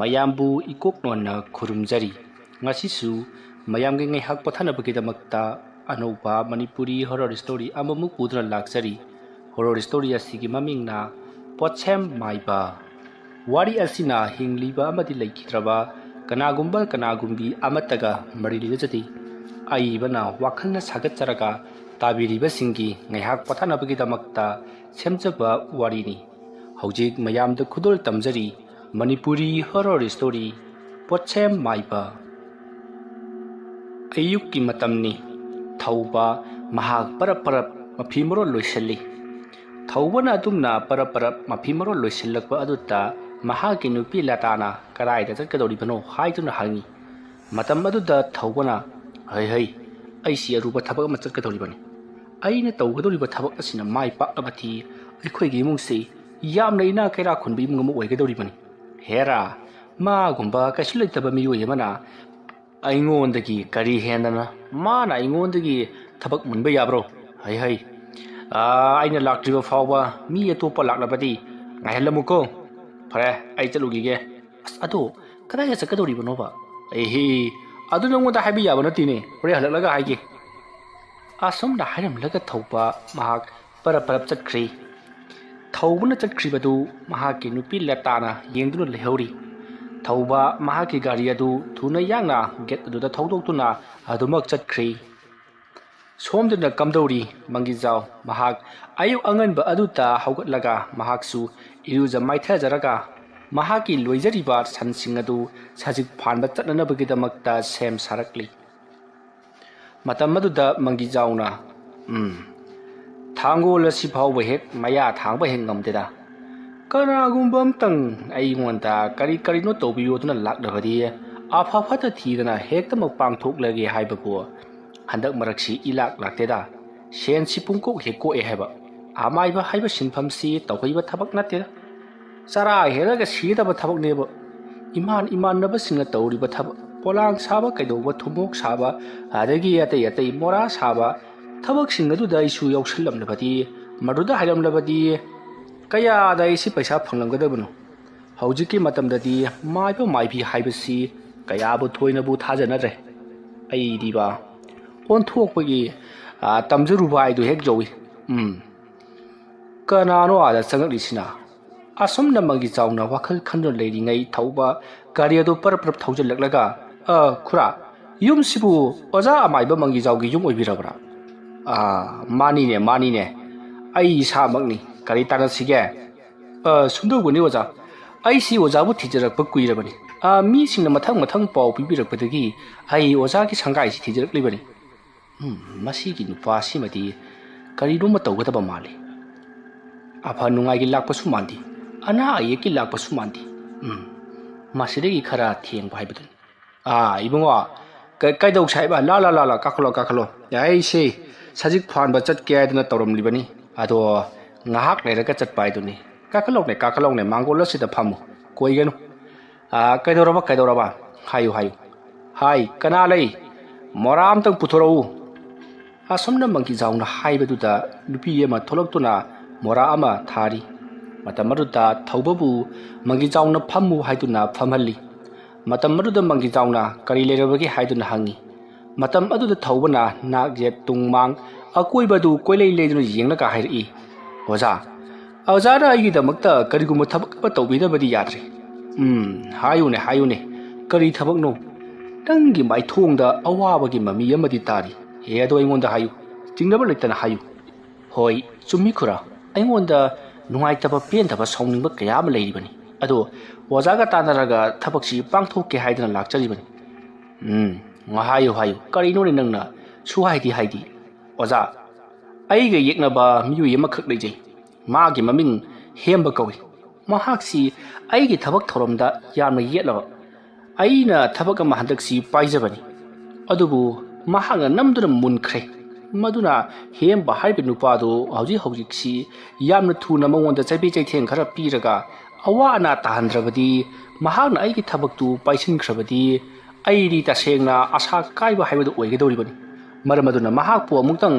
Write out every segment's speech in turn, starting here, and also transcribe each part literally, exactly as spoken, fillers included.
ꯃꯌꯥꯝꯕꯨ ꯏꯀꯣꯛ ꯅꯣꯟꯅ ꯈꯨꯔꯨꯝꯖꯔꯤ꯫ ꯉꯁꯤꯁꯨ ꯃꯌꯥꯝꯒꯤ ꯉꯥꯏꯍꯥꯛ ꯄꯣꯊꯥꯅꯕꯒꯤꯗꯃꯛꯇ ꯑꯅꯧꯕ ꯃꯅꯤꯄꯨꯔꯤ horror story ꯑꯃꯃꯨꯛ ꯄꯨꯗꯨꯅ ꯂꯥꯛꯆꯔꯤ꯫ Horror story ꯑꯁꯤꯒꯤ ꯃꯃꯤꯡꯅ ꯄꯣꯠꯁꯦꯝ ꯃꯥꯏꯕ꯫ ꯋꯥꯔꯤ ꯑꯁꯤꯅ ꯍꯤꯡꯂꯤꯕ ꯑꯃꯗꯤ ꯂꯩꯈꯤꯗ꯭ꯔꯕ ꯀꯅꯥꯒꯨꯝꯕ ꯀꯅꯥꯒꯨꯝꯕꯤ ꯑꯃꯠꯇꯒ ꯃꯔꯤ ꯂꯩꯅꯖꯗꯦ꯫ ꯑꯏꯕꯅ ꯋꯥꯈꯜꯅ ꯁꯥꯒꯠꯆꯔꯒ ꯇꯥꯕꯤꯔꯤꯕꯁꯤꯡꯒꯤ ꯉꯥꯏꯍꯥꯛ ꯄꯣꯊꯥꯅꯕꯒꯤꯗꯃꯛꯇ ꯁꯦꯝꯖꯕ ꯋꯥꯔꯤꯅꯤ꯫ ꯍꯧꯖꯤꯛ ꯃꯌꯥꯝꯗ ꯈꯨꯗꯣꯜ ꯇꯝꯖꯔꯤ ꯃꯅꯤꯄꯨꯔꯤ horror story ꯄꯣꯠꯁꯦꯝ ꯃꯥꯏꯕ꯫ ꯑꯌꯨꯛꯀꯤ ꯃꯇꯝꯅꯤ꯫ ꯊꯧꯕ ꯃꯍꯥꯛ ꯄꯔꯞ ꯄꯔꯞ ꯃꯐꯤ ꯃꯔꯣꯜ ꯂꯣꯏꯁꯤꯜꯂꯤ꯫ ꯊꯧꯕꯅ ꯑꯗꯨꯝꯅ ꯄꯔꯞ ꯄꯔꯞ ꯃꯐꯤ ꯃꯔꯣꯜ ꯂꯣꯏꯁꯤꯜꯂꯛꯄ ꯑꯗꯨꯗ ꯃꯍꯥꯛꯀꯤ ꯅꯨꯄꯤ ꯂꯇꯥꯅ ꯀꯗꯥꯏꯗ ꯆꯠꯀꯗꯧꯔꯤꯕꯅꯣ ꯍꯥꯏꯗꯨꯅ ꯍꯪꯉꯤ꯫ ꯃꯇꯝ ꯑꯗꯨꯗ ꯊꯧꯕꯅ, "ꯍꯩ ꯍꯩ, ꯑꯩꯁꯤ ꯑꯔꯨꯕ ꯊꯕꯛ ꯑꯃ ꯆꯠꯀꯗꯧꯔꯤꯕꯅꯤ꯫ ꯑꯩꯅ ꯇꯧꯒꯗꯧꯔꯤꯕ ꯊꯕꯛ ꯑꯁꯤꯅ ꯃꯥꯏ ꯄꯥꯛꯂꯕꯗꯤ ꯑꯩꯈꯣꯏꯒꯤ ꯏꯃꯨꯡꯁꯤ ꯌꯥꯝꯅ ꯏꯅꯥꯛ ꯀꯩꯔꯥꯛ ꯈꯨꯟꯕ ꯏꯃꯨꯡ ꯑꯃ ꯑꯣꯏꯒꯗꯧꯔꯤꯕꯅꯤ꯫ ꯍꯦꯔꯥ, ꯃꯥꯒꯨꯝꯕ ꯀꯩꯁꯨ ꯂꯩꯇꯕ ꯃꯤꯑꯣꯏ ꯑꯃꯅ ꯑꯩꯉꯣꯟꯗꯒꯤ ꯀꯔꯤ ꯍꯦꯟꯗꯅ ꯃꯥꯅ ꯑꯩꯉꯣꯟꯗꯒꯤ ꯊꯕꯛ ꯃꯨꯟꯕ ꯌꯥꯕ꯭ꯔꯣ? ꯍꯩ ꯍꯩ, ꯑꯥ, ꯑꯩꯅ ꯂꯥꯛꯇ꯭ꯔꯤꯕ ꯐꯥꯎꯕ ꯃꯤ ꯑꯇꯣꯞꯄ ꯂꯥꯛꯂꯕꯗꯤ ꯉꯥꯏꯍꯜꯂꯝꯃꯨꯀꯣ꯫ ꯐꯔꯦ, ꯑꯩ ꯆꯠꯂꯨꯈꯤꯒꯦ꯫ ꯑꯁ, ꯑꯗꯣ ꯀꯗꯥꯏꯗ ꯆꯠꯀꯗꯧꯔꯤꯕꯅꯣꯕ?" "ꯑꯦꯍꯦ, ꯑꯗꯨ ꯅꯉꯣꯟꯗ ꯍꯥꯏꯕ ꯌꯥꯕ ꯅꯠꯇꯦꯅꯦ, ꯍꯣꯔꯦꯟ ꯍꯜꯂꯛꯂꯒ ꯍꯥꯏꯒꯦ"꯫ ꯑꯁꯨꯝꯅ ꯍꯥꯏꯔꯝꯂꯒ ꯊꯧꯕ ꯃꯍꯥꯛ ꯄꯔꯞ ꯄꯔꯞ ꯆꯠꯈ꯭ꯔꯦ꯫ ꯊꯧꯕꯅ ꯆꯠꯈ꯭ꯔꯤꯕꯗꯨ ꯃꯍꯥꯛꯀꯤ ꯅꯨꯄꯤ ꯂꯇꯥꯅ ꯌꯦꯡꯗꯨꯅ ꯂꯩꯍꯧꯔꯤ꯫ ꯊꯧꯕ ꯃꯍꯥꯛꯀꯤ ꯒꯥꯔꯤ ꯑꯗꯨ ꯊꯨꯅ ꯌꯥꯡꯅ ꯒꯦꯠ ꯑꯗꯨꯗ ꯊꯧꯗꯣꯛꯇꯨꯅ ꯑꯗꯨꯃꯛ ꯆꯠꯈ꯭ꯔꯦ꯫ ꯁꯣꯝꯗꯅ ꯀꯝꯗꯧꯔꯤ ꯃꯪꯒꯤꯖꯥꯎ? ꯃꯍꯥꯛ ꯑꯌꯨꯛ ꯑꯉꯟꯕ ꯑꯗꯨꯗ ꯍꯧꯒꯠꯂꯒ ꯃꯍꯥꯛꯁꯨ ꯏꯔꯨꯖ ꯃꯥꯏꯊꯖꯔꯒ ꯃꯍꯥꯛꯀꯤ ꯂꯣꯏꯖꯔꯤꯕ ꯁꯟꯁꯤꯡ ꯑꯗꯨ ꯁꯖꯤꯛ ꯐꯥꯟꯕ ꯆꯠꯅꯅꯕꯒꯤꯗꯃꯛꯇ ꯁꯦꯝ ꯁꯥꯔꯛꯂꯤ꯫ ꯃꯇꯝ ꯑꯗꯨꯗ ꯃꯪꯒꯤꯖꯥꯎꯅ, "ꯎꯝ, ꯊꯥꯡꯒꯣꯜ ꯑꯁꯤ ꯐꯥꯎꯕ ꯍꯦꯛ ꯃꯌꯥ ꯊꯥꯡꯕ ꯍꯦꯛ ꯉꯝꯗꯦꯗ꯫ ꯀꯅꯥꯒꯨꯝꯕ ꯑꯝꯇꯪ ꯑꯩꯉꯣꯟꯗ ꯀꯔꯤ ꯀꯔꯤꯅꯣ ꯇꯧꯕꯤꯌꯣꯗꯨꯅ ꯂꯥꯛꯂꯕꯗꯤ ꯑꯐ ꯐꯠꯇ ꯊꯤꯗꯅ ꯍꯦꯛꯇꯃꯛ ꯄꯥꯡꯊꯣꯛꯂꯒꯦ ꯍꯥꯏꯕꯕꯨ ꯍꯟꯗꯛ ꯃꯔꯛꯁꯤ ꯏꯂꯥꯛ ꯂꯥꯛꯇꯦꯗ꯫ ꯁꯦꯟꯁꯤ ꯄꯨꯡꯀꯣꯛ ꯍꯦꯛ ꯀꯣꯛꯑꯦ ꯍꯥꯏꯕ꯫ ꯑꯃꯥꯏꯕ ꯍꯥꯏꯕ ꯁꯤꯟꯐꯝꯁꯤ ꯇꯧꯍꯩꯕ ꯊꯕꯛ ꯅꯠꯇꯦꯗ꯫ ꯆꯔꯥ ꯍꯦꯜꯂꯒ ꯁꯤꯒꯗꯕ ꯊꯕꯛꯅꯦꯕ꯫ ꯏꯃꯥꯟ ꯏꯃꯥꯟꯅꯕꯁꯤꯡꯅ ꯇꯧꯔꯤꯕ ꯊꯕꯛ, ꯄꯣꯂꯥꯡ ꯁꯥꯕ ꯀꯩꯗꯧꯕ, ꯊꯨꯝꯃꯣꯛ ꯁꯥꯕ, ꯑꯗꯒꯤ ꯑꯇꯩ ꯑꯇꯩ ꯃꯣꯔꯥ ꯁꯥꯕ, ꯊꯕꯛꯁꯤꯡ ꯑꯗꯨꯗ ꯑꯩꯁꯨ ꯌꯥꯎꯁꯜꯂꯝꯂꯕꯗꯤ, ꯃꯗꯨꯗ ꯍꯥꯏꯔꯝꯂꯕꯗꯤ ꯀꯌꯥꯗ ꯑꯩꯁꯤ ꯄꯩꯁꯥ ꯐꯪꯂꯝꯒꯗꯕꯅꯣ? ꯍꯧꯖꯤꯛꯀꯤ ꯃꯇꯝꯗꯗꯤ ꯃꯥꯏꯕ ꯃꯥꯏꯕꯤ ꯍꯥꯏꯕꯁꯤ ꯀꯌꯥꯕꯨ ꯊꯣꯏꯅꯕꯨ ꯊꯥꯖꯅꯗ꯭ꯔꯦ꯫ ꯑꯩꯗꯤꯕ ꯑꯣꯟꯊꯣꯛꯄꯒꯤ, ꯑ, ꯇꯝꯖꯔꯨꯕ ꯍꯥꯏꯗꯨ ꯍꯦꯛ ꯌꯧꯏ꯫ ꯎꯝ꯫ ꯀꯅꯥꯅꯣ ꯑꯥꯗ ꯆꯪꯉꯛꯂꯤꯁꯤꯅ? ꯑꯁꯨꯝꯅ ꯃꯪꯒꯤ ꯆꯥꯎꯅ ꯋꯥꯈꯜ ꯈꯟꯗꯨꯅ ꯂꯩꯔꯤꯉꯩ ꯊꯧꯕ ꯒꯥꯔꯤ ꯑꯗꯨ ꯄꯔꯞ ꯄꯔꯞ ꯊꯧꯖꯤꯜꯂꯛꯂꯒ, "ꯑ, ꯈꯨꯔꯥ, ꯌꯨꯝꯁꯤꯕꯨ ꯑꯣꯖꯥ ꯑꯃꯥꯏꯕ ꯃꯪꯒꯤ ꯆꯥꯎꯒꯤ ꯌꯨꯝ ꯑꯣꯏꯕꯤꯔꯕ꯭ꯔꯥ?" "ꯑ, ꯃꯥꯅꯤꯅꯦ, ꯃꯥꯅꯤꯅꯦ꯫ ꯑꯩ ꯏꯁꯥꯃꯛꯅꯤ꯫ ꯀꯔꯤ ꯇꯥꯟꯅꯁꯤꯒꯦ?" "ꯑ, ꯁꯨꯝꯗꯧꯕꯅꯤ ꯑꯣꯖꯥ꯫ ꯑꯩꯁꯤ ꯑꯣꯖꯥꯕꯨ ꯊꯤꯖꯔꯛꯄ ꯀꯨꯏꯔꯕꯅꯤ꯫ ꯑ, ꯃꯤꯁꯤꯡꯅ ꯃꯊꯪ ꯃꯊꯪ ꯄꯥꯎ ꯄꯤꯕꯤꯔꯛꯄꯗꯒꯤ ꯑꯩ ꯑꯣꯖꯥꯒꯤ ꯁꯪꯒꯥꯏꯁꯤ ꯊꯤꯖꯔꯛꯂꯤꯕꯅꯤ꯫ ꯎꯝ, ꯃꯁꯤꯒꯤ ꯅꯨꯄꯥꯁꯤꯃꯗꯤ ꯀꯔꯤꯅꯣꯃ ꯇꯧꯒꯗꯕ ꯃꯥꯜꯂꯤ꯫ ꯑꯐ ꯅꯨꯡꯉꯥꯏꯒꯤ ꯂꯥꯛꯄꯁꯨ ꯃꯥꯟꯗꯦ, ꯑꯅꯥ ꯑꯌꯦꯛꯀꯤ ꯂꯥꯛꯄꯁꯨ ꯃꯥꯟꯗꯦ꯫ ꯎꯝ, ꯃꯁꯤꯗꯒꯤ ꯈꯔ ꯊꯦꯡꯕ ꯍꯥꯏꯕꯗꯨꯅꯤ꯫ ꯑꯥ, ꯏꯕꯨꯡꯉꯣ, ꯀ-, ꯀꯩꯗꯧꯁꯦ ꯍꯥꯏꯕ? ꯂꯥ, ꯂꯥ, ꯂꯥ, ꯂꯥ, ꯀꯥꯈꯠꯂꯣ, ꯀꯥꯈꯠꯂꯣ꯫ ꯑꯩꯁꯦ ꯁꯖꯤꯛ ꯐꯥꯟꯕ ꯆꯠꯀꯦ ꯍꯥꯏꯗꯅ ꯇꯧꯔꯝꯂꯤꯕꯅꯤ꯫ ꯑꯗꯣ ꯉꯥꯏꯍꯥꯛ ꯂꯩꯔꯒ ꯆꯠꯄ ꯍꯥꯏꯗꯨꯅꯤ꯫ ꯀꯥꯈꯠꯂꯧꯅꯦ, ꯀꯥꯈꯠꯂꯧꯅꯦ, ꯃꯥꯡꯒꯣꯜ ꯑꯁꯤꯗ ꯐꯝꯃꯨ, ꯀꯣꯏꯒꯅꯨ꯫ ꯑꯥ, ꯀꯩꯗꯧꯔꯕ, ꯀꯩꯗꯧꯔꯕ? ꯍꯥꯏꯌꯨ, ꯍꯥꯏꯌꯨ꯫ ꯍꯥꯏ, ꯀꯅꯥ ꯂꯩ? ꯃꯣꯔꯥ ꯑꯝꯇꯪ ꯄꯨꯊꯣꯔꯛꯎ꯫ ꯑꯁꯨꯝꯅ ꯃꯪꯒꯤ ꯆꯥꯎꯅ ꯍꯥꯏꯕꯗꯨꯗ ꯅꯨꯄꯤ ꯑꯃ ꯊꯣꯛꯂꯛꯇꯨꯅ ꯃꯣꯔꯥ ꯑꯃ ꯊꯥꯔꯤ꯫ ꯃꯇꯝ ꯑꯗꯨꯗ ꯊꯧꯕꯕꯨ ꯃꯪꯒꯤ ꯆꯥꯎꯅ ꯐꯝꯃꯨ ꯍꯥꯏꯗꯨꯅ ꯐꯝꯍꯜꯂꯤ꯫ ꯃꯇꯝ ꯑꯗꯨꯗ ꯃꯪꯒꯤ ꯆꯥꯎꯅ ꯀꯔꯤ ꯂꯩꯔꯕꯒꯦ ꯍꯥꯏꯗꯨꯅ ꯍꯪꯉꯤ꯫ ꯃꯇꯝ ꯑꯗꯨꯗ ꯊꯧꯕꯅ ꯅꯥꯛ ꯌꯦꯠ ꯇꯨꯡ ꯃꯥꯡ ꯑꯀꯣꯏꯕꯗꯨ ꯀꯣꯏꯂꯩ ꯂꯩꯗꯨꯅ ꯌꯦꯡꯂꯒ ꯍꯥꯏꯔꯛꯏ, "ꯑꯣꯖꯥ, ꯑꯣꯖꯥꯅ ꯑꯩꯒꯤꯗꯃꯛꯇ ꯀꯔꯤꯒꯨꯝꯕ ꯊꯕꯛ ꯑꯃ ꯇꯧꯕꯤꯗꯕꯗꯤ ꯌꯥꯗ꯭ꯔꯦ꯫" "ꯎꯝ, ꯍꯥꯏꯌꯨꯅꯦ, ꯍꯥꯏꯌꯨꯅꯦ꯫ ꯀꯔꯤ ꯊꯕꯛꯅꯣ?" "ꯅꯪꯒꯤ ꯃꯥꯏꯊꯣꯡꯗ ꯑꯋꯥꯕꯒꯤ ꯃꯃꯤ ꯑꯃꯗꯤ ꯇꯥꯔꯤ꯫ ꯍꯦ, ꯑꯗꯣ ꯑꯩꯉꯣꯟꯗ ꯍꯥꯏꯌꯨ꯫ ꯆꯤꯡꯅꯕ ꯂꯩꯇꯅ ꯍꯥꯏꯌꯨ꯫" "ꯍꯣꯏ, ꯆꯨꯝꯃꯤ ꯈꯨꯔꯥ꯫ ꯑꯩꯉꯣꯟꯗ ꯅꯨꯡꯉꯥꯏꯇꯕ, ꯄꯦꯟꯗꯕ, ꯁꯥꯎꯅꯤꯡꯕ ꯀꯌꯥ ꯑꯃ ꯂꯩꯔꯤꯕꯅꯤ꯫ ꯑꯗꯣ ꯑꯣꯖꯥꯒ ꯇꯥꯟꯅꯔꯒ ꯊꯕꯛꯁꯤ ꯄꯥꯡꯊꯣꯛꯀꯦ ꯍꯥꯏꯗꯅ ꯂꯥꯛꯆꯔꯤꯕꯅꯤ꯫" "ꯎꯝ, ꯍꯥꯏꯌꯨ, ꯍꯥꯏꯌꯨ꯫ ꯀꯔꯤꯅꯣꯅꯦ ꯅꯪꯅ ꯁꯨ ꯍꯥꯏꯗꯤ ꯍꯥꯏꯗꯤ?" "ꯑꯣꯖꯥ, ꯑꯩꯒ ꯌꯦꯛꯅꯕ ꯃꯤꯑꯣꯏ ꯑꯃꯈꯛ ꯂꯩꯖꯩ꯫ ꯃꯥꯒꯤ ꯃꯃꯤꯡ ꯍꯦꯝꯕ ꯀꯧꯏ꯫ ꯃꯍꯥꯛꯁꯤ ꯑꯩꯒꯤ ꯊꯕꯛ ꯊꯧꯔꯝꯗ ꯌꯥꯝꯅ ꯌꯦꯠꯂꯕ꯫ ꯑꯩꯅ ꯊꯕꯛ ꯑꯃ ꯍꯟꯗꯛꯁꯤ ꯄꯥꯏꯖꯕꯅꯤ꯫ ꯑꯗꯨꯕꯨ ꯃꯍꯥꯛꯅ ꯅꯝꯗꯨꯅ ꯃꯨꯟꯈ꯭ꯔꯦ꯫ ꯃꯗꯨꯅ ꯍꯦꯝꯕ ꯍꯥꯏꯔꯤꯕ ꯅꯨꯄꯥꯗꯨ ꯍꯧꯖꯤꯛ ꯍꯧꯖꯤꯛꯁꯤ ꯌꯥꯝꯅ ꯊꯨꯅ ꯃꯉꯣꯟꯗ ꯆꯩꯕꯤ ꯆꯩꯊꯦꯡ ꯈꯔ ꯄꯤꯔꯒ ꯑꯋꯥ ꯑꯅꯥ ꯇꯥꯍꯟꯗ꯭ꯔꯕꯗꯤ, ꯃꯍꯥꯛꯅ ꯑꯩꯒꯤ ꯊꯕꯛꯇꯨ ꯄꯥꯏꯁꯤꯟꯈ꯭ꯔꯕꯗꯤ, ꯑꯩꯗꯤ ꯇꯁꯦꯡꯅ ꯑꯁꯥ ꯀꯥꯏꯕ ꯍꯥꯏꯕꯗꯨ ꯑꯣꯏꯒꯗꯧꯔꯤꯕꯅꯤ꯫ ꯃꯔꯝ ꯑꯗꯨꯅ ꯃꯍꯥꯛꯄꯨ ꯑꯃꯨꯛꯇꯪ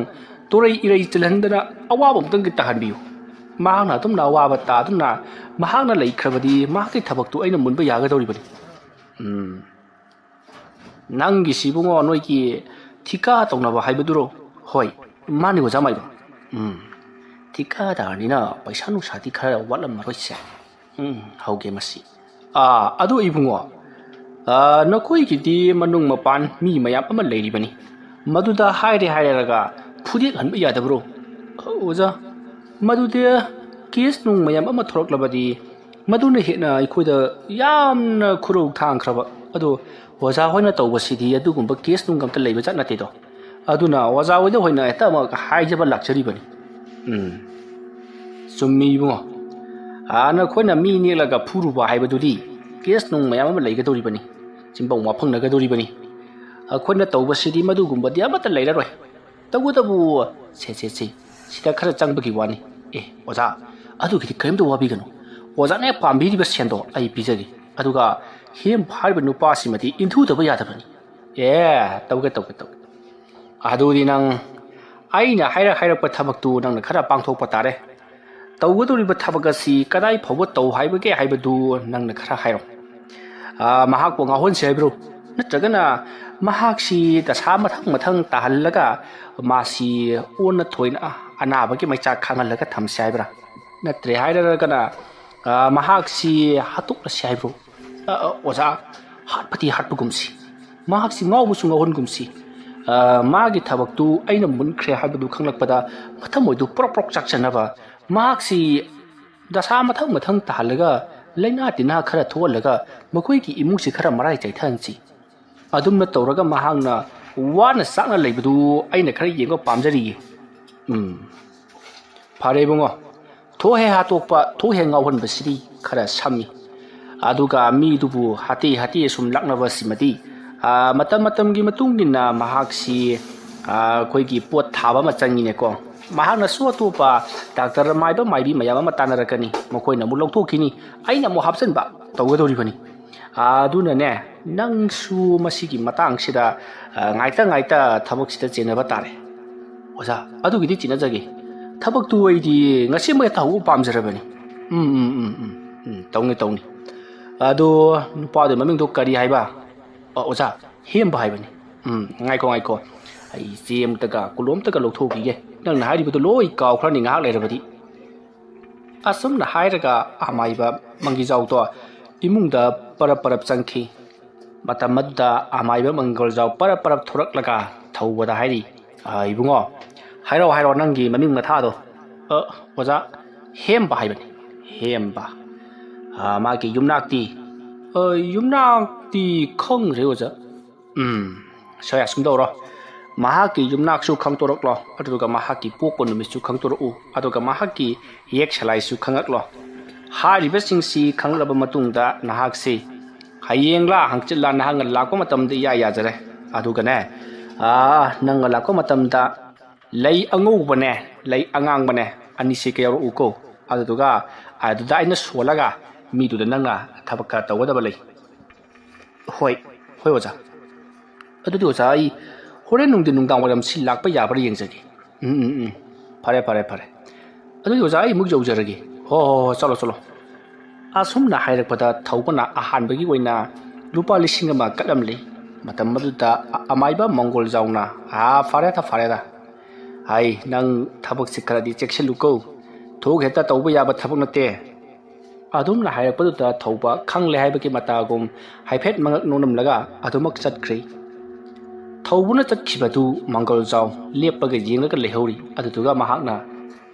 ꯇꯣꯔꯩ ꯏꯔꯩ ꯆꯤꯜꯍꯟꯗꯅ ꯑꯋꯥꯕ ꯑꯃꯨꯛꯇꯪꯗꯤ ꯇꯥꯍꯟꯕꯤꯌꯨ꯫" ꯃꯍꯥꯛꯅ ꯑꯗꯨꯝꯅ ꯑꯋꯥꯕ ꯇꯥꯗꯨꯅ ꯃꯍꯥꯛꯅ ꯂꯩꯈ꯭ꯔꯕꯗꯤ ꯃꯍꯥꯛꯀꯤ ꯊꯕꯛꯇꯨ ꯑꯩꯅ ꯃꯨꯟꯕ ꯌꯥꯒꯗꯧꯔꯤꯕꯅꯤ꯫ ꯎꯝ꯫ ꯅꯪꯒꯤꯁꯤ ꯏꯕꯨꯡꯉꯣ, ꯅꯣꯏꯒꯤ ꯊꯤꯀꯥ ꯇꯧꯅꯕ ꯍꯥꯏꯕꯗꯨꯔꯣ? ꯍꯣꯏ, ꯃꯥꯅꯤ ꯑꯣꯖꯥ ꯃꯥꯏꯕ꯫ ꯎꯝ, ꯊꯤꯀꯥꯗꯥꯔꯅꯤꯅ ꯄꯩꯁꯥ ꯅꯨꯡꯁꯥꯗꯤ ꯈꯔ ꯋꯥꯠꯂꯝꯃꯔꯣꯏꯁꯦ꯫ ꯎꯝ, ꯍꯧꯒꯦ ꯃꯁꯤ꯫ ꯑꯥ, ꯑꯗꯨ ꯏꯕꯨꯡꯉꯣ, ꯑꯥ, ꯅꯈꯣꯏꯒꯤꯗꯤ ꯃꯅꯨꯡ ꯃꯄꯥꯟ ꯃꯤ ꯃꯌꯥꯝ ꯑꯃ ꯂꯩꯔꯤꯕꯅꯤ, ꯃꯗꯨꯗ ꯍꯥꯏꯔꯦ ꯍꯥꯏꯔꯒ ꯐꯨꯗꯦꯛꯍꯟꯕ ꯌꯥꯗꯕ꯭ꯔꯣ? ꯑꯣꯖꯥ, ꯃꯗꯨꯗꯤ ꯀꯦꯁ ꯅꯨꯡ ꯃꯌꯥꯝ ꯑꯃ ꯊꯣꯔꯛꯂꯕꯗꯤ ꯃꯗꯨꯅ ꯍꯦꯟꯅ ꯑꯩꯈꯣꯏꯗ ꯌꯥꯝꯅ ꯈꯨꯔꯧ ꯊꯥꯡꯈ꯭ꯔꯕ꯫ ꯑꯗꯣ ꯑꯣꯖꯥ ꯍꯣꯏꯅ ꯇꯧꯕꯁꯤꯗꯤ ꯑꯗꯨꯒꯨꯝꯕ ꯀꯦꯁ ꯅꯨꯡ ꯑꯝꯇ ꯂꯩꯕ ꯖꯥꯠ ꯅꯠꯇꯦꯗꯣ꯫ ꯑꯗꯨꯅ ꯑꯣꯖꯥ ꯍꯣꯏꯗ ꯑꯣꯏꯅ ꯍꯦꯛꯇ ꯑꯃꯨꯛ ꯍꯥꯏꯖꯕ ꯂꯥꯛꯆꯔꯤꯕꯅꯤ꯫ ꯎꯝ, ꯆꯨꯝꯃꯤ ꯏꯕꯨꯡꯉꯣ꯫ ꯑꯥ, ꯅꯈꯣꯏꯅ ꯃꯤ ꯅꯦꯛꯂꯒ ꯐꯨꯔꯨꯕ ꯍꯥꯏꯕꯗꯨꯗꯤ ꯀꯦꯁ ꯅꯨꯡ ꯃꯌꯥꯝ ꯑꯃ ꯂꯩꯒꯗꯧꯔꯤꯕꯅꯤ, ꯆꯤꯟꯐꯥꯎ ꯋꯥꯐꯪꯅꯒꯗꯧꯔꯤꯕꯅꯤ꯫ ꯑꯩꯈꯣꯏꯅ ꯇꯧꯕꯁꯤꯗꯤ ꯃꯗꯨꯒꯨꯝꯕꯗꯤ ꯑꯃꯠꯇ ꯂꯩꯔꯔꯣꯏ꯫ ꯇꯧꯕꯇꯕꯨ, ꯁꯦ, ꯁꯦ, ꯁꯦ, ꯁꯤꯗ ꯈꯔ ꯆꯪꯕꯒꯤ ꯋꯥꯅꯤ꯫ ꯑꯦ, ꯑꯣꯖꯥ, ꯑꯗꯨꯒꯤꯗꯤ ꯀꯔꯤꯝꯇ ꯋꯥꯕꯤꯒꯅꯨ꯫ ꯑꯣꯖꯥꯅ ꯍꯦꯛ ꯄꯥꯝꯕꯤꯔꯤꯕ ꯁꯦꯟꯗꯣ ꯑꯩ ꯄꯤꯖꯒꯦ꯫ ꯑꯗꯨꯒ ꯍꯦꯝ ꯍꯥꯏꯔꯤꯕ ꯅꯨꯄꯥꯁꯤꯃꯗꯤ ꯏꯟꯊꯨꯗꯕ ꯌꯥꯗꯕꯅꯤ꯫ ꯑꯦ, ꯇꯧꯒꯦ, ꯇꯧꯒꯦ, ꯇꯧꯒꯦ꯫ ꯑꯗꯨꯗꯤ ꯅꯪ ꯑꯩꯅ ꯍꯥꯏꯔꯛ ꯍꯥꯏꯔꯛꯄ ꯊꯕꯛꯇꯨ ꯅꯪꯅ ꯈꯔ ꯄꯥꯡꯊꯣꯛꯄ ꯇꯥꯔꯦ꯫ ꯇꯧꯒꯗꯧꯔꯤꯕ ꯊꯕꯛ ꯑꯁꯤ ꯀꯗꯥꯏ ꯐꯥꯎꯕ ꯇꯧ ꯍꯥꯏꯕꯒꯦ ꯍꯥꯏꯕꯗꯨ ꯅꯪꯅ ꯈꯔ ꯍꯥꯏꯔꯣ꯫ ꯑꯥ, ꯃꯍꯥꯛꯄꯨ ꯉꯥꯎꯍꯟꯁꯤ ꯍꯥꯏꯕ꯭ꯔꯣ? ꯅꯠꯇ꯭ꯔꯒꯅ ꯃꯍꯥꯛꯁꯤ ꯗꯁꯥ ꯃꯊꯪ ꯃꯊꯪ ꯇꯥꯍꯜꯂꯒ ꯃꯥꯁꯤ ꯑꯣꯟꯅ ꯊꯣꯏꯅ ꯑꯅꯥꯕꯒꯤ ꯃꯩꯆꯥꯛ ꯈꯥꯡꯍꯜꯂꯒ ꯊꯝꯁꯤ ꯍꯥꯏꯕ꯭ꯔꯥ? ꯅꯠꯇ꯭ꯔꯦ ꯍꯥꯏꯔꯒꯅ, ꯑꯥ, ꯃꯍꯥꯛꯁꯤ ꯍꯥꯠꯇꯣꯛꯂꯁꯤ ꯍꯥꯏꯕ꯭ꯔꯣ? ꯑꯥ, ꯑꯥ, ꯑꯣꯖꯥ, ꯍꯥꯠꯄꯗꯤ ꯍꯥꯠꯄꯒꯨꯝꯁꯤ, ꯃꯍꯥꯛꯁꯤ ꯉꯥꯎꯕꯁꯨ ꯉꯥꯎꯍꯟꯒꯨꯝꯁꯤ꯫ ꯑꯥ, ꯃꯥꯒꯤ ꯊꯕꯛꯇꯨ ꯑꯩꯅ ꯃꯨꯟꯈ꯭ꯔꯦ ꯍꯥꯏꯕꯗꯨ ꯈꯪꯂꯛꯄꯗ ꯃꯊꯃꯣꯏꯗꯨ ꯄ꯭ꯔꯣꯛ ꯄ꯭ꯔꯣꯛ ꯆꯥꯛꯆꯅꯕ, ꯃꯍꯥꯛꯁꯤ ꯗꯁꯥ ꯃꯊꯪ ꯃꯊꯪ ꯇꯥꯍꯜꯂꯒ, ꯂꯥꯏꯅꯥ ꯇꯤꯟꯅꯥ ꯈꯔ ꯊꯣꯛꯍꯜꯂꯒ, ꯃꯈꯣꯏꯒꯤ ꯏꯃꯨꯡꯁꯤ ꯈꯔ ꯃꯔꯥꯏ ꯆꯥꯏꯊꯍꯟꯁꯤ꯫ ꯑꯗꯨꯝꯅ ꯇꯧꯔꯒ ꯃꯍꯥꯛꯅ ꯋꯥꯅ ꯆꯥꯛꯅ ꯂꯩꯕꯗꯨ ꯑꯩꯅ ꯈꯔ ꯌꯦꯡꯕ ꯄꯥꯝꯖꯔꯤꯌꯦ꯫ ꯎꯝ, ꯐꯔꯦ ꯏꯕꯨꯡꯉꯣ, ꯊꯣꯛꯍꯦ ꯍꯥꯠꯇꯣꯛꯄ, ꯊꯣꯛꯍꯦ ꯉꯥꯎꯍꯟꯕꯁꯤꯗꯤ ꯈꯔ ꯁꯝꯃꯤ꯫ ꯑꯗꯨꯒ ꯃꯤꯗꯨꯕꯨ ꯍꯥꯠꯇꯦ ꯍꯥꯠꯇꯦ ꯁꯨꯝ ꯂꯥꯛꯅꯕꯁꯤꯃꯗꯤ, ꯑꯥ, ꯃꯇꯝ ꯃꯇꯝꯒꯤ ꯃꯇꯨꯡ ꯏꯟꯅ ꯃꯍꯥꯛꯁꯤ, ꯑꯥ, ꯑꯩꯈꯣꯏꯒꯤ ꯄꯣꯠ ꯊꯥꯕ ꯑꯃ ꯆꯪꯉꯤꯅꯦꯀꯣ꯫ ꯃꯍꯥꯛꯅꯁꯨ ꯑꯇꯣꯞꯄ ꯗꯥꯛꯇꯔ ꯃꯥꯏꯕ ꯃꯥꯏꯕꯤ ꯃꯌꯥꯝ ꯑꯃ ꯇꯥꯟꯅꯔꯛꯀꯅꯤ, ꯃꯈꯣꯏꯅ ꯑꯃꯨꯛ ꯂꯧꯊꯣꯛꯈꯤꯅꯤ, ꯑꯩꯅ ꯑꯃꯨꯛ ꯍꯥꯞꯆꯤꯟꯕ ꯇꯧꯒꯗꯧꯔꯤꯕꯅꯤ꯫ ꯑꯗꯨꯅꯅꯦ, ꯅꯪꯁꯨ ꯃꯁꯤꯒꯤ ꯃꯇꯥꯡꯁꯤꯗ, ꯑ, ꯉꯥꯏꯇ ꯉꯥꯏꯇ ꯊꯕꯛꯁꯤꯗ ꯆꯦꯟꯅꯕ ꯇꯥꯔꯦ꯫ ꯑꯣꯖꯥ, ꯑꯗꯨꯒꯤꯗꯤ ꯆꯦꯟꯅꯖꯒꯦ꯫ ꯊꯕꯛꯇꯨ ꯑꯩꯗꯤ ꯉꯁꯤꯃꯛ ꯍꯦꯛꯇ ꯍꯧꯕ ꯄꯥꯝꯖꯔꯕꯅꯤ꯫ ꯎꯝ, ꯎꯝ, ꯎꯝ, ꯎꯝ, ꯎꯝ, ꯇꯧꯅꯤ, ꯇꯧꯅꯤ꯫ ꯑꯗꯣ ꯅꯨꯄꯥꯗꯨꯒꯤ ꯃꯃꯤꯡꯗꯣ ꯀꯔꯤ ꯍꯥꯏꯕ? ꯑ, ꯑꯣꯖꯥ, ꯍꯦꯝꯕ ꯍꯥꯏꯕꯅꯤ꯫ ꯎꯝ, ꯉꯥꯏꯈꯣ, ꯉꯥꯏꯈꯣ꯫ ꯑꯩ ꯆꯦ ꯑꯃꯇꯒ ꯀꯣꯂꯣꯝ ꯑꯃꯇꯒ ꯂꯧꯊꯣꯛꯈꯤꯒꯦ꯫ ꯅꯪꯅ ꯍꯥꯏꯔꯤꯕꯗꯨ ꯂꯣꯏ ꯀꯥꯎꯈ꯭ꯔꯅꯤ ꯉꯥꯏꯍꯥꯛ ꯂꯩꯔꯕꯗꯤ꯫ ꯑꯁꯨꯝꯅ ꯍꯥꯏꯔꯒ ꯑꯃꯥꯏꯕ ꯃꯪꯒꯤꯖꯥꯎꯗꯣ ꯏꯃꯨꯡꯗ ꯄꯔꯞ ꯄꯔꯞ ꯆꯪꯈꯤ꯫ ꯃꯇꯝ ꯑꯗꯨꯗ ꯑꯃꯥꯏꯕ ꯃꯪꯒꯣꯜꯖꯥꯎ ꯄꯔꯞ ꯄꯔꯞ ꯊꯣꯔꯛꯂꯒ ꯊꯧꯕꯗ ꯍꯥꯏꯔꯤ, "ꯑ, ꯏꯕꯨꯡꯉꯣ, ꯍꯥꯏꯔꯛꯑꯣ, ꯍꯥꯏꯔꯛꯑꯣ, ꯅꯪꯒꯤ ꯃꯃꯤꯡ ꯃꯊꯥꯗꯣ?" "ꯑ, ꯑꯣꯖꯥ, ꯍꯦꯝꯕ ꯍꯥꯏꯕꯅꯤ, ꯍꯦꯝꯕ꯫ ꯑ, ꯃꯥꯒꯤ ꯌꯨꯝꯅꯥꯛꯇꯤ?" "ꯑ, ꯌꯨꯝꯅꯥꯛꯇꯤ ꯈꯪꯗ꯭ꯔꯦ, ꯑꯣꯖꯥ꯫" "ꯎꯝ, ꯁꯣꯌꯥ, ꯁꯨꯝ ꯇꯧꯔꯣ꯫ ꯃꯍꯥꯛꯀꯤ ꯌꯨꯝꯅꯥꯛꯁꯨ ꯈꯪꯗꯣꯔꯛꯂꯣ, ꯑꯗꯨꯒ ꯃꯍꯥꯛꯀꯤ ꯄꯣꯛꯄ ꯅꯨꯃꯤꯠꯁꯨ ꯈꯪꯗꯣꯔꯛꯎ, ꯑꯗꯨꯒ ꯃꯍꯥꯛꯀꯤ ꯌꯦꯛ ꯁꯂꯥꯏꯁꯨ ꯈꯪꯉꯛꯂꯣ꯫ ꯍꯥꯏꯔꯤꯕꯁꯤꯡꯁꯤ ꯈꯪꯂꯕ ꯃꯇꯨꯡꯗ ꯅꯍꯥꯛꯁꯤ ꯍꯌꯦꯡꯂꯥ ꯍꯪꯆꯤꯠꯂꯥ ꯅꯍꯥꯛꯅ ꯂꯥꯛꯄ ꯃꯇꯝꯗ ꯏꯌꯥ ꯌꯥꯖꯔꯦ꯫ ꯑꯗꯨꯒꯅꯦ, ꯑꯥ, ꯅꯪꯅ ꯂꯥꯛꯄ ꯃꯇꯝꯗ ꯂꯩ ꯑꯉꯧꯕꯅꯦ, ꯂꯩ ꯑꯉꯥꯡꯕꯅꯦ, ꯑꯅꯤꯁꯤ ꯀꯌꯥꯔꯛꯎꯀꯣ꯫ ꯑꯗꯨꯗꯨꯒ ꯑꯗꯨꯗ ꯑꯩꯅ ꯁꯣꯜꯂꯒ ꯃꯤꯗꯨꯗ ꯅꯪꯅ ꯊꯕꯛ ꯈꯔ ꯇꯧꯒꯗꯕ ꯂꯩ꯫" "ꯍꯣꯏ, ꯍꯣꯏ, ꯑꯣꯖꯥ꯫ ꯑꯗꯨꯗꯤ, ꯑꯣꯖꯥ, ꯑꯩ ꯍꯣꯔꯦꯟ ꯅꯨꯡꯊꯤꯟ ꯅꯨꯡꯗꯥꯡ ꯋꯥꯏꯔꯝꯁꯤ ꯂꯥꯛꯄ ꯌꯥꯕ꯭ꯔꯥ ꯌꯦꯡꯖꯒꯦ꯫" "ꯎꯝ, ꯎꯝ, ꯎꯝ, ꯐꯔꯦ, ꯐꯔꯦ, ꯐꯔꯦ꯫ ꯑꯗꯨꯗꯤ, ꯑꯣꯖꯥ, ꯑꯩ ꯑꯃꯨꯛ ꯌꯧꯖꯔꯒꯦ꯫" "ꯍꯣ, ꯍꯣ, ꯍꯣ, ꯆꯠꯂꯣ, ꯆꯠꯂꯣ꯫" ꯑꯁꯨꯝꯅ ꯍꯥꯏꯔꯛꯄꯗ ꯊꯧꯕꯅ ꯑꯍꯥꯟꯕꯒꯤ ꯑꯣꯏꯅ ꯂꯨꯄꯥ ꯂꯤꯁꯤꯡ ꯑꯃ ꯀꯠꯂꯝꯂꯤ꯫ ꯃꯇꯝ ꯑꯗꯨꯗ ꯑ-, ꯑꯃꯥꯏꯕ ꯃꯪꯒꯣꯜ ꯖꯥꯎꯅ, "ꯑꯥ, ꯐꯔꯦꯗ, ꯐꯔꯦꯗ꯫ ꯍꯥꯏ, ꯅꯪ ꯊꯕꯛꯁꯤ ꯈꯔꯗꯤ ꯆꯦꯛꯁꯤꯜꯂꯨꯀꯣ꯫ ꯊꯣꯛ ꯍꯦꯛꯇ ꯇꯧꯕ ꯌꯥꯕ ꯊꯕꯛ ꯅꯠꯇꯦ꯫" ꯑꯗꯨꯝꯅ ꯍꯥꯏꯔꯛꯄꯗꯨꯗ ꯊꯧꯕ ꯈꯪꯂꯦ ꯍꯥꯏꯕꯒꯤ ꯃꯇꯥꯒꯨꯝ ꯍꯥꯏꯐꯦꯠ ꯃꯉꯛ ꯅꯣꯡꯂꯝꯂꯒ ꯑꯗꯨꯃꯛ ꯆꯠꯈ꯭ꯔꯤ꯫ ꯊꯧꯕꯅ ꯆꯠꯈꯤꯕꯗꯨ ꯃꯪꯒꯣꯜ ꯖꯥꯎ ꯂꯦꯞꯄꯒ ꯌꯦꯡꯂꯒ ꯂꯩꯍꯧꯔꯤ꯫ ꯑꯗꯨꯗꯨꯒ ꯃꯍꯥꯛꯅ,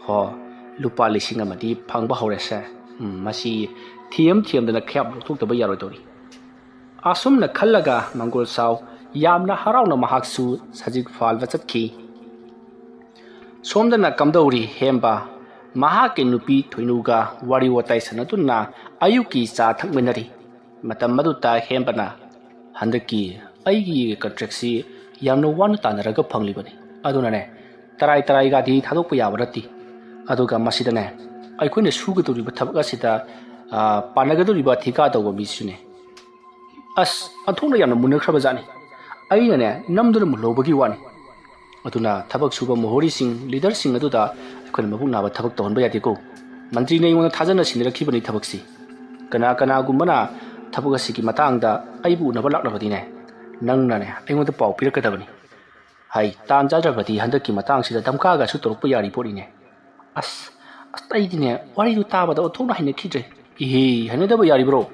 "ꯍꯣ, ꯂꯨꯄꯥ ꯂꯤꯁꯤꯡ ꯑꯃꯗꯤ ꯐꯪꯕ ꯍꯧꯔꯦꯁꯦ꯫ ꯎꯝ, ꯃꯁꯤ ꯊꯤꯌꯝ ꯊꯤꯌꯝꯗꯅ ꯈꯌꯥꯞ ꯂꯧꯊꯣꯛꯇꯕ ꯌꯥꯔꯣꯏꯗꯧꯔꯤ꯫" ꯑꯁꯨꯝꯅ ꯈꯜꯂꯒ ꯃꯪꯒꯣꯜ ꯖꯥꯎ ꯌꯥꯝꯅ ꯍꯔꯥꯎꯅ ꯃꯍꯥꯛꯁꯨ ꯁꯖꯤꯛ ꯐꯥꯜꯕ ꯆꯠꯈꯤ꯫ ꯁꯣꯝꯗꯅ ꯀꯝꯗꯧꯔꯤ ꯍꯦꯝꯕ? ꯃꯍꯥꯛꯀꯤ ꯅꯨꯄꯤ ꯊꯣꯏꯅꯨꯒ ꯋꯥꯔꯤ ꯋꯥꯇꯥꯏ ꯁꯥꯟꯅꯗꯨꯅ ꯑꯌꯨꯛꯀꯤ ꯆꯥ ꯊꯛꯃꯤꯟꯅꯔꯤ꯫ ꯃꯇꯝ ꯑꯗꯨꯗ ꯍꯦꯝꯕꯅ, "ꯍꯟꯗꯛꯀꯤ ꯑꯩꯒꯤ ꯀꯟꯇ꯭ꯔꯦꯛꯁꯤ ꯌꯥꯝꯅ ꯋꯥꯅ ꯇꯥꯟꯅꯔꯒ ꯐꯪꯂꯤꯕꯅꯤ꯫ ꯑꯗꯨꯅꯅꯦ, ꯇꯔꯥꯏ ꯇꯔꯥꯏꯒꯗꯤ ꯊꯥꯗꯣꯛꯄ ꯌꯥꯕ ꯅꯠꯇꯦ꯫ ꯑꯗꯨꯒ ꯃꯁꯤꯗꯅꯦ, ꯑꯩꯈꯣꯏꯅ ꯁꯨꯒꯗꯧꯔꯤꯕ ꯊꯕꯛ ꯑꯁꯤꯗ, ꯑ, ꯄꯥꯟꯅꯒꯗꯧꯔꯤꯕ ꯊꯤꯀꯥ ꯇꯧꯕ ꯃꯤꯁꯨꯅꯦ, ꯑꯁ, ꯑꯣꯟꯊꯣꯛꯅ ꯌꯥꯝꯅ ꯃꯨꯟꯅꯈ꯭ꯔꯕ ꯖꯥꯠꯅꯤ꯫ ꯑꯩꯅꯅꯦ, ꯅꯝꯗꯨꯅ ꯃꯨꯜꯍꯧꯕꯒꯤ ꯋꯥꯅꯤ꯫ ꯑꯗꯨꯅ ꯊꯕꯛ ꯁꯨꯕ ꯃꯣꯍꯣꯔꯤꯁꯤꯡ, ꯂꯤꯗꯔꯁꯤꯡ ꯑꯗꯨꯗ ꯑꯩꯈꯣꯏꯅ ꯃꯕꯨꯛ ꯅꯥꯕ ꯊꯕꯛ ꯇꯧꯍꯟꯕ ꯌꯥꯗꯦꯀꯣ꯫ ꯃꯟꯇ꯭ꯔꯤꯅ ꯑꯩꯉꯣꯟꯗ ꯊꯥꯖꯅ ꯁꯤꯟꯅꯔꯛꯈꯤꯕꯅꯤ ꯊꯕꯛꯁꯤ꯫ ꯀꯅꯥ ꯀꯅꯥꯒꯨꯝꯕꯅ ꯊꯕꯛ ꯑꯁꯤꯒꯤ ꯃꯇꯥꯡꯗ ꯑꯩꯕꯨ ꯎꯅꯕ ꯂꯥꯛꯂꯕꯗꯤꯅꯦ, ꯅꯪꯅꯅꯦ ꯑꯩꯉꯣꯟꯗ ꯄꯥꯎ ꯄꯤꯔꯛꯀꯗꯕꯅꯤ꯫ ꯍꯥꯏ, ꯇꯥꯟ ꯆꯥꯗ꯭ꯔꯕꯗꯤ ꯍꯟꯗꯛꯀꯤ ꯃꯇꯥꯡꯁꯤꯗ ꯙꯝꯀꯥꯒꯁꯨ ꯇꯧꯔꯛꯄ ꯌꯥꯔꯤ ꯄꯣꯠꯅꯤꯅꯦ꯫ ꯑꯁ, ꯑꯁ, ꯑꯩꯗꯤꯅꯦ ꯋꯥꯔꯤꯗꯨ ꯇꯥꯕꯗ ꯑꯣꯟꯊꯣꯛꯅ ꯍꯩꯅꯈꯤꯗ꯭ꯔꯦ꯫ ꯏꯍꯦ, ꯍꯩꯅꯗꯕ ꯌꯥꯔꯤꯕ꯭ꯔꯣ?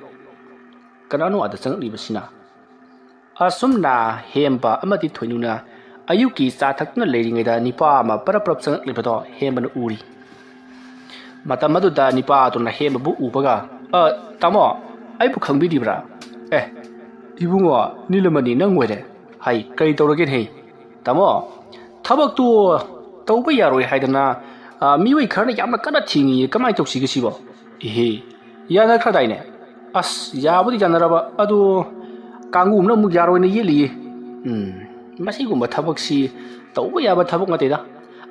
ꯀꯅꯥꯅꯣ ꯑꯥꯗ ꯆꯪꯉꯛꯂꯤꯕꯁꯤꯅ? ꯑꯁꯨꯝꯅ ꯍꯦꯝꯕ ꯑꯃꯗꯤ ꯊꯣꯏꯅꯨꯅ ꯑꯌꯨꯛꯀꯤ ꯆꯥ ꯊꯛꯇꯨꯅ ꯂꯩꯔꯤꯉꯩꯗ ꯅꯤꯄꯥ ꯑꯃ ꯄꯔꯞ ꯄꯔꯞ ꯆꯪꯉꯛꯂꯤꯕꯗꯣ ꯍꯦꯝꯕꯅ ꯎꯔꯤ꯫ ꯃꯇꯝ ꯑꯗꯨꯗ ꯅꯤꯄꯥ ꯑꯗꯨꯅ ꯍꯦꯝꯕꯕꯨ ꯎꯕꯒ, "ꯑ, ꯇꯥꯃꯣ, ꯑꯩꯕꯨ ꯈꯪꯕꯤꯔꯤꯕ꯭ꯔꯥ?" "ꯑꯦ, ꯏꯕꯨꯡꯉꯣ, ꯅꯤꯂꯃꯅꯤ ꯅꯪ ꯑꯣꯏꯔꯦ꯫ ꯍꯥꯏ, ꯀꯔꯤ ꯇꯧꯔꯒꯦꯅꯦ? ꯇꯥꯃꯣ, ꯊꯕꯛꯇꯨ ꯇꯧꯕ ꯌꯥꯔꯣꯏ ꯍꯥꯏꯗꯅ, ꯑ, ꯃꯤꯑꯣꯏ ꯈꯔꯅ ꯌꯥꯝꯅ ꯀꯟꯅ ꯊꯤꯡꯉꯤꯌꯦ, ꯀꯃꯥꯏꯅ ꯇꯧꯁꯤꯒꯦ ꯁꯤꯕꯣ?" "ꯏꯍꯦ, ꯌꯥꯅꯈ꯭ꯔꯗꯥꯏꯅꯦ?" "ꯑꯁ, ꯌꯥꯕꯨꯗꯤ ꯌꯥꯅꯔꯕ, ꯑꯗꯨ ꯀꯥꯡꯕꯨ ꯑꯃꯅ ꯑꯃꯨꯛ ꯌꯥꯔꯣꯏꯅ ꯌꯦꯠꯂꯤꯌꯦ꯫ ꯎꯝ, ꯃꯁꯤꯒꯨꯝꯕ ꯊꯕꯛꯁꯤ ꯇꯧꯕ ꯌꯥꯕ ꯊꯕꯛ ꯅꯠꯇꯦꯗ꯫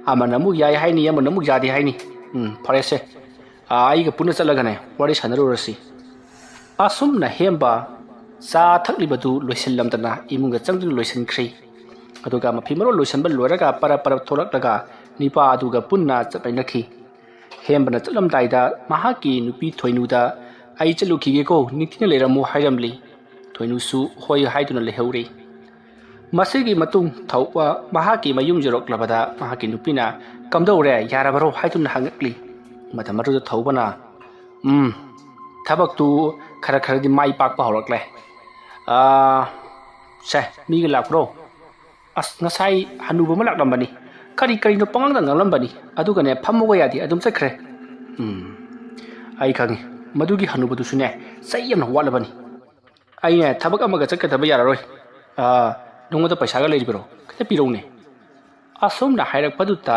ꯑꯃꯅ ꯑꯃꯨꯛ ꯌꯥꯏ ꯍꯥꯏꯅꯤ, ꯑꯃꯅ ꯑꯃꯨꯛ ꯌꯥꯗꯦ ꯍꯥꯏꯅꯤ꯫ ꯎꯝ, ꯐꯔꯦꯁꯦ, ꯑ, ꯑꯩꯒ ꯄꯨꯟꯅ ꯆꯠꯂꯒꯅꯦ ꯋꯥꯔꯤ ꯁꯥꯟꯅꯔꯨꯔꯁꯤ꯫" ꯑꯁꯨꯝꯅ ꯍꯦꯝꯕ ꯆꯥ ꯊꯛꯂꯤꯕꯗꯨ ꯂꯣꯏꯁꯤꯜꯂꯝꯗꯅ ꯏꯃꯨꯡꯗ ꯆꯪꯗꯨꯅ ꯂꯣꯏꯁꯤꯟꯈ꯭ꯔꯦ꯫ ꯑꯗꯨꯒ ꯃꯐꯤ ꯃꯔꯣꯜ ꯂꯣꯏꯁꯤꯟꯕ ꯂꯣꯏꯔꯒ ꯄꯔꯞ ꯄꯔꯞ ꯊꯣꯛꯂꯛꯂꯒ ꯅꯤꯄꯥ ꯑꯗꯨꯒ ꯄꯨꯟꯅ ꯆꯠꯃꯤꯟꯅꯈꯤ꯫ ꯍꯦꯝꯕꯅ ꯆꯠꯂꯝꯗꯥꯏꯗ ꯃꯍꯥꯛꯀꯤ ꯅꯨꯄꯤ ꯊꯣꯏꯅꯨꯗ, "ꯑꯩ ꯆꯠꯂꯨꯈꯤꯒꯦꯀꯣ, ꯅꯤꯡꯊꯤꯅ ꯂꯩꯔꯝꯃꯨ" ꯍꯥꯏꯔꯝꯂꯤ꯫ ꯊꯣꯏꯅꯨꯁꯨ ꯍꯣꯏ ꯍꯥꯏꯗꯨꯅ ꯂꯩꯍꯧꯔꯦ꯫ ꯃꯁꯤꯒꯤ ꯃꯇꯨꯡ ꯊꯧꯕ ꯃꯍꯥꯛꯀꯤ ꯃꯌꯨꯝ ꯌꯧꯔꯛꯂꯕꯗ ꯃꯍꯥꯛꯀꯤ ꯅꯨꯄꯤꯅ, "ꯀꯝꯗꯧꯔꯦ, ꯌꯥꯔꯕꯔꯣ?" ꯍꯥꯏꯗꯨꯅ ꯍꯪꯉꯛꯂꯤ꯫ ꯃꯇꯝ ꯑꯗꯨꯗ ꯊꯧꯕꯅ, "ꯎꯝ, ꯊꯕꯛꯇꯨ ꯈꯔ ꯈꯔꯗꯤ ꯃꯥꯏ ꯄꯥꯛꯄ ꯍꯧꯔꯛꯂꯦ꯫ ꯑꯥ, ꯁꯦ, ꯃꯤꯒ ꯂꯥꯛꯄ꯭ꯔꯣ? ꯑꯁ, ꯉꯁꯥꯏ ꯍꯅꯨꯕ ꯑꯃ ꯂꯥꯛꯂꯝꯕꯅꯤ꯫ ꯀꯔꯤ ꯀꯔꯤꯅꯣ ꯄꯉꯥꯡꯗ ꯉꯥꯡꯂꯝꯕꯅꯤ꯫ ꯑꯗꯨꯒꯅꯦ, ꯐꯝꯃꯨꯒ ꯌꯥꯗꯦ, ꯑꯗꯨꯝ ꯆꯠꯈ꯭ꯔꯦ꯫" "ꯎꯝ, ꯑꯩ ꯈꯪꯉꯤ꯫ ꯃꯗꯨꯒꯤ ꯍꯅꯨꯕꯗꯨꯁꯨꯅꯦ, ꯆꯩ ꯌꯥꯝꯅ ꯋꯥꯠꯂꯕꯅꯤ꯫ ꯑꯩꯅꯦ ꯊꯕꯛ ꯑꯃꯒ ꯆꯠꯀꯗꯕ ꯌꯥꯔꯔꯣꯏ꯫ ꯑꯥ, ꯅꯉꯣꯟꯗ ꯄꯩꯁꯥꯒ ꯂꯩꯔꯤꯕ꯭ꯔꯣ? ꯈꯤꯇ ꯄꯤꯔꯛꯎꯅꯦ꯫" ꯑꯁꯨꯝꯅ ꯍꯥꯏꯔꯛꯄꯗꯨꯗ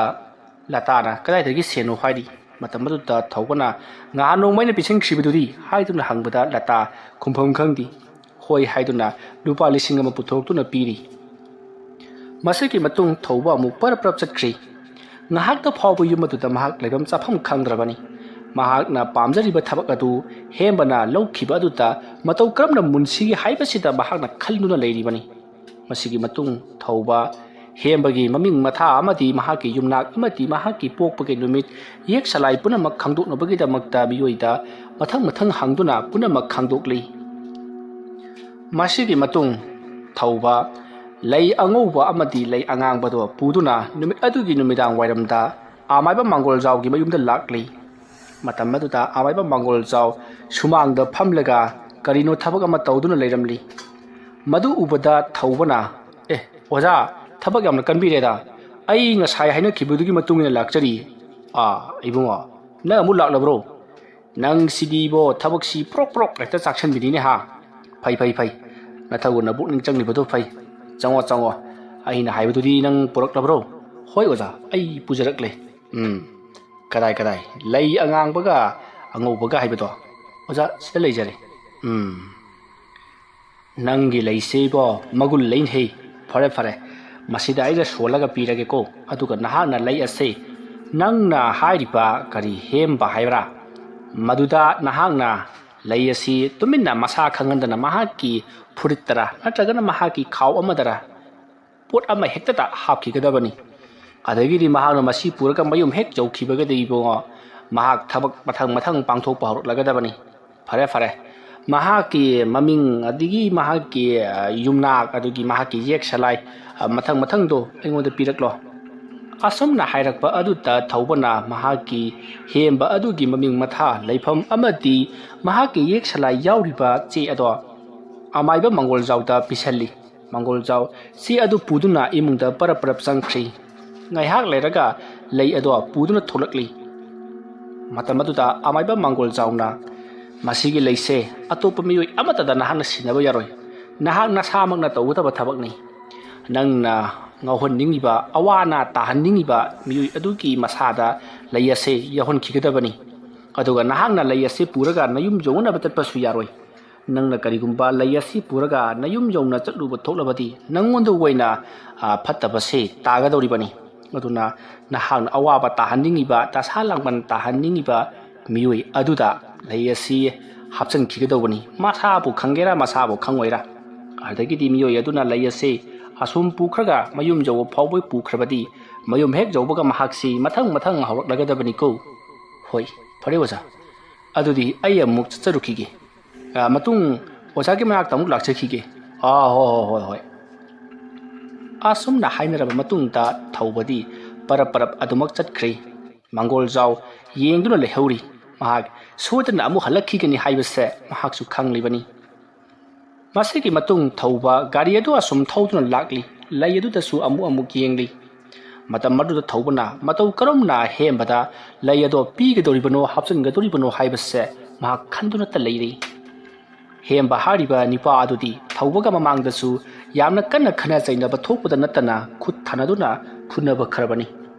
ꯂꯇꯥꯅ, "ꯀꯗꯥꯏꯗꯒꯤ ꯁꯦꯟꯅꯣ?" ꯍꯥꯏꯔꯤ꯫ ꯃꯇꯝ ꯑꯗꯨꯗ ꯊꯧꯕꯅ, "ꯉꯍꯥꯟ ꯅꯣꯡꯃ ꯑꯩꯅ ꯄꯤꯁꯤꯟꯈꯤꯕꯗꯨꯗꯤ?" ꯍꯥꯏꯗꯨꯅ ꯍꯪꯕꯗ ꯂꯇꯥ ꯈꯨꯝꯐꯝ ꯈꯪꯗꯦ꯫ "ꯍꯣꯏ" ꯍꯥꯏꯗꯨꯅ ꯂꯨꯄꯥ ꯂꯤꯁꯤꯡ ꯑꯃ ꯄꯨꯊꯣꯔꯛꯇꯨꯅ ꯄꯤꯔꯤ꯫ ꯃꯁꯤꯒꯤ ꯃꯇꯨꯡ ꯊꯧꯕ ꯑꯃꯨꯛ ꯄꯔꯞ ꯄꯔꯞ ꯆꯠꯈ꯭ꯔꯤ꯫ ꯉꯥꯏꯍꯥꯛꯇ ꯐꯥꯎꯕ ꯌꯨꯝ ꯑꯗꯨꯗ ꯃꯍꯥꯛ ꯂꯩꯐꯝ ꯆꯥꯐꯝ ꯈꯪꯗ꯭ꯔꯕꯅꯤ꯫ ꯃꯍꯥꯛꯅ ꯄꯥꯝꯖꯔꯤꯕ ꯊꯕꯛ ꯑꯗꯨ ꯍꯦꯝꯕꯅ ꯂꯧꯈꯤꯕ ꯑꯗꯨꯗ ꯃꯇꯧ ꯀꯔꯝꯅ ꯃꯨꯟꯁꯤꯒꯦ ꯍꯥꯏꯕꯁꯤꯗ ꯃꯍꯥꯛꯅ ꯈꯟꯗꯨꯅ ꯂꯩꯔꯤꯕꯅꯤ꯫ ꯃꯁꯤꯒꯤ ꯃꯇꯨꯡ ꯊꯧꯕ ꯍꯦꯝꯕꯒꯤ ꯃꯃꯤꯡ ꯃꯊꯥ ꯑꯃꯗꯤ ꯃꯍꯥꯛꯀꯤ ꯌꯨꯝꯅꯥꯛ ꯑꯃꯗꯤ ꯃꯍꯥꯛꯀꯤ ꯄꯣꯛꯄꯒꯤ ꯅꯨꯃꯤꯠ, ꯌꯦꯛ ꯁꯂꯥꯏ ꯄꯨꯝꯅꯃꯛ ꯈꯪꯗꯣꯛꯅꯕꯒꯤꯗꯃꯛꯇ ꯃꯤꯑꯣꯏꯗ ꯃꯊꯪ ꯃꯊꯪ ꯍꯪꯗꯨꯅ ꯄꯨꯝꯅꯃꯛ ꯈꯪꯗꯣꯛꯂꯤ꯫ ꯃꯁꯤꯒꯤ ꯃꯇꯨꯡ ꯊꯧꯕ ꯂꯩ ꯑꯉꯧꯕ ꯑꯃꯗꯤ ꯂꯩ ꯑꯉꯥꯡꯕꯗꯣ ꯄꯨꯗꯨꯅ ꯅꯨꯃꯤꯠ ꯑꯗꯨꯒꯤ ꯅꯨꯃꯤꯗꯥꯡ ꯋꯥꯏꯔꯝꯗ ꯑꯃꯥꯏꯕ ꯃꯥꯡꯒꯣꯜꯖꯥꯎꯒꯤ ꯃꯌꯨꯝꯗ ꯂꯥꯛꯂꯤ꯫ ꯃꯇꯝ ꯑꯗꯨꯗ ꯑꯃꯥꯏꯕ ꯃꯥꯡꯒꯣꯜꯖꯥꯎ ꯁꯨꯃꯥꯡꯗ ꯐꯝꯂꯒ ꯀꯔꯤꯅꯣ ꯊꯕꯛ ꯑꯃ ꯇꯧꯗꯨꯅ ꯂꯩꯔꯝꯂꯤ꯫ ꯃꯗꯨ ꯎꯕꯗ ꯊꯧꯕꯅ, "ꯑꯦ, ꯑꯣꯖꯥ, ꯊꯕꯛ ꯌꯥꯝꯅ ꯀꯟꯕꯤꯔꯦꯗ꯫ ꯑꯩ ꯉꯁꯥꯏ ꯍꯥꯏꯅꯈꯤꯕꯗꯨꯒꯤ ꯃꯇꯨꯡ ꯏꯟꯅ ꯂꯥꯛꯆꯔꯤ꯫ ꯑꯥ, ꯏꯕꯨꯡꯉꯣ, ꯅꯪ ꯑꯃꯨꯛ ꯂꯥꯛꯂꯕ꯭ꯔꯣ? ꯅꯪ ꯁꯤꯗꯤꯕꯣ ꯊꯕꯛꯁꯤ ꯄ꯭ꯔꯣꯛ ꯄ꯭ꯔꯣꯛ ꯍꯦꯛꯇ ꯆꯥꯛꯁꯟꯕꯤꯅꯤꯅꯦ ꯍꯥ? ꯐꯩ, ꯐꯩ, ꯐꯩ꯫ ꯅꯊꯧꯒ ꯅꯕꯨꯛꯅꯤꯡ ꯆꯪꯂꯤꯕꯗꯣ ꯐꯩ꯫ ꯆꯪꯉꯣ, ꯆꯪꯉꯣ꯫ ꯑꯩꯅ ꯍꯥꯏꯕꯗꯨꯗꯤ ꯅꯪ ꯄꯨꯔꯛꯂꯕ꯭ꯔꯣ?" "ꯍꯣꯏ ꯑꯣꯖꯥ, ꯑꯩ ꯄꯨꯖꯔꯛꯂꯦ꯫" "ꯎꯝ, ꯀꯗꯥꯏ, ꯀꯗꯥꯏ? ꯂꯩ ꯑꯉꯥꯡꯕꯒ ꯑꯉꯧꯕꯒ ꯍꯥꯏꯕꯗꯣ?" "ꯑꯣꯖꯥ, ꯁꯤꯗ ꯂꯩꯖꯔꯦ꯫" "ꯎꯝ, ꯅꯪꯒꯤ ꯂꯩꯁꯤꯕꯣ ꯃꯒꯨꯟ ꯂꯩꯅꯦꯍꯦ꯫ ꯐꯔꯦ, ꯐꯔꯦ, ꯃꯁꯤꯗ ꯑꯩꯅ ꯁꯣꯜꯂꯒ ꯄꯤꯔꯒꯦꯀꯣ꯫ ꯑꯗꯨꯒ ꯅꯍꯥꯛꯅ ꯂꯩ ꯑꯁꯤ ꯅꯪꯅ ꯍꯥꯏꯔꯤꯕ ꯀꯔꯤ ꯍꯦꯝꯕ ꯍꯥꯏꯕ꯭ꯔꯥ? ꯃꯗꯨꯗ ꯅꯍꯥꯛꯅ ꯂꯩ ꯑꯁꯤ ꯇꯨꯃꯤꯟꯅ ꯃꯁꯥ ꯈꯪꯍꯟꯗꯅ ꯃꯍꯥꯛꯀꯤ ꯐꯨꯔꯤꯠꯇꯔꯥ ꯅꯠꯇ꯭ꯔꯒꯅ ꯃꯍꯥꯛꯀꯤ ꯈꯥꯎ ꯑꯃꯗꯔ ꯄꯣꯠ ꯑꯃ ꯍꯦꯛꯇꯗ ꯍꯥꯞꯈꯤꯒꯗꯕꯅꯤ꯫ ꯑꯗꯒꯤꯗꯤ ꯃꯍꯥꯛꯅ ꯃꯁꯤ ꯄꯨꯔꯒ ꯃꯌꯨꯝ ꯍꯦꯛ ꯌꯧꯈꯤꯕꯒꯗꯤ ꯏꯕꯨꯡꯉꯣ, ꯃꯍꯥꯛ ꯊꯕꯛ ꯃꯊꯪ ꯃꯊꯪ ꯄꯥꯡꯊꯣꯛꯄ ꯍꯧꯔꯛꯂꯒꯗꯕꯅꯤ꯫" "ꯐꯔꯦ, ꯐꯔꯦ꯫ ꯃꯍꯥꯛꯀꯤ ꯃꯃꯤꯡ ꯑꯗꯒꯤ ꯃꯍꯥꯛꯀꯤ, ꯑ, ꯌꯨꯝꯅꯥꯛ ꯑꯗꯨꯒꯤ ꯃꯍꯥꯛꯀꯤ ꯌꯦꯛ ꯁꯂꯥꯏ, ꯑ, ꯃꯊꯪ ꯃꯊꯪꯗꯣ ꯑꯩꯉꯣꯟꯗ ꯄꯤꯔꯛꯂꯣ꯫" ꯑꯁꯨꯝꯅ ꯍꯥꯏꯔꯛꯄ ꯑꯗꯨꯗ ꯊꯧꯕꯅ ꯃꯍꯥꯛꯀꯤ ꯍꯦꯝꯕ ꯑꯗꯨꯒꯤ ꯃꯃꯤꯡ ꯃꯊꯥ, ꯂꯩꯐꯝ ꯑꯃꯗꯤ ꯃꯍꯥꯛꯀꯤ ꯌꯦꯛ ꯁꯂꯥꯏ ꯌꯥꯎꯔꯤꯕ ꯆꯦ ꯑꯗꯣ ꯑꯃꯥꯏꯕ ꯃꯪꯒꯣꯜꯖꯥꯎꯗ ꯄꯤꯁꯜꯂꯤ꯫ ꯃꯪꯒꯣꯜꯖꯥꯎ ꯆꯦ ꯑꯗꯨ ꯄꯨꯗꯨꯅ ꯏꯃꯨꯡꯗ ꯄꯔꯞ ꯄꯔꯞ ꯆꯪꯈ꯭ꯔꯤ꯫ ꯉꯥꯏꯍꯥꯛ ꯂꯩꯔꯒ ꯂꯩ ꯑꯗꯣ ꯄꯨꯗꯨꯅ ꯊꯣꯛꯂꯛꯂꯤ꯫ ꯃꯇꯝ ꯑꯗꯨꯗ ꯑꯃꯥꯏꯕ ꯃꯪꯒꯣꯜꯖꯥꯎꯅ, "ꯃꯁꯤꯒꯤ ꯂꯩꯁꯦ ꯑꯇꯣꯞꯄ ꯃꯤꯑꯣꯏ ꯑꯃꯠꯇꯗ ꯅꯍꯥꯛꯅ ꯁꯤꯟꯅꯕ ꯌꯥꯔꯣꯏ꯫ ꯅꯍꯥꯛ ꯅꯁꯥꯃꯛꯅ ꯇꯧꯒꯗꯕ ꯊꯕꯛꯅꯤ꯫ ꯅꯪꯅ ꯉꯥꯎꯍꯟꯅꯤꯡꯉꯤꯕ, ꯑꯋꯥ ꯑꯅꯥ ꯇꯥꯍꯟꯅꯤꯡꯉꯤꯕ ꯃꯤꯑꯣꯏ ꯑꯗꯨꯒꯤ ꯃꯁꯥꯗ ꯂꯩ ꯑꯁꯦ ꯌꯥꯎꯍꯟꯈꯤꯒꯗꯕꯅꯤ꯫ ꯑꯗꯨꯒ ꯅꯍꯥꯛꯅ ꯂꯩ ꯑꯁꯦ ꯄꯨꯔꯒ ꯅꯌꯨꯝ ꯌꯧꯅꯅꯕ ꯆꯠꯄꯁꯨ ꯌꯥꯔꯣꯏ꯫ ꯅꯪꯅ ꯀꯔꯤꯒꯨꯝꯕ ꯂꯩ ꯑꯁꯤ ꯄꯨꯔꯒ ꯅꯌꯨꯝ ꯌꯧꯅ ꯆꯠꯂꯨꯕ ꯊꯣꯛꯂꯕꯗꯤ ꯅꯪꯉꯣꯟꯗ ꯑꯣꯏꯅ, ꯑ, ꯐꯠꯇꯕꯁꯦ ꯇꯥꯒꯗꯧꯔꯤꯕꯅꯤ꯫ ꯑꯗꯨꯅ ꯅꯍꯥꯛꯅ ꯑꯋꯥꯕ ꯇꯥꯍꯟꯅꯤꯡꯉꯤꯕ, ꯗꯁꯥ ꯂꯥꯡꯕꯟ ꯇꯥꯍꯟꯅꯤꯡꯉꯤꯕ ꯃꯤꯑꯣꯏ ꯑꯗꯨꯗ ꯂꯩ ꯑꯁꯤ ꯍꯥꯞꯆꯤꯟꯈꯤꯒꯗꯧꯕꯅꯤ꯫ ꯃꯁꯥꯕꯨ ꯈꯪꯒꯦꯔꯥ, ꯃꯁꯥꯕꯨ ꯈꯪꯉꯣꯏꯔꯥ?" ꯑꯗꯒꯤꯗꯤ ꯃꯤꯑꯣꯏ ꯑꯗꯨꯅ ꯂꯩ ꯑꯁꯤ ꯑꯁꯨꯝ ꯄꯨꯈ꯭ꯔꯒ ꯃꯌꯨꯝ ꯌꯧꯕ ꯐꯥꯎꯕ ꯄꯨꯈ꯭ꯔꯕꯗꯤ, ꯃꯌꯨꯝ ꯍꯦꯛ ꯌꯧꯕꯒ ꯃꯍꯥꯛꯁꯤ ꯃꯊꯪ ꯃꯊꯪ ꯍꯧꯔꯛꯂꯒꯗꯕꯅꯤꯀꯣ꯫ ꯍꯣꯏ, ꯐꯔꯦ ꯑꯣꯖꯥ, ꯑꯗꯨꯗꯤ ꯑꯩ ꯑꯃꯨꯛ ꯆꯠꯆꯔꯨꯈꯤꯒꯦ꯫ ꯑ, ꯃꯇꯨꯡ ꯑꯣꯖꯥꯒꯤ ꯃꯅꯥꯛꯇ ꯑꯃꯨꯛ ꯂꯥꯛꯆꯈꯤꯒꯦ꯫ ꯑꯥ, ꯍꯣꯏ, ꯍꯣꯏ, ꯍꯣꯏ, ꯍꯣꯏ꯫ ꯑꯁꯨꯝꯅ ꯍꯥꯏꯅꯔꯕ ꯃꯇꯨꯡꯗ ꯊꯧꯕꯗꯤ ꯄꯔꯞ ꯄꯔꯞ ꯑꯗꯨꯃꯛ ꯆꯠꯈ꯭ꯔꯦ꯫ ꯃꯪꯒꯣꯜꯖꯥꯎ ꯌꯦꯡꯗꯨꯅ ꯂꯩꯍꯧꯔꯤ꯫ ꯃꯍꯥꯛ ꯁꯣꯏꯗꯅ ꯑꯃꯨꯛ ꯍꯜꯂꯛꯈꯤꯒꯅꯤ ꯍꯥꯏꯕꯁꯦ ꯃꯍꯥꯛꯁꯨ ꯈꯪꯂꯤꯕꯅꯤ꯫ ꯃꯁꯤꯒꯤ ꯃꯇꯨꯡ ꯊꯧꯕ ꯒꯥꯔꯤ ꯑꯗꯨ ꯑꯁꯨꯝ ꯊꯧꯗꯨꯅ ꯂꯥꯛꯂꯤ꯫ ꯂꯩ ꯑꯗꯨꯗꯁꯨ ꯑꯃꯨꯛ ꯑꯃꯨꯛ ꯌꯦꯡꯂꯤ꯫ ꯃꯇꯝ ꯑꯗꯨꯗ ꯊꯧꯕꯅ ꯃꯇꯧ ꯀꯔꯝꯅ ꯍꯦꯝꯕꯗ ꯂꯩ ꯑꯗꯣ ꯄꯤꯒꯗꯧꯔꯤꯕꯅꯣ, ꯍꯥꯞꯆꯤꯟꯒꯗꯧꯔꯤꯕꯅꯣ ꯍꯥꯏꯕꯁꯦ ꯃꯍꯥꯛ ꯈꯟꯗꯨꯅꯇ ꯂꯩꯔꯤ꯫ ꯍꯦꯝꯕ ꯍꯥꯏꯔꯤꯕ ꯅꯨꯄꯥ ꯑꯗꯨꯗꯤ ꯊꯧꯕꯒ ꯃꯃꯥꯡꯗꯁꯨ ꯌꯥꯝꯅ ꯀꯟꯅ ꯈꯠꯅ ꯆꯩꯅꯕ ꯊꯣꯛꯄꯗ ꯅꯠꯇꯅ ꯈꯨꯠ ꯊꯥꯅꯗꯨꯅ ꯐꯨꯅꯕ ꯈꯔꯕꯅꯤ꯫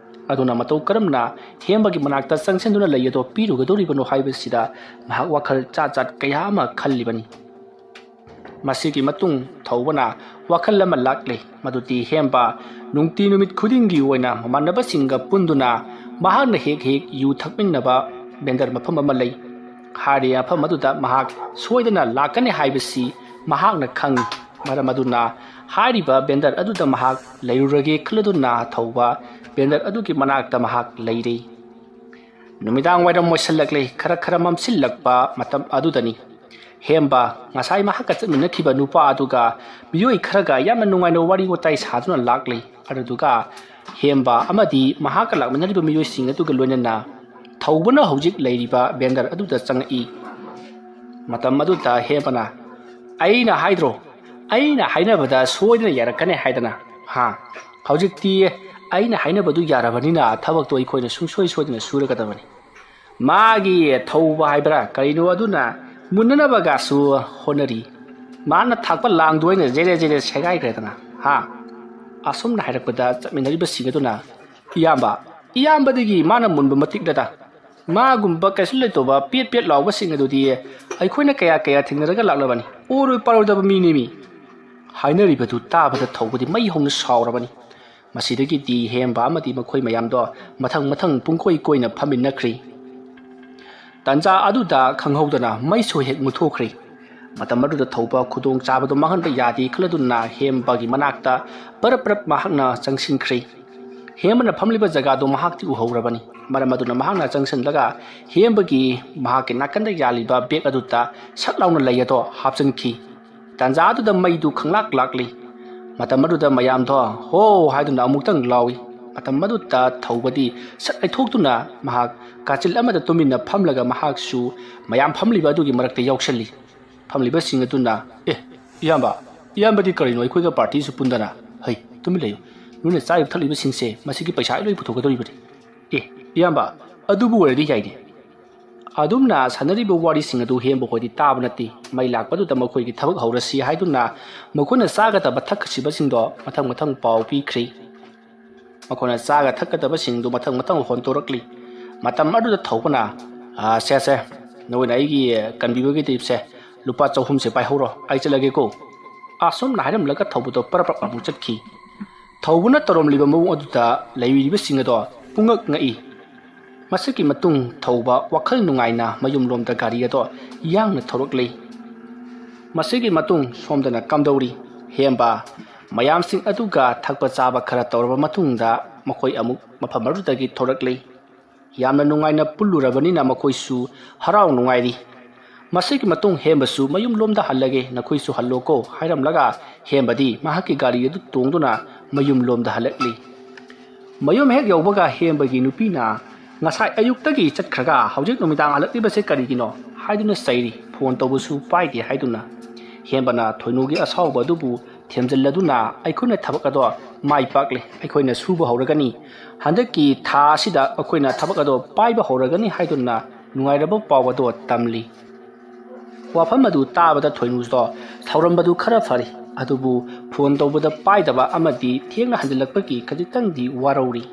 ꯑꯗꯨꯅ ꯃꯇꯧ ꯀꯔꯝꯅ ꯍꯦꯝꯕꯒꯤ ꯃꯅꯥꯛꯇ ꯆꯪꯁꯤꯟꯗꯨꯅ ꯂꯩ ꯑꯗꯣ ꯄꯤꯔꯨꯒꯗꯧꯔꯤꯕꯅꯣ ꯍꯥꯏꯕꯁꯤꯗ ꯃꯍꯥꯛ ꯋꯥꯈꯜ ꯆꯥꯠ ꯆꯥꯠ ꯀꯌꯥ ꯑꯃ ꯈꯜꯂꯤꯕꯅꯤ꯫ ꯃꯁꯤꯒꯤ ꯃꯇꯨꯡ ꯊꯧꯕꯅ ꯋꯥꯈꯜ ꯑꯃ ꯂꯥꯛꯂꯦ, ꯃꯗꯨꯗꯤ ꯍꯦꯝꯕ ꯅꯨꯡꯇꯤ ꯅꯨꯃꯤꯠ ꯈꯨꯗꯤꯡꯒꯤ ꯑꯣꯏꯅ ꯃꯃꯥꯟꯅꯕꯁꯤꯡꯒ ꯄꯨꯟꯗꯨꯅ ꯃꯍꯥꯛꯅ ꯍꯦꯛ ꯍꯦꯛ ꯌꯨ ꯊꯛꯃꯤꯟꯅꯕ ꯕꯦꯟꯗꯔ ꯃꯐꯝ ꯑꯃ ꯂꯩ꯫ ꯍꯥꯏꯔꯤꯕ ꯃꯐꯝ ꯑꯗꯨꯗ ꯃꯍꯥꯛ ꯁꯣꯏꯗꯅ ꯂꯥꯛꯀꯅꯤ ꯍꯥꯏꯕꯁꯤ ꯃꯍꯥꯛꯅ ꯈꯪꯏ꯫ ꯃꯔꯝ ꯑꯗꯨꯅ ꯍꯥꯏꯔꯤꯕ ꯕꯦꯟꯗꯔ ꯑꯗꯨꯗ ꯃꯍꯥꯛ ꯂꯩꯔꯨꯔꯒꯦ ꯈꯜꯂꯗꯨꯅ ꯊꯧꯕ ꯕꯦꯟꯗꯔ ꯑꯗꯨꯒꯤ ꯃꯅꯥꯛꯇ ꯃꯍꯥꯛ ꯂꯩꯔꯦ꯫ ꯅꯨꯃꯤꯗꯥꯡ ꯋꯥꯏꯔꯝ ꯑꯣꯏꯁꯜꯂꯛꯂꯦ꯫ ꯈꯔ ꯈꯔ ꯃꯝꯁꯤꯜꯂꯛꯄ ꯃꯇꯝ ꯑꯗꯨꯗꯅꯤ꯫ ꯍꯦꯝꯕ ꯉꯁꯥꯏ ꯃꯍꯥꯛꯀ ꯆꯠꯃꯤꯟꯅꯈꯤꯕ ꯅꯨꯄꯥ ꯑꯗꯨꯒ ꯃꯤꯑꯣꯏ ꯈꯔꯒ ꯌꯥꯝꯅ ꯅꯨꯡꯉꯥꯏꯅ ꯋꯥꯔꯤ ꯋꯥꯇꯥꯏ ꯁꯥꯗꯨꯅ ꯂꯥꯛꯂꯤ꯫ ꯑꯗꯨꯗꯨꯒ ꯍꯦꯝꯕ ꯑꯃꯗꯤ ꯃꯍꯥꯛꯀ ꯂꯥꯛꯃꯤꯟꯅꯔꯤꯕ ꯃꯤꯑꯣꯏꯁꯤꯡ ꯑꯗꯨꯒ ꯂꯣꯏꯅꯅ ꯊꯧꯕꯅ ꯍꯧꯖꯤꯛ ꯂꯩꯔꯤꯕ ꯕꯦꯟꯗꯔ ꯑꯗꯨꯗ ꯆꯪꯉꯛꯏ꯫ ꯃꯇꯝ ꯑꯗꯨꯗ ꯍꯦꯝꯕꯅ, "ꯑꯩꯅ ꯍꯥꯏꯗ꯭ꯔꯣ, ꯑꯩꯅ ꯍꯥꯏꯅꯕꯗ ꯁꯣꯏꯗꯅ ꯌꯥꯔꯛꯀꯅꯤ ꯍꯥꯏꯗꯅ? ꯍꯥ? ꯍꯧꯖꯤꯛꯇꯤ ꯑꯩꯅ ꯍꯥꯏꯅꯕꯗꯨ ꯌꯥꯔꯕꯅꯤꯅ ꯊꯕꯛꯇꯣ ꯑꯩꯈꯣꯏꯅ ꯁꯨꯡꯁꯣꯏ ꯁꯣꯏꯗꯅ ꯁꯨꯔꯒꯗꯕꯅꯤ꯫ ꯃꯥꯒꯤ ꯊꯧꯕ ꯍꯥꯏꯕ꯭ꯔꯥ ꯀꯔꯤꯅꯣ ꯑꯗꯨꯅ ꯃꯨꯟꯅꯅꯕꯒꯁꯨ ꯍꯣꯠꯅꯔꯤ꯫ ꯃꯥꯅ ꯊꯥꯛꯄ ꯂꯥꯡꯗꯣ ꯑꯩꯅ ꯖꯦꯔꯦ ꯖꯦꯔꯦ ꯁꯦꯒꯥꯏꯈ꯭ꯔꯦꯗꯅ, ꯍꯥ?" ꯑꯁꯨꯝꯅ ꯍꯥꯏꯔꯛꯄꯗ ꯆꯠꯃꯤꯟꯅꯔꯤꯕꯁꯤꯡ ꯑꯗꯨꯅ, "ꯏꯌꯥꯝꯕ, ꯏꯌꯥꯝꯕꯗꯒꯤ ꯃꯥꯅ ꯃꯨꯟꯕ ꯃꯇꯤꯛ ꯅꯠꯇ꯫ ꯃꯥꯒꯨꯝꯕ ꯀꯩꯁꯨ ꯂꯩꯇꯧꯕ ꯄꯦꯠ ꯄꯦꯠ ꯂꯥꯎꯕꯁꯤꯡ ꯑꯗꯨꯗꯤ ꯑꯩꯈꯣꯏꯅ ꯀꯌꯥ ꯀꯌꯥ ꯊꯦꯡꯅꯔꯒ ꯂꯥꯛꯂꯕꯅꯤ꯫ ꯑꯣꯏꯔꯣꯏ ꯄꯥꯔꯣꯏꯗꯕ ꯃꯤꯅꯦꯃꯤ꯫" ꯍꯥꯏꯅꯔꯤꯕꯗꯨ ꯇꯥꯕꯗ ꯊꯧꯕꯗꯤ ꯃꯩ ꯍꯧꯅ ꯁꯥꯎꯔꯕꯅꯤ꯫ ꯃꯁꯤꯗꯒꯤꯗꯤ ꯍꯦꯝꯕ ꯑꯃꯗꯤ ꯃꯈꯣꯏ ꯃꯌꯥꯝꯗꯣ ꯃꯊꯪ ꯃꯊꯪ ꯄꯨꯡꯀꯣꯏ ꯀꯣꯏꯅ ꯐꯝꯃꯤꯟꯅꯈ꯭ꯔꯤ꯫ ꯇꯥꯟꯖꯥ ꯑꯗꯨꯗ ꯈꯪꯍꯧꯗꯅ ꯃꯩꯁꯨ ꯍꯦꯛ ꯃꯨꯠꯊꯣꯛꯈ꯭ꯔꯦ꯫ ꯃꯇꯝ ꯑꯗꯨꯗ ꯊꯧꯕ ꯈꯨꯗꯣꯡ ꯆꯥꯕꯗꯨ ꯃꯥꯡꯍꯟꯕ ꯌꯥꯗꯦ ꯈꯜꯂꯗꯨꯅ ꯍꯦꯝꯕꯒꯤ ꯃꯅꯥꯛꯇ ꯄꯔꯞ ꯄꯔꯞ ꯃꯍꯥꯛꯅ ꯆꯪꯁꯤꯟꯈ꯭ꯔꯦ꯫ ꯍꯦꯝꯕꯅ ꯐꯝꯂꯤꯕ ꯖꯒꯥꯗꯨ ꯃꯍꯥꯛꯇꯤ ꯎꯍꯧꯔꯕꯅꯤ꯫ ꯃꯔꯝ ꯑꯗꯨꯅ ꯃꯍꯥꯛꯅ ꯆꯪꯁꯤꯜꯂꯒ ꯍꯦꯝꯕꯒꯤ ꯃꯍꯥꯛꯀꯤ ꯅꯥꯀꯟꯗ ꯌꯥꯜꯂꯤꯕ ꯕꯦꯒ ꯑꯗꯨꯗ ꯁꯠ ꯂꯥꯎꯅ ꯂꯩ ꯑꯗꯣ ꯍꯥꯞꯆꯤꯟꯈꯤ꯫ ꯇꯥꯟꯖꯥ ꯑꯗꯨꯗ ꯃꯩꯗꯨ ꯈꯪꯂꯥꯛ ꯂꯥꯛꯂꯤ꯫ ꯃꯇꯝ ꯑꯗꯨꯗ ꯃꯌꯥꯝꯗꯣ "ꯍꯣ" ꯍꯥꯏꯗꯨꯅ ꯑꯃꯨꯛꯇꯪ ꯂꯥꯎꯏ꯫ ꯃꯇꯝ ꯑꯗꯨꯗ ꯊꯧꯕꯗꯤ ꯁꯠ ꯂꯩꯊꯣꯛꯇꯨꯅ ꯃꯍꯥꯛ ꯀꯥꯆꯤꯜ ꯑꯃꯗ ꯇꯨꯃꯤꯟꯅ ꯐꯝꯂꯒ ꯃꯍꯥꯛꯁꯨ ꯃꯌꯥꯝ ꯐꯝꯂꯤꯕ ꯑꯗꯨꯒꯤ ꯃꯔꯛꯇ ꯌꯥꯎꯁꯜꯂꯤ꯫ ꯐꯝꯂꯤꯕꯁꯤꯡ ꯑꯗꯨꯅ, "ꯑꯦ, ꯏꯌꯥꯝꯕ, ꯏꯌꯥꯝꯕꯗꯤ ꯀꯔꯤꯅꯣ ꯑꯩꯈꯣꯏꯒ ꯄꯥꯔꯇꯤꯁꯨ ꯄꯨꯟꯗꯅ?" "ꯍꯩ, ꯇꯨꯃꯤꯟ ꯂꯩꯌꯨ꯫ ꯅꯣꯏꯅ ꯆꯥꯔꯤꯕ ꯊꯛꯂꯤꯕꯁꯤꯡꯁꯦ ꯃꯁꯤꯒꯤ ꯄꯩꯁꯥ ꯑꯩ ꯂꯣꯏ ꯄꯨꯊꯣꯛꯀꯗꯧꯔꯤꯕꯅꯤ꯫ ꯑꯦ, ꯏꯌꯥꯝꯕ, ꯑꯗꯨꯕꯨ ꯑꯣꯏꯔꯗꯤ ꯌꯥꯏꯅꯦ꯫" ꯑꯗꯨꯝꯅ ꯁꯥꯟꯅꯔꯤꯕ ꯋꯥꯔꯤꯁꯤꯡ ꯑꯗꯨ ꯍꯦꯝꯕ ꯍꯣꯏꯗꯤ ꯇꯥꯕ ꯅꯠꯇꯦ꯫ ꯃꯩ ꯂꯥꯛꯄꯗꯨꯗ ꯃꯈꯣꯏꯒꯤ ꯊꯕꯛ ꯍꯧꯔꯁꯤ ꯍꯥꯏꯗꯨꯅ ꯃꯈꯣꯏꯅ ꯆꯥꯒꯗꯕ ꯊꯛꯀꯁꯤꯕꯁꯤꯡꯗꯣ ꯃꯊꯪ ꯃꯊꯪ ꯄꯥꯎ ꯄꯤꯈ꯭ꯔꯤ꯫ ꯃꯈꯣꯏꯅ ꯆꯥꯒ ꯊꯛꯀꯗꯕꯁꯤꯡꯗꯨ ꯃꯊꯪ ꯃꯊꯪ ꯍꯣꯟꯗꯣꯔꯛꯂꯤ꯫ ꯃꯇꯝ ꯑꯗꯨꯗ ꯊꯧꯕꯅ, "ꯑꯥ, ꯁꯦ, ꯁꯦ, ꯅꯣꯏꯅ ꯑꯩꯒꯤ ꯀꯟꯕꯤꯕꯒꯤ ꯇꯤꯞꯁꯦ ꯂꯨꯄꯥ ꯆꯍꯨꯝꯁꯦ ꯄꯥꯏꯍꯧꯔꯣ, ꯑꯩ ꯆꯠꯂꯒꯦꯀꯣ꯫" ꯑꯁꯨꯝꯅ ꯍꯥꯏꯔꯝꯂꯒ ꯊꯧꯕꯗꯣ ꯄꯔꯞ ꯄꯔꯞ ꯑꯃꯨꯛ ꯆꯠꯈꯤ꯫ ꯊꯧꯕꯅ ꯇꯧꯔꯝꯂꯤꯕ ꯃꯑꯣꯡ ꯑꯗꯨꯗ ꯂꯩꯕꯤꯔꯤꯕꯁꯤꯡ ꯑꯗꯣ ꯄꯨꯡꯉꯛ ꯉꯛꯏ꯫ ꯃꯁꯤꯒꯤ ꯃꯇꯨꯡ ꯊꯧꯕ ꯋꯥꯈꯜ ꯅꯨꯡꯉꯥꯏꯅ ꯃꯌꯨꯝꯂꯣꯝꯗ ꯒꯥꯔꯤ ꯑꯗꯣ ꯌꯥꯡꯅ ꯊꯧꯔꯛꯂꯤ꯫ ꯃꯁꯤꯒꯤ ꯃꯇꯨꯡ ꯁꯣꯝꯗꯅ ꯀꯝꯗꯧꯔꯤ? ꯍꯦꯝꯕ ꯃꯌꯥꯝꯁꯤꯡ ꯑꯗꯨꯒ ꯊꯛꯄ ꯆꯥꯕ ꯈꯔ ꯇꯧꯔꯕ ꯃꯇꯨꯡꯗ ꯃꯈꯣꯏ ꯑꯃꯨꯛ ꯃꯐꯝ ꯑꯗꯨꯗꯒꯤ ꯊꯣꯔꯛꯂꯤ꯫ ꯌꯥꯝꯅ ꯅꯨꯡꯉꯥꯏꯅ ꯄꯨꯜꯂꯨꯔꯕꯅꯤꯅ ꯃꯈꯣꯏꯁꯨ ꯍꯔꯥꯎ ꯅꯨꯡꯉꯥꯏꯔꯤ꯫ ꯃꯁꯤꯒꯤ ꯃꯇꯨꯡ ꯍꯦꯝꯕꯁꯨ "ꯃꯌꯨꯝꯂꯣꯝꯗ ꯍꯜꯂꯒꯦ, ꯅꯈꯣꯏꯁꯨ ꯍꯜꯂꯣꯀꯣ" ꯍꯥꯏꯔꯝꯂꯒ ꯍꯦꯝꯕꯗꯤ ꯃꯍꯥꯛꯀꯤ ꯒꯥꯔꯤ ꯑꯗꯨ ꯇꯣꯡꯗꯨꯅ ꯃꯌꯨꯝꯂꯣꯝꯗ ꯍꯜꯂꯛꯂꯤ꯫ ꯃꯌꯨꯝ ꯍꯦꯛ ꯌꯧꯕꯒ ꯍꯦꯝꯕꯒꯤ ꯅꯨꯄꯤꯅ "ꯉꯁꯥꯏ ꯑꯌꯨꯛꯇꯒꯤ ꯆꯠꯈ꯭ꯔꯒ ꯍꯧꯖꯤꯛ ꯅꯨꯃꯤꯗꯥꯡ ꯍꯜꯂꯛꯂꯤꯕꯁꯦ ꯀꯔꯤꯒꯤꯅꯣ?" ꯍꯥꯏꯗꯨꯅ ꯆꯩꯔꯤ꯫ ꯐꯣꯟ ꯇꯧꯕꯁꯨ ꯄꯥꯏꯗꯦ ꯍꯥꯏꯗꯨꯅ꯫ ꯍꯦꯝꯕꯅ ꯊꯣꯏꯅꯨꯒꯤ ꯑꯁꯥꯎꯕ ꯑꯗꯨꯕꯨ ꯊꯦꯝꯖꯤꯜꯂꯗꯨꯅ "ꯑꯩꯈꯣꯏꯅ ꯊꯕꯛ ꯑꯗꯣ ꯃꯥꯏ ꯄꯥꯛꯂꯦ, ꯑꯩꯈꯣꯏꯅ ꯁꯨꯕ ꯍꯧꯔꯒꯅꯤ, ꯍꯟꯗꯛꯀꯤ ꯊꯥ ꯑꯁꯤꯗ ꯑꯩꯈꯣꯏꯅ ꯊꯕꯛ ꯑꯗꯣ ꯄꯥꯏꯕ ꯍꯧꯔꯒꯅꯤ" ꯍꯥꯏꯗꯨꯅ ꯅꯨꯡꯉꯥꯏꯔꯕ ꯄꯥꯎ ꯑꯗꯣ ꯇꯝꯂꯤ꯫ ꯋꯥꯐꯝ ꯑꯗꯨ ꯇꯥꯕꯗ ꯊꯣꯏꯅꯨꯗꯣ ꯁꯥꯎꯔꯝꯕꯗꯨ ꯈꯔ ꯐꯔꯤ, ꯑꯗꯨꯕꯨ ꯐꯣꯟ ꯇꯧꯕꯗ ꯄꯥꯏꯗꯕ ꯑꯃꯗꯤ ꯊꯦꯡꯅ ꯍꯟꯖꯤꯜꯂꯛꯄꯒꯤ ꯈꯖꯤꯛꯇꯪꯗꯤ ꯋꯥꯔꯧꯔꯤ꯫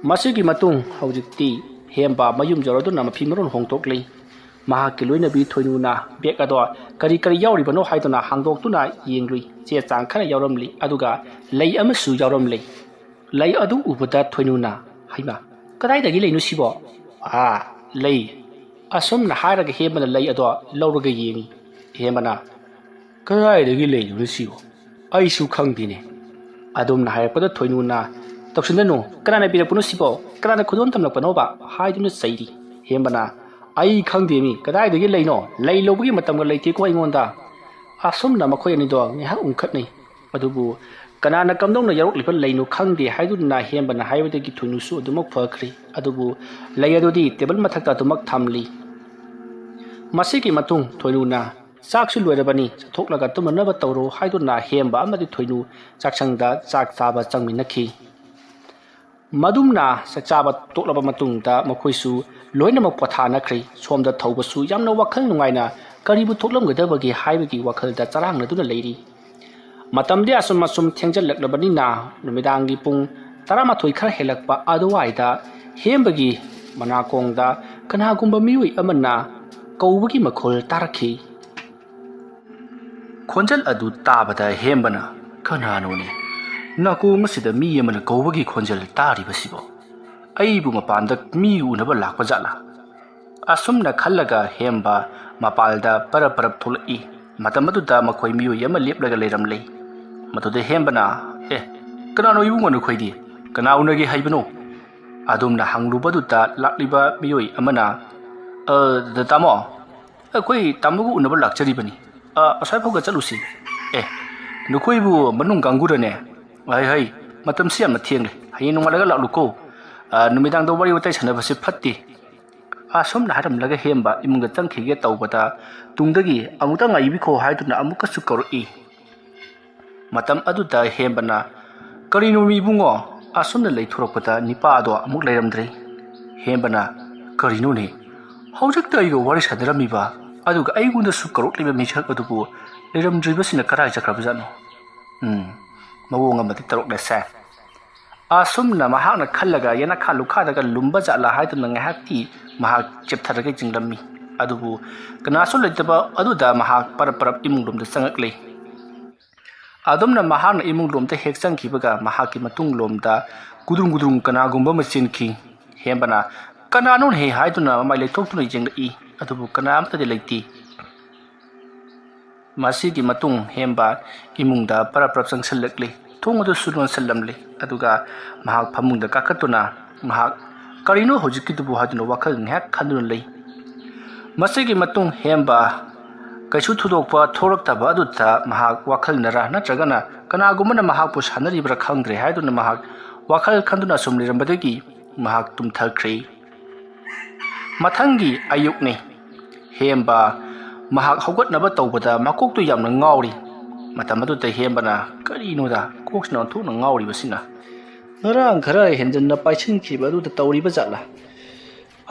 ꯃꯁꯤꯒꯤ ꯃꯇꯨꯡ ꯍꯧꯖꯤꯛꯇꯤ ꯍꯦꯝꯕ ꯃꯌꯨꯝ ꯌꯧꯔꯗꯨꯅ ꯃꯐꯤ ꯃꯔꯣꯟ ꯍꯣꯡꯗꯣꯛꯂꯤ꯫ ꯃꯍꯥꯛꯀꯤ ꯂꯣꯏꯅꯕꯤ ꯊꯣꯏꯅꯨꯅ ꯕꯦꯒ ꯑꯗꯣ ꯀꯔꯤ ꯀꯔꯤ ꯌꯥꯎꯔꯤꯕꯅꯣ ꯍꯥꯏꯗꯨꯅ ꯍꯥꯡꯗꯣꯛꯇꯨꯅ ꯌꯦꯡꯂꯨꯏ꯫ ꯆꯦ ꯆꯥꯡ ꯈꯔ ꯌꯥꯎꯔꯝꯂꯤ, ꯑꯗꯨꯒ ꯂꯩ ꯑꯃꯁꯨ ꯌꯥꯎꯔꯝꯂꯤ꯫ ꯂꯩ ꯑꯗꯨ ꯎꯕꯗ ꯊꯣꯏꯅꯨꯅ, "ꯍꯩꯃꯥ, ꯀꯗꯥꯏꯗꯒꯤ ꯂꯩꯅꯣ ꯁꯤꯕꯣ?" "ꯑꯥ, ꯂꯩ꯫" ꯑꯁꯨꯝꯅ ꯍꯥꯏꯔꯒ ꯍꯦꯝꯕꯅ ꯂꯩ ꯑꯗꯣ ꯂꯧꯔꯒ ꯌꯦꯡꯉꯤ꯫ ꯍꯦꯝꯕꯅ, "ꯀꯗꯥꯏꯗꯒꯤ ꯂꯩꯅꯣ ꯁꯤꯕꯣ? ꯑꯩꯁꯨ ꯈꯪꯗꯦꯅꯦ"꯫ ꯑꯗꯨꯝꯅ ꯍꯥꯏꯔꯛꯄꯗ ꯊꯣꯏꯅꯨꯅ, "ꯇꯧꯁꯤꯟꯗꯅꯨ, ꯀꯅꯥꯅ ꯄꯤꯔꯛꯄꯅꯣ ꯁꯤꯕꯣ? ꯀꯅꯥꯅ ꯈꯨꯗꯣꯟ ꯊꯝꯂꯛꯄꯅꯣꯕ?" ꯍꯥꯏꯗꯨꯅ ꯆꯩꯔꯤ꯫ ꯍꯦꯝꯕꯅ, "ꯑꯩ ꯈꯪꯗꯦ ꯃꯤ, ꯀꯗꯥꯏꯗꯒꯤ ꯂꯩꯅꯣ? ꯂꯩ ꯂꯧꯕꯒꯤ ꯃꯇꯝꯒ ꯂꯩꯇꯦꯀꯣ ꯑꯩꯉꯣꯟꯗ"꯫ ꯑꯁꯨꯝꯅ ꯃꯈꯣꯏ ꯑꯅꯤꯗꯣ ꯉꯥꯏꯍꯥꯛ ꯎꯪꯈꯠꯅꯩ꯫ ꯑꯗꯨꯕꯨ ꯀꯅꯥꯅ ꯀꯝꯗꯧꯅ ꯌꯥꯎꯔꯛꯂꯤꯕ ꯂꯩꯅꯣ ꯈꯪꯗꯦ ꯍꯥꯏꯗꯨꯅ ꯍꯦꯝꯕꯅ ꯍꯥꯏꯕꯗꯒꯤ ꯊꯣꯏꯅꯨꯁꯨ ꯑꯗꯨꯃꯛ ꯐꯈ꯭ꯔꯦ꯫ ꯑꯗꯨꯕꯨ ꯂꯩ ꯑꯗꯨꯗꯤ ꯇꯦꯕꯜ ꯃꯊꯛꯇ ꯑꯗꯨꯃꯛ ꯊꯝꯂꯤ꯫ ꯃꯁꯤꯒꯤ ꯃꯇꯨꯡ ꯊꯣꯏꯅꯨꯅ "ꯆꯥꯛꯁꯨ ꯂꯣꯏꯔꯕꯅꯤ, ꯆꯠꯊꯣꯛꯂꯒ ꯇꯨꯝꯅꯅꯕ ꯇꯧꯔꯣ" ꯍꯥꯏꯗꯨꯅ ꯍꯦꯝꯕ ꯑꯃꯗꯤ ꯊꯣꯏꯅꯨ ꯆꯥꯛꯁꯪꯗ ꯆꯥꯛ ꯆꯥꯕ ꯆꯪꯃꯤꯟꯅꯈꯤ꯫ ꯃꯗꯨꯝꯅ ꯆꯥꯛ ꯆꯥꯕ ꯇꯣꯛꯂꯕ ꯃꯇꯨꯡꯗ ꯃꯈꯣꯏꯁꯨ ꯂꯣꯏꯅꯃꯛ ꯄꯣꯊꯥꯅꯈ꯭ꯔꯦ꯫ ꯁꯣꯝꯗ ꯊꯧꯕꯁꯨ ꯌꯥꯝꯅ ꯋꯥꯈꯜ ꯅꯨꯡꯉꯥꯏꯅ ꯀꯔꯤꯕꯨ ꯊꯣꯛꯂꯝꯒꯗꯕꯒꯦ ꯍꯥꯏꯕꯒꯤ ꯋꯥꯈꯜꯗ ꯆꯔꯥꯡꯅꯗꯨꯅ ꯂꯩꯔꯤ꯫ ꯃꯇꯝꯗꯤ ꯑꯁꯨꯝ ꯑꯁꯨꯝ ꯊꯦꯡꯖꯜꯂꯛꯂꯕꯅꯤꯅ ꯅꯨꯃꯤꯗꯥꯡꯒꯤ ꯄꯨꯡ ꯇꯔꯥꯃꯥꯊꯣꯏ ꯈꯔ ꯍꯦꯜꯂꯛꯄ ꯑꯗꯨꯋꯥꯏꯗ ꯍꯦꯝꯕꯒꯤ ꯃꯅꯥꯀꯣꯡꯗ ꯀꯅꯥꯒꯨꯝꯕ ꯃꯤꯑꯣꯏ ꯑꯃꯅ ꯀꯧꯕꯒꯤ ꯃꯈꯣꯜ ꯇꯥꯔꯛꯈꯤ꯫ ꯈꯣꯟꯖꯦꯜ ꯑꯗꯨ ꯇꯥꯕꯗ ꯍꯦꯝꯕꯅ, "ꯀꯅꯥꯅꯣꯅꯦ? ꯅꯥꯀꯣꯡ ꯑꯁꯤꯗ ꯃꯤ ꯑꯃꯅ ꯀꯧꯕꯒꯤ ꯈꯣꯟꯖꯦꯜ ꯇꯥꯔꯤꯕꯁꯤꯕꯣ? ꯑꯩꯕꯨ ꯃꯄꯥꯟꯗ ꯃꯤ ꯎꯅꯕ ꯂꯥꯛꯄ ꯖꯥꯠꯂꯥ?" ꯑꯁꯨꯝꯅ ꯈꯜꯂꯒ ꯍꯦꯝꯕ ꯃꯄꯥꯜꯗ ꯄꯔꯞ ꯄꯔꯞ ꯊꯣꯛꯂꯛꯏ꯫ ꯃꯇꯝ ꯑꯗꯨꯗ ꯃꯈꯣꯏ ꯃꯤꯑꯣꯏ ꯑꯃ ꯂꯦꯞꯂꯒ ꯂꯩꯔꯝꯂꯦ꯫ ꯃꯗꯨꯗ ꯍꯦꯝꯕꯅ, "ꯑꯦ, ꯀꯅꯥꯅꯣ ꯏꯕꯨꯡꯉꯣ ꯅꯈꯣꯏꯗꯤ? ꯀꯅꯥ ꯎꯅꯒꯦ ꯍꯥꯏꯕꯅꯣ?" ꯑꯗꯨꯝꯅ ꯍꯪꯂꯨꯕꯗꯨꯗ ꯂꯥꯛꯂꯤꯕ ꯃꯤꯑꯣꯏ ꯑꯃꯅ, "ꯑ, ꯗ-, ꯇꯥꯃꯣ, ꯑꯩꯈꯣꯏ ꯇꯥꯃꯣꯒ ꯎꯅꯕ ꯂꯥꯛꯆꯔꯤꯕꯅꯤ꯫ ꯑ, ꯑꯁ꯭ꯋꯥꯏ ꯐꯥꯎꯒ ꯆꯠꯂꯨꯁꯤ꯫ ꯑꯦ, ꯅꯈꯣꯏꯕꯨ ꯃꯅꯨꯡ ꯀꯥꯡꯕꯨꯔꯅꯦ? ꯍꯩ, ꯍꯩ, ꯃꯇꯝꯁꯤ ꯌꯥꯝꯅ ꯊꯦꯡꯂꯦ꯫ ꯍꯌꯦꯡ ꯅꯣꯡꯉꯥꯜꯂꯒ ꯂꯥꯛꯂꯨꯀꯣ꯫ ꯑ, ꯅꯨꯃꯤꯗꯥꯡꯗ ꯋꯥꯔꯤ ꯋꯥꯇꯥꯏ ꯁꯥꯟꯅꯕꯁꯤ ꯐꯠꯇꯦ"꯫ ꯑꯁꯨꯝꯅ ꯍꯥꯏꯔꯝꯂꯒ ꯍꯦꯝꯕ ꯏꯃꯨꯡꯗ ꯆꯪꯈꯤꯒꯦ ꯇꯧꯕꯗ ꯇꯨꯡꯗꯒꯤ "ꯑꯃꯨꯛꯇ ꯉꯥꯏꯕꯤꯈꯣ" ꯍꯥꯏꯗꯨꯅ ꯑꯃꯨꯛꯀꯁꯨ ꯀꯧꯔꯛꯏ꯫ ꯃꯇꯝ ꯑꯗꯨꯗ ꯍꯦꯝꯕꯅ, "ꯀꯔꯤꯅꯣ ꯃꯤ ꯏꯕꯨꯡꯉꯣ?" ꯑꯁꯨꯝꯅ ꯂꯩꯊꯣꯔꯛꯄꯗ ꯅꯤꯄꯥ ꯑꯗꯣ ꯑꯃꯨꯛ ꯂꯩꯔꯝꯗ꯭ꯔꯦ꯫ ꯍꯦꯝꯕꯅ, "ꯀꯔꯤꯅꯣꯅꯦ? ꯍꯧꯖꯤꯛꯇ ꯑꯩꯒ ꯋꯥꯔꯤ ꯁꯥꯟꯅꯔꯝꯃꯤꯕ, ꯑꯗꯨꯒ ꯑꯩꯉꯣꯟꯗꯁꯨ ꯀꯧꯔꯛꯂꯤꯕ ꯃꯤꯁꯛ ꯑꯗꯨꯕꯨ ꯂꯩꯔꯝꯗ꯭ꯔꯤꯕꯁꯤꯅ ꯀꯗꯥꯏ ꯆꯠꯈ꯭ꯔꯕꯖꯥꯠꯅꯣ? ꯎꯝ, ꯃꯑꯣꯡ ꯑꯃꯗꯤ ꯇꯧꯔꯛꯂꯦꯁꯦ"꯫ ꯑꯁꯨꯝꯅ ꯃꯍꯥꯛꯅ ꯈꯜꯂꯒ ꯌꯦꯅꯈꯥ ꯂꯨꯈꯥꯗꯒ ꯂꯨꯝꯕ ꯖꯥꯠꯂꯥ ꯍꯥꯏꯗꯨꯅ ꯉꯥꯏꯍꯥꯛꯇꯤ ꯃꯍꯥꯛ ꯆꯦꯞꯊꯔꯒ ꯌꯦꯡꯂꯝꯃꯤ꯫ ꯑꯗꯨꯕꯨ ꯀꯅꯥꯁꯨ ꯂꯩꯇꯕ ꯑꯗꯨꯗ ꯃꯍꯥꯛ ꯄꯔꯞ ꯄꯔꯞ ꯏꯃꯨꯡ ꯂꯣꯝꯗ ꯆꯪꯉꯛꯂꯦ꯫ ꯑꯗꯨꯝꯅ ꯃꯍꯥꯛꯅ ꯏꯃꯨꯡ ꯂꯣꯝꯗ ꯍꯦꯛ ꯆꯪꯈꯤꯕꯒ ꯃꯍꯥꯛꯀꯤ ꯃꯇꯨꯡ ꯂꯣꯝꯗ ꯒꯨꯗ꯭ꯔꯨꯡ ꯒꯨꯗ꯭ꯔꯨꯡ ꯀꯅꯥꯒꯨꯝꯕ ꯑꯃ ꯆꯦꯟꯈꯤ꯫ ꯍꯦꯝꯕꯅ "ꯀꯅꯥꯅꯣꯅꯦꯍꯦ?" ꯍꯥꯏꯗꯨꯅ ꯃꯃꯥꯏ ꯂꯩꯊꯣꯛꯇꯨꯅ ꯌꯦꯡꯂꯛꯏ꯫ ꯑꯗꯨꯕꯨ ꯀꯅꯥ ꯑꯃꯠꯇꯗꯤ ꯂꯩꯇꯦ꯫ ꯃꯁꯤꯒꯤ ꯃꯇꯨꯡ ꯍꯦꯝꯕ ꯏꯃꯨꯡꯗ ꯄꯔꯞ ꯄꯔꯞ ꯆꯪꯁꯤꯜꯂꯛꯂꯤ꯫ ꯊꯣꯡ ꯑꯗꯨꯁꯨ ꯂꯣꯟꯁꯤꯜꯂꯝꯂꯤ꯫ ꯑꯗꯨꯒ ꯃꯍꯥꯛ ꯐꯃꯨꯡꯗ ꯀꯥꯈꯠꯇꯨꯅ ꯃꯍꯥꯛ "ꯀꯔꯤꯅꯣ ꯍꯧꯖꯤꯛꯀꯤꯗꯨꯕꯨ?" ꯍꯥꯏꯗꯨꯅ ꯋꯥꯈꯜ ꯉꯥꯏꯍꯥꯛ ꯈꯟꯗꯨꯅ ꯂꯩ꯫ ꯃꯁꯤꯒꯤ ꯃꯇꯨꯡ ꯍꯦꯝꯕ ꯀꯩꯁꯨ ꯊꯣꯏꯗꯣꯛꯄ ꯊꯣꯛꯂꯛꯇꯕ ꯑꯗꯨꯗ ꯃꯍꯥꯛ ꯋꯥꯈꯜꯅꯔ ꯅꯠꯇ꯭ꯔꯒꯅ ꯀꯅꯥꯒꯨꯝꯕꯅ ꯃꯍꯥꯛꯄꯨ ꯁꯥꯟꯅꯔꯤꯕ꯭ꯔꯥ ꯈꯪꯗ꯭ꯔꯦ ꯍꯥꯏꯗꯨꯅ ꯃꯍꯥꯛ ꯋꯥꯈꯜ ꯈꯟꯗꯨꯅ ꯁꯨꯝ ꯂꯩꯔꯝꯕꯗꯒꯤ ꯃꯍꯥꯛ ꯇꯨꯝꯊꯈ꯭ꯔꯦ꯫ ꯃꯊꯪꯒꯤ ꯑꯌꯨꯛꯅꯤ꯫ ꯍꯦꯝꯕ ꯃꯍꯥꯛ ꯍꯧꯒꯠꯅꯕ ꯇꯧꯕꯗ ꯃꯀꯣꯛꯇꯨ ꯌꯥꯝꯅ ꯉꯥꯎꯔꯤ꯫ ꯃꯇꯝ ꯑꯗꯨꯗ ꯍꯦꯝꯕꯅ "ꯀꯔꯤꯅꯣꯗ ꯀꯣꯛꯁꯤꯅ ꯑꯣꯟꯊꯣꯛꯅ ꯉꯥꯎꯔꯤꯕꯁꯤꯅ? ꯉꯔꯥꯡ ꯈꯔ ꯍꯦꯟꯖꯟꯅ ꯄꯥꯏꯁꯤꯟꯈꯤꯕ ꯑꯗꯨꯗ ꯇꯧꯔꯤꯕ ꯖꯥꯠꯂꯥ?"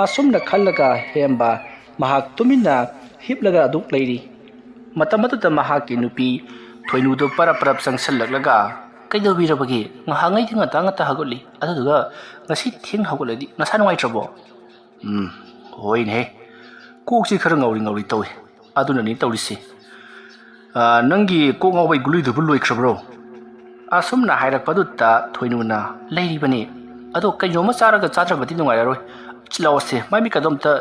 ꯑꯁꯨꯝꯅ ꯈꯜꯂꯒ ꯍꯦꯝꯕ ꯃꯍꯥꯛ ꯇꯨꯃꯤꯟꯅ ꯍꯤꯞꯂꯒ ꯑꯗꯨꯛ ꯂꯩꯔꯤ꯫ ꯃꯇꯝ ꯑꯗꯨꯗ ꯃꯍꯥꯛꯀꯤ ꯅꯨꯄꯤ ꯊꯣꯏꯅꯨꯗꯨ ꯄꯔꯞ ꯄꯔꯞ ꯆꯪꯁꯤꯜꯂꯛꯂꯒ, "ꯀꯩꯗꯧꯕꯤꯔꯕꯒꯦ? ꯉꯍꯥꯟꯉꯩꯗꯤ ꯉꯟꯇꯥ ꯉꯟꯇꯥ ꯍꯧꯒꯠꯂꯤ, ꯑꯗꯨꯗꯨꯒ ꯉꯁꯤ ꯊꯦꯡꯅ ꯍꯧꯒꯠꯂꯗꯤ ꯅꯁꯥ ꯅꯨꯡꯉꯥꯏꯇ꯭ꯔꯕꯣ?" "ꯎꯝ, ꯍꯣꯏꯅꯦ, ꯀꯣꯛꯁꯤ ꯈꯔ ꯉꯥꯎꯔꯤ ꯉꯥꯎꯔꯤ ꯇꯧꯏ, ꯑꯗꯨꯅꯅꯤ ꯇꯧꯔꯤꯁꯦ꯫ ꯑ, ꯅꯪꯒꯤ ꯀꯣꯛ ꯉꯥꯎꯕꯩ ꯒꯨꯂꯤꯗꯨꯕꯨ ꯂꯣꯏꯈ꯭ꯔꯕ꯭ꯔꯣ?" ꯑꯁꯨꯝꯅ ꯍꯥꯏꯔꯛꯄꯗꯨꯗ ꯊꯣꯏꯅꯨꯅ, "ꯂꯩꯔꯤꯕꯅꯤ, ꯑꯗꯣ ꯀꯩꯅꯣꯝꯃ ꯆꯥꯔꯒ ꯆꯥꯗ꯭ꯔꯕꯗꯤ ꯅꯨꯡꯉꯥꯏꯔꯔꯣꯏ꯫ ꯂꯥꯛꯑꯣꯁꯦ, ꯃꯥꯏ ꯃꯤꯠꯀꯗꯣ ꯑꯝꯇ,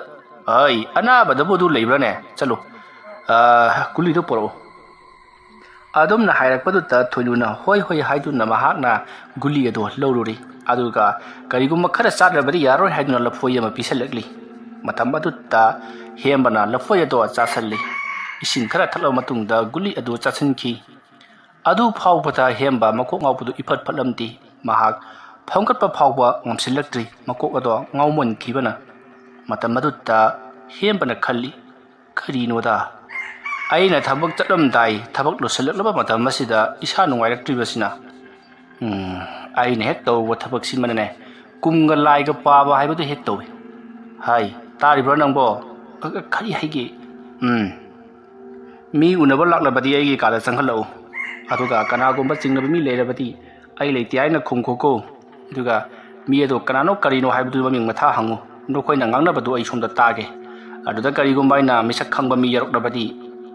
ꯑꯩ ꯑꯅꯥꯕꯗꯕꯨ ꯑꯗꯨ ꯂꯩꯕ꯭ꯔꯥꯅꯦ? ꯆꯠꯂꯨ, ꯑ, ꯒꯨꯂꯤꯗꯣ ꯄꯨꯔꯛꯎ꯫" ꯑꯗꯨꯝꯅ ꯍꯥꯏꯔꯛꯄꯗꯨꯗ ꯊꯣꯏꯅꯨꯅ ꯍꯣꯏ ꯍꯣꯏ ꯍꯥꯏꯗꯨꯅ ꯃꯍꯥꯛꯅ ꯒꯨꯂꯤ ꯑꯗꯨ ꯂꯧꯔꯨꯔꯤ꯫ ꯑꯗꯨꯒ ꯀꯔꯤꯒꯨꯝꯕ ꯈꯔ ꯆꯥꯗ꯭ꯔꯕꯗꯤ ꯌꯥꯔꯣꯏ ꯍꯥꯏꯗꯨꯅ ꯂꯐꯣꯏ ꯑꯃ ꯄꯤꯁꯜꯂꯛꯂꯤ꯫ ꯃꯇꯝ ꯑꯗꯨꯗ ꯍꯦꯝꯕꯅ ꯂꯐꯣꯏ ꯑꯗꯣ ꯆꯥꯁꯜꯂꯤ꯫ ꯏꯁꯤꯡ ꯈꯔ ꯊꯛꯂꯕ ꯃꯇꯨꯡꯗ ꯒꯨꯂꯤ ꯑꯗꯨ ꯆꯥꯁꯤꯟꯈꯤ꯫ ꯑꯗꯨ ꯐꯥꯎꯕꯗ ꯍꯦꯝꯕ ꯃꯀꯣꯛ ꯉꯥꯎꯕꯗꯨ ꯏꯐꯠ ꯐꯠꯂꯝꯗꯦ꯫ ꯃꯍꯥꯛ ꯐꯝꯒꯠꯄ ꯐꯥꯎꯕ ꯉꯝꯁꯤꯜꯂꯛꯇ꯭ꯔꯤ, ꯃꯀꯣꯛ ꯑꯗꯣ ꯉꯥꯎꯃꯟꯈꯤꯕꯅ꯫ ꯃꯇꯝ ꯑꯗꯨꯗ ꯍꯦꯝꯕꯅ ꯈꯜꯂꯤ, "ꯀꯔꯤꯅꯣꯗ? ꯑꯩꯅ ꯊꯕꯛ ꯆꯠꯂꯝꯗꯥꯏ, ꯊꯕꯛ ꯂꯣꯏꯁꯤꯜꯂꯛꯂꯕ ꯃꯇꯝ ꯑꯁꯤꯗ ꯏꯁꯥ ꯅꯨꯡꯉꯥꯏꯔꯛꯇ꯭ꯔꯤꯕꯁꯤꯅ? ꯎꯝ, ꯑꯩꯅ ꯍꯦꯛ ꯇꯧꯕ ꯊꯕꯛꯁꯤꯃꯅꯅꯦ, ꯀꯨꯝꯒ ꯂꯥꯏꯒ ꯄꯥꯕ ꯍꯥꯏꯕꯗꯨ ꯍꯦꯛ ꯇꯧꯏ꯫ ꯍꯥꯏ, ꯇꯥꯔꯤꯕ꯭ꯔꯥ ꯅꯪꯕꯣ? ꯑ, ꯀꯔꯤ ꯍꯥꯏꯒꯦ? ꯎꯝ, ꯃꯤ ꯎꯅꯕ ꯂꯥꯛꯂꯕꯗꯤ ꯑꯩꯒꯤ ꯀꯥꯗ ꯆꯪꯍꯜꯂꯛꯎ꯫ ꯑꯗꯨꯒ ꯀꯅꯥꯒꯨꯝꯕ ꯆꯤꯡꯅꯕ ꯃꯤ ꯂꯩꯔꯕꯗꯤ ꯑꯩ ꯂꯩꯇꯦ ꯍꯥꯏꯅ ꯈꯨꯝꯈꯣꯀꯣ꯫ ꯑꯗꯨꯒ ꯃꯤ ꯑꯗꯣ ꯀꯅꯥꯅꯣ ꯀꯔꯤꯅꯣ ꯍꯥꯏꯕꯗꯨ ꯃꯃꯤꯡ ꯃꯊꯥ ꯍꯪꯉꯨ꯫ ꯅꯈꯣꯏꯅ ꯉꯥꯡꯅꯕꯗꯨ ꯑꯩ ꯁꯣꯝꯗ ꯇꯥꯒꯦ꯫ ꯑꯗꯨꯗ ꯀꯔꯤꯒꯨꯝꯕ ꯑꯩꯅ ꯃꯤꯁꯛ ꯈꯪꯕ ꯃꯤ ꯌꯥꯎꯔꯛꯂꯕꯗꯤ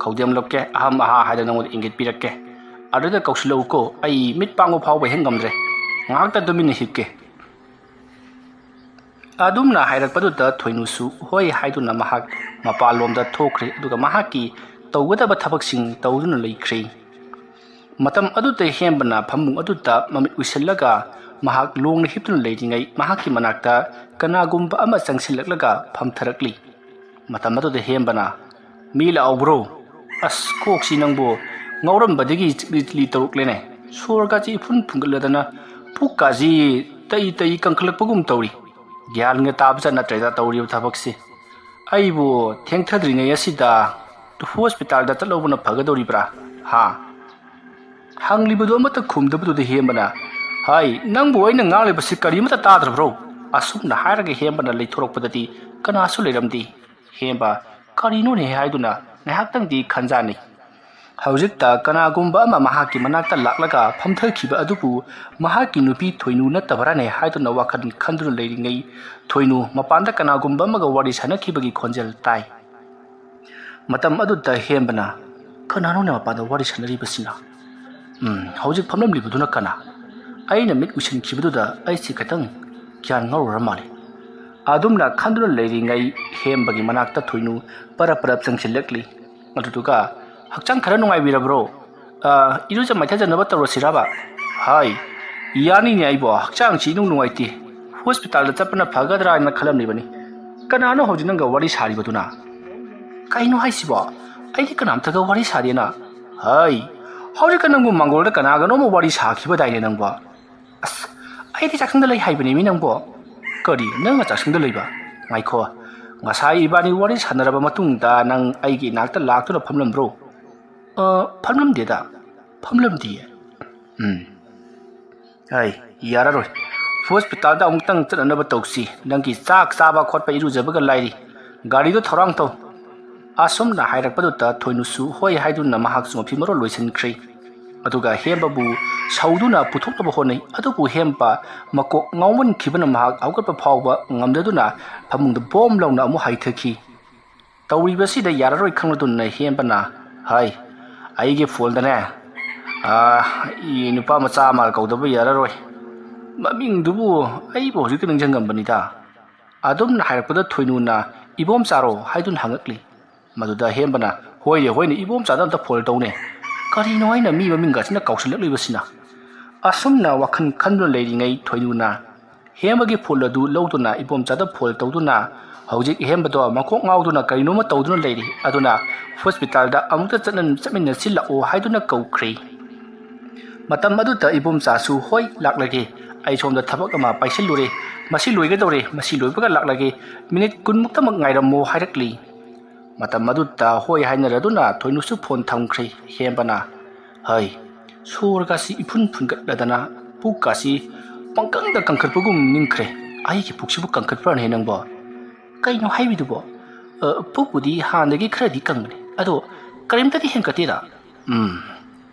ꯈꯧꯗꯦꯝꯂꯛꯀꯦ, ꯑꯍꯝ ꯑꯍꯥ ꯍꯥꯏꯗꯅ ꯅꯉꯣꯟꯗ ꯏꯪꯒꯤꯠ ꯄꯤꯔꯛꯀꯦ꯫ ꯑꯗꯨꯗ ꯀꯧꯁꯤꯜꯂꯛꯎꯀꯣ, ꯑꯩ ꯃꯤꯠ ꯄꯥꯡꯕ ꯐꯥꯎꯕ ꯍꯦꯛ ꯉꯝꯗ꯭ꯔꯦ꯫ ꯉꯥꯏꯍꯥꯛꯇ ꯇꯨꯃꯤꯟꯅ ꯍꯤꯞꯀꯦ꯫" ꯑꯗꯨꯝꯅ ꯍꯥꯏꯔꯛꯄꯗꯨꯗ ꯊꯣꯏꯅꯨꯁꯨ ꯍꯣꯏ ꯍꯥꯏꯗꯨꯅ ꯃꯍꯥꯛ ꯃꯄꯥꯟꯂꯣꯝꯗ ꯊꯣꯛꯈ꯭ꯔꯦ꯫ ꯑꯗꯨꯒ ꯃꯍꯥꯛꯀꯤ ꯇꯧꯒꯗꯕ ꯊꯕꯛꯁꯤꯡ ꯇꯧꯗꯨꯅ ꯂꯩꯈ꯭ꯔꯦ꯫ ꯃꯇꯝ ꯑꯗꯨꯗ ꯍꯦꯝꯕꯅ ꯐꯃꯨꯡ ꯑꯗꯨꯗ ꯃꯃꯤꯠ ꯎꯏꯁꯤꯜꯂꯒ ꯃꯍꯥꯛ ꯂꯣꯡꯅ ꯍꯤꯞꯇꯨꯅ ꯂꯩꯔꯤꯉꯩ, ꯃꯍꯥꯛꯀꯤ ꯃꯅꯥꯛꯇ ꯀꯅꯥꯒꯨꯝꯕ ꯑꯃ ꯆꯪꯁꯤꯜꯂꯛꯂꯒ ꯐꯝꯊꯔꯛꯂꯤ꯫ ꯃꯇꯝ ꯑꯗꯨꯗ ꯍꯦꯝꯕꯅ, "ꯃꯤ ꯂꯥꯛꯍꯧꯕ꯭ꯔꯣ? ꯑꯁ, ꯀꯣꯛꯁꯤ ꯅꯪꯕꯨ ꯉꯥꯎꯔꯝꯕꯗꯒꯤ ꯆꯤꯛꯂꯤ ꯆꯤꯛꯂꯤ ꯇꯧꯔꯛꯂꯦꯅꯦ꯫ ꯁꯣꯔꯒꯁꯤ ꯏꯐꯨꯟ ꯐꯨꯟꯒꯠꯂꯗꯅ ꯄꯨꯛꯀꯥꯁꯤ ꯇꯩ ꯇꯩ ꯀꯪꯈꯠꯂꯛꯄꯒꯨꯝ ꯇꯧꯔꯤ꯫ ꯒ꯭ꯌꯥꯟꯒ ꯇꯥꯕꯖꯥꯠ ꯅꯠꯇ꯭ꯔꯦꯗ ꯇꯧꯔꯤꯕ ꯊꯕꯛꯁꯤ꯫ ꯑꯩꯕꯨ ꯊꯦꯡꯊꯗ꯭ꯔꯤꯉꯩ ꯑꯁꯤꯗ ꯍꯣꯁꯄꯤꯇꯥꯜꯗ ꯆꯠꯍꯧꯕꯅ ꯐꯒꯗꯧꯔꯤꯕ꯭ꯔꯥ? ꯍꯥ?" ꯍꯪꯂꯤꯕꯗꯨ ꯑꯃꯠꯇ ꯈꯨꯝꯗꯕꯗꯨꯗ ꯍꯦꯝꯕꯅ, "ꯍꯥꯏ, ꯅꯪꯕꯨ ꯑꯩꯅ ꯉꯥꯡꯂꯤꯕꯁꯤ ꯀꯔꯤꯃꯠꯇ ꯇꯥꯗ꯭ꯔꯕ꯭ꯔꯣ?" ꯑꯁꯨꯝꯅ ꯍꯥꯏꯔꯒ ꯍꯦꯝꯕꯅ ꯂꯩꯊꯣꯔꯛꯄꯗꯗꯤ ꯀꯅꯥꯁꯨ ꯂꯩꯔꯝꯗꯦ꯫ ꯍꯦꯝꯕ, "ꯀꯔꯤꯅꯣꯅꯦ?" ꯍꯥꯏꯗꯨꯅ ꯉꯥꯏꯍꯥꯛꯇꯪꯗꯤ ꯈꯟꯖꯥꯟꯅꯩ꯫ ꯍꯧꯖꯤꯛꯇ ꯀꯅꯥꯒꯨꯝꯕ ꯑꯃ ꯃꯍꯥꯛꯀꯤ ꯃꯅꯥꯛꯇ ꯂꯥꯛꯂꯒ ꯐꯝꯊꯈꯤꯕ ꯑꯗꯨꯕꯨ ꯃꯍꯥꯛꯀꯤ ꯅꯨꯄꯤ ꯊꯣꯏꯅꯨ ꯅꯠꯇꯕ꯭ꯔꯥꯅꯦ ꯍꯥꯏꯗꯨꯅ ꯋꯥꯈꯜ ꯈꯟꯗꯨꯅ ꯂꯩꯔꯤꯉꯩ, ꯊꯣꯏꯅꯨ ꯃꯄꯥꯟꯗ ꯀꯅꯥꯒꯨꯝꯕ ꯑꯃꯒ ꯋꯥꯔꯤ ꯁꯥꯟꯅꯈꯤꯕꯒꯤ ꯈꯣꯟꯖꯦꯜ ꯇꯥꯏ꯫ ꯃꯇꯝ ꯑꯗꯨꯗ ꯍꯦꯝꯕꯅ, "ꯀꯅꯥꯅꯣꯅꯦ ꯃꯄꯥꯟꯗ ꯋꯥꯔꯤ ꯁꯥꯟꯅꯔꯤꯕꯁꯤꯅ? ꯎꯝ, ꯍꯧꯖꯤꯛ ꯐꯝꯂꯝꯂꯤꯕꯗꯨꯅ ꯀꯅꯥ?" ꯑꯩꯅ ꯃꯤꯠ ꯎꯏꯁꯤꯟꯈꯤꯕꯗꯨꯗ ꯑꯩꯁꯤ ꯈꯤꯇꯪ ꯒ꯭ꯌꯥꯟ ꯉꯥꯎꯔꯨꯔ ꯃꯥꯜꯂꯦ꯫ ꯑꯗꯨꯝꯅ ꯈꯟꯗꯨꯅ ꯂꯩꯔꯤꯉꯩ ꯍꯦꯝꯕꯒꯤ ꯃꯅꯥꯛꯇ ꯊꯣꯏꯅꯨ ꯄꯔꯞ ꯄꯔꯞ ꯆꯪꯁꯤꯜꯂꯛꯂꯤ꯫ ꯑꯗꯨꯗꯨꯒ, "ꯍꯛꯆꯥꯡ ꯈꯔ ꯅꯨꯡꯉꯥꯏꯕꯤꯔꯕ꯭ꯔꯣ? ꯑ, ꯏꯔꯨꯖ ꯃꯥꯏꯊꯖꯅꯕ ꯇꯧꯔꯁꯤꯔꯕ?" "ꯍꯥꯏ, ꯌꯥꯅꯤꯅꯦ, ꯑꯩꯕꯣ ꯍꯛꯆꯥꯡꯁꯤ ꯏꯅꯨꯡ ꯅꯨꯡꯉꯥꯏꯇꯦ꯫ ꯍꯣꯁꯄꯤꯇꯥꯜꯗ ꯆꯠꯄꯅ ꯐꯒꯗ꯭ꯔꯥ ꯍꯥꯏꯅ ꯈꯜꯂꯝꯂꯤꯕꯅꯤ꯫ ꯀꯅꯥꯅꯣ ꯍꯧꯖꯤꯛ ꯅꯪꯒ ꯋꯥꯔꯤ ꯁꯥꯔꯤꯕꯗꯨꯅ?" "ꯀꯩꯅꯣ ꯍꯥꯏꯁꯤꯕꯣ? ꯑꯩꯗꯤ ꯀꯅꯥꯝꯇꯒ ꯋꯥꯔꯤ ꯁꯥꯗꯦꯅ꯫ ꯍꯥꯏ, ꯍꯧꯖꯤꯛꯀ ꯅꯪꯕꯨ ꯃꯪꯒꯣꯜꯗ ꯀꯅꯥꯒꯅꯣ ꯑꯃ ꯋꯥꯔꯤ ꯁꯥꯈꯤꯕꯗꯥꯏꯅꯦ ꯅꯪꯕꯣ?" "ꯑꯁ, ꯑꯩꯗꯤ ꯆꯥꯛꯁꯪꯗ ꯂꯩ ꯍꯥꯏꯕꯅꯦ ꯃꯤ ꯅꯪꯕꯣ?" "ꯀꯔꯤ, ꯅꯪꯅ ꯆꯥꯛꯁꯪꯗ ꯂꯩꯕ? ꯉꯥꯏꯈꯣ, ꯉꯁꯥꯏ ꯏꯕꯥꯅꯤ ꯋꯥꯔꯤ ꯁꯥꯟꯅꯔꯕ ꯃꯇꯨꯡꯗ ꯅꯪ ꯑꯩꯒꯤ ꯏꯅꯥꯛꯇ ꯂꯥꯛꯇꯨꯅ ꯐꯝꯂꯝꯕ꯭ꯔꯣ?" "ꯑ, ꯐꯝꯂꯝꯗꯦꯗ, ꯐꯝꯂꯝꯗꯤꯌꯦ꯫" "ꯎꯝ, ꯑꯩ ꯌꯥꯔꯔꯣꯏ꯫ ꯍꯣꯁꯄꯤꯇꯥꯜꯗ ꯑꯃꯨꯛꯇꯪ ꯆꯠꯅꯅꯕ ꯇꯧꯁꯤ꯫ ꯅꯪꯒꯤ ꯆꯥꯛ ꯆꯥꯕ ꯈꯣꯠꯄ ꯏꯔꯨꯖꯕꯒ ꯂꯥꯏꯔꯤ꯫ ꯒꯥꯔꯤꯗꯣ ꯊꯧꯔꯥꯡ ꯇꯧ꯫" ꯑꯁꯨꯝꯅ ꯍꯥꯏꯔꯛꯄꯗꯨꯗ ꯊꯣꯏꯅꯨꯁꯨ ꯍꯣꯏ ꯍꯥꯏꯗꯨꯅ ꯃꯍꯥꯛꯁꯨ ꯃꯐꯤ ꯃꯔꯣꯜ ꯂꯣꯏꯁꯤꯟꯈ꯭ꯔꯦ꯫ ꯑꯗꯨꯒ ꯍꯦꯝꯕꯕꯨ ꯁꯧꯗꯨꯅ ꯄꯨꯊꯣꯛꯅꯕ ꯍꯣꯠꯅꯩ꯫ ꯑꯗꯨꯕꯨ ꯍꯦꯝꯕ ꯃꯀꯣꯛ ꯉꯥꯎꯃꯟꯈꯤꯕꯅ ꯃꯍꯥꯛ ꯍꯧꯒꯠꯄ ꯐꯥꯎꯕ ꯉꯝꯗꯗꯨꯅ ꯐꯃꯨꯡꯗ ꯕꯣꯝ ꯂꯥꯎꯅ ꯑꯃꯨꯛ ꯍꯥꯏꯊꯈꯤ꯫ ꯇꯧꯔꯤꯕꯁꯤꯗ ꯌꯥꯔꯔꯣꯏ ꯈꯪꯂꯗꯨꯅ ꯍꯦꯝꯕꯅ, "ꯍꯥꯏ, ꯑꯩꯒꯤ ꯐꯣꯟꯗꯅꯦ, ꯑꯥ, ꯏ, ꯅꯨꯄꯥ ꯃꯆꯥ ꯑꯃ ꯀꯧꯗꯕ ꯌꯥꯔꯔꯣꯏ꯫ ꯃꯃꯤꯡꯗꯨꯕꯨ ꯑꯩꯕꯨ ꯍꯧꯖꯤꯛꯇ ꯅꯤꯡꯁꯤꯡꯉꯝꯕꯅꯤꯗ꯫" ꯑꯗꯨꯝꯅ ꯍꯥꯏꯔꯛꯄꯗ ꯊꯣꯏꯅꯨꯅ, "ꯏꯕꯣꯝꯆꯥꯔꯣ?" ꯍꯥꯏꯗꯨꯅ ꯍꯪꯉꯛꯂꯤ꯫ ꯃꯗꯨꯗ ꯍꯦꯝꯕꯅ, "ꯍꯣꯏꯅꯦ, ꯍꯣꯏꯅꯦ, ꯏꯕꯣꯝꯆꯥꯗ ꯑꯝꯇ ꯐꯣꯟ ꯇꯧꯅꯦ꯫ ꯀꯔꯤꯅꯣ ꯑꯩꯅ ꯃꯤ ꯃꯃꯤꯡꯒꯁꯤꯅ ꯀꯥꯎꯁꯤꯜꯂꯛꯂꯤꯕꯁꯤꯅ?" ꯑꯁꯨꯝꯅ ꯋꯥꯈꯜ ꯈꯟꯗꯨꯅ ꯂꯩꯔꯤꯉꯩ ꯊꯣꯏꯅꯨꯅ ꯍꯦꯝꯕꯒꯤ ꯐꯣꯟ ꯑꯗꯨ ꯂꯧꯗꯨꯅ ꯏꯕꯣꯝꯆꯥꯗ ꯐꯣꯟ ꯇꯧꯗꯨꯅ, "ꯍꯧꯖꯤꯛ ꯍꯦꯝꯕꯗꯣ ꯃꯀꯣꯛ ꯉꯥꯎꯗꯨꯅ ꯀꯔꯤꯅꯣꯃ ꯇꯧꯗꯨꯅ ꯂꯩꯔꯤ, ꯑꯗꯨꯅ ꯍꯣꯁꯄꯤꯇꯥꯜꯗ ꯑꯃꯨꯛꯇ ꯆꯠꯅ-, ꯆꯠꯃꯤꯟꯅꯁꯤ ꯂꯥꯛꯑꯣ" ꯍꯥꯏꯗꯨꯅ ꯀꯧꯈ꯭ꯔꯦ꯫ ꯃꯇꯝ ꯑꯗꯨꯗ ꯏꯕꯣꯝꯆꯥꯁꯨ, "ꯍꯣꯏ, ꯂꯥꯛꯂꯒꯦ꯫ ꯑꯩ ꯁꯣꯝꯗ ꯊꯕꯛ ꯑꯃ ꯄꯥꯏꯁꯤꯜꯂꯨꯔꯦ꯫ ꯃꯁꯤ ꯂꯣꯏꯒꯗꯧꯔꯦ꯫ ꯃꯁꯤ ꯂꯣꯏꯕꯒ ꯂꯥꯛꯂꯒꯦ꯫ ꯃꯤꯅꯤꯠ ꯀꯨꯟꯃꯨꯛꯇꯃꯛ ꯉꯥꯏꯔꯝꯃꯣ" ꯍꯥꯏꯔꯛꯂꯤ꯫ ꯃꯇꯝ ꯑꯗꯨꯗ ꯍꯣꯏ ꯍꯥꯏꯅꯔꯗꯨꯅ ꯊꯣꯏꯅꯨꯁꯨ ꯐꯣꯟ ꯊꯝꯈ꯭ꯔꯦ꯫ ꯍꯦꯝꯕꯅ, "ꯍꯩ, ꯁꯣꯔꯒꯁꯤ ꯏꯐꯨꯟ ꯐꯨꯟꯒꯠꯂꯗꯅ ꯄꯨꯛꯀꯁꯤ ꯄꯪꯀꯪꯗ ꯀꯪꯈꯠꯄꯒꯨꯝ ꯅꯤꯡꯈ꯭ꯔꯦ꯫ ꯑꯩꯒꯤ ꯄꯨꯛꯁꯤꯕꯨ ꯀꯪꯈꯠꯄ꯭ꯔꯅꯦ ꯅꯪꯕꯣ?" "ꯀꯩꯅꯣ ꯍꯥꯏꯕꯤꯗꯨꯕꯣ? ꯑ, ꯄꯨꯛꯄꯨꯗꯤ ꯍꯥꯟꯅꯗꯒꯤ ꯈꯔꯗꯤ ꯀꯪꯕꯅꯤ, ꯑꯗꯣ ꯀꯔꯤꯝꯇꯗꯤ ꯍꯦꯟꯒꯠꯇꯦꯗ꯫ ꯎꯝ,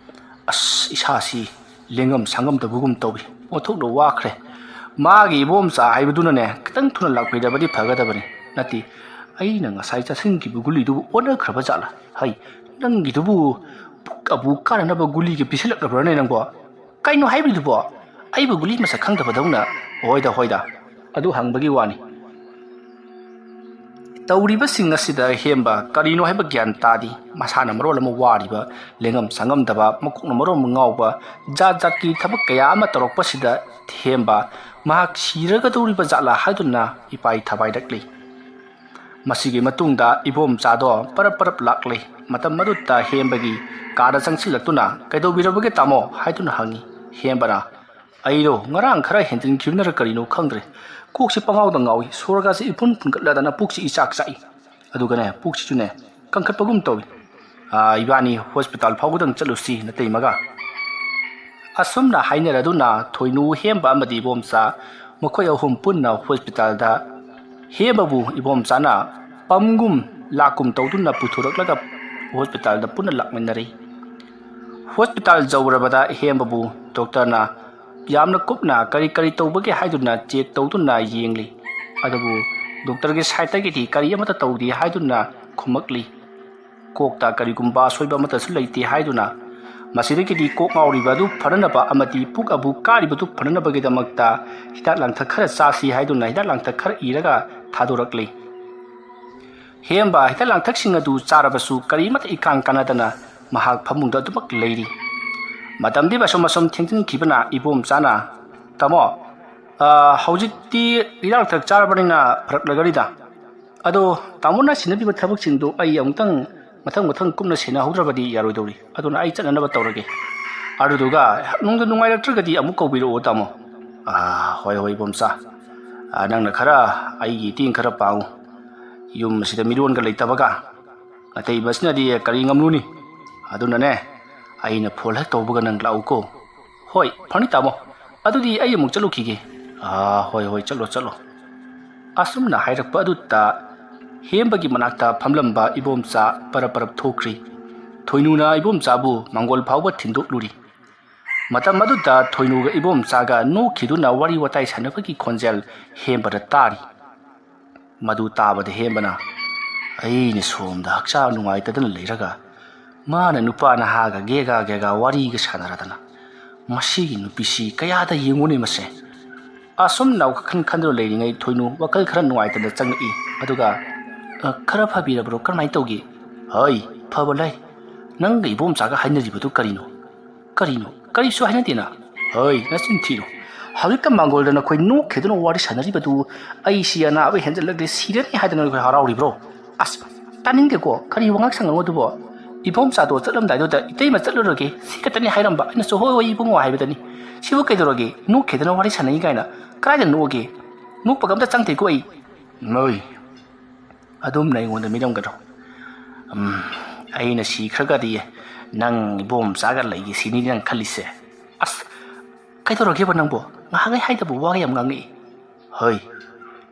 ꯑꯁ, ꯏꯁꯥꯁꯤ ꯂꯦꯡꯉꯝ ꯁꯥꯉꯝꯗꯕꯒꯨꯝ ꯇꯧꯏ꯫ ꯑꯣꯟꯊꯣꯛꯅ ꯋꯥꯈ꯭ꯔꯦ꯫ ꯃꯥꯒꯤ ꯏꯕꯣꯝꯆꯥ ꯍꯥꯏꯕꯗꯨꯅꯅꯦ, ꯈꯤꯇꯪ ꯊꯨꯅ ꯂꯥꯛꯄꯤꯔꯕꯗꯤ ꯐꯒꯗꯕꯅꯤ꯫ ꯅꯠꯇꯦ, ꯑꯩꯅ ꯉꯁꯥꯏ ꯆꯥꯁꯤꯟꯈꯤꯕ ꯒꯨꯂꯤꯗꯨꯕꯨ ꯑꯣꯟꯅꯈ꯭ꯔꯕ ꯖꯥꯠꯂꯥ? ꯍꯩ, ꯅꯪꯒꯤꯗꯨꯕꯨ ꯄꯨꯛ ꯑꯕꯨ ꯀꯥꯅꯅꯕ ꯒꯨꯂꯤꯒ ꯄꯤꯁꯤꯜꯂꯛꯂꯕ꯭ꯔꯥꯅꯦ ꯅꯪꯕꯣ? ꯀꯩꯅꯣ ꯍꯥꯏꯕꯤꯗꯨꯕꯣ? ꯑꯩꯕꯨ ꯒꯨꯂꯤ ꯃꯁꯛ ꯈꯪꯗꯕꯗꯧꯅ?" "ꯍꯣꯏꯗ, ꯍꯣꯏꯗ, ꯑꯗꯨ ꯍꯪꯕꯒꯤ ꯋꯥꯅꯤ꯫" ꯇꯧꯔꯤꯕꯁꯤꯡ ꯑꯁꯤꯗ ꯍꯦꯝꯕ ꯀꯔꯤꯅꯣ ꯍꯥꯏꯕ ꯒ꯭ꯌꯥꯟ ꯇꯥꯗꯦ꯫ ꯃꯁꯥꯅ ꯃꯔꯣꯜ ꯑꯃ ꯋꯥꯔꯤꯕ, ꯂꯦꯡꯉꯝ ꯁꯥꯉꯝꯗꯕ, ꯃꯀꯣꯛꯅ ꯃꯔꯣꯜ ꯑꯃ ꯉꯥꯎꯕ, ꯖꯥꯠ ꯖꯥꯠꯀꯤ ꯊꯕꯛ ꯀꯌꯥ ꯑꯃ ꯇꯧꯔꯛꯄꯁꯤꯗ ꯍꯦꯝꯕ ꯃꯍꯥꯛ ꯁꯤꯔꯒꯗꯧꯔꯤꯕ ꯖꯥꯠꯂꯥ ꯍꯥꯏꯗꯨꯅ ꯏꯄꯥꯏ ꯊꯕꯥꯏꯔꯛꯂꯤ꯫ ꯃꯁꯤꯒꯤ ꯃꯇꯨꯡꯗ ꯏꯕꯣꯝꯆꯥꯗꯣ ꯄꯔꯞ ꯄꯔꯞ ꯂꯥꯛꯂꯦ꯫ ꯃꯇꯝ ꯑꯗꯨꯗ ꯍꯦꯝꯕꯒꯤ ꯀꯥꯗ ꯆꯪꯁꯤꯜꯂꯛꯇꯨꯅ, "ꯀꯩꯗꯧꯕꯤꯔꯕꯒꯦ ꯇꯥꯃꯣ?" ꯍꯥꯏꯗꯨꯅ ꯍꯪꯉꯤ꯫ ꯍꯦꯝꯕꯅ, "ꯑꯩꯗꯣ ꯉꯔꯥꯡ ꯈꯔ ꯍꯦꯟꯖꯤꯟꯈꯤꯕꯅꯔ ꯀꯔꯤꯅꯣ ꯈꯪꯗ꯭ꯔꯦ, ꯀꯣꯛꯁꯤ ꯄꯉꯥꯎꯗ ꯉꯥꯎꯏ, ꯁꯣꯔꯒꯁꯤ ꯏꯐꯨꯟ ꯐꯨꯟꯒꯠꯂꯗꯅ ꯄꯨꯛꯁꯤ ꯏꯆꯥꯛ ꯆꯥꯛꯏ, ꯑꯗꯨꯒꯅꯦ ꯄꯨꯛꯁꯤꯁꯨꯅꯦ ꯀꯟꯈꯠꯄꯒꯨꯝ ꯇꯧꯏ꯫ ꯑꯥ, ꯏꯕꯥꯅꯤ ꯍꯣꯁꯄꯤꯇꯥꯜ ꯐꯥꯎꯕꯗꯪ ꯆꯠꯂꯨꯁꯤ ꯅꯇꯩꯃꯒ꯫" ꯑꯁꯨꯝꯅ ꯍꯥꯏꯅꯔꯗꯨꯅ ꯊꯣꯏꯅꯨ, ꯍꯦꯝꯕ ꯑꯃꯗꯤ ꯏꯕꯣꯝꯆꯥ ꯃꯈꯣꯏ ꯑꯍꯨꯝ ꯄꯨꯟꯅ ꯍꯣꯁꯄꯤꯇꯥꯜꯗ ꯍꯦꯝꯕꯕꯨ ꯏꯕꯣꯝꯆꯥꯅ ꯄꯝꯒꯨꯝ ꯂꯥꯛꯀꯨꯝ ꯇꯧꯗꯨꯅ ꯄꯨꯊꯣꯔꯛꯂꯒ ꯍꯣꯁꯄꯤꯇꯥꯜꯗ ꯄꯨꯟꯅ ꯂꯥꯛꯃꯤꯟꯅꯔꯤ꯫ ꯍꯣꯁꯄꯤꯇꯥꯜ ꯌꯧꯔꯕꯗ ꯍꯦꯝꯕꯕꯨ ꯗꯣꯛꯇꯔꯅ ꯌꯥꯝꯅ ꯀꯨꯞꯅ ꯀꯔꯤ ꯀꯔꯤ ꯇꯧꯕꯒꯦ ꯍꯥꯏꯗꯨꯅ ꯆꯦꯛ ꯇꯧꯗꯨꯅ ꯌꯦꯡꯂꯤ꯫ ꯑꯗꯨꯕꯨ ꯗꯣꯛꯇꯔꯒꯤ ꯁꯥꯏꯠꯇꯒꯤꯗꯤ ꯀꯔꯤ ꯑꯃꯠꯇ ꯇꯧꯗꯦ ꯍꯥꯏꯗꯨꯅ ꯈꯨꯝꯃꯛꯂꯤ꯫ ꯀꯣꯛꯇ ꯀꯔꯤꯒꯨꯝꯕ ꯑꯁꯣꯏꯕ ꯑꯃꯠꯇꯁꯨ ꯂꯩꯇꯦ ꯍꯥꯏꯗꯨꯅ ꯃꯁꯤꯗꯒꯤꯗꯤ ꯀꯣꯛ ꯉꯥꯎꯔꯤꯕ ꯑꯗꯨ ꯐꯅꯅꯕ ꯑꯃꯗꯤ ꯄꯨꯛ ꯑꯕꯨ ꯀꯥꯔꯤꯕꯗꯨ ꯐꯅꯅꯕꯒꯤꯗꯃꯛꯇ ꯍꯤꯗꯥꯛ ꯂꯥꯡꯊꯛ ꯈꯔ ꯆꯥꯁꯤ ꯍꯥꯏꯗꯨꯅ ꯍꯤꯗꯥꯛ ꯂꯥꯡꯊꯛ ꯈꯔ ꯏꯔꯒ ꯊꯥꯗꯣꯔꯛꯂꯤ꯫ ꯍꯦꯝꯕ ꯍꯤꯗꯥꯛ ꯂꯥꯡꯊꯛꯁꯤꯡ ꯑꯗꯨ ꯆꯥꯔꯕꯁꯨ ꯀꯔꯤꯃꯠꯇ ꯏꯀꯥꯟ ꯀꯥꯟꯅꯗꯅ ꯃꯍꯥꯛ ꯐꯃꯨꯡꯗ ꯑꯗꯨꯃꯛ ꯂꯩꯔꯤ꯫ ꯃꯇꯝꯗꯤ ꯑꯁꯨꯝ ꯑꯁꯨꯝ ꯊꯦꯡꯖꯤꯟꯈꯤꯕꯅ ꯏꯕꯣꯝꯆꯥꯅ, "ꯇꯥꯃꯣ, ꯑ, ꯍꯧꯖꯤꯛꯇꯤ ꯍꯤꯗꯥꯛ ꯂꯥꯡꯊꯛ ꯆꯥꯔꯕꯅꯤꯅ ꯐꯔꯛꯂꯒꯅꯤꯗ꯫ ꯑꯗꯣ ꯇꯥꯃꯣꯅ ꯁꯤꯟꯅꯕꯤꯕ ꯊꯕꯛꯁꯤꯡꯗꯣ ꯑꯩ ꯑꯃꯨꯛꯇꯪ ꯃꯊꯪ ꯃꯊꯪ ꯀꯨꯞꯅ ꯁꯦꯟꯅꯍꯧꯗ꯭ꯔꯕꯗꯤ ꯌꯥꯔꯣꯏꯗꯧꯔꯤ꯫ ꯑꯗꯨꯅ ꯑꯩ ꯆꯠꯅꯅꯕ ꯇꯧꯔꯒꯦ꯫ ꯑꯗꯨꯗꯨꯒ ꯅꯨꯡꯗ ꯅꯨꯡꯉꯥꯏꯔꯛꯇ꯭ꯔꯒꯗꯤ ꯑꯃꯨꯛ ꯀꯧꯕꯤꯔꯛꯑꯣ, ꯇꯥꯃꯣ꯫" "ꯑꯥ, ꯍꯣꯏ, ꯍꯣꯏ, ꯏꯕꯣꯝꯆꯥ꯫ ꯑꯥ, ꯅꯪꯅ ꯈꯔ ꯑꯩꯒꯤ ꯏꯇꯦꯡ ꯈꯔ ꯄꯥꯡꯉꯨ꯫ ꯌꯨꯝ ꯑꯁꯤꯗ ꯃꯤꯔꯣꯟꯒ ꯂꯩꯇꯕꯒ꯫ ꯅꯇꯩꯃꯁꯤꯅꯗꯤ ꯀꯔꯤ ꯉꯝꯂꯨꯅꯤ? ꯑꯗꯨꯅꯅꯦ, ꯑꯩꯅ ꯐꯣꯟ ꯍꯦꯛ ꯇꯧꯕꯒ ꯅꯪ ꯂꯥꯛꯎꯀꯣ꯫" "ꯍꯣꯏ, ꯐꯅꯤ, ꯇꯥꯃꯣ꯫ ꯑꯗꯨꯗꯤ ꯑꯩ ꯑꯃꯨꯛ ꯆꯠꯂꯨꯈꯤꯒꯦ꯫" "ꯑꯥ, ꯍꯣꯏ, ꯍꯣꯏ, ꯆꯠꯂꯣ, ꯆꯠꯂꯣ꯫" ꯑꯁꯨꯝꯅ ꯍꯥꯏꯔꯛꯄ ꯑꯗꯨꯗ ꯍꯦꯝꯕꯒꯤ ꯃꯅꯥꯛꯇ ꯐꯝꯂꯝꯕ ꯏꯕꯣꯝꯆꯥ ꯄꯔꯞ ꯄꯔꯞ ꯊꯣꯛꯈ꯭ꯔꯤ꯫ ꯊꯣꯏꯅꯨꯅ ꯏꯕꯣꯝꯆꯥꯕꯨ ꯃꯥꯡꯒꯣꯜ ꯐꯥꯎꯕ ꯊꯤꯟꯗꯣꯛꯂꯨꯔꯤ꯫ ꯃꯇꯝ ꯑꯗꯨꯗ ꯊꯣꯏꯅꯨꯒ ꯏꯕꯣꯝꯆꯥꯒ ꯅꯣꯛꯈꯤꯗꯨꯅ ꯋꯥꯔꯤ ꯋꯥꯇꯥꯏ ꯁꯥꯟꯅꯕꯒꯤ ꯈꯣꯟꯖꯦꯜ ꯍꯦꯝꯕꯗ ꯇꯥꯔꯤ꯫ ꯃꯗꯨ ꯇꯥꯕꯗ ꯍꯦꯝꯕꯅ, "ꯑꯩꯅ ꯁꯣꯝꯗ ꯍꯛꯆꯥꯡ ꯅꯨꯡꯉꯥꯏꯇꯗꯅ ꯂꯩꯔꯒ ꯃꯥꯅ ꯅꯨꯄꯥ ꯅꯍꯥꯒ ꯒꯦꯒꯥ ꯒꯦꯒꯥ ꯋꯥꯔꯤꯒ ꯁꯥꯟꯅꯔꯗꯅ, ꯃꯁꯤꯒꯤ ꯅꯨꯄꯤꯁꯤ ꯀꯌꯥꯗ ꯌꯦꯡꯉꯨꯅꯦ ꯃꯁꯦ꯫" ꯑꯁꯨꯝꯅ ꯋꯥꯈꯜ ꯈꯟꯗꯨꯅ ꯂꯩꯔꯤꯉꯩ ꯊꯣꯏꯅꯨ ꯋꯥꯈꯜ ꯈꯔ ꯅꯨꯡꯉꯥꯏꯇꯅ ꯆꯪꯉꯛꯏ꯫ ꯑꯗꯨꯒ, "ꯑ, ꯈꯔ ꯐꯕꯤꯔꯕ꯭ꯔꯣ? ꯀꯔꯝꯍꯥꯏꯅ ꯇꯧꯒꯦ?" "ꯍꯣꯏ, ꯐꯕ ꯂꯩ꯫ ꯅꯪꯒ ꯏꯕꯣꯝꯆꯥꯒ ꯍꯥꯏꯅꯔꯤꯕꯗꯨ ꯀꯔꯤꯅꯣ?" "ꯀꯔꯤꯅꯣ? ꯀꯔꯤꯁꯨ ꯍꯥꯏꯅꯗꯦꯅ꯫" "ꯍꯣꯏ, ꯅꯆꯤꯟ ꯊꯤꯅꯨ꯫ ꯍꯧꯖꯤꯛꯇ ꯃꯥꯡꯒꯣꯜꯗ ꯅꯈꯣꯏ ꯅꯣꯛꯈꯤꯗꯨꯅ ꯋꯥꯔꯤ ꯁꯥꯟꯅꯔꯤꯕꯗꯨ ꯑꯩꯁꯤ ꯑꯅꯥꯕ ꯍꯦꯟꯖꯜꯂꯛꯂꯦ, ꯁꯤꯔꯅꯤ ꯍꯥꯏꯗꯅ ꯅꯈꯣꯏ ꯍꯔꯥꯎꯔꯤꯕ꯭ꯔꯣ? ꯑꯁ, ꯇꯥꯅꯤꯡꯗꯦꯀꯣ, ꯀꯔꯤ ꯋꯥꯉꯥꯡ ꯁꯉꯥꯡꯅꯣ ꯑꯗꯨꯕꯣ? ꯏꯕꯣꯝꯆꯥꯗꯣ ꯆꯠꯂꯝꯗꯥꯏꯗꯨꯗ ꯏꯇꯩꯃ ꯆꯠꯂꯨꯔꯒꯦ, ꯁꯤ ꯈꯛꯇꯅꯤ ꯍꯥꯏꯔꯝꯕ, ꯑꯩꯅꯁꯨ ꯍꯣꯏ ꯍꯣꯏ ꯏꯕꯨꯡꯉꯣ ꯍꯥꯏꯕꯗꯅꯤ꯫ ꯁꯤꯕꯨ ꯀꯩꯗꯧꯔꯒꯦ? ꯅꯣꯛꯈꯤꯗꯅ ꯋꯥꯔꯤ ꯁꯥꯟꯅꯩ ꯀꯥꯏꯅ꯫ ꯀꯗꯥꯏꯗ ꯅꯣꯛꯑꯒꯦ? ꯅꯣꯛꯄꯒ ꯑꯝꯇ ꯆꯪꯗꯦꯀꯣ ꯑꯩ꯫" "ꯅꯣꯏ ꯑꯗꯨꯝꯅ ꯑꯩꯉꯣꯟꯗ ꯃꯤꯔꯝꯒꯗ꯭ꯔꯣ? ꯎꯝ, ꯑꯩꯅ ꯁꯤꯈ꯭ꯔꯒꯗꯤ ꯅꯪ ꯏꯕꯣꯝꯆꯥꯒ ꯂꯩꯒꯦ ꯁꯤꯅꯤꯗꯤ ꯅꯪ ꯈꯜꯂꯤꯁꯦ?" "ꯑꯁ, ꯀꯩꯗꯧꯔꯒꯦꯕ ꯅꯪꯕꯣ? ꯉꯥꯏꯍꯥꯛꯉꯩ ꯍꯥꯏꯗꯕ ꯋꯥꯒ ꯌꯥꯝ ꯉꯥꯡꯉꯛꯏ꯫" "ꯍꯣꯏ,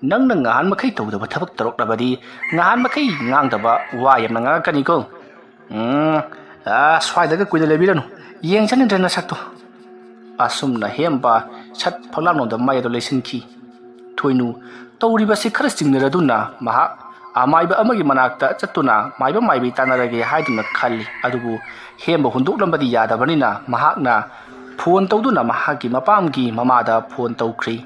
ꯅꯪꯅ ꯉꯍꯥꯟ ꯃꯈꯩ ꯇꯧꯗꯕ ꯊꯕꯛ ꯇꯧꯔꯛꯂꯕꯗꯤ ꯉꯍꯥꯟ ꯃꯈꯩ ꯉꯥꯡꯗꯕ ꯋꯥ ꯌꯥꯝꯅ ꯉꯥꯡꯉꯛꯀꯅꯤꯀꯣ꯫ ꯎꯝ, ꯑꯥ, ꯁ꯭ꯋꯥꯏꯗꯒ ꯀꯨꯏꯅ ꯂꯩꯕꯤꯔꯅꯨ, ꯌꯦꯡꯖꯅꯤꯡꯗ꯭ꯔꯦ ꯅꯁꯛꯇꯣ꯫" ꯑꯁꯨꯝꯅ ꯍꯦꯝꯕ ꯁꯠ ꯐꯛꯂꯥꯡꯂꯣꯝꯗ ꯃꯥꯏ ꯑꯗꯨ ꯂꯩꯁꯤꯟꯈꯤ꯫ ꯊꯣꯏꯅꯨ ꯇꯧꯔꯤꯕꯁꯤ ꯈꯔ ꯆꯤꯡꯅꯔꯗꯨꯅ ꯃꯍꯥꯛ ꯑꯃꯥꯏꯕ ꯑꯃꯒꯤ ꯃꯅꯥꯛꯇ ꯆꯠꯇꯨꯅ ꯃꯥꯏꯕ ꯃꯥꯏꯕꯤ ꯇꯥꯟꯅꯔꯒꯦ ꯍꯥꯏꯗꯨꯅ ꯈꯜꯂꯤ꯫ ꯑꯗꯨꯕꯨ ꯍꯦꯝꯕ ꯍꯨꯟꯗꯣꯛꯂꯝꯕꯗꯤ ꯌꯥꯗꯕꯅꯤꯅ ꯃꯍꯥꯛꯅ ꯐꯣꯟ ꯇꯧꯗꯨꯅ ꯃꯍꯥꯛꯀꯤ ꯃꯄꯥꯝꯒꯤ ꯃꯃꯥꯗ ꯐꯣꯟ ꯇꯧꯈ꯭ꯔꯤ꯫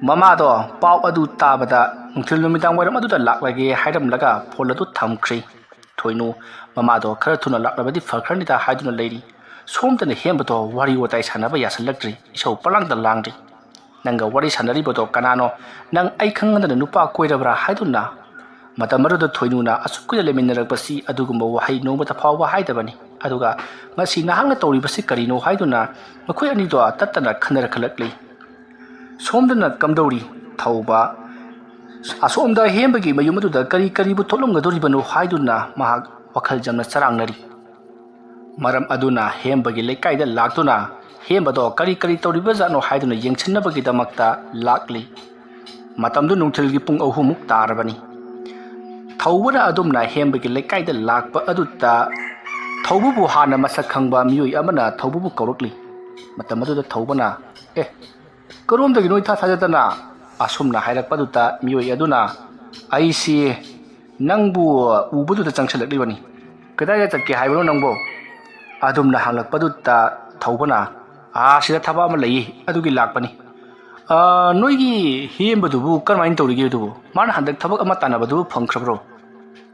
ꯃꯃꯥꯗꯣ ꯄꯥꯎ ꯑꯗꯨ ꯇꯥꯕꯗ ꯅꯨꯡꯊꯤꯜ ꯅꯨꯃꯤꯗꯥꯡ ꯋꯥꯏꯔꯝ ꯑꯗꯨꯗ ꯂꯥꯛꯂꯒꯦ ꯍꯥꯏꯔꯝꯂꯒ ꯐꯣꯟ ꯑꯗꯨ ꯊꯝꯈ꯭ꯔꯦ꯫ ꯊꯣꯏꯅꯨ ꯃꯃꯥꯗꯣ ꯈꯔ ꯊꯨꯅ ꯂꯥꯛꯂꯕꯗꯤ ꯐꯈ꯭ꯔꯅꯤꯗ ꯍꯥꯏꯗꯨꯅ ꯂꯩꯔꯤ꯫ ꯁꯣꯝꯗꯅ ꯍꯦꯝꯕꯗꯣ ꯋꯥꯔꯤ ꯋꯥꯇꯥꯏ ꯁꯥꯟꯅꯕ ꯌꯥꯁꯤꯜꯂꯛꯇ꯭ꯔꯤ꯫ ꯏꯁꯧ ꯄꯂꯥꯡꯗ ꯂꯥꯡꯔꯤ꯫ "ꯅꯪꯒ ꯋꯥꯔꯤ ꯁꯥꯟꯅꯔꯤꯕꯗꯣ ꯀꯅꯥꯅꯣ? ꯅꯪ ꯑꯩ ꯈꯪꯍꯟꯗꯅ ꯅꯨꯄꯥ ꯀꯣꯏꯔꯕ꯭ꯔꯥ?" ꯍꯥꯏꯗꯨꯅ꯫ ꯃꯇꯝ ꯑꯗꯨꯗ ꯊꯣꯏꯅꯨꯅ ꯑꯁꯨꯛ ꯀꯨꯏꯅ ꯂꯩꯃꯤꯟꯅꯔꯛꯄꯁꯤ ꯑꯗꯨꯒꯨꯝꯕ ꯋꯥꯍꯩ ꯅꯣꯡꯃꯇ ꯐꯥꯎꯕ ꯍꯥꯏꯗꯕꯅꯤ꯫ ꯑꯗꯨꯒ ꯉꯁꯤ ꯅꯍꯥꯛꯅ ꯇꯧꯔꯤꯕꯁꯤ ꯀꯔꯤꯅꯣ ꯍꯥꯏꯗꯨꯅ ꯃꯈꯣꯏ ꯑꯅꯤꯗꯣ ꯇꯠꯇꯅ ꯈꯟꯅꯔꯛꯈꯠꯂꯛꯂꯤ꯫ ꯁꯣꯝꯗꯅ ꯀꯝꯗꯧꯔꯤ? ꯊꯧꯕ꯫ ꯑꯁꯣꯝꯗ ꯍꯦꯝꯕꯒꯤ ꯃꯌꯨꯝ ꯑꯗꯨꯗ ꯀꯔꯤ ꯀꯔꯤꯕꯨ ꯊꯣꯛꯂꯝꯒꯗꯧꯔꯤꯕꯅꯣ ꯍꯥꯏꯗꯨꯅ ꯃꯍꯥꯛ ꯋꯥꯈꯜ ꯆꯝꯅ ꯆꯔꯥꯡꯅꯔꯤ꯫ ꯃꯔꯝ ꯑꯗꯨꯅ ꯍꯦꯝꯕꯒꯤ ꯂꯩꯀꯥꯏꯗ ꯂꯥꯛꯇꯨꯅ ꯍꯦꯝꯕꯗꯣ ꯀꯔꯤ ꯀꯔꯤ ꯇꯧꯔꯤꯕꯖꯥꯠꯅꯣ ꯍꯥꯏꯗꯨꯅ ꯌꯦꯡꯁꯤꯟꯅꯕꯒꯤꯗꯃꯛꯇ ꯂꯥꯛꯂꯤ꯫ ꯃꯇꯝꯗꯨ ꯅꯨꯡꯊꯤꯜꯒꯤ ꯄꯨꯡ ꯑꯍꯨꯝꯃꯨꯛ ꯇꯥꯔꯕꯅꯤ꯫ ꯊꯧꯕꯅ ꯑꯗꯨꯝꯅ ꯍꯦꯝꯕꯒꯤ ꯂꯩꯀꯥꯏꯗ ꯂꯥꯛꯄ ꯑꯗꯨꯗ ꯊꯧꯕꯕꯨ ꯍꯥꯟꯅ ꯃꯁꯛ ꯈꯪꯕ ꯃꯤꯑꯣꯏ ꯑꯃꯅ ꯊꯧꯕꯕꯨ ꯀꯧꯔꯛꯂꯤ꯫ ꯃꯇꯝ ꯑꯗꯨꯗ ꯊꯧꯕꯅ, "ꯑꯦ, ꯀꯔꯣꯝꯗꯒꯤꯅꯣ ꯏꯊꯥ ꯊꯥꯖꯗꯅ?" ꯑꯁꯨꯝꯅ ꯍꯥꯏꯔꯛꯄ ꯑꯗꯨꯗ ꯃꯤꯑꯣꯏ ꯑꯗꯨꯅ, "ꯑꯩꯁꯤ ꯅꯪꯕꯨ ꯎꯕꯗꯨꯗ ꯆꯪꯁꯤꯜꯂꯛꯂꯤꯕꯅꯤ꯫ ꯀꯗꯥꯏꯗ ꯆꯠꯀꯦ ꯍꯥꯏꯕꯅꯣ ꯅꯪꯕꯣ?" ꯑꯗꯨꯝꯅ ꯍꯪꯂꯛꯄꯗꯨꯗ ꯊꯧꯕꯅ, "ꯑꯥ, ꯁꯤꯗ ꯊꯕꯛ ꯑꯃ ꯂꯩꯌꯦ, ꯑꯗꯨꯒꯤ ꯂꯥꯛꯄꯅꯤ꯫ ꯑꯥ, ꯅꯣꯏꯒꯤ ꯍꯦꯝꯕꯗꯨꯕꯨ ꯀꯔꯝꯍꯥꯏꯅ ꯇꯧꯔꯤꯒꯦ ꯑꯗꯨꯕꯨ? ꯃꯥꯅ ꯍꯟꯗꯛ ꯊꯕꯛ ꯑꯃ ꯇꯥꯟꯅꯕꯗꯨꯕꯨ ꯐꯪꯈ꯭ꯔꯕ꯭ꯔꯣ?"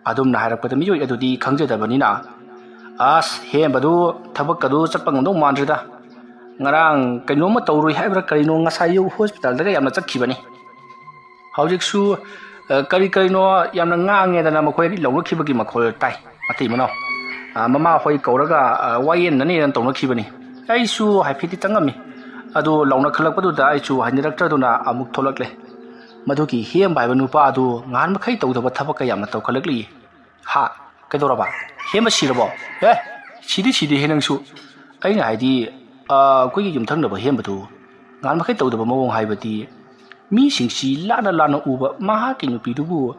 ꯑꯗꯨꯝꯅ ꯍꯥꯏꯔꯛꯄꯗ ꯃꯤꯑꯣꯏ ꯑꯗꯨꯗꯤ ꯈꯪꯖꯗꯕꯅꯤꯅ, "ꯑꯁ, ꯍꯦꯝꯕꯗꯨ ꯊꯕꯛꯀꯗꯨ ꯆꯠꯄ ꯉꯝꯗꯧ ꯃꯥꯟꯗ꯭ꯔꯦꯗ꯫ ꯉꯔꯥꯡ ꯀꯩꯅꯣꯝꯃ ꯇꯧꯔꯨꯏ ꯍꯥꯏꯕ꯭ꯔꯥ ꯀꯔꯤꯅꯣ, ꯉꯁꯥꯏ ꯑꯌꯨꯛ ꯍꯣꯁꯄꯤꯇꯥꯜꯗꯒ ꯌꯥꯝꯅ ꯆꯠꯈꯤꯕꯅꯤ꯫ ꯍꯧꯖꯤꯛꯁꯨ, ꯑ, ꯀꯔꯤ ꯀꯔꯤꯅꯣ ꯌꯥꯝꯅ ꯉꯥꯡꯉꯦꯗꯅ ꯃꯈꯣꯏ ꯑꯅꯤ ꯂꯧꯅꯈꯤꯕꯒꯤ ꯃꯈꯣꯜ ꯇꯥꯏ, ꯃꯇꯩ ꯃꯅꯥꯎ꯫ ꯑ, ꯃꯃꯥ ꯍꯣꯏ ꯀꯧꯔꯒ, ꯑ, ꯋꯥꯌꯦꯟꯅꯅꯦꯅ ꯇꯧꯅꯈꯤꯕꯅꯤ꯫ ꯑꯩꯁꯨ ꯍꯥꯏꯐꯦꯠꯇꯤ ꯆꯪꯉꯝꯃꯤ꯫ ꯑꯗꯨ ꯂꯥꯎꯅꯈꯠꯂꯛꯄꯗꯨꯗ ꯑꯩꯁꯨ ꯍꯩꯅꯔꯛꯇ꯭ꯔꯗꯨꯅ ꯑꯃꯨꯛ ꯊꯣꯛꯂꯛꯂꯦ꯫ ꯃꯗꯨꯒꯤ ꯍꯦꯝꯕ ꯍꯥꯏꯕ ꯅꯨꯄꯥ ꯑꯗꯨ ꯉꯍꯥꯟ ꯃꯈꯩ ꯇꯧꯗꯕ ꯊꯕꯛ ꯀꯌꯥ ꯑꯃ ꯇꯧꯈꯠꯂꯛꯂꯤ꯫" "ꯍꯥ? ꯀꯩꯗꯧꯔꯕ? ꯍꯦꯝꯕ ꯁꯤꯔꯕꯣ?" "ꯑꯦ, ꯁꯤꯗꯤ ꯁꯤꯗꯦꯍꯦ ꯅꯪꯁꯨ꯫ ꯑꯩꯅ ꯍꯥꯏꯗꯤ, ꯑ, ꯑꯩꯈꯣꯏꯒꯤ ꯌꯨꯝꯊꯪꯅꯕ ꯍꯦꯝꯕꯗꯨ ꯉꯍꯥꯟ ꯃꯈꯩ ꯇꯧꯗꯕ ꯃꯑꯣꯡ ꯍꯥꯏꯕꯗꯤ, ꯃꯤꯁꯤꯡꯁꯤ ꯂꯥꯞꯅ ꯂꯥꯞꯅ ꯎꯕ ꯃꯍꯥꯛꯀꯤ ꯅꯨꯄꯤꯗꯨꯕꯨ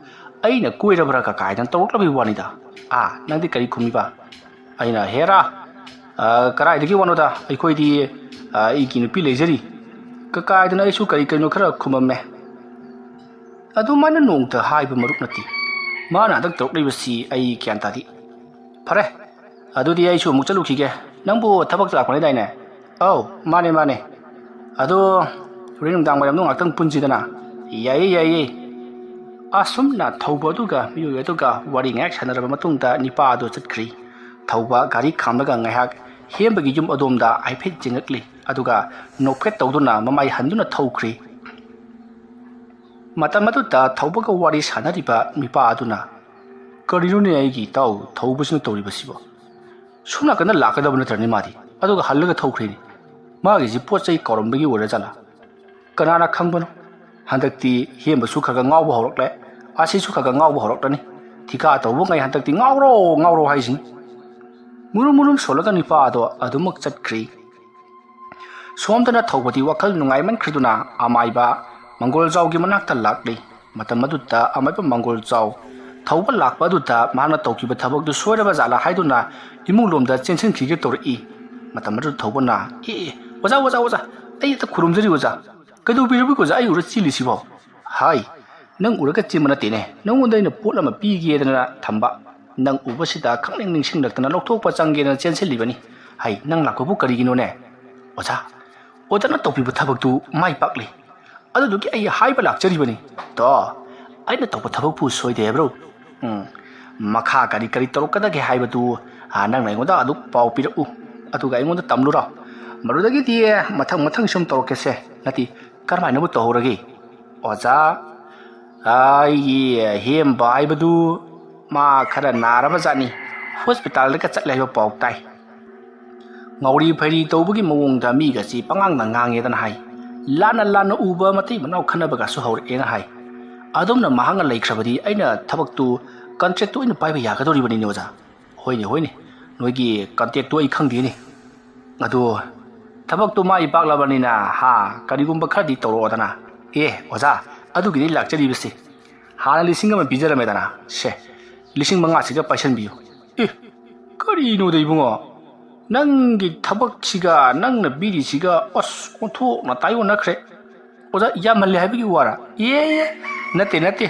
ꯑꯩꯅ ꯀꯣꯏꯔꯕ꯭ꯔꯥ ꯀꯀꯥꯏꯗꯅ ꯇꯧꯔꯛꯂꯕꯒꯤ ꯋꯥꯅꯤꯗ꯫ ꯑꯥ, ꯅꯪꯗꯤ ꯀꯔꯤ ꯈꯨꯝꯃꯤꯕ?" ꯑꯩꯅ, "ꯍꯦꯔꯥ, ꯑ, ꯀꯗꯥꯏꯗꯒꯤ ꯋꯥꯅꯣꯗ? ꯑꯩꯈꯣꯏꯗꯤ, ꯑ, ꯑꯩꯒꯤ ꯅꯨꯄꯤ ꯂꯩꯖꯔꯤ꯫ ꯀꯀꯥꯏꯗꯅ ꯑꯩꯁꯨ ꯀꯔꯤ ꯀꯔꯤꯅꯣ ꯈꯔ ꯈꯨꯝꯃꯝꯃꯦ꯫ ꯑꯗꯨꯃꯥꯏꯅ ꯅꯣꯡꯇ ꯍꯥꯏꯕ ꯃꯔꯨꯞ ꯅꯠꯇꯦ꯫ ꯃꯥꯅ ꯍꯟꯗꯛ ꯇꯧꯔꯛꯂꯤꯕꯁꯤ ꯑꯩ ꯒ꯭ꯌꯥꯟ ꯇꯥꯗꯦ꯫ ꯐꯔꯦ, ꯑꯗꯨꯗꯤ ꯑꯩꯁꯨ ꯑꯃꯨꯛ ꯆꯠꯂꯨꯈꯤꯒꯦ꯫ ꯅꯪꯕꯨ ꯊꯕꯛꯇ ꯂꯥꯛꯄꯅꯤꯗꯥꯏꯅꯦ?" "ꯑꯧ, ꯃꯥꯅꯦ, ꯃꯥꯅꯦ꯫ ꯑꯗꯣ ꯍꯣꯔꯦꯟ ꯅꯨꯡꯗꯥꯡ ꯋꯥꯏꯔꯝꯗꯣ ꯉꯥꯛꯇꯪ ꯄꯨꯟꯁꯤꯗꯅ?" "ꯌꯥꯏꯌꯦ, ꯌꯥꯏꯌꯦ꯫ ꯑꯁꯨꯝꯅ ꯊꯧꯕ ꯑꯗꯨꯒ ꯃꯤꯑꯣꯏ ꯑꯗꯨꯒ ꯋꯥꯔꯤ ꯉꯥꯏꯍꯥꯛ ꯁꯥꯟꯅꯔꯕ ꯃꯇꯨꯡꯗ ꯅꯤꯄꯥ ꯑꯗꯨ ꯆꯠꯈ꯭ꯔꯤ꯫ ꯊꯧꯕ ꯒꯥꯔꯤ ꯈꯥꯝꯂꯒ ꯉꯥꯏꯍꯥꯛ ꯍꯦꯝꯕꯒꯤ ꯌꯨꯝ ꯑꯗꯣꯝꯗ ꯍꯥꯏꯐꯦꯠ ꯌꯦꯡꯉꯛꯂꯤ, ꯑꯗꯨꯒ ꯅꯣꯛꯐꯦꯠ ꯇꯧꯗꯨꯅ ꯃꯃꯥꯏ ꯍꯟꯗꯨꯅ ꯊꯧꯈ꯭ꯔꯤ꯫ ꯃꯇꯝ ꯑꯗꯨꯗ ꯊꯧꯕꯒ ꯋꯥꯔꯤ ꯁꯥꯟꯅꯔꯤꯕ ꯅꯤꯄꯥ ꯑꯗꯨꯅ, "ꯀꯔꯤꯅꯣꯅꯦ ꯑꯩꯒꯤ ꯏꯇꯥꯎ ꯊꯧꯕꯁꯤꯅ ꯇꯧꯔꯤꯕꯁꯤꯕꯣ? ꯁꯣꯝ ꯅꯥꯀꯟꯗ ꯂꯥꯛꯀꯗꯕ ꯅꯠꯇ꯭ꯔꯅꯦ ꯃꯥꯗꯤ, ꯑꯗꯨꯒ ꯍꯜꯂꯒ ꯊꯧꯈ꯭ꯔꯦꯅꯦ꯫ ꯃꯥꯒꯤꯁꯤ ꯄꯣꯠ ꯆꯩ ꯀꯥꯎꯔꯝꯕꯒꯤ ꯑꯣꯏꯔꯖꯥꯠꯂꯥ? ꯀꯅꯥꯅ ꯈꯪꯕꯅꯣ? ꯍꯟꯗꯛꯇꯤ ꯍꯦꯝꯕꯁꯨ ꯈꯔ ꯈꯔ ꯉꯥꯎꯕ ꯍꯧꯔꯛꯂꯦ, ꯑꯁꯤꯁꯨ ꯈꯔ ꯈꯔ ꯉꯥꯎꯕ ꯍꯧꯔꯛꯂꯅꯤ꯫ ꯊꯤꯀꯥ ꯇꯧꯕꯉꯩ ꯍꯟꯗꯛꯇꯤ ꯉꯥꯎꯔꯣ ꯉꯥꯎꯔꯣ ꯍꯥꯏꯁꯤꯅꯤ꯫" ꯃꯨꯔꯨꯝ ꯃꯨꯔꯨꯝ ꯁꯣꯜꯂꯒ ꯅꯤꯄꯥ ꯑꯗꯣ ꯑꯗꯨꯃꯛ ꯆꯠꯈ꯭ꯔꯤ꯫ ꯁꯣꯝꯗꯅ ꯊꯧꯕꯗꯤ ꯋꯥꯈꯜ ꯅꯨꯡꯉꯥꯏꯃꯟꯈ꯭ꯔꯤꯗꯨꯅ ꯑꯃꯥꯏꯕ ꯃꯪꯒꯣꯜꯖꯥꯎꯒꯤ ꯃꯅꯥꯛꯇ ꯂꯥꯛꯂꯤ꯫ ꯃꯇꯝ ꯑꯗꯨꯗ ꯑꯃꯥꯏꯕ ꯃꯪꯒꯣꯜꯖꯥꯎ ꯊꯧꯕ ꯂꯥꯛꯄ ꯑꯗꯨꯗ ꯃꯍꯥꯛꯅ ꯇꯧꯈꯤꯕ ꯊꯕꯛꯇꯨ ꯁꯣꯏꯔꯕ ꯖꯥꯠꯂꯥ ꯍꯥꯏꯗꯨꯅ ꯏꯃꯨꯡ ꯂꯣꯝꯗ ꯆꯦꯟꯁꯤꯟꯈꯤꯒꯦ ꯇꯧꯔꯛꯏ꯫ ꯃꯇꯝ ꯑꯗꯨꯗ ꯊꯧꯕꯅ, "ꯑꯦ, ꯑꯦ, ꯑꯣꯖꯥ, ꯑꯣꯖꯥ, ꯑꯣꯖꯥ, ꯑꯩ ꯑꯝꯇ ꯈꯨꯔꯨꯝꯖꯔꯤ ꯑꯣꯖꯥ꯫ ꯀꯩꯗꯧꯕꯤꯔꯕꯒꯦ ꯑꯣꯖꯥ, ꯑꯩ ꯎꯔ ꯆꯦꯜꯂꯤꯁꯤꯕꯣ?" "ꯍꯥꯏ, ꯅꯪ ꯎꯔꯒ ꯆꯦꯟꯕ ꯅꯠꯇꯦꯅꯦ, ꯅꯪꯉꯣꯟꯗ ꯑꯩꯅ ꯄꯣꯠ ꯑꯃ ꯄꯤꯒꯦꯗꯅ ꯊꯝꯕ꯫ ꯅꯪ ꯎꯕꯁꯤꯗ ꯈꯪꯅꯤꯡ ꯅꯤꯡꯁꯤꯡꯂꯛꯇꯅ ꯂꯧꯊꯣꯛꯄ ꯆꯪꯒꯦꯗꯅ ꯆꯦꯟꯁꯤꯜꯂꯤꯕꯅꯤ꯫ ꯍꯩ, ꯅꯪ ꯂꯥꯛꯄꯕꯨ ꯀꯔꯤꯒꯤꯅꯣꯅꯦ?" "ꯑꯣꯖꯥ, ꯑꯣꯖꯥꯅ ꯇꯧꯕꯤꯕ ꯊꯕꯛꯇꯨ ꯃꯥꯏ ꯄꯥꯛꯂꯦ꯫ ꯑꯗꯨꯗꯨꯒꯤ ꯑꯩ ꯍꯥꯏꯕ ꯂꯥꯛꯆꯔꯤꯕꯅꯤ꯫" "ꯇꯣ, ꯑꯩꯅ ꯇꯧꯕ ꯊꯕꯛꯄꯨ ꯁꯣꯏꯗꯦ ꯍꯥꯏꯕ꯭ꯔꯣ? ꯎꯝ, ꯃꯈꯥ ꯀꯔꯤ ꯀꯔꯤ ꯇꯧꯔꯛꯀꯗꯒꯦ ꯍꯥꯏꯕꯗꯨ, ꯑ, ꯅꯪꯅ ꯑꯩꯉꯣꯟꯗ ꯑꯗꯨꯝ ꯄꯥꯎ ꯄꯤꯔꯛꯎ, ꯑꯗꯨꯒ ꯑꯩꯉꯣꯟꯗ ꯇꯝꯂꯨꯔꯣ꯫ ꯃꯗꯨꯗꯒꯤꯗꯤ ꯃꯊꯪ ꯃꯊꯪ ꯁꯨꯝ ꯇꯧꯔꯛꯀꯦꯁꯦ꯫ ꯅꯠꯇꯦ, ꯀꯔꯝꯍꯥꯏꯅꯕꯨ ꯇꯧꯍꯧꯔꯒꯦ?" "ꯑꯣꯖꯥ, ꯑꯩꯒꯤ ꯍꯦꯝꯕ ꯍꯥꯏꯕꯗꯨ ꯃꯥ ꯈꯔ ꯅꯥꯔꯕ ꯖꯥꯠꯅꯤ, ꯍꯣꯁꯄꯤꯇꯥꯜꯗꯒ ꯆꯠꯂꯦ ꯍꯥꯏꯕ ꯄꯥꯎ ꯇꯥꯏ꯫" ꯉꯥꯎꯔꯤ ꯐꯩꯔꯤ ꯇꯧꯕꯒꯤ ꯃꯑꯣꯡꯗ ꯃꯤꯒꯁꯤ ꯄꯉꯥꯡꯗ ꯉꯥꯡꯉꯦꯗꯅ ꯍꯥꯏ꯫ ꯂꯥꯟꯅ ꯂꯥꯟꯅ ꯎꯕ ꯃꯇꯩ ꯃꯅꯥꯎ ꯈꯠꯅꯕꯒꯁꯨ ꯍꯧꯔꯛꯑꯦꯅ ꯍꯥꯏ꯫ ꯑꯗꯨꯝꯅ ꯃꯍꯥꯛꯅ ꯂꯩꯈ꯭ꯔꯕꯗꯤ ꯑꯩꯅ ꯊꯕꯛꯇꯨ, ꯀꯟꯇ꯭ꯔꯦꯛꯇꯨ ꯑꯩꯅ ꯄꯥꯏꯕ ꯌꯥꯒꯗꯧꯔꯤꯕꯅꯤꯅꯦ ꯑꯣꯖꯥ꯫ "ꯍꯣꯏꯅꯦ, ꯍꯣꯏꯅꯦ, ꯅꯣꯏꯒꯤ ꯀꯟꯇ꯭ꯔꯦꯛꯇꯨ ꯑꯩ ꯈꯪꯗꯦꯅꯦ꯫ ꯑꯗꯨ ꯊꯕꯛꯇꯨ ꯃꯥꯏ ꯄꯥꯛꯂꯕꯅꯤꯅ, ꯍꯥ, ꯀꯔꯤꯒꯨꯝꯕ ꯈꯔꯗꯤ ꯇꯧꯔꯛꯑꯣꯗꯅ꯫" "ꯑꯦ ꯑꯣꯖꯥ, ꯑꯗꯨꯒꯤꯗꯤ ꯂꯥꯛꯆꯔꯤꯕꯁꯤ꯫ ꯍꯥꯟꯅ ꯂꯤꯁꯤꯡ ꯑꯃ ꯄꯤꯖꯔꯝꯃꯦꯗꯅ, ꯁꯦ, ꯂꯤꯁꯤꯡ ꯃꯉꯥꯁꯤꯒ ꯄꯥꯏꯁꯟꯕꯤꯌꯨ꯫" "ꯑꯦ, ꯀꯔꯤꯅꯣꯗ ꯏꯕꯨꯡꯉꯣ, ꯅꯪꯒꯤ ꯊꯕꯛꯁꯤꯒ ꯅꯪꯅ ꯄꯤꯔꯤꯁꯤꯒ, ꯑꯁ, ꯑꯣꯟꯊꯣꯛꯅ ꯇꯥꯏꯑꯣꯟꯅꯈ꯭ꯔꯦ꯫ ꯑꯣꯖꯥ, ꯌꯥꯝꯃꯜꯂꯦ ꯍꯥꯏꯕꯒꯤ ꯋꯥꯔꯥ?" "ꯑꯦ, ꯅꯠꯇꯦ, ꯅꯠꯇꯦ,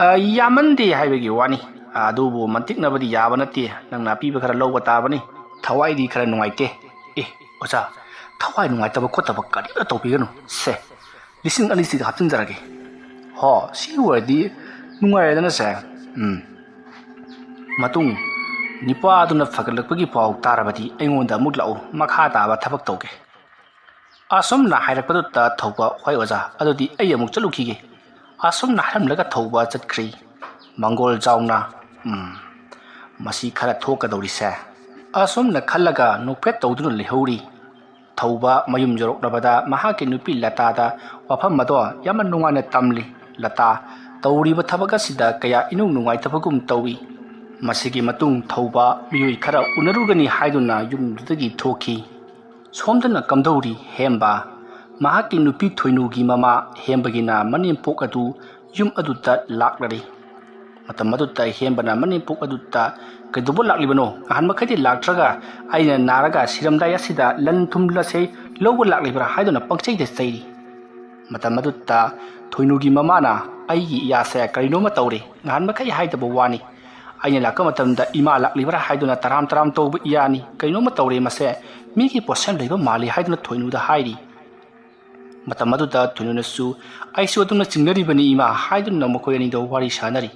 ꯑ, ꯌꯥꯝꯃꯟꯗꯦ ꯍꯥꯏꯕꯒꯤ ꯋꯥꯅꯤ꯫ ꯑꯗꯨꯕꯨ ꯃꯟꯇꯤꯛꯅꯕꯗꯤ ꯌꯥꯕ ꯅꯠꯇꯦ, ꯅꯪꯅ ꯑꯄꯤꯕ ꯈꯔ ꯂꯧꯕ ꯇꯥꯕꯅꯤ꯫ ꯊꯋꯥꯏꯗꯤ ꯈꯔ ꯅꯨꯡꯉꯥꯏꯇꯦ꯫" "ꯑꯦ ꯑꯣꯖꯥ, ꯊꯋꯥꯏ ꯅꯨꯡꯉꯥꯏꯇꯕ ꯈꯣꯠꯇꯕ ꯀꯔꯤꯝꯇ ꯇꯧꯕꯤꯒꯅꯨ꯫ ꯁꯦ, ꯂꯤꯁꯤꯡ ꯑꯅꯤꯁꯤꯒ ꯍꯥꯞꯆꯤꯟꯖꯔꯒꯦ꯫" ꯑꯣ, ꯁꯤ ꯑꯣꯏꯔꯗꯤ ꯅꯨꯡꯉꯥꯏꯔꯦꯗꯅ ꯁꯦ꯫ ꯎꯝ꯫ ꯃꯇꯨꯡ, ꯅꯤꯄꯥꯗꯨꯅ ꯐꯒꯠꯂꯛꯄꯒꯤ ꯄꯥꯎ ꯇꯥꯔꯕꯗꯤ ꯑꯩꯉꯣꯟꯗ ꯑꯃꯨꯛ ꯂꯥꯛꯎ, ꯃꯈꯥ ꯇꯥꯕ ꯊꯕꯛ ꯇꯧꯒꯦ꯫ ꯑꯁꯨꯝꯅ ꯍꯥꯏꯔꯛꯄꯗꯨꯗ ꯊꯧꯕ, "ꯍꯣꯏ ꯑꯣꯖꯥ, ꯑꯗꯨꯗꯤ ꯑꯩ ꯑꯃꯨꯛ ꯆꯠꯂꯨꯈꯤꯒꯦ"꯫ ꯑꯁꯨꯝꯅ ꯍꯥꯏꯔꯝꯂꯒ ꯊꯧꯕ ꯆꯠꯈ꯭ꯔꯤ꯫ ꯃꯪꯒꯣꯜ ꯖꯥꯎꯅ, "ꯎꯝ, ꯃꯁꯤ ꯈꯔ ꯊꯣꯛꯀꯗꯧꯔꯤꯁꯦ"꯫ ꯑꯁꯨꯝꯅ ꯈꯜꯂꯒ ꯅꯣꯛꯐꯦꯠ ꯇꯧꯗꯨꯅ ꯂꯩꯍꯧꯔꯤ꯫ ꯊꯧꯕ ꯃꯌꯨꯝ ꯌꯧꯔꯛꯂꯕꯗ ꯃꯍꯥꯛꯀꯤ ꯅꯨꯄꯤ ꯂꯇꯥꯗ ꯋꯥꯐꯝ ꯑꯗꯣ ꯌꯥꯝꯅ ꯅꯨꯡꯉꯥꯏꯅ ꯇꯝꯂꯤ꯫ "ꯂꯇꯥ, ꯇꯧꯔꯤꯕ ꯊꯕꯛ ꯑꯁꯤꯗ ꯀꯌꯥ ꯏꯅꯨꯡ ꯅꯨꯡꯉꯥꯏꯇꯕꯒꯨꯝ ꯇꯧꯏ"꯫ ꯃꯁꯤꯒꯤ ꯃꯇꯨꯡ ꯊꯧꯕ ꯃꯤꯑꯣꯏ ꯈꯔ ꯎꯅꯔꯨꯒꯅꯤ ꯍꯥꯏꯗꯨꯅ ꯌꯨꯝꯗꯨꯗꯒꯤ ꯊꯣꯛꯈꯤ꯫ ꯁꯣꯝꯗꯅ ꯀꯝꯗꯧꯔꯤ ꯍꯦꯝꯕ? ꯃꯍꯥꯛꯀꯤ ꯅꯨꯄꯤ ꯊꯣꯏꯅꯨꯒꯤ ꯃꯃꯥ ꯍꯦꯝꯕꯒꯤꯅ ꯃꯅꯦꯝꯄꯣꯛ ꯑꯗꯨ ꯌꯨꯝ ꯑꯗꯨꯗ ꯂꯥꯛꯂꯔꯤ꯫ ꯃꯇꯝ ꯑꯗꯨꯗ ꯍꯦꯝꯕꯅ ꯃꯅꯦꯝꯄꯣꯛ ꯑꯗꯨꯗ, "ꯀꯩꯗꯧꯕ ꯂꯥꯛꯂꯤꯕꯅꯣ? ꯉꯍꯥꯟ ꯃꯈꯩꯗꯤ ꯂꯥꯛꯇ꯭ꯔꯒ ꯑꯩꯅ ꯅꯥꯔꯒ ꯁꯤꯔꯝꯗꯥꯏ ꯑꯁꯤꯗ ꯂꯟ ꯊꯨꯝ ꯑꯁꯦ ꯂꯧꯕ ꯂꯥꯛꯂꯤꯕ꯭ꯔꯥ?" ꯍꯥꯏꯗꯨꯅ ꯄꯪꯆꯩꯗ ꯆꯩꯔꯤ꯫ ꯃꯇꯝ ꯑꯗꯨꯗ ꯊꯣꯏꯅꯨꯒꯤ ꯃꯃꯥꯅ, "ꯑꯩꯒꯤ ꯏꯌꯥꯁꯦ ꯀꯔꯤꯅꯣꯃ ꯇꯧꯔꯦ꯫ ꯉꯍꯥꯟ ꯃꯈꯩ ꯍꯥꯏꯗꯕ ꯋꯥꯅꯤ꯫ ꯑꯩꯅ ꯂꯥꯛꯄ ꯃꯇꯝꯗ ꯏꯃꯥ ꯂꯥꯛꯂꯤꯕ꯭ꯔꯥ ꯍꯥꯏꯗꯨꯅ ꯇꯔꯥꯝ ꯇꯔꯥꯝ ꯇꯧꯕ ꯏꯌꯥꯅꯤ꯫ ꯀꯔꯤꯅꯣꯃ ꯇꯧꯔꯦ ꯃꯁꯦ꯫ ꯃꯤꯒꯤ ꯄꯣꯠꯁꯦꯝ ꯂꯩꯕ ꯃꯥꯜꯂꯤ" ꯍꯥꯏꯗꯨꯅ ꯊꯣꯏꯅꯨꯗ ꯍꯥꯏꯔꯤ꯫ ꯃꯇꯝ ꯑꯗꯨꯗ ꯊꯣꯏꯅꯨꯅꯁꯨ, "ꯑꯩꯁꯨ ꯑꯗꯨꯝꯅ ꯆꯤꯡꯅꯔꯤꯕꯅꯤ ꯏꯃꯥ" ꯍꯥꯏꯗꯨꯅ ꯃꯈꯣꯏ ꯑꯅꯤꯗꯣ ꯋꯥꯔꯤ ꯁꯥꯅꯔꯤ꯫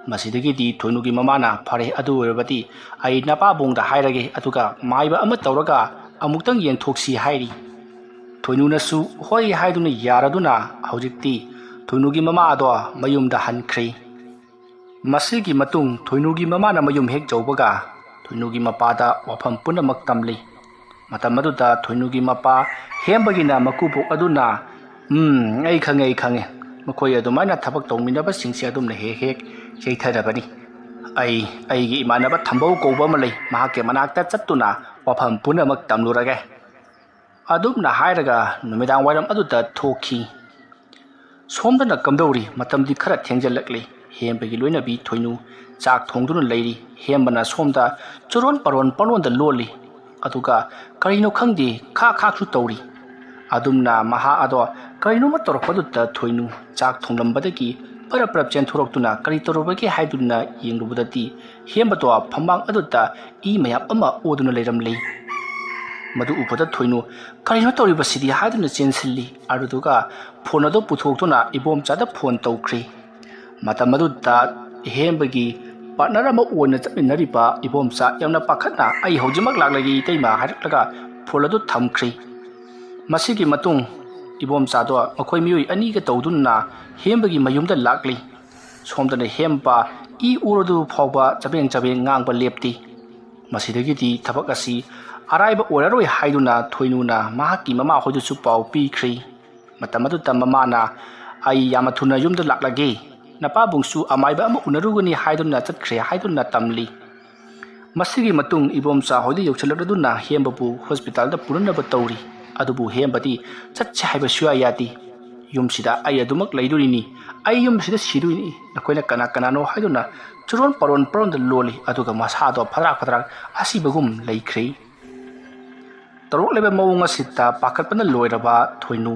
ꯃꯁꯤꯗꯒꯤꯗꯤ ꯊꯣꯏꯅꯨꯒꯤ ꯃꯃꯥꯅ, "ꯐꯔꯦ, ꯑꯗꯨ ꯑꯣꯏꯔꯕꯗꯤ ꯑꯩ ꯅꯄꯥꯕꯨꯡꯗ ꯍꯥꯏꯔꯒꯦ, ꯑꯗꯨꯒ ꯃꯥꯏꯕ ꯑꯃ ꯇꯧꯔꯒ ꯑꯃꯨꯛꯇꯪ ꯌꯦꯡꯊꯣꯛꯁꯤ" ꯍꯥꯏꯔꯤ꯫ ꯊꯣꯏꯅꯨꯅꯁꯨ ꯍꯣꯏ ꯍꯥꯏꯗꯨꯅ ꯌꯥꯔꯗꯨꯅ ꯍꯧꯖꯤꯛꯇꯤ ꯊꯣꯏꯅꯨꯒꯤ ꯃꯃꯥ ꯑꯗꯣ ꯃꯌꯨꯝꯗ ꯍꯟꯈ꯭ꯔꯤ꯫ ꯃꯁꯤꯒꯤ ꯃꯇꯨꯡ ꯊꯣꯏꯅꯨꯒꯤ ꯃꯃꯥꯅ ꯃꯌꯨꯝ ꯍꯦꯛ ꯌꯧꯕꯒ ꯊꯣꯏꯅꯨꯒꯤ ꯃꯄꯥꯗ ꯋꯥꯐꯝ ꯄꯨꯝꯅꯃꯛ ꯇꯝꯂꯤ꯫ ꯃꯇꯝ ꯑꯗꯨꯗ ꯊꯣꯏꯅꯨꯒꯤ ꯃꯄꯥ ꯍꯦꯝꯕꯒꯤꯅ ꯃꯀꯨꯕꯣꯛ ꯑꯗꯨꯅ, "ꯎꯝ, ꯑꯩ ꯈꯪꯉꯦ, ꯑꯩ ꯈꯪꯉꯦ꯫ ꯃꯈꯣꯏ ꯑꯗꯨꯃꯥꯏꯅ ꯊꯕꯛ ꯇꯧꯃꯤꯟꯅꯕꯁꯤꯡꯁꯦ ꯑꯗꯨꯝꯅ ꯍꯦꯛ ꯍꯦꯛ ꯆꯩꯊꯅꯕꯅꯤ꯫ ꯑꯩ ꯑꯩꯒꯤ ꯏꯃꯥꯟꯅꯕ ꯊꯝꯕꯧ ꯀꯧꯕ ꯑꯃ ꯂꯩ, ꯃꯍꯥꯛꯀꯤ ꯃꯅꯥꯛꯇ ꯆꯠꯇꯨꯅ ꯋꯥꯐꯝ ꯄꯨꯝꯅꯃꯛ ꯇꯝꯂꯨꯔꯒꯦ"꯫ ꯑꯗꯨꯝꯅ ꯍꯥꯏꯔꯒ ꯅꯨꯃꯤꯗꯥꯡ ꯋꯥꯏꯔꯝ ꯑꯗꯨꯗ ꯊꯣꯛꯈꯤ꯫ ꯁꯣꯝꯗꯅ ꯀꯝꯗꯧꯔꯤ? ꯃꯇꯝꯗꯤ ꯈꯔ ꯊꯦꯡꯖꯤꯜꯂꯛꯂꯤ꯫ ꯍꯦꯝꯕꯒꯤ ꯂꯣꯏꯅꯕꯤ ꯊꯣꯏꯅꯨ ꯆꯥꯛ ꯊꯣꯡꯗꯨꯅ ꯂꯩꯔꯤ꯫ ꯍꯦꯝꯕꯅ ꯁꯣꯝꯗ ꯆꯨꯔꯣꯟ ꯄꯔꯣꯟ ꯄꯪꯂꯣꯟꯗ ꯂꯣꯜꯂꯤ꯫ ꯑꯗꯨꯒ ꯀꯔꯤꯅꯣ ꯈꯪꯗꯦ, ꯈꯥꯛ ꯈꯥꯛꯁꯨ ꯇꯧꯔꯤ꯫ ꯑꯗꯨꯝꯅ ꯃꯍꯥꯛ ꯑꯗꯣ ꯀꯔꯤꯅꯣꯃ ꯇꯧꯔꯛꯄꯗꯨꯗ ꯊꯣꯏꯅꯨ ꯆꯥꯛ ꯊꯣꯡꯂꯝꯕꯗꯒꯤ ꯄꯔꯞ ꯄꯔꯞ ꯆꯦꯟꯊꯣꯔꯛꯇꯨꯅ ꯀꯔꯤ ꯇꯧꯔꯕꯒꯦ ꯍꯥꯏꯗꯨꯅ ꯌꯦꯡꯂꯨꯕꯗꯗꯤ ꯍꯦꯝꯕꯗꯣ ꯐꯝꯕꯥꯡ ꯑꯗꯨꯗ ꯏ ꯃꯌꯥꯝ ꯑꯃ ꯑꯣꯗꯨꯅ ꯂꯩꯔꯝꯂꯤ꯫ ꯃꯗꯨ ꯎꯕꯗ ꯊꯣꯏꯅꯨ "ꯀꯔꯤꯅꯣ ꯇꯧꯔꯤꯕꯁꯤꯗꯤ?" ꯍꯥꯏꯗꯨꯅ ꯆꯦꯟꯁꯤꯜꯂꯤ꯫ ꯑꯗꯨꯗꯨꯒ ꯐꯣꯟ ꯑꯗꯨ ꯄꯨꯊꯣꯛꯇꯨꯅ ꯏꯕꯣꯝꯆꯥꯗ ꯐꯣꯟ ꯇꯧꯈ꯭ꯔꯤ꯫ ꯃꯇꯝ ꯑꯗꯨꯗ ꯍꯦꯝꯕꯒꯤ ꯄꯥꯔꯠꯅꯔ ꯑꯃ ꯑꯣꯏꯅ ꯆꯠꯃꯤꯟꯅꯔꯤꯕ ꯏꯕꯣꯝꯆꯥ ꯌꯥꯝꯅ ꯄꯥꯈꯠꯅ "ꯑꯩ ꯍꯧꯖꯤꯛꯃꯛ ꯂꯥꯛꯂꯒꯦ ꯏꯇꯩꯃ" ꯍꯥꯏꯔꯛꯂꯒ ꯐꯣꯟ ꯑꯗꯨ ꯊꯝꯈ꯭ꯔꯤ꯫ ꯃꯁꯤꯒꯤ ꯃꯇꯨꯡ ꯏꯕꯣꯝꯆꯥꯗꯣ ꯃꯈꯣꯏ ꯃꯤꯑꯣꯏ ꯑꯅꯤꯒ ꯇꯧꯗꯨꯅ ꯍꯦꯝꯕꯒꯤ ꯃꯌꯨꯝꯗ ꯂꯥꯛꯂꯤ꯫ ꯁꯣꯝꯗꯅ ꯍꯦꯝꯕ ꯏ ꯎꯔꯗꯨ ꯐꯥꯎꯕ ꯆꯕꯦꯡ ꯆꯕꯦꯡ ꯉꯥꯡꯕ ꯂꯦꯞꯇꯦ꯫ ꯃꯁꯤꯗꯒꯤꯗꯤ ꯊꯕꯛ ꯑꯁꯤ ꯑꯔꯥꯏꯕ ꯑꯣꯏꯔꯔꯣꯏ ꯍꯥꯏꯗꯨꯅ ꯊꯣꯏꯅꯨꯅ ꯃꯍꯥꯛꯀꯤ ꯃꯃꯥ ꯍꯣꯏꯗꯁꯨ ꯄꯥꯎ ꯄꯤꯈ꯭ꯔꯤ꯫ ꯃꯇꯝ ꯑꯗꯨꯗ ꯃꯃꯥꯅ "ꯑꯩ ꯌꯥꯝꯅ ꯊꯨꯅ ꯌꯨꯝꯗ ꯂꯥꯛꯂꯒꯦ, ꯅꯄꯥꯕꯨꯡꯁꯨ ꯑꯃꯥꯏꯕ ꯑꯃ ꯎꯅꯔꯨꯒꯅꯤ" ꯍꯥꯏꯗꯨꯅ ꯆꯠꯈ꯭ꯔꯦ ꯍꯥꯏꯗꯨꯅ ꯇꯝꯂꯤ꯫ ꯃꯁꯤꯒꯤ ꯃꯇꯨꯡ ꯏꯕꯣꯝꯆꯥ ꯍꯣꯏꯗ ꯌꯧꯁꯤꯜꯂꯛꯂꯗꯨꯅ ꯍꯦꯝꯕꯕꯨ ꯍꯣꯁꯄꯤꯇꯥꯜꯗ ꯄꯨꯅꯅꯕ ꯇꯧꯔꯤ꯫ ꯑꯗꯨꯕꯨ ꯍꯦꯝꯕꯗꯤ "ꯆꯠꯁꯦ ꯍꯥꯏꯕ ꯁꯨꯌꯥ ꯌꯥꯗꯦ꯫ ꯌꯨꯝꯁꯤꯗ ꯑꯩ ꯑꯗꯨꯃꯛ ꯂꯩꯗꯣꯔꯤꯅꯤ꯫ ꯑꯩ ꯌꯨꯝꯁꯤꯗ ꯁꯤꯗꯣꯏꯅꯤ꯫ ꯅꯈꯣꯏꯅ ꯀꯅꯥ ꯀꯅꯥꯅꯣ?" ꯍꯥꯏꯗꯨꯅ ꯆꯨꯔꯣꯟ ꯄꯥꯔꯣꯟ ꯄꯥꯔꯣꯟꯗ ꯂꯣꯜꯂꯤ꯫ ꯑꯗꯨꯒ ꯃꯁꯥꯗꯣ ꯐꯗ꯭ꯔꯥꯛ ꯐꯗ꯭ꯔꯥꯛ ꯑꯁꯤꯕꯒꯨꯝ ꯂꯩꯈ꯭ꯔꯤ꯫ ꯇꯧꯔꯛꯂꯤꯕ ꯃꯑꯣꯡ ꯑꯁꯤꯗ ꯄꯥꯈꯠꯄꯅ ꯂꯣꯏꯔꯕ ꯊꯣꯏꯅꯨ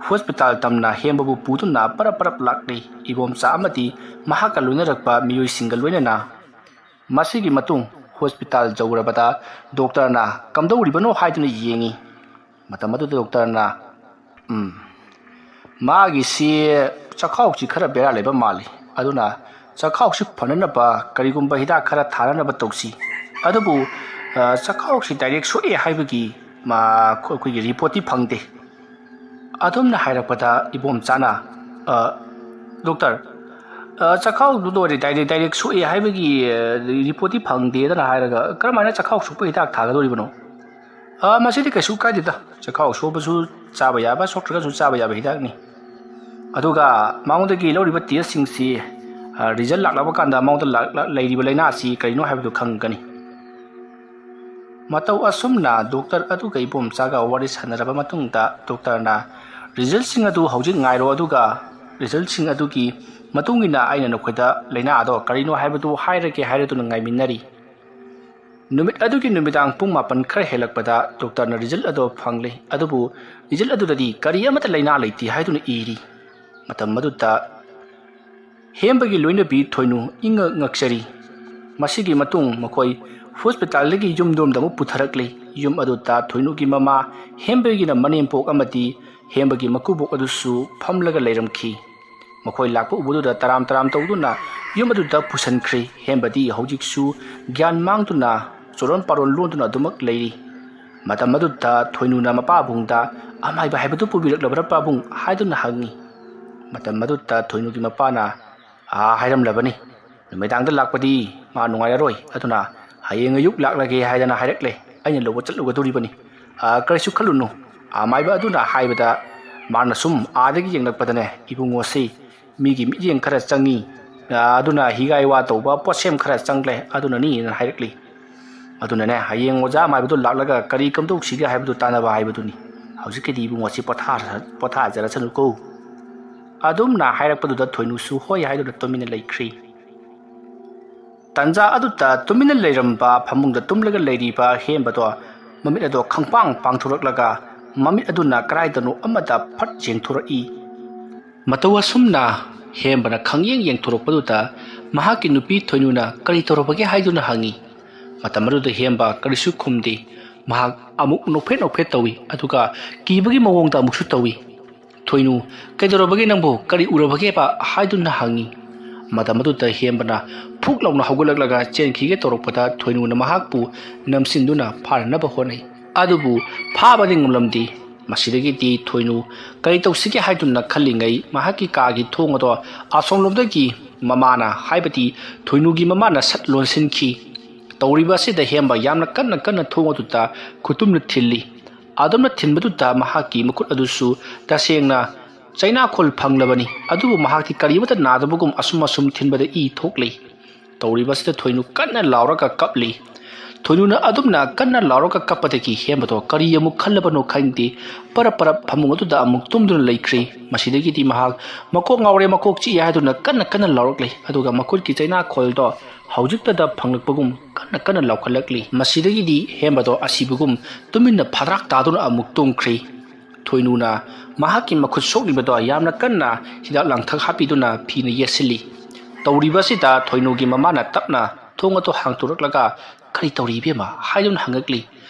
ꯍꯣꯁꯄꯤꯇꯥꯜ ꯇꯝꯅ ꯍꯦꯝꯕꯕꯨ ꯄꯨꯗꯨꯅ ꯄꯔꯞ ꯄꯔꯞ ꯂꯥꯛꯂꯤ꯫ ꯏꯕꯣꯝꯆꯥ ꯑꯃꯗꯤ ꯃꯍꯥꯛꯀ ꯂꯣꯏꯅꯔꯛꯄ ꯃꯤꯑꯣꯏꯁꯤꯡꯒ ꯂꯣꯏꯅꯅ꯫ ꯃꯁꯤꯒꯤ ꯃꯇꯨꯡ ꯍꯣꯁꯄꯤꯇꯥꯜ ꯌꯧꯔꯕꯗ ꯗꯣꯛꯇꯔꯅ "ꯀꯝꯗꯧꯔꯤꯕꯅꯣ?" ꯍꯥꯏꯗꯨꯅ ꯌꯦꯡꯉꯤ꯫ ꯃꯇꯝ ꯑꯗꯨꯗ ꯗꯣꯛꯇꯔꯅ, "ꯎꯝ, ꯃꯥꯒꯤꯁꯤ ꯆꯈꯥꯎꯁꯤ ꯈꯔ ꯕꯦꯔꯥ ꯂꯩꯕ ꯃꯥꯜꯂꯤ꯫ ꯑꯗꯨꯅ ꯆꯈꯥꯎꯁꯤ ꯐꯅꯅꯕ ꯀꯔꯤꯒꯨꯝꯕ ꯍꯤꯗꯥꯛ ꯈꯔ ꯊꯥꯅꯅꯕ ꯇꯧꯁꯤ꯫ ꯑꯗꯨꯕꯨ, ꯑ, ꯆꯈꯥꯎꯁꯤ ꯗꯥꯏꯔꯦꯛ ꯁꯣꯛꯑꯦ ꯍꯥꯏꯕꯒꯤ, ꯃꯥ, ꯑꯩꯈꯣꯏꯒꯤ ꯔꯤꯄꯣꯔꯠꯇꯤ ꯐꯪꯗꯦ"꯫ ꯑꯗꯨꯝꯅ ꯍꯥꯏꯔꯛꯄꯗ ꯏꯕꯣꯝꯆꯥꯅ, "ꯑ, ꯗꯣꯛꯇꯔ, ꯑ, ꯆꯈꯥꯎꯗꯨ ꯂꯣꯏꯔꯦ, ꯗꯥꯏꯔꯦꯛ, ꯗꯥꯏꯔꯦꯛ ꯁꯣꯛꯑꯦ ꯍꯥꯏꯕꯒꯤ, ꯑ, ꯔꯤꯄꯣꯔꯠꯇꯤ ꯐꯪꯗꯦꯗꯅ ꯍꯥꯏꯔꯒ ꯀꯔꯝꯍꯥꯏꯅ ꯆꯈꯥꯎ ꯁꯣꯛꯄ ꯍꯤꯗꯥꯛ ꯊꯥꯒꯗꯧꯔꯤꯕꯅꯣ?" "ꯑ, ꯃꯁꯤꯗꯤ ꯀꯩꯁꯨ ꯀꯥꯏꯗꯦꯗ, ꯆꯈꯥꯎ ꯁꯣꯛꯄꯁꯨ ꯆꯥꯕ ꯌꯥꯕ, ꯁꯣꯛꯇ꯭ꯔꯒꯁꯨ ꯆꯥꯕ ꯌꯥꯕ ꯍꯤꯗꯥꯛꯅꯤ꯫ ꯑꯗꯨꯒ ꯃꯉꯣꯟꯗꯒꯤ ꯂꯧꯔꯤꯕ ꯇꯦꯁꯁꯤꯡꯁꯤ, ꯑ, ꯔꯤꯖꯜ ꯂꯥꯛꯂꯕ ꯀꯥꯟꯗ ꯃꯉꯣꯟꯗ ꯂꯥꯛ-, ꯂꯥꯛ-, ꯂꯩꯔꯤꯕ ꯂꯥꯏꯅꯥꯁꯤ ꯀꯔꯤꯅꯣ ꯍꯥꯏꯕꯗꯨ ꯈꯪꯒꯅꯤ"꯫ ꯃꯇꯧ ꯑꯁꯨꯝꯅ ꯗꯣꯛꯇꯔ ꯑꯗꯨꯒ ꯏꯕꯣꯝꯆꯥꯒ ꯋꯥꯔꯤ ꯁꯥꯟꯅꯔꯕ ꯃꯇꯨꯡꯗ ꯗꯣꯛꯇꯔꯅ, "ꯔꯤꯖꯜꯁꯤꯡ ꯑꯗꯨ ꯍꯧꯖꯤꯛ ꯉꯥꯏꯔꯣ, ꯑꯗꯨꯒ ꯔꯤꯖꯜꯁꯤꯡ ꯑꯗꯨꯒꯤ ꯃꯇꯨꯡ ꯏꯟꯅ ꯑꯩꯅ ꯅꯈꯣꯏꯗ ꯂꯥꯏꯅꯥ ꯑꯗꯣ ꯀꯔꯤꯅꯣ ꯍꯥꯏꯕꯗꯨ ꯍꯥꯏꯔꯒꯦ" ꯍꯥꯏꯔꯗꯨꯅ ꯉꯥꯏꯃꯤꯟꯅꯔꯤ꯫ ꯅꯨꯃꯤꯠ ꯑꯗꯨꯒꯤ ꯅꯨꯃꯤꯗꯥꯡ ꯄꯨꯡ ꯃꯥꯄꯟ ꯈꯔ ꯍꯦꯜꯂꯛꯄꯗ ꯗꯣꯛꯇꯔꯅ ꯔꯤꯖꯜ ꯑꯗꯣ ꯐꯪꯂꯦ꯫ ꯑꯗꯨꯕꯨ ꯔꯤꯖꯜ ꯑꯗꯨꯗꯗꯤ ꯀꯔꯤ ꯑꯃꯠꯇ ꯂꯥꯏꯅꯥ ꯂꯩꯇꯦ ꯍꯥꯏꯗꯨꯅ ꯏꯔꯤ꯫ ꯃꯇꯝ ꯑꯗꯨꯗ ꯍꯦꯝꯕꯒꯤ ꯂꯣꯏꯅꯕꯤ ꯊꯣꯏꯅꯨ ꯏꯉꯛ ꯉꯛꯆꯔꯤ꯫ ꯃꯁꯤꯒꯤ ꯃꯇꯨꯡ ꯃꯈꯣꯏ ꯍꯣꯁꯄꯤꯇꯥꯜꯗꯒꯤ ꯌꯨꯝꯗꯣꯝꯗ ꯑꯃꯨꯛ ꯄꯨꯊꯔꯛꯂꯤ꯫ ꯌꯨꯝ ꯑꯗꯨꯗ ꯊꯣꯏꯅꯨꯒꯤ ꯃꯃꯥ, ꯍꯦꯝꯕꯒꯤꯅ ꯃꯅꯦꯝꯄꯣꯛ ꯑꯃꯗꯤ ꯍꯦꯝꯕꯒꯤ ꯃꯀꯨꯕꯣꯛ ꯑꯗꯨꯁꯨ ꯐꯝꯂꯒ ꯂꯩꯔꯝꯈꯤ꯫ ꯃꯈꯣꯏ ꯂꯥꯛꯄ ꯎꯕꯗꯨꯗ ꯇꯔꯥꯝ ꯇꯔꯥꯝ ꯇꯧꯗꯨꯅ ꯌꯨꯝ ꯑꯗꯨꯗ ꯄꯨꯁꯤꯟꯈ꯭ꯔꯦ꯫ ꯍꯦꯝꯕꯗꯤ ꯍꯧꯖꯤꯛꯁꯨ ꯒ꯭ꯌꯥꯟ ꯃꯥꯡꯗꯨꯅ ꯆꯣꯔꯣꯟ ꯄꯥꯔꯣꯟ ꯂꯣꯟꯗꯨꯅ ꯑꯗꯨꯃꯛ ꯂꯩꯔꯤ꯫ ꯃꯇꯝ ꯑꯗꯨꯗ ꯊꯣꯏꯅꯨꯅ ꯃꯄꯥꯕꯨꯡꯗ "ꯑꯃꯥꯏꯕ ꯍꯥꯏꯕꯗꯨ ꯄꯨꯕꯤꯔꯛꯂꯕ꯭ꯔꯥ ꯄꯥꯕꯨꯡ?" ꯍꯥꯏꯗꯨꯅ ꯍꯪꯉꯤ꯫ ꯃꯇꯝ ꯑꯗꯨꯗ ꯊꯣꯏꯅꯨꯒꯤ ꯃꯄꯥꯅ, "ꯑꯥ, ꯍꯥꯏꯔꯝꯂꯕꯅꯤ, ꯅꯨꯃꯤꯗꯥꯡꯗ ꯂꯥꯛꯄꯗꯤ ꯃꯥ ꯅꯨꯡꯉꯥꯏꯔꯔꯣꯏ, ꯑꯗꯨꯅ ꯍꯌꯦꯡ ꯑꯌꯨꯛ ꯂꯥꯛꯂꯒꯦ ꯍꯥꯏꯗꯅ ꯍꯥꯏꯔꯛꯂꯦ꯫ ꯑꯩꯅ ꯂꯧꯕ ꯆꯠꯂꯨꯒꯗꯧꯔꯤꯕꯅꯤ꯫ ꯑꯥ, ꯀꯔꯤꯁꯨ ꯈꯜꯂꯨꯅꯨ, ꯑꯃꯥꯏꯕ ꯑꯗꯨꯅ ꯍꯥꯏꯕꯗ ꯃꯥꯅ ꯁꯨꯝ ꯑꯥꯗꯒꯤ ꯌꯦꯡꯂꯛꯄꯗꯅꯦ, ꯏꯕꯨꯡꯉꯣꯁꯤ ꯃꯤꯒꯤ ꯃꯤꯠꯌꯦꯡ ꯈꯔ ꯆꯪꯉꯤ, ꯑꯥ, ꯑꯗꯨꯅ ꯍꯤꯒꯥꯏ ꯋꯥ ꯇꯧꯕ ꯄꯣꯠꯁꯦꯝ ꯈꯔ ꯆꯪꯂꯦ, ꯑꯗꯨꯅꯅꯤ" ꯍꯥꯏꯅ ꯍꯥꯏꯔꯛꯂꯤ꯫ ꯑꯗꯨꯅꯅꯦ, ꯍꯌꯦꯡ ꯑꯣꯖꯥ ꯑꯃꯥꯏꯕꯗꯨ ꯂꯥꯛꯂꯒ ꯀꯔꯤ ꯀꯝꯗꯧꯁꯤꯒꯦ ꯍꯥꯏꯕꯗꯨ ꯇꯥꯟꯅꯕ ꯍꯥꯏꯕꯗꯨꯅꯤ꯫ ꯍꯧꯖꯤꯛꯀꯤꯗꯤ ꯏꯕꯨꯡꯉꯣꯁꯤ ꯄꯣꯊꯥ-, ꯄꯣꯊꯥꯖꯔꯁꯅꯨꯀꯣ꯫ ꯑꯗꯨꯝꯅ ꯍꯥꯏꯔꯛꯄꯗꯨꯗ ꯊꯣꯏꯅꯨꯁꯨ ꯍꯣꯏ ꯍꯥꯏꯗꯨꯅ ꯇꯨꯃꯤꯟꯅ ꯂꯩꯈ꯭ꯔꯤ꯫ ꯇꯟꯖꯥ ꯑꯗꯨꯗ ꯇꯨꯃꯤꯟꯅ ꯂꯩꯔꯝꯕ, ꯐꯃꯨꯡꯗ ꯇꯨꯝꯂꯒ ꯂꯩꯔꯤꯕ ꯍꯦꯝꯕꯗꯣ ꯃꯃꯤꯠ ꯑꯗꯣ ꯈꯪꯄꯥꯡ ꯄꯥꯡꯊꯣꯔꯛꯂꯒ ꯃꯃꯤꯠ ꯑꯗꯨꯅ ꯀꯗꯥꯏꯗꯅꯣ ꯑꯃꯗ ꯐꯠ ꯌꯦꯡꯊꯣꯔꯛꯏ꯫ ꯃꯇꯧ ꯑꯁꯨꯝꯅ ꯍꯦꯝꯕꯅ ꯈꯪꯌꯦꯡ ꯌꯦꯡꯊꯣꯔꯛꯄꯗꯨꯗ ꯃꯍꯥꯛꯀꯤ ꯅꯨꯄꯤ ꯊꯣꯏꯅꯨꯅ "ꯀꯔꯤ ꯇꯧꯔꯕꯒꯦ?" ꯍꯥꯏꯗꯨꯅ ꯍꯪꯉꯤ꯫ ꯃꯇꯝ ꯑꯗꯨꯗ ꯍꯦꯝꯕ ꯀꯔꯤꯁꯨ ꯈꯨꯝꯗꯦ꯫ ꯃꯍꯥꯛ ꯑꯃꯨꯛ ꯅꯣꯛꯐꯦꯠ ꯅꯣꯛꯐꯦꯠ ꯇꯧꯏ, ꯑꯗꯨꯒ ꯀꯤꯕꯒꯤ ꯃꯑꯣꯡꯗ ꯑꯃꯨꯛꯁꯨ ꯇꯧꯏ꯫ "ꯊꯣꯏꯅꯨ, ꯀꯩꯗꯧꯔꯕꯒꯦ ꯅꯪꯕꯨ? ꯀꯔꯤ ꯎꯔꯕꯒꯦꯕ?" ꯍꯥꯏꯗꯨꯅ ꯍꯪꯉꯤ꯫ ꯃꯇꯝ ꯑꯗꯨꯗ ꯍꯦꯝꯕꯅ ꯐꯨꯛ ꯂꯥꯎꯅ ꯍꯧꯒꯠꯂꯛꯂꯒ ꯆꯦꯟꯈꯤꯒꯦ ꯇꯧꯔꯛꯄꯗ ꯊꯣꯏꯅꯨꯅ ꯃꯍꯥꯛꯄꯨ ꯅꯝꯁꯤꯟꯗꯨꯅ ꯐꯥꯅꯅꯕ ꯍꯣꯠꯅꯩ꯫ ꯑꯗꯨꯕꯨ ꯐꯥꯕꯗꯤ ꯉꯝꯂꯝꯗꯦ꯫ ꯃꯁꯤꯗꯒꯤꯗꯤ ꯊꯣꯏꯅꯨ ꯀꯔꯤ ꯇꯧꯁꯤꯒꯦ ꯍꯥꯏꯗꯨꯅ ꯈꯜꯂꯤꯉꯩ ꯃꯍꯥꯛꯀꯤ ꯀꯥꯒꯤ ꯊꯣꯡ ꯑꯗꯣ ꯑꯁꯣꯝꯂꯣꯝꯗꯒꯤ ꯃꯃꯥꯅ, ꯍꯥꯏꯕꯗꯤ ꯊꯣꯏꯅꯨꯒꯤ ꯃꯃꯥꯅ ꯁꯠ ꯂꯣꯟꯁꯤꯟꯈꯤ꯫ ꯇꯧꯔꯤꯕ ꯑꯁꯤꯗ ꯍꯦꯝꯕ ꯌꯥꯝꯅ ꯀꯟꯅ ꯀꯟꯅ ꯊꯣꯡ ꯑꯗꯨꯗ ꯈꯨꯇꯨꯝꯅ ꯊꯤꯜꯂꯤ꯫ ꯑꯗꯨꯝꯅ ꯊꯤꯟꯕꯗꯨꯗ ꯃꯍꯥꯛꯀꯤ ꯃꯈꯨꯠ ꯑꯗꯨꯁꯨ ꯇꯁꯦꯡꯅ ꯆꯩꯅꯥꯈꯣꯜ ꯐꯪꯂꯕꯅꯤ, ꯑꯗꯨꯕꯨ ꯃꯍꯥꯛꯇꯤ ꯀꯔꯤꯃꯠꯇ ꯅꯥꯗꯕꯒꯨꯝ ꯑꯁꯨꯝ ꯑꯁꯨꯝ ꯊꯤꯟꯕꯗ ꯏ ꯊꯣꯛꯂꯤ꯫ ꯇꯧꯔꯤꯕ ꯑꯁꯤꯗ ꯊꯣꯏꯅꯨ ꯀꯟꯅ ꯂꯥꯎꯔꯒ ꯀꯞꯂꯤ꯫ ꯊꯣꯏꯅꯨꯅ ꯑꯗꯨꯝꯅ ꯀꯟꯅ ꯂꯥꯎꯔꯒ ꯀꯞꯄꯗꯒꯤ ꯍꯦꯝꯕꯗꯣ ꯀꯔꯤ ꯑꯃꯨꯛ ꯈꯜꯂꯕꯅꯣ ꯈꯪꯗꯦ, ꯄꯔꯞ ꯄꯔꯞ ꯐꯃꯨꯡ ꯑꯗꯨꯗ ꯑꯃꯨꯛ ꯇꯨꯝꯗꯨꯅ ꯂꯩꯈ꯭ꯔꯦ꯫ ꯃꯁꯤꯗꯒꯤꯗꯤ ꯃꯍꯥꯛ ꯃꯀꯣꯛ ꯉꯥꯎꯔꯦ, ꯃꯀꯣꯛ ꯆꯤꯛꯑꯦ ꯍꯥꯏꯗꯨꯅ ꯀꯟꯅ ꯀꯟꯅ ꯂꯥꯎꯔꯛꯂꯤ, ꯑꯗꯨꯒ ꯃꯈꯨꯠꯀꯤ ꯆꯩꯅꯥꯈꯣꯜꯗꯣ ꯍꯧꯖꯤꯛꯇꯗ ꯐꯪꯂꯛꯄꯒꯨꯝ ꯀꯟꯅ ꯀꯟꯅ ꯂꯥꯎꯈꯠꯂꯛꯂꯤ꯫ ꯃꯁꯤꯗꯒꯤꯗꯤ ꯍꯦꯝꯕꯗꯣ ꯑꯁꯤꯕꯒꯨꯝ ꯇꯨꯃꯤꯟꯅ ꯐꯗ꯭ꯔꯥꯛ ꯇꯥꯗꯨꯅ ꯑꯃꯨꯛ ꯇꯨꯝꯈ꯭ꯔꯦ꯫ ꯊꯣꯏꯅꯨꯅ ꯃꯍꯥꯛꯀꯤ ꯃꯈꯨꯠ ꯁꯣꯛꯂꯤꯕꯗꯣ ꯌꯥꯝꯅ ꯀꯟꯅ ꯍꯤꯗꯥꯛ ꯂꯥꯡꯊꯛ ꯍꯥꯞꯄꯤꯗꯨꯅ ꯐꯤꯅ ꯌꯦꯠꯁꯤꯜꯂꯤ꯫ ꯇꯧꯔꯤꯕ ꯑꯁꯤꯗ ꯊꯣꯏꯅꯨꯒꯤ ꯃꯃꯥꯅ ꯇꯞꯅ ꯊꯣꯡ ꯑꯗꯨ ꯍꯥꯡꯇꯣꯔꯛꯂꯒ "ꯀꯔꯤ ꯇꯧꯔꯤ, ꯏꯕꯦꯝꯃ?" ꯍꯥꯏꯗꯨꯅ ꯍꯪꯉꯛꯂꯤ꯫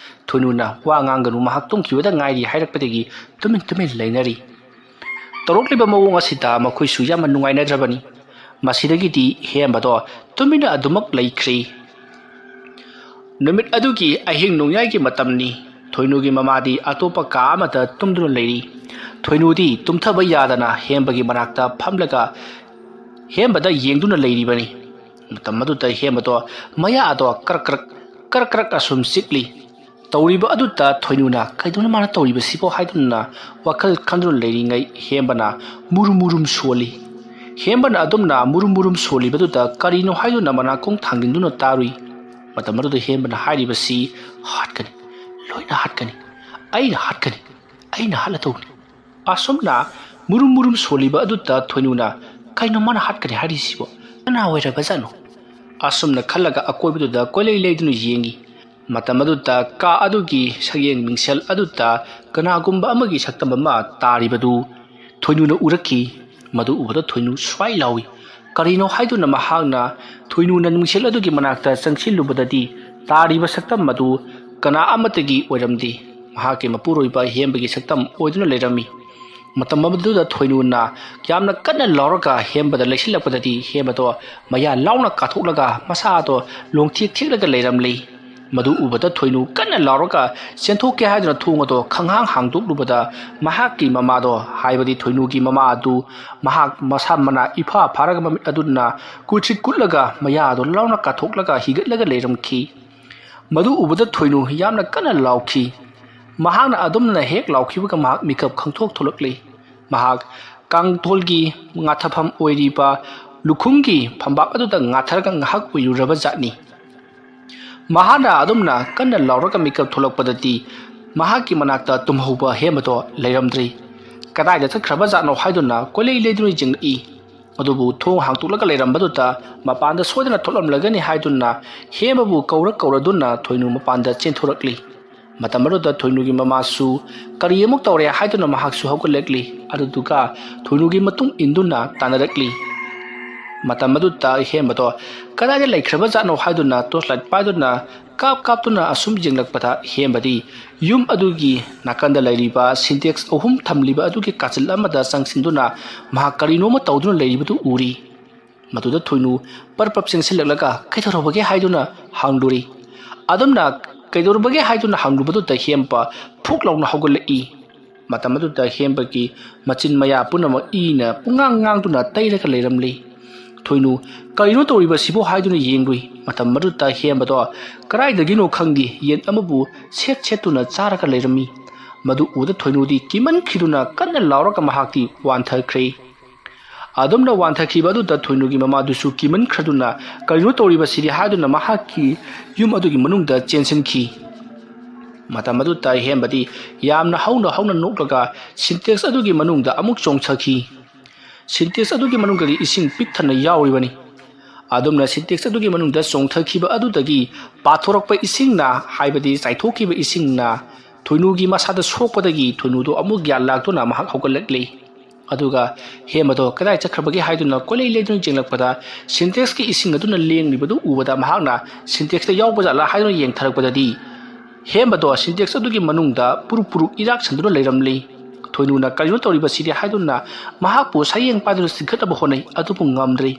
ꯊꯣꯏꯅꯨꯅ "ꯋꯥ ꯉꯥꯡꯒꯅꯨ, ꯃꯍꯥꯛ ꯇꯨꯝꯈꯤꯕꯗ ꯉꯥꯏꯔꯤ" ꯍꯥꯏꯔꯛꯄꯗꯒꯤ ꯇꯨꯃꯤꯟ ꯇꯨꯃꯤꯟ ꯂꯩꯅꯔꯤ꯫ ꯇꯧꯔꯛꯂꯤꯕ ꯃꯑꯣꯡ ꯑꯁꯤꯗ ꯃꯈꯣꯏꯁꯨ ꯌꯥꯝꯅ ꯅꯨꯡꯉꯥꯏꯅꯗ꯭ꯔꯕꯅꯤ꯫ ꯃꯁꯤꯗꯒꯤꯗꯤ ꯍꯦꯝꯕꯗꯣ ꯇꯨꯃꯤꯟꯅ ꯑꯗꯨꯃꯛ ꯂꯩꯈ꯭ꯔꯤ꯫ ꯅꯨꯃꯤꯠ ꯑꯗꯨꯒꯤ ꯑꯍꯤꯡ ꯅꯣꯡꯌꯥꯏꯒꯤ ꯃꯇꯝꯅꯤ꯫ ꯊꯣꯏꯅꯨꯒꯤ ꯃꯃꯥꯗꯤ ꯑꯇꯣꯞꯄ ꯀꯥ ꯑꯃꯗ ꯇꯨꯝꯗꯨꯅ ꯂꯩꯔꯤ꯫ ꯊꯣꯏꯅꯨꯗꯤ ꯇꯨꯝꯊꯕ ꯌꯥꯗꯅ ꯍꯦꯝꯕꯒꯤ ꯃꯅꯥꯛꯇ ꯐꯝꯂꯒ ꯍꯦꯝꯕꯗ ꯌꯦꯡꯗꯨꯅ ꯂꯩꯔꯤꯕꯅꯤ꯫ ꯃꯇꯝ ꯑꯗꯨꯗ ꯍꯦꯝꯕꯗꯣ ꯃꯌꯥ ꯑꯗꯣ ꯀ꯭ꯔꯛ ꯀ꯭ꯔꯛ, ꯀ꯭ꯔꯛ ꯀ꯭ꯔꯛ ꯑꯁꯨꯝ ꯆꯤꯛꯂꯤ꯫ ꯇꯧꯔꯤꯕ ꯑꯗꯨꯗ ꯊꯣꯏꯅꯨꯅ "ꯀꯩꯗꯧꯅ ꯃꯥꯅ ꯇꯧꯔꯤꯕꯁꯤꯕꯣ?" ꯍꯥꯏꯗꯨꯅ ꯋꯥꯈꯜ ꯈꯟꯗꯨꯅ ꯂꯩꯔꯤꯉꯩ ꯍꯦꯝꯕꯅ ꯃꯨꯔꯨꯝ ꯃꯨꯔꯨꯝ ꯁꯣꯜꯂꯤ꯫ ꯍꯦꯝꯕꯅ ꯑꯗꯨꯝꯅ ꯃꯨꯔꯨꯝ ꯃꯨꯔꯨꯝ ꯁꯣꯜꯂꯤꯕꯗꯨꯗ ꯀꯔꯤꯅꯣ ꯍꯥꯏꯗꯨꯅ ꯃꯅꯥꯀꯣꯡ ꯊꯥꯡꯖꯤꯟꯗꯨꯅ ꯇꯥꯔꯨꯏ꯫ ꯃꯇꯝ ꯑꯗꯨꯗ ꯍꯦꯝꯕꯅ ꯍꯥꯏꯔꯤꯕꯁꯤ, "ꯍꯥꯠꯀꯅꯤ, ꯂꯣꯏꯅ ꯍꯥꯠꯀꯅꯤ, ꯑꯩꯅ ꯍꯥꯠꯀꯅꯤ, ꯑꯩꯅ ꯍꯥꯠꯂꯗꯧꯅꯤ"꯫ ꯑꯁꯨꯝꯅ ꯃꯨꯔꯨꯝ ꯃꯨꯔꯨꯝ ꯁꯣꯜꯂꯤꯕ ꯑꯗꯨꯗ ꯊꯣꯏꯅꯨꯅ, "ꯀꯩꯅꯣ ꯃꯥꯅ ꯍꯥꯠꯀꯅꯤ ꯍꯥꯏꯔꯤꯁꯤꯕꯣ? ꯀꯅꯥ ꯑꯣꯏꯔꯕꯖꯥꯠꯅꯣ?" ꯑꯁꯨꯝꯅ ꯈꯜꯂꯒ ꯑꯀꯣꯏꯕꯗꯨꯗ ꯀꯣꯏꯂꯩ ꯂꯩꯗꯨꯅ ꯌꯦꯡꯉꯤ꯫ ꯃꯇꯝ ꯑꯗꯨꯗ ꯀꯥ ꯑꯗꯨꯒꯤ ꯁꯛꯌꯦꯡ ꯃꯤꯡꯁꯦꯜ ꯑꯗꯨꯗ ꯀꯅꯥꯒꯨꯝꯕ ꯑꯃꯒꯤ ꯁꯛꯇꯝ ꯑꯃ ꯇꯥꯔꯤꯕꯗꯨ ꯊꯣꯏꯅꯨꯅ ꯎꯔꯛꯈꯤ꯫ ꯃꯗꯨ ꯎꯕꯗ ꯊꯣꯏꯅꯨ ꯁ꯭ꯋꯥꯏ ꯂꯥꯎꯏ꯫ ꯀꯔꯤꯅꯣ ꯍꯥꯏꯗꯨꯅ ꯃꯍꯥꯛꯅ ꯊꯣꯏꯅꯨꯅ ꯃꯤꯡꯁꯦꯜ ꯑꯗꯨꯒꯤ ꯃꯅꯥꯛꯇ ꯆꯪꯁꯤꯜꯂꯨꯕꯗꯗꯤ ꯇꯥꯔꯤꯕ ꯁꯛꯇꯝ ꯑꯗꯨ ꯀꯅꯥ ꯑꯃꯠꯇꯒꯤ ꯑꯣꯏꯔꯝꯗꯦ꯫ ꯃꯍꯥꯛꯀꯤ ꯃꯄꯨꯔꯣꯏꯕ ꯍꯦꯝꯕꯒꯤ ꯁꯛꯇꯝ ꯑꯣꯏꯗꯨꯅ ꯂꯩꯔꯝꯃꯤ꯫ ꯃꯇꯝ ꯑꯗꯨꯗ ꯊꯣꯏꯅꯨꯅ ꯌꯥꯝꯅ ꯀꯟꯅ ꯂꯥꯎꯔꯒ ꯍꯦꯝꯕꯗ ꯂꯩꯁꯤꯜꯂꯛꯄꯗꯗꯤ ꯍꯦꯝꯕꯗꯣ ꯃꯌꯥ ꯂꯥꯎꯅ ꯀꯥꯊꯣꯛꯂꯒ ꯃꯁꯥꯗꯣ ꯂꯣꯡꯊꯦꯛ ꯊꯦꯛꯂꯒ ꯂꯩꯔꯝꯂꯤ꯫ ꯃꯗꯨ ꯎꯕꯗ ꯊꯣꯏꯅꯨ ꯀꯟꯅ ꯂꯥꯎꯔꯒ ꯆꯦꯟꯊꯣꯛꯀꯦ ꯍꯥꯏꯗꯨꯅ ꯊꯣꯡ ꯑꯗꯣ ꯈꯪꯍꯥꯡ ꯍꯥꯡꯗꯣꯛꯂꯨꯕꯗ ꯃꯍꯥꯛꯀꯤ ꯃꯃꯥꯗꯣ, ꯍꯥꯏꯕꯗꯤ ꯊꯣꯏꯅꯨꯒꯤ ꯃꯃꯥ ꯑꯗꯨ, ꯃꯍꯥꯛ ꯃꯁꯥ ꯃꯅꯥ ꯏꯐꯥ ꯐꯥꯔꯒ ꯃꯃꯤꯠ ꯑꯗꯨꯅ ꯀꯨꯠꯁꯤꯠ ꯀꯨꯠꯂꯒ ꯃꯌꯥ ꯑꯗꯨ ꯂꯥꯎꯅ ꯀꯥꯊꯣꯛꯂꯒ ꯍꯤꯒꯠꯂꯒ ꯂꯩꯔꯝꯈꯤ꯫ ꯃꯗꯨ ꯎꯕꯗ ꯊꯣꯏꯅꯨ ꯌꯥꯝꯅ ꯀꯟꯅ ꯂꯥꯎꯈꯤ꯫ ꯃꯍꯥꯛꯅ ꯑꯗꯨꯝꯅ ꯍꯦꯛ ꯂꯥꯎꯈꯤꯕꯒ ꯃꯍꯥꯛ ꯃꯤꯀꯞ ꯈꯪꯊꯣꯛ ꯊꯣꯛꯂꯛꯂꯤ꯫ ꯃꯍꯥꯛ ꯀꯥꯡꯊꯣꯜꯒꯤ ꯉꯥꯊꯐꯝ ꯑꯣꯏꯔꯤꯕ ꯂꯨꯈꯨꯝꯒꯤ ꯐꯝꯕꯥꯛ ꯑꯗꯨꯗ ꯉꯥꯊꯔꯒ ꯉꯥꯏꯍꯥꯛ ꯎꯏꯔꯨꯔꯕ ꯖꯥꯠꯅꯤ꯫ ꯃꯍꯥꯛꯅ ꯑꯗꯨꯝꯅ ꯀꯟꯅ ꯂꯥꯎꯔꯒ ꯃꯤꯀꯞ ꯊꯣꯛꯂꯛꯄꯗꯗꯤ ꯃꯍꯥꯛꯀꯤ ꯃꯅꯥꯛꯇ ꯇꯨꯝꯍꯧꯕ ꯍꯦꯝꯕꯗꯣ ꯂꯩꯔꯝꯗ꯭ꯔꯤ꯫ ꯀꯗꯥꯏꯗ ꯆꯠꯈ꯭ꯔꯕ ꯖꯥꯠꯅꯣ ꯍꯥꯏꯗꯨꯅ ꯀꯣꯏꯂꯩ ꯂꯩꯗꯨꯅ ꯌꯦꯡꯂꯛꯏ꯫ ꯑꯗꯨꯕꯨ ꯊꯣꯡ ꯍꯥꯡꯇꯣꯛꯂꯒ ꯂꯩꯔꯝꯕꯗꯨꯗ ꯃꯄꯥꯟꯗ ꯁꯣꯏꯗꯅ ꯊꯣꯛꯂꯝꯂꯒꯅꯤ ꯍꯥꯏꯗꯨꯅ ꯍꯦꯝꯕꯕꯨ ꯀꯧꯔ ꯀꯧꯔꯗꯨꯅ ꯊꯣꯏꯅꯨ ꯃꯄꯥꯟꯗ ꯆꯦꯟꯊꯣꯔꯛꯂꯤ꯫ ꯃꯇꯝ ꯑꯗꯨꯗ ꯊꯣꯏꯅꯨꯒꯤ ꯃꯃꯥꯁꯨ ꯀꯔꯤ ꯑꯃꯨꯛ ꯇꯧꯔꯦ ꯍꯥꯏꯗꯨꯅ ꯃꯍꯥꯛꯁꯨ ꯍꯧꯒꯠꯂꯛꯂꯤ꯫ ꯑꯗꯨꯗꯨꯒ ꯊꯣꯏꯅꯨꯒꯤ ꯃꯇꯨꯡ ꯏꯟꯗꯨꯅ ꯇꯥꯟꯅꯔꯛꯂꯤ꯫ ꯃꯇꯝ ꯑꯗꯨꯗ ꯍꯦꯝꯕꯗꯣ ꯀꯗꯥꯏꯗ ꯂꯩꯈ꯭ꯔꯕ ꯖꯥꯠꯅꯣ ꯍꯥꯏꯗꯨꯅ torchlight ꯄꯥꯏꯗꯨꯅ ꯀꯥꯞ ꯀꯥꯞꯇꯨꯅ ꯑꯁꯨꯝ ꯌꯦꯡꯂꯛꯄꯗ, ꯍꯦꯝꯕꯗꯤ ꯌꯨꯝ ꯑꯗꯨꯒꯤ ꯅꯥꯀꯟꯗ ꯂꯩꯔꯤꯕ Sintex ꯑꯍꯨꯝ ꯊꯝꯂꯤꯕ ꯑꯗꯨꯒꯤ ꯀꯥꯆꯤꯜ ꯑꯃꯗ ꯆꯪꯁꯤꯟꯗꯨꯅ ꯃꯍꯥꯛ ꯀꯔꯤꯅꯣꯃ ꯇꯧꯗꯨꯅ ꯂꯩꯔꯤꯕꯗꯨ ꯎꯔꯤ꯫ ꯃꯗꯨꯗ ꯊꯣꯏꯅꯨ ꯄꯔꯞ ꯄꯔꯞ ꯆꯦꯟꯁꯤꯜꯂꯛꯂꯒ "ꯀꯩꯗꯧꯔꯕꯒꯦ?" ꯍꯥꯏꯗꯨꯅ ꯍꯪꯂꯨꯔꯤ꯫ ꯑꯗꯨꯝꯅ "ꯀꯩꯗꯧꯔꯕꯒꯦ?" ꯍꯥꯏꯗꯨꯅ ꯍꯪꯂꯨꯕꯗꯨꯗ ꯍꯦꯝꯕ ꯐꯨꯛ ꯂꯥꯎꯅ ꯍꯧꯒꯠꯂꯛꯏ꯫ ꯃꯇꯝ ꯑꯗꯨꯗ ꯍꯦꯝꯕꯒꯤ ꯃꯆꯤꯟ ꯃꯌꯥ ꯄꯨꯝꯅꯃꯛ ꯏꯅ ꯄꯨꯡꯉꯥꯡ ꯉꯥꯡꯗꯨꯅ ꯇꯩꯔꯒ ꯂꯩꯔꯝꯂꯤ꯫ ꯊꯣꯏꯅꯨ "ꯀꯔꯤꯅꯣ ꯇꯧꯔꯤꯕꯁꯤꯕꯣ?" ꯍꯥꯏꯗꯨꯅ ꯌꯦꯡꯂꯨꯏ꯫ ꯃꯇꯝ ꯑꯗꯨꯗ ꯍꯦꯝꯕꯗꯣ ꯀꯗꯥꯏꯗꯒꯤꯅꯣ ꯈꯪꯗꯦ, ꯌꯦꯟ ꯑꯃꯕꯨ ꯁꯦꯠ ꯁꯦꯠꯇꯨꯅ ꯆꯥꯔꯒ ꯂꯩꯔꯝꯃꯤ꯫ ꯃꯗꯨ ꯎꯕꯗ ꯊꯣꯏꯅꯨꯗꯤ ꯀꯤꯃꯟꯈꯤꯗꯨꯅ ꯀꯟꯅ ꯂꯥꯎꯔꯒ ꯃꯍꯥꯛꯇꯤ ꯋꯥꯟꯊꯈ꯭ꯔꯦ꯫ ꯑꯗꯨꯝꯅ ꯋꯥꯟꯊꯈꯤꯕ ꯑꯗꯨꯗ ꯊꯣꯏꯅꯨꯒꯤ ꯃꯃꯥꯗꯨꯁꯨ ꯀꯤꯃꯟꯈ꯭ꯔꯗꯨꯅ "ꯀꯔꯤꯅꯣ ꯇꯧꯔꯤꯕꯁꯤꯗꯤ?" ꯍꯥꯏꯗꯨꯅ ꯃꯍꯥꯛꯀꯤ ꯌꯨꯝ ꯑꯗꯨꯒꯤ ꯃꯅꯨꯡꯗ ꯆꯦꯟꯁꯤꯟꯈꯤ꯫ ꯃꯇꯝ ꯑꯗꯨꯗ ꯍꯦꯝꯕꯗꯤ ꯌꯥꯝꯅ ꯍꯧꯅ ꯍꯧꯅ ꯅꯣꯛꯂꯒ Sintex ꯑꯗꯨꯒꯤ ꯃꯅꯨꯡꯗ ꯑꯃꯨꯛ ꯆꯣꯡꯊꯈꯤ꯫ Sintex ꯑꯗꯨꯒꯤ ꯃꯅꯨꯡꯗꯗꯤ ꯏꯁꯤꯡ ꯄꯤꯛ ꯊꯟꯅ ꯌꯥꯎꯔꯤꯕꯅꯤ꯫ ꯑꯗꯨꯝꯅ Sintex ꯑꯗꯨꯒꯤ ꯃꯅꯨꯡꯗ ꯆꯣꯡꯊꯈꯤꯕ ꯑꯗꯨꯗꯒꯤ ꯄꯥꯊꯣꯔꯛꯄ ꯏꯁꯤꯡꯅ, ꯍꯥꯏꯕꯗꯤ ꯆꯥꯏꯊꯣꯛꯈꯤꯕ ꯏꯁꯤꯡꯅ, ꯊꯣꯏꯅꯨꯒꯤ ꯃꯁꯥꯗ ꯁꯣꯛꯄꯗꯒꯤ ꯊꯣꯏꯅꯨꯗꯣ ꯑꯃꯨꯛ ꯒ꯭ꯌꯥꯟ ꯂꯥꯛꯇꯨꯅ ꯃꯍꯥꯛ ꯍꯧꯒꯠꯂꯛꯂꯤ꯫ ꯑꯗꯨꯒ ꯍꯦꯝꯕꯗꯣ ꯀꯗꯥꯏ ꯆꯠꯈ꯭ꯔꯕꯒꯦ ꯍꯥꯏꯗꯨꯅ ꯀꯣꯏꯂꯩ ꯂꯩꯗꯨꯅ ꯌꯦꯡꯂꯛꯄꯗ, Sintex ꯀꯤ ꯏꯁꯤꯡ ꯑꯗꯨꯅ ꯂꯦꯡꯂꯤꯕꯗꯨ ꯎꯕꯗ ꯃꯍꯥꯛꯅ Sintex ꯇ ꯌꯥꯎꯕ ꯖꯥꯠꯂꯥ ꯍꯥꯏꯗꯨꯅ ꯌꯦꯡꯊꯔꯛꯄꯗꯗꯤ, ꯍꯦꯝꯕꯗꯣ Sintex ꯑꯗꯨꯒꯤ ꯃꯅꯨꯡꯗ ꯄꯨꯔꯨꯛ ꯄꯨꯔꯨꯛ ꯏꯔꯥꯛ ꯁꯟꯗꯨꯅ ꯂꯩꯔꯝꯂꯤ꯫ ꯊꯣꯏꯅꯨꯅ "ꯀꯔꯤꯅꯣ ꯇꯧꯔꯤꯕꯁꯤꯗꯤ?" ꯍꯥꯏꯗꯨꯅ ꯃꯍꯥꯛꯄꯨ ꯁꯌꯦꯡ ꯄꯥꯏꯗꯨꯅ ꯆꯤꯡꯈꯠꯅꯕ ꯍꯣꯠꯅꯩ, ꯑꯗꯨꯕꯨ ꯉꯝꯗ꯭ꯔꯦ꯫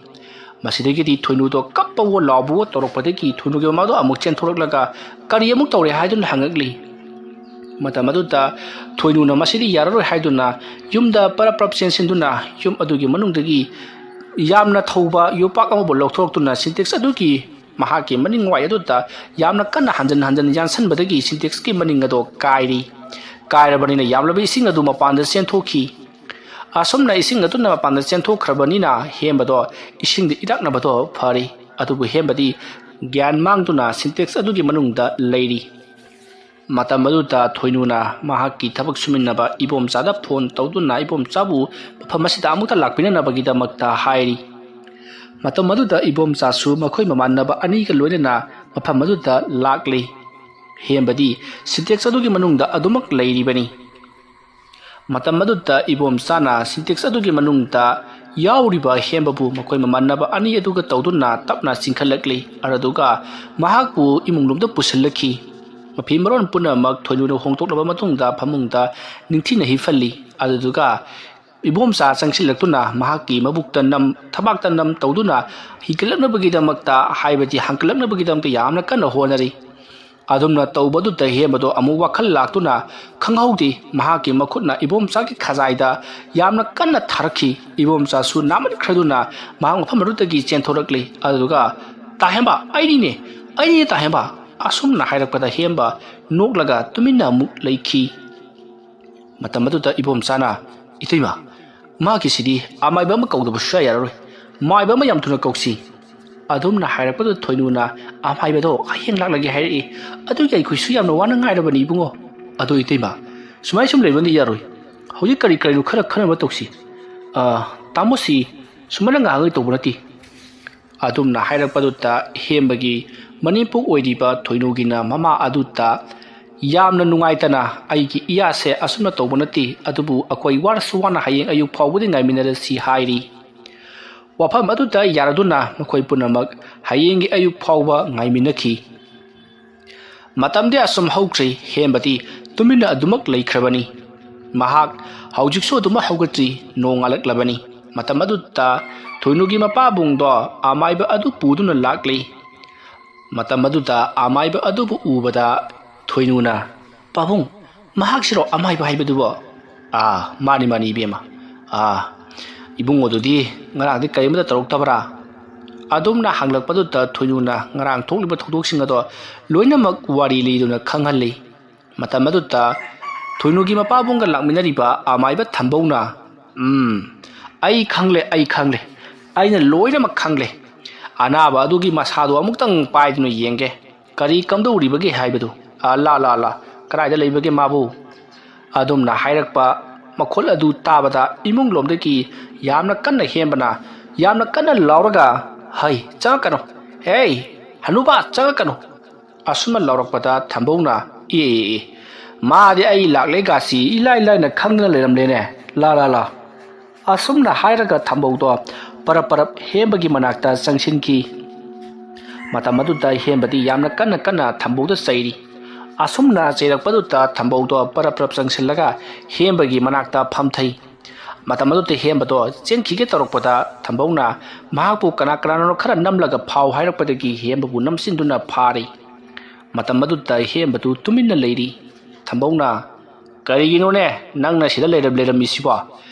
ꯃꯁꯤꯗꯒꯤꯗꯤ ꯊꯣꯏꯅꯨꯗꯣ ꯀꯞꯄꯋꯣ ꯂꯥꯎꯕꯋꯣ ꯇꯧꯔꯛꯄꯗꯒꯤ ꯊꯣꯏꯅꯨꯒꯤ ꯃꯃꯥꯗꯣ ꯑꯃꯨꯛ ꯆꯦꯟꯊꯣꯔꯛꯂꯒ "ꯀꯔꯤ ꯑꯃꯨꯛ ꯇꯧꯔꯦ?" ꯍꯥꯏꯗꯨꯅ ꯍꯪꯉꯛꯂꯤ꯫ ꯃꯇꯝ ꯑꯗꯨꯗ ꯊꯣꯏꯅꯨꯅ "ꯃꯁꯤꯗꯤ ꯌꯥꯔꯔꯣꯏ" ꯍꯥꯏꯗꯨꯅ ꯌꯨꯝꯗ ꯄꯔꯞ ꯄꯔꯞ ꯆꯦꯟꯁꯤꯟꯗꯨꯅ ꯌꯨꯝ ꯑꯗꯨꯒꯤ ꯃꯅꯨꯡꯗꯒꯤ ꯌꯥꯝꯅ ꯊꯧꯕ ꯌꯣꯄꯥꯛ ꯑꯃꯕꯨ ꯂꯧꯊꯣꯔꯛꯇꯨꯅ Sintex ꯑꯗꯨꯒꯤ ꯃꯍꯥꯛꯀꯤ ꯃꯅꯤꯡ ꯋꯥꯏ ꯑꯗꯨꯗ ꯌꯥꯝꯅ ꯀꯟꯅ ꯍꯟꯖꯟ ꯍꯟꯖꯟ ꯌꯥꯟꯁꯟꯕꯗꯒꯤ Sintex ꯀꯤ ꯃꯅꯤꯡ ꯑꯗꯣ ꯀꯥꯏꯔꯤ꯫ ꯀꯥꯏꯔꯕꯅꯤꯅ ꯌꯥꯝꯂꯕ ꯏꯁꯤꯡ ꯑꯗꯨ ꯃꯄꯥꯟꯗ ꯆꯦꯟꯊꯣꯛꯈꯤ꯫ ꯑꯁꯨꯝꯅ ꯏꯁꯤꯡ ꯑꯗꯨꯅ ꯃꯄꯥꯟꯗ ꯆꯦꯟꯊꯣꯛꯈ꯭ꯔꯕꯅꯤꯅ ꯍꯦꯝꯕꯗꯣ ꯏꯁꯤꯡꯗ ꯏꯔꯥꯛꯅꯕꯗꯣ ꯐꯔꯤ꯫ ꯑꯗꯨꯕꯨ ꯍꯦꯝꯕꯗꯤ ꯒ꯭ꯌꯥꯟ ꯃꯥꯡꯗꯨꯅ Sintex ꯑꯗꯨꯒꯤ ꯃꯅꯨꯡꯗ ꯂꯩꯔꯤ꯫ ꯃꯇꯝ ꯑꯗꯨꯗ ꯊꯣꯏꯅꯨꯅ ꯃꯍꯥꯛꯀꯤ ꯊꯕꯛ ꯁꯨꯃꯤꯟꯅꯕ ꯏꯕꯣꯝꯆꯥꯗ ꯐꯣꯟ ꯇꯧꯗꯨꯅ ꯏꯕꯣꯝꯆꯥꯕꯨ ꯃꯐꯝ ꯑꯁꯤꯗ ꯑꯃꯨꯛꯇ ꯂꯥꯛꯄꯤꯅꯅꯕꯒꯤꯗꯃꯛꯇ ꯍꯥꯏꯔꯤ꯫ ꯃꯇꯝ ꯑꯗꯨꯗ ꯏꯕꯣꯝꯆꯥꯁꯨ ꯃꯈꯣꯏ ꯃꯃꯥꯟꯅꯕ ꯑꯅꯤꯒ ꯂꯣꯏꯅꯅ ꯃꯐꯝ ꯑꯗꯨꯗ ꯂꯥꯛꯂꯤ꯫ ꯍꯦꯝꯕꯗꯤ Sintex ꯑꯗꯨꯒꯤ ꯃꯅꯨꯡꯗ ꯑꯗꯨꯃꯛ ꯂꯩꯔꯤꯕꯅꯤ꯫ ꯃꯇꯝ ꯑꯗꯨꯗ ꯏꯕꯣꯝꯆꯥꯅ Sintex ꯑꯗꯨꯒꯤ ꯃꯅꯨꯡꯗ ꯌꯥꯎꯔꯤꯕ ꯍꯦꯝꯕꯕꯨ ꯃꯈꯣꯏ ꯃꯃꯥꯟꯅꯕ ꯑꯅꯤ ꯑꯗꯨꯒ ꯇꯧꯗꯨꯅ ꯇꯞꯅ ꯆꯤꯡꯈꯠꯂꯛꯂꯤ꯫ ꯑꯗꯨꯗꯨꯒ ꯃꯍꯥꯛꯄꯨ ꯏꯃꯨꯡꯂꯣꯝꯗ ꯄꯨꯁꯤꯜꯂꯛꯈꯤ꯫ ꯃꯐꯤ ꯃꯔꯣꯟ ꯄꯨꯝꯅꯃꯛ ꯊꯣꯏꯅꯨꯅ ꯍꯣꯡꯗꯣꯛꯂꯕ ꯃꯇꯨꯡꯗ ꯐꯃꯨꯡꯗ ꯅꯤꯡꯊꯤꯅ ꯍꯤꯞꯍꯜꯂꯤ꯫ ꯑꯗꯨꯗꯨꯒ ꯏꯕꯣꯝꯆꯥ ꯆꯪꯁꯤꯜꯂꯛꯇꯨꯅ ꯃꯍꯥꯛꯀꯤ ꯃꯕꯨꯛꯇ ꯅꯝ, ꯊꯕꯥꯛꯇ ꯅꯝ ꯇꯧꯗꯨꯅ ꯍꯤꯒꯠꯂꯛꯅꯕꯒꯤꯗꯃꯛꯇ, ꯍꯥꯏꯕꯗꯤ ꯍꯥꯡꯀꯠꯂꯛꯅꯕꯒꯤꯗꯃꯛꯇ ꯌꯥꯝꯅ ꯀꯟꯅ ꯍꯣꯠꯅꯔꯤ꯫ ꯑꯗꯨꯝꯅ ꯇꯧꯕꯗꯨꯗ ꯍꯦꯝꯕꯗꯣ ꯑꯃꯨꯛ ꯋꯥꯈꯜ ꯂꯥꯛꯇꯨꯅ ꯈꯪꯍꯧꯗꯦ, ꯃꯍꯥꯛꯀꯤ ꯃꯈꯨꯠꯅ ꯏꯕꯣꯝꯆꯥꯒꯤ ꯈꯖꯥꯏꯗ ꯌꯥꯝꯅ ꯀꯟꯅ ꯊꯥꯔꯛꯈꯤ꯫ ꯏꯕꯣꯝꯆꯥꯁꯨ ꯅꯥꯃꯟꯈ꯭ꯔꯗꯨꯅ ꯃꯍꯥꯛ ꯃꯐꯝ ꯑꯗꯨꯗꯒꯤ ꯆꯦꯟꯊꯣꯔꯛꯂꯤ꯫ ꯑꯗꯨꯗꯨꯒ, "ꯇꯥꯍꯦꯝꯕ, ꯑꯩꯅꯤꯅꯦ, ꯑꯩꯅꯤꯅꯦ ꯇꯥꯍꯦꯝꯕ!" ꯑꯁꯨꯝꯅ ꯍꯥꯏꯔꯛꯄꯗ ꯍꯦꯝꯕ ꯅꯣꯛꯂꯒ ꯇꯨꯃꯤꯟꯅ ꯑꯃꯨꯛ ꯂꯩꯈꯤ꯫ ꯃꯇꯝ ꯑꯗꯨꯗ ꯏꯕꯣꯝꯆꯥꯅ, "ꯏꯇꯩꯃ, ꯃꯥꯒꯤꯁꯤꯗꯤ ꯑꯃꯥꯏꯕ ꯑꯃ ꯀꯧꯗꯕ ꯁꯨꯡꯌꯥ ꯌꯥꯔꯔꯣꯏ꯫ ꯃꯥꯏꯕ ꯑꯃ ꯌꯥꯝ ꯊꯨꯅ ꯀꯧꯁꯤ꯫" ꯑꯗꯨꯝꯅ ꯍꯥꯏꯔꯛꯄꯗꯨꯗ ꯊꯣꯏꯅꯨꯅ, "ꯑꯃꯥꯏꯕꯗꯣ ꯍꯌꯦꯡ ꯂꯥꯛꯂꯒꯦ ꯍꯥꯏꯔꯛꯏ꯫ ꯑꯗꯨꯒꯤ ꯑꯩꯈꯣꯏꯁꯨ ꯌꯥꯝꯅ ꯋꯥꯅ ꯉꯥꯏꯔꯕꯅꯤ ꯏꯕꯨꯡꯉꯣ꯫ ꯑꯗꯣ ꯏꯇꯩꯃ, ꯁꯨꯃꯥꯏ ꯁꯨꯝ ꯂꯩꯕꯅꯗꯤ ꯌꯥꯔꯣꯏ꯫ ꯍꯧꯖꯤꯛ ꯀꯔꯤ ꯀꯔꯤꯅꯣ ꯈꯔ ꯈꯟꯅꯕ ꯇꯧꯁꯤ꯫ ꯑ, ꯇꯥꯃꯣꯁꯤ ꯁꯨꯃꯥꯏꯅ ꯉꯥꯡꯉꯒ ꯇꯧꯕ ꯅꯠꯇꯦ꯫" ꯑꯗꯨꯝꯅ ꯍꯥꯏꯔꯛꯄꯗꯨꯗ ꯍꯦꯝꯕꯒꯤ ꯃꯅꯦꯝꯄꯣꯛ ꯑꯣꯏꯔꯤꯕ ꯊꯣꯏꯅꯨꯒꯤꯅ ꯃꯃꯥ ꯑꯗꯨꯗ ꯌꯥꯝꯅ ꯅꯨꯡꯉꯥꯏꯇꯅ, "ꯑꯩꯒꯤ ꯏꯌꯥꯁꯦ ꯑꯁꯨꯝꯅ ꯇꯧꯕ ꯅꯠꯇꯦ, ꯑꯗꯨꯕꯨ ꯑꯩꯈꯣꯏ ꯋꯥꯔꯁꯨ ꯋꯥꯅ ꯍꯌꯦꯡ ꯑꯌꯨꯛ ꯐꯥꯎꯕꯗꯤ ꯉꯥꯏꯃꯤꯟꯅꯔꯁꯤ" ꯍꯥꯏꯔꯤ꯫ ꯋꯥꯐꯝ ꯑꯗꯨꯗ ꯌꯥꯔꯗꯨꯅ ꯃꯈꯣꯏ ꯄꯨꯝꯅꯃꯛ ꯍꯌꯦꯡꯒꯤ ꯑꯌꯨꯛ ꯐꯥꯎꯕ ꯉꯥꯏꯃꯤꯟꯅꯈꯤ꯫ ꯃꯇꯝꯗꯤ ꯑꯁꯨꯝ ꯍꯧꯈ꯭ꯔꯦ, ꯍꯦꯝꯕꯗꯤ ꯇꯨꯃꯤꯟꯅ ꯑꯗꯨꯃꯛ ꯂꯩꯈ꯭ꯔꯕꯅꯤ꯫ ꯃꯍꯥꯛ ꯍꯧꯖꯤꯛꯁꯨ ꯑꯗꯨꯃꯛ ꯍꯧꯒꯠꯇ꯭ꯔꯤ, ꯅꯣꯡꯉꯥꯜꯂꯛꯂꯕꯅꯤ꯫ ꯃꯇꯝ ꯑꯗꯨꯗ ꯊꯣꯏꯅꯨꯒꯤ ꯃꯄꯥꯕꯨꯡꯗꯣ ꯑꯃꯥꯏꯕ ꯑꯗꯨ ꯄꯨꯗꯨꯅ ꯂꯥꯛꯂꯤ꯫ ꯃꯇꯝ ꯑꯗꯨꯗ ꯑꯃꯥꯏꯕ ꯑꯗꯨꯕꯨ ꯎꯕꯗ ꯊꯣꯏꯅꯨꯅ, "ꯄꯥꯕꯨꯡ, ꯃꯍꯥꯛꯁꯤꯔꯣ ꯑꯃꯥꯏꯕ ꯍꯥꯏꯕꯗꯨꯕꯣ?" "ꯑꯥ, ꯃꯥꯅꯤ, ꯃꯥꯅꯤ, ꯏꯕꯦꯝꯃ꯫ ꯑꯥ, ꯏꯕꯨꯡꯉꯣꯗꯨꯗꯤ ꯉꯔꯥꯡꯗꯤ ꯀꯔꯤꯃꯇ ꯇꯧꯔꯛꯇꯕ꯭ꯔꯥ?" ꯑꯗꯨꯝꯅ ꯍꯪꯂꯛꯄꯗꯨꯗ ꯊꯣꯏꯅꯨꯅ ꯉꯔꯥꯡ ꯊꯣꯛꯂꯤꯕ ꯊꯧꯗꯣꯛꯁꯤꯡ ꯑꯗꯣ ꯂꯣꯏꯅꯃꯛ ꯋꯥꯔꯤ ꯂꯤꯗꯨꯅ ꯈꯪꯍꯜꯂꯤ꯫ ꯃꯇꯝ ꯑꯗꯨꯗ ꯊꯣꯏꯅꯨꯒꯤ ꯃꯄꯥꯕꯨꯡꯒ ꯂꯥꯛꯃꯤꯟꯅꯔꯤꯕ ꯑꯃꯥꯏꯕ ꯊꯝꯕꯧꯅ, "ꯎꯝ, ꯑꯩ ꯈꯪꯂꯦ, ꯑꯩ ꯈꯪꯂꯦ꯫ ꯑꯩꯅ ꯂꯣꯏꯅꯃꯛ ꯈꯪꯂꯦ꯫ ꯑꯅꯥꯕ ꯑꯗꯨꯒꯤ ꯃꯁꯥꯗꯣ ꯑꯃꯨꯛꯇꯪ ꯄꯥꯏꯗꯨꯅ ꯌꯦꯡꯒꯦ꯫ ꯀꯔꯤ ꯀꯝꯗꯧꯔꯤꯕꯒꯦ ꯍꯥꯏꯕꯗꯨ꯫ ꯑꯂꯥ, ꯂꯥ, ꯂꯥ, ꯀꯗꯥꯏꯗ ꯂꯩꯕꯒꯦ ꯃꯥꯕꯨ?" ꯑꯗꯨꯝꯅ ꯍꯥꯏꯔꯛꯄ ꯃꯈꯣꯜ ꯑꯗꯨ ꯇꯥꯕꯗ ꯏꯃꯨꯡ ꯂꯣꯝꯗꯒꯤ ꯌꯥꯝꯅ ꯀꯟꯅ ꯍꯦꯝꯕꯅ ꯌꯥꯝꯅ ꯀꯟꯅ ꯂꯥꯎꯔꯒ, "ꯍꯩ, ꯆꯪꯉꯛꯀꯅꯨ! ꯍꯦ, ꯍꯅꯨꯕ, ꯆꯪꯉꯛꯀꯅꯨ!" ꯑꯁꯨꯝꯅ ꯂꯥꯎꯔꯛꯄꯗ ꯊꯝꯕꯧꯅ, "ꯑꯦ, ꯑꯦ, ꯑꯦ, ꯃꯥꯗꯤ ꯑꯩ ꯂꯥꯛꯂꯦꯒꯥꯁꯤ ꯏꯂꯥꯏ ꯂꯥꯏꯅ ꯈꯪꯗꯅ ꯂꯩꯔꯝꯂꯦꯅꯦ꯫ ꯂꯥ, ꯂꯥ, ꯂꯥ!" ꯑꯁꯨꯝꯅ ꯍꯥꯏꯔꯒ ꯊꯝꯕꯧꯗꯣ ꯄꯔꯞ ꯄꯔꯞ ꯍꯦꯝꯕꯒꯤ ꯃꯅꯥꯛꯇ ꯆꯪꯁꯤꯟꯈꯤ꯫ ꯃꯇꯝ ꯑꯗꯨꯗ ꯍꯦꯝꯕꯗꯤ ꯌꯥꯝꯅ ꯀꯟꯅ ꯀꯟꯅ ꯊꯝꯕꯧꯗ ꯆꯩꯔꯤ꯫ ꯑꯁꯨꯝꯅ ꯆꯩꯔꯛꯄꯗꯨꯗ ꯊꯝꯕꯧꯗꯣ ꯄꯔꯞ ꯄꯔꯞ ꯆꯪꯁꯤꯜꯂꯒ ꯍꯦꯝꯕꯒꯤ ꯃꯅꯥꯛꯇ ꯐꯝꯊꯩ꯫ ꯃꯇꯝ ꯑꯗꯨꯗ ꯍꯦꯝꯕꯗꯣ ꯆꯦꯟꯈꯤꯒꯦ ꯇꯧꯔꯛꯄꯗ ꯊꯝꯕꯧꯅ ꯃꯍꯥꯛꯄꯨ ꯀꯅꯥ ꯀꯅꯥꯅꯣ ꯈꯔ ꯅꯝꯂꯒ ꯐꯥꯎ ꯍꯥꯏꯔꯛꯄꯗꯒꯤ ꯍꯦꯝꯕꯕꯨ ꯅꯝꯁꯤꯟꯗꯨꯅ ꯐꯥꯔꯤ꯫ ꯃꯇꯝ ꯑꯗꯨꯗ ꯍꯦꯝꯕꯗꯨ ꯇꯨꯃꯤꯟꯅ ꯂꯩꯔꯤ꯫ ꯊꯝꯕꯧꯅ, "ꯀꯔꯤꯒꯤꯅꯣꯅꯦ ꯅꯪꯅ ꯁꯤꯗ ꯂꯩꯔꯝ-, ꯂꯩꯔꯝꯃꯤꯁꯤꯕꯣ?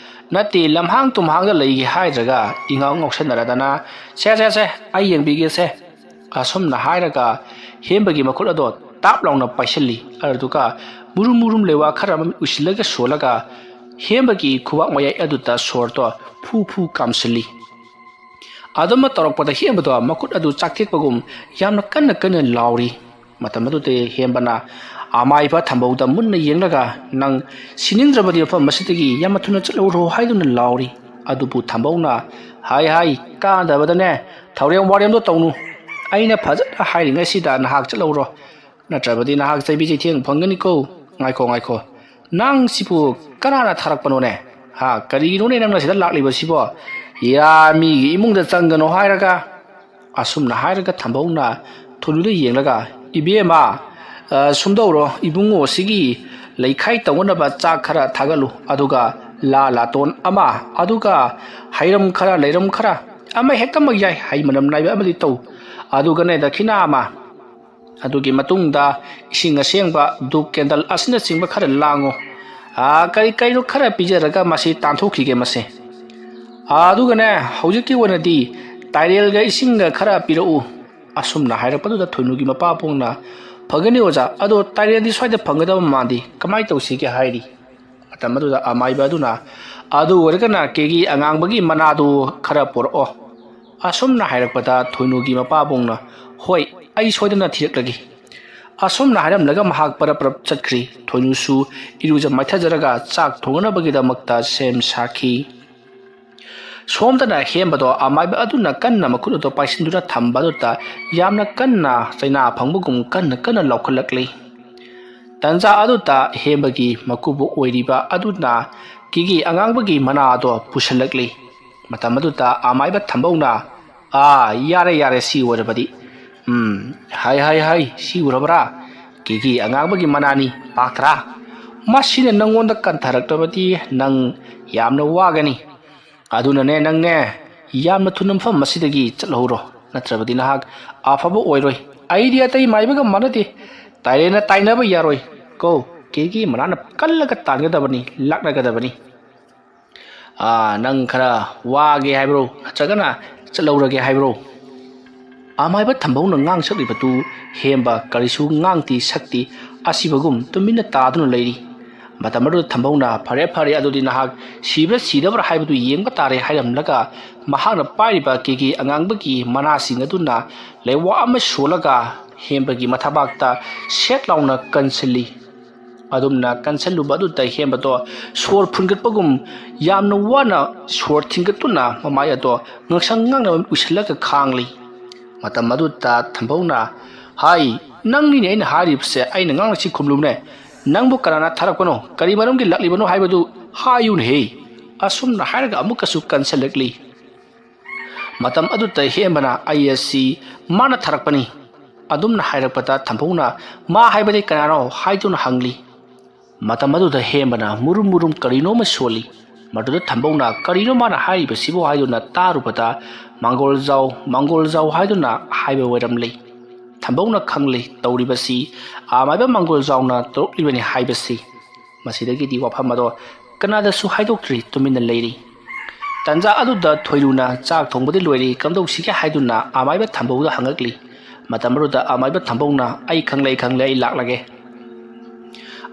ꯅꯠꯇꯦ, ꯂꯝꯍꯥꯡ ꯇꯨꯝꯍꯥꯡꯗ ꯂꯩꯒꯦ ꯍꯥꯏꯗ꯭ꯔꯒ ꯏꯉꯥꯎ ꯉꯥꯎꯁꯟꯅꯔꯗꯅ꯫ ꯁꯦ, ꯁꯦ, ꯁꯦ, ꯑꯩ ꯌꯦꯡꯕꯤꯒꯦꯁꯦ꯫" ꯑꯁꯨꯝꯅ ꯍꯥꯏꯔꯒ ꯍꯦꯝꯕꯒꯤ ꯃꯈꯨꯠ ꯑꯗꯣ ꯇꯥꯞ ꯂꯥꯎꯅ ꯄꯥꯏꯁꯤꯜꯂꯤ꯫ ꯑꯗꯨꯗꯨꯒ ꯃꯨꯔꯨꯝ ꯃꯨꯔꯨꯝ ꯂꯩꯋꯥ ꯈꯔ ꯑꯃ ꯎꯁꯤꯜꯂꯒ ꯁꯣꯜꯂꯒ ꯍꯦꯝꯕꯒꯤ ꯈꯨꯕꯥꯛ ꯃꯌꯥꯏ ꯑꯗꯨꯗ ꯁꯣꯔꯗꯣ ꯐꯨ ꯐꯨ ꯀꯥꯝꯁꯤꯜꯂꯤ꯫ ꯑꯗꯨꯝꯅ ꯇꯧꯔꯛꯄꯗ ꯍꯦꯝꯕꯗꯣ ꯃꯈꯨꯠ ꯑꯗꯨ ꯆꯥꯛꯇꯦꯛꯄꯒꯨꯝ ꯌꯥꯝꯅ ꯀꯟꯅ ꯀꯟꯅ ꯂꯥꯎꯔꯤ꯫ ꯃꯇꯝ ꯑꯗꯨꯗ ꯍꯦꯝꯕꯅ ꯑꯃꯥꯏꯕ ꯊꯝꯕꯧꯗ ꯃꯨꯟꯅ ꯌꯦꯡꯂꯒ, "ꯅꯪ ꯁꯤꯅꯤꯡꯗ꯭ꯔꯕꯗꯤ ꯃꯐꯝ ꯑꯁꯤꯗꯒꯤ ꯌꯥꯝꯅ ꯊꯨꯅ ꯆꯠꯍꯧꯔꯣ" ꯍꯥꯏꯗꯨꯅ ꯂꯥꯎꯔꯤ꯫ ꯑꯗꯨꯕꯨ ꯊꯝꯕꯧꯅ, "ꯍꯥꯏ ꯍꯥꯏ, ꯀꯥꯟꯗꯕꯗꯅꯦ ꯊꯧꯔꯦꯝ ꯋꯥꯔꯦꯝꯗꯣ ꯇꯧꯅꯨ꯫ ꯑꯩꯅ ꯐꯖꯅ ꯍꯥꯏꯔꯤꯉꯩꯁꯤꯗ ꯅꯍꯥꯛ ꯆꯠꯍꯧꯔꯣ꯫ ꯅꯠꯇ꯭ꯔꯕꯗꯤ ꯅꯍꯥꯛ ꯆꯩꯕꯤ ꯆꯩꯊꯦꯡ ꯐꯪꯒꯅꯤꯀꯣ꯫ ꯉꯥꯏꯈꯣ, ꯉꯥꯏꯈꯣ꯫ ꯅꯪ ꯁꯤꯕꯨ ꯀꯅꯥꯅ ꯊꯥꯔꯛꯄꯅꯣꯅꯦ? ꯍꯥ, ꯀꯔꯤꯒꯤꯅꯣꯅꯦ ꯅꯪꯅ ꯁꯤꯗ ꯂꯥꯛꯂꯤꯕꯁꯤꯕꯣ? ꯌꯥ, ꯃꯤꯒꯤ ꯏꯃꯨꯡꯗ ꯆꯪꯒꯅꯣ ꯍꯥꯏꯔꯒ?" ꯑꯁꯨꯝꯅ ꯍꯥꯏꯔꯒ ꯊꯝꯕꯧꯅ ꯊꯣꯏꯅꯨꯗ ꯌꯦꯡꯂꯒ, "ꯏꯕꯦꯝꯃ, ꯑ, ꯁꯨꯝꯗꯧꯔꯣ, ꯏꯕꯨꯡꯉꯣꯁꯤꯒꯤ ꯂꯩꯈꯥꯏ ꯇꯧꯅꯅꯕ ꯆꯥꯛ ꯈꯔ ꯊꯥꯒꯠꯂꯨ, ꯑꯗꯨꯒ ꯂꯥ ꯂꯥꯇꯣꯟ ꯑꯃ, ꯑꯗꯨꯒ ꯍꯩꯔꯝ ꯈꯔ, ꯂꯩꯔꯝ ꯈꯔ, ꯑꯃ ꯍꯦꯛꯇꯃꯛ ꯌꯥꯏ, ꯍꯩ ꯃꯅꯝ ꯅꯥꯏꯕ ꯑꯃꯗꯤ ꯇꯧ꯫ ꯑꯗꯨꯒꯅꯦ, ꯗꯈꯤꯅꯥ ꯑꯃ꯫ ꯑꯗꯨꯒꯤ ꯃꯇꯨꯡꯗ ꯏꯁꯤꯡ ꯑꯁꯦꯡꯕ, ꯙꯨꯞ, ꯀꯦꯟꯗꯜ ꯑꯁꯤꯅꯆꯤꯡꯕ ꯈꯔ ꯂꯥꯡꯉꯨ꯫ ꯑꯥ, ꯀꯔꯤ ꯀꯔꯤꯅꯣ ꯈꯔ ꯄꯤꯖꯔꯒ ꯃꯁꯤ ꯇꯥꯟꯊꯣꯛꯈꯤꯒꯦ ꯃꯁꯦ꯫ ꯑꯗꯨꯒꯅꯦ, ꯍꯧꯖꯤꯛꯀꯤ ꯑꯣꯏꯅꯗꯤ ꯇꯥꯏꯔꯦꯜꯒ ꯏꯁꯤꯡꯒ ꯈꯔ ꯄꯤꯔꯛꯎ꯫" ꯑꯁꯨꯝꯅ ꯍꯥꯏꯔꯛꯄꯗꯨꯗ ꯊꯣꯏꯅꯨꯒꯤ ꯃꯄꯥꯕꯨꯡꯅ, "ꯐꯒꯅꯤ ꯑꯣꯖꯥ, ꯑꯗꯣ ꯇꯥꯏꯔꯦꯜꯗꯤ ꯁ꯭ꯋꯥꯏꯗ ꯐꯪꯒꯗꯕ ꯃꯥꯟꯗꯦ, ꯀꯃꯥꯏꯅ ꯇꯧꯁꯤꯒꯦ?" ꯍꯥꯏꯔꯤ꯫ ꯃꯇꯝ ꯑꯗꯨꯗ ꯑꯃꯥꯏꯕ ꯑꯗꯨꯅ, "ꯑꯗꯨ ꯑꯣꯏꯔꯒꯅ ꯀꯦꯒꯤ ꯑꯉꯥꯡꯕꯒꯤ ꯃꯅꯥꯗꯨ ꯈꯔ ꯄꯨꯔꯛꯑꯣ꯫" ꯑꯁꯨꯝꯅ ꯍꯥꯏꯔꯛꯄꯗ ꯊꯣꯏꯅꯨꯒꯤ ꯃꯄꯥꯕꯨꯡꯅ, "ꯍꯣꯏ, ꯑꯩ ꯁꯣꯏꯗꯅ ꯊꯤꯔꯛꯂꯒꯦ꯫" ꯑꯁꯨꯝꯅ ꯍꯥꯏꯔꯝꯂꯒ ꯃꯍꯥꯛ ꯄꯔꯞ ꯄꯔꯞ ꯆꯠꯈ꯭ꯔꯤ꯫ ꯊꯣꯏꯅꯨꯁꯨ ꯏꯔꯨꯖ ꯃꯥꯏꯊꯖꯔꯒ ꯆꯥꯛ ꯊꯣꯡꯅꯕꯒꯤꯗꯃꯛꯇ ꯁꯦꯝ ꯁꯥꯈꯤ꯫ ꯁꯣꯝꯗꯅ ꯍꯦꯝꯕꯗꯣ ꯑꯃꯥꯏꯕ ꯑꯗꯨꯅ ꯀꯟꯅ ꯃꯈꯨꯠ ꯑꯗꯨ ꯄꯥꯏꯁꯤꯟꯗꯨꯅ ꯊꯝꯕ ꯑꯗꯨꯗ ꯌꯥꯝꯅ ꯀꯟꯅ ꯆꯩꯅꯥ ꯐꯪꯕꯒꯨꯝ ꯀꯟꯅ ꯀꯟꯅ ꯂꯥꯎꯈꯠꯂꯛꯂꯤ꯫ ꯇꯟꯖꯥ ꯑꯗꯨꯗ ꯍꯦꯝꯕꯒꯤ ꯃꯀꯨꯕꯣꯛ ꯑꯣꯏꯔꯤꯕ ꯑꯗꯨꯅ ꯀꯦꯒꯤ ꯑꯉꯥꯡꯕꯒꯤ ꯃꯅꯥ ꯑꯗꯣ ꯄꯨꯁꯤꯜꯂꯛꯂꯤ꯫ ꯃꯇꯝ ꯑꯗꯨꯗ ꯑꯃꯥꯏꯕ ꯊꯝꯕꯧꯅ, "ꯑꯥ, ꯌꯥꯔꯦ, ꯌꯥꯔꯦ, ꯁꯤ ꯑꯣꯏꯔꯕꯗꯤ꯫ ꯎꯝ, ꯍꯥꯏ, ꯍꯥꯏ, ꯍꯥꯏ, ꯁꯤ ꯎꯔꯕ꯭ꯔꯥ? ꯀꯦꯒꯤ ꯑꯉꯥꯡꯕꯒꯤ ꯃꯅꯥꯅꯤ, ꯄꯥꯛꯇ꯭ꯔꯥ? ꯃꯁꯤꯅ ꯅꯪꯉꯣꯟꯗ ꯀꯟꯊꯔꯛꯇꯕꯗꯤ ꯅꯪ ꯌꯥꯝꯅ ꯋꯥꯒꯅꯤ꯫ ꯑꯗꯨꯅꯅꯦ, ꯅꯪꯅꯦ, ꯌꯥꯝꯅ ꯊꯨꯅ ꯃꯐꯝ ꯑꯁꯤꯗꯒꯤ ꯆꯠꯍꯧꯔꯣ, ꯅꯠꯇ꯭ꯔꯕꯗꯤ ꯅꯍꯥꯛ ꯑꯐꯕ ꯑꯣꯏꯔꯣꯏ꯫ ꯑꯩꯗꯤ ꯑꯇꯩ ꯃꯥꯏꯕꯒ ꯃꯥꯟꯅꯗꯦ꯫ ꯇꯥꯏꯔꯦꯅ ꯇꯥꯏꯅꯕ ꯌꯥꯔꯣꯏ꯫ ꯀꯣ, ꯀꯦꯒꯤ ꯃꯅꯥꯅ ꯀꯜꯂꯒ ꯇꯥꯟꯒꯗꯕꯅꯤ, ꯂꯥꯛꯅꯒꯗꯕꯅꯤ꯫ ꯑꯥ, ꯅꯪ ꯈꯔ ꯋꯥꯒꯦ ꯍꯥꯏꯕ꯭ꯔꯣ? ꯅꯠꯇ꯭ꯔꯒꯅ ꯆꯠꯍꯧꯔꯒꯦ ꯍꯥꯏꯕ꯭ꯔꯣ?" ꯑꯃꯥꯏꯕ ꯊꯝꯕꯧꯅ ꯉꯥꯡꯁꯛꯂꯤꯕꯗꯨ ꯍꯦꯝꯕ ꯀꯔꯤꯁꯨ ꯉꯥꯡꯇꯤ ꯁꯛꯇꯤ ꯑꯁꯤꯕꯒꯨꯝ ꯇꯨꯃꯤꯟꯅ ꯇꯥꯗꯨꯅ ꯂꯩꯔꯤ꯫ ꯃꯇꯝ ꯑꯗꯨꯗ ꯊꯝꯕꯧꯅ, "ꯐꯔꯦ, ꯐꯔꯦ, ꯑꯗꯨꯗꯤ ꯅꯍꯥꯛ ꯁꯤꯕ꯭ꯔꯥ ꯁꯤꯗꯕ꯭ꯔꯥ ꯍꯥꯏꯕꯗꯨ ꯌꯦꯡꯕ ꯇꯥꯔꯦ," ꯍꯥꯏꯔꯝꯂꯒ ꯃꯍꯥꯛꯅ ꯄꯥꯏꯔꯤꯕ ꯀꯦꯒꯤ ꯑꯉꯥꯡꯕꯒꯤ ꯃꯅꯥꯁꯤꯡ ꯑꯗꯨꯅ ꯂꯩꯋꯥ ꯑꯃ ꯁꯣꯜꯂꯒ ꯍꯦꯝꯕꯒꯤ ꯃꯊꯕꯥꯛꯇ ꯁꯦꯠ ꯂꯥꯎꯅ ꯀꯟꯁꯤꯜꯂꯤ꯫ ꯑꯗꯨꯝꯅ ꯀꯟꯁꯤꯜꯂꯨꯕ ꯑꯗꯨꯗ ꯍꯦꯝꯕꯗꯣ ꯁꯣꯔ ꯐꯨꯟꯒꯠꯄꯒꯨꯝ ꯌꯥꯝꯅ ꯋꯥꯅ ꯁꯣꯔ ꯊꯤꯡꯒꯠꯇꯨꯅ ꯃꯃꯥꯏ ꯑꯗꯣ ꯉꯥꯡꯁꯪ ꯉꯥꯡꯅ ꯎꯏꯁꯤꯜꯂꯒ ꯈꯥꯡꯂꯤ꯫ ꯃꯇꯝ ꯑꯗꯨꯗ ꯊꯝꯕꯧꯅ, "ꯍꯥꯏ, ꯅꯪꯅꯤꯅꯦ ꯑꯩꯅ ꯍꯥꯏꯔꯤꯕꯁꯦ, ꯑꯩꯅ ꯉꯥꯡꯂꯤꯁꯤ ꯈꯨꯝꯂꯨꯅꯦ꯫ ꯅꯪꯕꯨ ꯀꯅꯥꯅ ꯊꯥꯔꯛꯄꯅꯣ, ꯀꯔꯤ ꯃꯔꯝꯒꯤ ꯂꯥꯛꯂꯤꯕꯅꯣ ꯍꯥꯏꯕꯗꯨ ꯍꯥꯏꯌꯨꯅꯦꯍꯦ?" ꯑꯁꯨꯝꯅ ꯍꯥꯏꯔꯒ ꯑꯃꯨꯛꯀꯁꯨ ꯀꯟꯁꯤꯜꯂꯛꯂꯤ꯫ ꯃꯇꯝ ꯑꯗꯨꯗ ꯍꯦꯝꯕꯅ, "ꯑꯩ ꯑꯁꯤ ꯃꯥꯅ ꯊꯥꯔꯛꯄꯅꯤ" ꯑꯗꯨꯝꯅ ꯍꯥꯏꯔꯛꯄꯗ ꯊꯝꯕꯧꯅ, "ꯃꯥ ꯍꯥꯏꯕꯗꯤ ꯀꯅꯥꯅꯣ?" ꯍꯥꯏꯗꯨꯅ ꯍꯪꯂꯤ꯫ ꯃꯇꯝ ꯑꯗꯨꯗ ꯍꯦꯝꯕꯅ ꯃꯨꯔꯨꯝ ꯃꯨꯔꯨꯝ ꯀꯔꯤꯅꯣꯃ ꯁꯣꯜꯂꯤ꯫ ꯃꯗꯨꯗ ꯊꯝꯕꯧꯅ, "ꯀꯔꯤꯅꯣ ꯃꯥꯅ ꯍꯥꯏꯔꯤꯕꯁꯤꯕꯨ?" ꯍꯥꯏꯗꯨꯅ ꯇꯥꯔꯨꯕꯗ, "ꯃꯥꯡꯒꯣꯜꯖꯥꯎ, ꯃꯥꯡꯒꯣꯜꯖꯥꯎ" ꯍꯥꯏꯗꯨꯅ ꯍꯥꯏꯕ ꯑꯣꯏꯔꯝꯂꯤ꯫ ꯊꯝꯕꯧꯅ ꯈꯪꯂꯤ ꯇꯧꯔꯤꯕꯁꯤ ꯑꯃꯥꯏꯕ ꯃꯥꯡꯒꯣꯜꯖꯥꯎꯅ ꯇꯧꯔꯛꯂꯤꯕꯅꯤ ꯍꯥꯏꯕꯁꯤ꯫ ꯃꯁꯤꯗꯒꯤꯗꯤ ꯋꯥꯐꯝ ꯑꯗꯣ ꯀꯅꯥꯗꯁꯨ ꯍꯥꯏꯗꯣꯛꯇ꯭ꯔꯤ, ꯇꯨꯃꯤꯟꯅ ꯂꯩꯔꯤ꯫ ꯇꯟꯖꯥ ꯑꯗꯨꯗ ꯊꯣꯏꯔꯨꯅ, "ꯆꯥꯛ ꯊꯣꯡꯕꯗꯤ ꯂꯣꯏꯔꯦ, ꯀꯝꯗꯧꯁꯤꯒꯦ?" ꯍꯥꯏꯗꯨꯅ ꯑꯃꯥꯏꯕ ꯊꯝꯕꯧꯗ ꯍꯪꯉꯛꯂꯤ꯫ ꯃꯇꯝ ꯑꯗꯨꯗ ꯑꯃꯥꯏꯕ ꯊꯝꯕꯧꯅ, "ꯑꯩ ꯈꯪꯂꯦ, ꯑꯩ ꯈꯪꯂꯦ, ꯑꯩ ꯂꯥꯛꯂꯒꯦ"꯫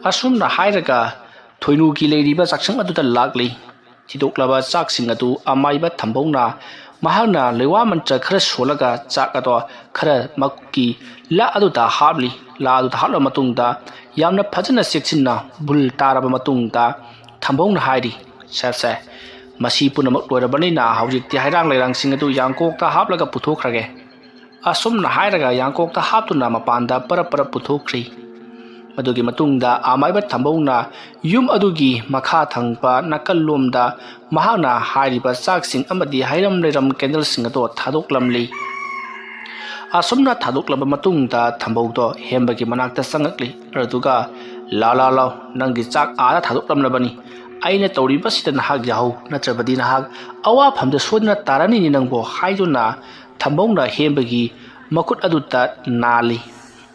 ꯑꯁꯨꯝꯅ ꯍꯥꯏꯔꯒ ꯊꯣꯏꯅꯨꯒꯤ ꯂꯩꯔꯤꯕ ꯆꯥꯛꯁꯪ ꯑꯗꯨꯗ ꯂꯥꯛꯂꯤ꯫ ꯊꯤꯗꯣꯛꯂꯕ ꯆꯥꯛꯁꯤꯡ ꯑꯗꯨ ꯑꯃꯥꯏꯕ ꯊꯝꯕꯧꯅ ꯃꯍꯥꯛꯅ ꯂꯩꯋꯥ ꯃꯟꯇ꯭ꯔ ꯈꯔ ꯁꯣꯜꯂꯒ ꯆꯥꯛ ꯑꯗꯣ ꯈꯔ ꯃꯛꯀꯤ ꯂꯥ ꯑꯗꯨꯗ ꯍꯥꯞꯂꯤ꯫ ꯂꯥ ꯑꯗꯨꯗ ꯍꯥꯞꯂꯕ ꯃꯇꯨꯡꯗ ꯌꯥꯝꯅ ꯐꯖꯅ ꯆꯦꯛꯁꯤꯟꯅ ꯕꯨꯜ ꯇꯥꯔꯕ ꯃꯇꯨꯡꯗ ꯊꯝꯕꯧꯅ ꯍꯥꯏꯔꯤ, "ꯁꯦ, ꯁꯦ, ꯃꯁꯤ ꯄꯨꯝꯅꯃꯛ ꯂꯣꯏꯔꯕꯅꯤꯅ ꯍꯧꯖꯤꯛꯇꯤ ꯍꯩꯔꯥꯡ ꯂꯩꯔꯥꯡꯁꯤꯡ ꯑꯗꯨ ꯌꯥꯡꯀꯣꯛꯇ ꯍꯥꯞꯂꯒ ꯄꯨꯊꯣꯛꯈ꯭ꯔꯒꯦ"꯫ ꯑꯁꯨꯝꯅ ꯍꯥꯏꯔꯒ ꯌꯥꯡꯀꯣꯛꯇ ꯍꯥꯞꯇꯨꯅ ꯃꯄꯥꯟꯗ ꯄꯔꯞ ꯄꯔꯞ ꯄꯨꯊꯣꯛꯈ꯭ꯔꯤ꯫ ꯃꯗꯨꯒꯤ ꯃꯇꯨꯡꯗ ꯑꯃꯥꯏꯕ ꯊꯝꯕꯧꯅ ꯌꯨꯝ ꯑꯗꯨꯒꯤ ꯃꯈꯥ ꯊꯪꯕ ꯅꯥꯀꯜꯂꯣꯝꯗ ꯃꯍꯥꯛꯅ ꯍꯥꯏꯔꯤꯕ ꯆꯥꯛꯁꯤꯡ ꯑꯃꯗꯤ ꯍꯩꯔꯝ ꯂꯩꯔꯝ ꯀꯦꯟꯗꯜꯁꯤꯡ ꯑꯗꯣ ꯊꯥꯗꯣꯛꯂꯝꯂꯤ꯫ ꯑꯁꯨꯝꯅ ꯊꯥꯗꯣꯛꯂꯕ ꯃꯇꯨꯡꯗ ꯊꯝꯕꯧꯗꯣ ꯍꯦꯝꯕꯒꯤ ꯃꯅꯥꯛꯇ ꯆꯪꯉꯛꯂꯤ꯫ ꯑꯗꯨꯒ, "ꯂꯥ ꯂꯥ ꯂꯥꯎ, ꯅꯪꯒꯤ ꯆꯥꯛ ꯑꯥꯗ ꯊꯥꯗꯣꯛꯂꯝꯂꯕꯅꯤ꯫ ꯑꯩꯅ ꯇꯧꯔꯤꯕꯁꯤꯗ ꯅꯍꯥꯛ ꯌꯥꯍꯧ ꯅꯠꯇ꯭ꯔꯕꯗꯤ ꯅꯍꯥꯛ ꯑꯋꯥꯐꯝꯗ ꯁꯣꯏꯗꯅ ꯇꯥꯔꯅꯤꯅꯦ ꯅꯪꯕꯨ" ꯍꯥꯏꯗꯨꯅ ꯊꯝꯕꯧꯅ ꯍꯦꯝꯕꯒꯤ ꯃꯈꯨꯠ ꯑꯗꯨꯗ ꯅꯥꯜꯂꯤ꯫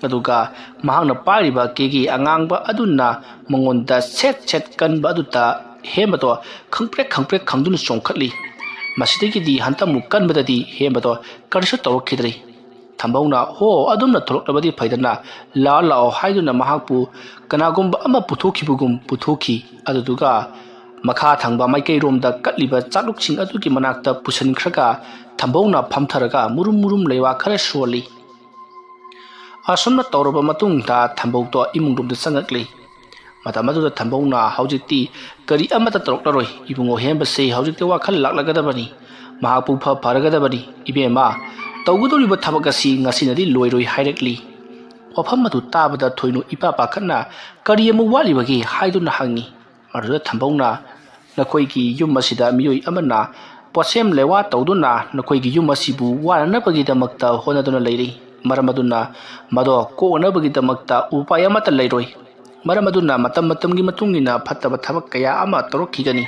ꯑꯗꯨꯒ ꯃꯍꯥꯛꯅ ꯄꯥꯏꯔꯤꯕ ꯀꯦꯒꯦ ꯑꯉꯥꯡꯕ ꯑꯗꯨꯅ ꯃꯉꯣꯟꯗ ꯁꯦꯠ ꯁꯦꯠ ꯀꯟꯕ ꯑꯗꯨꯗ ꯍꯦꯝꯕꯗꯣ ꯈꯪꯄ꯭ꯔꯦꯛ ꯈꯪꯄ꯭ꯔꯦꯛ ꯈꯪꯗꯨꯅ ꯆꯣꯡꯈꯠꯂꯤ꯫ ꯃꯁꯤꯗꯒꯤꯗꯤ ꯍꯟꯇꯃꯨꯛ ꯀꯟꯕꯗꯗꯤ ꯍꯦꯝꯕꯗꯣ ꯀꯔꯤꯁꯨ ꯇꯧꯔꯛꯈꯤꯗ꯭ꯔꯦ꯫ ꯊꯝꯕꯧꯅ, "ꯍꯣ, ꯑꯗꯨꯝꯅ ꯊꯣꯛꯂꯛꯂꯕꯗꯤ ꯐꯩꯗꯅ, ꯂꯥꯛꯑꯣ, ꯂꯥꯛꯑꯣ" ꯍꯥꯏꯗꯨꯅ ꯃꯍꯥꯛꯄꯨ ꯀꯅꯥꯒꯨꯝꯕ ꯑꯃ ꯄꯨꯊꯣꯛꯈꯤꯕꯒꯨꯝ ꯄꯨꯊꯣꯛꯈꯤ꯫ ꯑꯗꯨꯗꯨꯒ ꯃꯈꯥ ꯊꯪꯕ ꯃꯥꯏꯀꯩꯔꯣꯝꯗ ꯀꯠꯂꯤꯕ ꯆꯥꯂꯨꯛꯁꯤꯡ ꯑꯗꯨꯒꯤ ꯃꯅꯥꯛꯇ ꯄꯨꯁꯤꯟꯈ꯭ꯔꯒ ꯊꯝꯕꯧꯅ ꯐꯝꯊꯔꯒ ꯃꯨꯔꯨꯝ ꯃꯨꯔꯨꯝ ꯂꯩꯋꯥ ꯈꯔ ꯁꯣꯜꯂꯤ꯫ ꯑꯁꯨꯝꯅ ꯇꯧꯔꯕ ꯃꯇꯨꯡꯗ ꯊꯝꯕꯧꯗꯣ ꯏꯃꯨꯡꯂꯣꯝꯗ ꯆꯪꯉꯛꯂꯤ꯫ ꯃꯇꯝ ꯑꯗꯨꯗ ꯊꯝꯕꯧꯅ, "ꯍꯧꯖꯤꯛꯇꯤ ꯀꯔꯤ ꯑꯃꯠꯇ ꯇꯧꯔꯛꯂꯔꯣꯏ꯫ ꯏꯕꯨꯡꯉꯣ ꯍꯦꯝꯕꯁꯦ ꯍꯧꯖꯤꯛꯇꯤ ꯋꯥꯈꯜ ꯂꯥꯛꯂꯒꯗꯕꯅꯤ꯫ ꯃꯍꯥꯛꯄꯨ ꯐ ꯐꯔꯒꯗꯕꯅꯤ꯫ ꯏꯕꯦꯝꯃ, ꯇꯧꯒꯗꯧꯔꯤꯕ ꯊꯕꯛ ꯑꯁꯤ ꯉꯁꯤꯅꯗꯤ ꯂꯣꯏꯔꯣꯏ" ꯍꯥꯏꯔꯛꯂꯤ꯫ ꯋꯥꯐꯝ ꯑꯗꯨ ꯇꯥꯕꯗ ꯊꯣꯏꯅꯨ ꯏꯄꯥ ꯄꯥꯈꯠꯅ, "ꯀꯔꯤ ꯑꯃꯨꯛ ꯋꯥꯠꯂꯤꯕꯒꯦ?" ꯍꯥꯏꯗꯨꯅ ꯍꯪꯉꯤ꯫ ꯑꯗꯨꯗ ꯊꯝꯕꯧꯅ, "ꯅꯈꯣꯏꯒꯤ ꯌꯨꯝ ꯑꯁꯤꯗ ꯃꯤꯑꯣꯏ ꯑꯃꯅ ꯄꯣꯠꯁꯦꯝ ꯂꯩꯋꯥ ꯇꯧꯗꯨꯅ ꯅꯈꯣꯏꯒꯤ ꯌꯨꯝ ꯑꯁꯤꯕꯨ ꯋꯥꯅꯅꯕꯒꯤꯗꯃꯛꯇ ꯍꯣꯠꯅꯗꯨꯅ ꯂꯩꯔꯤ꯫ ꯃꯔꯝ ꯑꯗꯨꯅ ꯃꯗꯣ ꯀꯣꯛꯅꯅꯕꯒꯤꯗꯃꯛꯇ ꯎꯄꯥꯏ ꯑꯃꯠꯇ ꯂꯩꯔꯣꯏ꯫ ꯃꯔꯝ ꯑꯗꯨꯅ ꯃꯇꯝ ꯃꯇꯝꯒꯤ ꯃꯇꯨꯡ ꯏꯟꯅ ꯐꯠꯇꯕ ꯊꯕꯛ ꯀꯌꯥ ꯑꯃ ꯇꯧꯔꯛꯈꯤꯒꯅꯤ꯫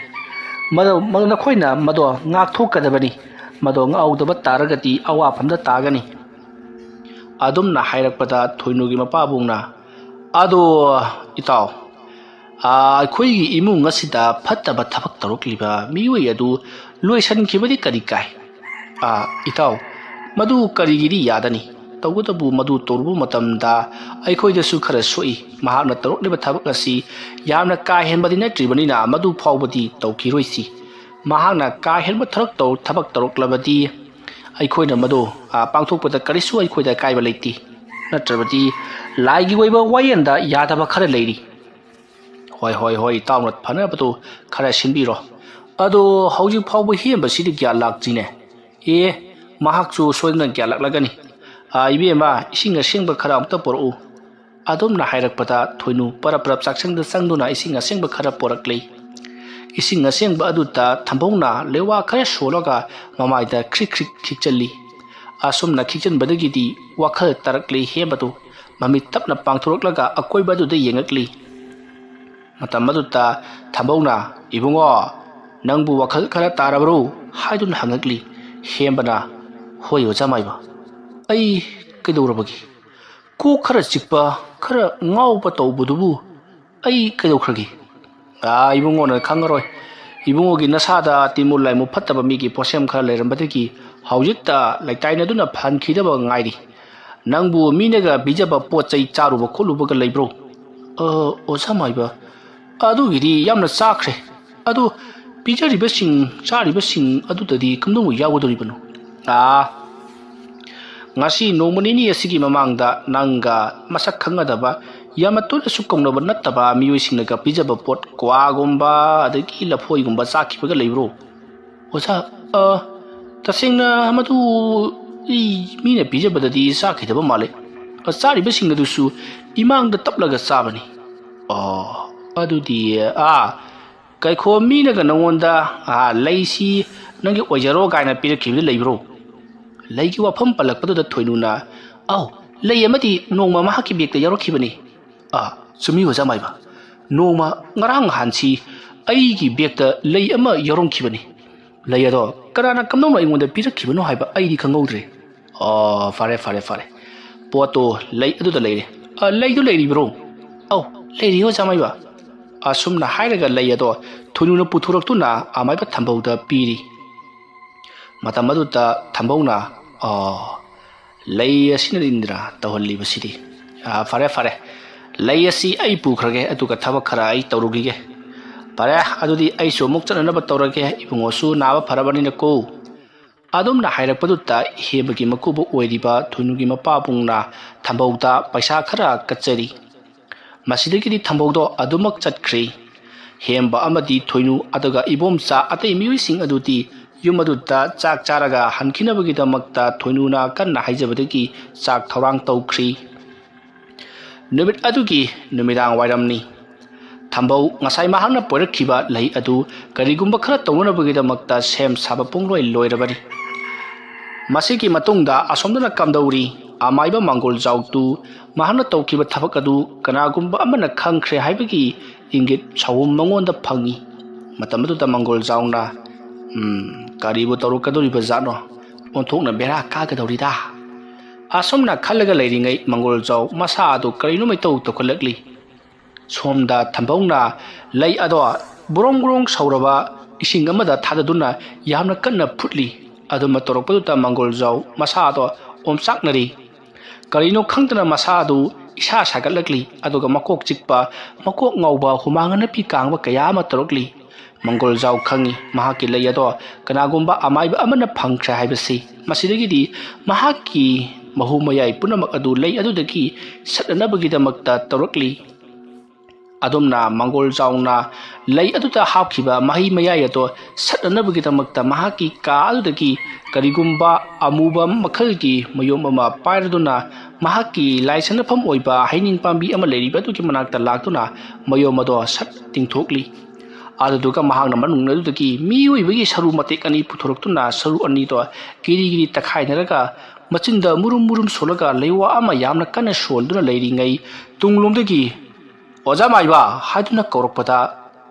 ꯃꯗꯣ, ꯃ-, ꯅꯈꯣꯏꯅ ꯃꯗꯣ ꯉꯥꯛꯊꯣꯛꯀꯗꯕꯅꯤ꯫ ꯃꯗꯣ ꯉꯥꯛꯍꯧꯗꯕ ꯇꯥꯔꯒꯗꯤ ꯑꯋꯥꯐꯝꯗ ꯇꯥꯒꯅꯤ"꯫ ꯑꯗꯨꯝꯅ ꯍꯥꯏꯔꯛꯄꯗ ꯊꯣꯏꯅꯨꯒꯤ ꯃꯄꯥꯕꯨꯡꯅ, "ꯑꯗꯣ ꯏꯇꯥꯎ, ꯑꯥ, ꯑꯩꯈꯣꯏꯒꯤ ꯏꯃꯨꯡ ꯑꯁꯤꯗ ꯐꯠꯇꯕ ꯊꯕꯛ ꯇꯧꯔꯛꯂꯤꯕ ꯃꯤꯑꯣꯏ ꯑꯗꯨ ꯂꯣꯏꯁꯤꯟꯈꯤꯕꯗꯤ ꯀꯔꯤ ꯀꯥꯏ?" "ꯑꯥ, ꯏꯇꯥꯎ, ꯃꯗꯨ ꯀꯔꯤꯒꯤꯗꯤ ꯌꯥꯗꯅꯤ? ꯇꯧꯕꯇꯕꯨ ꯃꯗꯨ ꯇꯧꯔꯨꯕ ꯃꯇꯝꯗ ꯑꯩꯈꯣꯏꯗꯁꯨ ꯈꯔ ꯁꯣꯛꯏ꯫ ꯃꯍꯥꯛꯅ ꯇꯧꯔꯛꯂꯤꯕ ꯊꯕꯛ ꯑꯁꯤ ꯌꯥꯝꯅ ꯀꯥ ꯍꯦꯟꯕꯗꯤ ꯅꯠꯇ꯭ꯔꯤꯕꯅꯤꯅ ꯃꯗꯨ ꯐꯥꯎꯕꯗꯤ ꯇꯧꯈꯤꯔꯣꯏꯁꯤ꯫ ꯃꯍꯥꯛꯅ ꯀꯥ ꯍꯦꯟꯕ ꯊꯕꯛ ꯇꯧ-, ꯊꯕꯛ ꯇꯧꯔꯛꯂꯕꯗꯤ ꯑꯩꯈꯣꯏꯅ ꯃꯗꯨ, ꯑꯥ, ꯄꯥꯡꯊꯣꯛꯄꯗ ꯀꯔꯤꯁꯨ ꯑꯩꯈꯣꯏꯗ ꯑꯀꯥꯏꯕ ꯂꯩꯇꯦ꯫ ꯅꯠꯇ꯭ꯔꯕꯗꯤ ꯂꯥꯏꯒꯤ ꯑꯣꯏꯕ ꯋꯥꯌꯦꯜꯗ ꯌꯥꯗꯕ ꯈꯔ ꯂꯩꯔꯤ"꯫ "ꯍꯣꯏ, ꯍꯣꯏ, ꯍꯣꯏ, ꯏꯇꯥꯎꯅ ꯐꯅꯕꯗꯨ ꯈꯔ ꯁꯤꯟꯕꯤꯔꯣ꯫ ꯑꯗꯣ ꯍꯧꯖꯤꯛ ꯐꯥꯎꯕ ꯍꯦꯝꯕꯁꯤꯗꯤ ꯒ꯭ꯌꯥꯟ ꯂꯥꯛꯇ꯭ꯔꯤꯅꯦ"꯫ "ꯑꯦ, ꯃꯍꯥꯛꯁꯨ ꯁꯣꯏꯗꯅ ꯒ꯭ꯌꯥꯟ ꯂꯥꯛꯂꯒꯅꯤ꯫ ꯑꯥ, ꯏꯕꯦꯝꯃ, ꯏꯁꯤꯡ ꯑꯁꯦꯡꯕ ꯈꯔ ꯑꯃꯨꯛꯇ ꯄꯨꯔꯛꯎ"꯫ ꯑꯗꯨꯝꯅ ꯍꯥꯏꯔꯛꯄꯗ ꯊꯣꯏꯅꯨ ꯄꯔꯞ ꯄꯔꯞ ꯆꯥꯛꯁꯪꯗ ꯆꯪꯗꯨꯅ ꯏꯁꯤꯡ ꯑꯁꯦꯡꯕ ꯈꯔ ꯄꯣꯔꯛꯂꯤ꯫ ꯏꯁꯤꯡ ꯑꯁꯦꯡꯕ ꯑꯗꯨꯗ ꯊꯝꯕꯧꯅ ꯂꯩꯋꯥ ꯈꯔ ꯁꯣꯜꯂꯒ ꯃꯃꯥꯏꯗ ꯈ꯭ꯔꯤꯛ ꯈ꯭ꯔꯤꯛ ꯈꯤꯛꯆꯜꯂꯤ꯫ ꯑꯁꯨꯝꯅ ꯈꯤꯛꯆꯟꯕꯗꯒꯤꯗꯤ ꯋꯥꯈꯜ ꯇꯥꯔꯛꯂꯤ ꯍꯦꯝꯕꯗꯨ꯫ ꯃꯃꯤꯠ ꯇꯞꯅ ꯄꯥꯡꯊꯣꯔꯛꯂꯒ ꯑꯀꯣꯏꯕ ꯑꯗꯨꯗ ꯌꯦꯡꯉꯛꯂꯤ꯫ ꯃꯇꯝ ꯑꯗꯨꯗ ꯊꯝꯕꯧꯅ, "ꯏꯕꯨꯡꯉꯣ, ꯅꯪꯕꯨ ꯋꯥꯈꯜ ꯈꯔ ꯇꯥꯔꯕ꯭ꯔꯣ?" ꯍꯥꯏꯗꯨꯅ ꯍꯪꯉꯛꯂꯤ꯫ ꯍꯦꯝꯕꯅ, "ꯍꯣꯏ, ꯑꯣꯖꯥ ꯃꯥꯏꯕ꯫ ꯑꯩ ꯀꯩꯗꯧꯔꯕꯒꯦ? ꯀꯣꯛ ꯈꯔ ꯆꯤꯛꯄ, ꯈꯔ ꯉꯥꯎꯕ ꯇꯧꯕꯗꯨꯕꯨ ꯑꯩ ꯀꯩꯗꯧꯈ꯭ꯔꯒꯦ?" "ꯑꯥ, ꯏꯕꯨꯡꯉꯣꯅ ꯈꯪꯉꯔꯣꯏ꯫ ꯏꯕꯨꯡꯉꯣꯒꯤ ꯅꯁꯥꯗ ꯇꯤꯟꯃꯨ ꯂꯥꯏꯃꯨ ꯐꯠꯇꯕ ꯃꯤꯒꯤ ꯄꯣꯠꯁꯦꯝ ꯈꯔ ꯂꯩꯔꯝꯕꯗꯒꯤ ꯍꯧꯖꯤꯛꯇ ꯂꯩꯇꯥꯏꯅꯗꯨꯅ ꯐꯍꯟꯈꯤꯗꯕ ꯉꯥꯏꯔꯤ꯫ ꯅꯪꯕꯨ ꯃꯤꯅꯒ ꯄꯤꯖꯕ ꯄꯣꯠ ꯆꯩ ꯆꯥꯔꯨꯕ ꯈꯣꯠꯂꯨꯕꯒ ꯂꯩꯕ꯭ꯔꯣ?" "ꯑ, ꯑꯣꯖꯥ ꯃꯥꯏꯕ, ꯑꯗꯨꯒꯤꯗꯤ ꯌꯥꯝꯅ ꯆꯥꯈ꯭ꯔꯦ꯫ ꯑꯗꯨ ꯄꯤꯖꯔꯤꯕꯁꯤꯡ, ꯆꯥꯔꯤꯕꯁꯤꯡ ꯑꯗꯨꯗꯗꯤ ꯀꯝꯗꯧꯕ ꯌꯥꯎꯒꯗꯧꯔꯤꯕꯅꯣ?" "ꯑꯥ, ꯉꯁꯤ ꯅꯣꯡꯃ ꯅꯤꯅꯤ ꯑꯁꯤꯒꯤ ꯃꯃꯥꯡꯗ ꯅꯪꯒ ꯃꯁꯛ ꯈꯪꯅꯗꯕ, ꯌꯥꯝꯅ ꯇꯣꯏꯅꯁꯨ ꯀꯧꯅꯕ ꯅꯠꯇꯕ ꯃꯤꯑꯣꯏꯁꯤꯡꯅꯒ ꯄꯤꯖꯕ ꯄꯣꯠ, ꯀ꯭ꯋꯥꯒꯨꯝꯕ ꯑꯗꯒꯤ ꯂꯐꯣꯏꯒꯨꯝꯕ ꯆꯥꯈꯤꯕꯒ ꯂꯩꯕ꯭ꯔꯣ?" "ꯑꯣꯖꯥ, ꯑ, ꯇꯁꯦꯡꯅ ꯃꯗꯨ ꯑꯩ ꯃꯤꯅ ꯄꯤꯖꯕꯗꯗꯤ ꯆꯥꯈꯤꯗꯕ ꯃꯥꯜꯂꯦ꯫ ꯑ, ꯆꯥꯔꯤꯕꯁꯤꯡ ꯑꯗꯨꯁꯨ ꯏꯃꯥꯡꯗ ꯇꯞꯂꯒ ꯆꯥꯕꯅꯤ꯫" "ꯑꯣ, ꯑꯗꯨꯗꯤ, ꯑꯥ, ꯀꯩꯈꯣ, ꯃꯤꯅꯒ ꯅꯉꯣꯟꯗ, ꯑꯥ, ꯂꯩꯁꯤ ꯅꯪꯒꯤ ꯑꯣꯏꯖꯔꯣ ꯀꯥꯏꯅ ꯄꯤꯔꯛꯈꯤꯕꯗꯤ ꯂꯩꯕ꯭ꯔꯣ?" ꯂꯩꯒꯤ ꯋꯥꯐꯝ ꯄꯜꯂꯛꯄꯗꯨꯗ ꯊꯣꯏꯅꯨꯅ, "ꯑꯧ, ꯂꯩ ꯑꯃꯗꯤ ꯅꯣꯡꯃ ꯃꯍꯥꯛꯀꯤ ꯕꯦꯒꯇ ꯌꯥꯎꯔꯛꯈꯤꯕꯅꯤ꯫" "ꯑꯥ, ꯆꯨꯝꯃꯤ ꯑꯣꯖꯥ ꯃꯥꯏꯕ꯫ ꯅꯣꯡꯃ ꯉꯔꯥꯡ ꯅꯍꯥꯟꯁꯤ ꯑꯩꯒꯤ ꯕꯦꯒꯇ ꯂꯩ ꯑꯃ ꯌꯥꯎꯔꯝꯈꯤꯕꯅꯤ꯫ ꯂꯩ ꯑꯗꯣ ꯀꯅꯥꯅ ꯀꯝꯗꯧꯅ ꯑꯩꯉꯣꯟꯗ ꯄꯤꯔꯛꯈꯤꯕꯅꯣ ꯍꯥꯏꯕ ꯑꯩꯗꯤ ꯈꯪꯍꯧꯗ꯭ꯔꯦ꯫" "ꯑꯣ, ꯐꯔꯦ, ꯐꯔꯦ, ꯐꯔꯦ꯫ ꯄꯣꯠꯇꯣ ꯂꯩ ꯑꯗꯨꯗ ꯂꯩꯔꯦ꯫ ꯑ, ꯂꯩꯗꯨ ꯂꯩꯔꯤꯕ꯭ꯔꯣ?" "ꯑꯧ, ꯂꯩꯔꯤ ꯑꯣꯖꯥ ꯃꯥꯏꯕ꯫" ꯑꯁꯨꯝꯅ ꯍꯥꯏꯔꯒ ꯂꯩ ꯑꯗꯣ ꯊꯣꯏꯅꯨꯅ ꯄꯨꯊꯣꯔꯛꯇꯨꯅ ꯑꯃꯥꯏꯕ ꯊꯝꯕꯧꯗ ꯄꯤꯔꯤ꯫ ꯃꯇꯝ ꯑꯗꯨꯗ ꯊꯝꯕꯧꯅ, "ꯑꯣ, ꯂꯩ ꯑꯁꯤꯅꯅꯤꯗꯅ ꯇꯧꯍꯜꯂꯤꯕꯁꯤꯗꯤ꯫ ꯑꯥ, ꯐꯔꯦ, ꯐꯔꯦ꯫ ꯂꯩ ꯑꯁꯤ ꯑꯩ ꯄꯨꯈ꯭ꯔꯒꯦ, ꯑꯗꯨꯒ ꯊꯕꯛ ꯈꯔ ꯑꯩ ꯇꯧꯔꯨꯈꯤꯒꯦ꯫ ꯐꯔꯦ, ꯑꯗꯨꯗꯤ ꯑꯩꯁꯨ ꯑꯃꯨꯛ ꯆꯠꯅꯅꯕ ꯇꯧꯔꯒꯦ, ꯏꯕꯨꯡꯉꯣꯁꯨ ꯅꯥꯕ ꯐꯔꯕꯅꯤꯅꯀꯣ꯫" ꯑꯗꯨꯝꯅ ꯍꯥꯏꯔꯛꯄꯗꯨꯗ ꯍꯦꯝꯕꯒꯤ ꯃꯀꯨꯕꯣꯛ ꯑꯣꯏꯔꯤꯕ ꯊꯣꯏꯅꯨꯒꯤ ꯃꯄꯥꯕꯨꯡꯅ ꯊꯝꯕꯧꯗ ꯄꯩꯁꯥ ꯈꯔ ꯀꯠꯆꯔꯤ꯫ ꯃꯁꯤꯗꯒꯤꯗꯤ ꯊꯝꯕꯧꯗꯣ ꯑꯗꯨꯃꯛ ꯆꯠꯈ꯭ꯔꯦ꯫ ꯍꯦꯝꯕ ꯑꯃꯗꯤ ꯊꯣꯏꯅꯨ ꯑꯗꯨꯒ ꯏꯕꯣꯝꯆꯥ ꯑꯇꯩ ꯃꯤꯑꯣꯏꯁꯤꯡ ꯑꯗꯨꯗꯤ ꯌꯨꯝ ꯑꯗꯨꯗ ꯆꯥꯛ ꯆꯥꯔꯒ ꯍꯟꯈꯤꯅꯕꯒꯤꯗꯃꯛꯇ ꯊꯣꯏꯅꯨꯅ ꯀꯟꯅ ꯍꯥꯏꯖꯕꯗꯒꯤ ꯆꯥꯛ ꯊꯧꯔꯥꯡ ꯇꯧꯈ꯭ꯔꯤ꯫ ꯅꯨꯃꯤꯠ ꯑꯗꯨꯒꯤ ꯅꯨꯃꯤꯗꯥꯡ ꯋꯥꯏꯔꯝꯅꯤ꯫ ꯊꯝꯕꯧ ꯉꯁꯥꯏ ꯃꯍꯥꯛꯅ ꯄꯣꯏꯔꯛꯈꯤꯕ ꯂꯩ ꯑꯗꯨ ꯀꯔꯤꯒꯨꯝꯕ ꯈꯔ ꯇꯧꯅꯅꯕꯒꯤꯗꯃꯛꯇ ꯁꯦꯝ ꯁꯥꯕ ꯄꯨꯡꯂꯣꯏ ꯂꯣꯏꯔꯕꯅꯤ꯫ ꯃꯁꯤꯒꯤ ꯃꯇꯨꯡꯗ ꯑꯁꯣꯝꯗꯅ ꯀꯝꯗꯧꯔꯤ? ꯑꯃꯥꯏꯕ ꯃꯪꯒꯣꯜꯖꯥꯎꯗꯨ ꯃꯍꯥꯛꯅ ꯇꯧꯈꯤꯕ ꯊꯕꯛ ꯑꯗꯨ ꯀꯅꯥꯒꯨꯝꯕ ꯑꯃꯅ ꯈꯪꯈ꯭ꯔꯦ ꯍꯥꯏꯕꯒꯤ ꯏꯪꯒꯤꯠ ꯁꯥꯎꯍꯨꯝ ꯃꯉꯣꯟꯗ ꯐꯪꯏ꯫ ꯃꯇꯝ ꯑꯗꯨꯗ ꯃꯪꯒꯣꯜꯖꯥꯎꯅ, "ꯎꯝ, ꯀꯔꯤꯕꯨ ꯇꯧꯔꯛꯀꯗꯧꯔꯤꯕ ꯖꯥꯠꯅꯣ? ꯑꯣꯟꯊꯣꯛꯅ ꯕꯦꯔꯥ ꯀꯥꯒꯗꯧꯔꯤꯗ"꯫ ꯑꯁꯨꯝꯅ ꯈꯜꯂꯒ ꯂꯩꯔꯤꯉꯩ ꯃꯪꯒꯣꯜꯖꯥꯎ ꯃꯁꯥ ꯑꯗꯨ ꯀꯔꯤꯅꯣꯃ ꯏꯇꯧ ꯇꯧꯈꯠꯂꯛꯂꯤ꯫ ꯁꯣꯝꯗ ꯊꯝꯕꯧꯅ ꯂꯩ ꯑꯗꯣ ꯕ꯭ꯔꯣꯡ ꯕ꯭ꯔꯣꯡ ꯁꯧꯔꯕ ꯏꯁꯤꯡ ꯑꯃꯗ ꯊꯥꯗꯗꯨꯅ ꯌꯥꯝꯅ ꯀꯟꯅ ꯐꯨꯠꯂꯤ꯫ ꯑꯗꯨꯝꯅ ꯇꯧꯔꯛꯄꯗꯨꯗ ꯃꯪꯒꯣꯜꯖꯥꯎ ꯃꯁꯥꯗꯣ ꯑꯣꯝꯆꯥꯛꯅꯔꯤ꯫ ꯀꯔꯤꯅꯣ ꯈꯪꯗꯅ ꯃꯁꯥ ꯑꯗꯨ ꯏꯁꯥ ꯁꯥꯒꯠꯂꯛꯂꯤ, ꯑꯗꯨꯒ ꯃꯀꯣꯛ ꯆꯤꯛꯄ, ꯃꯀꯣꯛ ꯉꯥꯎꯕ, ꯍꯨꯃꯥꯡ ꯑꯅꯞꯄꯤ ꯀꯥꯡꯕ ꯀꯌꯥ ꯑꯃ ꯇꯧꯔꯛꯂꯤ꯫ ꯃꯪꯒꯣꯜꯖꯥꯎ ꯈꯪꯏ, ꯃꯍꯥꯛꯀꯤ ꯂꯩ ꯑꯗꯣ ꯀꯅꯥꯒꯨꯝꯕ ꯑꯃꯥꯏꯕ ꯑꯃꯅ ꯐꯪꯈ꯭ꯔꯦ ꯍꯥꯏꯕꯁꯤ꯫ ꯃꯁꯤꯗꯒꯤꯗꯤ ꯃꯍꯥꯛꯀꯤ ꯃꯍꯨ ꯃꯌꯥꯏ ꯄꯨꯝꯅꯃꯛ ꯑꯗꯨ ꯂꯩ ꯑꯗꯨꯗꯒꯤ ꯁꯠꯅꯅꯕꯒꯤꯗꯃꯛꯇ ꯇꯧꯔꯛꯂꯤ꯫ ꯑꯗꯨꯝꯅ ꯃꯪꯒꯣꯜꯖꯥꯎꯅ ꯂꯩ ꯑꯗꯨꯗ ꯍꯥꯞꯈꯤꯕ ꯃꯍꯩ ꯃꯌꯥꯏ ꯑꯗꯣ ꯁꯠꯅꯅꯕꯒꯤꯗꯃꯛꯇ ꯃꯍꯥꯛꯀꯤ ꯀꯥ ꯑꯗꯨꯗꯒꯤ ꯀꯔꯤꯒꯨꯝꯕ ꯑꯃꯨꯕ ꯃꯈꯜꯒꯤ ꯃꯌꯣꯝ ꯑꯃ ꯄꯥꯏꯔꯗꯨꯅ ꯃꯍꯥꯛꯀꯤ ꯂꯥꯏ ꯁꯥꯟꯅꯐꯝ ꯑꯣꯏꯕ ꯍꯩꯅꯤꯡ ꯄꯥꯝꯕꯤ ꯑꯃ ꯂꯩꯔꯤꯕ ꯑꯗꯨꯒꯤ ꯃꯅꯥꯛꯇ ꯂꯥꯛꯇꯨꯅ ꯃꯌꯣꯝ ꯑꯗꯣ ꯁꯠ ꯇꯤꯡꯊꯣꯛꯂꯤ꯫ ꯑꯗꯨꯗꯨꯒ ꯃꯍꯥꯛꯅ ꯃꯅꯨꯡ ꯑꯗꯨꯗꯒꯤ ꯃꯤꯑꯣꯏꯕꯒꯤ ꯁꯔꯨ ꯃꯇꯦꯛ ꯑꯅꯤ ꯄꯨꯊꯣꯔꯛꯇꯨꯅ ꯁꯔꯨ ꯑꯅꯤꯗꯣ ꯀꯤꯔꯤ ꯀꯤꯔꯤ ꯇꯛꯈꯥꯏꯅꯔꯒ ꯃꯆꯤꯟꯗ ꯃꯨꯔꯨꯝ ꯃꯨꯔꯨꯝ ꯁꯣꯜꯂꯒ ꯂꯩꯋꯥ ꯑꯃ ꯌꯥꯝꯅ ꯀꯟꯅ ꯁꯣꯟꯗꯨꯅ ꯂꯩꯔꯤꯉꯩ ꯇꯨꯡꯂꯣꯝꯗꯒꯤ "ꯑꯣꯖꯥ ꯃꯥꯏꯕ" ꯍꯥꯏꯗꯨꯅ ꯀꯧꯔꯛꯄꯗ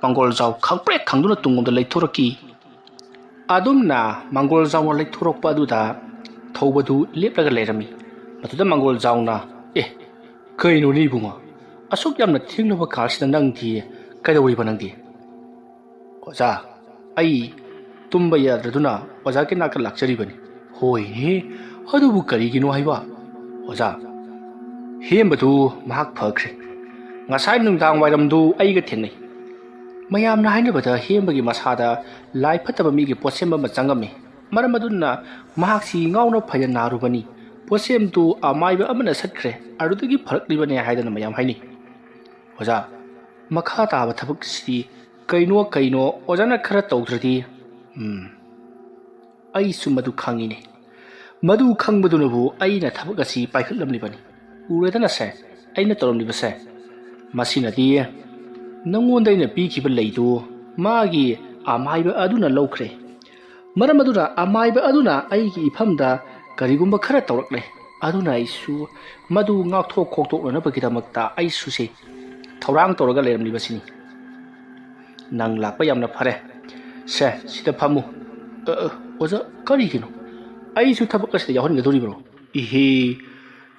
ꯃꯪꯒꯣꯜꯖꯥꯎ ꯈꯪꯄ꯭ꯔꯦꯛ ꯈꯪꯗꯨꯅ ꯇꯨꯡꯂꯣꯝꯗ ꯂꯩꯊꯣꯔꯛꯈꯤ꯫ ꯑꯗꯨꯝꯅ ꯃꯪꯒꯣꯜꯖꯥꯎꯅ ꯂꯩꯊꯣꯔꯛꯄ ꯑꯗꯨꯗ ꯊꯧꯕꯗꯨ ꯂꯦꯞꯂꯒ ꯂꯩꯔꯝꯃꯤ꯫ ꯃꯗꯨꯗ ꯃꯪꯒꯣꯜꯖꯥꯎꯅ, "ꯑꯦ, ꯀꯩꯅꯣꯅꯦ ꯏꯕꯨꯡꯉꯣ? ꯑꯁꯨꯛ ꯌꯥꯝꯅ ꯊꯦꯡꯂꯕ ꯀꯥꯜꯁꯤꯗ ꯅꯪꯗꯤ ꯀꯩꯗꯧꯔꯤꯕ ꯅꯪꯗꯤ?" "ꯑꯣꯖꯥ, ꯑꯩ ꯇꯨꯝꯕ ꯌꯥꯗ꯭ꯔꯗꯨꯅ ꯑꯣꯖꯥꯒꯤ ꯅꯥꯛꯇ ꯂꯥꯛꯆꯔꯤꯕꯅꯤ꯫" "ꯍꯣꯏꯅꯦ, ꯑꯗꯨꯕꯨ ꯀꯔꯤꯒꯤꯅꯣ ꯍꯥꯏꯕ?" "ꯑꯣꯖꯥ, ꯍꯦꯝꯕꯗꯨ ꯃꯍꯥꯛ ꯐꯈ꯭ꯔꯦ꯫ ꯉꯁꯥꯏ ꯅꯨꯡꯗꯥꯡ ꯋꯥꯏꯔꯝꯗꯨ ꯑꯩꯒ ꯊꯦꯡꯅꯩ꯫ ꯃꯌꯥꯝꯅ ꯍꯥꯏꯅꯕꯗ ꯍꯦꯝꯕꯒꯤ ꯃꯁꯥꯗ ꯂꯥꯏ ꯐꯠꯇꯕ ꯃꯤꯒꯤ ꯄꯣꯠꯁꯦꯝ ꯑꯃ ꯆꯪꯉꯝꯃꯤ꯫ ꯃꯔꯝ ꯑꯗꯨꯅ ꯃꯍꯥꯛꯁꯤ ꯉꯥꯎꯅ ꯐꯩꯅ ꯅꯥꯔꯨꯕꯅꯤ꯫ ꯄꯣꯠꯁꯦꯝꯗꯨ ꯑꯃꯥꯏꯕ ꯑꯃꯅ ꯁꯠꯈ꯭ꯔꯦ, ꯑꯗꯨꯗꯒꯤ ꯐꯔꯛꯂꯤꯕꯅꯦ" ꯍꯥꯏꯗꯅ ꯃꯌꯥꯝ ꯍꯥꯏꯅꯩ꯫ "ꯑꯣꯖꯥ, ꯃꯈꯥ ꯇꯥꯕ ꯊꯕꯛꯁꯤꯗꯤ ꯀꯩꯅꯣ ꯀꯩꯅꯣ ꯑꯣꯖꯥꯅ ꯈꯔ ꯇꯧꯗ꯭ꯔꯗꯤ"꯫ "ꯎꯝ, ꯑꯩꯁꯨ ꯃꯗꯨ ꯈꯪꯉꯤꯅꯦ꯫ ꯃꯗꯨ ꯈꯪꯕꯗꯨꯅꯕꯨ ꯑꯩꯅ ꯊꯕꯛ ꯑꯁꯤ ꯄꯥꯏꯈꯠꯂꯝꯂꯤꯕꯅꯤ꯫ ꯎꯔꯦꯗꯅ ꯁꯦ, ꯑꯩꯅ ꯇꯧꯔꯝꯂꯤꯕꯁꯦ? ꯃꯁꯤꯅꯗꯤ ꯅꯪꯉꯣꯟꯗ ꯑꯩꯅ ꯄꯤꯈꯤꯕ ꯂꯩꯗꯨ ꯃꯥꯒꯤ ꯑꯃꯥꯏꯕ ꯑꯗꯨꯅ ꯂꯧꯈ꯭ꯔꯦ꯫ ꯃꯔꯝ ꯑꯗꯨꯅ ꯑꯃꯥꯏꯕ ꯑꯗꯨꯅ ꯑꯩꯒꯤ ꯏꯐꯝꯗ ꯀꯔꯤꯒꯨꯝꯕ ꯈꯔ ꯇꯧꯔꯛꯂꯦ꯫ ꯑꯗꯨꯅ ꯑꯩꯁꯨ ꯃꯗꯨ ꯉꯥꯛꯊꯣꯛ ꯈꯣꯛꯇꯣꯛꯅꯅꯕꯒꯤꯗꯃꯛꯇ ꯑꯩꯁꯨꯁꯦ ꯊꯧꯔꯥꯡ ꯇꯧꯔꯒ ꯂꯩꯔꯝꯂꯤꯕꯁꯤꯅꯤ꯫ ꯅꯪ ꯂꯥꯛꯄ ꯌꯥꯝꯅ ꯐꯔꯦ꯫ ꯁꯦ, ꯁꯤꯗ ꯐꯝꯃꯨ꯫ "ꯑ, ꯑ, ꯑꯣꯖꯥ, ꯀꯔꯤꯒꯤꯅꯣ? ꯑꯩꯁꯨ ꯊꯕꯛ ꯑꯁꯤꯗ ꯌꯥꯎꯍꯟꯒꯗꯧꯔꯤꯕ꯭ꯔꯣ?" "ꯏꯍꯦ,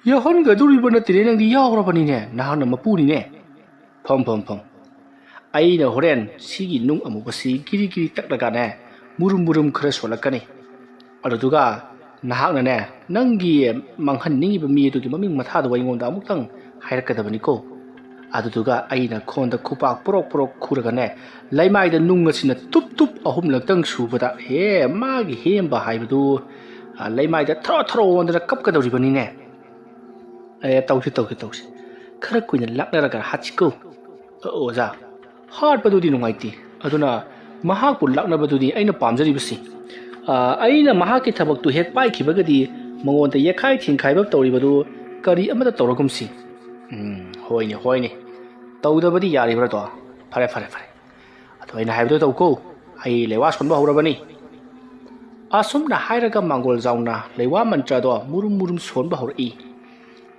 ꯌꯥꯎꯍꯟꯒꯗꯧꯔꯤꯕ ꯅꯠꯇꯦꯅꯦ, ꯅꯪꯗꯤ ꯌꯥꯎꯔꯕꯅꯤꯅꯦ, ꯅꯍꯥꯛꯅ ꯃꯄꯨꯅꯤꯅꯦ꯫ ꯐꯝ, ꯐꯝ, ꯐꯝ꯫ ꯑꯩꯅ ꯍꯣꯔꯦꯟ ꯁꯤꯒꯤ ꯅꯨꯡ ꯑꯃꯨꯕꯁꯤ ꯒꯤꯔꯤ ꯒꯤꯔꯤ ꯇꯛꯂꯒꯅꯦ, ꯃꯨꯔꯨꯝ ꯃꯨꯔꯨꯝ ꯈꯔ ꯁꯣꯜꯂꯛꯀꯅꯤ꯫ ꯑꯗꯨꯗꯨꯒ ꯅꯍꯥꯛꯅꯅꯦ, ꯅꯪꯒꯤ ꯃꯥꯡꯍꯟꯅꯤꯡꯉꯤꯕ ꯃꯤ ꯑꯗꯨꯒꯤ ꯃꯃꯤꯡ ꯃꯊꯥꯗꯣ ꯑꯩꯉꯣꯟꯗ ꯑꯃꯨꯛꯇꯪ ꯍꯥꯏꯔꯛꯀꯗꯕꯅꯤꯀꯣ꯫ ꯑꯗꯨꯗꯨꯒ ꯑꯩꯅ ꯈꯣꯟꯗ ꯈꯨꯄꯥꯛ ꯄꯣꯔꯣꯛ ꯄꯣꯔꯣꯛ ꯈꯨꯔꯒꯅꯦ, ꯂꯩꯃꯥꯏꯗ ꯅꯨꯡ ꯑꯁꯤꯅ ꯇꯨꯞ ꯇꯨꯞ ꯑꯍꯨꯝꯂꯛꯇꯪ ꯁꯨꯕꯗ, ꯍꯦ, ꯃꯥꯒꯤ ꯍꯦꯝꯕ ꯍꯥꯏꯕꯗꯨ, ꯑ, ꯂꯩꯃꯥꯏꯗ ꯊꯔꯣ ꯊꯔꯣ ꯑꯣꯟꯗꯅ ꯀꯞꯀꯗꯧꯔꯤꯕꯅꯤꯅꯦ꯫ ꯑꯦ, ꯇꯧꯁꯤ, ꯇꯧꯁꯤ, ꯇꯧꯁꯤ꯫ ꯈꯔ ꯀꯨꯏꯅ ꯂꯥꯛꯅꯔꯒ ꯍꯥꯠꯁꯤꯀꯣ꯫" "ꯑ, ꯑꯣꯖꯥ, ꯍꯥꯠꯄꯗꯨꯗꯤ ꯅꯨꯡꯉꯥꯏꯇꯦ꯫ ꯑꯗꯨꯅ ꯃꯍꯥꯛꯄꯨ ꯂꯥꯛꯅꯕꯗꯨꯗꯤ ꯑꯩꯅ ꯄꯥꯝꯖꯔꯤꯕꯁꯤ꯫ ꯑ, ꯑꯩꯅ ꯃꯍꯥꯛꯀꯤ ꯊꯕꯛꯇꯨ ꯍꯦꯛ ꯄꯥꯏꯈꯤꯕꯒꯗꯤ ꯃꯉꯣꯟꯗ ꯌꯦꯛꯈꯥꯏ ꯊꯤꯡꯈꯥꯏꯕ ꯇꯧꯔꯤꯕꯗꯨ ꯀꯔꯤ ꯑꯃꯠꯇ ꯇꯧꯔꯒꯨꯝꯁꯤ꯫" "ꯎꯝ, ꯍꯣꯏꯅꯦ, ꯍꯣꯏꯅꯦ꯫ ꯇꯧꯗꯕꯗꯤ ꯌꯥꯔꯤꯕ꯭ꯔꯥꯗꯣ? ꯐꯔꯦ, ꯐꯔꯦ, ꯐꯔꯦ꯫ ꯑꯗꯣ ꯑꯩꯅ ꯍꯥꯏꯕꯗꯣ ꯇꯧꯀꯣ꯫ ꯑꯩ ꯂꯩꯋꯥ ꯁꯣꯟꯕ ꯍꯧꯔꯕꯅꯤ꯫" ꯑꯁꯨꯝꯅ ꯍꯥꯏꯔꯒ ꯃꯥꯡꯒꯣꯜ ꯖꯥꯎꯅ ꯂꯩꯋꯥ ꯃꯟꯇ꯭ꯔꯗꯣ ꯃꯨꯔꯨꯝ ꯃꯨꯔꯨꯝ ꯁꯣꯟꯕ ꯍꯧꯔꯛꯏ꯫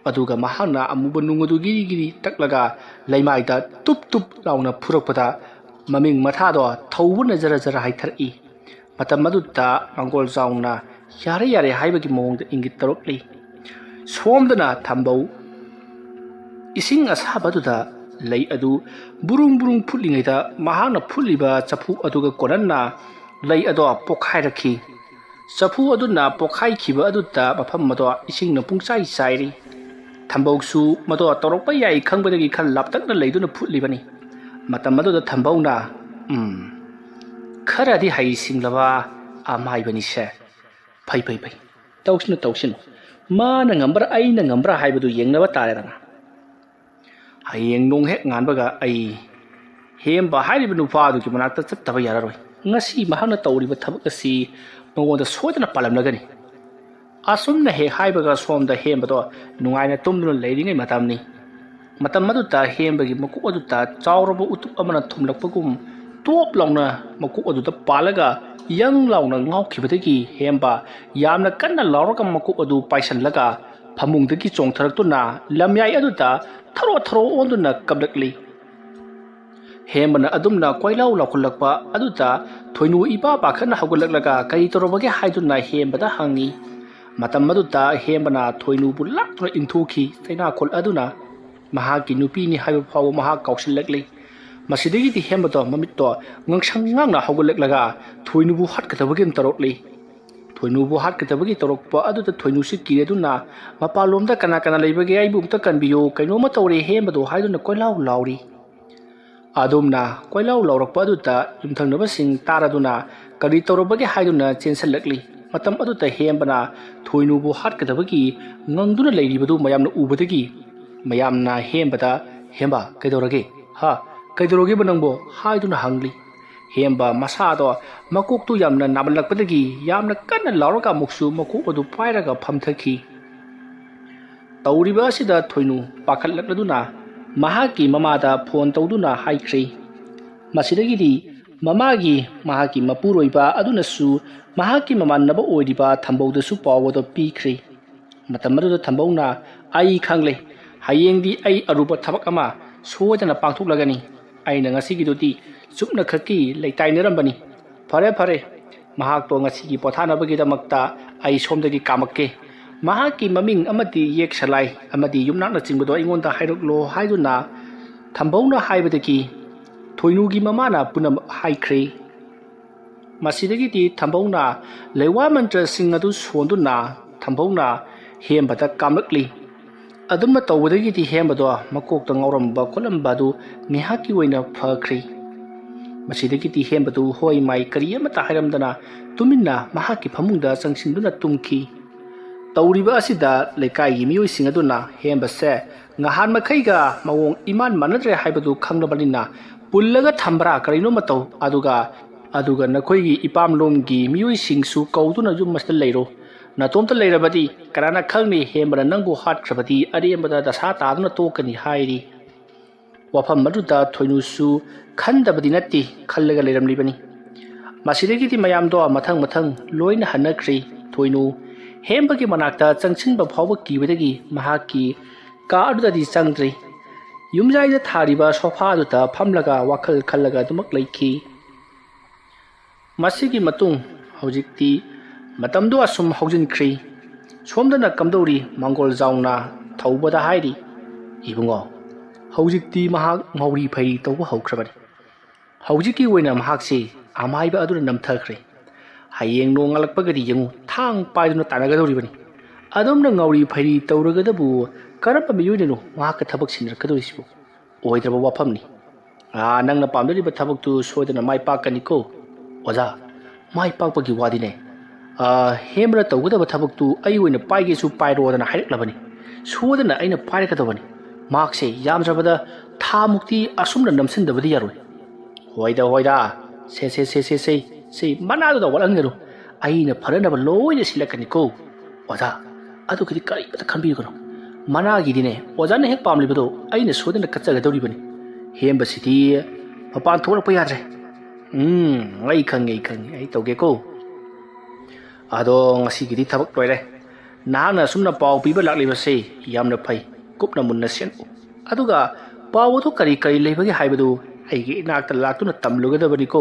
ꯑꯗꯨꯒ ꯃꯍꯥꯛꯅ ꯑꯃꯨꯕ ꯅꯨꯡ ꯑꯗꯨ ꯒꯤꯔꯤ ꯒꯤꯔꯤ ꯇꯛꯂꯒ ꯂꯩꯃꯥꯏꯗ ꯇꯨꯞ ꯇꯨꯞ ꯂꯥꯎꯅ ꯐꯨꯔꯛꯄꯗ ꯃꯃꯤꯡ ꯃꯊꯥꯗꯣ ꯊꯧꯕꯅ ꯖꯔ ꯖꯔ ꯍꯥꯏꯊꯔꯛꯏ꯫ ꯃꯇꯝ ꯑꯗꯨꯗ ꯃꯥꯡꯒꯣꯜ ꯖꯥꯎꯅ ꯌꯥꯔꯦ ꯌꯥꯔꯦ ꯍꯥꯏꯕꯒꯤ ꯃꯑꯣꯡꯗ ꯏꯪꯒꯤꯠ ꯇꯧꯔꯛꯂꯤ꯫ ꯁꯣꯝꯗꯅ ꯊꯝꯕꯧ ꯏꯁꯤꯡ ꯑꯁꯥꯕꯗꯨꯗ ꯂꯩ ꯑꯗꯨ ꯕꯨꯔꯨꯡ ꯕꯨꯔꯨꯡ ꯐꯨꯠꯂꯤꯉꯩꯗ ꯃꯍꯥꯛꯅ ꯐꯨꯠꯂꯤꯕ ꯆꯐꯨ ꯑꯗꯨꯒ ꯀꯣꯟꯅꯅ ꯂꯩ ꯑꯗꯣ ꯄꯣꯛꯈꯥꯏꯔꯛꯈꯤ꯫ ꯆꯐꯨ ꯑꯗꯨꯅ ꯄꯣꯛꯈꯥꯏꯈꯤꯕ ꯑꯗꯨꯗ ꯃꯐꯝ ꯑꯗꯣ ꯏꯁꯤꯡꯅ ꯄꯨꯡꯆꯥꯏ ꯆꯥꯏꯔꯤ꯫ ꯊꯝꯕꯧꯁꯨ ꯃꯗꯣ ꯇꯧꯔꯛꯄ ꯌꯥꯏ ꯈꯪꯕꯗꯒꯤ ꯈꯔ ꯂꯥꯞꯇꯛꯅ ꯂꯩꯗꯨꯅ ꯐꯨꯠꯂꯤꯕꯅꯤ꯫ ꯃꯇꯝ ꯑꯗꯨꯗ ꯊꯝꯕꯧꯅ, "ꯎꯝ, ꯈꯔꯗꯤ ꯍꯩꯁꯤꯡꯂꯕ ꯑꯃꯥꯏꯕꯅꯤꯁꯦ꯫ ꯐꯩ, ꯐꯩ, ꯐꯩ꯫ ꯇꯧꯁꯤꯅꯨ, ꯇꯧꯁꯤꯅꯨ꯫ ꯃꯥꯅ ꯉꯝꯕ꯭ꯔꯥ, ꯑꯩꯅ ꯉꯝꯕ꯭ꯔꯥ ꯍꯥꯏꯕꯗꯨ ꯌꯦꯡꯅꯕ ꯇꯥꯔꯦꯗꯅ꯫ ꯍꯌꯦꯡ ꯅꯣꯡ ꯍꯦꯛ ꯉꯥꯟꯕꯒ ꯑꯩ ꯍꯦꯝꯕ ꯍꯥꯏꯔꯤꯕ ꯅꯨꯄꯥꯗꯨꯒꯤ ꯃꯅꯥꯛꯇ ꯆꯠꯇꯕ ꯌꯥꯔꯔꯣꯏ꯫ ꯉꯁꯤ ꯃꯍꯥꯛꯅ ꯇꯧꯔꯤꯕ ꯊꯕꯛ ꯑꯁꯤ ꯃꯉꯣꯟꯗ ꯁꯣꯏꯗꯅ ꯄꯥꯜꯂꯝꯂꯒꯅꯤ꯫" ꯑꯁꯨꯝꯅ ꯍꯦꯛ ꯍꯥꯏꯕꯒ ꯁꯣꯝꯗ ꯍꯦꯝꯕꯗꯣ ꯅꯨꯡꯉꯥꯏꯅ ꯇꯨꯝꯗꯨꯅ ꯂꯩꯔꯤꯉꯩ ꯃꯇꯝꯅꯤ꯫ ꯃꯇꯝ ꯑꯗꯨꯗ ꯍꯦꯝꯕꯒꯤ ꯃꯀꯣꯛ ꯑꯗꯨꯗ ꯆꯥꯎꯔꯕ ꯎꯇꯨꯞ ꯑꯃꯅ ꯊꯨꯝꯂꯛꯄꯒꯨꯝ ꯇꯣꯞ ꯂꯥꯎꯅ ꯃꯀꯣꯛ ꯑꯗꯨꯗ ꯄꯥꯜꯂꯒ ꯌꯪ ꯂꯥꯎꯅ ꯉꯥꯎꯈꯤꯕꯗꯒꯤ ꯍꯦꯝꯕ ꯌꯥꯝꯅ ꯀꯟꯅ ꯂꯥꯎꯔꯒ ꯃꯀꯣꯛ ꯑꯗꯨ ꯄꯥꯏꯁꯤꯜꯂꯒ ꯐꯃꯨꯡꯗꯒꯤ ꯆꯣꯡꯊꯔꯛꯇꯨꯅ ꯂꯝꯌꯥꯏ ꯑꯗꯨꯗ ꯊꯔꯣ ꯊꯔꯣ ꯑꯣꯟꯗꯨꯅ ꯀꯞꯂꯛꯂꯤ꯫ ꯍꯦꯝꯕꯅ ꯑꯗꯨꯝꯅ ꯀꯣꯏꯂꯥꯎ ꯂꯥꯎꯈꯠꯂꯛꯄ ꯑꯗꯨꯗ ꯊꯣꯏꯅꯨ ꯏꯄꯥ ꯄꯥꯈꯠꯅ ꯍꯧꯒꯠꯂꯛꯂꯒ ꯀꯔꯤ ꯇꯧꯔꯕꯒꯦ ꯍꯥꯏꯗꯨꯅ ꯍꯦꯝꯕꯗ ꯍꯪꯉꯤ꯫ ꯃꯇꯝ ꯑꯗꯨꯗ ꯍꯦꯝꯕꯅ ꯊꯣꯏꯅꯨꯕꯨ ꯂꯥꯛꯇꯨꯅ ꯏꯟꯊꯨꯈꯤ꯫ ꯆꯩꯅꯥꯈꯣꯜ ꯑꯗꯨꯅ ꯃꯍꯥꯛꯀꯤ ꯅꯨꯄꯤꯅꯤ ꯍꯥꯏꯕ ꯐꯥꯎꯕ ꯃꯍꯥꯛ ꯀꯥꯎꯁꯤꯜꯂꯛꯂꯤ꯫ ꯃꯁꯤꯗꯒꯤꯗꯤ ꯍꯦꯝꯕꯗꯣ ꯃꯃꯤꯠꯇꯣ ꯉꯥꯡꯁꯪ ꯉꯥꯡꯅ ꯍꯧꯒꯠꯂꯛꯂꯒ ꯊꯣꯏꯅꯨꯕꯨ ꯍꯥꯠꯀꯗꯕꯒꯤ ꯇꯧꯔꯛꯂꯤ꯫ ꯊꯣꯏꯅꯨꯕꯨ ꯍꯥꯠꯀꯗꯕꯒꯤ ꯇꯧꯔꯛꯄ ꯑꯗꯨꯗ ꯊꯣꯏꯅꯨꯁꯤ ꯀꯤꯔꯗꯨꯅ, "ꯃꯄꯥꯟꯂꯣꯝꯗ ꯀꯅꯥ ꯀꯅꯥ ꯂꯩꯕꯒꯦ? ꯑꯩꯕꯨ ꯑꯝꯇ ꯀꯟꯕꯤꯌꯨ, ꯀꯩꯅꯣꯝꯃ ꯇꯧꯔꯦ ꯍꯦꯝꯕꯗꯣ" ꯍꯥꯏꯗꯨꯅ ꯀꯣꯏꯂꯥꯎ ꯂꯥꯎꯔꯤ꯫ ꯑꯗꯨꯝꯅ ꯀꯣꯏꯂꯥꯎ ꯂꯥꯎꯔꯛꯄ ꯑꯗꯨꯗ ꯌꯨꯝꯊꯪꯅꯕꯁꯤꯡ ꯇꯥꯔꯗꯨꯅ ꯀꯔꯤ ꯇꯧꯔꯕꯒꯦ ꯍꯥꯏꯗꯨꯅ ꯆꯦꯟꯁꯤꯜꯂꯛꯂꯤ꯫ ꯃꯇꯝ ꯑꯗꯨꯗ ꯍꯦꯝꯕꯅ ꯊꯣꯏꯅꯨꯕꯨ ꯍꯥꯠꯀꯗꯕꯒꯤ ꯉꯪꯗꯨꯅ ꯂꯩꯔꯤꯕꯗꯨ ꯃꯌꯥꯝꯅ ꯎꯕꯗꯒꯤ ꯃꯌꯥꯝꯅ ꯍꯦꯝꯕꯗ, "ꯍꯦꯝꯕ, ꯀꯩꯗꯧꯔꯒꯦ? ꯍꯥ? ꯀꯩꯗꯧꯔꯒꯦꯕ ꯅꯪꯕꯣ?" ꯍꯥꯏꯗꯨꯅ ꯍꯪꯂꯤ꯫ ꯍꯦꯝꯕ ꯃꯁꯥꯗꯣ ꯃꯀꯣꯛꯇꯨ ꯌꯥꯝꯅ ꯅꯥꯃꯜꯂꯛꯄꯗꯒꯤ ꯌꯥꯝꯅ ꯀꯟꯅ ꯂꯥꯎꯔꯒ ꯑꯃꯨꯛꯁꯨ ꯃꯀꯣꯛ ꯑꯗꯨ ꯄꯥꯏꯔꯒ ꯐꯝꯊꯈꯤ꯫ ꯇꯧꯔꯤꯕ ꯑꯁꯤꯗ ꯊꯣꯏꯅꯨ ꯄꯥꯈꯠꯂꯛꯂꯗꯨꯅ ꯃꯍꯥꯛꯀꯤ ꯃꯃꯥꯗ ꯐꯣꯟ ꯇꯧꯗꯨꯅ ꯍꯥꯏꯈ꯭ꯔꯦ꯫ ꯃꯁꯤꯗꯒꯤꯗꯤ ꯃꯃꯥꯒꯤ, ꯃꯍꯥꯛꯀꯤ ꯃꯄꯨꯔꯣꯏꯕ ꯑꯗꯨꯅꯁꯨ ꯃꯍꯥꯛꯀꯤ ꯃꯃꯥꯟꯅꯕ ꯑꯣꯏꯔꯤꯕ ꯊꯝꯕꯧꯗꯁꯨ ꯄꯥꯎ ꯑꯗꯨ ꯄꯤꯈ꯭ꯔꯦ꯫ ꯃꯇꯝ ꯑꯗꯨꯗ ꯊꯝꯕꯧꯅ, "ꯑꯩ ꯈꯪꯂꯦ, ꯍꯌꯦꯡꯗꯤ ꯑꯩ ꯑꯔꯨꯕ ꯊꯕꯛ ꯑꯃ ꯁꯣꯏꯗꯅ ꯄꯥꯡꯊꯣꯛꯂꯒꯅꯤ꯫ ꯑꯩꯅ ꯉꯁꯤꯒꯤꯗꯨꯗꯤ ꯆꯨꯞꯅꯈꯛꯀꯤ ꯂꯩꯇꯥꯏꯅꯔꯝꯕꯅꯤ꯫ ꯐꯔꯦ, ꯐꯔꯦ, ꯃꯍꯥꯛꯇꯣ ꯉꯁꯤꯒꯤ ꯄꯣꯊꯥꯅꯕꯒꯤꯗꯃꯛꯇ ꯑꯩ ꯁꯣꯝꯗꯒꯤ ꯀꯥꯝꯃꯛꯀꯦ꯫ ꯃꯍꯥꯛꯀꯤ ꯃꯃꯤꯡ ꯑꯃꯗꯤ ꯌꯦꯛ ꯁꯂꯥꯏ ꯑꯃꯗꯤ ꯌꯨꯝꯅꯥꯛꯅꯆꯤꯡꯕꯗꯣ ꯑꯩꯉꯣꯟꯗ ꯍꯥꯏꯔꯛꯂꯣ" ꯍꯥꯏꯗꯨꯅ ꯊꯝꯕꯧꯅ ꯍꯥꯏꯕꯗꯒꯤ ꯊꯣꯏꯅꯨꯒꯤ ꯃꯃꯥꯅ ꯄꯨꯝꯅꯃꯛ ꯍꯥꯏꯈ꯭ꯔꯦ꯫ ꯃꯁꯤꯗꯒꯤꯗꯤ ꯊꯝꯕꯧꯅ ꯂꯩꯋꯥ ꯃꯟꯇ꯭ꯔꯁꯤꯡ ꯑꯗꯨ ꯁꯣꯟꯗꯨꯅ ꯊꯝꯕꯧꯅ ꯍꯦꯝꯕꯗ ꯀꯥꯝꯂꯛꯂꯤ꯫ ꯑꯗꯨꯝꯅ ꯇꯧꯕꯗꯒꯤꯗꯤ ꯍꯦꯝꯕꯗꯣ ꯃꯀꯣꯛꯇ ꯉꯥꯎꯔꯝꯕ ꯈꯣꯠꯂꯝꯕ ꯑꯗꯨ ꯉꯥꯏꯍꯥꯛꯀꯤ ꯑꯣꯏꯅ ꯐꯈ꯭ꯔꯦ꯫ ꯃꯁꯤꯗꯒꯤꯗꯤ ꯍꯦꯝꯕꯗꯨ ꯍꯣꯏ ꯃꯥꯏ ꯀꯔꯤ ꯑꯃꯠꯇ ꯍꯥꯏꯔꯝꯗꯅ ꯇꯨꯃꯤꯟꯅ ꯃꯍꯥꯛꯀꯤ ꯐꯃꯨꯡꯗ ꯆꯪꯁꯤꯟꯗꯨꯅ ꯇꯨꯝꯈꯤ꯫ ꯇꯧꯔꯤꯕ ꯑꯁꯤꯗ ꯂꯩꯀꯥꯏꯒꯤ ꯃꯤꯑꯣꯏꯁꯤꯡ ꯑꯗꯨꯅ ꯍꯦꯝꯕꯁꯦ ꯉꯍꯥꯟ ꯃꯈꯩꯒ ꯃꯑꯣꯡ ꯏꯃꯥꯟ ꯃꯥꯟꯅꯗ꯭ꯔꯦ ꯍꯥꯏꯕꯗꯨ ꯈꯪꯂꯕꯅꯤꯅ ꯄꯨꯜꯂꯒ ꯊꯝꯕ꯭ꯔꯥ ꯀꯔꯤꯅꯣꯃ ꯇꯧ, ꯑꯗꯨꯒ, ꯑꯗꯨꯒ ꯅꯈꯣꯏꯒꯤ ꯏꯄꯥꯝꯂꯣꯝꯒꯤ ꯃꯤꯑꯣꯏꯁꯤꯡꯁꯨ ꯀꯧꯗꯨꯅ ꯌꯨꯝ ꯑꯁꯤꯗ ꯂꯩꯔꯣ꯫ "ꯅꯇꯣꯝꯇ ꯂꯩꯔꯕꯗꯤ ꯀꯅꯥꯅ ꯈꯪꯅꯤ, ꯍꯦꯝꯕꯅ ꯅꯪꯕꯨ ꯍꯥꯠꯈ꯭ꯔꯕꯗꯤ ꯑꯔꯦꯝꯕꯗ ꯗꯁꯥ ꯇꯥꯗꯨꯅ ꯇꯣꯛꯀꯅꯤ" ꯍꯥꯏꯔꯤ꯫ ꯋꯥꯐꯝ ꯑꯗꯨꯗ ꯊꯣꯏꯅꯨꯁꯨ ꯈꯟꯗꯕꯗꯤ ꯅꯠꯇꯦ, ꯈꯜꯂꯒ ꯂꯩꯔꯝꯂꯤꯕꯅꯤ꯫ ꯃꯁꯤꯗꯒꯤꯗꯤ ꯃꯌꯥꯝꯗꯣ ꯃꯊꯪ ꯃꯊꯪ ꯂꯣꯏꯅ ꯍꯟꯅꯈ꯭ꯔꯦ꯫ ꯊꯣꯏꯅꯨ ꯍꯦꯝꯕꯒꯤ ꯃꯅꯥꯛꯇ ꯆꯪꯁꯤꯟꯕ ꯐꯥꯎꯕ ꯀꯤꯕꯗꯒꯤ ꯃꯍꯥꯛꯀꯤ ꯀꯥ ꯑꯗꯨꯗꯗꯤ ꯆꯪꯗ꯭ꯔꯦ꯫ ꯌꯨꯝꯌꯥꯏꯗ ꯊꯥꯔꯤꯕ ꯁꯣꯐꯥ ꯑꯗꯨꯗ ꯐꯝꯂꯒ ꯋꯥꯈꯜ ꯈꯜꯂꯒ ꯑꯗꯨꯃꯛ ꯂꯩꯈꯤ꯫ ꯃꯁꯤꯒꯤ ꯃꯇꯨꯡ ꯍꯧꯖꯤꯛꯇꯤ ꯃꯇꯝꯗꯨ ꯑꯁꯨꯝ ꯍꯧꯖꯤꯟꯈ꯭ꯔꯤ꯫ ꯁꯣꯝꯗꯅ ꯀꯝꯗꯧꯔꯤ? ꯃꯪꯒꯣꯜ ꯖꯥꯎꯅ ꯊꯧꯕꯗ ꯍꯥꯏꯔꯤ, "ꯏꯕꯨꯡꯉꯣ, ꯍꯧꯖꯤꯛꯇꯤ ꯃꯍꯥꯛ ꯉꯥꯎꯔꯤ ꯐꯩꯔꯤ ꯇꯧꯕ ꯍꯧꯈ꯭ꯔꯕꯅꯤ꯫ ꯍꯧꯖꯤꯛꯀꯤ ꯑꯣꯏꯅ ꯃꯍꯥꯛꯁꯤ ꯑꯃꯥꯏꯕ ꯑꯗꯨꯅ ꯅꯝꯊꯈ꯭ꯔꯦ꯫ ꯍꯌꯦꯡ ꯅꯣꯡꯉꯥꯜꯂꯛꯄꯒꯗꯤ ꯌꯦꯡꯉꯨ, ꯊꯥꯡ ꯄꯥꯏꯗꯨꯅ ꯇꯥꯟꯅꯒꯗꯧꯔꯤꯕꯅꯤ꯫ ꯑꯗꯨꯝꯅ ꯉꯥꯎꯔꯤ ꯐꯩꯔꯤ ꯇꯧꯔꯒꯗꯕꯨ ꯀꯔꯝꯕ ꯃꯤꯑꯣꯏꯅꯅꯣ ꯃꯍꯥꯛꯀ ꯊꯕꯛ ꯁꯤꯟꯅꯔꯛꯀꯗꯧꯔꯤꯁꯤꯕꯨ? ꯑꯣꯏꯗ꯭ꯔꯕ ꯋꯥꯐꯝꯅꯤ꯫ ꯑꯥ, ꯅꯪꯅ ꯄꯥꯝꯖꯔꯤꯕ ꯊꯕꯛꯇꯨ ꯁꯣꯏꯗꯅ ꯃꯥꯏ ꯄꯥꯛꯀꯅꯤꯀꯣ꯫ ꯑꯣꯖꯥ, ꯃꯥꯏ ꯄꯥꯛꯄꯒꯤ ꯋꯥꯗꯤꯅꯦ, ꯑꯥ, ꯍꯦꯝꯕꯅ ꯇꯧꯒꯗꯕ ꯊꯕꯛꯇꯨ ꯑꯩ ꯑꯣꯏꯅ ꯄꯥꯏꯒꯦꯁꯨ ꯄꯥꯏꯔꯣꯗꯅ ꯍꯥꯏꯔꯛꯂꯕꯅꯤ꯫ ꯁꯣꯏꯗꯅ ꯑꯩꯅ ꯄꯥꯏꯔꯛꯀꯗꯕꯅꯤ꯫ ꯃꯍꯥꯛꯁꯦ ꯌꯥꯝꯗ꯭ꯔꯕꯗ ꯊꯥ ꯃꯨꯛꯇꯤ ꯑꯁꯨꯝꯅ ꯅꯝꯁꯤꯟꯗꯕꯗꯤ ꯌꯥꯔꯣꯏ"꯫ "ꯍꯣꯏꯗ, ꯍꯣꯏꯗ, ꯁꯦ, ꯁꯦ, ꯁꯦ, ꯁꯦ, ꯁꯦ, ꯁꯦ, ꯃꯅꯥꯗꯨꯗ ꯋꯥꯠꯍꯟꯒꯅꯨ꯫ ꯑꯩꯅ ꯐꯅꯅꯕ ꯂꯣꯏꯅ ꯁꯤꯜꯂꯛꯀꯅꯤꯀꯣ꯫ ꯑꯣꯖꯥ, ꯑꯗꯨꯒꯤꯗꯤ ꯀꯔꯤꯃꯇ ꯈꯟꯕꯤꯒꯅꯨ꯫ ꯃꯅꯥꯒꯤꯗꯤꯅꯦ, ꯑꯣꯖꯥꯅ ꯍꯦꯛ ꯄꯥꯝꯂꯤꯕꯗꯣ ꯑꯩꯅ ꯁꯣꯏꯗꯅ ꯀꯠꯆꯒꯗꯧꯔꯤꯕꯅꯤ꯫ ꯍꯦꯝꯕꯁꯤꯗꯤ ꯃꯄꯥꯟ ꯊꯣꯛꯂꯛꯄ ꯌꯥꯗ꯭ꯔꯦ꯫ ꯎꯝ, ꯑꯩ ꯈꯪꯉꯦ, ꯑꯩ ꯈꯪꯉꯦ, ꯑꯩ ꯇꯧꯒꯦꯀꯣ꯫ ꯑꯗꯣ ꯉꯁꯤꯒꯤꯗꯤ ꯊꯕꯛ ꯂꯣꯏꯔꯦ꯫ ꯅꯍꯥꯛꯅ ꯑꯁꯨꯝꯅ ꯄꯥꯎ ꯄꯤꯕ ꯂꯥꯛꯂꯤꯕꯁꯤ ꯌꯥꯝꯅ ꯐꯩ꯫ ꯀꯨꯞꯅ ꯃꯨꯟꯅ ꯁꯦꯟꯅꯧ꯫ ꯑꯗꯨꯒ ꯄꯥꯎ ꯑꯗꯨ ꯀꯔꯤ ꯀꯔꯤ ꯂꯩꯕꯒꯦ ꯍꯥꯏꯕꯗꯨ ꯑꯩꯒꯤ ꯏꯅꯥꯛꯇ ꯂꯥꯛꯇꯨꯅ ꯇꯝꯂꯨꯒꯗꯕꯅꯤꯀꯣ꯫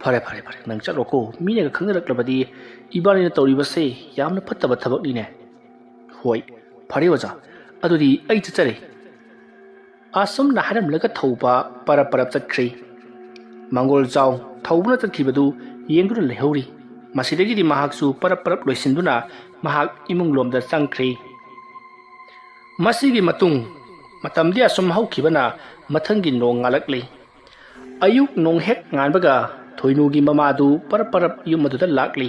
ꯐꯔꯦ, ꯐꯔꯦ, ꯐꯔꯦ, ꯅꯪ ꯆꯠꯂꯣꯀꯣ꯫ ꯃꯤꯅꯒ ꯈꯪꯅꯔꯛꯂꯕꯗꯤ ꯏꯕꯥꯅꯤꯅ ꯇꯧꯔꯤꯕꯁꯦ ꯌꯥꯝꯅ ꯐꯠꯇꯕ ꯊꯕꯛꯅꯤꯅꯦ꯫ ꯍꯣꯏ, ꯐꯔꯦ ꯑꯣꯖꯥ, ꯑꯗꯨꯗꯤ ꯑꯩ ꯆꯠꯆꯔꯦ꯫ ꯑꯁꯨꯝꯅ ꯍꯥꯏꯔꯝꯂꯒ ꯊꯧꯕ ꯄꯔꯞ ꯄꯔꯞ ꯆꯠꯈ꯭ꯔꯦ꯫ ꯃꯪꯒꯣꯜ ꯆꯥꯎ ꯊꯧꯕꯅ ꯆꯠꯈꯤꯕꯗꯨ ꯌꯦꯡꯗꯨꯅ ꯂꯩꯍꯧꯔꯤ꯫ ꯃꯁꯤꯗꯒꯤꯗꯤ ꯃꯍꯥꯛꯁꯨ ꯄꯔꯞ ꯄꯔꯞ ꯂꯣꯏꯁꯤꯟꯗꯨꯅ ꯃꯍꯥꯛ ꯏꯃꯨꯡ ꯂꯣꯝꯗ ꯆꯪꯈ꯭ꯔꯦ꯫ ꯃꯁꯤꯒꯤ ꯃꯇꯨꯡ ꯃꯇꯝꯗꯤ ꯑꯁꯨꯝ ꯍꯧꯈꯤꯕꯅ ꯃꯊꯪꯒꯤ ꯅꯣꯡ ꯉꯥꯜꯂꯛꯂꯤ꯫ ꯑꯌꯨꯛ ꯅꯣꯡ ꯍꯦꯛ ꯉꯥꯟꯕꯒ ꯊꯣꯏꯅꯨꯒꯤ ꯃꯃꯥꯗꯨ ꯄꯔꯞ ꯄꯔꯞ ꯌꯨꯝ ꯑꯗꯨꯗ ꯂꯥꯛꯂꯤ꯫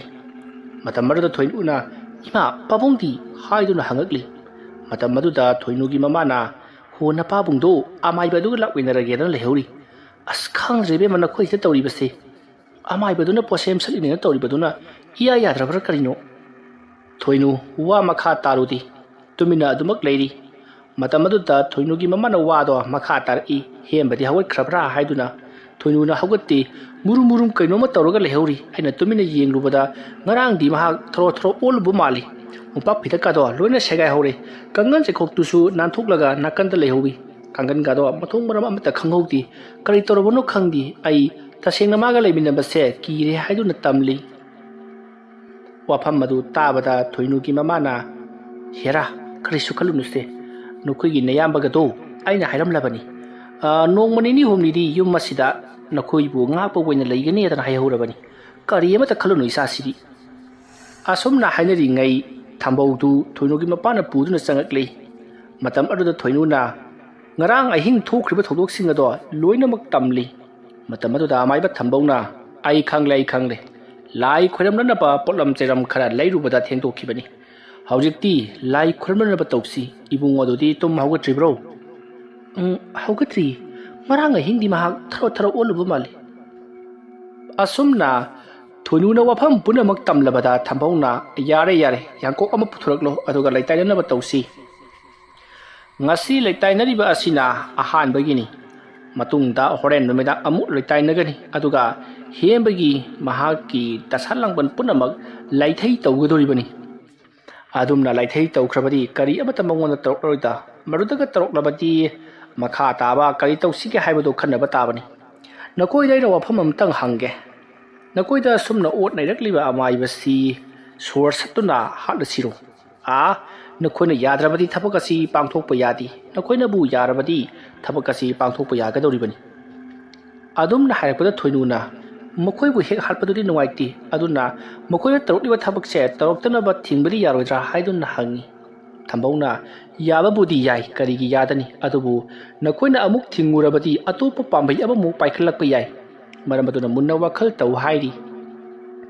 ꯃꯇꯝ ꯑꯗꯨꯗ ꯊꯣꯏꯅꯨꯅ, "ꯏꯃꯥ, ꯄꯥꯕꯨꯡꯗꯤ?" ꯍꯥꯏꯗꯨꯅ ꯍꯪꯉꯛꯂꯤ꯫ ꯃꯇꯝ ꯑꯗꯨꯗ ꯊꯣꯏꯅꯨꯒꯤ ꯃꯃꯥꯅ, "ꯍꯣ, ꯅꯄꯥꯕꯨꯡꯗꯣ ꯑꯃꯥꯏꯕ ꯑꯗꯨꯒ ꯂꯥꯛꯃꯤꯟꯅꯔꯒꯦꯗꯅ ꯂꯩꯍꯧꯔꯤ꯫ ꯑꯁ, ꯈꯪꯗ꯭ꯔꯦ ꯏꯕꯦꯝꯃ, ꯅꯈꯣꯏꯁꯤꯗ ꯇꯧꯔꯤꯕꯁꯦ꯫ ꯑꯃꯥꯏꯕꯗꯨꯅ ꯄꯣꯠꯁꯦꯝ ꯁꯠꯂꯤꯅꯦꯅ ꯇꯧꯔꯤꯕꯗꯨꯅ ꯏꯌꯥ ꯌꯥꯗ꯭ꯔꯕ꯭ꯔꯥ ꯀꯔꯤꯅꯣ?" ꯊꯣꯏꯅꯨ, ꯋꯥ ꯃꯈꯥ ꯇꯥꯔꯨꯗꯤ꯫ ꯇꯨꯃꯤꯟꯅ ꯑꯗꯨꯃꯛ ꯂꯩꯔꯤ꯫ ꯃꯇꯝ ꯑꯗꯨꯗ ꯊꯣꯏꯅꯨꯒꯤ ꯃꯃꯥꯅ ꯋꯥꯗꯣ ꯃꯈꯥ ꯇꯥꯔꯛꯏ꯫ "ꯍꯦꯝꯕꯗꯤ ꯍꯧꯒꯠꯈ꯭ꯔꯕ꯭ꯔꯥ?" ꯍꯥꯏꯗꯨꯅ꯫ ꯊꯣꯏꯅꯨꯅ ꯍꯧꯒꯠꯇꯦ꯫ ꯃꯨꯔꯨꯝ ꯃꯨꯔꯨꯝ ꯀꯩꯅꯣꯝꯃ ꯇꯧꯔꯒ ꯂꯩꯍꯧꯔꯤ꯫ ꯑꯩꯅ ꯇꯨꯃꯤꯟꯅ ꯌꯦꯡꯂꯨꯕꯗ ꯉꯔꯥꯡꯗꯤ ꯃꯍꯥꯛ ꯊꯔꯣ ꯊꯔꯣ ꯑꯣꯜꯂꯨꯕ ꯃꯥꯜꯂꯤ꯫ ꯃꯣꯝꯄꯥꯛ ꯐꯤꯗꯛꯀꯗꯣ ꯂꯣꯏꯅ ꯁꯦꯒꯥꯏꯍꯧꯔꯦ꯫ ꯀꯥꯡꯒꯟ ꯆꯩꯈꯣꯛꯇꯨꯁꯨ ꯅꯥꯟꯊꯣꯛꯂꯒ ꯅꯥꯀꯟꯗ ꯂꯩꯍꯧꯏ꯫ ꯀꯥꯡꯒꯟꯒꯗꯣ ꯃꯊꯣꯡ ꯃꯔꯝ ꯑꯃꯠꯇ ꯈꯪꯍꯧꯗꯦ꯫ ꯀꯔꯤ ꯇꯧꯔꯕꯅꯣ ꯈꯪꯗꯦ꯫ ꯑꯩ ꯇꯁꯦꯡꯅ ꯃꯥꯒ ꯂꯩꯃꯤꯟꯅꯕꯁꯦ ꯀꯤꯔꯦ ꯍꯥꯏꯗꯨꯅ ꯇꯝꯂꯤ꯫ ꯋꯥꯐꯝ ꯑꯗꯨ ꯇꯥꯕꯗ ꯊꯣꯏꯅꯨꯒꯤ ꯃꯃꯥꯅ, "ꯍꯦꯔꯥ, ꯀꯔꯤꯁꯨ ꯈꯜꯂꯨꯅꯨꯁꯦ꯫ ꯅꯈꯣꯏꯒꯤ ꯅꯌꯥꯝꯕꯒꯗꯣ ꯑꯩꯅ ꯍꯥꯏꯔꯝꯂꯕꯅꯤ꯫ ꯑ, ꯅꯣꯡꯃ ꯅꯤꯅꯤ ꯍꯨꯝꯅꯤꯗꯤ ꯌꯨꯝ ꯑꯁꯤꯗ ꯅꯈꯣꯏꯕꯨ ꯉꯥꯛꯄ ꯑꯣꯏꯅ ꯂꯩꯒꯅꯤ" ꯍꯥꯏꯗꯅ ꯍꯥꯏꯍꯧꯔꯕꯅꯤ꯫ ꯀꯔꯤ ꯑꯃꯠꯇ ꯈꯜꯂꯨꯅꯨ ꯏꯆꯥꯁꯤꯗꯤ꯫ ꯑꯁꯨꯝꯅ ꯍꯥꯏꯅꯔꯤꯉꯩ ꯊꯝꯕꯧꯗꯨ ꯊꯣꯏꯅꯨꯒꯤ ꯃꯄꯥꯅ ꯄꯨꯗꯨꯅ ꯆꯪꯉꯛꯂꯤ꯫ ꯃꯇꯝ ꯑꯗꯨꯗ ꯊꯣꯏꯅꯨꯅ, ꯉꯔꯥꯡ ꯑꯍꯤꯡ ꯊꯣꯛꯈ꯭ꯔꯤꯕ ꯊꯧꯗꯣꯛꯁꯤꯡ ꯑꯗꯣ ꯂꯣꯏꯅꯃꯛ ꯇꯝꯂꯤ꯫ ꯃꯇꯝ ꯑꯗꯨꯗ ꯑꯃꯥꯏꯕ ꯊꯝꯕꯧꯅ, "ꯑꯩ ꯈꯪꯂꯦ, ꯑꯩ ꯈꯪꯂꯦ꯫ ꯂꯥꯏ ꯈꯣꯏꯔꯝꯅꯅꯕ ꯄꯣꯠꯂꯝ ꯆꯩꯔꯝ ꯈꯔ ꯂꯩꯔꯨꯕꯗ ꯊꯦꯡꯗꯣꯛꯈꯤꯕꯅꯤ꯫ ꯍꯧꯖꯤꯛꯇꯤ ꯂꯥꯏ ꯈꯣꯏꯔꯝꯅꯅꯕ ꯇꯧꯁꯤ꯫ ꯏꯕꯨꯡꯉꯣ ꯑꯗꯨꯗꯤ ꯇꯨꯝ ꯍꯧꯒꯠꯇ꯭ꯔꯤꯕ꯭ꯔꯣ?" "ꯎꯝ, ꯍꯧꯒꯠꯇ꯭ꯔꯤ꯫ ꯉꯔꯥꯡ ꯑꯍꯤꯡꯗꯤ ꯃꯍꯥꯛ ꯊꯔꯣ ꯊꯔꯣ ꯑꯣꯜꯂꯨꯕ ꯃꯥꯜꯂꯤ꯫" ꯑꯁꯨꯝꯅ ꯊꯣꯏꯅꯨꯅ ꯋꯥꯐꯝ ꯄꯨꯝꯅꯃꯛ ꯇꯝꯂꯕꯗ ꯊꯝꯕꯧꯅ, "ꯌꯥꯔꯦ, ꯌꯥꯔꯦ, ꯌꯥꯡꯀꯣꯛ ꯑꯃ ꯄꯨꯊꯣꯔꯛꯂꯣ, ꯑꯗꯨꯒ ꯂꯩꯇꯥꯏꯅꯅꯕ ꯇꯧꯁꯤ꯫ ꯉꯁꯤ ꯂꯩꯇꯥꯏꯅꯔꯤꯕ ꯑꯁꯤꯅ ꯑꯍꯥꯟꯕꯒꯤꯅꯤ꯫ ꯃꯇꯨꯡꯗ ꯍꯣꯔꯦꯟ ꯅꯨꯃꯤꯗꯥꯡ ꯑꯃꯨꯛ ꯂꯩꯇꯥꯏꯅꯒꯅꯤ, ꯑꯗꯨꯒ ꯍꯦꯝꯕꯒꯤ ꯃꯍꯥꯛꯀꯤ ꯗꯁꯥ ꯂꯥꯡꯕꯟ ꯄꯨꯝꯅꯃꯛ ꯂꯥꯏꯊꯩ ꯇꯧꯒꯗꯧꯔꯤꯕꯅꯤ꯫ ꯑꯗꯨꯝꯅ ꯂꯥꯏꯊꯩ ꯇꯧꯈ꯭ꯔꯕꯗꯤ ꯀꯔꯤ ꯑꯃꯠꯇ ꯃꯉꯣꯟꯗ ꯇꯧꯔꯛꯂꯔꯣꯏꯗ꯫ ꯃꯗꯨꯗꯒ ꯇꯧꯔꯛꯂꯕꯗꯤ ꯃꯈꯥ ꯇꯥꯕ ꯀꯔꯤ ꯇꯧꯁꯤꯒꯦ ꯍꯥꯏꯕꯗꯨ ꯈꯟꯅꯕ ꯇꯥꯕꯅꯤ꯫ ꯅꯈꯣꯏꯗ ꯑꯩꯅ ꯋꯥꯐꯝ ꯑꯃꯇꯪ ꯍꯪꯒꯦ꯫ ꯅꯈꯣꯏꯗ ꯑꯁꯨꯝꯅ ꯑꯣꯠ ꯅꯩꯔꯛꯂꯤꯕ ꯑꯃꯥꯏꯕꯁꯤ ꯁꯣꯔ ꯁꯠꯇꯨꯅ ꯍꯥꯠꯂꯁꯤꯔꯣ? ꯑꯥ, ꯅꯈꯣꯏꯅ ꯌꯥꯗ꯭ꯔꯕꯗꯤ ꯊꯕꯛ ꯑꯁꯤ ꯄꯥꯡꯊꯣꯛꯄ ꯌꯥꯗꯦ꯫ ꯅꯈꯣꯏꯅꯕꯨ ꯌꯥꯔꯕꯗꯤ ꯊꯕꯛ ꯑꯁꯤ ꯄꯥꯡꯊꯣꯛꯄ ꯌꯥꯒꯗꯧꯔꯤꯕꯅꯤ꯫" ꯑꯗꯨꯝꯅ ꯍꯥꯏꯔꯛꯄꯗ ꯊꯣꯏꯅꯨꯅ, "ꯃꯈꯣꯏꯕꯨ ꯍꯦꯛ ꯍꯥꯠꯄꯗꯨꯗꯤ ꯅꯨꯡꯉꯥꯏꯇꯦ, ꯑꯗꯨꯅ ꯃꯈꯣꯏꯅ ꯇꯧꯔꯛꯂꯤꯕ ꯊꯕꯛꯁꯦ ꯇꯧꯔꯛꯇꯅꯕ ꯊꯤꯡꯕꯗꯤ ꯌꯥꯔꯣꯏꯗ꯭ꯔꯥ?" ꯍꯥꯏꯗꯨꯅ ꯍꯪꯉꯤ꯫ ꯊꯝꯕꯧꯅ, "ꯌꯥꯕꯕꯨꯗꯤ ꯌꯥꯏ, ꯀꯔꯤꯒꯤ ꯌꯥꯗꯅꯤ? ꯑꯗꯨꯕꯨ ꯅꯈꯣꯏꯅ ꯑꯃꯨꯛ ꯊꯤꯡꯉꯨꯔꯕꯗꯤ ꯑꯇꯣꯞꯄ ꯄꯥꯝꯕꯩ ꯑꯃꯃꯨꯛ ꯄꯥꯏꯈꯠꯂꯛꯄ ꯌꯥꯏ꯫ ꯃꯔꯝ ꯑꯗꯨꯅ ꯃꯨꯟꯅ ꯋꯥꯈꯜ ꯇꯧ" ꯍꯥꯏꯔꯤ꯫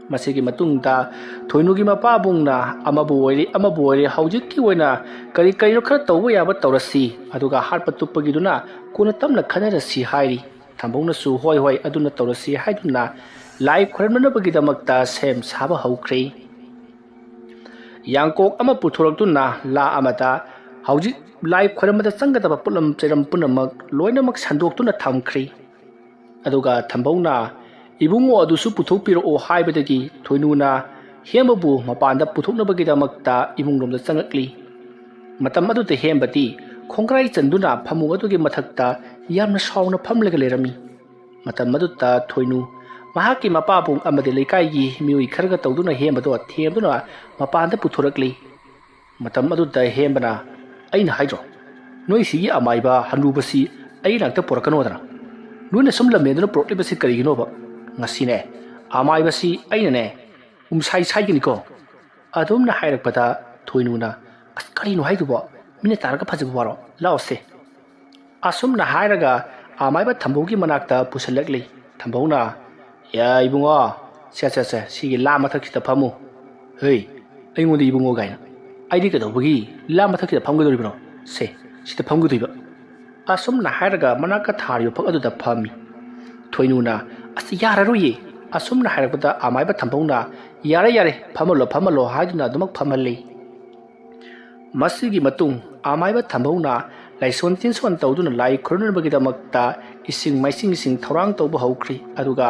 ꯃꯁꯤꯒꯤ ꯃꯇꯨꯡꯗ ꯊꯣꯏꯅꯨꯒꯤ ꯃꯄꯥꯕꯨꯡꯅ, "ꯑꯃꯕꯨ ꯑꯣꯏꯔꯦ, ꯑꯃꯕꯨ ꯑꯣꯏꯔꯦ, ꯍꯧꯖꯤꯛꯀꯤ ꯑꯣꯏꯅ ꯀꯔꯤ ꯀꯔꯤꯅꯣ ꯈꯔ ꯇꯧꯕ ꯌꯥꯕ ꯇꯧꯔꯁꯤ, ꯑꯗꯨꯒ ꯍꯥꯠꯄ ꯇꯨꯞꯄꯒꯤꯗꯨꯅ ꯀꯣꯟꯅ ꯇꯞꯅ ꯈꯟꯅꯔꯁꯤ" ꯍꯥꯏꯔꯤ꯫ ꯊꯝꯕꯧꯅꯁꯨ "ꯍꯣꯏ, ꯍꯣꯏ, ꯑꯗꯨꯅ ꯇꯧꯔꯁꯤ" ꯍꯥꯏꯗꯨꯅ ꯂꯥꯏ ꯈꯣꯏꯔꯝꯅꯅꯕꯒꯤꯗꯃꯛꯇ ꯁꯦꯝ ꯁꯥꯕ ꯍꯧꯈ꯭ꯔꯦ꯫ ꯌꯥꯡꯀꯣꯛ ꯑꯃ ꯄꯨꯊꯣꯔꯛꯇꯨꯅ ꯂꯥ ꯑꯃꯗ ꯍꯧꯖꯤꯛ ꯂꯥꯏ ꯈꯣꯏꯔꯝꯕꯗ ꯆꯪꯒꯗꯕ ꯄꯣꯠꯂꯝ ꯆꯩꯔꯝ ꯄꯨꯝꯅꯃꯛ ꯂꯣꯏꯅꯃꯛ ꯁꯟꯗꯣꯛꯇꯨꯅ ꯊꯝꯈ꯭ꯔꯤ꯫ ꯑꯗꯨꯒ ꯊꯝꯕꯧꯅ "ꯏꯕꯨꯡꯉꯣ ꯑꯗꯨꯁꯨ ꯄꯨꯊꯣꯛꯄꯤꯔꯛꯑꯣ" ꯍꯥꯏꯕꯗꯒꯤ ꯊꯣꯏꯅꯨꯅ ꯍꯦꯝꯕꯕꯨ ꯃꯄꯥꯟꯗ ꯄꯨꯊꯣꯛꯅꯕꯒꯤꯗꯃꯛꯇ ꯏꯃꯨꯡꯂꯣꯝꯗ ꯆꯪꯂꯛꯂꯤ꯫ ꯃꯇꯝ ꯑꯗꯨꯗ ꯍꯦꯝꯕꯗꯤ ꯈꯣꯡꯒ꯭ꯔꯥꯏ ꯆꯟꯗꯨꯅ ꯐꯃꯨꯡ ꯑꯗꯨꯒꯤ ꯃꯊꯛꯇ ꯌꯥꯝꯅ ꯁꯥꯎꯅ ꯐꯝꯂꯒ ꯂꯩꯔꯝꯃꯤ꯫ ꯃꯇꯝ ꯑꯗꯨꯗ ꯊꯣꯏꯅꯨ ꯃꯍꯥꯛꯀꯤ ꯃꯄꯥꯕꯨꯡ ꯑꯃꯗꯤ ꯂꯩꯀꯥꯏꯒꯤ ꯃꯤꯑꯣꯏ ꯈꯔꯒ ꯇꯧꯗꯨꯅ ꯍꯦꯝꯕꯗꯣ ꯊꯦꯝꯗꯨꯅ ꯃꯄꯥꯟꯗ ꯄꯨꯊꯣꯔꯛꯂꯤ꯫ ꯃꯇꯝ ꯑꯗꯨꯗ ꯍꯦꯝꯕꯅ, "ꯑꯩꯅ ꯍꯥꯏꯗ꯭ꯔꯣ, ꯅꯣꯏ ꯁꯤꯒꯤ ꯑꯃꯥꯏꯕ ꯍꯅꯨꯕꯁꯤ ꯑꯩ ꯅꯥꯛꯇ ꯄꯨꯔꯛꯀꯅꯣꯗꯅ? ꯅꯣꯏꯅ ꯁꯨꯝ ꯂꯝꯍꯦꯟꯗꯨꯅ ꯄꯨꯔꯛꯂꯤꯕꯁꯤ ꯀꯔꯤꯒꯤꯅꯣꯕ? ꯉꯁꯤꯅꯦ, ꯑꯃꯥꯏꯕꯁꯤ ꯑꯩꯅꯅꯦ ꯎꯝꯁꯥꯏ ꯁꯥꯏꯒꯅꯤꯀꯣ"꯫ ꯑꯗꯨꯝꯅ ꯍꯥꯏꯔꯛꯄꯗ ꯊꯣꯏꯅꯨꯅ, "ꯑꯁ, ꯀꯔꯤꯅꯣ ꯍꯥꯏꯗꯨꯕꯣ? ꯃꯤꯅ ꯇꯥꯔꯒ ꯐꯖꯕ ꯋꯥꯔꯣ? ꯂꯥꯛꯑꯣꯁꯦ"꯫ ꯑꯁꯨꯝꯅ ꯍꯥꯏꯔꯒ ꯑꯃꯥꯏꯕ ꯊꯝꯕꯧꯒꯤ ꯃꯅꯥꯛꯇ ꯄꯨꯁꯤꯜꯂꯛꯂꯤ꯫ ꯊꯝꯕꯧꯅ, "ꯌꯥ ꯏꯕꯨꯡꯉꯣ, ꯁꯦ ꯁꯦ ꯁꯦ, ꯁꯤꯒꯤ ꯂꯥ ꯃꯊꯛꯁꯤꯗ ꯐꯝꯃꯨ"꯫ "ꯍꯩ, ꯑꯩꯉꯣꯟꯗ ꯏꯕꯨꯡꯉꯣ ꯀꯥꯏꯅ? ꯑꯩꯗꯤ ꯀꯩꯗꯧꯕꯒꯤ ꯂꯥ ꯃꯊꯛꯁꯤꯗ ꯐꯝꯒꯗꯧꯔꯤꯕꯅꯣ? ꯁꯦ, ꯁꯤꯗ ꯐꯝꯒꯗꯣꯏꯕ"꯫ ꯑꯁꯨꯝꯅ ꯍꯥꯏꯔꯒ ꯃꯅꯥꯛꯇ ꯊꯥꯔꯤꯕ ꯐꯛ ꯑꯗꯨꯗ ꯐꯝꯃꯤ꯫ ꯊꯣꯏꯅꯨꯅ, "ꯑꯁ, ꯌꯥꯔꯔꯣꯏꯌꯦ"꯫ ꯑꯁꯨꯝꯅ ꯍꯥꯏꯔꯛꯄꯗ ꯑꯃꯥꯏꯕ ꯊꯝꯕꯧꯅ, "ꯌꯥꯔꯦ, ꯌꯥꯔꯦ, ꯐꯝꯍꯜꯂꯣ, ꯐꯝꯍꯜꯂꯣ" ꯍꯥꯏꯗꯨꯅ ꯑꯗꯨꯃꯛ ꯐꯝꯍꯜꯂꯤ꯫ ꯃꯁꯤꯒꯤ ꯃꯇꯨꯡ ꯑꯃꯥꯏꯕ ꯊꯝꯕꯧꯅ ꯂꯥꯏꯁꯣꯟ ꯇꯤꯟꯁꯣꯟ ꯇꯧꯗꯨꯅ ꯂꯥꯏ ꯈꯨꯔꯨꯝꯅꯕꯒꯤꯗꯃꯛꯇ ꯏꯁꯤꯡ ꯃꯥꯏꯁꯤꯡꯁꯤꯡ ꯊꯧꯔꯥꯡ ꯇꯧꯕ ꯍꯧꯈ꯭ꯔꯤ꯫ ꯑꯗꯨꯒ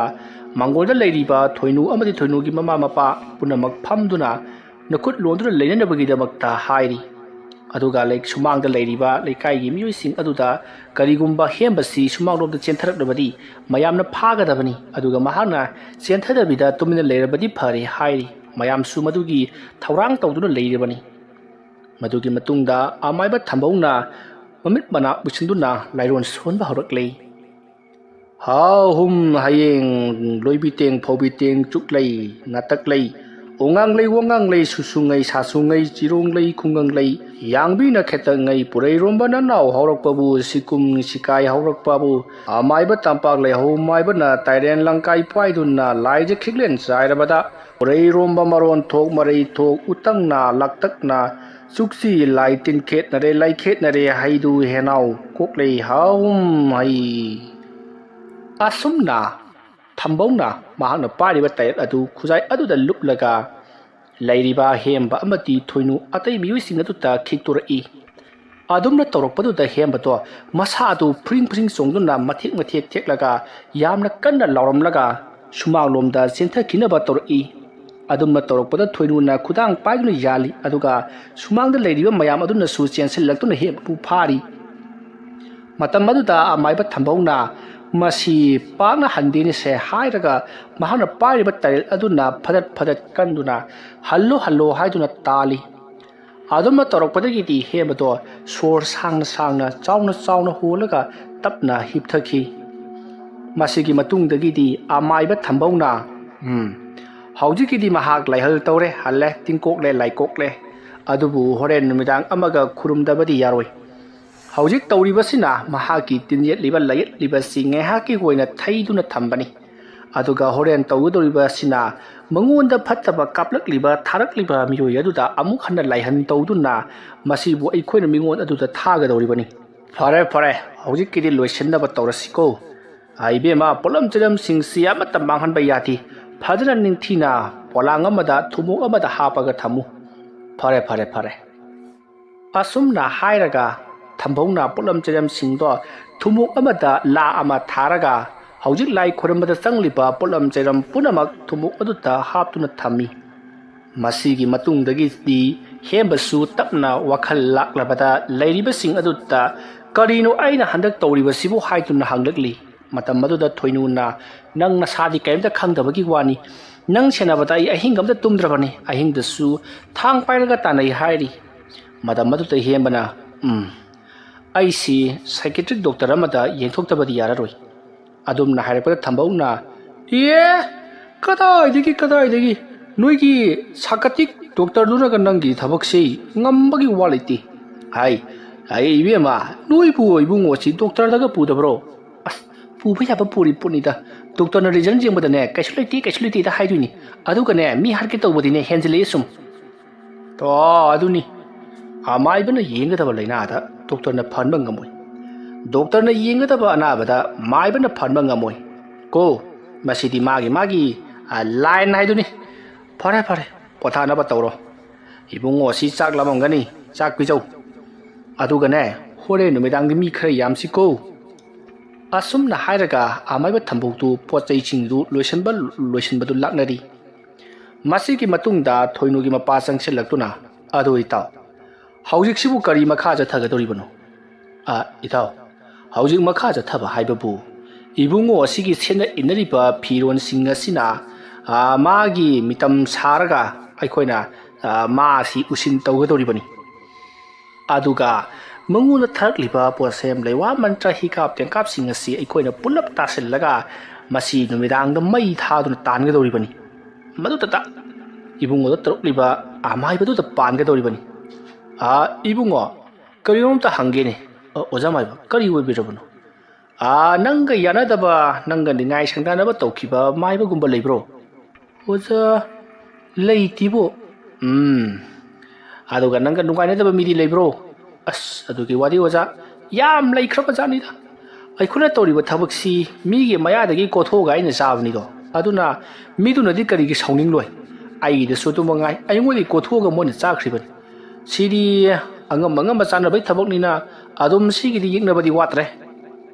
ꯃꯥꯡꯒꯣꯜꯗ ꯂꯩꯔꯤꯕ ꯊꯣꯏꯅꯨ ꯑꯃꯗꯤ ꯊꯣꯏꯅꯨꯒꯤ ꯃꯃꯥ ꯃꯄꯥ ꯄꯨꯝꯅꯃꯛ ꯐꯝꯗꯨꯅ ꯅꯈꯨꯠ ꯂꯣꯟꯗꯨꯅ ꯂꯩꯅꯅꯕꯒꯤꯗꯃꯛꯇ ꯍꯥꯏꯔꯤ꯫ ꯑꯗꯨꯒ ꯂꯩ-, ꯁꯨꯃꯥꯡꯗ ꯂꯩꯔꯤꯕ ꯂꯩꯀꯥꯏꯒꯤ ꯃꯤꯑꯣꯏꯁꯤꯡ ꯑꯗꯨꯗ ꯀꯔꯤꯒꯨꯝꯕ ꯍꯦꯝꯕꯁꯤ ꯁꯨꯃꯥꯡꯂꯣꯝꯗ ꯆꯦꯟꯊꯔꯛꯂꯕꯗꯤ ꯃꯌꯥꯝꯅ ꯐꯥꯒꯗꯕꯅꯤ, ꯑꯗꯨꯒ ꯃꯍꯥꯛꯅ ꯆꯦꯟꯊꯗꯕꯤꯗ ꯇꯨꯃꯤꯟꯅ ꯂꯩꯔꯕꯗꯤ ꯐꯔꯦ ꯍꯥꯏꯔꯤ꯫ ꯃꯌꯥꯝꯁꯨ ꯃꯗꯨꯒꯤ ꯊꯧꯔꯥꯡ ꯇꯧꯗꯨꯅ ꯂꯩꯔꯤꯕꯅꯤ꯫ ꯃꯗꯨꯒꯤ ꯃꯇꯨꯡꯗ ꯑꯃꯥꯏꯕ ꯊꯝꯕꯧꯅ ꯃꯃꯤꯠ ꯃꯅꯥ ꯎꯏꯁꯤꯟꯗꯨꯅ ꯂꯥꯏꯔꯣꯟ ꯁꯣꯟꯕ ꯍꯧꯔꯛꯂꯦ꯫ ꯍꯥꯎ ꯍꯨꯝ ꯍꯌꯦꯡ ꯂꯣꯏꯕꯤ ꯇꯦꯡ ꯐꯧꯕꯤ ꯇꯦꯡ ꯆꯨꯛꯂꯩ ꯅꯥꯇꯛꯂꯩ ꯎꯉꯥꯡꯂꯩ ꯋꯥꯉꯥꯡꯂꯩ ꯁꯨꯁꯨꯉꯩ ꯁꯥꯁꯨꯉꯩ ꯆꯤꯔꯣꯡꯂꯩ ꯈꯨꯡꯒꯪꯂꯩ ꯌꯥꯡꯕꯤꯅ ꯈꯦꯇꯛꯉꯩ ꯄꯨꯔꯩꯔꯣꯝꯕ ꯅꯅꯥꯎ ꯍꯧꯔꯛꯄꯕꯨ ꯁꯤꯀꯨꯝ ꯁꯤꯀꯥꯏ ꯍꯧꯔꯛꯄꯕꯨ ꯑꯃꯥꯏꯕ ꯇꯝꯄꯥꯛ ꯂꯩꯍꯧ ꯃꯥꯏꯕꯅ ꯇꯥꯏꯔꯦꯟ ꯂꯪꯀꯥꯏ ꯄꯥꯏꯗꯨꯅ ꯂꯥꯏꯖ ꯈꯤꯛꯂꯦꯟ ꯆꯥꯏꯔꯕꯗ ꯄꯨꯔꯩꯔꯣꯝꯕ ꯃꯔꯣꯟ ꯊꯣꯛ ꯃꯔꯩ ꯊꯣꯛ ꯎꯇꯪꯅ ꯂꯥꯛꯇꯛꯅ ꯆꯨꯛꯁꯤ ꯂꯥꯏ ꯇꯤꯟꯈꯦꯠꯅꯔꯦ ꯂꯥꯏꯈꯦꯠꯅꯔꯦ ꯍꯩꯗꯨ ꯍꯦꯅꯥꯎ ꯀꯣꯛꯂꯩ ꯍꯥꯎꯝ ꯍꯩ꯫ ꯑꯁꯨꯝꯅ ꯊꯝꯕꯧꯅ ꯃꯍꯥꯛꯅ ꯄꯥꯏꯔꯤꯕ ꯇꯥꯏꯔꯦꯠ ꯑꯗꯨ ꯈꯨꯖꯥꯏ ꯑꯗꯨꯗ ꯂꯨꯞꯂꯒ ꯂꯩꯔꯤꯕ ꯍꯦꯝꯕ ꯑꯃꯗꯤ ꯊꯣꯏꯅꯨ ꯑꯇꯩ ꯃꯤꯑꯣꯏꯁꯤꯡ ꯑꯗꯨꯗ ꯈꯤꯛꯇꯣꯔꯛꯏ꯫ ꯑꯗꯨꯝꯅ ꯇꯧꯔꯛꯄꯗꯨꯗ ꯍꯦꯝꯕꯗꯣ ꯃꯁꯥ ꯑꯗꯨ ꯐ꯭ꯔꯤꯡ ꯐ꯭ꯔꯤꯡ ꯆꯣꯡꯗꯨꯅ ꯃꯊꯦꯛ ꯃꯊꯦꯛ ꯊꯦꯛꯂꯒ ꯌꯥꯝꯅ ꯀꯟꯅ ꯂꯥꯎꯔꯝꯂꯒ ꯁꯨꯃꯥꯡꯂꯣꯝꯗ ꯆꯦꯟꯊꯈꯤꯅꯕ ꯇꯧꯔꯛꯏ꯫ ꯑꯗꯨꯝꯅ ꯇꯧꯔꯛꯄꯗ ꯊꯣꯏꯅꯨꯅ ꯈꯨꯗꯥꯡ ꯄꯥꯏꯗꯨꯅ ꯌꯥꯜꯂꯤ, ꯑꯗꯨꯒ ꯁꯨꯃꯥꯡꯗ ꯂꯩꯔꯤꯕ ꯃꯌꯥꯝ ꯑꯗꯨꯅꯁꯨ ꯆꯦꯟꯁꯤꯜꯂꯛꯇꯨꯅ ꯍꯦꯝꯕꯕꯨ ꯐꯥꯔꯤ꯫ ꯃꯇꯝ ꯑꯗꯨꯗ ꯑꯃꯥꯏꯕ ꯊꯝꯕꯧꯅ "ꯃꯁꯤ ꯄꯥꯛꯅ ꯍꯟꯗꯦꯅꯦꯁꯦ" ꯍꯥꯏꯔꯒ ꯃꯍꯥꯛꯅ ꯄꯥꯏꯔꯤꯕ ꯇꯔꯦꯠ ꯑꯗꯨꯅ ꯐꯗꯠ ꯐꯗꯠ ꯀꯟꯗꯨꯅ "ꯍꯜꯂꯣ ꯍꯜꯂꯣ" ꯍꯥꯏꯗꯨꯅ ꯇꯥꯜꯂꯤ꯫ ꯑꯗꯨꯝꯅ ꯇꯧꯔꯛꯄꯗꯒꯤꯗꯤ ꯍꯦꯝꯕꯗꯣ ꯁꯣꯔ ꯁꯥꯡꯅ ꯁꯥꯡꯅ ꯆꯥꯎꯅ ꯆꯥꯎꯅ ꯍꯣꯜꯂꯒ ꯇꯞꯅ ꯍꯤꯞꯊꯈꯤ꯫ ꯃꯁꯤꯒꯤ ꯃꯇꯨꯡꯗꯒꯤꯗꯤ ꯑꯃꯥꯏꯕ ꯊꯝꯕꯧꯅ, "ꯎꯝ, ꯍꯧꯖꯤꯛꯀꯤꯗꯤ ꯃꯍꯥꯛ ꯂꯥꯏꯍꯜ ꯇꯧꯔꯦ, ꯍꯜꯂꯦ, ꯇꯤꯡꯀꯣꯛꯂꯦ, ꯂꯥꯏꯀꯣꯛꯂꯦ꯫ ꯑꯗꯨꯕꯨ ꯍꯣꯔꯦꯟ ꯅꯨꯃꯤꯗꯥꯡ ꯑꯃꯒ ꯈꯨꯔꯨꯝꯗꯕꯗꯤ ꯌꯥꯔꯣꯏ꯫ ꯍꯧꯖꯤꯛ ꯇꯧꯔꯤꯕꯁꯤꯅ ꯃꯍꯥꯛꯀꯤ ꯇꯤꯟꯌꯦꯠꯂꯤꯕ ꯂꯥꯏꯌꯦꯠꯂꯤꯕꯁꯤ ꯉꯥꯏꯍꯥꯛꯀꯤ ꯑꯣꯏꯅ ꯊꯩꯗꯨꯅ ꯊꯝꯕꯅꯤ꯫ ꯑꯗꯨꯒ ꯍꯣꯔꯦꯟ ꯇꯧꯒꯗꯧꯔꯤꯕꯁꯤꯅ ꯃꯉꯣꯟꯗ ꯐꯠꯇꯕ ꯀꯥꯞꯂꯛꯂꯤꯕ, ꯊꯥꯔꯛꯂꯤꯕ ꯃꯤꯑꯣꯏ ꯑꯗꯨꯗ ꯑꯃꯨꯛ ꯍꯟꯅ ꯂꯥꯏꯍꯟ ꯇꯧꯗꯨꯅ ꯃꯁꯤꯕꯨ ꯑꯩꯈꯣꯏꯅ ꯃꯤꯉꯣꯟ ꯑꯗꯨꯗ ꯊꯥꯒꯗꯧꯔꯤꯕꯅꯤ"꯫ "ꯐꯔꯦ, ꯐꯔꯦ, ꯍꯧꯖꯤꯛꯀꯤꯗꯤ ꯂꯣꯏꯁꯤꯟꯅꯕ ꯇꯧꯔꯁꯤꯀꯣ꯫ ꯑ, ꯏꯕꯦꯝꯃ, ꯄꯣꯠꯂꯝ ꯆꯩꯔꯝꯁꯤꯡꯁꯤ ꯑꯃꯠꯇ ꯃꯥꯡꯍꯟꯕ ꯌꯥꯗꯦ꯫ ꯐꯖꯅ ꯅꯤꯡꯊꯤꯅ ꯄꯣꯂꯥꯡ ꯑꯃꯗ ꯊꯨꯝꯃꯣꯛ ꯑꯃꯗ ꯍꯥꯞꯄꯒ ꯊꯝꯃꯨ"꯫ "ꯐꯔꯦ, ꯐꯔꯦ, ꯐꯔꯦ"꯫ ꯑꯁꯨꯝꯅ ꯍꯥꯏꯔꯒ ꯊꯝꯕꯧꯅ ꯄꯣꯠꯂꯝ ꯆꯩꯔꯝꯁꯤꯡꯗꯣ ꯊꯨꯝꯃꯣꯛ ꯑꯃꯗ ꯂꯥ ꯑꯃ ꯊꯥꯔꯒ ꯍꯧꯖꯤꯛ ꯂꯥꯏ ꯈꯣꯏꯔꯝꯕꯗ ꯆꯪꯂꯤꯕ ꯄꯣꯠꯂꯝ ꯆꯩꯔꯝ ꯄꯨꯝꯅꯃꯛ ꯊꯨꯝꯃꯣꯛ ꯑꯗꯨꯗ ꯍꯥꯞꯇꯨꯅ ꯊꯝꯃꯤ꯫ ꯃꯁꯤꯒꯤ ꯃꯇꯨꯡꯗꯒꯤꯗꯤ ꯍꯦꯝꯕꯁꯨ ꯇꯞꯅ ꯋꯥꯈꯜ ꯂꯥꯛꯂꯕꯗ ꯂꯩꯔꯤꯕꯁꯤꯡ ꯑꯗꯨꯗ "ꯀꯔꯤꯅꯣ ꯑꯩꯅ ꯍꯟꯗꯛ ꯇꯧꯔꯤꯕꯁꯤꯕꯨ?" ꯍꯥꯏꯗꯨꯅ ꯍꯪꯂꯛꯂꯤ꯫ ꯃꯇꯝ ꯑꯗꯨꯗ ꯊꯣꯏꯅꯨꯅ, "ꯅꯪ ꯅꯁꯥꯗꯤ ꯀꯔꯤꯝꯇ ꯈꯪꯗꯕꯒꯤ ꯋꯥꯅꯤ꯫ ꯅꯪ ꯁꯦꯟꯅꯕꯗ ꯑꯩ ꯑꯍꯤꯡ ꯑꯝꯇ ꯇꯨꯝꯗ꯭ꯔꯕꯅꯤ꯫ ꯑꯍꯤꯡꯗꯁꯨ ꯊꯥꯡ ꯄꯥꯏꯔꯒ ꯇꯥꯟꯅꯩ" ꯍꯥꯏꯔꯤ꯫ ꯃꯇꯝ ꯑꯗꯨꯗ ꯍꯦꯝꯕꯅ, "ꯎꯝ, ꯑꯩꯁꯤ ꯁꯥꯏꯀꯦꯇ꯭ꯔꯤꯛ ꯗꯣꯛꯇꯔ ꯑꯃꯗ ꯌꯦꯡꯊꯣꯛꯇꯕꯗꯤ ꯌꯥꯔꯔꯣꯏ"꯫ ꯑꯗꯨꯝꯅ ꯍꯥꯏꯔꯛꯄꯗ ꯊꯝꯕꯧꯅ, "ꯑꯦ, ꯀꯗꯥꯏꯗꯒꯤ, ꯀꯗꯥꯏꯗꯒꯤ? ꯅꯣꯏꯒꯤ ꯁꯥꯀꯇꯤꯛ ꯗꯣꯛꯇꯔꯗꯨꯅꯒ ꯅꯪꯒꯤ ꯊꯕꯛꯁꯤ ꯉꯝꯕꯒꯤ ꯋꯥ ꯂꯩꯇꯦ"꯫ "ꯍꯥꯏ, ꯑꯩ ꯏꯕꯦꯝꯃ, ꯅꯣꯏꯕꯨ ꯏꯕꯨꯡꯉꯣꯁꯤ ꯗꯣꯛꯇꯔꯗꯒ ꯄꯨꯗꯕ꯭ꯔꯣ?" "ꯑꯁ, ꯄꯨꯕ ꯌꯥꯕ ꯄꯨꯔꯤ ꯄꯣꯠꯅꯤꯗ꯫ ꯗꯣꯛꯇꯔꯅ ꯔꯤꯖꯜ ꯌꯦꯡꯕꯗꯅꯦ, ꯀꯩꯁꯨ ꯂꯩꯇꯦ, ꯀꯩꯁꯨ ꯂꯩꯇꯦꯗ ꯍꯥꯏꯗꯣꯏꯅꯤ꯫ ꯑꯗꯨꯒꯅꯦ, ꯃꯤ ꯍꯥꯠꯀꯦ ꯇꯧꯕꯗꯤꯅꯦ, ꯍꯦꯟꯖꯤꯜꯂꯛꯑꯦ ꯁꯨꯝ"꯫ "ꯇꯣ, ꯑꯗꯨꯅꯤ꯫ ꯑꯃꯥꯏꯕꯅ ꯌꯦꯡꯒꯗꯕ ꯂꯥꯏꯅꯥꯗ ꯗꯣꯛꯇꯔꯅ ꯐꯍꯟꯕ ꯉꯝꯃꯣꯏ꯫ ꯗꯣꯛꯇꯔꯅ ꯌꯦꯡꯒꯗꯕ ꯑꯅꯥꯕꯗ ꯃꯥꯏꯕꯅ ꯐꯍꯟꯕ ꯉꯝꯃꯣꯏ꯫ ꯀꯣ, ꯃꯁꯤꯗꯤ ꯃꯥꯒꯤ ꯃꯥꯒꯤ, ꯑ, ꯂꯥꯏꯟ ꯍꯥꯏꯗꯨꯅꯤ꯫ ꯐꯔꯦ, ꯐꯔꯦ꯫ ꯄꯣꯊꯥꯅꯕ ꯇꯧꯔꯣ꯫ ꯏꯕꯨꯡꯉꯣ ꯑꯁꯤ ꯆꯥꯛ ꯂꯥꯝꯃꯝꯒꯅꯤ, ꯆꯥꯛ ꯄꯤꯖꯧ꯫ ꯑꯗꯨꯒꯅꯦ, ꯍꯣꯔꯦꯟ ꯅꯨꯃꯤꯗꯥꯡꯗꯤ ꯃꯤ ꯈꯔ ꯌꯥꯝꯁꯤꯀꯣ꯫ ꯑꯁꯨꯝꯅ ꯍꯥꯏꯔꯒ ꯑꯃꯥꯏꯕ ꯊꯝꯕꯧꯗꯨ ꯄꯣꯠ ꯆꯩꯁꯤꯡꯗꯨ ꯂꯣꯏꯁꯤꯟꯕ ꯂꯣꯏꯁꯤꯟꯕꯗꯨ ꯂꯥꯛꯅꯔꯤ꯫ ꯃꯁꯤꯒꯤ ꯃꯇꯨꯡꯗ ꯊꯣꯏꯅꯨꯒꯤ ꯃꯄꯥ ꯆꯪꯁꯤꯜꯂꯛꯇꯨꯅ, "ꯑꯗꯨ ꯏꯇꯥꯎ, ꯍꯧꯖꯤꯛꯁꯤꯕꯨ ꯀꯔꯤ ꯃꯈꯥ ꯆꯠꯊꯒꯗꯧꯔꯤꯕꯅꯣ?" "ꯑ, ꯏꯇꯥꯎ, ꯍꯧꯖꯤꯛ ꯃꯈꯥ ꯆꯠꯊꯕ ꯍꯥꯏꯕꯕꯨ ꯏꯕꯨꯡꯉꯣ ꯑꯁꯤꯒꯤ ꯁꯦꯠꯅ ꯏꯟꯅꯔꯤꯕ ꯐꯤꯔꯣꯟꯁꯤꯡ ꯑꯁꯤꯅ, ꯑ, ꯃꯥꯒꯤ ꯃꯤꯇꯝ ꯁꯥꯔꯒ ꯑꯩꯈꯣꯏꯅ, ꯑ, ꯃꯥ ꯑꯁꯤ ꯎꯁꯤꯟ ꯇꯧꯒꯗꯧꯔꯤꯕꯅꯤ꯫ ꯑꯗꯨꯒ ꯃꯉꯣꯟꯗ ꯊꯥꯔꯛꯂꯤꯕ ꯄꯣꯠꯁꯦꯝ ꯂꯩꯋꯥ ꯃꯟꯇ꯭ꯔ ꯍꯤꯀꯥꯞ ꯇꯦꯡꯀꯥꯞꯁꯤꯡ ꯑꯁꯤ ꯑꯩꯈꯣꯏꯅ ꯄꯨꯂꯞ ꯇꯥꯁꯤꯜꯂꯒ ꯃꯁꯤ ꯅꯨꯃꯤꯗꯥꯡꯗ ꯃꯩ ꯊꯥꯗꯨꯅ ꯇꯥꯟꯒꯗꯧꯔꯤꯕꯅꯤ꯫ ꯃꯗꯨꯗꯇ ꯏꯕꯨꯡꯉꯣꯗ ꯇꯧꯔꯛꯂꯤꯕ ꯑꯃꯥꯏꯕꯗꯨꯗ ꯄꯥꯟꯒꯗꯧꯔꯤꯕꯅꯤ꯫ ꯑ, ꯏꯕꯨꯡꯉꯣ, ꯀꯔꯤꯅꯣꯝꯇ ꯍꯪꯒꯦꯅꯦ꯫ "ꯑ, ꯑꯣꯖꯥ ꯃꯥꯏꯕ, ꯀꯔꯤ ꯑꯣꯏꯕꯤꯔꯕꯅꯣ?" "ꯑ, ꯅꯪꯒ ꯌꯥꯅꯗꯕ, ꯅꯪꯒ ꯅꯤꯡꯉꯥꯏ ꯁꯪꯗꯥꯅꯕ ꯇꯧꯈꯤꯕ ꯃꯥꯏꯕꯒꯨꯝꯕ ꯂꯩꯕ꯭ꯔꯣ?" "ꯑꯣꯖꯥ, ꯂꯩꯇꯦꯕꯣ꯫" "ꯎꯝ, ꯑꯗꯨꯒ ꯅꯪꯒ ꯅꯨꯡꯉꯥꯏꯅꯗꯕ ꯃꯤꯗꯤ ꯂꯩꯕ꯭ꯔꯣ?" "ꯑꯁ, ꯑꯗꯨꯒꯤ ꯋꯥꯗꯤ ꯑꯣꯖꯥ, ꯌꯥꯝ ꯂꯩꯈ꯭ꯔꯕ ꯖꯥꯠꯅꯤꯗ꯫ ꯑꯩꯈꯣꯏꯅ ꯇꯧꯔꯤꯕ ꯊꯕꯛꯁꯤ ꯃꯤꯒꯤ ꯃꯌꯥꯗꯒꯤ ꯀꯣꯊꯣꯛꯑꯒ ꯑꯩꯅ ꯆꯥꯕꯅꯤꯗꯣ꯫ ꯑꯗꯨꯅ ꯃꯤꯗꯨꯅꯗꯤ ꯀꯔꯤꯒꯤ ꯁꯥꯎꯅꯤꯡꯂꯣꯏ? ꯑꯩꯒꯤꯗꯁꯨ ꯑꯗꯨ ꯃꯉꯥꯏ, ꯑꯩꯉꯣꯟꯗꯒꯤ ꯀꯣꯊꯣꯛꯑꯒ ꯃꯣꯏꯅ ꯆꯥꯈ꯭ꯔꯤꯕꯅꯤ꯫ ꯁꯤꯗꯤ ꯑꯉꯝ ꯑꯉꯝꯕ ꯆꯥꯅꯕꯒꯤ ꯊꯕꯛꯅꯤꯅ ꯑꯗꯨꯝ ꯁꯤꯒꯤꯗꯤ ꯌꯦꯛꯅꯕꯗꯤ ꯋꯥꯠꯇ꯭ꯔꯦ꯫"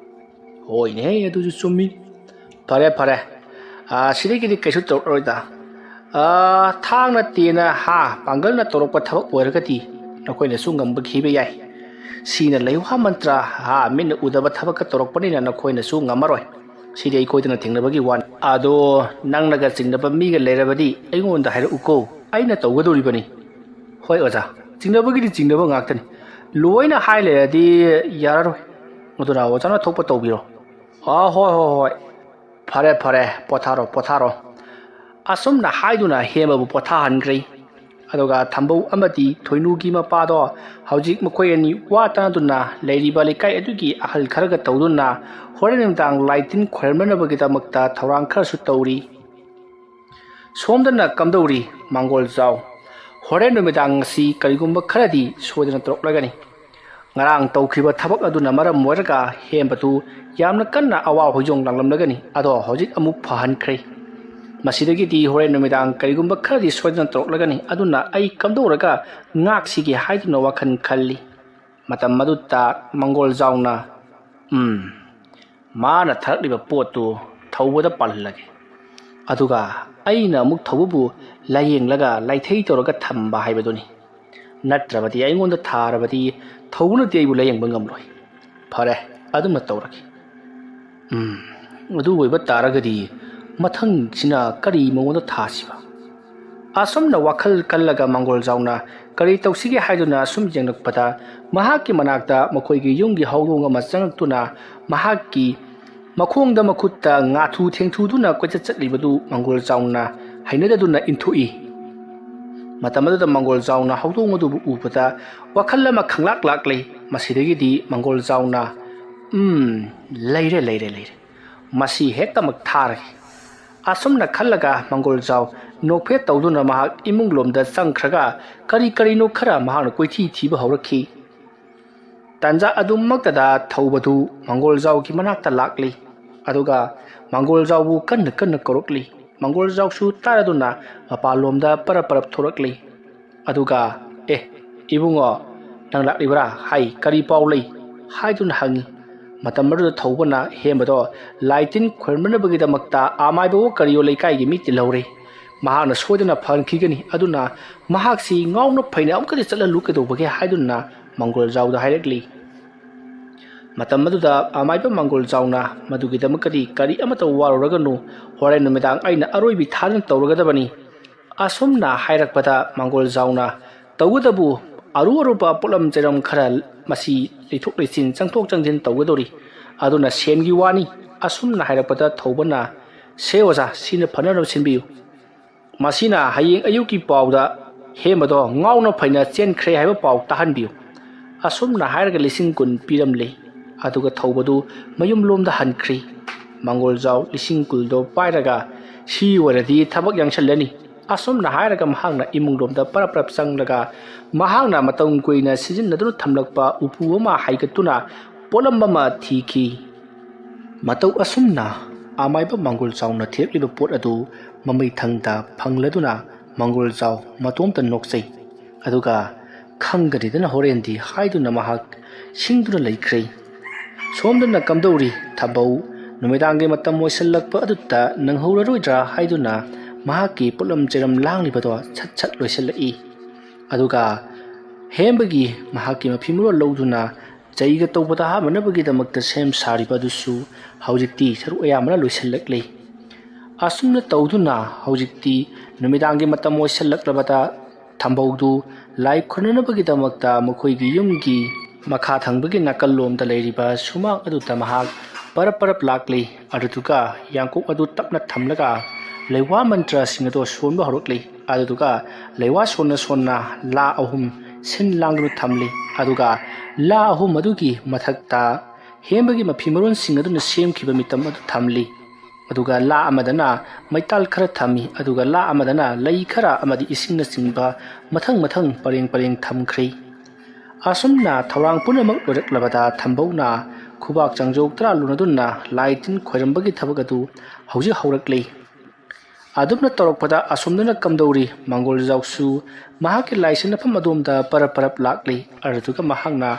"ꯍꯣꯏꯅꯦ, ꯑꯗꯨꯁꯨ ꯆꯨꯝꯃꯤ꯫ ꯐꯔꯦ, ꯐꯔꯦ꯫ ꯑꯥ, ꯁꯤꯗꯒꯤꯗꯤ ꯀꯩꯁꯨ ꯇꯧꯔꯛꯑꯔꯣꯏꯗ꯫ ꯑꯥ, ꯊꯥꯡꯅ ꯇꯦꯟꯅ, ꯍꯥ, ꯄꯥꯡꯒꯜꯅ ꯇꯧꯔꯛꯄ ꯊꯕꯛ ꯑꯣꯏꯔꯒꯗꯤ ꯅꯈꯣꯏꯅꯁꯨ ꯉꯝꯕꯈꯤꯕ ꯌꯥꯏ꯫ ꯁꯤꯅ ꯂꯩꯋꯥ ꯃꯟꯇ꯭ꯔ, ꯍꯥ, ꯃꯤꯠꯅ ꯎꯗꯕ ꯊꯕꯛꯀ ꯇꯧꯔꯛꯄꯅꯤꯅ ꯅꯈꯣꯏꯅꯁꯨ ꯉꯝꯃꯔꯣꯏ꯫ ꯁꯤꯗꯤ ꯑꯩꯈꯣꯏꯗꯅ ꯊꯦꯡꯅꯕꯒꯤ ꯋꯥꯅꯤ꯫ ꯑꯗꯣ ꯅꯪꯅꯒ ꯆꯤꯡꯅꯕ ꯃꯤꯒ ꯂꯩꯔꯕꯗꯤ ꯑꯩꯉꯣꯟꯗ ꯍꯥꯏꯔꯛꯎꯀꯣ, ꯑꯩꯅ ꯇꯧꯒꯗꯧꯔꯤꯕꯅꯤ꯫" "ꯍꯣꯏ ꯑꯣꯖꯥ, ꯆꯤꯡꯅꯕꯒꯤꯗꯤ ꯆꯤꯡꯅꯕ ꯉꯥꯛꯇꯅꯤ꯫ ꯂꯣꯏꯅ ꯍꯥꯏ ꯂꯩꯔꯗꯤ ꯌꯥꯔꯔꯣꯏ꯫ ꯑꯗꯨꯅ ꯑꯣꯖꯥꯅ ꯊꯣꯛꯄ ꯇꯧꯕꯤꯔꯣ꯫" "ꯑꯥ, ꯍꯣꯏ, ꯍꯣꯏ, ꯍꯣꯏ꯫ ꯐꯔꯦ, ꯐꯔꯦ, ꯄꯣꯊꯥꯔꯣ, ꯄꯣꯊꯥꯔꯣ꯫" ꯑꯁꯨꯝꯅ ꯍꯥꯏꯗꯨꯅ ꯍꯦꯃꯕꯨ ꯄꯣꯊꯥꯍꯟꯈ꯭ꯔꯦ꯫ ꯑꯗꯨꯒ ꯊꯝꯕꯧ ꯑꯃꯗꯤ ꯊꯣꯏꯅꯨꯒꯤ ꯃꯄꯥꯗꯣ ꯍꯧꯖꯤꯛ ꯃꯈꯣꯏ ꯑꯅꯤ ꯋꯥ ꯇꯥꯅꯗꯨꯅ ꯂꯩꯔꯤꯕ ꯂꯩꯀꯥꯏ ꯑꯗꯨꯒꯤ ꯑꯍꯜ ꯈꯔꯒ ꯇꯧꯗꯨꯅ ꯍꯣꯔꯦꯟ ꯅꯨꯃꯤꯗꯥꯡ ꯂꯥꯏ ꯇꯤꯟ ꯈꯣꯏꯔꯝꯅꯅꯕꯒꯤꯗꯃꯛꯇ ꯊꯧꯔꯥꯡ ꯈꯔꯁꯨ ꯇꯧꯔꯤ꯫ ꯁꯣꯝꯗꯅ ꯀꯝꯗꯧꯔꯤ, ꯃꯥꯡꯒꯣꯜ ꯖꯥꯎ? ꯍꯣꯔꯦꯟ ꯅꯨꯃꯤꯗꯥꯡ ꯑꯁꯤ ꯀꯔꯤꯒꯨꯝꯕ ꯈꯔꯗꯤ ꯁꯣꯏꯗꯅ ꯇꯧꯔꯛꯂꯒꯅꯤ꯫ ꯉꯔꯥꯡ ꯇꯧꯈꯤꯕ ꯊꯕꯛ ꯑꯗꯨꯅ ꯃꯔꯝ ꯑꯣꯏꯔꯒ ꯍꯦꯝꯕꯗꯨ ꯌꯥꯝꯅ ꯀꯟꯅ ꯑꯋꯥ ꯍꯣꯏꯖꯣꯡ ꯂꯥꯡꯂꯝꯂꯒꯅꯤ, ꯑꯗꯣ ꯍꯧꯖꯤꯛ ꯑꯃꯨꯛ ꯐꯍꯟꯈ꯭ꯔꯦ꯫ ꯃꯁꯤꯗꯒꯤꯗꯤ ꯍꯣꯔꯦꯟ ꯅꯨꯃꯤꯗꯥꯡ ꯀꯔꯤꯒꯨꯝꯕ ꯈꯔꯗꯤ ꯁꯣꯏꯗꯅ ꯇꯧꯔꯛꯂꯒꯅꯤ, ꯑꯗꯨꯅ ꯑꯩ ꯀꯝꯗꯧꯔꯒ ꯉꯥꯛꯁꯤꯒꯦ ꯍꯥꯏꯗꯨꯅ ꯋꯥꯈꯜ ꯈꯜꯂꯤ꯫ ꯃꯇꯝ ꯑꯗꯨꯗ ꯃꯪꯒꯣꯜ ꯖꯥꯎꯅ, "ꯎꯝ, ꯃꯥꯅ ꯊꯥꯔꯛꯂꯤꯕ ꯄꯣꯠꯇꯨ ꯊꯧꯕꯗ ꯄꯥꯜꯍꯜꯂꯒꯦ꯫ ꯑꯗꯨꯒ ꯑꯩꯅ ꯑꯃꯨꯛ ꯊꯧꯕꯕꯨ ꯂꯥꯏꯌꯦꯡꯂꯒ ꯂꯥꯏꯊꯩ ꯇꯧꯔꯒ ꯊꯝꯕ ꯍꯥꯏꯕꯗꯨꯅꯤ꯫ ꯅꯠꯇ꯭ꯔꯕꯗꯤ ꯑꯩꯉꯣꯟꯗ ꯊꯥꯔꯕꯗꯤ ꯊꯧꯕꯅꯗꯤ ꯑꯩꯕꯨ ꯂꯥꯏꯌꯦꯡꯕ ꯉꯝꯂꯣꯏ꯫ ꯐꯔꯦ, ꯑꯗꯨꯝꯅ ꯇꯧꯔꯒꯦ꯫ ꯎꯝ, ꯑꯗꯨ ꯑꯣꯏꯕ ꯇꯥꯔꯒꯗꯤ ꯃꯊꯪꯁꯤꯅ ꯀꯔꯤ ꯃꯉꯣꯟꯗ ꯊꯥꯁꯤꯕ?" ꯑꯁꯨꯝꯅ ꯋꯥꯈꯜ ꯀꯜꯂꯒ ꯃꯪꯒꯣꯜ ꯖꯥꯎꯅ ꯀꯔꯤ ꯇꯧꯁꯤꯒꯦ ꯍꯥꯏꯗꯨꯅ ꯑꯁꯨꯝ ꯌꯦꯡꯂꯛꯄꯗ, ꯃꯍꯥꯛꯀꯤ ꯃꯅꯥꯛꯇ ꯃꯈꯣꯏꯒꯤ ꯌꯨꯝꯒꯤ ꯍꯧꯗꯣꯡ ꯑꯃ ꯆꯪꯂꯛꯇꯨꯅ ꯃꯍꯥꯛꯀꯤ ꯃꯈꯣꯡꯗ ꯃꯈꯨꯠꯇ ꯉꯥꯊꯨ ꯊꯦꯡꯊꯨꯗꯨꯅ ꯀꯣꯏꯆꯠ ꯆꯠꯂꯤꯕꯗꯨ ꯃꯪꯒꯣꯜ ꯖꯥꯎꯅ ꯍꯩꯅꯗꯗꯨꯅ ꯏꯟꯊꯣꯛꯏ꯫ ꯃꯇꯝ ꯑꯗꯨꯗ ꯃꯪꯒꯣꯜ ꯖꯥꯎꯅ ꯍꯧꯗꯣꯡ ꯑꯗꯨꯕꯨ ꯎꯕꯗ ꯋꯥꯈꯜ ꯑꯃ ꯈꯪꯂꯥꯛ ꯂꯥꯛꯂꯦ꯫ ꯃꯁꯤꯗꯒꯤꯗꯤ ꯃꯪꯒꯣꯜ ꯖꯥꯎꯅ, "ꯎꯝ, ꯂꯩꯔꯦ, ꯂꯩꯔꯦ, ꯂꯩꯔꯦ꯫ ꯃꯁꯤ ꯍꯦꯛꯇꯃꯛ ꯊꯥꯔꯒꯦ"꯫ ꯑꯁꯨꯝꯅ ꯈꯜꯂꯒ ꯃꯪꯒꯣꯜ ꯖꯥꯎ ꯅꯣꯛꯐꯦꯠ ꯇꯧꯗꯨꯅ ꯃꯍꯥꯛ ꯏꯃꯨꯡ ꯂꯣꯝꯗ ꯆꯪꯈ꯭ꯔꯒ ꯀꯔꯤ ꯀꯔꯤꯅꯣ ꯈꯔ ꯃꯍꯥꯛꯅ ꯀꯣꯏꯊꯤ ꯊꯤꯕ ꯍꯧꯔꯛꯈꯤ꯫ ꯇꯥꯟꯖꯥ ꯑꯗꯨꯃꯛꯇꯗ ꯊꯧꯕꯗꯨ ꯃꯪꯒꯣꯜ ꯖꯥꯎꯒꯤ ꯃꯅꯥꯛꯇ ꯂꯥꯛꯂꯤ꯫ ꯑꯗꯨꯒ ꯃꯪꯒꯣꯜ ꯖꯥꯎꯕꯨ ꯀꯟꯅ ꯀꯟꯅ ꯀꯧꯔꯛꯂꯤ꯫ ꯃꯪꯒꯣꯜ ꯖꯥꯎꯁꯨ ꯇꯥꯔꯗꯨꯅ ꯃꯄꯥꯟꯂꯣꯝꯗ ꯄꯔꯞ ꯄꯔꯞ ꯊꯣꯔꯛꯂꯤ꯫ ꯑꯗꯨꯒ, "ꯑꯦ, ꯏꯕꯨꯡꯉꯣ, ꯅꯪ ꯂꯥꯛꯂꯤꯕ꯭ꯔꯥ? ꯍꯥꯏ, ꯀꯔꯤ ꯄꯥꯎ ꯂꯩ?" ꯍꯥꯏꯗꯨꯅ ꯍꯪꯉꯤ꯫ ꯃꯇꯝ ꯑꯗꯨꯗ ꯊꯧꯕꯅ ꯍꯦꯝꯕꯗꯣ ꯂꯥꯏ ꯇꯤꯟ ꯈꯣꯏꯔꯝꯅꯕꯒꯤꯗꯃꯛꯇ ꯑꯃꯥꯏꯕꯋꯣ ꯀꯔꯤꯌꯣ ꯂꯩꯀꯥꯏꯒꯤ ꯃꯤ ꯇꯤꯜꯍꯧꯔꯤ꯫ ꯃꯍꯥꯛꯅ ꯁꯣꯏꯗꯅ ꯐꯍꯟꯈꯤꯒꯅꯤ꯫ ꯑꯗꯨꯅ ꯃꯍꯥꯛꯁꯤ ꯉꯥꯎꯅ ꯐꯩꯅ ꯑꯃꯨꯛꯀꯗꯤ ꯆꯠꯍꯜꯂꯨ ꯀꯩꯗꯧꯕꯒꯦ ꯍꯥꯏꯗꯨꯅ ꯃꯪꯒꯣꯜ ꯖꯥꯎꯗ ꯍꯥꯏꯔꯛꯂꯤ꯫ ꯃꯇꯝ ꯑꯗꯨꯗ ꯑꯃꯥꯏꯕ ꯃꯪꯒꯣꯜ ꯖꯥꯎꯅ, "ꯃꯗꯨꯒꯤꯗꯃꯛꯇꯗꯤ ꯀꯔꯤ ꯑꯃꯠꯇ ꯋꯥꯔꯨꯔꯒꯅꯨ, ꯍꯣꯔꯦꯟ ꯅꯨꯃꯤꯗꯥꯡ ꯑꯩꯅ ꯑꯔꯣꯏꯕꯤ ꯊꯥꯗꯨꯅ ꯇꯧꯔꯒꯗꯕꯅꯤ"꯫ ꯑꯁꯨꯝꯅ ꯍꯥꯏꯔꯛꯄꯗ ꯃꯪꯒꯣꯜ ꯖꯥꯎꯅ, "ꯇꯧꯕꯇꯕꯨ ꯑꯔꯨ ꯑꯔꯨꯕ ꯄꯣꯠꯂꯝ ꯆꯩꯔꯝ ꯈꯔ ꯃꯁꯤ ꯂꯩꯊꯣꯛ ꯂꯩꯁꯤꯟ ꯆꯪꯊꯣꯛ ꯆꯪꯁꯤꯟ ꯇꯧꯒꯗꯧꯔꯤ, ꯑꯗꯨꯅ ꯁꯦꯟꯒꯤ ꯋꯥꯅꯤ"꯫ ꯑꯁꯨꯝꯅ ꯍꯥꯏꯔꯛꯄꯗ ꯊꯧꯕꯅ, "ꯁꯦ ꯑꯣꯖꯥ, ꯁꯤꯅ ꯐꯅꯅꯕ ꯁꯤꯟꯕꯤꯌꯨ꯫ ꯃꯁꯤꯅ ꯍꯌꯦꯡ ꯑꯌꯨꯛꯀꯤ ꯄꯥꯎꯗ ꯍꯦꯝꯕꯗꯣ ꯉꯥꯎꯅ ꯐꯩꯅ ꯆꯦꯟꯈ꯭ꯔꯦ ꯍꯥꯏꯕ ꯄꯥꯎ ꯇꯥꯍꯟꯕꯤꯌꯨ"꯫ ꯑꯁꯨꯝꯅ ꯍꯥꯏꯔꯒ ꯂꯤꯁꯤꯡ ꯀꯨꯟ ꯄꯤꯔꯝꯂꯦ꯫ ꯑꯗꯨꯒ ꯊꯧꯕꯗꯨ ꯃꯌꯨꯝꯂꯣꯝꯗ ꯍꯟꯈ꯭ꯔꯤ꯫ ꯃꯪꯒꯣꯜ ꯖꯥꯎ ꯂꯤꯁꯤꯡ ꯀꯨꯟꯗꯣ ꯄꯥꯏꯔꯒ, "ꯁꯤ ꯑꯣꯏꯔꯗꯤ ꯊꯕꯛ ꯌꯥꯡꯁꯜꯂꯅꯤ"꯫ ꯑꯁꯨꯝꯅ ꯍꯥꯏꯔꯒ ꯃꯍꯥꯛꯅ ꯏꯃꯨꯡꯂꯣꯝꯗ ꯄꯔꯞ ꯄꯔꯞ ꯆꯪꯂꯒ ꯃꯍꯥꯛꯅ ꯃꯇꯝ ꯀꯨꯏꯅ ꯁꯤꯖꯤꯟꯅꯗꯨꯅ ꯊꯝꯂꯛꯄ ꯎꯄꯨ ꯑꯃ ꯍꯥꯏꯒꯠꯇꯨꯅ ꯄꯣꯠꯂꯝ ꯑꯃ ꯊꯤꯈꯤ꯫ ꯃꯇꯧ ꯑꯁꯨꯝꯅ ꯑꯃꯥꯏꯕ ꯃꯪꯒꯣꯜ ꯖꯥꯎꯅ ꯊꯤꯔꯛꯂꯤꯕ ꯄꯣꯠ ꯑꯗꯨ ꯃꯃꯩꯊꯪꯗ ꯐꯪꯂꯗꯨꯅ ꯃꯪꯒꯣꯜꯖꯥꯎ ꯃꯇꯣꯝꯇ ꯅꯣꯛꯆꯩ꯫ ꯑꯗꯨꯒ "ꯈꯪꯒꯅꯤꯗꯅ ꯍꯣꯔꯦꯟꯗꯤ" ꯍꯥꯏꯗꯨꯅ ꯃꯍꯥꯛ ꯁꯤꯡꯗꯨꯅ ꯂꯩꯈ꯭ꯔꯦ꯫ ꯁꯣꯝꯗꯅ ꯀꯝꯗꯧꯔꯤ? ꯊꯝꯕꯧ ꯅꯨꯃꯤꯗꯥꯡꯒꯤ ꯃꯇꯝ ꯑꯣꯏꯁꯤꯜꯂꯛꯄ ꯑꯗꯨꯗ ꯅꯪꯍꯧꯔꯔꯣꯏꯗ꯭ꯔꯥ ꯍꯥꯏꯗꯨꯅ ꯃꯍꯥꯛꯀꯤ ꯄꯣꯠꯂꯝ ꯆꯩꯔꯝ ꯂꯥꯡꯂꯤꯕꯗꯣ ꯁꯠ ꯁꯠ ꯂꯣꯏꯁꯤꯜꯂꯛꯏ꯫ ꯑꯗꯨꯒ ꯍꯦꯝꯕꯒꯤ ꯃꯍꯥꯛꯀꯤ ꯃꯐꯤ ꯃꯔꯣꯜ ꯂꯧꯗꯨꯅ ꯆꯩꯒ ꯇꯧꯕꯗ ꯍꯥꯞꯅꯅꯕꯒꯤꯗꯃꯛꯇ ꯁꯦꯝ ꯁꯥꯔꯤꯕ ꯑꯗꯨꯁꯨ ꯍꯧꯖꯤꯛꯇꯤ ꯁꯔꯨꯛ ꯑꯌꯥꯝꯕꯅ ꯂꯣꯏꯁꯤꯜꯂꯛꯂꯦ꯫ ꯑꯁꯨꯝꯅ ꯇꯧꯗꯨꯅ ꯍꯧꯖꯤꯛꯇꯤ ꯅꯨꯃꯤꯗꯥꯡꯒꯤ ꯃꯇꯝ ꯑꯣꯏꯁꯤꯜꯂꯛꯂꯕꯗ ꯊꯝꯕꯧꯗꯨ ꯂꯥꯏ ꯈꯨꯔꯨꯝꯅꯅꯕꯒꯤꯗꯃꯛꯇ ꯃꯈꯣꯏꯒꯤ ꯌꯨꯝꯒꯤ ꯃꯈꯥ ꯊꯪꯕꯒꯤ ꯅꯥꯀꯜꯂꯣꯝꯗ ꯂꯩꯔꯤꯕ ꯁꯨꯃꯥꯡ ꯑꯗꯨꯗ ꯃꯍꯥꯛ ꯄꯔꯞ ꯄꯔꯞ ꯂꯥꯛꯂꯤ꯫ ꯑꯗꯨꯗꯨꯒ ꯌꯥꯡꯀꯣꯛ ꯑꯗꯨ ꯇꯞꯅ ꯊꯝꯂꯒ ꯂꯩꯋꯥ ꯃꯟꯇ꯭ꯔꯁꯤꯡ ꯑꯗꯨ ꯁꯣꯟꯕ ꯍꯧꯔꯛꯂꯤ꯫ ꯑꯗꯨꯗꯨꯒ ꯂꯩꯋꯥ ꯁꯣꯟꯅ ꯁꯣꯟꯅ ꯂꯥ ꯑꯍꯨꯝ ꯁꯤꯟ ꯂꯥꯡꯗꯨꯅ ꯊꯝꯂꯤ꯫ ꯑꯗꯨꯒ ꯂꯥ ꯑꯍꯨꯝ ꯑꯗꯨꯒꯤ ꯃꯊꯛꯇ ꯍꯦꯝꯕꯒꯤ ꯃꯐꯤ ꯃꯔꯣꯟꯁꯤꯡ ꯑꯗꯨꯅ ꯁꯦꯝꯈꯤꯕ ꯃꯤꯇꯝ ꯑꯗꯨ ꯊꯝꯂꯤ꯫ ꯑꯗꯨꯒ ꯂꯥ ꯑꯃꯗꯅ ꯃꯩꯇꯥꯜ ꯈꯔ ꯊꯝꯃꯤ꯫ ꯑꯗꯨꯒ ꯂꯥ ꯑꯃꯗꯅ ꯂꯩ ꯈꯔ ꯑꯃꯗꯤ ꯏꯁꯤꯡꯅꯆꯤꯡꯕ ꯃꯊꯪ ꯃꯊꯪ ꯄꯔꯦꯡ ꯄꯔꯦꯡ ꯊꯝꯈ꯭ꯔꯦ꯫ ꯑꯁꯨꯝꯅ ꯊꯧꯔꯥꯡ ꯄꯨꯝꯅꯃꯛ ꯂꯣꯏꯔꯛꯂꯕꯗ ꯊꯝꯕꯧꯅ ꯈꯨꯕꯥꯛ ꯆꯥꯡꯖꯣꯛ ꯇꯔꯥ ꯂꯨꯅꯗꯨꯅ ꯂꯥꯏ ꯇꯤꯟ ꯈꯣꯏꯔꯝꯕꯒꯤ ꯊꯕꯛ ꯑꯗꯨ ꯍꯧꯖꯤꯛ ꯍꯧꯔꯛꯂꯤ꯫ ꯑꯗꯨꯝꯅ ꯇꯧꯔꯛꯄꯗ ꯑꯁꯣꯝꯗꯅ ꯀꯝꯗꯧꯔꯤ? ꯃꯪꯒꯣꯜꯖꯥꯎꯁꯨ ꯃꯍꯥꯛꯀꯤ ꯂꯥꯏꯁꯤꯟꯅꯐꯝ ꯑꯗꯣꯝꯗ ꯄꯔꯞ ꯄꯔꯞ ꯂꯥꯛꯂꯤ꯫ ꯑꯗꯨꯗꯨꯒ ꯃꯍꯥꯛꯅ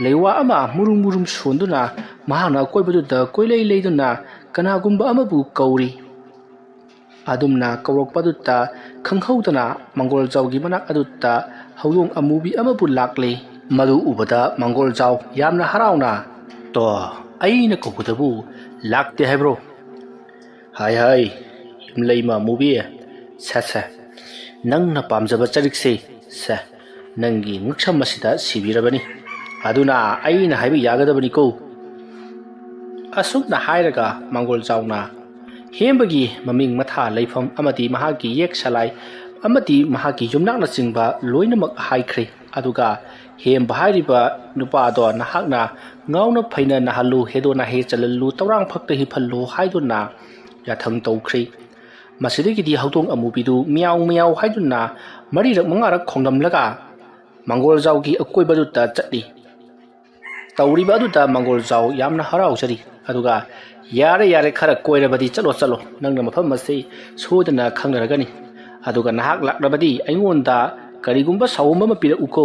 ꯂꯩꯋꯥ ꯑꯃ ꯃꯨꯔꯨꯝ ꯃꯨꯔꯨꯝ ꯁꯣꯟꯗꯨꯅ ꯃꯍꯥꯛꯅ ꯑꯀꯣꯏꯕꯗꯨꯗ ꯀꯣꯏꯂꯩ ꯂꯩꯗꯨꯅ ꯀꯅꯥꯒꯨꯝꯕ ꯑꯃꯕꯨ ꯀꯧꯔꯤ꯫ ꯑꯗꯨꯝꯅ ꯀꯧꯔꯛꯄꯗꯨꯗ ꯈꯪꯍꯧꯗꯅ ꯃꯪꯒꯣꯜꯖꯥꯎꯒꯤ ꯃꯅꯥꯛ ꯑꯗꯨꯗ ꯍꯧꯗꯣꯡ ꯑꯃꯨꯕꯤ ꯑꯃꯕꯨ ꯂꯥꯛꯂꯦ꯫ ꯃꯗꯨ ꯎꯕꯗ ꯃꯪꯒꯣꯜꯖꯥꯎ ꯌꯥꯝꯅ ꯍꯔꯥꯎꯅ, "ꯇꯣ, ꯑꯩꯅ ꯀꯧꯕꯗꯕꯨ ꯂꯥꯛꯇꯦ ꯍꯥꯏꯕ꯭ꯔꯣ? ꯍꯥꯏ ꯍꯥꯏ, ꯌꯨꯝꯂꯩꯃ ꯑꯃꯨꯕꯤ, ꯁꯦ ꯁꯦ, ꯅꯪꯅ ꯄꯥꯝꯖꯕ ꯆꯔꯤꯛꯁꯦ, ꯁꯦ, ꯅꯪꯒꯤ ꯉꯛꯁꯝ ꯑꯁꯤꯗ ꯁꯤꯕꯤꯔꯕꯅꯤ꯫ ꯑꯗꯨꯅ ꯑꯩꯅ ꯍꯥꯏꯕ ꯌꯥꯒꯗꯕꯅꯤꯀꯣ?" ꯑꯁꯨꯝꯅ ꯍꯥꯏꯔꯒ ꯃꯪꯒꯣꯜꯖꯥꯎꯅ ꯍꯦꯝꯕꯒꯤ ꯃꯃꯤꯡ ꯃꯊꯥ ꯂꯩꯐꯝ ꯑꯃꯗꯤ ꯃꯍꯥꯛꯀꯤ ꯌꯦꯛ ꯁꯂꯥꯏ ꯑꯃꯗꯤ ꯃꯍꯥꯛꯀꯤ ꯌꯨꯝꯅꯥꯛꯅꯆꯤꯡꯕ ꯂꯣꯏꯅꯃꯛ ꯍꯥꯏꯈ꯭ꯔꯦ꯫ ꯑꯗꯨꯒ ꯍꯦꯝꯕ ꯍꯥꯏꯔꯤꯕ ꯅꯨꯄꯥꯗꯣ ꯅꯍꯥꯛꯅ ꯉꯥꯎꯅ ꯐꯩꯅ ꯅꯥꯍꯜꯂꯨ, ꯍꯦꯗꯣ ꯅꯥꯍꯦ ꯆꯜꯍꯜꯂꯨ, ꯇꯧꯔꯥꯡ ꯐꯛꯇ ꯍꯤꯞꯍꯜꯂꯨ ꯍꯥꯏꯗꯨꯅ ꯌꯥꯊꯪ ꯇꯧꯈ꯭ꯔꯦ꯫ ꯃꯁꯤꯗꯒꯤꯗꯤ ꯍꯧꯗꯣꯡ ꯑꯃꯨꯕꯤꯗꯨ ꯃꯤꯌꯥꯎ ꯃꯤꯌꯥꯎ ꯍꯥꯏꯗꯨꯅ ꯃꯔꯤꯔꯛ ꯃꯉꯥꯔꯛ ꯈꯣꯡꯂꯝꯂꯒ ꯃꯪꯒꯣꯜꯖꯥꯎꯒꯤ ꯑꯀꯣꯏꯕꯗꯨꯗ ꯆꯠꯂꯤ꯫ ꯇꯧꯔꯤꯕ ꯑꯗꯨꯗ ꯃꯪꯒꯣꯜꯖꯥꯎ ꯌꯥꯝꯅ ꯍꯔꯥꯎꯖꯔꯤ꯫ ꯑꯗꯨꯒ, "ꯌꯥꯔꯦ, ꯌꯥꯔꯦ, ꯈꯔ ꯀꯣꯏꯔꯕꯗꯤ ꯆꯠꯂꯣ, ꯆꯠꯂꯣ꯫ ꯅꯪꯅ ꯃꯐꯝ ꯑꯁꯤ ꯁꯣꯏꯗꯅ ꯈꯪꯅꯔꯒꯅꯤ꯫ ꯑꯗꯨꯒ ꯅꯍꯥꯛ ꯂꯥꯛꯂꯕꯗꯤ ꯑꯩꯉꯣꯟꯗ ꯀꯔꯤꯒꯨꯝꯕ ꯁꯥꯎꯍꯨꯝ ꯑꯃ ꯄꯤꯔꯛꯎꯀꯣ꯫"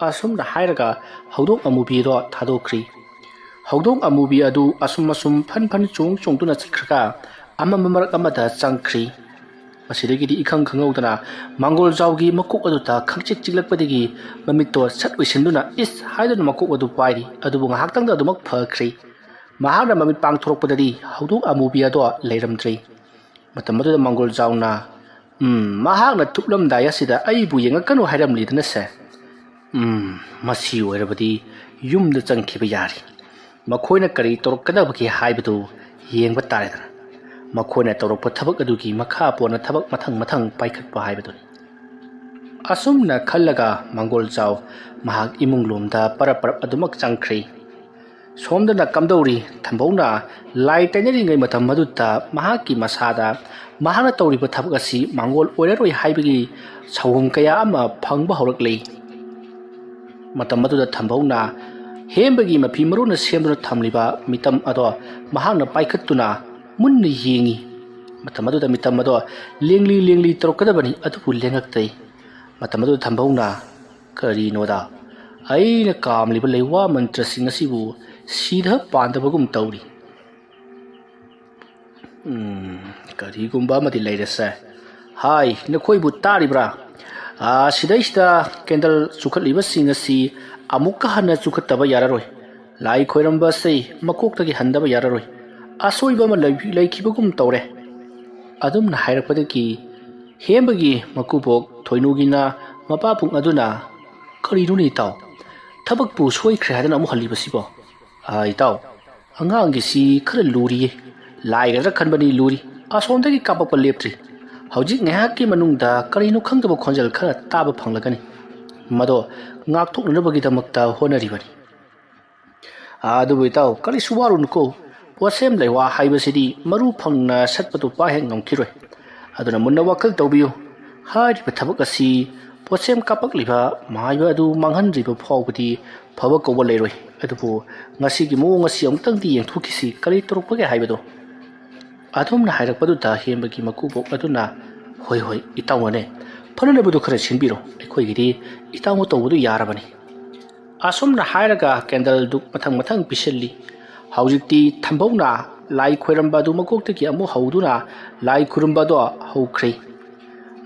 ꯑꯁꯨꯝꯅ ꯍꯥꯏꯔꯒ ꯍꯧꯗꯣꯡ ꯑꯃꯨꯕꯤꯗꯣ ꯊꯥꯗꯣꯛꯈ꯭ꯔꯤ꯫ ꯍꯧꯗꯣꯡ ꯑꯃꯨꯕꯤ ꯑꯗꯨ ꯑꯁꯨꯝ ꯑꯁꯨꯝ ꯐꯟ ꯐꯟ ꯆꯣꯡ ꯆꯣꯡꯗꯨꯅ ꯆꯠꯈ꯭ꯔꯒ ꯑꯃꯝꯕ ꯃꯔꯛ ꯑꯃꯗ ꯆꯪꯈ꯭ꯔꯤ꯫ ꯃꯁꯤꯗꯒꯤꯗꯤ ꯏꯈꯪ ꯈꯪꯍꯧꯗꯅ ꯃꯥꯡꯒꯣꯜꯖꯥꯎꯒꯤ ꯃꯀꯣꯛ ꯑꯗꯨꯗ ꯈꯪꯆꯤꯛ ꯆꯤꯛꯂꯛꯄꯗꯒꯤ ꯃꯃꯤꯠꯇꯣ ꯁꯠ ꯎꯏꯁꯤꯟꯗꯨꯅ "ꯏꯁ" ꯍꯥꯏꯗꯨꯅ ꯃꯀꯣꯛ ꯑꯗꯨ ꯄꯥꯏꯔꯤ꯫ ꯑꯗꯨꯕꯨ ꯉꯥꯏꯍꯥꯛꯇꯪꯗ ꯑꯗꯨꯃꯛ ꯐꯈ꯭ꯔꯤ꯫ ꯃꯍꯥꯛꯅ ꯃꯃꯤꯠ ꯄꯥꯡꯊꯣꯔꯛꯄꯗꯗꯤ ꯍꯧꯗꯣꯡ ꯑꯃꯨꯕꯤ ꯑꯗꯣ ꯂꯩꯔꯝꯗ꯭ꯔꯤ꯫ ꯃꯇꯝ ꯑꯗꯨꯗ ꯃꯥꯡꯒꯣꯜꯖꯥꯎꯅ, "ꯎꯝ, ꯃꯍꯥꯛꯅ ꯊꯨꯞꯂꯝꯗꯥꯏ ꯑꯁꯤꯗ ꯑꯩꯕꯨ ꯌꯦꯡꯉꯛꯀꯅꯨ ꯍꯥꯏꯔꯝꯂꯤꯗꯅꯁꯦ꯫ ꯎꯝ, ꯃꯁꯤ ꯑꯣꯏꯔꯕꯗꯤ ꯌꯨꯝꯗ ꯆꯪꯈꯤꯕ ꯌꯥꯔꯤ꯫ ꯃꯈꯣꯏꯅ ꯀꯔꯤ ꯇꯧꯔꯛꯀꯗꯕꯒꯦ ꯍꯥꯏꯕꯗꯨ ꯌꯦꯡꯕ ꯇꯥꯔꯦꯗꯅ꯫ ꯃꯈꯣꯏꯅ ꯇꯧꯔꯛꯄ ꯊꯕꯛ ꯑꯗꯨꯒꯤ ꯃꯈꯥ ꯄꯣꯟꯅ ꯊꯕꯛ ꯃꯊꯪ ꯃꯊꯪ ꯄꯥꯏꯈꯠꯄ ꯍꯥꯏꯕꯗꯨꯅꯤ꯫" ꯑꯁꯨꯝꯅ ꯈꯜꯂꯒ ꯃꯥꯡꯒꯣꯜꯖꯥꯎ ꯃꯍꯥꯛ ꯏꯃꯨꯡ ꯂꯣꯝꯗ ꯄꯔꯞ ꯄꯔꯞ ꯑꯗꯨꯃꯛ ꯆꯪꯈ꯭ꯔꯤ꯫ ꯁꯣꯝꯗꯅ ꯀꯝꯗꯧꯔꯤ? ꯊꯝꯕꯧꯅ ꯂꯥꯏ ꯇꯩꯅꯔꯤꯉꯩ ꯃꯇꯝ ꯑꯗꯨꯗ ꯃꯍꯥꯛꯀꯤ ꯃꯁꯥꯗ ꯃꯍꯥꯛꯅ ꯇꯧꯔꯤꯕ ꯊꯕꯛ ꯑꯁꯤ ꯃꯥꯡꯒꯣꯜ ꯑꯣꯏꯔꯔꯣꯏ ꯍꯥꯏꯕꯒꯤ ꯁꯥꯎꯍꯨꯝ ꯀꯌꯥ ꯑꯃ ꯐꯪꯕ ꯍꯧꯔꯛꯂꯤ꯫ ꯃꯇꯝ ꯑꯗꯨꯗ ꯊꯝꯕꯧꯅ ꯍꯦꯝꯕꯒꯤ ꯃꯐꯤ ꯃꯔꯣꯟꯅ ꯁꯦꯝꯗꯨꯅ ꯊꯝꯂꯤꯕ ꯃꯤꯇꯝ ꯑꯗꯣ ꯃꯍꯥꯛꯅ ꯄꯥꯏꯈꯠꯇꯨꯅ ꯃꯨꯟꯅ ꯌꯦꯡꯉꯤ꯫ ꯃꯇꯝ ꯑꯗꯨꯗ ꯃꯤꯇꯝ ꯑꯗꯣ ꯂꯦꯡꯂꯤ ꯂꯦꯡꯂꯤ ꯇꯧꯔꯛꯀꯗꯕꯅꯤ, ꯑꯗꯨꯕꯨ ꯂꯦꯡꯉꯛꯇꯦ꯫ ꯃꯇꯝ ꯑꯗꯨꯗ ꯊꯝꯕꯧꯅ, "ꯀꯔꯤꯅꯣꯗ, ꯑꯩꯅ ꯀꯥꯝꯂꯤꯕ ꯂꯩꯋꯥ ꯃꯟꯇ꯭ꯔꯁꯤꯡ ꯑꯁꯤꯕꯨ ꯁꯤꯗ ꯄꯥꯟꯗꯕꯒꯨꯝ ꯇꯧꯔꯤ꯫ ꯎꯝ, ꯀꯔꯤꯒꯨꯝꯕ ꯑꯃꯗꯤ ꯂꯩꯔꯁꯦ꯫ ꯍꯥꯏ, ꯅꯈꯣꯏꯕꯨ ꯇꯥꯔꯤꯕ꯭ꯔꯥ? ꯑꯥ, ꯁꯤꯗꯩꯁꯤꯗ ꯀꯦꯟꯗꯜ ꯆꯨꯈꯠꯂꯤꯕꯁꯤꯡ ꯑꯁꯤ ꯑꯃꯨꯛꯀ ꯍꯟꯅ ꯆꯨꯈꯠꯇꯕ ꯌꯥꯔꯔꯣꯏ꯫ ꯂꯥꯏ ꯈꯣꯏꯔꯝꯕ ꯑꯁꯤ ꯃꯀꯣꯛꯇꯒꯤ ꯍꯟꯗꯕ ꯌꯥꯔꯔꯣꯏ꯫ ꯑꯁꯣꯏꯕ ꯑꯃ ꯂꯩ-, ꯂꯩꯈꯤꯕꯒꯨꯝ ꯇꯧꯔꯦ꯫" ꯑꯗꯨꯝꯅ ꯍꯥꯏꯔꯛꯄꯗꯒꯤ ꯍꯦꯝꯕꯒꯤ ꯃꯀꯨꯕꯣꯛ ꯊꯣꯏꯅꯨꯒꯤꯅ ꯃꯄꯥꯕꯨꯡ ꯑꯗꯨꯅ, "ꯀꯔꯤꯅꯣꯅꯦ ꯏꯇꯥꯎ? ꯊꯕꯛꯄꯨ ꯁꯣꯏꯈ꯭ꯔꯦ ꯍꯥꯏꯗꯅ ꯑꯃꯨꯛ ꯍꯜꯂꯤꯕꯁꯤꯕꯣ?" "ꯑꯥ, ꯏꯇꯥꯎ, ꯑꯉꯥꯡꯒꯤꯁꯤ ꯈꯔ ꯂꯨꯔꯤꯌꯦ꯫ ꯂꯥꯏꯒꯗ꯭ꯔꯥ ꯈꯟꯕꯅꯤ, ꯂꯨꯔꯤ꯫ ꯑꯁꯣꯝꯗꯒꯤ ꯀꯥꯞꯄꯛꯄ ꯂꯦꯞꯇ꯭ꯔꯤ꯫ ꯍꯧꯖꯤꯛ ꯉꯥꯏꯍꯥꯛꯀꯤ ꯃꯅꯨꯡꯗ ꯀꯔꯤꯅꯣ ꯈꯪꯗꯕ ꯈꯣꯟꯖꯦꯜ ꯈꯔ ꯇꯥꯕ ꯐꯪꯂꯒꯅꯤ꯫ ꯃꯗꯣ ꯉꯥꯛꯊꯣꯛꯅꯅꯕꯒꯤꯗꯃꯛꯇ ꯍꯣꯠꯅꯔꯤꯕꯅꯤ꯫" "ꯑꯥ, ꯑꯗꯨꯕꯨ ꯏꯇꯥꯎ, ꯀꯔꯤꯁꯨ ꯋꯥꯔꯨꯅꯨꯀꯣ꯫ ꯄꯣꯠꯁꯦꯝ ꯂꯩꯋꯥ ꯍꯥꯏꯕꯁꯤꯗꯤ ꯃꯔꯨ ꯐꯪꯅ ꯁꯠꯄꯗꯨ ꯄꯥꯛ ꯍꯦꯛ ꯉꯝꯈꯤꯔꯣꯏ꯫ ꯑꯗꯨꯅ ꯃꯨꯟꯅ ꯋꯥꯈꯜ ꯇꯧꯕꯤꯌꯨ꯫ ꯍꯥꯏꯔꯤꯕ ꯊꯕꯛ ꯑꯁꯤ ꯄꯣꯠꯁꯦꯝ ꯀꯥꯞꯄꯛꯂꯤꯕ ꯃꯥꯏꯕ ꯑꯗꯨ ꯃꯥꯡꯍꯟꯗ꯭ꯔꯤꯕ ꯐꯥꯎꯕꯗꯤ ꯐꯕ ꯀꯧꯕ ꯂꯩꯔꯣꯏ꯫ ꯑꯗꯨꯕꯨ ꯉꯁꯤꯒꯤ ꯃꯑꯣꯡ ꯑꯁꯤ ꯑꯃꯨꯛꯇꯪꯗꯤ ꯌꯦꯡꯊꯣꯛꯈꯤꯁꯤ, ꯀꯔꯤ ꯇꯧꯔꯛꯄꯒꯦ ꯍꯥꯏꯕꯗꯣ꯫ ꯑꯗꯨꯝꯅ ꯍꯥꯏꯔꯛꯄꯗꯨꯗ ꯍꯦꯝꯕꯒꯤ ꯃꯀꯨꯕꯣꯛ ꯑꯗꯨꯅ, "ꯍꯣꯏ, ꯍꯣꯏ, ꯏꯇꯥꯎꯅꯅꯦ, ꯐꯅꯅꯕꯗꯨ ꯈꯔ ꯁꯤꯟꯕꯤꯔꯣ, ꯑꯩꯈꯣꯏꯒꯤꯗꯤ ꯏꯇꯥꯎꯅ ꯇꯧꯕꯗꯨ ꯌꯥꯔꯕꯅꯤ"꯫ ꯑꯁꯨꯝꯅ ꯍꯥꯏꯔꯒ ꯀꯦꯟꯗꯜꯗꯨ ꯃꯊꯪ ꯃꯊꯪ ꯄꯤꯁꯤꯜꯂꯤ꯫ ꯍꯧꯖꯤꯛꯇꯤ ꯊꯝꯕꯧꯅ ꯂꯥꯏ ꯈꯣꯏꯔꯝꯕ ꯑꯗꯨ ꯃꯀꯣꯛꯇꯒꯤ ꯑꯃꯨꯛ ꯍꯧꯗꯨꯅ ꯂꯥꯏ ꯈꯨꯔꯨꯝꯕ ꯑꯗꯣ ꯍꯧꯈ꯭ꯔꯦ꯫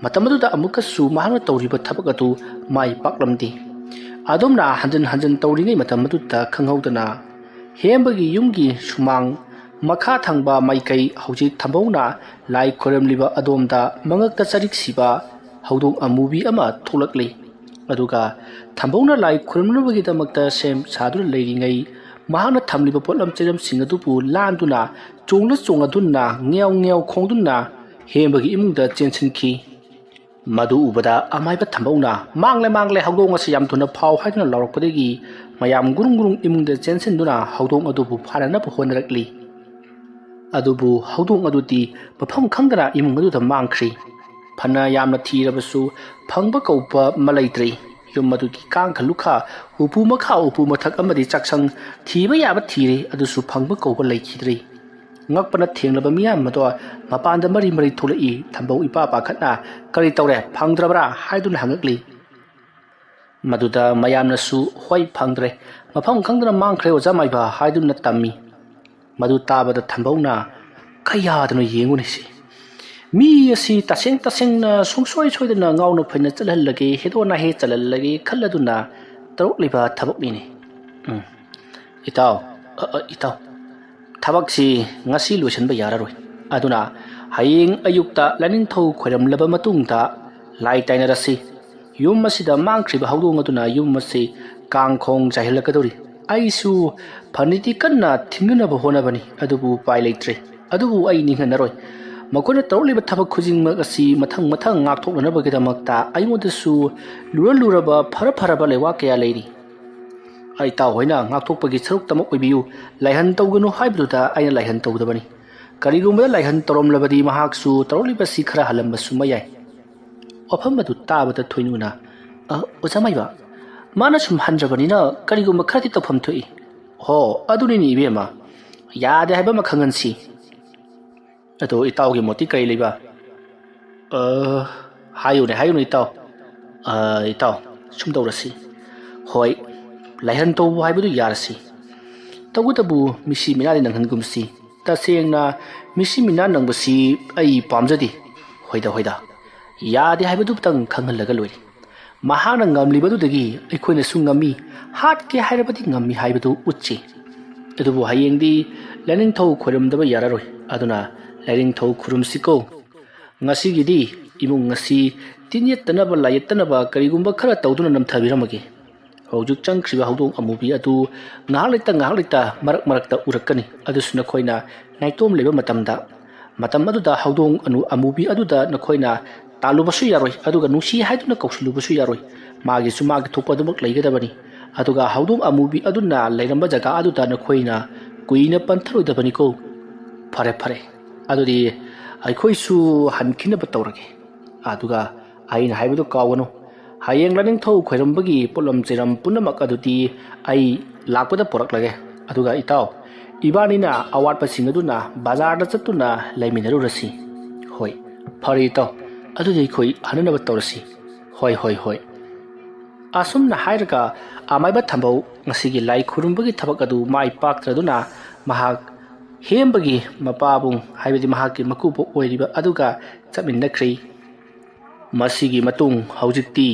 ꯃꯇꯝ ꯑꯗꯨꯗ ꯑꯃꯨꯛꯀꯁꯨ ꯃꯍꯥꯛꯅ ꯇꯧꯔꯤꯕ ꯊꯕꯛ ꯑꯗꯨ ꯃꯥꯏ ꯄꯥꯛꯂꯝꯗꯦ꯫ ꯑꯗꯨꯝꯅ ꯍꯟꯖꯤꯟ ꯍꯟꯖꯤꯟ ꯇꯧꯔꯤꯉꯩ ꯃꯇꯝ ꯑꯗꯨꯗ ꯈꯪꯍꯧꯗꯅ ꯍꯦꯝꯕꯒꯤ ꯌꯨꯝꯒꯤ ꯁꯨꯃꯥꯡ ꯃꯈꯥ ꯊꯪꯕ ꯃꯥꯏꯀꯩ ꯍꯧꯖꯤꯛ ꯊꯝꯕꯧꯅ ꯂꯥꯏ ꯈꯣꯏꯔꯝꯂꯤꯕ ꯑꯗꯣꯝꯗ ꯃꯉꯛꯇ ꯆꯔꯤꯛ ꯁꯤꯕ ꯍꯧꯗꯣꯡ ꯑꯃꯨꯕꯤ ꯑꯃ ꯊꯣꯛꯂꯛꯂꯤ꯫ ꯑꯗꯨꯒ ꯊꯝꯕꯧꯅ ꯂꯥꯏ ꯈꯨꯔꯨꯝꯅꯕꯒꯤꯗꯃꯛꯇ ꯁꯦꯝ ꯁꯥꯗꯨꯅ ꯂꯩꯔꯤꯉꯩ ꯃꯍꯥꯛꯅ ꯊꯝꯂꯤꯕ ꯄꯣꯠꯂꯝ ꯆꯩꯔꯝꯁꯤꯡ ꯑꯗꯨꯕꯨ ꯂꯥꯟꯗꯨꯅ ꯆꯣꯡꯂ ꯆꯣꯡꯂꯗꯨꯅ ꯉꯦꯌꯥꯎ ꯉꯦꯌꯥꯎ ꯈꯣꯡꯗꯨꯅ ꯍꯦꯝꯕꯒꯤ ꯏꯃꯨꯡꯗ ꯆꯦꯟꯁꯤꯟꯈꯤ꯫ ꯃꯗꯨ ꯎꯕꯗ ꯑꯃꯥꯏꯕ ꯊꯝꯕꯧꯅ, "ꯃꯥꯡꯂꯦ, ꯃꯥꯡꯂꯦ, ꯍꯧꯗꯣꯡ ꯑꯁꯤ ꯌꯥꯝ ꯊꯨꯅ ꯐꯥꯎ" ꯍꯥꯏꯗꯨꯅ ꯂꯥꯎꯔꯛꯄꯗꯒꯤ ꯃꯌꯥꯝ ꯒꯨꯔꯨꯡ ꯒꯨꯔꯨꯡ ꯏꯃꯨꯡꯗ ꯆꯦꯟꯁꯤꯟꯗꯨꯅ ꯍꯧꯗꯣꯡ ꯑꯗꯨꯕꯨ ꯐꯥꯅꯅꯕ ꯍꯣꯠꯅꯔꯛꯂꯤ꯫ ꯑꯗꯨꯕꯨ ꯍꯧꯗꯣꯡ ꯑꯗꯨꯗꯤ ꯃꯐꯝ ꯈꯪꯗꯅ ꯏꯃꯨꯡ ꯑꯗꯨꯗ ꯃꯥꯡꯈ꯭ꯔꯤ꯫ ꯐꯅ ꯌꯥꯝꯅ ꯊꯤꯔꯕꯁꯨ ꯐꯪꯕ ꯀꯧꯕ ꯑꯃ ꯂꯩꯇ꯭ꯔꯤ꯫ ꯌꯨꯝ ꯑꯗꯨꯒꯤ ꯀꯥꯡꯈ ꯂꯨꯈꯥ, ꯎꯄꯨ ꯃꯈꯥ, ꯎꯄꯨ ꯃꯊꯛ ꯑꯃꯗꯤ ꯆꯥꯛꯁꯪ ꯊꯤꯕ ꯌꯥꯕ ꯊꯤꯔꯦ, ꯑꯗꯨꯁꯨ ꯐꯪꯕ ꯀꯧꯕ ꯂꯩꯈꯤꯗ꯭ꯔꯤ꯫ ꯉꯛꯄꯅ ꯊꯦꯡꯂꯕ ꯃꯤꯌꯥꯝ ꯑꯗꯣ ꯃꯄꯥꯟꯗ ꯃꯔꯤ ꯃꯔꯤ ꯊꯣꯛꯂꯛꯏ꯫ ꯊꯝꯕꯧ ꯏꯄꯥ ꯄꯥꯈꯠꯅ, "ꯀꯔꯤ ꯇꯧꯔꯦ? ꯐꯪꯗ꯭ꯔꯕ꯭ꯔꯥ?" ꯍꯥꯏꯗꯨꯅ ꯍꯪꯉꯛꯂꯤ꯫ ꯃꯗꯨꯗ ꯃꯌꯥꯝꯅꯁꯨ, "ꯍꯣꯏ, ꯐꯪꯗ꯭ꯔꯦ, ꯃꯐꯝ ꯈꯪꯗꯅ ꯃꯥꯡꯈ꯭ꯔꯦ, ꯑꯣꯖꯥ ꯃꯥꯏꯕ" ꯍꯥꯏꯗꯨꯅ ꯇꯝꯃꯤ꯫ ꯃꯗꯨ ꯇꯥꯕꯗ ꯊꯝꯕꯧꯅ, "ꯀꯌꯥꯗꯅꯣ ꯌꯦꯡꯉꯨꯅꯦ ꯁꯤ꯫ ꯃꯤ ꯑꯁꯤ ꯇꯁꯦꯡ ꯇꯁꯦꯡꯅ ꯁꯨꯡꯁꯣꯏ ꯁꯣꯏꯗꯅ ꯉꯥꯎꯅ ꯐꯩꯅ ꯆꯠꯍꯜꯂꯒꯦ, ꯍꯦꯗꯣ ꯅꯥꯍꯦ ꯆꯜꯍꯜꯂꯒꯦ" ꯈꯜꯂꯗꯨꯅ ꯇꯧꯔꯛꯂꯤꯕ ꯊꯕꯛꯅꯤꯅꯦ꯫ ꯎꯝ, ꯏꯇꯥꯎ, ꯑ, ꯑ, ꯏꯇꯥꯎ, ꯊꯕꯛꯁꯤ ꯉꯁꯤ ꯂꯣꯏꯁꯤꯟꯕ ꯌꯥꯔꯔꯣꯏ꯫ ꯑꯗꯨꯅ ꯍꯌꯦꯡ ꯑꯌꯨꯛꯇ ꯂꯥꯏꯅꯤꯡꯊꯧ ꯈꯣꯏꯔꯝꯂꯕ ꯃꯇꯨꯡꯗ ꯂꯥꯏ ꯇꯥꯏꯅꯔꯁꯤ꯫ ꯌꯨꯝ ꯑꯁꯤꯗ ꯃꯥꯡꯈ꯭ꯔꯤꯕ ꯍꯧꯗꯣꯡ ꯑꯗꯨꯅ ꯌꯨꯝ ꯑꯁꯤ ꯀꯥꯡꯈꯣꯡ ꯆꯥꯏꯍꯜꯂꯛꯀꯗꯧꯔꯤ꯫ ꯑꯩꯁꯨ ꯐꯅꯤꯗꯤ ꯀꯟꯅ ꯊꯤꯡꯅꯅꯕ ꯍꯣꯠꯅꯕꯅꯤ, ꯑꯗꯨꯕꯨ ꯎꯄꯥꯏ ꯂꯩꯇ꯭ꯔꯦ꯫ ꯑꯗꯨꯕꯨ ꯑꯩ ꯅꯤꯡꯍꯟꯅꯔꯣꯏ꯫ ꯃꯈꯣꯏꯅ ꯇꯧꯔꯛꯂꯤꯕ ꯊꯕꯛ ꯈꯨꯗꯤꯡꯃꯛ ꯑꯁꯤ ꯃꯊꯪ ꯃꯊꯪ ꯉꯥꯛꯊꯣꯛꯅꯅꯕꯒꯤꯗꯃꯛꯇ ꯑꯩꯉꯣꯟꯗꯁꯨ ꯂꯨꯔ ꯂꯨꯔꯕ ꯐꯔ ꯐꯔꯕ ꯂꯩꯋꯥ ꯀꯌꯥ ꯂꯩꯔꯤ꯫ ꯏꯇꯥꯎ ꯍꯣꯏꯅ ꯉꯥꯛꯊꯣꯛꯄꯒꯤ ꯁꯔꯨꯛꯇꯃꯛ ꯑꯣꯏꯕꯤꯌꯨ, ꯂꯥꯏꯍꯟ ꯇꯧꯒꯅꯨ ꯍꯥꯏꯕꯗꯨꯗ ꯑꯩꯅ ꯂꯥꯏꯍꯟ ꯇꯧꯗꯕꯅꯤ꯫ ꯀꯔꯤꯒꯨꯝꯕꯗ ꯂꯥꯏꯍꯟ ꯇꯧꯔꯝꯂꯕꯗꯤ ꯃꯍꯥꯛꯁꯨ ꯇꯧꯔꯛꯂꯤꯕꯁꯤ ꯈꯔ ꯍꯜꯂꯝꯕꯁꯨ ꯃꯌꯥꯏ꯫ ꯋꯥꯐꯝ ꯑꯗꯨ ꯇꯥꯕꯗ ꯊꯣꯏꯅꯨꯅ, "ꯑ, ꯑꯣꯖꯥ ꯃꯥꯏꯕ, ꯃꯥꯅ ꯁꯨꯝ ꯍꯟꯗ꯭ꯔꯕꯅꯤꯅ ꯀꯔꯤꯒꯨꯝꯕ ꯈꯔꯗꯤ ꯇꯧꯐꯝ ꯊꯣꯛꯏ꯫ ꯍꯣ, ꯑꯗꯨꯅꯤꯅꯦ ꯏꯕꯦꯝꯃ, ꯌꯥꯗꯦ ꯍꯥꯏꯕ ꯑꯃ ꯈꯪꯍꯟꯁꯤ꯫ ꯑꯗꯣ ꯏꯇꯥꯎꯒꯤ ꯃꯣꯠꯇꯤ ꯀꯔꯤ ꯂꯩꯕ?" "ꯑ, ꯍꯥꯏꯌꯨꯅꯦ, ꯍꯥꯏꯌꯨꯅꯦ ꯏꯇꯥꯎ꯫ ꯑ, ꯏꯇꯥꯎ, ꯁꯨꯝ ꯇꯧꯔꯁꯤ꯫ ꯍꯣꯏ, ꯂꯥꯏꯍꯟ ꯇꯧꯕ ꯍꯥꯏꯕꯗꯨ ꯌꯥꯔꯁꯤ꯫ ꯇꯧꯕꯇꯕꯨ ꯃꯤꯁꯤ ꯃꯤꯅꯥꯗꯤ ꯅꯪꯍꯟꯒꯨꯝꯁꯤ꯫ ꯇꯁꯦꯡꯅ ꯃꯤꯁꯤ ꯃꯤꯅꯥ ꯅꯪꯕꯁꯤ ꯑꯩ ꯄꯥꯝꯖꯗꯦ꯫ ꯍꯣꯏꯗ, ꯍꯣꯏꯗ, ꯌꯥꯗꯦ ꯍꯥꯏꯕꯗꯨꯇꯪ ꯈꯪꯍꯜꯂꯒ ꯂꯣꯏꯔꯦ꯫ ꯃꯍꯥꯛꯅ ꯉꯝꯂꯤꯕꯗꯨꯗꯒꯤ ꯑꯩꯈꯣꯏꯅꯁꯨ ꯉꯝꯃꯤ, ꯍꯥꯠꯀꯦ ꯍꯥꯏꯔꯕꯗꯤ ꯉꯝꯃꯤ ꯍꯥꯏꯕꯗꯨ ꯎꯠꯁꯤ꯫ ꯑꯗꯨꯕꯨ ꯍꯌꯦꯡꯗꯤ ꯂꯥꯏꯅꯤꯡꯊꯧ ꯈꯣꯏꯔꯝꯗꯕ ꯌꯥꯔꯔꯣꯏ꯫ ꯑꯗꯨꯅ ꯂꯥꯏꯅꯤꯡꯊꯧ ꯈꯨꯔꯨꯝꯁꯤꯀꯣ꯫ ꯉꯁꯤꯒꯤꯗꯤ ꯏꯃꯨꯡ ꯑꯁꯤ ꯇꯤꯟ ꯌꯦꯠꯇꯅꯕ, ꯂꯥꯏ ꯌꯦꯠꯇꯅꯕ ꯀꯔꯤꯒꯨꯝꯕ ꯈꯔ ꯇꯧꯗꯨꯅ ꯅꯝꯊꯕꯤꯔꯝꯃꯒꯦ꯫ ꯍꯧꯖꯤꯛ ꯆꯪꯈ꯭ꯔꯤꯕ ꯍꯧꯗꯣꯡ ꯑꯃꯨꯕꯤ ꯑꯗꯨ ꯉꯥꯏꯍꯥꯛ ꯂꯩꯇ, ꯉꯥꯏꯍꯥꯛ ꯂꯩꯇ, ꯃꯔꯛ ꯃꯔꯛꯇ ꯎꯔꯛꯀꯅꯤ꯫ ꯑꯗꯨꯁꯨ ꯅꯈꯣꯏꯅ ꯅꯥꯏꯇꯣꯝ ꯂꯩꯕ ꯃꯇꯝꯗ꯫ ꯃꯇꯝ ꯑꯗꯨꯗ ꯍꯧꯗꯣꯡ ꯑꯅꯨ-, ꯑꯃꯨꯕꯤ ꯑꯗꯨꯗ ꯅꯈꯣꯏꯅ ꯇꯥꯜꯂꯨꯕꯁꯨ ꯌꯥꯔꯣꯏ, ꯑꯗꯨꯒ ꯅꯨꯡꯁꯤ ꯍꯥꯏꯗꯨꯅ ꯀꯧꯁꯤꯜꯂꯨꯕꯁꯨ ꯌꯥꯔꯣꯏ꯫ ꯃꯥꯒꯤꯁꯨ ꯃꯥꯒꯤ ꯊꯣꯛꯄ ꯑꯗꯨꯃꯛ ꯂꯩꯒꯗꯕꯅꯤ꯫ ꯑꯗꯨꯒ ꯍꯧꯗꯣꯡ ꯑꯃꯨꯕꯤ ꯑꯗꯨꯅ ꯂꯩꯔꯝꯕ ꯖꯒꯥ ꯑꯗꯨꯗ ꯅꯈꯣꯏꯅ ꯀꯨꯏꯅ ꯄꯟꯊꯔꯣꯏꯗꯕꯅꯤꯀꯣ꯫ ꯐꯔꯦ, ꯐꯔꯦ꯫ ꯑꯗꯨꯗꯤ ꯑꯩꯈꯣꯏꯁꯨ ꯍꯟꯈꯤꯅꯕ ꯇꯧꯔꯒꯦ꯫ ꯑꯗꯨꯒ ꯑꯩꯅ ꯍꯥꯏꯕꯗꯨ ꯀꯥꯎꯒꯅꯨ, ꯍꯌꯦꯡ ꯂꯥꯏꯅꯤꯡꯊꯧ ꯈꯣꯏꯔꯝꯕꯒꯤ ꯄꯣꯠꯂꯝ ꯆꯩꯔꯝ ꯄꯨꯝꯅꯃꯛ ꯑꯗꯨꯗꯤ ꯑꯩ ꯂꯥꯛꯄꯗ ꯄꯨꯔꯛꯂꯒꯦ꯫ ꯑꯗꯨꯒ ꯏꯇꯥꯎ, ꯏꯕꯥꯅꯤꯅ ꯑꯋꯥꯠꯄꯁꯤꯡ ꯑꯗꯨꯅ ꯕꯖꯥꯔꯗ ꯆꯠꯇꯨꯅ ꯂꯩꯃꯤꯟꯅꯔꯨꯔꯁꯤ꯫ ꯍꯣꯏ, ꯐꯔꯦ ꯏꯇꯥꯎ, ꯑꯗꯨꯗꯤ ꯑꯩꯈꯣꯏ ꯍꯟꯅꯅꯕ ꯇꯧꯔꯁꯤ꯫ ꯍꯣꯏ, ꯍꯣꯏ, ꯍꯣꯏ꯫ ꯑꯁꯨꯝꯅ ꯍꯥꯏꯔꯒ ꯑꯃꯥꯏꯕ ꯊꯝꯕꯧ ꯉꯁꯤꯒꯤ ꯂꯥꯏ ꯈꯨꯔꯨꯝꯕꯒꯤ ꯊꯕꯛ ꯑꯗꯨ ꯃꯥꯏ ꯄꯥꯛꯇ꯭ꯔꯗꯨꯅ ꯃꯍꯥꯛ ꯍꯦꯝꯕꯒꯤ ꯃꯄꯥꯕꯨꯡ, ꯍꯥꯏꯕꯗꯤ ꯃꯍꯥꯛꯀꯤ ꯃꯀꯨꯕꯣꯛ ꯑꯣꯏꯔꯤꯕ ꯑꯗꯨꯒ ꯆꯠꯃꯤꯟꯅꯈ꯭ꯔꯤ꯫ ꯃꯁꯤꯒꯤ ꯃꯇꯨꯡ ꯍꯧꯖꯤꯛꯇꯤ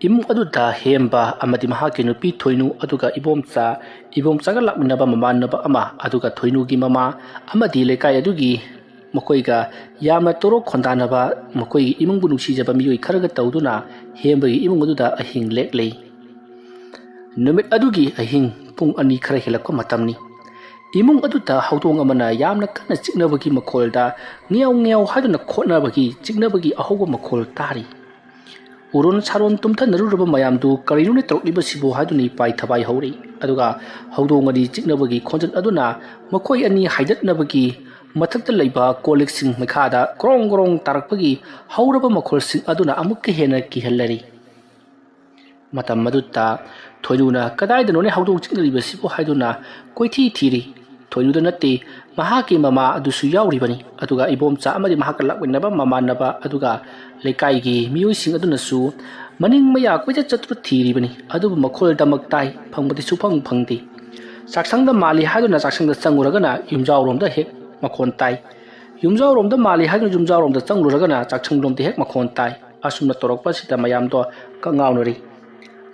ꯏꯃꯨꯡ ꯑꯗꯨꯗ ꯍꯦꯝꯕ ꯑꯃꯗꯤ ꯃꯍꯥꯛꯀꯤ ꯅꯨꯄꯤ ꯊꯣꯏꯅꯨ, ꯑꯗꯨꯒ ꯏꯕꯣꯝꯆꯥ, ꯏꯕꯣꯝꯆꯥꯒ ꯂꯥꯛꯃꯤꯟꯅꯕ ꯃꯃꯥꯟꯅꯕ ꯑꯃ, ꯑꯗꯨꯒ ꯊꯣꯏꯅꯨꯒꯤ ꯃꯃꯥ ꯑꯃꯗꯤ ꯂꯩꯀꯥꯏ ꯑꯗꯨꯒꯤ ꯃꯈꯣꯏꯒ ꯌꯥꯝꯅ ꯇꯣꯔꯣꯛ ꯈꯣꯟꯗꯥꯅꯕ, ꯃꯈꯣꯏꯒꯤ ꯏꯃꯨꯡꯕꯨ ꯅꯨꯡꯁꯤꯖꯕ ꯃꯤꯑꯣꯏ ꯈꯔꯒ ꯇꯧꯗꯨꯅ ꯍꯦꯝꯕꯒꯤ ꯏꯃꯨꯡ ꯑꯗꯨꯗ ꯑꯍꯤꯡ ꯂꯦꯛꯂꯤ꯫ ꯅꯨꯃꯤꯠ ꯑꯗꯨꯒꯤ ꯑꯍꯤꯡ ꯄꯨꯡ ꯑꯅꯤ ꯈꯔ ꯍꯦꯜꯂꯛꯄ ꯃꯇꯝꯅꯤ꯫ ꯏꯃꯨꯡ ꯑꯗꯨꯗ ꯍꯧꯗꯣꯡ ꯑꯃꯅ ꯌꯥꯝꯅ ꯀꯟꯅ ꯆꯤꯛꯅꯕꯒꯤ ꯃꯈꯣꯜꯗ ꯉꯦꯌꯥꯎ ꯉꯦꯌꯥꯎ ꯍꯥꯏꯗꯨꯅ ꯈꯣꯠꯅꯕꯒꯤ, ꯆꯤꯛꯅꯕꯒꯤ ꯑꯍꯧꯕ ꯃꯈꯣꯜ ꯇꯥꯔꯤ꯫ ꯎꯔꯣꯟ ꯁꯥꯔꯣꯟ ꯇꯨꯝꯊꯅꯔꯨꯔꯕ ꯃꯌꯥꯝꯗꯨ ꯀꯔꯤꯅꯣꯅꯦ ꯇꯧꯔꯛꯂꯤꯕꯁꯤꯕꯨ ꯍꯥꯏꯗꯨꯅ ꯏꯄꯥꯏ ꯊꯕꯥꯏ ꯍꯧꯔꯛꯏ꯫ ꯑꯗꯨꯒ ꯍꯧꯗꯣꯡ ꯑꯅꯤ ꯆꯤꯛꯅꯕꯒꯤ ꯈꯣꯟꯖꯦꯜ ꯑꯗꯨꯅ ꯃꯈꯣꯏ ꯑꯅꯤ ꯍꯥꯏꯗꯠꯅꯕꯒꯤ ꯃꯊꯛꯇ ꯂꯩꯕ ꯀꯣꯜ ꯂꯤꯛꯁꯤꯡ ꯃꯩꯈꯥꯗ ꯀ꯭ꯔꯣꯡ ꯀ꯭ꯔꯣꯡ ꯇꯥꯔꯛꯄꯒꯤ ꯍꯧꯔꯕ ꯃꯈꯣꯜꯁꯤꯡ ꯑꯗꯨꯅ ꯑꯃꯨꯛꯀ ꯍꯦꯟꯅ ꯀꯤꯍꯜꯂꯔꯤ꯫ ꯃꯇꯝ ꯑꯗꯨꯗ ꯊꯣꯏꯅꯨꯅ "ꯀꯗꯥꯏꯗꯅꯣꯅꯦ ꯍꯧꯗꯣꯡ ꯆꯤꯛꯅꯔꯤꯕꯁꯤꯕꯨ?" ꯍꯥꯏꯗꯨꯅ ꯀꯣꯏꯊꯤ ꯊꯤꯔꯤ꯫ ꯊꯣꯏꯅꯨꯗ ꯅꯠꯇꯦ, ꯃꯍꯥꯛꯀꯤ ꯃꯃꯥ ꯑꯗꯨꯁꯨ ꯌꯥꯎꯔꯤꯕꯅꯤ, ꯑꯗꯨꯒ ꯏꯕꯣꯝꯆꯥ ꯑꯃꯗꯤ ꯃꯍꯥꯛꯀ ꯂꯥꯛꯃꯤꯟꯅꯕ ꯃꯃꯥꯟꯅꯕ, ꯑꯗꯨꯒ ꯂꯩꯀꯥꯏꯒꯤ ꯃꯤꯑꯣꯏꯁꯤꯡ ꯑꯗꯨꯅꯁꯨ ꯃꯅꯤꯡ ꯃꯌꯥ ꯀꯣꯏꯆꯠ ꯆꯠꯇꯨꯅ ꯊꯤꯔꯤꯕꯅꯤ꯫ ꯑꯗꯨꯕꯨ ꯃꯈꯣꯜꯗꯃꯛ ꯇꯥꯏ, ꯐꯪꯕꯗꯤ ꯁꯨꯐꯪ ꯐꯪꯗꯦ꯫ ꯆꯥꯛꯁꯪꯗ ꯃꯥꯜꯂꯤ ꯍꯥꯏꯗꯨꯅ ꯆꯥꯛꯁꯪꯗ ꯆꯪꯉꯨꯔꯒꯅ ꯌꯨꯝꯖꯥꯎꯔꯣꯝꯗ ꯍꯦꯛ ꯃꯈꯣꯟ ꯇꯥꯏ꯫ ꯌꯨꯝꯖꯥꯎꯔꯣꯝꯗ ꯃꯥꯜꯂꯤ ꯍꯥꯏꯗꯨꯅ ꯌꯨꯝꯖꯥꯎꯔꯣꯝꯗ ꯆꯪꯂꯨꯔꯒꯅ ꯆꯥꯛꯁꯪꯂꯣꯝꯗ ꯍꯦꯛ ꯃꯈꯣꯟ ꯇꯥꯏ꯫ ꯑꯁꯨꯝꯅ ꯇꯧꯔꯛꯄꯁꯤꯗ ꯃꯌꯥꯝꯗꯣ ꯀꯛꯉꯥꯎꯅꯔꯤ꯫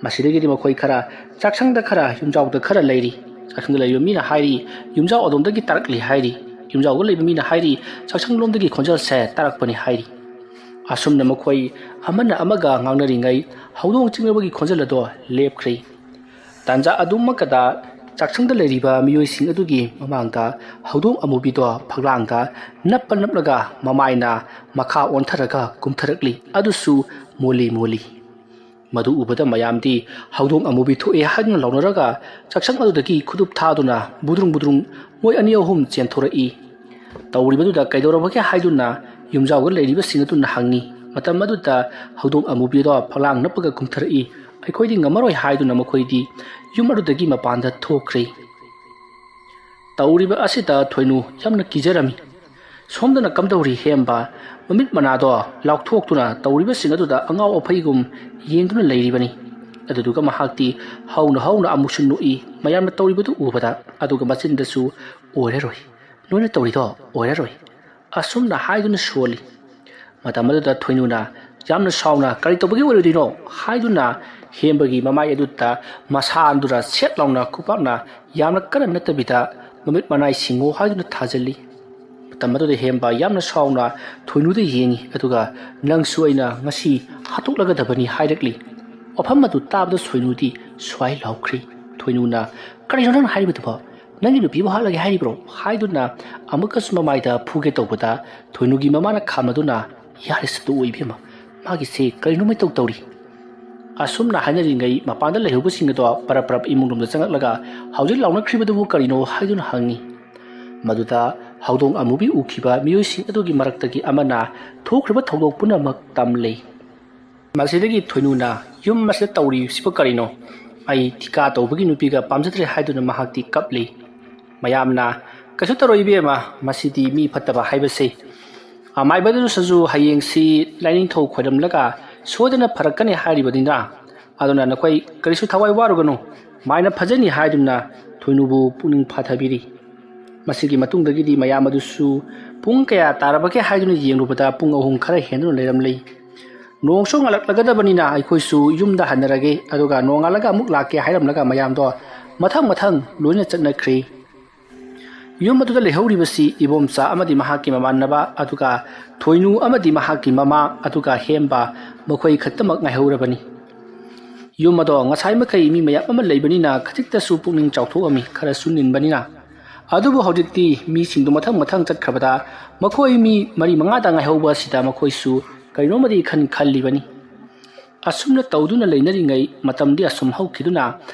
ꯃꯁꯤꯗꯒꯤꯗꯤ ꯃꯈꯣꯏ ꯈꯔ ꯆꯥꯛꯁꯪꯗ ꯈꯔ, ꯌꯨꯝꯖꯥꯎꯗ ꯈꯔ ꯂꯩꯔꯤ꯫ ꯆꯥꯛꯁꯪꯗ ꯂꯩꯔꯤꯕ ꯃꯤꯅ ꯍꯥꯏꯔꯤ, "ꯌꯨꯝꯖꯥꯎ ꯑꯗꯣꯝꯗꯒꯤ ꯇꯥꯔꯛꯂꯤ" ꯍꯥꯏꯔꯤ꯫ ꯌꯨꯝꯖꯥꯎꯗ ꯂꯩꯕ ꯃꯤꯅ ꯍꯥꯏꯔꯤ, "ꯆꯥꯛꯁꯪꯂꯣꯝꯗꯒꯤ ꯈꯣꯟꯖꯦꯜꯁꯦ ꯇꯥꯔꯛꯄꯅꯤ" ꯍꯥꯏꯔꯤ꯫ ꯑꯁꯨꯝꯅ ꯃꯈꯣꯏ ꯑꯃꯅ ꯑꯃꯒ ꯉꯥꯡꯅꯔꯤꯉꯩ ꯍꯧꯗꯣꯡ ꯆꯤꯛꯅꯕꯒꯤ ꯈꯣꯟꯖꯦꯜ ꯑꯗꯣ ꯂꯦꯞꯈ꯭ꯔꯦ꯫ ꯇꯥꯟꯖꯥ ꯑꯗꯨꯃꯛꯀꯗ ꯆꯥꯛꯁꯪꯗ ꯂꯩꯔꯤꯕ ꯃꯤꯑꯣꯏꯁꯤꯡ ꯑꯗꯨꯒꯤ ꯃꯃꯥꯡꯗ ꯍꯧꯗꯣꯡ ꯑꯃꯨꯕꯤꯗꯣ ꯐꯛꯂꯥꯡꯗ ꯅꯞꯄ ꯅꯞꯂꯒ ꯃꯃꯥꯏꯅ ꯃꯈꯥ ꯑꯣꯟꯊꯔꯒ ꯀꯨꯝꯊꯔꯛꯂꯤ, ꯑꯗꯨꯁꯨ ꯃꯣꯜꯂꯤ ꯃꯣꯜꯂꯤ꯫ ꯃꯗꯨ ꯎꯕꯗ ꯃꯌꯥꯝꯗꯤ "ꯍꯧꯗꯣꯡ ꯑꯃꯨꯕꯤ ꯊꯣꯛꯑꯦ" ꯍꯥꯏꯗꯨꯅ ꯂꯥꯎꯅꯔꯒ ꯆꯥꯛꯁꯪ ꯑꯗꯨꯗꯒꯤ ꯈꯨꯗꯨꯞ ꯊꯥꯗꯨꯅ ꯕꯨꯗ꯭ꯔꯨꯡ ꯕꯨꯗ꯭ꯔꯨꯡ ꯃꯣꯏ ꯑꯅꯤ ꯑꯍꯨꯝ ꯆꯦꯟꯊꯣꯔꯛꯏ꯫ ꯇꯧꯔꯤꯕꯗꯨꯗ ꯀꯩꯗꯧꯔꯕꯒꯦ ꯍꯥꯏꯗꯨꯅ ꯌꯨꯝꯖꯥꯎꯗ ꯂꯩꯔꯤꯕꯁꯤꯡ ꯑꯗꯨꯅ ꯍꯪꯉꯤ꯫ ꯃꯇꯝ ꯑꯗꯨꯗ ꯍꯧꯗꯣꯡ ꯑꯃꯨꯕꯤꯗꯣ ꯐꯛꯂꯥꯡ ꯅꯞꯄꯒ ꯀꯨꯝꯊꯔꯛꯏ꯫ ꯑꯩꯈꯣꯏꯗꯤ ꯉꯝꯃꯔꯣꯏ ꯍꯥꯏꯗꯨꯅ ꯃꯈꯣꯏꯗꯤ ꯌꯨꯝ ꯑꯗꯨꯗꯒꯤ ꯃꯄꯥꯟꯗ ꯊꯣꯛꯈ꯭ꯔꯦ꯫ ꯇꯧꯔꯤꯕ ꯑꯁꯤꯗ ꯊꯣꯏꯅꯨ ꯌꯥꯝꯅ ꯀꯤꯖꯔꯝꯃꯤ꯫ ꯁꯣꯝꯗꯅ ꯀꯝꯗꯧꯔꯤ ꯍꯦꯝꯕ ꯃꯃꯤꯠ ꯃꯅꯥꯗꯣ ꯂꯥꯎꯊꯣꯛꯇꯨꯅ ꯇꯧꯔꯤꯕꯁꯤꯡ ꯑꯗꯨꯗ ꯑꯉꯥꯎ ꯑꯐꯩꯒꯨꯝ ꯌꯦꯡꯗꯨꯅ ꯂꯩꯔꯤꯕꯅꯤ꯫ ꯑꯗꯨꯗꯨꯒ ꯃꯍꯥꯛꯇꯤ ꯍꯧꯅ ꯍꯧꯅ ꯑꯃꯨꯛꯁꯨ ꯅꯣꯛꯏ, ꯃꯌꯥꯝꯅ ꯇꯧꯔꯤꯕꯗꯨ ꯎꯕꯗ꯫ ꯑꯗꯨꯒ ꯃꯆꯤꯟꯗꯁꯨ, "ꯑꯣꯏꯔꯔꯣꯏ, ꯅꯣꯏꯅ ꯇꯧꯔꯤꯗꯣ ꯑꯣꯏꯔꯔꯣꯏ" ꯑꯁꯨꯝꯅ ꯍꯥꯏꯗꯨꯅ ꯁꯣꯜꯂꯤ꯫ ꯃꯇꯝ ꯑꯗꯨꯗ ꯊꯣꯏꯅꯨꯅ ꯌꯥꯝꯅ ꯁꯥꯎꯅ "ꯀꯔꯤ ꯇꯧꯕꯒꯤ ꯑꯣꯏꯔꯣꯏꯗꯣꯏꯅꯣ?" ꯍꯥꯏꯗꯨꯅ ꯍꯦꯝꯕꯒꯤ ꯃꯃꯥꯏ ꯑꯗꯨꯗ ꯃꯁꯥꯗꯨꯗ ꯁꯦꯠ ꯂꯥꯎꯅ ꯈꯨꯄꯥꯛꯅ ꯌꯥꯝꯅ ꯀꯟꯅ ꯅꯠꯇꯕꯤꯗ ꯃꯃꯤꯠ ꯃꯅꯥꯏ ꯁꯤꯡꯉꯣ ꯍꯥꯏꯗꯨꯅ ꯊꯥꯖꯤꯜꯂꯤ꯫ ꯃꯇꯝ ꯑꯗꯨꯗ ꯍꯦꯝꯕ ꯌꯥꯝꯅ ꯁꯥꯎꯅ ꯊꯣꯏꯅꯨꯗ ꯌꯦꯡꯉꯤ, ꯑꯗꯨꯒ "ꯅꯪꯁꯨ ꯑꯩꯅ ꯉꯁꯤ ꯍꯥꯠꯇꯣꯛꯂꯒꯗꯕꯅꯤ" ꯍꯥꯏꯔꯛꯂꯤ꯫ ꯋꯥꯐꯝ ꯑꯗꯨ ꯇꯥꯕꯗ ꯊꯣꯏꯅꯨꯗꯤ ꯁ꯭ꯋꯥꯏ ꯂꯥꯎꯈ꯭ꯔꯤ꯫ ꯊꯣꯏꯅꯨꯅ, "ꯀꯔꯤꯅꯣ ꯅꯪꯅ ꯍꯥꯏꯔꯤꯕꯗꯨꯕꯣ? ꯅꯪꯒꯤ ꯅꯨꯄꯤꯕꯨ ꯍꯥꯠꯂꯒꯦ ꯍꯥꯏꯔꯤꯕ꯭ꯔꯣ?" ꯍꯥꯏꯗꯨꯅ ꯑꯃꯨꯛꯀꯁꯨ ꯃꯃꯥꯏꯗ ꯐꯨꯒꯦ ꯇꯧꯕꯗ ꯊꯣꯏꯅꯨꯒꯤ ꯃꯃꯥꯅ ꯈꯥꯝꯅꯗꯨꯅ, "ꯌꯥꯔꯦ ꯁꯠꯇꯣꯛꯑꯣ ꯏꯕꯦꯝꯃ, ꯃꯥꯒꯤꯁꯦ ꯀꯔꯤꯅꯣ ꯃꯩꯇꯧ ꯇꯧꯔꯤ"꯫ ꯑꯁꯨꯝꯅ ꯍꯥꯏꯅꯔꯤꯉꯩ ꯃꯄꯥꯟꯗ ꯂꯩꯍꯧꯕꯁꯤꯡ ꯑꯗꯣ ꯄꯔꯞ ꯄꯔꯞ ꯏꯃꯨꯡ ꯂꯣꯝꯗ ꯆꯪꯂꯛꯂꯒ "ꯍꯧꯖꯤꯛ ꯂꯥꯎꯅꯈ꯭ꯔꯤꯕꯗꯨꯕꯨ ꯀꯔꯤꯅꯣ?" ꯍꯥꯏꯗꯨꯅ ꯍꯪꯉꯤ꯫ ꯃꯗꯨꯗ ꯍꯧꯗꯣꯡ ꯑꯃꯨꯕꯤ ꯎꯈꯤꯕ ꯃꯤꯑꯣꯏꯁꯤꯡ ꯑꯗꯨꯒꯤ ꯃꯔꯛꯇꯒꯤ ꯑꯃꯅ ꯊꯣꯛꯈ꯭ꯔꯤꯕ ꯊꯧꯗꯣꯛ ꯄꯨꯝꯅꯃꯛ ꯇꯝꯂꯤ꯫ ꯃꯁꯤꯗꯒꯤ ꯊꯣꯏꯅꯨꯅ, "ꯌꯨꯝ ꯑꯁꯤꯗ ꯇꯧꯔꯤꯕꯁꯤꯕꯨ ꯀꯔꯤꯅꯣ? ꯑꯩ ꯊꯤꯀꯥ ꯇꯧꯕꯒꯤ ꯅꯨꯄꯤꯒ ꯄꯥꯝꯖꯗ꯭ꯔꯦ" ꯍꯥꯏꯗꯨꯅ ꯃꯍꯥꯛꯇꯤ ꯀꯞꯂꯤ꯫ ꯃꯌꯥꯝꯅ, "ꯀꯩꯁꯨ ꯇꯧꯔꯣꯏ ꯏꯕꯦꯝꯃ, ꯃꯁꯤꯗꯤ ꯃꯤ ꯐꯠꯇꯕ ꯍꯥꯏꯕꯁꯦ꯫ ꯑꯃꯥꯏꯕꯗꯨꯁꯨ ꯍꯌꯦꯡꯁꯤ ꯂꯥꯏꯅꯤꯡꯊꯧ ꯈꯣꯏꯔꯝꯂꯒ ꯁꯣꯏꯗꯅ ꯐꯔꯛꯀꯅꯤ ꯍꯥꯏꯔꯤꯕꯅꯤꯅ, ꯑꯗꯨꯅ ꯅꯈꯣꯏ ꯀꯔꯤꯁꯨ ꯊꯋꯥꯏ ꯋꯥꯔꯨꯒꯅꯨ, ꯃꯥꯏꯅ ꯐꯖꯅꯤ" ꯍꯥꯏꯗꯨꯅ ꯊꯣꯏꯅꯨꯕꯨ ꯄꯨꯛꯅꯤꯡ ꯐꯥꯊꯕꯤꯔꯤ꯫ ꯃꯁꯤꯒꯤ ꯃꯇꯨꯡꯗꯒꯤꯗꯤ ꯃꯌꯥꯝ ꯑꯗꯨꯁꯨ ꯄꯨꯡ ꯀꯌꯥ ꯇꯥꯔꯕꯒꯦ ꯍꯥꯏꯗꯨꯅ ꯌꯦꯡꯂꯨꯕꯗ ꯄꯨꯡ ꯑꯍꯨꯝ ꯈꯔ ꯍꯦꯟꯗꯨꯅ ꯂꯩꯔꯝꯂꯤ꯫ "ꯅꯣꯡꯁꯨ ꯉꯥꯜꯂꯛꯂꯒꯗꯕꯅꯤꯅ ꯑꯩꯈꯣꯏꯁꯨ ꯌꯨꯝꯗ ꯍꯟꯅꯔꯒꯦ, ꯑꯗꯨꯒ ꯅꯣꯡꯉꯥꯜꯂꯒ ꯑꯃꯨꯛ ꯂꯥꯛꯀꯦ" ꯍꯥꯏꯔꯝꯂꯒ ꯃꯌꯥꯝꯗꯣ ꯃꯊꯪ ꯃꯊꯪ ꯂꯣꯏꯅ ꯆꯠꯅꯈ꯭ꯔꯤ꯫ ꯌꯨꯝ ꯑꯗꯨꯗ ꯂꯩꯍꯧꯔꯤꯕꯁꯤ ꯏꯕꯣꯝꯆꯥ ꯑꯃꯗꯤ ꯃꯍꯥꯛꯀꯤ ꯃꯃꯥꯟꯅꯕ, ꯑꯗꯨꯒ ꯊꯣꯏꯅꯨ ꯑꯃꯗꯤ ꯃꯍꯥꯛꯀꯤ ꯃꯃꯥ, ꯑꯗꯨꯒ ꯍꯦꯝꯕ, ꯃꯈꯣꯏ ꯈꯛꯇꯃꯛ ꯉꯥꯏꯍꯧꯔꯕꯅꯤ꯫ ꯌꯨꯝ ꯑꯗꯣ ꯉꯁꯥꯏ ꯃꯈꯩ ꯃꯤ ꯃꯌꯥꯝ ꯑꯃ ꯂꯩꯕꯅꯤꯅ ꯈꯖꯤꯛꯇꯁꯨ ꯄꯨꯛꯅꯤꯡ ꯆꯥꯎꯊꯣꯛꯑꯝꯃꯤ, ꯈꯔꯁꯨ ꯅꯤꯟꯕꯅꯤꯅ꯫ ꯑꯗꯨꯕꯨ ꯍꯧꯖꯤꯛꯇꯤ ꯃꯤꯁꯤꯡꯗꯨ ꯃꯊꯪ ꯃꯊꯪ ꯆꯠꯈ꯭ꯔꯕꯗ ꯃꯈꯣꯏ ꯃꯤ ꯃꯔꯤ ꯃꯉꯥꯗ ꯉꯥꯏꯍꯧꯕ ꯑꯁꯤꯗ ꯃꯈꯣꯏꯁꯨ ꯀꯔꯤꯅꯣꯃꯗꯤ ꯈꯟ ꯈꯜꯂꯤꯕꯅꯤ꯫ ꯑꯁꯨꯝꯅ ꯇꯧꯗꯨꯅ ꯂꯩꯅꯔꯤꯉꯩ ꯃꯇꯝꯗꯤ ꯑꯁꯨꯝ ꯍꯧꯈꯤꯗꯨꯅ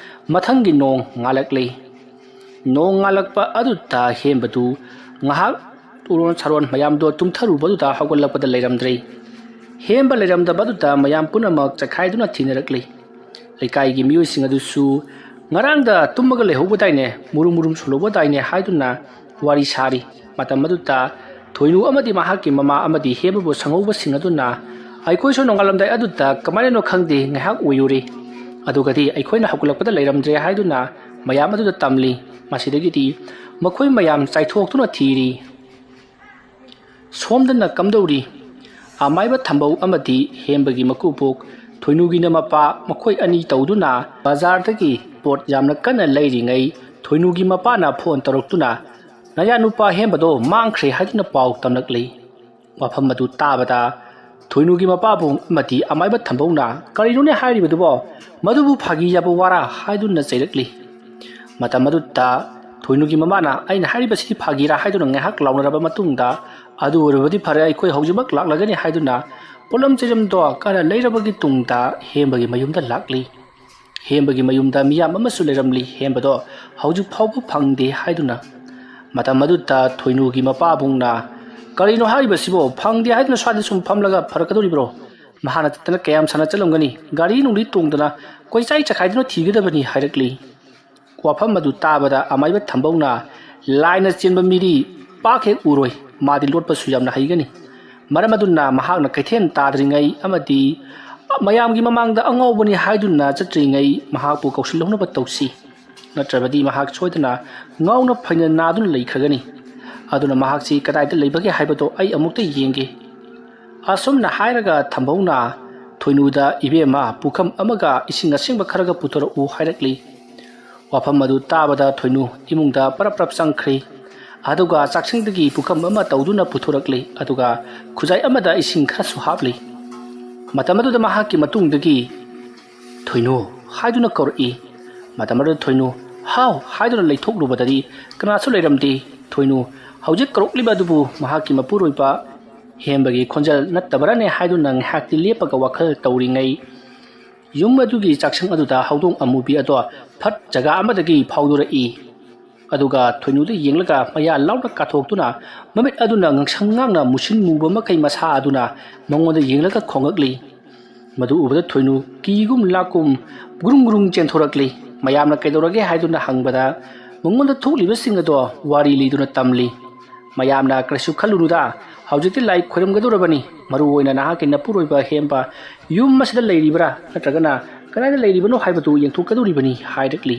ꯃꯊꯪꯒꯤ ꯅꯣꯡ ꯉꯥꯜꯂꯛꯂꯦ꯫ ꯅꯣꯡ ꯉꯥꯜꯂꯛꯄ ꯑꯗꯨꯗ ꯍꯦꯝꯕꯗꯨ ꯉꯥꯏꯍꯥꯛ ꯎꯔꯣꯟ ꯁꯥꯔꯣꯟ ꯃꯌꯥꯝꯗꯣ ꯇꯨꯝꯊꯔꯨꯕꯗꯨꯗ ꯍꯧꯒꯠꯂꯛꯄꯗ ꯂꯩꯔꯝꯗ꯭ꯔꯦ꯫ ꯍꯦꯝꯕ ꯂꯩꯔꯝꯗꯕꯗꯨꯗ ꯃꯌꯥꯝ ꯄꯨꯝꯅꯃꯛ ꯆꯈꯥꯏꯗꯨꯅ ꯊꯤꯅꯔꯛꯂꯤ꯫ ꯂꯩꯀꯥꯏꯒꯤ ꯃꯤꯑꯣꯏꯁꯤꯡ ꯑꯗꯨꯁꯨ "ꯉꯔꯥꯡꯗ ꯇꯨꯝꯃꯒ ꯂꯩꯍꯧꯕꯗꯥꯏꯅꯦ, ꯃꯨꯔꯨꯝ ꯃꯨꯔꯨꯝ ꯁꯣꯜꯍꯧꯕꯗꯥꯏꯅꯦ" ꯍꯥꯏꯗꯨꯅ ꯋꯥꯔꯤ ꯁꯥꯔꯤ꯫ ꯃꯇꯝ ꯑꯗꯨꯗ ꯊꯣꯏꯅꯨ ꯑꯃꯗꯤ ꯃꯍꯥꯛꯀꯤ ꯃꯃꯥ ꯑꯃꯗꯤ ꯍꯦꯝꯕꯕꯨ ꯁꯪꯍꯧꯕꯁꯤꯡ ꯑꯗꯨꯅ, "ꯑꯩꯈꯣꯏꯁꯨ ꯅꯣꯡꯉꯥꯜꯂꯝꯗꯥꯏ ꯑꯗꯨꯗ ꯀꯃꯥꯏꯅꯅꯣ ꯈꯪꯗꯦ, ꯉꯥꯏꯍꯥꯛ ꯎꯏꯔꯨꯔꯦ, ꯑꯗꯨꯒꯗꯤ ꯑꯩꯈꯣꯏꯅ ꯍꯧꯒꯠꯂꯛꯄꯗ ꯂꯩꯔꯝꯗ꯭ꯔꯦ" ꯍꯥꯏꯗꯨꯅ ꯃꯌꯥꯝ ꯑꯗꯨꯗ ꯇꯝꯂꯤ꯫ ꯃꯁꯤꯗꯒꯤꯗꯤ ꯃꯈꯣꯏ ꯃꯌꯥꯝ ꯆꯥꯏꯊꯣꯛꯇꯨꯅ ꯊꯤꯔꯤ꯫ ꯁꯣꯝꯗꯅ ꯀꯝꯗꯧꯔꯤ? ꯑꯃꯥꯏꯕ ꯊꯝꯕꯧ ꯑꯃꯗꯤ ꯍꯦꯝꯕꯒꯤ ꯃꯀꯨꯕꯣꯛ ꯊꯣꯏꯅꯨꯒꯤꯅ ꯃꯄꯥ, ꯃꯈꯣꯏ ꯑꯅꯤ ꯇꯧꯗꯨꯅ ꯕꯖꯥꯔꯗꯒꯤ ꯄꯣꯠ ꯌꯥꯝꯅ ꯀꯟꯅ ꯂꯩꯔꯤꯉꯩ, ꯊꯣꯏꯅꯨꯒꯤ ꯃꯄꯥꯅ ꯐꯣꯟ ꯇꯧꯔꯛꯇꯨꯅ, "ꯅꯌꯥꯅꯨꯄꯥ ꯍꯦꯝꯕꯗꯣ ꯃꯥꯡꯈ꯭ꯔꯦ" ꯍꯥꯏꯗꯨꯅ ꯄꯥꯎ ꯇꯝꯂꯛꯂꯤ꯫ ꯋꯥꯐꯝ ꯑꯗꯨ ꯇꯥꯕꯗ ꯊꯣꯏꯅꯨꯒꯤ ꯃꯄꯥꯕꯨꯡ ꯑꯃꯗꯤ ꯑꯃꯥꯏꯕ ꯊꯝꯕꯧꯅ, "ꯀꯔꯤꯅꯣꯅꯦ ꯍꯥꯏꯔꯤꯕꯗꯨꯕꯣ? ꯃꯗꯨꯕꯨ ꯐꯥꯒꯤ ꯌꯥꯕ ꯋꯥꯔꯥ?" ꯍꯥꯏꯗꯨꯅ ꯆꯩꯔꯛꯂꯤ꯫ ꯃꯇꯝ ꯑꯗꯨꯗ ꯊꯣꯏꯅꯨꯒꯤ ꯃꯃꯥꯅ, "ꯑꯩꯅ ꯍꯥꯏꯔꯤꯕꯁꯤꯗꯤ ꯐꯥꯒꯤꯔꯥ?" ꯍꯥꯏꯗꯨꯅ ꯉꯥꯏꯍꯥꯛ ꯂꯥꯎꯅꯔꯕ ꯃꯇꯨꯡꯗ, "ꯑꯗꯨ ꯑꯣꯏꯔꯕꯗꯤ ꯐꯔꯦ, ꯑꯩꯈꯣꯏ ꯍꯧꯖꯤꯛꯃꯛ ꯂꯥꯛꯂꯒꯅꯤ" ꯍꯥꯏꯗꯨꯅ ꯄꯣꯠꯂꯝ ꯆꯩꯔꯝꯗꯣ ꯀꯟꯅ ꯂꯩꯔꯕꯒꯤ ꯇꯨꯡꯗ ꯍꯦꯝꯕꯒꯤ ꯃꯌꯨꯝꯗ ꯂꯥꯛꯂꯤ꯫ ꯍꯦꯝꯕꯒꯤ ꯃꯌꯨꯝꯗ ꯃꯤꯌꯥꯝ ꯑꯃꯁꯨ ꯂꯩꯔꯝꯂꯤ꯫ ꯍꯦꯝꯕꯗꯣ ꯍꯧꯖꯤꯛ ꯐꯥꯎꯕ ꯐꯪꯗꯦ ꯍꯥꯏꯗꯨꯅ꯫ ꯃꯇꯝ ꯑꯗꯨꯗ ꯊꯣꯏꯅꯨꯒꯤ ꯃꯄꯥꯕꯨꯡꯅ, "ꯀꯔꯤꯅꯣ ꯍꯥꯏꯔꯤꯕꯁꯤꯕꯣ? ꯐꯪꯗꯦ ꯍꯥꯏꯗꯨꯅ ꯁ꯭ꯋꯥꯏꯗ ꯁꯨꯝ ꯐꯝꯂꯒ ꯐꯔꯛꯀꯗꯧꯔꯤꯕ꯭ꯔꯣ? ꯃꯍꯥꯛꯅ ꯆꯠꯇꯅ ꯀꯌꯥꯝ ꯁꯥꯟꯅ ꯆꯠꯂꯝꯒꯅꯤ? ꯒꯥꯔꯤ ꯅꯨꯡꯂꯤ ꯇꯣꯡꯗꯅ ꯀꯣꯏꯆꯥꯏ ꯆꯈꯥꯏꯗꯨꯅ ꯊꯤꯒꯗꯕꯅꯤ" ꯍꯥꯏꯔꯛꯂꯤ꯫ ꯋꯥꯐꯝ ꯑꯗꯨ ꯇꯥꯕꯗ ꯑꯃꯥꯏꯕ ꯊꯝꯕꯧꯅ, "ꯂꯥꯏꯅ ꯆꯦꯟꯕ ꯃꯤꯗꯤ ꯄꯥꯛ ꯍꯦꯛ ꯎꯔꯣꯏ, ꯃꯥꯗꯤ ꯂꯣꯠꯄꯁꯨ ꯌꯥꯝꯅ ꯍꯩꯒꯅꯤ꯫ ꯃꯔꯝ ꯑꯗꯨꯅ ꯃꯍꯥꯛꯅ ꯀꯩꯊꯦꯜ ꯇꯥꯗ꯭ꯔꯤꯉꯩ ꯑꯃꯗꯤ ꯃꯌꯥꯝꯒꯤ ꯃꯃꯥꯡꯗ ꯑꯉꯥꯎꯕꯅꯤ ꯍꯥꯏꯗꯨꯅ ꯆꯠꯇ꯭ꯔꯤꯉꯩ ꯃꯍꯥꯛꯄꯨ ꯀꯧꯁꯤꯜꯍꯧꯅꯕ ꯇꯧꯁꯤ꯫ ꯅꯠꯇ꯭ꯔꯕꯗꯤ ꯃꯍꯥꯛ ꯁꯣꯏꯗꯅ ꯉꯥꯎꯅ ꯐꯩꯅ ꯅꯥꯗꯨꯅ ꯂꯩꯈ꯭ꯔꯒꯅꯤ꯫ ꯑꯗꯨꯅ ꯃꯍꯥꯛꯁꯤ ꯀꯗꯥꯏꯗ ꯂꯩꯕꯒꯦ ꯍꯥꯏꯕꯗꯣ ꯑꯩ ꯑꯃꯨꯛꯇ ꯌꯦꯡꯒꯦ"꯫ ꯑꯁꯨꯝꯅ ꯍꯥꯏꯔꯒ ꯊꯝꯕꯧꯅ ꯊꯣꯏꯅꯨꯗ, "ꯏꯕꯦꯝꯃ, ꯄꯨꯈꯝ ꯑꯃꯒ ꯏꯁꯤꯡ ꯑꯁꯦꯡꯕ ꯈꯔꯒ ꯄꯨꯊꯣꯔꯛꯎ" ꯍꯥꯏꯔꯛꯂꯤ꯫ ꯋꯥꯐꯝ ꯑꯗꯨ ꯇꯥꯕꯗ ꯊꯣꯏꯅꯨ ꯏꯃꯨꯡꯗ ꯄꯔꯞ ꯄꯔꯞ ꯆꯪꯈ꯭ꯔꯤ꯫ ꯑꯗꯨꯒ ꯆꯥꯛꯁꯪꯗꯒꯤ ꯄꯨꯈꯝ ꯑꯃ ꯇꯧꯗꯨꯅ ꯄꯨꯊꯣꯔꯛꯂꯤ꯫ ꯑꯗꯨꯒ ꯈꯨꯖꯥꯏ ꯑꯃꯗ ꯏꯁꯤꯡ ꯈꯔꯁꯨ ꯍꯥꯞꯂꯤ꯫ ꯃꯇꯝ ꯑꯗꯨꯗ ꯃꯍꯥꯛꯀꯤ ꯃꯇꯨꯡꯗꯒꯤ, "ꯊꯣꯏꯅꯨ" ꯍꯥꯏꯗꯨꯅ ꯀꯧꯔꯛꯏ꯫ ꯃꯇꯝ ꯑꯗꯨꯗ ꯊꯣꯏꯅꯨ, "ꯍꯥꯎ" ꯍꯥꯏꯗꯨꯅ ꯂꯩꯊꯣꯛꯂꯨꯕꯗꯗꯤ ꯀꯅꯥꯁꯨ ꯂꯩꯔꯝꯗꯦ꯫ ꯊꯣꯏꯅꯨ ꯍꯧꯖꯤꯛ ꯀꯧꯔꯛꯂꯤꯕ ꯑꯗꯨꯕꯨ ꯃꯍꯥꯛꯀꯤ ꯃꯄꯨꯔꯣꯏꯕ ꯍꯦꯝꯕꯒꯤ ꯈꯣꯟꯖꯦꯜ ꯅꯠꯇꯕ꯭ꯔꯥꯅꯦ ꯍꯥꯏꯗꯨꯅ ꯉꯥꯏꯍꯥꯛꯇꯤ ꯂꯦꯞꯄꯒ ꯋꯥꯈꯜ ꯇꯧꯔꯤꯉꯩ, ꯌꯨꯝ ꯑꯗꯨꯒꯤ ꯆꯥꯛꯁꯪ ꯑꯗꯨꯗ ꯍꯧꯗꯣꯡ ꯑꯃꯨꯕꯤ ꯑꯗꯣ ꯐꯠ ꯖꯒꯥ ꯑꯃꯗꯒꯤ ꯐꯥꯎꯗꯣꯔꯛꯏ꯫ ꯑꯗꯨꯒ ꯊꯣꯏꯅꯨꯗ ꯌꯦꯡꯂꯒ ꯃꯌꯥ ꯂꯥꯎꯅ ꯀꯥꯊꯣꯛꯇꯨꯅ, ꯃꯃꯤꯠ ꯑꯗꯨꯅ ꯉꯥꯡꯁꯪ ꯉꯥꯡꯅ ꯃꯨꯁꯤꯟ ꯃꯨꯕ ꯃꯈꯩ ꯃꯁꯥ ꯑꯗꯨꯅ ꯃꯉꯣꯟꯗ ꯌꯦꯡꯂꯒ ꯈꯣꯡꯉꯛꯂꯤ꯫ ꯃꯗꯨ ꯎꯕꯗ ꯊꯣꯏꯅꯨ ꯀꯤꯒꯨꯝ ꯂꯥꯛꯀꯨꯝ ꯒꯨꯔꯨꯡ ꯒꯨꯔꯨꯡ ꯆꯦꯟꯊꯣꯔꯛꯂꯤ꯫ ꯃꯌꯥꯝꯅ ꯀꯩꯗꯧꯔꯒꯦ ꯍꯥꯏꯗꯨꯅ ꯍꯪꯕꯗ, ꯃꯉꯣꯟꯗ ꯊꯣꯛꯂꯤꯕꯁꯤꯡ ꯑꯗꯣ ꯋꯥꯔꯤ ꯂꯤꯗꯨꯅ ꯇꯝꯂꯤ꯫ ꯃꯌꯥꯝꯅ, "ꯀꯔꯤꯁꯨ ꯈꯜꯂꯨꯅꯨꯗ, ꯍꯧꯖꯤꯛꯇꯤ ꯂꯥꯏ ꯈꯣꯏꯔꯝꯒꯗꯧꯔꯕꯅꯤ꯫ ꯃꯔꯨ ꯑꯣꯏꯅ ꯅꯍꯥꯛꯀꯤ ꯅꯄꯨꯔꯣꯏꯕ ꯍꯦꯝꯕ ꯌꯨꯝ ꯑꯁꯤꯗ ꯂꯩꯔꯤꯕ꯭ꯔꯥ ꯅꯠꯇ꯭ꯔꯒꯅ ꯀꯗꯥꯏꯗ ꯂꯩꯔꯤꯕꯅꯣ ꯍꯥꯏꯕꯗꯨ ꯌꯦꯡꯊꯣꯛꯀꯗꯧꯔꯤꯕꯅꯤ" ꯍꯥꯏꯔꯛꯂꯤ꯫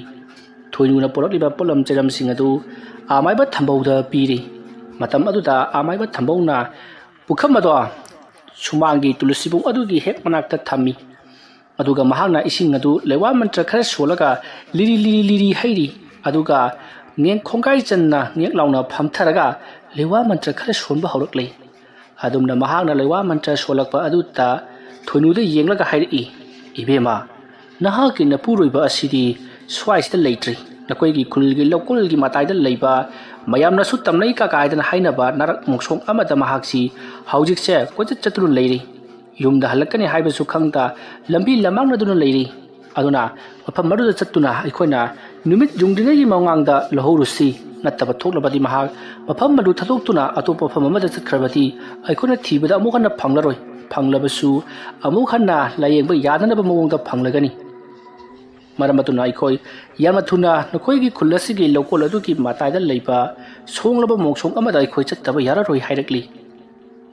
ꯊꯣꯏꯅꯨꯅ ꯄꯨꯔꯛꯂꯤꯕ ꯄꯣꯠꯂꯝ ꯆꯩꯔꯝꯁꯤꯡ ꯑꯗꯨ ꯑꯃꯥꯏꯕ ꯊꯝꯕꯧꯗ ꯄꯤꯔꯤ꯫ ꯃꯇꯝ ꯑꯗꯨꯗ ꯑꯃꯥꯏꯕ ꯊꯝꯕꯧꯅ ꯄꯨꯈꯝ ꯑꯗꯣ ꯁꯨꯃꯥꯡꯒꯤ ꯇꯨꯂꯁꯤꯕꯣꯡ ꯑꯗꯨꯒꯤ ꯍꯦꯛ ꯃꯅꯥꯛꯇ ꯊꯝꯃꯤ꯫ ꯑꯗꯨꯒ ꯃꯍꯥꯛꯅ ꯏꯁꯤꯡ ꯑꯗꯨ ꯂꯩꯋꯥ ꯃꯟꯇ꯭ꯔ ꯈꯔ ꯁꯣꯜꯂꯒ ꯂꯤꯔꯤ ꯂꯤꯔꯤ ꯂꯤꯔꯤ ꯍꯩꯔꯤ꯫ ꯑꯗꯨꯒ ꯉꯦꯡ ꯈꯣꯡꯒꯥꯏ ꯆꯟꯅ ꯉꯦꯛ ꯂꯥꯎꯅ ꯐꯝꯊꯔꯒ ꯂꯩꯋꯥ ꯃꯟꯇ꯭ꯔ ꯈꯔ ꯁꯣꯟꯕ ꯍꯧꯔꯛꯂꯦ꯫ ꯑꯗꯨꯝꯅ ꯃꯍꯥꯛꯅ ꯂꯩꯋꯥ ꯃꯟꯇ꯭ꯔ ꯁꯣꯜꯂꯛꯄ ꯑꯗꯨꯗ ꯊꯣꯏꯅꯨꯗ ꯌꯦꯡꯂꯒ ꯍꯥꯏꯔꯛꯏ, "ꯏꯕꯦꯝꯃ, ꯅꯍꯥꯛꯀꯤ ꯅꯄꯨꯔꯣꯏꯕ ꯑꯁꯤꯗꯤ ꯁ꯭ꯋꯥꯏꯁꯤꯗ ꯂꯩꯇ꯭ꯔꯤ꯫ ꯅꯈꯣꯏꯒꯤ ꯈꯨꯜꯒꯤ ꯂꯧꯀꯣꯜꯒꯤ ꯃꯇꯥꯏꯗ ꯂꯩꯕ, ꯃꯌꯥꯝꯅꯁꯨ ꯇꯝꯅꯩ ꯀꯥꯀꯥ ꯍꯥꯏꯗꯅ ꯍꯥꯏꯅꯕ ꯅꯥꯔꯛ ꯃꯣꯡꯁꯣꯡ ꯑꯃꯗ ꯃꯍꯥꯛꯁꯤ ꯍꯧꯖꯤꯛꯁꯦ ꯀꯣꯏꯆꯠ ꯆꯠꯇꯨꯅ ꯂꯩꯔꯤ꯫ ꯌꯨꯝꯗ ꯍꯜꯂꯛꯀꯅꯤ ꯍꯥꯏꯕꯁꯨ ꯈꯪꯗ ꯂꯝꯕꯤ ꯂꯝꯃꯥꯡꯅꯗꯨꯅ ꯂꯩꯔꯤ꯫ ꯑꯗꯨꯅ ꯃꯐꯝ ꯑꯗꯨꯗ ꯆꯠꯇꯨꯅ ꯑꯩꯈꯣꯏꯅ ꯅꯨꯃꯤꯠ ꯌꯨꯡꯗ꯭ꯔꯤꯉꯩꯒꯤ ꯃꯃꯥꯡꯗ ꯂꯧꯍꯧꯔꯨꯁꯤ꯫ ꯅꯠꯇꯕ ꯊꯣꯛꯂꯕꯗꯤ ꯃꯍꯥꯛ ꯃꯐꯝ ꯑꯗꯨ ꯊꯥꯗꯣꯛꯇꯨꯅ ꯑꯇꯣꯞꯄ ꯃꯐꯝ ꯑꯃꯗ ꯆꯠꯈ꯭ꯔꯕꯗꯤ ꯑꯩꯈꯣꯏꯅ ꯊꯤꯕꯗ ꯑꯃꯨꯛ ꯍꯟꯅ ꯐꯪꯂꯔꯣꯏ꯫ ꯐꯪꯂꯕꯁꯨ ꯑꯃꯨꯛ ꯍꯟꯅ ꯂꯥꯌꯦꯡꯕ ꯌꯥꯗꯅꯕ ꯃꯑꯣꯡꯗ ꯐꯪꯂꯒꯅꯤ꯫ ꯃꯔꯝ ꯑꯗꯨꯅ ꯑꯩꯈꯣꯏ ꯌꯥꯝꯅ ꯊꯨꯅ ꯅꯈꯣꯏꯒꯤ ꯈꯨꯜ ꯑꯁꯤꯒꯤ ꯂꯧꯀꯣꯜ ꯑꯗꯨꯒꯤ ꯃꯇꯥꯏꯗ ꯂꯩꯕ ꯁꯣꯡꯂꯕ ꯃꯣꯡꯁꯣꯡ ꯑꯃꯗ ꯑꯩꯈꯣꯏ ꯆꯠꯇꯕ ꯌꯥꯔꯔꯣꯏ ꯍꯥꯏꯔꯛꯂꯤ꯫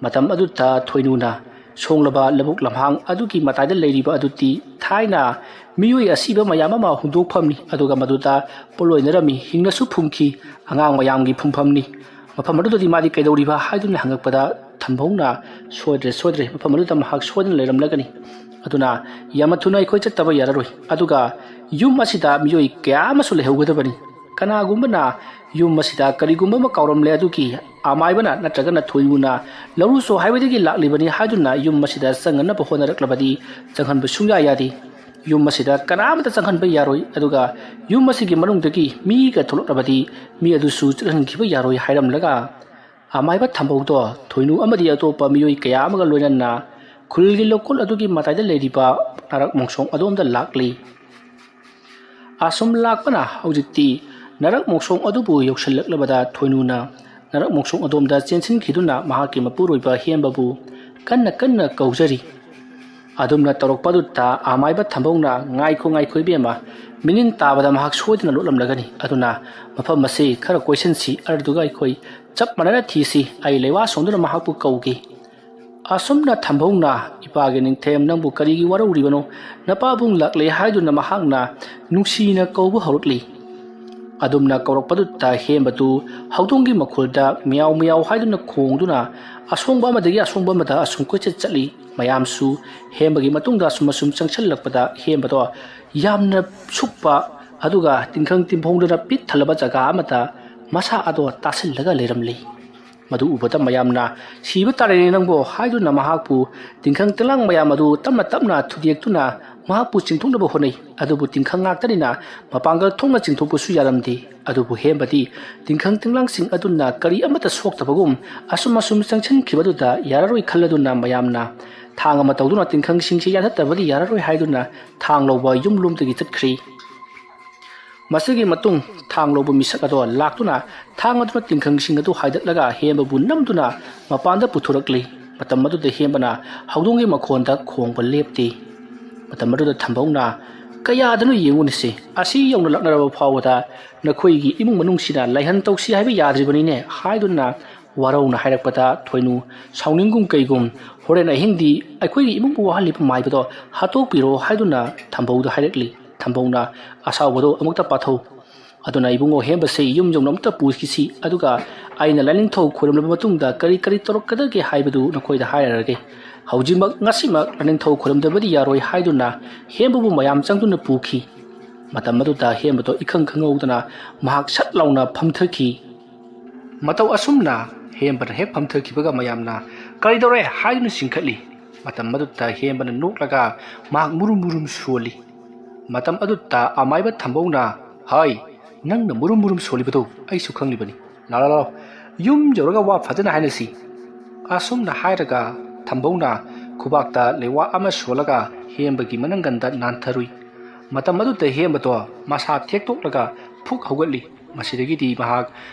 ꯃꯇꯝ ꯑꯗꯨꯗ ꯊꯣꯏꯅꯨꯅ ꯁꯣꯡꯂꯕ ꯂꯧꯕꯨꯛ ꯂꯝꯍꯥꯡ ꯑꯗꯨꯒꯤ ꯃꯇꯥꯏꯗ ꯂꯩꯔꯤꯕ ꯑꯗꯨꯗꯤ ꯊꯥꯏꯅ ꯃꯤꯑꯣꯏ ꯑꯁꯤꯕ ꯃꯌꯥꯝ ꯑꯃ ꯍꯨꯟꯗꯣꯛꯐꯝꯅꯤ, ꯑꯗꯨꯒ ꯃꯗꯨꯗ ꯄꯣꯠꯂꯣꯏꯅꯔꯝꯃꯤ, ꯍꯤꯡꯅꯁꯨ ꯐꯨꯝꯈꯤ, ꯑꯉꯥꯡ ꯃꯌꯥꯝꯒꯤ ꯐꯨꯝꯐꯝꯅꯤ꯫ ꯃꯐꯝ ꯑꯗꯨꯗꯗꯤ ꯃꯥꯗꯤ ꯀꯩꯗꯧꯔꯤꯕ ꯍꯥꯏꯗꯨꯅ ꯍꯪꯉꯛꯄꯗ ꯊꯝꯕꯧꯅ, "ꯁꯣꯏꯗ꯭ꯔꯦ, ꯁꯣꯏꯗ꯭ꯔꯦ, ꯃꯐꯝ ꯑꯗꯨꯗ ꯃꯍꯥꯛ ꯁꯣꯏꯗꯅ ꯂꯩꯔꯝꯂꯒꯅꯤ꯫ ꯑꯗꯨꯅ ꯌꯥꯝꯅ ꯊꯨꯅ ꯑꯩꯈꯣꯏ ꯆꯠꯇꯕ ꯌꯥꯔꯔꯣꯏ꯫ ꯑꯗꯨꯒ ꯌꯨꯝ ꯑꯁꯤꯗ ꯃꯤꯑꯣꯏ ꯀꯌꯥ ꯑꯃꯁꯨ ꯂꯩꯍꯧꯒꯗꯕꯅꯤ꯫ ꯀꯅꯥꯒꯨꯝꯕꯅ ꯌꯨꯝ ꯑꯁꯤꯗ ꯀꯔꯤꯒꯨꯝꯕ ꯑꯃ ꯀꯥꯎꯔꯝꯂꯦ, ꯑꯗꯨꯒꯤ ꯑꯃꯥꯏꯕꯅ ꯅꯠꯇ꯭ꯔꯒꯅ ꯊꯣꯏꯅꯨꯅ ꯂꯧꯔꯨꯆꯣ ꯍꯥꯏꯕꯗꯒꯤ ꯂꯥꯛꯂꯤꯕꯅꯤ ꯍꯥꯏꯗꯨꯅ ꯌꯨꯝ ꯑꯁꯤꯗ ꯆꯪꯅꯅꯕ ꯍꯣꯠꯅꯔꯛꯂꯕꯗꯤ ꯆꯪꯍꯟꯕ ꯁꯨꯡꯌꯥ ꯌꯥꯗꯦ꯫ ꯌꯨꯝ ꯑꯁꯤꯗ ꯀꯅꯥꯃꯠꯇ ꯆꯪꯍꯟꯕ ꯌꯥꯔꯣꯏ꯫ ꯑꯗꯨꯒ ꯌꯨꯝ ꯑꯁꯤꯒꯤ ꯃꯅꯨꯡꯗꯒꯤ ꯃꯤꯒ ꯊꯣꯛꯂꯛꯂꯕꯗꯤ ꯃꯤ ꯑꯗꯨꯁꯨ ꯆꯠꯍꯟꯈꯤꯕ ꯌꯥꯔꯣꯏ" ꯍꯥꯏꯔꯝꯂꯒ ꯑꯃꯥꯏꯕ ꯊꯝꯕꯧꯗꯣ ꯊꯣꯏꯅꯨ ꯑꯃꯗꯤ ꯑꯇꯣꯞꯄ ꯃꯤꯑꯣꯏ ꯀꯌꯥ ꯑꯃꯒ ꯂꯣꯏꯅꯅ ꯈꯨꯜꯒꯤ ꯂꯧꯀꯣꯜ ꯑꯗꯨꯒꯤ ꯃꯇꯥꯏꯗ ꯂꯩꯔꯤꯕ ꯅꯥꯔꯛ ꯃꯣꯡꯁꯣꯡ ꯑꯗꯣꯝꯗ ꯂꯥꯛꯂꯤ꯫ ꯑꯁꯨꯝ ꯂꯥꯛꯄꯅ ꯍꯧꯖꯤꯛꯇꯤ ꯅꯥꯔꯛ ꯃꯣꯡꯁꯣꯡ ꯑꯗꯨꯕꯨ ꯌꯧꯁꯤꯜꯂꯛꯂꯕꯗ ꯊꯣꯏꯅꯨꯅ ꯅꯥꯔꯛ ꯃꯣꯡꯁꯣꯡ ꯑꯗꯣꯝꯗ ꯆꯦꯟꯁꯤꯟꯈꯤꯗꯨꯅ ꯃꯍꯥꯛꯀꯤ ꯃꯄꯨꯔꯣꯏꯕ ꯍꯦꯝꯕꯕꯨ ꯀꯟꯅ ꯀꯟꯅ ꯀꯧꯖꯔꯤ꯫ ꯑꯗꯨꯝꯅ ꯇꯧꯔꯛꯄꯗꯨꯗ ꯑꯃꯥꯏꯕ ꯊꯝꯕꯧꯅ, "ꯉꯥꯏꯈꯣ, ꯉꯥꯏꯈꯣ ꯏꯕꯦꯝꯃ, ꯃꯤꯅꯤꯟ ꯇꯥꯕꯗ ꯃꯍꯥꯛ ꯁꯣꯏꯗꯅ ꯂꯣꯠꯂꯝꯂꯒꯅꯤ꯫ ꯑꯗꯨꯅ ꯃꯐꯝ ꯑꯁꯤ ꯈꯔ ꯀꯣꯏꯁꯤꯟꯁꯤ, ꯑꯗꯨꯗꯨꯒ ꯑꯩꯈꯣꯏ ꯆꯞ ꯃꯥꯟꯅꯅ ꯊꯤꯁꯤ꯫ ꯑꯩ ꯂꯩꯋꯥ ꯁꯣꯡꯗꯨꯅ ꯃꯍꯥꯛꯄꯨ ꯀꯧꯒꯦ꯫" ꯑꯁꯨꯝꯅ ꯊꯝꯕꯧꯅ, "ꯏꯄꯥꯒꯤ ꯅꯤꯡꯊꯦꯝ, ꯅꯪꯕꯨ ꯀꯔꯤꯒꯤ ꯋꯥꯔꯧꯔꯤꯕꯅꯣ? ꯅꯄꯥꯕꯨꯡ ꯂꯥꯛꯂꯦ" ꯍꯥꯏꯗꯨꯅ ꯃꯍꯥꯛꯅ ꯅꯨꯡꯁꯤꯅ ꯀꯧꯕ ꯍꯧꯔꯛꯂꯤ꯫ ꯑꯗꯨꯝꯅ ꯀꯧꯔꯛꯄꯗꯨꯗ ꯍꯦꯝꯕꯗꯨ ꯍꯧꯗꯣꯡꯒꯤ ꯃꯈꯣꯜꯗ "ꯃꯤꯌꯥꯎ ꯃꯤꯌꯥꯎ" ꯍꯥꯏꯗꯨꯅ ꯈꯣꯡꯗꯨꯅ ꯑꯁꯣꯡꯕ ꯑꯃꯗꯒꯤ ꯑꯁꯣꯡꯕ ꯑꯃꯗ ꯑꯁꯨꯝ ꯀꯣꯏꯆꯠ ꯆꯠꯂꯤ꯫ ꯃꯌꯥꯝꯁꯨ ꯍꯦꯝꯕꯒꯤ ꯃꯇꯨꯡꯗ ꯑꯁꯨꯝ ꯑꯁꯨꯝ ꯆꯪꯁꯤꯜꯂꯛꯄꯗ ꯍꯦꯝꯕꯗꯣ ꯌꯥꯝꯅ ꯁꯨꯛꯄ, ꯑꯗꯨꯒ ꯇꯤꯡꯈꯪ ꯇꯤꯡꯐꯣꯡꯗꯨꯅ ꯄꯤꯛ ꯊꯜꯂꯕ ꯖꯒꯥ ꯑꯃꯗ ꯃꯁꯥ ꯑꯗꯣ ꯇꯥꯁꯤꯜꯂꯒ ꯂꯩꯔꯝꯂꯤ꯫ ꯃꯗꯨ ꯎꯕꯗ ꯃꯌꯥꯝꯅ, "ꯁꯤꯕ ꯇꯥꯔꯦꯅꯦ ꯅꯪꯕꯣ" ꯍꯥꯏꯗꯨꯅ ꯃꯍꯥꯛꯄꯨ ꯇꯤꯡꯈꯪ ꯇꯤꯡꯂꯥꯡ ꯃꯌꯥꯝ ꯑꯗꯨ ꯇꯞꯅ ꯇꯞꯅ ꯊꯨꯗꯦꯛꯇꯨꯅ ꯃꯍꯥꯛꯄꯨ ꯆꯤꯡꯊꯣꯛꯅꯕ ꯍꯣꯠꯅꯩ꯫ ꯑꯗꯨꯕꯨ ꯇꯤꯡꯈꯪ ꯉꯥꯛꯇꯅꯤꯅ ꯃꯄꯥꯡꯒꯜ ꯊꯣꯛꯅ ꯆꯤꯡꯊꯣꯛꯄꯁꯨ ꯌꯥꯔꯝꯗꯦ꯫ ꯑꯗꯨꯕꯨ ꯍꯦꯝꯕꯗꯤ ꯇꯤꯡꯈꯪ ꯇꯤꯡꯂꯥꯡꯁꯤꯡ ꯑꯗꯨꯅ ꯀꯔꯤ ꯑꯃꯠꯇ ꯁꯣꯛꯇꯕꯒꯨꯝ ꯑꯁꯨꯝ ꯑꯁꯨꯝ ꯆꯪꯁꯤꯟꯈꯤꯕꯗꯨꯗ ꯌꯥꯔꯔꯣꯏ ꯈꯜꯂꯗꯨꯅ ꯃꯌꯥꯝꯅ ꯊꯥꯡ ꯑꯃ ꯇꯧꯗꯨꯅ ꯇꯤꯡꯈꯪꯁꯤꯡꯁꯤ ꯌꯥꯟꯊꯠꯇꯕꯗꯤ ꯌꯥꯔꯔꯣꯏ ꯍꯥꯏꯗꯨꯅ ꯊꯥꯡ ꯂꯧꯕ ꯌꯨꯝꯂꯣꯝꯗꯒꯤ ꯆꯠꯈ꯭ꯔꯤ꯫ ꯃꯁꯤꯒꯤ ꯃꯇꯨꯡ ꯊꯥꯡ ꯂꯧꯕ ꯃꯤꯁꯛ ꯑꯗꯣ ꯂꯥꯛꯇꯨꯅ ꯊꯥꯡ ꯑꯗꯨꯅ ꯇꯤꯡꯈꯪꯁꯤꯡ ꯑꯗꯨ ꯍꯥꯏꯗꯠꯂꯒ ꯍꯦꯝꯕꯕꯨ ꯅꯝꯗꯨꯅ ꯃꯄꯥꯟꯗ ꯄꯨꯊꯣꯔꯛꯂꯤ꯫ ꯃꯇꯝ ꯑꯗꯨꯗ ꯍꯦꯝꯕꯅ ꯍꯧꯗꯣꯡꯒꯤ ꯃꯈꯣꯟꯗ ꯈꯣꯡꯕ ꯂꯦꯞꯇꯦ꯫ ꯃꯇꯝ ꯑꯗꯨꯗ ꯊꯝꯕꯧꯅ, "ꯀꯌꯥꯗꯅꯣ ꯌꯦꯡꯉꯨꯅꯤꯁꯦ, ꯑꯁꯤ ꯌꯧꯅ ꯂꯥꯛꯅꯔꯕ ꯐꯥꯎꯕꯗ ꯅꯈꯣꯏꯒꯤ ꯏꯃꯨꯡ ꯃꯅꯨꯡꯁꯤꯅ ꯂꯥꯏꯍꯟ ꯇꯧꯁꯤ ꯍꯥꯏꯕ ꯌꯥꯗ꯭ꯔꯤꯕꯅꯤꯅꯦ" ꯍꯥꯏꯗꯨꯅ ꯋꯥꯔꯧꯅ ꯍꯥꯏꯔꯛꯄꯗ ꯊꯣꯏꯅꯨ ꯁꯥꯎꯅꯤꯡꯒꯨꯝ ꯀꯩꯒꯨꯝ, "ꯍꯣꯔꯦꯟ ꯑꯍꯤꯡꯗꯤ ꯑꯩꯈꯣꯏꯒꯤ ꯏꯃꯨꯡꯕꯨ ꯋꯥꯍꯜꯂꯤꯕ ꯃꯥꯏꯕꯗꯣ ꯍꯥꯠꯇꯣꯛꯄꯤꯔꯣ" ꯍꯥꯏꯗꯨꯅ ꯊꯝꯕꯧꯗ ꯍꯥꯏꯔꯛꯂꯤ꯫ ꯊꯝꯕꯧꯅ ꯑꯁꯥꯎꯕꯗꯣ ꯑꯃꯨꯛꯇ ꯄꯥꯊꯧ꯫ ꯑꯗꯨꯅ ꯏꯕꯨꯡꯉꯣ ꯍꯦꯝꯕꯁꯦ ꯌꯨꯝ ꯌꯧꯅ ꯑꯃꯨꯛꯇ ꯄꯨꯈꯤꯁꯤ, ꯑꯗꯨꯒ ꯑꯩꯅ ꯂꯥꯏꯅꯤꯡꯊꯧ ꯈꯣꯏꯔꯝꯂꯕ ꯃꯇꯨꯡꯗ ꯀꯔꯤ ꯀꯔꯤ ꯇꯧꯔꯛꯀꯗꯒꯦ ꯍꯥꯏꯕꯗꯨ ꯅꯈꯣꯏꯗ ꯍꯥꯏꯔꯔꯒꯦ꯫ ꯍꯧꯖꯤꯛꯃꯛ, ꯉꯁꯤꯃꯛ ꯂꯥꯏꯅꯤꯡꯊꯧ ꯈꯣꯏꯔꯝꯗꯕꯗꯤ ꯌꯥꯔꯣꯏ ꯍꯥꯏꯗꯨꯅ ꯍꯦꯝꯕꯕꯨ ꯃꯌꯥꯝ ꯆꯪꯗꯨꯅ ꯄꯨꯈꯤ꯫ ꯃꯇꯝ ꯑꯗꯨꯗ ꯍꯦꯝꯕꯗꯣ ꯏꯈꯪ ꯈꯪꯍꯧꯗꯅ ꯃꯍꯥꯛ ꯁꯠ ꯂꯥꯎꯅ ꯐꯝꯊꯈꯤ꯫ ꯃꯇꯧ ꯑꯁꯨꯝꯅ ꯍꯦꯝꯕꯅ ꯍꯦꯛ ꯐꯝꯊꯈꯤꯕꯒ ꯃꯌꯥꯝꯅ "ꯀꯔꯤꯗꯧꯔꯦ?" ꯍꯥꯏꯗꯨꯅ ꯆꯤꯡꯈꯠꯂꯤ꯫ ꯃꯇꯝ ꯑꯗꯨꯗ ꯍꯦꯝꯕꯅ ꯅꯣꯛꯂꯒ ꯃꯍꯥꯛ ꯃꯨꯔꯨꯝ ꯃꯨꯔꯨꯝ ꯁꯣꯜꯂꯤ꯫ ꯃꯇꯝ ꯑꯗꯨꯗ ꯑꯃꯥꯏꯕ ꯊꯝꯕꯧꯅ, "ꯍꯥꯏ, ꯅꯪꯅ ꯃꯨꯔꯨꯝ ꯃꯨꯔꯨꯝ ꯁꯣꯜꯂꯤꯕꯗꯨ ꯑꯩꯁꯨ ꯈꯪꯂꯤꯕꯅꯤ꯫ ꯂꯥꯛꯑꯣ, ꯂꯥꯛꯑꯣ, ꯌꯨꯝ ꯌꯧꯔꯒ ꯋꯥ ꯐꯖꯅ ꯍꯥꯏꯅꯁꯤ"꯫ ꯑꯁꯨꯝꯅ ꯍꯥꯏꯔꯒ ꯊꯝꯕꯧꯅ ꯈꯨꯕꯥꯛꯇ ꯂꯩꯋꯥ ꯑꯃ ꯁꯣꯜꯂꯒ ꯍꯦꯝꯕꯒꯤ ꯃꯅꯪꯒꯟꯗ ꯅꯥꯟꯊꯔꯨꯏ꯫ ꯃꯇꯝ ꯑꯗꯨꯗ ꯍꯦꯝꯕꯗꯣ ꯃꯁꯥ ꯊꯦꯛꯇꯣꯛꯂꯒ ꯐꯨꯛ ꯍꯧꯒꯠꯂꯤ꯫ ꯃꯁꯤꯗꯒꯤꯗꯤ ꯃꯍꯥꯛ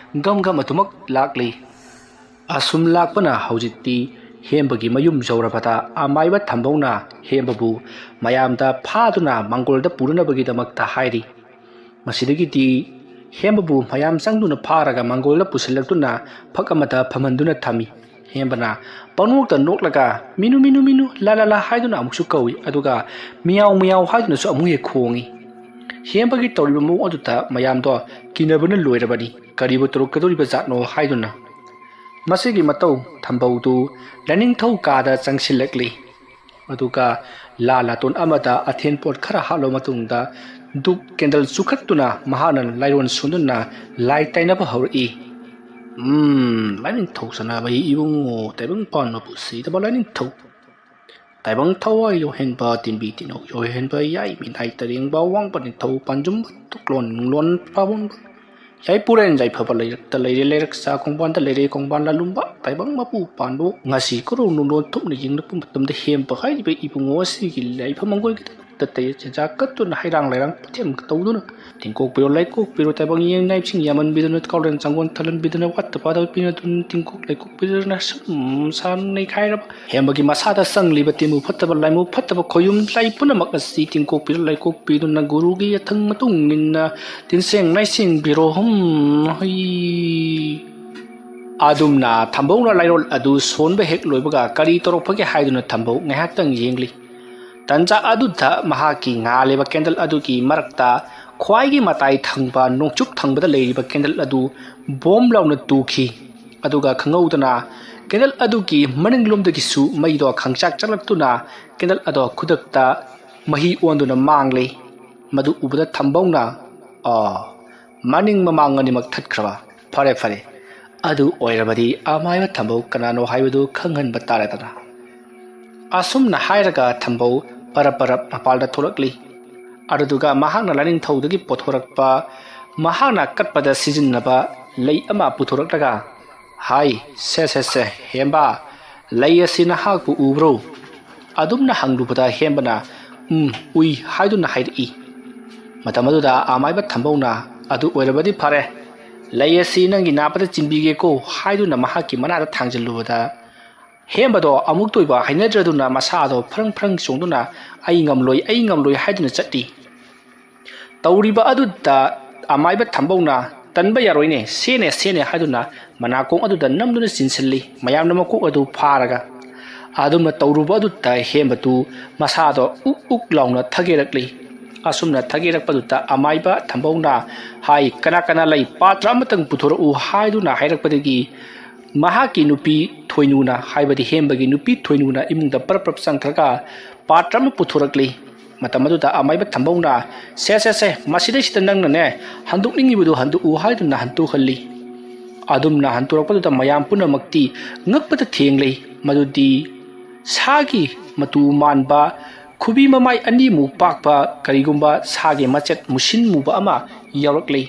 ꯒꯝ ꯒꯝ ꯑꯗꯨꯃꯛ ꯂꯥꯛꯂꯤ꯫ ꯑꯁꯨꯝ ꯂꯥꯛꯄꯅ ꯍꯧꯖꯤꯛꯇꯤ ꯍꯦꯝꯕꯒꯤ ꯃꯌꯨꯝ ꯌꯧꯔꯕꯗ ꯑꯃꯥꯏꯕ ꯊꯝꯕꯧꯅ ꯍꯦꯝꯕꯕꯨ ꯃꯌꯥꯝꯗ ꯐꯥꯗꯨꯅ ꯃꯪꯒꯣꯜꯗ ꯄꯨꯅꯅꯕꯒꯤꯗꯃꯛꯇ ꯍꯥꯏꯔꯤ꯫ ꯃꯁꯤꯗꯒꯤꯗꯤ ꯍꯦꯝꯕꯕꯨ ꯃꯌꯥꯝ ꯆꯪꯗꯨꯅ ꯐꯥꯔꯒ ꯃꯪꯒꯣꯜꯗ ꯄꯨꯁꯤꯜꯂꯛꯇꯨꯅ ꯐꯛ ꯑꯃꯗ ꯐꯝꯍꯟꯗꯨꯅ ꯊꯝꯃꯤ꯫ ꯍꯦꯝꯕꯅ ꯄꯪꯅꯣꯛꯇ ꯅꯣꯛꯂꯒ "ꯃꯤꯅꯨ, ꯃꯤꯅꯨ, ꯃꯤꯅꯨ, ꯂꯥ, ꯂꯥ, ꯂꯥ" ꯍꯥꯏꯗꯨꯅ ꯑꯃꯨꯛꯁꯨ ꯀꯧꯏ, ꯑꯗꯨꯒ "ꯃꯤꯌꯥꯎ, ꯃꯤꯌꯥꯎ" ꯍꯥꯏꯗꯨꯅꯁꯨ ꯑꯃꯨꯛ ꯍꯦꯛ ꯈꯣꯡꯏ꯫ ꯍꯦꯝꯕꯒꯤ ꯇꯧꯔꯤꯕ ꯃꯑꯣꯡ ꯑꯗꯨꯗ ꯃꯌꯥꯝꯗꯣ ꯀꯤꯅꯕꯅ ꯂꯣꯏꯔꯕꯅꯤ, ꯀꯔꯤꯕꯨ ꯇꯧꯔꯛꯀꯗꯧꯔꯤꯕ ꯖꯥꯠꯅꯣ ꯍꯥꯏꯗꯨꯅ꯫ ꯃꯁꯤꯒꯤ ꯃꯇꯧ ꯊꯝꯕꯧꯗꯨ ꯂꯥꯏꯅꯤꯡꯊꯧ ꯀꯥꯗ ꯆꯪꯁꯤꯜꯂꯛꯂꯤ꯫ ꯑꯗꯨꯒ ꯂꯥ ꯂꯥꯇꯣꯟ ꯑꯃꯗ ꯑꯊꯦꯟ ꯄꯣꯠ ꯈꯔ ꯍꯥꯞꯂꯕ ꯃꯇꯨꯡꯗ ꯙꯨꯞ ꯀꯦꯟꯗꯜ ꯆꯨꯈꯠꯇꯨꯅ ꯃꯍꯥꯛꯅ ꯂꯥꯏꯔꯣꯟ ꯁꯣꯟꯗꯨꯅ ꯂꯥꯏ ꯇꯥꯏꯅꯕ ꯍꯧꯔꯛꯏ꯫ "ꯎꯝ, ꯂꯥꯏꯅꯤꯡꯊꯧ ꯁꯅꯥꯃꯍꯤ ꯏꯕꯨꯡꯉꯣ, ꯇꯥꯏꯕꯪ ꯄꯥꯟꯕꯕꯨ ꯁꯤꯗꯕ ꯂꯥꯏꯅꯤꯡꯊꯧ, ꯇꯥꯏꯕꯪ ꯊꯋꯥꯏ ꯌꯧꯍꯦꯟꯕ, ꯇꯤꯟꯕꯤ ꯇꯤꯟꯅꯧ ꯌꯧꯍꯦꯟꯕ, ꯌꯥꯏ ꯃꯤꯅꯥꯏ ꯇꯔꯦꯡꯕ, ꯑꯋꯥꯡꯕ ꯅꯤꯡꯊꯧ ꯄꯥꯟꯖꯨꯝꯕ, ꯇꯨꯛꯂꯣꯟ ꯅꯨꯡꯂꯣꯟ ꯄꯥꯕꯣꯟꯕ, ꯌꯥꯏꯄꯨꯔꯦꯟ ꯌꯥꯏꯐꯕ ꯂꯩꯔꯛꯇ ꯂꯩꯔꯦ, ꯂꯩꯔꯛ ꯆꯥ ꯀꯣꯡꯕꯥꯟꯗ ꯂꯩꯔꯦ, ꯀꯣꯡꯕꯥꯟ ꯂꯥꯂꯨꯝꯕ, ꯇꯥꯏꯕꯪ ꯃꯄꯨ ꯄꯥꯟꯕ, ꯉꯁꯤ ꯀꯣꯔꯧ ꯅꯨꯡꯂꯣꯟ ꯊꯨꯞꯅ ꯌꯦꯡꯂꯛꯄ ꯃꯇꯝꯗ ꯍꯦꯝꯕ ꯍꯥꯏꯔꯤꯕ ꯏꯕꯨꯡꯉꯣ ꯑꯁꯤꯒꯤ ꯂꯥꯏꯐꯝ ꯃꯪꯒꯣꯜꯒꯤꯗꯃꯛ ꯇꯠꯇꯩ ꯆꯤꯟꯖꯥꯛ ꯀꯠꯇꯨꯅ ꯍꯩꯔꯥꯡ ꯂꯩꯔꯥꯡ ꯄꯨꯊꯦꯝ ꯇꯧꯗꯨꯅ, ꯇꯤꯡꯀꯣꯛꯄꯤꯔꯣ ꯂꯩꯀꯣꯛꯄꯤꯔꯣ ꯇꯥꯏꯕꯪ ꯌꯦꯡ ꯅꯥꯏꯕꯁꯤꯡ ꯌꯥꯝꯃꯟꯕꯤꯗꯨꯅ ꯀꯥꯎꯔꯦꯟ ꯆꯪꯒꯣꯟ ꯊꯜꯍꯟꯕꯤꯗꯨꯅ ꯋꯥꯠꯇ ꯄꯥꯗꯕ ꯄꯤꯅꯗꯨꯅ ꯇꯤꯡꯀꯣꯛ ꯂꯩꯀꯣꯛꯄꯤꯗꯨꯅ ꯁꯨꯝ ꯁꯥꯟ ꯅꯩꯈꯥꯏꯔꯕ ꯍꯦꯝꯕꯒꯤ ꯃꯁꯥꯗ ꯆꯪꯂꯤꯕ ꯇꯤꯟꯃꯨ ꯐꯠꯇꯕ ꯂꯥꯏꯃꯨ ꯐꯠꯇꯕ ꯈꯣꯌꯨꯝ ꯂꯥꯏ ꯄꯨꯝꯅꯃꯛ ꯑꯁꯤ ꯇꯤꯡꯀꯣꯛꯄꯤꯔꯣ ꯂꯩꯀꯣꯛꯄꯤꯗꯨꯅ ꯒꯨꯔꯨꯒꯤ ꯌꯥꯊꯪ ꯃꯇꯨꯡ ꯏꯟꯅ ꯇꯤꯟꯁꯦꯡ ꯅꯥꯏꯁꯦꯡꯕꯤꯔꯣ꯫ ꯍꯨꯝ꯫ ꯍꯨꯏ꯫ ꯑꯗꯨꯝꯅ ꯊꯝꯕꯧꯅ ꯂꯥꯏꯔꯣꯜ ꯑꯗꯨ ꯁꯣꯟꯕ ꯍꯦꯛ ꯂꯣꯏꯕꯒ ꯀꯔꯤ ꯇꯧꯔꯛꯄꯒꯦ ꯍꯥꯏꯗꯨꯅ ꯊꯝꯕꯧ ꯉꯥꯏꯍꯥꯛꯇꯪ ꯌꯦꯡꯂꯤ꯫ ꯇꯟꯖꯥ ꯑꯗꯨꯗ ꯃꯍꯥꯛꯀꯤ ꯉꯥꯜꯂꯤꯕ ꯀꯦꯟꯗꯜ ꯑꯗꯨꯒꯤ ꯃꯔꯛꯇ ꯈ꯭ꯋꯥꯏꯒꯤ ꯃꯇꯥꯏ ꯊꯪꯕ ꯅꯣꯡꯆꯨꯞ ꯊꯪꯕꯗ ꯂꯩꯔꯤꯕ ꯀꯦꯟꯗꯜ ꯑꯗꯨ ꯕꯣꯝ ꯂꯥꯎꯅ ꯇꯨꯈꯤ꯫ ꯑꯗꯨꯒ ꯈꯪꯍꯧꯗꯅ ꯀꯦꯟꯗꯜ ꯑꯗꯨꯒꯤ ꯃꯅꯤꯡꯂꯣꯝꯗꯒꯤꯁꯨ ꯃꯩꯗꯣ ꯈꯪꯆꯥꯛ ꯆꯥꯛꯂꯛꯇꯨꯅ ꯀꯦꯟꯗꯜ ꯑꯗꯣ ꯈꯨꯗꯛꯇ ꯃꯍꯤ ꯑꯣꯟꯗꯨꯅ ꯃꯥꯡꯂꯦ꯫ ꯃꯗꯨ ꯎꯕꯗ ꯊꯝꯕꯧꯅ, "ꯑꯣ, ꯃꯅꯤꯡ ꯃꯃꯥꯡ ꯑꯅꯤꯃꯛ ꯊꯠꯈ꯭ꯔꯕ? ꯐꯔꯦ, ꯐꯔꯦ꯫ ꯑꯗꯨ ꯑꯣꯏꯔꯕꯗꯤ ꯑꯃꯥꯏꯕ ꯊꯝꯕꯧ ꯀꯅꯥꯅꯣ ꯍꯥꯏꯕꯗꯨ ꯈꯪꯍꯟꯕ ꯇꯥꯔꯦꯗꯅ"꯫ ꯑꯁꯨꯝꯅ ꯍꯥꯏꯔꯒ ꯊꯝꯕꯧ ꯄꯔꯞ ꯄꯔꯞ ꯃꯄꯥꯜꯗ ꯊꯣꯛꯂꯛꯂꯤ꯫ ꯑꯗꯨꯗꯨꯒ ꯃꯍꯥꯛꯅ ꯂꯥꯏꯅꯤꯡꯊꯧꯗꯒꯤ ꯄꯨꯊꯣꯔꯛꯄ, ꯃꯍꯥꯛꯅ ꯀꯠꯄꯗ ꯁꯤꯖꯤꯟꯅꯕ ꯂꯩ ꯑꯃ ꯄꯨꯊꯣꯔꯛꯂꯒ, "ꯍꯥꯏ, ꯁꯦ, ꯁꯦ, ꯁꯦ, ꯍꯦꯝꯕ, ꯂꯩ ꯑꯁꯤ ꯅꯍꯥꯛꯄꯨ ꯎꯕ꯭ꯔꯣ?" ꯑꯗꯨꯝꯅ ꯍꯪꯂꯨꯕꯗ ꯍꯦꯝꯕꯅ, "ꯎꯝ, ꯎꯏ" ꯍꯥꯏꯗꯨꯅ ꯍꯥꯏꯔꯛꯏ꯫ ꯃꯇꯝ ꯑꯗꯨꯗ ꯑꯃꯥꯏꯕ ꯊꯝꯕꯧꯅ, "ꯑꯗꯨ ꯑꯣꯏꯔꯕꯗꯤ ꯐꯔꯦ, ꯂꯩ ꯑꯁꯤ ꯅꯪꯒꯤ ꯅꯥꯄꯗ ꯆꯤꯟꯕꯤꯒꯦꯀꯣ" ꯍꯥꯏꯗꯨꯅ ꯃꯍꯥꯛꯀꯤ ꯃꯅꯥꯗ ꯊꯥꯡꯖꯤꯜꯂꯨꯕꯗ, ꯍꯦꯝꯕꯗꯣ ꯑꯃꯨꯛꯇ ꯑꯣꯏꯕ ꯍꯩꯅꯗ꯭ꯔꯗꯨꯅ ꯃꯁꯥꯗꯣ ꯐ꯭ꯔꯪ ꯐ꯭ꯔꯪ ꯆꯣꯡꯗꯨꯅ, "ꯑꯩ ꯉꯝꯂꯣꯏ, ꯑꯩ ꯉꯝꯂꯣꯏ" ꯍꯥꯏꯗꯨꯅ ꯆꯠꯂꯤ꯫ ꯇꯧꯔꯤꯕ ꯑꯗꯨꯗ ꯑꯃꯥꯏꯕ ꯊꯝꯕꯧꯅ, "ꯇꯟꯕ ꯌꯥꯔꯣꯏꯅꯦ, ꯁꯦꯅꯦ, ꯁꯦꯅꯦ" ꯍꯥꯏꯗꯨꯅ ꯃꯅꯥꯀꯣꯡ ꯑꯗꯨꯗ ꯅꯝꯗꯨꯅ ꯆꯤꯟꯁꯤꯜꯂꯤ꯫ ꯃꯌꯥꯝꯅ ꯃꯀꯣꯛ ꯑꯗꯨ ꯐꯥꯔꯒ꯫ ꯑꯗꯨꯝꯅ ꯇꯧꯔꯨꯕ ꯑꯗꯨꯗ ꯍꯦꯝꯕꯗꯨ ꯃꯁꯥꯗꯣ ꯎꯛ ꯎꯛ ꯂꯥꯎꯅ ꯊꯒꯦꯔꯛꯂꯤ꯫ ꯑꯁꯨꯝꯅ ꯊꯒꯦꯔꯛꯄꯗꯨꯗ ꯑꯃꯥꯏꯕ ꯊꯝꯕꯧꯅ ꯍꯥꯏ, "ꯀꯅꯥ ꯀꯅꯥ ꯂꯩ? ꯄꯥꯇ꯭ꯔ ꯑꯃꯇꯪ ꯄꯨꯊꯣꯔꯛꯎ" ꯍꯥꯏꯗꯨꯅ ꯍꯥꯏꯔꯛꯄꯗꯒꯤ ꯃꯍꯥꯛꯀꯤ ꯅꯨꯄꯤ ꯊꯣꯏꯅꯨꯅ, ꯍꯥꯏꯕꯗꯤ ꯍꯦꯝꯕꯒꯤ ꯅꯨꯄꯤ ꯊꯣꯏꯅꯨꯅ ꯏꯃꯨꯡꯗ ꯄꯔꯞ ꯄꯔꯞ ꯆꯪꯈ꯭ꯔꯒ ꯄꯥꯇ꯭ꯔ ꯑꯃ ꯄꯨꯊꯣꯔꯛꯂꯤ꯫ ꯃꯇꯝ ꯑꯗꯨꯗ ꯑꯃꯥꯏꯕ ꯊꯝꯕꯧꯅ, "ꯁꯦ, ꯁꯦ, ꯁꯦ, ꯃꯁꯤꯗꯩꯁꯤꯗ ꯅꯪꯅꯅꯦ, ꯍꯟꯗꯣꯛꯅꯤꯡꯉꯤꯕꯗꯨ ꯍꯟꯗꯣꯛꯎ" ꯍꯥꯏꯗꯨꯅ ꯍꯟꯗꯣꯛꯍꯜꯂꯤ꯫ ꯑꯗꯨꯝꯅ ꯍꯟꯗꯣꯔꯛꯄꯗꯨꯗ ꯃꯌꯥꯝ ꯄꯨꯝꯅꯃꯛꯇꯤ ꯉꯛꯄꯗ ꯊꯦꯡꯂꯤ꯫ ꯃꯗꯨꯗꯤ ꯁꯥꯒꯤ ꯃꯇꯨ ꯃꯥꯟꯕ, ꯈꯨꯕꯤ ꯃꯃꯥꯏ ꯑꯅꯤꯃꯨꯛ ꯄꯥꯛꯄ ꯀꯔꯤꯒꯨꯝꯕ ꯁꯥꯒꯤ ꯃꯆꯦꯠ ꯃꯨꯁꯤꯟ ꯃꯨꯕ ꯑꯃ ꯌꯥꯎꯔꯛꯂꯤ꯫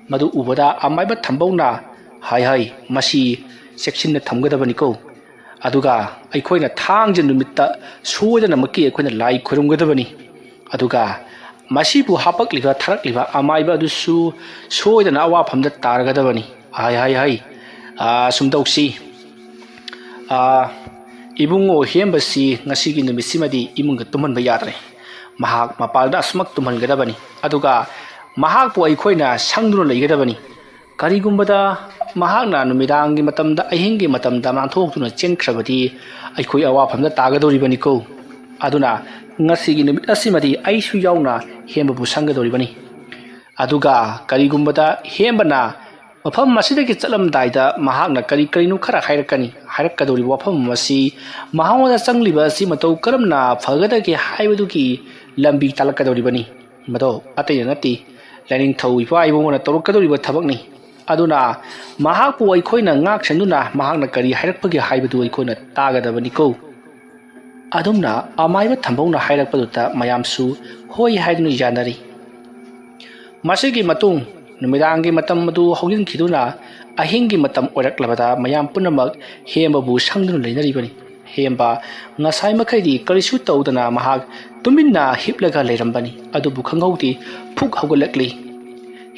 ꯃꯗꯨ ꯎꯕꯗ ꯑꯃꯥꯏꯕ ꯊꯝꯕꯧꯅ, "ꯍꯥꯏ ꯍꯥꯏ, ꯃꯁꯤ ꯆꯦꯛꯁꯤꯟꯅ ꯊꯝꯒꯗꯕꯅꯤꯀꯣ꯫ ꯑꯗꯨꯒ ꯑꯩꯈꯣꯏꯅ ꯊꯥꯡꯖ ꯅꯨꯃꯤꯠꯇ ꯁꯣꯏꯗꯅꯃꯛꯀꯤ ꯑꯩꯈꯣꯏꯅ ꯂꯥꯏ ꯈꯨꯔꯨꯝꯒꯗꯕꯅꯤ" ꯑꯗꯨꯒ ꯃꯁꯤꯕꯨ ꯍꯥꯄꯛꯂꯤꯕ, ꯊꯥꯔꯛꯂꯤꯕ ꯑꯃꯥꯏꯕ ꯑꯗꯨꯁꯨ ꯁꯣꯏꯗꯅ ꯑꯋꯥꯐꯝꯗ ꯇꯥꯔꯒꯗꯕꯅꯤ꯫ ꯍꯥꯏ, ꯍꯥꯏ, ꯍꯥꯏ꯫ ꯑꯥ, ꯁꯨꯝ ꯇꯧꯁꯤ꯫ ꯑꯥ, ꯏꯕꯨꯡꯉꯣ ꯍꯦꯝꯕꯁꯤ ꯉꯁꯤꯒꯤ ꯅꯨꯃꯤꯠꯁꯤꯃꯗꯤ ꯏꯃꯨꯡꯗ ꯇꯨꯝꯍꯟꯕ ꯌꯥꯗ꯭ꯔꯦ꯫ ꯃꯍꯥꯛ ꯃꯄꯥꯟꯗ ꯑꯁꯨꯃꯛ ꯇꯨꯝꯍꯟꯒꯗꯕꯅꯤ꯫ ꯑꯗꯨꯒ ꯃꯍꯥꯛꯄꯨ ꯑꯩꯈꯣꯏꯅ ꯁꯪꯗꯨꯅ ꯂꯩꯒꯗꯕꯅꯤ꯫ ꯀꯔꯤꯒꯨꯝꯕꯗ ꯃꯍꯥꯛꯅ ꯅꯨꯃꯤꯗꯥꯡꯒꯤ ꯃꯇꯝꯗ, ꯑꯍꯤꯡꯒꯤ ꯃꯇꯝꯗ ꯅꯥꯟꯊꯣꯛꯇꯨꯅ ꯆꯦꯟꯈ꯭ꯔꯕꯗꯤ ꯑꯩꯈꯣꯏ ꯑꯋꯥꯐꯝꯗ ꯇꯥꯒꯗꯧꯔꯤꯕꯅꯤꯀꯣ꯫ ꯑꯗꯨꯅ ꯉꯁꯤꯒꯤ ꯅꯨꯃꯤꯠ ꯑꯁꯤꯃꯗꯤ ꯑꯩꯁꯨ ꯌꯥꯎꯅ ꯍꯦꯝꯕꯕꯨ ꯁꯪꯒꯗꯧꯔꯤꯕꯅꯤ꯫ ꯑꯗꯨꯒ ꯀꯔꯤꯒꯨꯝꯕꯗ ꯍꯦꯝꯕꯅ ꯃꯐꯝ ꯑꯁꯤꯗꯒꯤ ꯆꯠꯂꯝꯗꯥꯏꯗ ꯃꯍꯥꯛꯅ ꯀꯔꯤ ꯀꯔꯤꯅꯣ ꯈꯔ ꯍꯥꯏꯔꯛꯀꯅꯤ꯫ ꯍꯥꯏꯔꯛꯀꯗꯧꯔꯤꯕ ꯋꯥꯐꯝ ꯑꯁꯤ ꯃꯉꯣꯟꯗ ꯆꯪꯂꯤꯕ ꯑꯁꯤ ꯃꯇꯧ ꯀꯔꯝꯅ ꯐꯒꯗꯒꯦ ꯍꯥꯏꯕꯗꯨꯒꯤ ꯂꯝꯕꯤ ꯇꯥꯛꯂꯛꯀꯗꯧꯔꯤꯕꯅꯤ꯫ ꯃꯗꯣ ꯑꯇꯩꯅ ꯅꯠꯇꯦ, ꯂꯥꯏꯅꯤꯡꯊꯧ ꯏꯄꯥ ꯏꯕꯨꯡꯉꯣꯅ ꯇꯧꯔꯛꯀꯗꯧꯔꯤꯕ ꯊꯕꯛꯅꯤ꯫ ꯑꯗꯨꯅ ꯃꯍꯥꯛꯄꯨ ꯑꯩꯈꯣꯏꯅ ꯉꯥꯛ ꯁꯦꯟꯗꯨꯅ ꯃꯍꯥꯛꯅ ꯀꯔꯤ ꯍꯥꯏꯔꯛꯄꯒꯦ ꯍꯥꯏꯕꯗꯨ ꯑꯩꯈꯣꯏꯅ ꯇꯥꯒꯗꯕꯅꯤꯀꯣ꯫ ꯑꯗꯨꯝꯅ ꯑꯃꯥꯏꯕ ꯊꯝꯕꯧꯅ ꯍꯥꯏꯔꯛꯄꯗꯨꯗ ꯃꯌꯥꯝꯁꯨ ꯍꯣꯏ ꯍꯥꯏꯗꯨꯅ ꯌꯥꯅꯔꯤ꯫ ꯃꯁꯤꯒꯤ ꯃꯇꯨꯡ ꯅꯨꯃꯤꯗꯥꯡꯒꯤ ꯃꯇꯝ ꯑꯗꯨ ꯍꯧꯖꯤꯟꯈꯤꯗꯨꯅ ꯑꯍꯤꯡꯒꯤ ꯃꯇꯝ ꯑꯣꯏꯔꯛꯂꯕꯗ ꯃꯌꯥꯝ ꯄꯨꯝꯅꯃꯛ ꯍꯦꯝꯕꯕꯨ ꯁꯪꯗꯨꯅ ꯂꯩꯅꯔꯤꯕꯅꯤ꯫ ꯍꯦꯝꯕ ꯉꯁꯥꯏ ꯃꯈꯩꯗꯤ ꯀꯔꯤꯁꯨ ꯇꯧꯗꯅ ꯃꯍꯥꯛ ꯇꯨꯃꯤꯟꯅ ꯍꯤꯞꯂꯒ ꯂꯩꯔꯝꯕꯅꯤ꯫ ꯑꯗꯨꯕꯨ ꯈꯪꯍꯧꯗꯦ, ꯐꯨꯛ ꯍꯧꯒꯠꯂꯛꯂꯤ꯫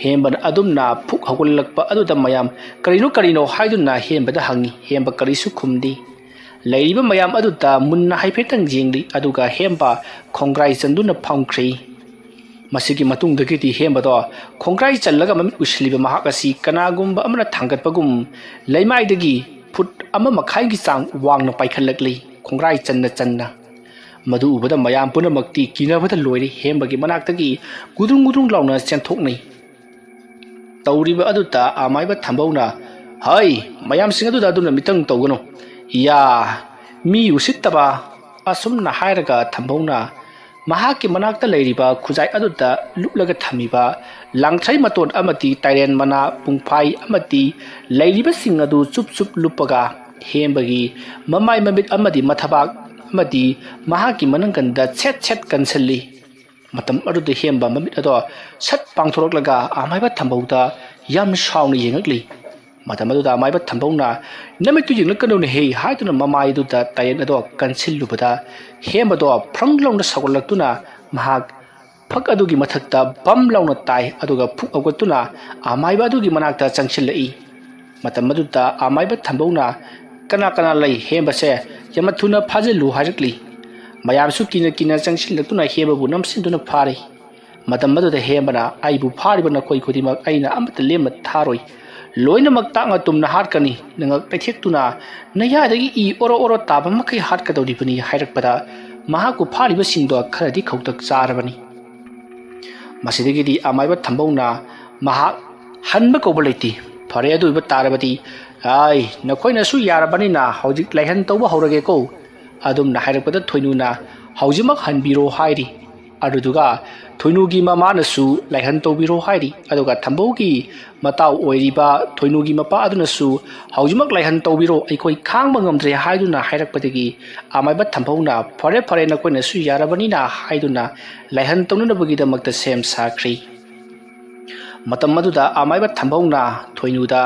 ꯍꯦꯝꯕꯅ ꯑꯗꯨꯝꯅ ꯐꯨꯛ ꯍꯧꯒꯠꯂꯛꯄ ꯑꯗꯨꯗ ꯃꯌꯥꯝ ꯀꯔꯤꯅꯣ ꯀꯔꯤꯅꯣ ꯍꯥꯏꯗꯨꯅ ꯍꯦꯝꯕꯗ ꯍꯪꯉꯤ꯫ ꯍꯦꯝꯕ ꯀꯔꯤꯁꯨ ꯈꯨꯝꯗꯦ꯫ ꯂꯩꯔꯤꯕ ꯃꯌꯥꯝ ꯑꯗꯨꯗ ꯃꯨꯟꯅ ꯍꯥꯏꯐꯦꯠꯇꯪ ꯌꯦꯡꯂꯤ, ꯑꯗꯨꯒ ꯍꯦꯝꯕ ꯈꯣꯡꯒ꯭ꯔꯥꯏ ꯆꯟꯗꯨꯅ ꯐꯝꯈ꯭ꯔꯦ꯫ ꯃꯁꯤꯒꯤ ꯃꯇꯨꯡꯗꯒꯤꯗꯤ ꯍꯦꯝꯕꯗꯣ ꯈꯣꯡꯒ꯭ꯔꯥꯏ ꯆꯜꯂꯒ ꯃꯃꯤꯠ ꯎꯏꯁꯤꯜꯂꯤꯕ ꯃꯍꯥꯛ ꯑꯁꯤ ꯀꯅꯥꯒꯨꯝꯕ ꯑꯃꯅ ꯊꯥꯡꯒꯠꯄꯒꯨꯝ ꯂꯩꯃꯥꯏꯗꯒꯤ ꯐꯨꯠ ꯑꯃ ꯃꯈꯥꯏꯒꯤ ꯆꯥꯡ ꯋꯥꯡꯅ ꯄꯥꯏꯈꯠꯂꯛꯂꯤ, ꯈꯣꯡꯒ꯭ꯔꯥꯏ ꯆꯟꯅ ꯆꯟꯅ꯫ ꯃꯗꯨ ꯎꯕꯗ ꯃꯌꯥꯝ ꯄꯨꯝꯅꯃꯛꯇꯤ ꯀꯤꯅꯕꯗ ꯂꯣꯏꯔꯦ꯫ ꯍꯦꯝꯕꯒꯤ ꯃꯅꯥꯛꯇꯒꯤ ꯒꯨꯗ꯭ꯔꯨꯡ ꯒꯨꯗ꯭ꯔꯨꯡ ꯂꯥꯎꯅ ꯆꯦꯟꯊꯣꯛꯅꯩ꯫ ꯇꯧꯔꯤꯕ ꯑꯗꯨꯗ ꯑꯃꯥꯏꯕ ꯊꯝꯕꯧꯅ, "ꯍꯩ, ꯃꯌꯥꯝꯁꯤꯡ ꯑꯗꯨꯗ ꯑꯗꯨꯝꯅ ꯃꯤꯇꯪ ꯇꯧꯒꯅꯨ꯫ ꯌꯥ, ꯃꯤ ꯎꯁꯤꯠꯇꯕ!" ꯑꯁꯨꯝꯅ ꯍꯥꯏꯔꯒ ꯊꯝꯕꯧꯅ ꯃꯍꯥꯛꯀꯤ ꯃꯅꯥꯛꯇ ꯂꯩꯔꯤꯕ ꯈꯨꯖꯥꯏ ꯑꯗꯨꯗ ꯂꯨꯞꯂꯒ ꯊꯝꯃꯤꯕ ꯂꯥꯡꯊ꯭ꯔꯩ ꯃꯇꯣꯟ ꯑꯃꯗꯤ ꯇꯥꯏꯔꯦꯟ ꯃꯅꯥ ꯄꯨꯡꯐꯥꯏ ꯑꯃꯗꯤ ꯂꯩꯔꯤꯕꯁꯤꯡ ꯑꯗꯨ ꯆꯨꯞ ꯆꯨꯞ ꯂꯨꯞꯄꯒ ꯍꯦꯝꯕꯒꯤ ꯃꯃꯥꯏ ꯃꯃꯤꯠ ꯑꯃꯗꯤ ꯃꯊꯕꯥꯛ ꯑꯃꯗꯤ ꯃꯍꯥꯛꯀꯤ ꯃꯅꯪꯒꯟꯗ ꯁꯦꯠ ꯁꯦꯠ ꯀꯟꯁꯤꯜꯂꯤ꯫ ꯃꯇꯝ ꯑꯗꯨꯗ ꯍꯦꯝꯕ ꯃꯃꯤꯠ ꯑꯗꯣ ꯁꯠ ꯄꯥꯡꯊꯣꯔꯛꯂꯒ ꯑꯃꯥꯏꯕ ꯊꯝꯕꯧꯗ ꯌꯥꯝꯅ ꯁꯥꯎꯅ ꯌꯦꯡꯉꯛꯂꯤ꯫ ꯃꯇꯝ ꯑꯗꯨꯗ ꯑꯃꯥꯏꯕ ꯊꯝꯕꯧꯅ, "ꯅꯃꯤꯠꯇꯨ ꯌꯦꯡꯂꯛꯀꯅꯨꯅꯦꯍꯦ" ꯍꯥꯏꯗꯨꯅ ꯃꯃꯥꯏꯗꯨꯗ ꯇꯥꯏꯔꯦꯟ ꯑꯗꯣ ꯀꯟꯁꯤꯜꯂꯨꯕꯗ ꯍꯦꯝꯕꯗꯣ ꯐ꯭ꯔꯪ ꯂꯥꯎꯅ ꯁꯧꯒꯠꯂꯛꯇꯨꯅ ꯃꯍꯥꯛ ꯐꯛ ꯑꯗꯨꯒꯤ ꯃꯊꯛꯇ ꯕꯝ ꯂꯥꯎꯅ ꯇꯥꯏ, ꯑꯗꯨꯒ ꯐꯨꯛ ꯍꯧꯒꯠꯇꯨꯅ ꯑꯃꯥꯏꯕ ꯑꯗꯨꯒꯤ ꯃꯅꯥꯛꯇ ꯆꯪꯁꯤꯜꯂꯛꯏ꯫ ꯃꯇꯝ ꯑꯗꯨꯗ ꯑꯃꯥꯏꯕ ꯊꯝꯕꯧꯅ "ꯀꯅꯥ ꯀꯅꯥ ꯂꯩ? ꯍꯦꯝꯕꯁꯦ ꯌꯥꯝꯅ ꯊꯨꯅ ꯐꯥꯖꯤꯜꯂꯨ" ꯍꯥꯏꯔꯛꯂꯤ꯫ ꯃꯌꯥꯝꯁꯨ ꯀꯤꯅ ꯀꯤꯅ ꯆꯪꯁꯤꯜꯂꯛꯇꯨꯅ ꯍꯦꯝꯕꯕꯨ ꯅꯝꯁꯤꯟꯗꯨꯅ ꯐꯥꯔꯤ꯫ ꯃꯇꯝ ꯑꯗꯨꯗ ꯍꯦꯝꯕꯅ "ꯑꯩꯕꯨ ꯐꯥꯔꯤꯕ ꯅꯈꯣꯏ ꯈꯨꯗꯤꯡꯃꯛ ꯑꯩꯅ ꯑꯃꯠꯇ ꯂꯦꯝꯅ ꯊꯥꯔꯣꯏ꯫ ꯂꯣꯏꯅꯃꯛ ꯇꯥꯛꯅ ꯇꯨꯝꯅ ꯍꯥꯠꯀꯅꯤ꯫ ꯅꯉꯛ ꯂꯩꯊꯦꯛꯇꯨꯅ ꯅꯌꯥꯗꯒꯤ ꯏ ꯑꯣꯔꯣ ꯑꯣꯔꯣ ꯇꯥꯕ ꯃꯈꯩ ꯍꯥꯠꯀꯗꯧꯔꯤꯕꯅꯤ" ꯍꯥꯏꯔꯛꯄꯗ ꯃꯍꯥꯛꯄꯨ ꯐꯥꯔꯤꯕꯁꯤꯡꯗꯣ ꯈꯔꯗꯤ ꯈꯧꯇꯛ ꯆꯥꯔꯕꯅꯤ꯫ ꯃꯁꯤꯗꯒꯤꯗꯤ ꯑꯃꯥꯏꯕ ꯊꯝꯕꯧꯅ ꯃꯍꯥꯛ "ꯍꯟꯕ ꯀꯧꯕ ꯂꯩꯇꯦ꯫ ꯐꯔꯦ, ꯑꯗꯨ ꯑꯣꯏꯕ ꯇꯥꯔꯕꯗꯤ, ꯑꯥꯏ, ꯅꯈꯣꯏꯅꯁꯨ ꯌꯥꯔꯕꯅꯤꯅ ꯍꯧꯖꯤꯛ ꯂꯥꯏꯍꯟ ꯇꯧꯕ ꯍꯧꯔꯒꯦꯀꯣ" ꯑꯗꯨꯝꯅ ꯍꯥꯏꯔꯛꯄꯗ ꯊꯣꯏꯅꯨꯅ "ꯍꯧꯖꯤꯛꯃꯛ ꯍꯟꯕꯤꯔꯣ" ꯍꯥꯏꯔꯤ꯫ ꯑꯗꯨꯗꯨꯒ ꯊꯣꯏꯅꯨꯒꯤ ꯃꯃꯥꯅꯁꯨ "ꯂꯥꯏꯍꯟ ꯇꯧꯕꯤꯔꯣ" ꯍꯥꯏꯔꯤ꯫ ꯑꯗꯨꯒ ꯊꯝꯕꯧꯒꯤ ꯃꯇꯥꯎ ꯑꯣꯏꯔꯤꯕ ꯊꯣꯏꯅꯨꯒꯤ ꯃꯄꯥ ꯑꯗꯨꯅꯁꯨ "ꯍꯧꯖꯤꯛꯃꯛ ꯂꯥꯏꯍꯟ ꯇꯧꯕꯤꯔꯣ, ꯑꯩꯈꯣꯏ ꯈꯥꯡꯕ ꯉꯝꯗ꯭ꯔꯦ" ꯍꯥꯏꯗꯨꯅ ꯍꯥꯏꯔꯛꯄꯗꯒꯤ ꯑꯃꯥꯏꯕ ꯊꯝꯕꯧꯅ "ꯐꯔꯦ, ꯐꯔꯦ, ꯅꯈꯣꯏꯅꯁꯨ ꯌꯥꯔꯕꯅꯤꯅ" ꯍꯥꯏꯗꯨꯅ ꯂꯥꯏꯍꯟ ꯇꯧꯅꯅꯕꯒꯤꯗꯃꯛꯇ ꯁꯦꯝ ꯁꯥꯈ꯭ꯔꯤ꯫ ꯃꯇꯝ ꯑꯗꯨꯗ ꯑꯃꯥꯏꯕ ꯊꯝꯕꯧꯅ ꯊꯣꯏꯅꯨꯗ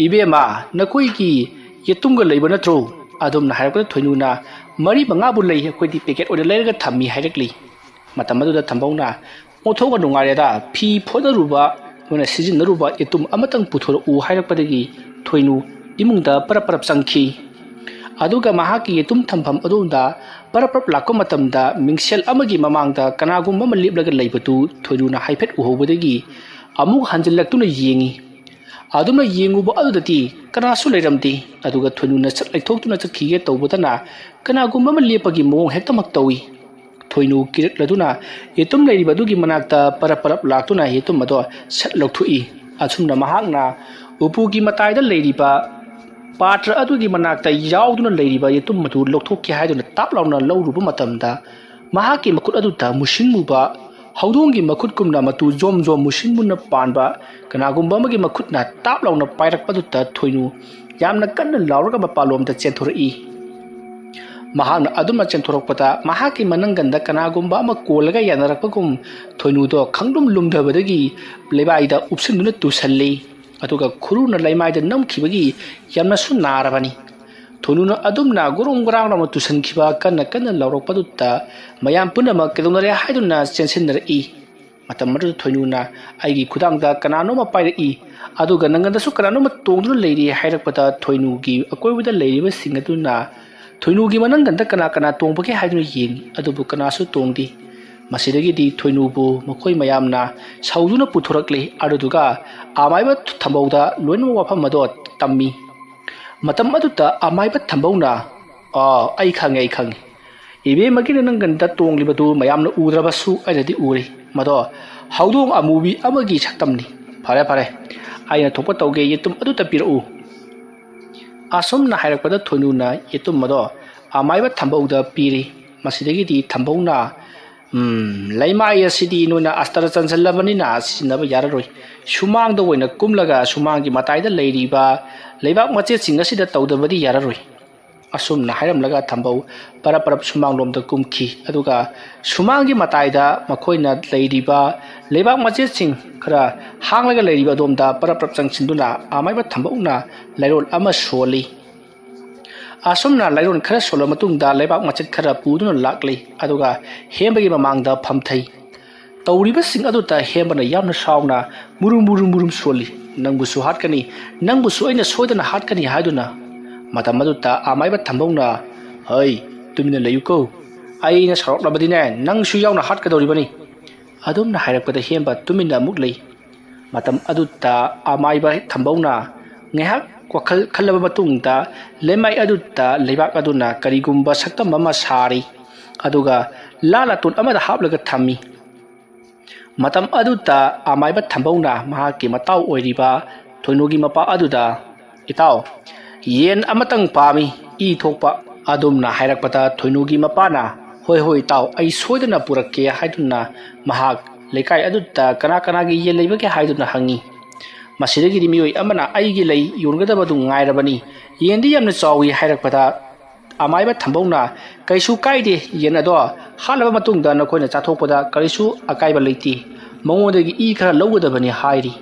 "ꯏꯕꯦꯝꯃ, ꯅꯈꯣꯏꯒꯤ ꯌꯦꯇꯨꯝꯒ ꯂꯩꯕ ꯅꯠꯇ꯭ꯔꯣ?" ꯑꯗꯨꯝꯅ ꯍꯥꯏꯔꯛꯄꯗ ꯊꯣꯏꯅꯨꯅ "ꯃꯔꯤ ꯃꯉꯥꯕꯨ ꯂꯩ, ꯑꯩꯈꯣꯏꯗꯤ ꯄꯦꯀꯦꯠ ꯑꯣꯏꯅ ꯂꯩꯔꯒ ꯊꯝꯃꯤ" ꯍꯥꯏꯔꯛꯂꯤ꯫ ꯃꯇꯝ ꯑꯗꯨꯗ ꯊꯝꯕꯧꯅ "ꯑꯣꯟꯊꯣꯛꯅ ꯅꯨꯡꯉꯥꯏꯔꯦꯗ, ꯐꯤ ꯐꯣꯠꯅꯔꯨꯕ, ꯑꯩꯈꯣꯏꯅ ꯁꯤꯖꯤꯟꯅꯔꯨꯕ ꯌꯦꯇꯨꯝ ꯑꯃꯇꯪ ꯄꯨꯊꯣꯔꯛꯎ" ꯍꯥꯏꯔꯛꯄꯗꯒꯤ ꯊꯣꯏꯅꯨ ꯏꯃꯨꯡꯗ ꯄꯔꯞ ꯄꯔꯞ ꯆꯪꯈꯤ꯫ ꯑꯗꯨꯒ ꯃꯍꯥꯛꯀꯤ ꯌꯦꯇꯨꯝ ꯊꯝꯐꯝ ꯑꯗꯣꯝꯗ ꯄꯔꯞ ꯄꯔꯞ ꯂꯥꯛꯄ ꯃꯇꯝꯗ ꯃꯤꯡꯁꯦꯜ ꯑꯃꯒꯤ ꯃꯃꯥꯡꯗ ꯀꯅꯥꯒꯨꯝꯕ ꯑꯃ ꯂꯦꯞꯂꯒ ꯂꯩꯕꯗꯨ ꯊꯣꯏꯅꯨꯅ ꯍꯥꯏꯐꯦꯠ ꯎꯍꯧꯕꯗꯒꯤ ꯑꯃꯨꯛ ꯍꯟꯖꯤꯜꯂꯛꯇꯨꯅ ꯌꯦꯡꯉꯤ꯫ ꯑꯗꯨꯝꯅ ꯌꯦꯡꯉꯨꯕ ꯑꯗꯨꯗꯗꯤ ꯀꯅꯥꯁꯨ ꯂꯩꯔꯝꯗꯦ꯫ ꯑꯗꯨꯒ ꯊꯣꯏꯅꯨꯅ ꯆꯠ ꯂꯩꯊꯣꯛꯇꯨꯅ ꯆꯠꯈꯤꯒꯦ ꯇꯧꯕꯗꯅ ꯀꯅꯥꯒꯨꯝꯕ ꯑꯃ ꯂꯦꯞꯄꯒꯤ ꯃꯑꯣꯡ ꯍꯦꯛꯇꯃꯛ ꯇꯧꯏ꯫ ꯊꯣꯏꯅꯨ ꯀꯤꯔꯛꯂꯗꯨꯅ ꯌꯦꯇꯨꯝ ꯂꯩꯔꯤꯕ ꯑꯗꯨꯒꯤ ꯃꯅꯥꯛꯇ ꯄꯔꯞ ꯄꯔꯞ ꯂꯥꯛꯇꯨꯅ ꯌꯦꯇꯨꯝ ꯑꯗꯣ ꯁꯠ ꯂꯧꯊꯣꯛꯏ꯫ ꯑꯁꯨꯝꯅ ꯃꯍꯥꯛꯅ ꯎꯄꯨꯒꯤ ꯃꯇꯥꯏꯗ ꯂꯩꯔꯤꯕ ꯄꯥꯇ꯭ꯔ ꯑꯗꯨꯒꯤ ꯃꯅꯥꯛꯇ ꯌꯥꯎꯗꯨꯅ ꯂꯩꯔꯤꯕ ꯌꯦꯇꯨꯝ ꯑꯗꯨ ꯂꯧꯊꯣꯛꯀꯦ ꯍꯥꯏꯗꯨꯅ ꯇꯥꯞ ꯂꯥꯎꯅ ꯂꯧꯔꯨꯕ ꯃꯇꯝꯗ ꯃꯍꯥꯛꯀꯤ ꯃꯈꯨꯠ ꯑꯗꯨꯗ ꯃꯨꯁꯤꯟ ꯃꯨꯕ ꯍꯧꯗꯣꯡꯒꯤ ꯃꯈꯨꯠꯀꯨꯝꯅ ꯃꯇꯨ ꯖꯣꯝ ꯖꯣꯝ ꯃꯨꯁꯤꯟ ꯃꯨꯅ ꯄꯥꯟꯕ ꯀꯅꯥꯒꯨꯝꯕ ꯑꯃꯒꯤ ꯃꯈꯨꯠꯅ ꯇꯥꯞ ꯂꯥꯎꯅ ꯄꯥꯏꯔꯛꯄꯗꯨꯗ ꯊꯣꯏꯅꯨ ꯌꯥꯝꯅ ꯀꯟꯅ ꯂꯥꯎꯔꯒ ꯃꯄꯥꯟꯂꯣꯝꯗ ꯆꯦꯟꯊꯣꯔꯛꯏ꯫ ꯃꯍꯥꯛꯅ ꯑꯗꯨꯝꯅ ꯆꯦꯟꯊꯣꯔꯛꯄꯗ ꯃꯍꯥꯛꯀꯤ ꯃꯅꯪꯒꯟꯗ ꯀꯅꯥꯒꯨꯝꯕ ꯑꯃ ꯀꯣꯜꯂꯒ ꯌꯥꯅꯔꯛꯄꯒꯨꯝ ꯊꯣꯏꯅꯨꯗꯣ ꯈꯪꯂꯨꯝ ꯂꯨꯝꯊꯕꯗꯒꯤ ꯂꯩꯃꯥꯏꯗ ꯎꯞꯁꯤꯟꯗꯨꯅ ꯇꯨꯁꯜꯂꯤ꯫ ꯑꯗꯨꯒ ꯈꯨꯔꯨꯅ ꯂꯩꯃꯥꯏꯗ ꯅꯝꯈꯤꯕꯒꯤ ꯌꯥꯝꯅꯁꯨ ꯅꯥꯔꯕꯅꯤ꯫ ꯊꯣꯏꯅꯨꯅ ꯑꯗꯨꯝꯅ ꯒꯨꯔꯨꯡ ꯒꯨꯔꯥꯡ ꯂꯥꯎꯅ ꯇꯨꯁꯟꯈꯤꯕ ꯀꯟꯅ ꯀꯟꯅ ꯂꯥꯎꯔꯛꯄꯗꯨꯗ ꯃꯌꯥꯝ ꯄꯨꯝꯅꯃꯛ ꯀꯩꯗꯧꯅꯔꯦ ꯍꯥꯏꯗꯨꯅ ꯆꯦꯟꯁꯤꯟꯅꯔꯛꯏ꯫ ꯃꯇꯝ ꯑꯗꯨꯗ ꯊꯣꯏꯅꯨꯅ ꯑꯩꯒꯤ ꯈꯨꯗꯥꯡꯗ ꯀꯅꯥꯅꯣꯝꯃ ꯄꯥꯏꯔꯛꯏ, ꯑꯗꯨꯒ ꯅꯪꯒꯟꯗꯁꯨ ꯀꯅꯥꯅꯣꯝꯃ ꯇꯣꯡꯗꯨꯅ ꯂꯩꯔꯤ ꯍꯥꯏꯔꯛꯄꯗ ꯊꯣꯏꯅꯨꯒꯤ ꯑꯀꯣꯏꯕꯗ ꯂꯩꯔꯤꯕꯁꯤꯡ ꯑꯗꯨꯅ ꯊꯣꯏꯅꯨꯒꯤ ꯃꯅꯪꯒꯟꯗ ꯀꯅꯥ ꯀꯅꯥ ꯇꯣꯡꯕꯒꯦ ꯍꯥꯏꯗꯨꯅ ꯌꯦꯡꯏ, ꯑꯗꯨꯕꯨ ꯀꯅꯥꯁꯨ ꯇꯣꯡꯗꯦ꯫ ꯃꯁꯤꯗꯒꯤꯗꯤ ꯊꯣꯏꯅꯨꯕꯨ ꯃꯈꯣꯏ ꯃꯌꯥꯝꯅ ꯁꯧꯗꯨꯅ ꯄꯨꯊꯣꯔꯛꯂꯤ, ꯑꯗꯨꯗꯨꯒ ꯑꯃꯥꯏꯕ ꯊꯝꯕꯧꯗ ꯂꯣꯏꯅꯃꯛ ꯋꯥꯐꯝ ꯑꯗꯣ ꯇꯝꯃꯤ꯫ ꯃꯇꯝ ꯑꯗꯨꯗ ꯑꯃꯥꯏꯕ ꯊꯝꯕꯧꯅ, "ꯑꯥ, ꯑꯩ ꯈꯪꯉꯦ, ꯑꯩ ꯈꯪꯉꯦ꯫ ꯏꯕꯦꯝꯃꯒꯤ ꯅꯪꯒꯟꯗ ꯇꯣꯡꯂꯤꯕꯗꯨ ꯃꯌꯥꯝꯅ ꯎꯗ꯭ꯔꯕꯁꯨ ꯑꯩꯅꯗꯤ ꯎꯔꯦ꯫ ꯃꯗꯣ ꯍꯧꯗꯣꯡ ꯑꯃꯨꯕꯤ ꯑꯃꯒꯤ ꯁꯛꯇꯝꯅꯤ꯫ ꯐꯔꯦ, ꯐꯔꯦ, ꯑꯩꯅ ꯊꯣꯛꯄ ꯇꯧꯒꯦ, ꯌꯦꯇꯨꯝ ꯑꯗꯨꯗ ꯄꯤꯔꯛꯎ"꯫ ꯑꯁꯨꯝꯅ ꯍꯥꯏꯔꯛꯄꯗ ꯊꯣꯏꯅꯨꯅ ꯌꯦꯇꯨꯝ ꯑꯗꯣ ꯑꯃꯥꯏꯕ ꯊꯝꯕꯧꯗ ꯄꯤꯔꯤ꯫ ꯃꯁꯤꯗꯒꯤꯗꯤ ꯊꯝꯕꯧꯅ, "ꯎꯝ, ꯂꯩꯃꯥꯏ ꯑꯁꯤꯗꯤ ꯅꯣꯏꯅ ꯑꯁꯇꯔ ꯆꯟꯁꯤꯜꯂꯕꯅꯤꯅ ꯁꯤꯖꯤꯟꯅꯕ ꯌꯥꯔꯔꯣꯏ꯫ ꯁꯨꯃꯥꯡꯗ ꯑꯣꯏꯅ ꯀꯨꯝꯂꯒ ꯁꯨꯃꯥꯡꯒꯤ ꯃꯇꯥꯏꯗ ꯂꯩꯔꯤꯕ ꯂꯩꯕꯥꯛ ꯃꯆꯦꯠꯁꯤꯡ ꯑꯁꯤꯗ ꯇꯧꯗꯕꯗꯤ ꯌꯥꯔꯔꯣꯏ"꯫ ꯑꯁꯨꯝꯅ ꯍꯥꯏꯔꯝꯂꯒ ꯊꯝꯕꯧ ꯄꯔꯞ ꯄꯔꯞ ꯁꯨꯃꯥꯡꯂꯣꯝꯗ ꯀꯨꯝꯈꯤ꯫ ꯑꯗꯨꯒ ꯁꯨꯃꯥꯡꯒꯤ ꯃꯇꯥꯏꯗ ꯃꯈꯣꯏꯅ ꯂꯩꯔꯤꯕ ꯂꯩꯕꯥꯛ ꯃꯆꯦꯠꯁꯤꯡ ꯈꯔ ꯍꯥꯡꯂꯒ ꯂꯩꯔꯤꯕ ꯑꯗꯣꯝꯗ ꯄꯔꯞ ꯄꯔꯞ ꯆꯪꯁꯤꯟꯗꯨꯅ ꯑꯃꯥꯏꯕ ꯊꯝꯕꯧꯅ ꯂꯩꯔꯣꯜ ꯑꯃ ꯁꯣꯜꯂꯤ꯫ ꯑꯁꯨꯝꯅ ꯂꯩꯔꯣꯜ ꯈꯔ ꯁꯣꯜꯂ ꯃꯇꯨꯡꯗ ꯂꯩꯕꯥꯛ ꯃꯆꯦꯠ ꯈꯔ ꯄꯨꯗꯨꯅ ꯂꯥꯛꯂꯤ꯫ ꯑꯗꯨꯒ ꯍꯦꯝꯕꯒꯤ ꯃꯃꯥꯡꯗ ꯐꯝꯊꯩ꯫ ꯇꯧꯔꯤꯕꯁꯤꯡ ꯑꯗꯨꯗ ꯍꯦꯝꯕꯅ ꯌꯥꯝꯅ ꯁꯥꯎꯅ ꯃꯨꯔꯨꯝ ꯃꯨꯔꯨꯝ ꯃꯨꯔꯨꯝ ꯁꯣꯜꯂꯤ꯫ "ꯅꯪꯕꯨꯁꯨ ꯍꯥꯠꯀꯅꯤ, ꯅꯪꯕꯨꯁꯨ ꯑꯩꯅ ꯁꯣꯏꯗꯅ ꯍꯥꯠꯀꯅꯤ" ꯍꯥꯏꯗꯨꯅ꯫ ꯃꯇꯝ ꯑꯗꯨꯗ ꯑꯃꯥꯏꯕ ꯊꯝꯕꯧꯅ, "ꯍꯩ, ꯇꯨꯃꯤꯟꯅ ꯂꯩꯌꯨꯀꯣ꯫ ꯑꯩꯅ ꯁꯥꯎꯔꯛꯂꯕꯗꯤꯅꯦ, ꯅꯪꯁꯨ ꯌꯥꯎꯅ ꯍꯥꯠꯀꯗꯧꯔꯤꯕꯅꯤ"꯫ ꯑꯗꯨꯝꯅ ꯍꯥꯏꯔꯛꯄꯗ ꯍꯦꯝꯕ ꯇꯨꯃꯤꯟꯅ ꯑꯃꯨꯛ ꯂꯩ꯫ ꯃꯇꯝ ꯑꯗꯨꯗ ꯑꯃꯥꯏꯕ ꯊꯝꯕꯧꯅ ꯉꯥꯏꯍꯥꯛ ꯋꯥꯈꯜ ꯈꯜꯂꯕ ꯃꯇꯨꯡꯗ ꯂꯩꯃꯥꯏ ꯑꯗꯨꯗ ꯂꯩꯕꯥꯛ ꯑꯗꯨꯅ ꯀꯔꯤꯒꯨꯝꯕ ꯁꯛꯇꯝ ꯑꯃ ꯁꯥꯔꯤ꯫ ꯑꯗꯨꯒ ꯂꯥ ꯂꯥꯇꯣꯟ ꯑꯃꯗ ꯍꯥꯞꯂꯒ ꯊꯝꯃꯤ꯫ ꯃꯇꯝ ꯑꯗꯨꯗ ꯑꯃꯥꯏꯕ ꯊꯝꯕꯧꯅ ꯃꯍꯥꯛꯀꯤ ꯃꯇꯥꯎ ꯑꯣꯏꯔꯤꯕ ꯊꯣꯏꯅꯨꯒꯤ ꯃꯄꯥ ꯑꯗꯨꯗ, "ꯏꯇꯥꯎ, ꯌꯦꯟ ꯑꯃꯇꯪ ꯄꯥꯝꯃꯤ, ꯏ ꯊꯣꯛꯄ"꯫ ꯑꯗꯨꯝꯅ ꯍꯥꯏꯔꯛꯄꯗ ꯊꯣꯏꯅꯨꯒꯤ ꯃꯄꯥꯅ, "ꯍꯣꯏ, ꯍꯣꯏ, ꯏꯇꯥꯎ, ꯑꯩ ꯁꯣꯏꯗꯅ ꯄꯨꯔꯛꯀꯦ" ꯍꯥꯏꯗꯨꯅ ꯃꯍꯥꯛ ꯂꯩꯀꯥꯏ ꯑꯗꯨꯗ ꯀꯅꯥ ꯀꯅꯥꯒꯤ ꯌꯦꯟ ꯂꯩꯕꯒꯦ ꯍꯥꯏꯗꯨꯅ ꯍꯪꯉꯤ꯫ ꯃꯁꯤꯗꯒꯤꯗꯤ ꯃꯤꯑꯣꯏ ꯑꯃꯅ "ꯑꯩꯒꯤ ꯂꯩ ꯌꯣꯟꯒꯗꯕꯗꯨ ꯉꯥꯏꯔꯕꯅꯤ, ꯌꯦꯟꯗꯤ ꯌꯥꯝꯅ ꯆꯥꯎꯏ" ꯍꯥꯏꯔꯛꯄꯗ ꯑꯃꯥꯏꯕ ꯊꯝꯕꯧꯅ, "ꯀꯩꯁꯨ ꯀꯥꯏꯗꯦ, ꯌꯦꯟ ꯑꯗꯣ ꯍꯥꯠꯂꯕ ꯃꯇꯨꯡꯗ ꯅꯈꯣꯏꯅ ꯆꯥꯊꯣꯛꯄꯗ ꯀꯔꯤꯁꯨ ꯑꯀꯥꯏꯕ ꯂꯩꯇꯦ, ꯃꯉꯣꯟꯗꯒꯤ ꯏ ꯈꯔ ꯂꯧꯒꯗꯕꯅꯤ" ꯍꯥꯏꯔꯤ꯫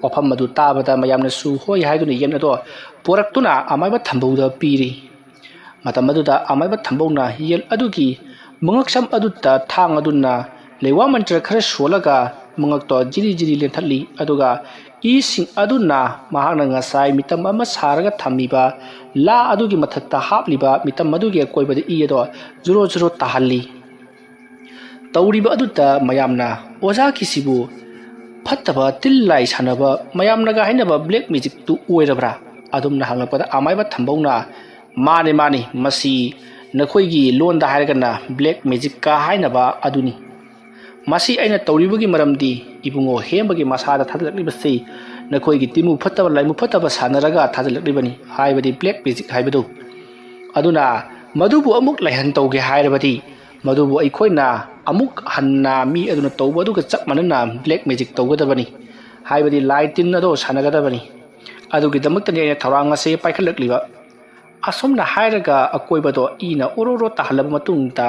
ꯋꯥꯐꯝ ꯑꯗꯨ ꯇꯥꯕꯗ ꯃꯌꯥꯝꯅꯁꯨ ꯍꯣꯏ ꯍꯥꯏꯗꯨꯅ ꯌꯦꯟ ꯑꯗꯣ ꯄꯨꯔꯛꯇꯨꯅ ꯑꯃꯥꯏꯕ ꯊꯝꯕꯧꯗ ꯄꯤꯔꯤ꯫ ꯃꯇꯝ ꯑꯗꯨꯗ ꯑꯃꯥꯏꯕ ꯊꯝꯕꯧꯅ ꯌꯦꯟ ꯑꯗꯨꯒꯤ ꯃꯉꯛꯁꯝ ꯑꯗꯨꯗ ꯊꯥꯡ ꯑꯗꯨꯅ ꯂꯩꯋꯥ ꯃꯟꯇ꯭ꯔ ꯈꯔ ꯁꯣꯜꯂꯒ ꯃꯉꯛꯇꯣ ꯖꯤꯔꯤ ꯖꯤꯔꯤ ꯂꯦꯟꯊꯠꯂꯤ꯫ ꯑꯗꯨꯒ ꯏꯁꯤꯡ ꯑꯗꯨꯅ ꯃꯍꯥꯛꯅ ꯉꯁꯥꯏ ꯃꯤꯇꯝ ꯑꯃ ꯁꯥꯔꯒ ꯊꯝꯃꯤꯕ ꯂꯥ ꯑꯗꯨꯒꯤ ꯃꯊꯛꯇ ꯍꯥꯞꯂꯤꯕ ꯃꯤꯇꯝ ꯑꯗꯨꯒꯤ ꯑꯀꯣꯏꯕꯗ ꯏ ꯑꯗꯣ ꯖꯨꯔꯣ ꯖꯨꯔꯣ ꯇꯥꯍꯜꯂꯤ꯫ ꯇꯧꯔꯤꯕ ꯑꯗꯨꯗ ꯃꯌꯥꯝꯅ, "ꯑꯣꯖꯥꯒꯤꯁꯤꯕꯨ ꯐꯠꯇꯕ ꯇꯤꯜ ꯂꯥꯏ ꯁꯥꯟꯅꯕ, ꯃꯌꯥꯝꯅꯒ ꯍꯥꯏꯅꯕ ꯕ꯭ꯂꯦꯛ ꯃꯦꯖꯤꯛꯇꯨ ꯑꯣꯏꯔꯕ꯭ꯔꯥ?" ꯑꯗꯨꯝꯅ ꯍꯪꯂꯛꯄꯗ ꯑꯃꯥꯏꯕ ꯊꯝꯕꯧꯅ, "ꯃꯥꯅꯦ, ꯃꯥꯅꯦ, ꯃꯁꯤ ꯅꯈꯣꯏꯒꯤ ꯂꯣꯟꯗ ꯍꯥꯏꯔꯒꯅ ꯕ꯭ꯂꯦꯛ ꯃꯦꯖꯤꯛꯀ ꯍꯥꯏꯅꯕ ꯑꯗꯨꯅꯤ꯫ ꯃꯁꯤ ꯑꯩꯅ ꯇꯧꯔꯤꯕꯒꯤ ꯃꯔꯝꯗꯤ ꯏꯕꯨꯡꯉꯣ ꯍꯦꯝꯕꯒꯤ ꯃꯁꯥꯗ ꯊꯥꯖꯤꯜꯂꯛꯂꯤꯕꯁꯤ ꯅꯈꯣꯏꯒꯤ ꯇꯤꯃꯨ ꯐꯠꯇꯕ ꯂꯥꯏꯃꯨ ꯐꯠꯇꯕ ꯁꯥꯟꯅꯔꯒ ꯊꯥꯖꯤꯜꯂꯛꯂꯤꯕꯅꯤ, ꯍꯥꯏꯕꯗꯤ ꯕ꯭ꯂꯦꯛ ꯃꯦꯖꯤꯛ ꯍꯥꯏꯕꯗꯨ꯫ ꯑꯗꯨꯅ ꯃꯗꯨꯕꯨ ꯑꯃꯨꯛ ꯂꯩꯍꯟ ꯇꯧꯒꯦ ꯍꯥꯏꯔꯕꯗꯤ ꯃꯗꯨꯕꯨ ꯑꯩꯈꯣꯏꯅ ꯑꯃꯨꯛ ꯍꯟꯅ ꯃꯤ ꯑꯗꯨꯅ ꯇꯧꯕ ꯑꯗꯨꯒ ꯆꯞ ꯃꯥꯟꯅꯅ ꯕ꯭ꯂꯦꯛ ꯃꯦꯖꯤꯛ ꯇꯧꯒꯗꯕꯅꯤ, ꯍꯥꯏꯕꯗꯤ ꯂꯥꯏ ꯇꯤꯟ ꯑꯗꯣ ꯁꯥꯟꯅꯒꯗꯕꯅꯤ꯫ ꯑꯗꯨꯒꯤꯗꯃꯛꯇꯅꯤ ꯑꯩꯅ ꯊꯧꯔꯥꯡ ꯑꯁꯤ ꯄꯥꯏꯈꯠꯂꯛꯂꯤꯕ꯫" ꯑꯁꯨꯝꯅ ꯍꯥꯏꯔꯒ ꯑꯀꯣꯏꯕꯗꯣ ꯏꯅ ꯑꯣꯔꯣ ꯑꯣꯔꯣ ꯇꯥꯍꯜꯂꯕ ꯃꯇꯨꯡꯗ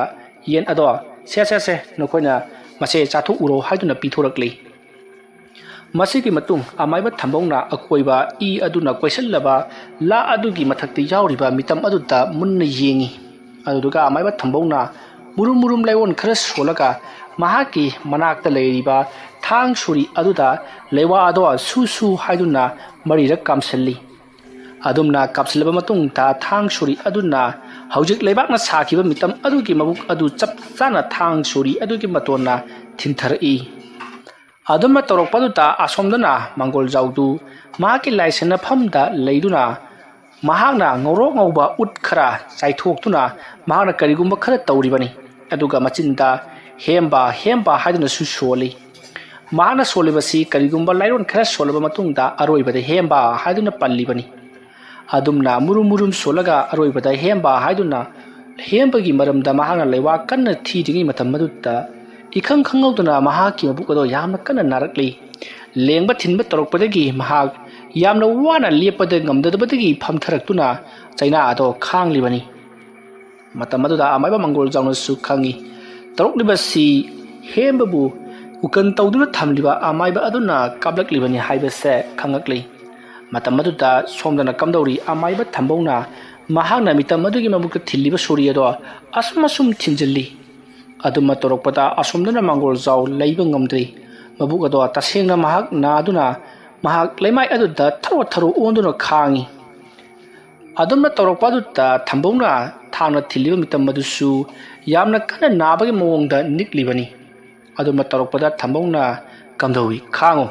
ꯌꯦꯟ ꯑꯗꯣ, "ꯁꯦ, ꯁꯦ, ꯁꯦ, ꯅꯈꯣꯏꯅ ꯃꯁꯦ ꯆꯥꯊꯣꯛꯎꯔꯣ" ꯍꯥꯏꯗꯨꯅ ꯄꯤꯊꯣꯔꯛꯂꯤ꯫ ꯃꯁꯤꯒꯤ ꯃꯇꯨꯡ ꯑꯃꯥꯏꯕ ꯊꯝꯕꯧꯅ ꯑꯀꯣꯏꯕ ꯏ ꯑꯗꯨꯅ ꯀꯣꯏꯁꯤꯜꯂꯕ ꯂꯥ ꯑꯗꯨꯒꯤ ꯃꯊꯛꯇ ꯌꯥꯎꯔꯤꯕ ꯃꯤꯇꯝ ꯑꯗꯨꯗ ꯃꯨꯟꯅ ꯌꯦꯡꯉꯤ꯫ ꯑꯗꯨꯗꯨꯒ ꯑꯃꯥꯏꯕ ꯊꯝꯕꯧꯅ ꯃꯨꯔꯨꯝ ꯃꯨꯔꯨꯝ ꯂꯥꯏꯑꯣꯟ ꯈꯔ ꯁꯣꯜꯂꯒ ꯃꯍꯥꯛꯀꯤ ꯃꯅꯥꯛꯇ ꯂꯩꯔꯤꯕ ꯊꯥꯡ ꯁꯣꯔꯤ ꯑꯗꯨꯗ ꯂꯩꯋꯥ ꯑꯗꯣ ꯁꯨ ꯁꯨ ꯍꯥꯏꯗꯨꯅ ꯃꯔꯤꯔꯛ ꯀꯥꯝꯁꯤꯜꯂꯤ꯫ ꯑꯗꯨꯝꯅ ꯀꯥꯞꯁꯤꯜꯂꯕ ꯃꯇꯨꯡꯗ ꯊꯥꯡ ꯁꯣꯔꯤ ꯑꯗꯨꯅ ꯍꯧꯖꯤꯛ ꯂꯩꯕꯥꯛꯅ ꯁꯥꯈꯤꯕ ꯃꯤꯇꯝ ꯑꯗꯨꯒꯤ ꯃꯕꯨꯛ ꯑꯗꯨ ꯆꯞ ꯆꯥꯅ ꯊꯥꯡ ꯁꯣꯔꯤ ꯑꯗꯨꯒꯤ ꯃꯇꯣꯟꯅ ꯊꯤꯟꯊꯔꯛꯏ꯫ ꯑꯗꯨꯝꯅ ꯇꯧꯔꯛꯄꯗꯨꯗ ꯑꯁꯣꯝꯗꯅ ꯃꯪꯒꯣꯜꯖꯥꯎꯗꯨ ꯃꯍꯥꯛꯀꯤ ꯂꯥꯏꯁꯦꯟꯅꯐꯝꯗ ꯂꯩꯗꯨꯅ ꯃꯍꯥꯛꯅ ꯉꯧꯔꯣꯛ ꯉꯧꯕ ꯎꯠ ꯈꯔ ꯆꯥꯏꯊꯣꯛꯇꯨꯅ ꯃꯍꯥꯛꯅ ꯀꯔꯤꯒꯨꯝꯕ ꯈꯔ ꯇꯧꯔꯤꯕꯅꯤ꯫ ꯑꯗꯨꯒ ꯃꯆꯤꯟꯗ "ꯍꯦꯝꯕ, ꯍꯦꯝꯕ" ꯍꯥꯏꯗꯨꯅꯁꯨ ꯁꯣꯜꯂꯤ꯫ ꯃꯍꯥꯛꯅ ꯁꯣꯜꯂꯤꯕꯁꯤ ꯀꯔꯤꯒꯨꯝꯕ ꯂꯥꯏꯔꯣꯟ ꯈꯔ ꯁꯣꯜꯂꯕ ꯃꯇꯨꯡꯗ ꯑꯔꯣꯏꯕꯗ "ꯍꯦꯝꯕ" ꯍꯥꯏꯗꯨꯅ ꯄꯜꯂꯤꯕꯅꯤ꯫ ꯑꯗꯨꯝꯅ ꯃꯨꯔꯨꯝ ꯃꯨꯔꯨꯝ ꯁꯣꯜꯂꯒ ꯑꯔꯣꯏꯕꯗ "ꯍꯦꯝꯕ" ꯍꯥꯏꯗꯨꯅ ꯍꯦꯝꯕꯒꯤ ꯃꯔꯝꯗ ꯃꯍꯥꯛꯅ ꯂꯩꯋꯥ ꯀꯟꯅ ꯊꯤꯔꯤꯉꯩ ꯃꯇꯝ ꯑꯗꯨꯗ ꯏꯈꯪ ꯈꯪꯍꯧꯗꯅ ꯃꯍꯥꯛꯀꯤ ꯃꯕꯨꯛ ꯑꯗꯣ ꯌꯥꯝꯅ ꯀꯟꯅ ꯅꯥꯔꯛꯂꯤ꯫ ꯂꯦꯡꯕ ꯊꯤꯟꯕ ꯇꯧꯔꯛꯄꯗꯒꯤ ꯃꯍꯥꯛ ꯌꯥꯝꯅ ꯋꯥꯅ ꯂꯦꯞꯄꯗ ꯉꯝꯗꯕꯗꯒꯤ ꯐꯝꯊꯔꯛꯇꯨꯅ ꯆꯩꯅꯥ ꯑꯗꯣ ꯈꯥꯡꯂꯤꯕꯅꯤ꯫ ꯃꯇꯝ ꯑꯗꯨꯗ ꯑꯃꯥꯏꯕ ꯃꯪꯒꯣꯜꯖꯥꯎꯅꯁꯨ ꯈꯪꯏ, ꯇꯧꯔꯛꯂꯤꯕꯁꯤ ꯍꯦꯝꯕꯕꯨ ꯎꯀꯟ ꯇꯧꯗꯨꯅ ꯊꯝꯂꯤꯕ ꯑꯃꯥꯏꯕ ꯑꯗꯨꯅ ꯀꯥꯞꯂꯛꯂꯤꯕꯅꯤ ꯍꯥꯏꯕꯁꯦ ꯈꯪꯂꯛꯂꯤ꯫ ꯃꯇꯝ ꯑꯗꯨꯗ ꯁꯣꯝꯗꯅ ꯀꯝꯗꯧꯔꯤ, ꯑꯃꯥꯏꯕ ꯊꯝꯕꯧꯅ ꯃꯍꯥꯛꯅ ꯃꯤꯇꯝ ꯑꯗꯨꯒꯤ ꯃꯕꯨꯛꯇ ꯊꯤꯜꯂꯤꯕ ꯁꯣꯔꯤ ꯑꯗꯣ ꯑꯁꯨꯝ ꯑꯁꯨꯝ ꯊꯤꯟꯖꯤꯜꯂꯤ꯫ ꯑꯗꯨꯃ ꯇꯧꯔꯛꯄꯗ ꯑꯁꯣꯝꯗꯅ ꯃꯪꯒꯣꯜꯖꯥꯎ ꯂꯩꯕ ꯉꯝꯗ꯭ꯔꯤ꯫ ꯃꯕꯨꯛ ꯑꯗꯣ ꯇꯁꯦꯡꯅ ꯃꯍꯥꯛ ꯅꯥꯗꯨꯅ ꯃꯍꯥꯛ ꯂꯩꯃꯥꯏ ꯑꯗꯨꯗ ꯊꯔꯣ ꯊꯔꯣ ꯑꯣꯟꯗꯨꯅ ꯈꯥꯡꯉꯤ꯫ ꯑꯗꯨꯝꯅ ꯇꯧꯔꯛꯄ ꯑꯗꯨꯗ ꯊꯝꯕꯧꯅ ꯊꯥꯡꯅ ꯊꯤꯜꯂꯤꯕ ꯃꯤꯇꯝ ꯑꯗꯨꯁꯨ ꯌꯥꯝꯅ ꯀꯟꯅ ꯅꯥꯕꯒꯤ ꯃꯑꯣꯡꯗ ꯅꯤꯛꯂꯤꯕꯅꯤ꯫ ꯑꯗꯨꯝꯅ ꯇꯧꯔꯛꯄꯗ ꯊꯝꯕꯧꯅ "ꯀꯝꯗꯧꯏ, ꯈꯥꯡꯉꯨ,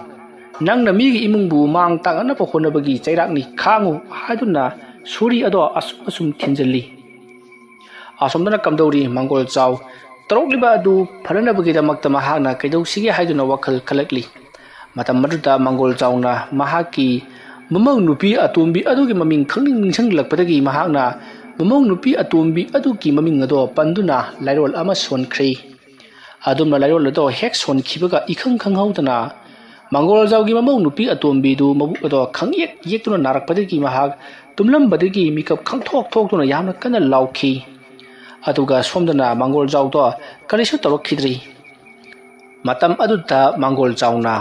ꯅꯪꯅ ꯃꯤꯒꯤ ꯏꯃꯨꯡꯕꯨ ꯃꯥꯡ ꯇꯥꯛꯅꯅꯕ ꯍꯣꯠꯅꯕꯒꯤ ꯆꯩꯔꯥꯛꯅꯤ, ꯈꯥꯡꯉꯨ" ꯍꯥꯏꯗꯨꯅ ꯁꯣꯔꯤ ꯑꯗꯣ ꯑꯁꯨꯝ ꯑꯁꯨꯝ ꯊꯤꯟꯖꯤꯜꯂꯤ꯫ ꯑꯁꯣꯝꯗꯅ ꯀꯝꯗꯧꯔꯤ, ꯃꯪꯒꯣꯜꯖꯥꯎ ꯇꯧꯔꯛꯂꯤꯕ ꯑꯗꯨ ꯐꯅꯅꯕꯒꯤꯗꯃꯛꯇ ꯃꯍꯥꯛꯅ ꯀꯩꯗꯧꯁꯤꯒꯦ ꯍꯥꯏꯗꯨꯅ ꯋꯥꯈꯜ ꯈꯜꯂꯛꯂꯤ꯫ ꯃꯇꯝ ꯑꯗꯨꯗ ꯃꯪꯒꯣꯜꯖꯥꯎꯅ ꯃꯍꯥꯛꯀꯤ ꯃꯃꯧ ꯅꯨꯄꯤ ꯑꯇꯣꯝꯕꯤ ꯑꯗꯨꯒꯤ ꯃꯃꯤꯡ ꯈꯪꯅꯤꯡ ꯅꯤꯡꯁꯤꯡꯂꯛꯄꯗꯒꯤ ꯃꯍꯥꯛꯅ ꯃꯃꯧ ꯅꯨꯄꯤ ꯑꯇꯣꯝꯕꯤ ꯑꯗꯨꯒꯤ ꯃꯃꯤꯡ ꯑꯗꯣ ꯄꯟꯗꯨꯅ ꯂꯥꯏꯔꯣꯜ ꯑꯃ ꯁꯣꯟꯈ꯭ꯔꯦ꯫ ꯑꯗꯨꯝꯅ ꯂꯥꯏꯔꯣꯜ ꯑꯗꯣ ꯍꯦꯛ ꯁꯣꯟꯈꯤꯕꯒ ꯏꯈꯪ ꯈꯪꯍꯧꯗꯅ ꯃꯪꯒꯣꯜꯖꯥꯎꯒꯤ ꯃꯃꯧ ꯅꯨꯄꯤ ꯑꯇꯣꯝꯕꯤꯗꯨ ꯃꯕꯨꯛ ꯑꯗꯣ ꯈꯪꯌꯦꯛ ꯌꯦꯛꯇꯨꯅ ꯅꯥꯔꯛꯄꯗꯒꯤ ꯃꯍꯥꯛ ꯇꯨꯝꯂꯝꯕꯗꯒꯤ ꯃꯤꯀꯞ ꯈꯪꯊꯣꯛ ꯊꯣꯛꯇꯨꯅ ꯌꯥꯝꯅ ꯀꯟꯅ ꯂꯥꯎꯈꯤ꯫ ꯑꯗꯨꯒ ꯁꯣꯝꯗꯅ ꯃꯪꯒꯣꯜꯖꯥꯎꯗꯣ ꯀꯔꯤꯁꯨ ꯇꯧꯔꯛꯈꯤꯗ꯭ꯔꯤ꯫ ꯃꯇꯝ ꯑꯗꯨꯗ ꯃꯪꯒꯣꯜꯖꯥꯎꯅ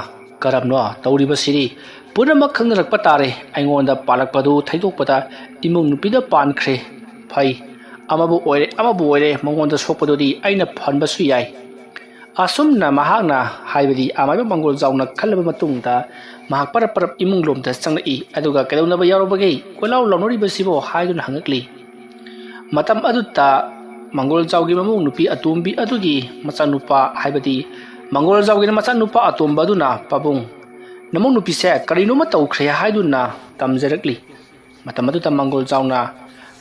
"ꯀꯔꯝꯅꯣ ꯇꯧꯔꯤꯕꯁꯤꯗꯤ? ꯄꯨꯝꯅꯃꯛ ꯈꯪꯅꯔꯛꯄ ꯇꯥꯔꯦ꯫ ꯑꯩꯉꯣꯟꯗ ꯄꯥꯜꯂꯛꯄꯗꯨ ꯊꯩꯗꯣꯛꯄꯗ ꯏꯃꯧ ꯅꯨꯄꯤꯗ ꯄꯥꯟꯈ꯭ꯔꯦ꯫ ꯐꯩ, ꯑꯃꯕꯨ ꯑꯣꯏꯔꯦ ꯑꯃꯕꯨ ꯑꯣꯏꯔꯦ, ꯃꯉꯣꯟꯗ ꯁꯣꯛꯄꯗꯨꯗꯤ ꯑꯩꯅ ꯐꯍꯟꯕꯁꯨ ꯌꯥꯏ"꯫ ꯑꯁꯨꯝꯅ ꯃꯍꯥꯛꯅ, ꯍꯥꯏꯕꯗꯤ ꯑꯃꯥꯏꯕ ꯃꯪꯒꯣꯜꯖꯥꯎꯅ ꯈꯜꯂꯕ ꯃꯇꯨꯡꯗ ꯃꯍꯥꯛ ꯄꯔꯞ ꯄꯔꯞ ꯏꯃꯨꯡ ꯂꯣꯝꯗ ꯆꯪꯂꯛꯏ꯫ ꯑꯗꯨꯒ "ꯀꯩꯗꯧꯅꯕ ꯌꯥꯎꯔꯕꯒꯦ? ꯀꯣꯏꯂꯥꯎ ꯂꯥꯎꯅꯔꯤꯕꯁꯤꯕꯣ?" ꯍꯥꯏꯗꯨꯅ ꯍꯪꯉꯛꯂꯤ꯫ ꯃꯇꯝ ꯑꯗꯨꯗ ꯃꯪꯒꯣꯜꯖꯥꯎꯒꯤ ꯃꯃꯧ ꯅꯨꯄꯤ ꯑꯇꯣꯝꯕꯤ ꯑꯗꯨꯒꯤ ꯃꯆꯥꯅꯨꯄꯥ, ꯍꯥꯏꯕꯗꯤ ꯃꯪꯒꯣꯜꯖꯥꯎꯒꯤ ꯃꯆꯥꯅꯨꯄꯥ ꯑꯇꯣꯝꯕ ꯑꯗꯨꯅ, "ꯄꯥꯕꯨꯡ, ꯅꯃꯧ ꯅꯨꯄꯤꯁꯦ ꯀꯔꯤꯅꯣꯃ ꯇꯧꯈ꯭ꯔꯦ" ꯍꯥꯏꯗꯨꯅ ꯇꯝꯖꯔꯛꯂꯤ꯫ ꯃꯇꯝ ꯑꯗꯨꯗ ꯃꯪꯒꯣꯜꯖꯥꯎꯅ,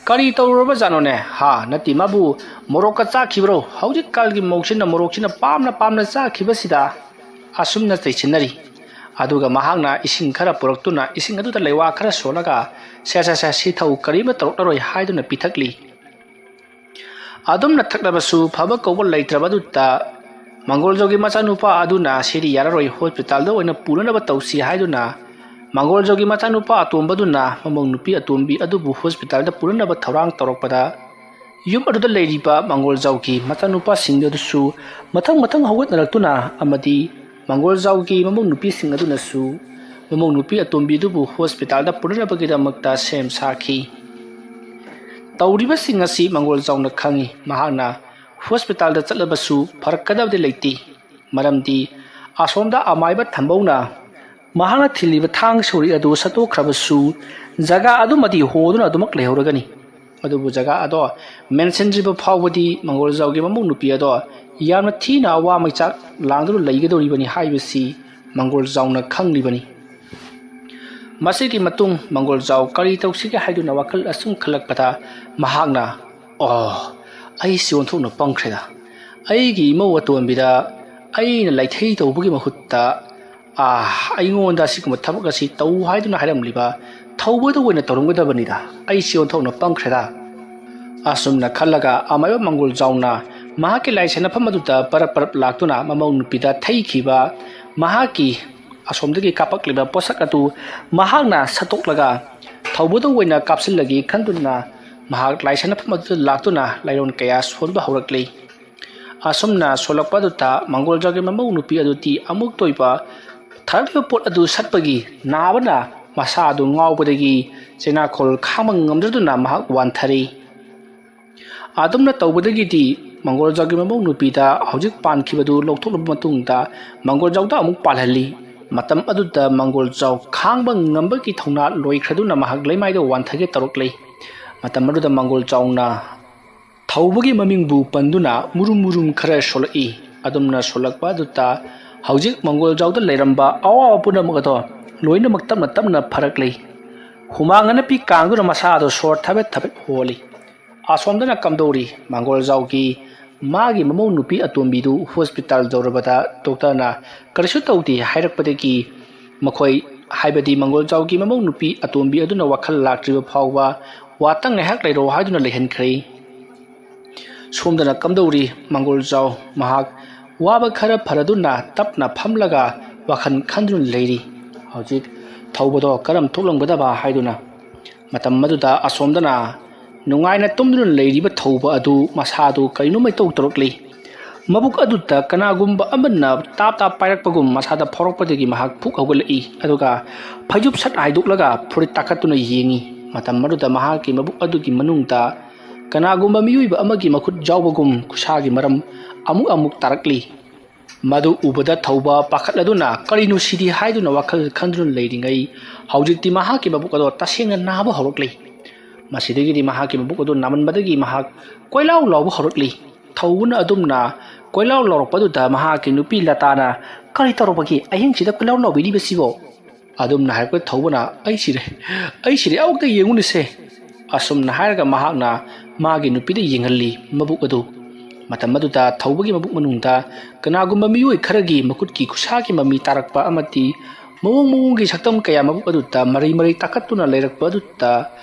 "ꯀꯔꯤ ꯇꯧꯔꯨꯔꯕꯖꯥꯠꯅꯣꯅꯦ? ꯍꯥ, ꯅꯠꯇꯦ, ꯃꯥꯕꯨ ꯃꯣꯔꯣꯛꯀ ꯆꯥꯈꯤꯕ꯭ꯔꯣ? ꯍꯧꯖꯤꯛꯀꯥꯟꯒꯤ ꯃꯧꯁꯤꯅ ꯃꯣꯔꯣꯛꯁꯤꯅ ꯄꯥꯝꯅ ꯄꯥꯝꯅ ꯆꯥꯈꯤꯕꯁꯤꯗ" ꯑꯁꯨꯝꯅ ꯆꯩꯁꯤꯟꯅꯔꯤ꯫ ꯑꯗꯨꯒ ꯃꯍꯥꯛꯅ ꯏꯁꯤꯡ ꯈꯔ ꯄꯨꯔꯛꯇꯨꯅ ꯏꯁꯤꯡ ꯑꯗꯨꯗ ꯂꯩꯋꯥ ꯈꯔ ꯁꯣꯜꯂꯒ, "ꯁꯦ, ꯁꯦ, ꯁꯦ, ꯁꯤ ꯊꯛꯎ, ꯀꯔꯤꯃ ꯇꯧꯔꯛꯂꯔꯣꯏ" ꯍꯥꯏꯗꯨꯅ ꯄꯤꯊꯛꯂꯤ꯫ ꯑꯗꯨꯝꯅ ꯊꯛꯂꯕꯁꯨ ꯐꯕ ꯀꯧꯕ ꯂꯩꯇ꯭ꯔꯕ ꯑꯗꯨꯗ ꯃꯪꯒꯣꯜꯖꯧꯒꯤ ꯃꯆꯥꯅꯨꯄꯥ ꯑꯗꯨꯅ "ꯁꯤꯗꯤ ꯌꯥꯔꯔꯣꯏ, ꯍꯣꯁꯄꯤꯇꯥꯜꯗ ꯑꯣꯏꯅ ꯄꯨꯅꯅꯕ ꯇꯧꯁꯤ" ꯍꯥꯏꯗꯨꯅ ꯃꯪꯒꯣꯜꯖꯧꯒꯤ ꯃꯆꯥꯅꯨꯄꯥ ꯑꯇꯣꯝꯕꯗꯨꯅ ꯃꯃꯧ ꯅꯨꯄꯤ ꯑꯇꯣꯝꯕꯤ ꯑꯗꯨꯕꯨ ꯍꯣꯁꯄꯤꯇꯥꯜꯗ ꯄꯨꯅꯅꯕ ꯊꯧꯔꯥꯡ ꯇꯧꯔꯛꯄꯗ, ꯌꯨꯝ ꯑꯗꯨꯗ ꯂꯩꯔꯤꯕ ꯃꯪꯒꯣꯜꯖꯥꯎꯒꯤ ꯃꯆꯥꯅꯨꯄꯥꯁꯤꯡ ꯑꯗꯨꯁꯨ ꯃꯊꯪ ꯃꯊꯪ ꯍꯧꯒꯠꯅꯔꯛꯇꯨꯅ ꯑꯃꯗꯤ ꯃꯪꯒꯣꯜꯖꯥꯎꯒꯤ ꯃꯃꯧ ꯅꯨꯄꯤꯁꯤꯡ ꯑꯗꯨꯅꯁꯨ ꯃꯃꯧ ꯅꯨꯄꯤ ꯑꯇꯣꯝꯕꯤ ꯑꯗꯨꯕꯨ ꯍꯣꯁꯄꯤꯇꯥꯜꯗ ꯄꯨꯅꯅꯕꯒꯤꯗꯃꯛꯇ ꯁꯦꯝ ꯁꯥꯈꯤ꯫ ꯇꯧꯔꯤꯕꯁꯤꯡ ꯑꯁꯤ ꯃꯪꯒꯣꯜꯖꯥꯎꯅ ꯈꯪꯏ꯫ ꯃꯍꯥꯛꯅ ꯍꯣꯁꯄꯤꯇꯥꯜꯗ ꯆꯠꯂꯕꯁꯨ ꯐꯔꯛꯀꯗꯕꯗꯤ ꯂꯩꯇꯦ꯫ ꯃꯔꯝꯗꯤ ꯑꯁꯣꯝꯗ ꯑꯃꯥꯏꯕ ꯊꯝꯕꯧꯅ ꯃꯍꯥꯛꯅ ꯊꯤꯜꯂꯤꯕ ꯊꯥꯡ ꯁꯣꯔꯤ ꯑꯗꯨ ꯁꯠꯇꯣꯛꯈ꯭ꯔꯕꯁꯨ ꯖꯒꯥ ꯑꯗꯨꯃꯗꯤ ꯍꯣꯗꯨꯅ ꯑꯗꯨꯃꯛ ꯂꯩꯍꯧꯔꯒꯅꯤ꯫ ꯑꯗꯨꯕꯨ ꯖꯒꯥ ꯑꯗꯣ ꯃꯦꯟꯁꯤꯟꯗ꯭ꯔꯤꯕ ꯐꯥꯎꯕꯗꯤ ꯃꯪꯒꯣꯜꯖꯥꯎꯒꯤ ꯃꯃꯧ ꯅꯨꯄꯤ ꯑꯗꯣ ꯌꯥꯝꯅ ꯊꯤꯅ ꯑꯋꯥ ꯃꯩꯆꯥꯛ ꯂꯥꯡꯗꯨꯅ ꯂꯩꯒꯗꯧꯔꯤꯕꯅꯤ ꯍꯥꯏꯕꯁꯤ ꯃꯪꯒꯣꯜꯖꯥꯎꯅ ꯈꯪꯂꯤꯕꯅꯤ꯫ ꯃꯁꯤꯒꯤ ꯃꯇꯨꯡ ꯃꯪꯒꯣꯜꯖꯥꯎ ꯀꯔꯤ ꯇꯧꯁꯤꯒꯦ ꯍꯥꯏꯗꯨꯅ ꯋꯥꯈꯜ ꯑꯁꯨꯝ ꯈꯜꯂꯛꯄꯗ ꯃꯍꯥꯛꯅ, "ꯑꯣ, ꯑꯩꯁꯤ ꯑꯣꯟꯊꯣꯛꯅ ꯄꯪꯈ꯭ꯔꯦꯗ꯫ ꯑꯩꯒꯤ ꯏꯃꯧ ꯑꯇꯣꯝꯕꯤꯗ ꯑꯩꯅ ꯂꯩꯊꯩ ꯇꯧꯕꯒꯤ ꯃꯍꯨꯠꯇ, ꯑꯥ, ꯑꯩꯉꯣꯟꯗ ꯑꯁꯤꯒꯨꯝꯕ ꯊꯕꯛ ꯑꯁꯤ ꯇꯧ ꯍꯥꯏꯗꯨꯅ ꯍꯥꯏꯔꯝꯂꯤꯕ ꯊꯧꯕꯗ ꯑꯣꯏꯅ ꯇꯧꯔꯝꯒꯗꯕꯅꯤꯗ꯫ ꯑꯩꯁꯤ ꯑꯣꯟꯊꯣꯛꯅ ꯄꯪꯈ꯭ꯔꯦꯗ"꯫ ꯑꯁꯨꯝꯅ ꯈꯜꯂꯒ ꯑꯃꯥꯏꯕ ꯃꯪꯒꯣꯜꯖꯥꯎꯅ ꯃꯍꯥꯛꯀꯤ ꯂꯥꯏ ꯁꯥꯟꯅꯐꯝ ꯑꯗꯨꯗ ꯄꯔꯞ ꯄꯔꯞ ꯂꯥꯛꯇꯨꯅ ꯃꯃꯧ ꯅꯨꯄꯤꯗ ꯊꯩꯈꯤꯕ ꯃꯍꯥꯛꯀꯤ ꯑꯁꯣꯝꯗꯒꯤ ꯀꯥꯞꯄꯛꯂꯤꯕ ꯄꯣꯠꯁꯛ ꯑꯗꯨ ꯃꯍꯥꯛꯅ ꯁꯠꯇꯣꯛꯂꯒ ꯊꯧꯕꯗ ꯑꯣꯏꯅ ꯀꯥꯞꯁꯤꯜꯂꯒꯦ ꯈꯟꯗꯨꯅ ꯃꯍꯥꯛ ꯂꯥꯏ ꯁꯥꯟꯅꯐꯝ ꯑꯗꯨꯗ ꯂꯥꯛꯇꯨꯅ ꯂꯥꯏꯑꯣꯟ ꯀꯌꯥ ꯁꯣꯟꯕ ꯍꯧꯔꯛꯂꯤ꯫ ꯑꯁꯨꯝꯅ ꯁꯣꯜꯂꯛꯄ ꯑꯗꯨꯗ ꯃꯪꯒꯣꯜꯖꯥꯎꯒꯤ ꯃꯃꯧ ꯅꯨꯄꯤ ꯑꯗꯨꯗꯤ ꯑꯃꯨꯛꯇ ꯑꯣꯏꯕ ꯊꯥꯔꯛꯂꯤꯕ ꯄꯣꯠ ꯑꯗꯨ ꯁꯠꯄꯒꯤ ꯅꯥꯕꯅ ꯃꯁꯥ ꯑꯗꯨ ꯉꯥꯎꯕꯗꯒꯤ ꯆꯩꯅꯥꯈꯣꯜ ꯈꯥꯡꯕ ꯉꯝꯗꯗꯨꯅ ꯃꯍꯥꯛ ꯋꯥꯟꯊꯔꯤ꯫ ꯑꯗꯨꯝꯅ ꯇꯧꯕꯗꯒꯤꯗꯤ ꯃꯪꯒꯣꯜꯖꯥꯎꯒꯤ ꯃꯃꯧ ꯅꯨꯄꯤꯗ ꯍꯧꯖꯤꯛ ꯄꯥꯟꯈꯤꯕꯗꯨ ꯂꯧꯊꯣꯛꯂꯕ ꯃꯇꯨꯡꯗ ꯃꯪꯒꯣꯜꯖꯥꯎꯗ ꯑꯃꯨꯛ ꯄꯥꯜꯍꯜꯂꯤ꯫ ꯃꯇꯝ ꯑꯗꯨꯗ ꯃꯪꯒꯣꯜꯖꯥꯎ ꯈꯥꯡꯕ ꯉꯝꯕꯒꯤ ꯊꯧꯅꯥ ꯂꯣꯏꯈ꯭ꯔꯗꯨꯅ ꯃꯍꯥꯛ ꯂꯩꯃꯥꯏꯗ ꯋꯥꯟꯊꯒꯦ ꯇꯧꯔꯛꯂꯤ꯫ ꯃꯇꯝ ꯑꯗꯨꯗ ꯃꯪꯒꯣꯜꯖꯥꯎꯅ ꯊꯧꯕꯒꯤ ꯃꯃꯤꯡꯕꯨ ꯄꯟꯗꯨꯅ ꯃꯨꯔꯨꯝ ꯃꯨꯔꯨꯝ ꯈꯔ ꯁꯣꯜꯂꯛꯏ꯫ ꯑꯗꯨꯝꯅ ꯁꯣꯜꯂꯛꯄ ꯑꯗꯨꯗ ꯍꯧꯖꯤꯛ ꯃꯪꯒꯣꯜꯖꯥꯎꯗ ꯂꯩꯔꯝꯕ ꯑꯋꯥꯕ ꯄꯨꯝꯅꯃꯛ ꯑꯗꯣ ꯂꯣꯏꯅꯃꯛ ꯇꯞꯅ ꯇꯞꯅ ꯐꯔꯛꯂꯤ꯫ ꯍꯨꯃꯥꯡ ꯑꯅꯞꯄꯤ ꯀꯥꯡꯗꯨꯅ ꯃꯁꯥ ꯑꯗꯨ ꯁꯣꯔ ꯊꯕꯦꯠ ꯊꯕꯦꯠ ꯍꯣꯜꯂꯤ꯫ ꯑꯁꯣꯝꯗꯅ ꯀꯝꯗꯧꯔꯤ? ꯃꯪꯒꯣꯜꯖꯥꯎꯒꯤ ꯃꯥꯒꯤ ꯃꯃꯧ ꯅꯨꯄꯤ ꯑꯇꯣꯝꯕꯤꯗꯨ ꯍꯣꯁꯄꯤꯇꯥꯜ ꯌꯧꯔꯕꯗ ꯗꯣꯛꯇꯔꯅ ꯀꯔꯤꯁꯨ ꯇꯧꯗꯦ ꯍꯥꯏꯔꯛꯄꯗꯒꯤ ꯃꯈꯣꯏ, ꯍꯥꯏꯕꯗꯤ ꯃꯪꯒꯣꯜꯖꯥꯎꯒꯤ ꯃꯃꯧ ꯅꯨꯄꯤ ꯑꯇꯣꯝꯕꯤ ꯑꯗꯨꯅ ꯋꯥꯈꯜ ꯂꯥꯛꯇ꯭ꯔꯤꯕ ꯐꯥꯎꯕ ꯋꯥꯇꯪ ꯉꯥꯏꯍꯥꯛ ꯂꯩꯔꯣ ꯍꯥꯏꯗꯨꯅ ꯂꯩꯍꯟꯈ꯭ꯔꯦ꯫ ꯁꯣꯝꯗꯅ ꯀꯝꯗꯧꯔꯤ? ꯃꯪꯒꯣꯜꯖꯥꯎ ꯃꯍꯥꯛ ꯋꯥꯕ ꯈꯔ ꯐꯔꯗꯨꯅ ꯇꯞꯅ ꯐꯝꯂꯒ ꯋꯥꯈꯜ ꯈꯟꯗꯨꯅ ꯂꯩꯔꯤ꯫ ꯍꯧꯖꯤꯛ ꯊꯧꯕꯗꯣ ꯀꯔꯝ ꯊꯣꯛꯂꯝꯒꯗꯕ ꯍꯥꯏꯗꯨꯅ꯫ ꯃꯇꯝ ꯑꯗꯨꯗ ꯑꯁꯣꯝꯗꯅ ꯅꯨꯡꯉꯥꯏꯅ ꯇꯨꯝꯗꯨꯅ ꯂꯩꯔꯤꯕ ꯊꯧꯕ ꯑꯗꯨ ꯃꯁꯥꯗꯨ ꯀꯔꯤꯅꯣꯃ ꯏꯇꯧ ꯇꯧꯔꯛꯂꯤ꯫ ꯃꯕꯨꯛ ꯑꯗꯨꯗ ꯀꯅꯥꯒꯨꯝꯕ ꯑꯃꯅ ꯇꯥꯞ ꯇꯥꯞ ꯄꯥꯏꯔꯛꯄꯒꯨꯝ ꯃꯁꯥꯗ ꯐꯥꯎꯔꯛꯄꯗꯒꯤ ꯃꯍꯥꯛ ꯐꯨꯛ ꯍꯧꯒꯠꯂꯛꯏ꯫ ꯑꯗꯨꯒ ꯐꯩꯖꯨꯞ ꯁꯠ ꯍꯥꯏꯗꯣꯛꯂꯒ ꯐꯨꯔꯤꯠ ꯇꯥꯈꯠꯇꯨꯅ ꯌꯦꯡꯏ꯫ ꯃꯇꯝ ꯑꯗꯨꯗ ꯃꯍꯥꯛꯀꯤ ꯃꯕꯨꯛ ꯑꯗꯨꯒꯤ ꯃꯅꯨꯡꯗ ꯀꯅꯥꯒꯨꯝꯕ ꯃꯤꯑꯣꯏꯕ ꯑꯃꯒꯤ ꯃꯈꯨꯠ ꯌꯥꯎꯕꯒꯨꯝ ꯈꯨꯠꯁꯥꯒꯤ ꯃꯔꯝ ꯑꯃꯨꯛ ꯑꯃꯨꯛ ꯇꯥꯔꯛꯂꯤ꯫ ꯃꯗꯨ ꯎꯕꯗ ꯊꯧꯕ ꯄꯥꯈꯠꯂꯗꯨꯅ "ꯀꯔꯤꯅꯣ ꯁꯤꯗꯤ?" ꯍꯥꯏꯗꯨꯅ ꯋꯥꯈꯜ ꯈꯟꯗꯨꯅ ꯂꯩꯔꯤꯉꯩ, ꯍꯧꯖꯤꯛꯇꯤ ꯃꯍꯥꯛꯀꯤ ꯃꯕꯨꯛ ꯑꯗꯣ ꯇꯁꯦꯡꯅ ꯅꯥꯕ ꯍꯧꯔꯛꯂꯤ꯫ ꯃꯁꯤꯗꯒꯤꯗꯤ ꯃꯍꯥꯛꯀꯤ ꯃꯕꯨꯛ ꯑꯗꯨ ꯅꯥꯃꯟꯕꯗꯒꯤ ꯃꯍꯥꯛ ꯀꯣꯏꯂꯥꯎ ꯂꯥꯎꯕ ꯍꯧꯔꯛꯂꯤ꯫ ꯊꯧꯕꯅ ꯑꯗꯨꯝꯅ ꯀꯣꯏꯂꯥꯎ ꯂꯥꯎꯔꯛꯄꯗꯨꯗ ꯃꯍꯥꯛꯀꯤ ꯅꯨꯄꯤ ꯂꯇꯥꯅ "ꯀꯔꯤ ꯇꯧꯔꯕꯒꯦ? ꯑꯍꯤꯡꯁꯤꯗ ꯀꯣꯏꯂꯥꯎ ꯂꯥꯎꯕꯤꯔꯤꯕꯁꯤꯕꯣ?" ꯑꯗꯨꯝꯅ ꯍꯥꯏꯔꯛꯄꯗ ꯊꯧꯕꯅ "ꯑꯩ ꯁꯤꯔꯦ, ꯑꯩ ꯁꯤꯔꯦ, ꯑꯃꯨꯛꯇ ꯌꯦꯡꯉꯨꯅꯁꯦ"꯫ ꯑꯁꯨꯝꯅ ꯍꯥꯏꯔꯒ ꯃꯍꯥꯛꯅ ꯃꯥꯒꯤ ꯅꯨꯄꯤꯗ ꯌꯦꯡꯍꯜꯂꯤ ꯃꯕꯨꯛ ꯑꯗꯨ꯫ ꯃꯇꯝ ꯑꯗꯨꯗ ꯊꯧꯕꯒꯤ ꯃꯕꯨꯛ ꯃꯅꯨꯡꯗ ꯀꯅꯥꯒꯨꯝꯕ ꯃꯤꯑꯣꯏ ꯈꯔꯒꯤ ꯃꯈꯨꯠꯀꯤ ꯈꯨꯠꯁꯥꯒꯤ ꯃꯃꯤ ꯇꯥꯔꯛꯄ ꯑꯃꯗꯤ ꯃꯑꯣꯡ ꯃꯑꯣꯡꯒꯤ ꯁꯛꯇꯝ ꯀꯌꯥ ꯃꯕꯨꯛ ꯑꯗꯨꯗ ꯃꯔꯩ ꯃꯔꯩ ꯇꯥꯈꯠꯇꯨꯅ ꯂꯩꯔꯛꯄ ꯑꯗꯨꯗ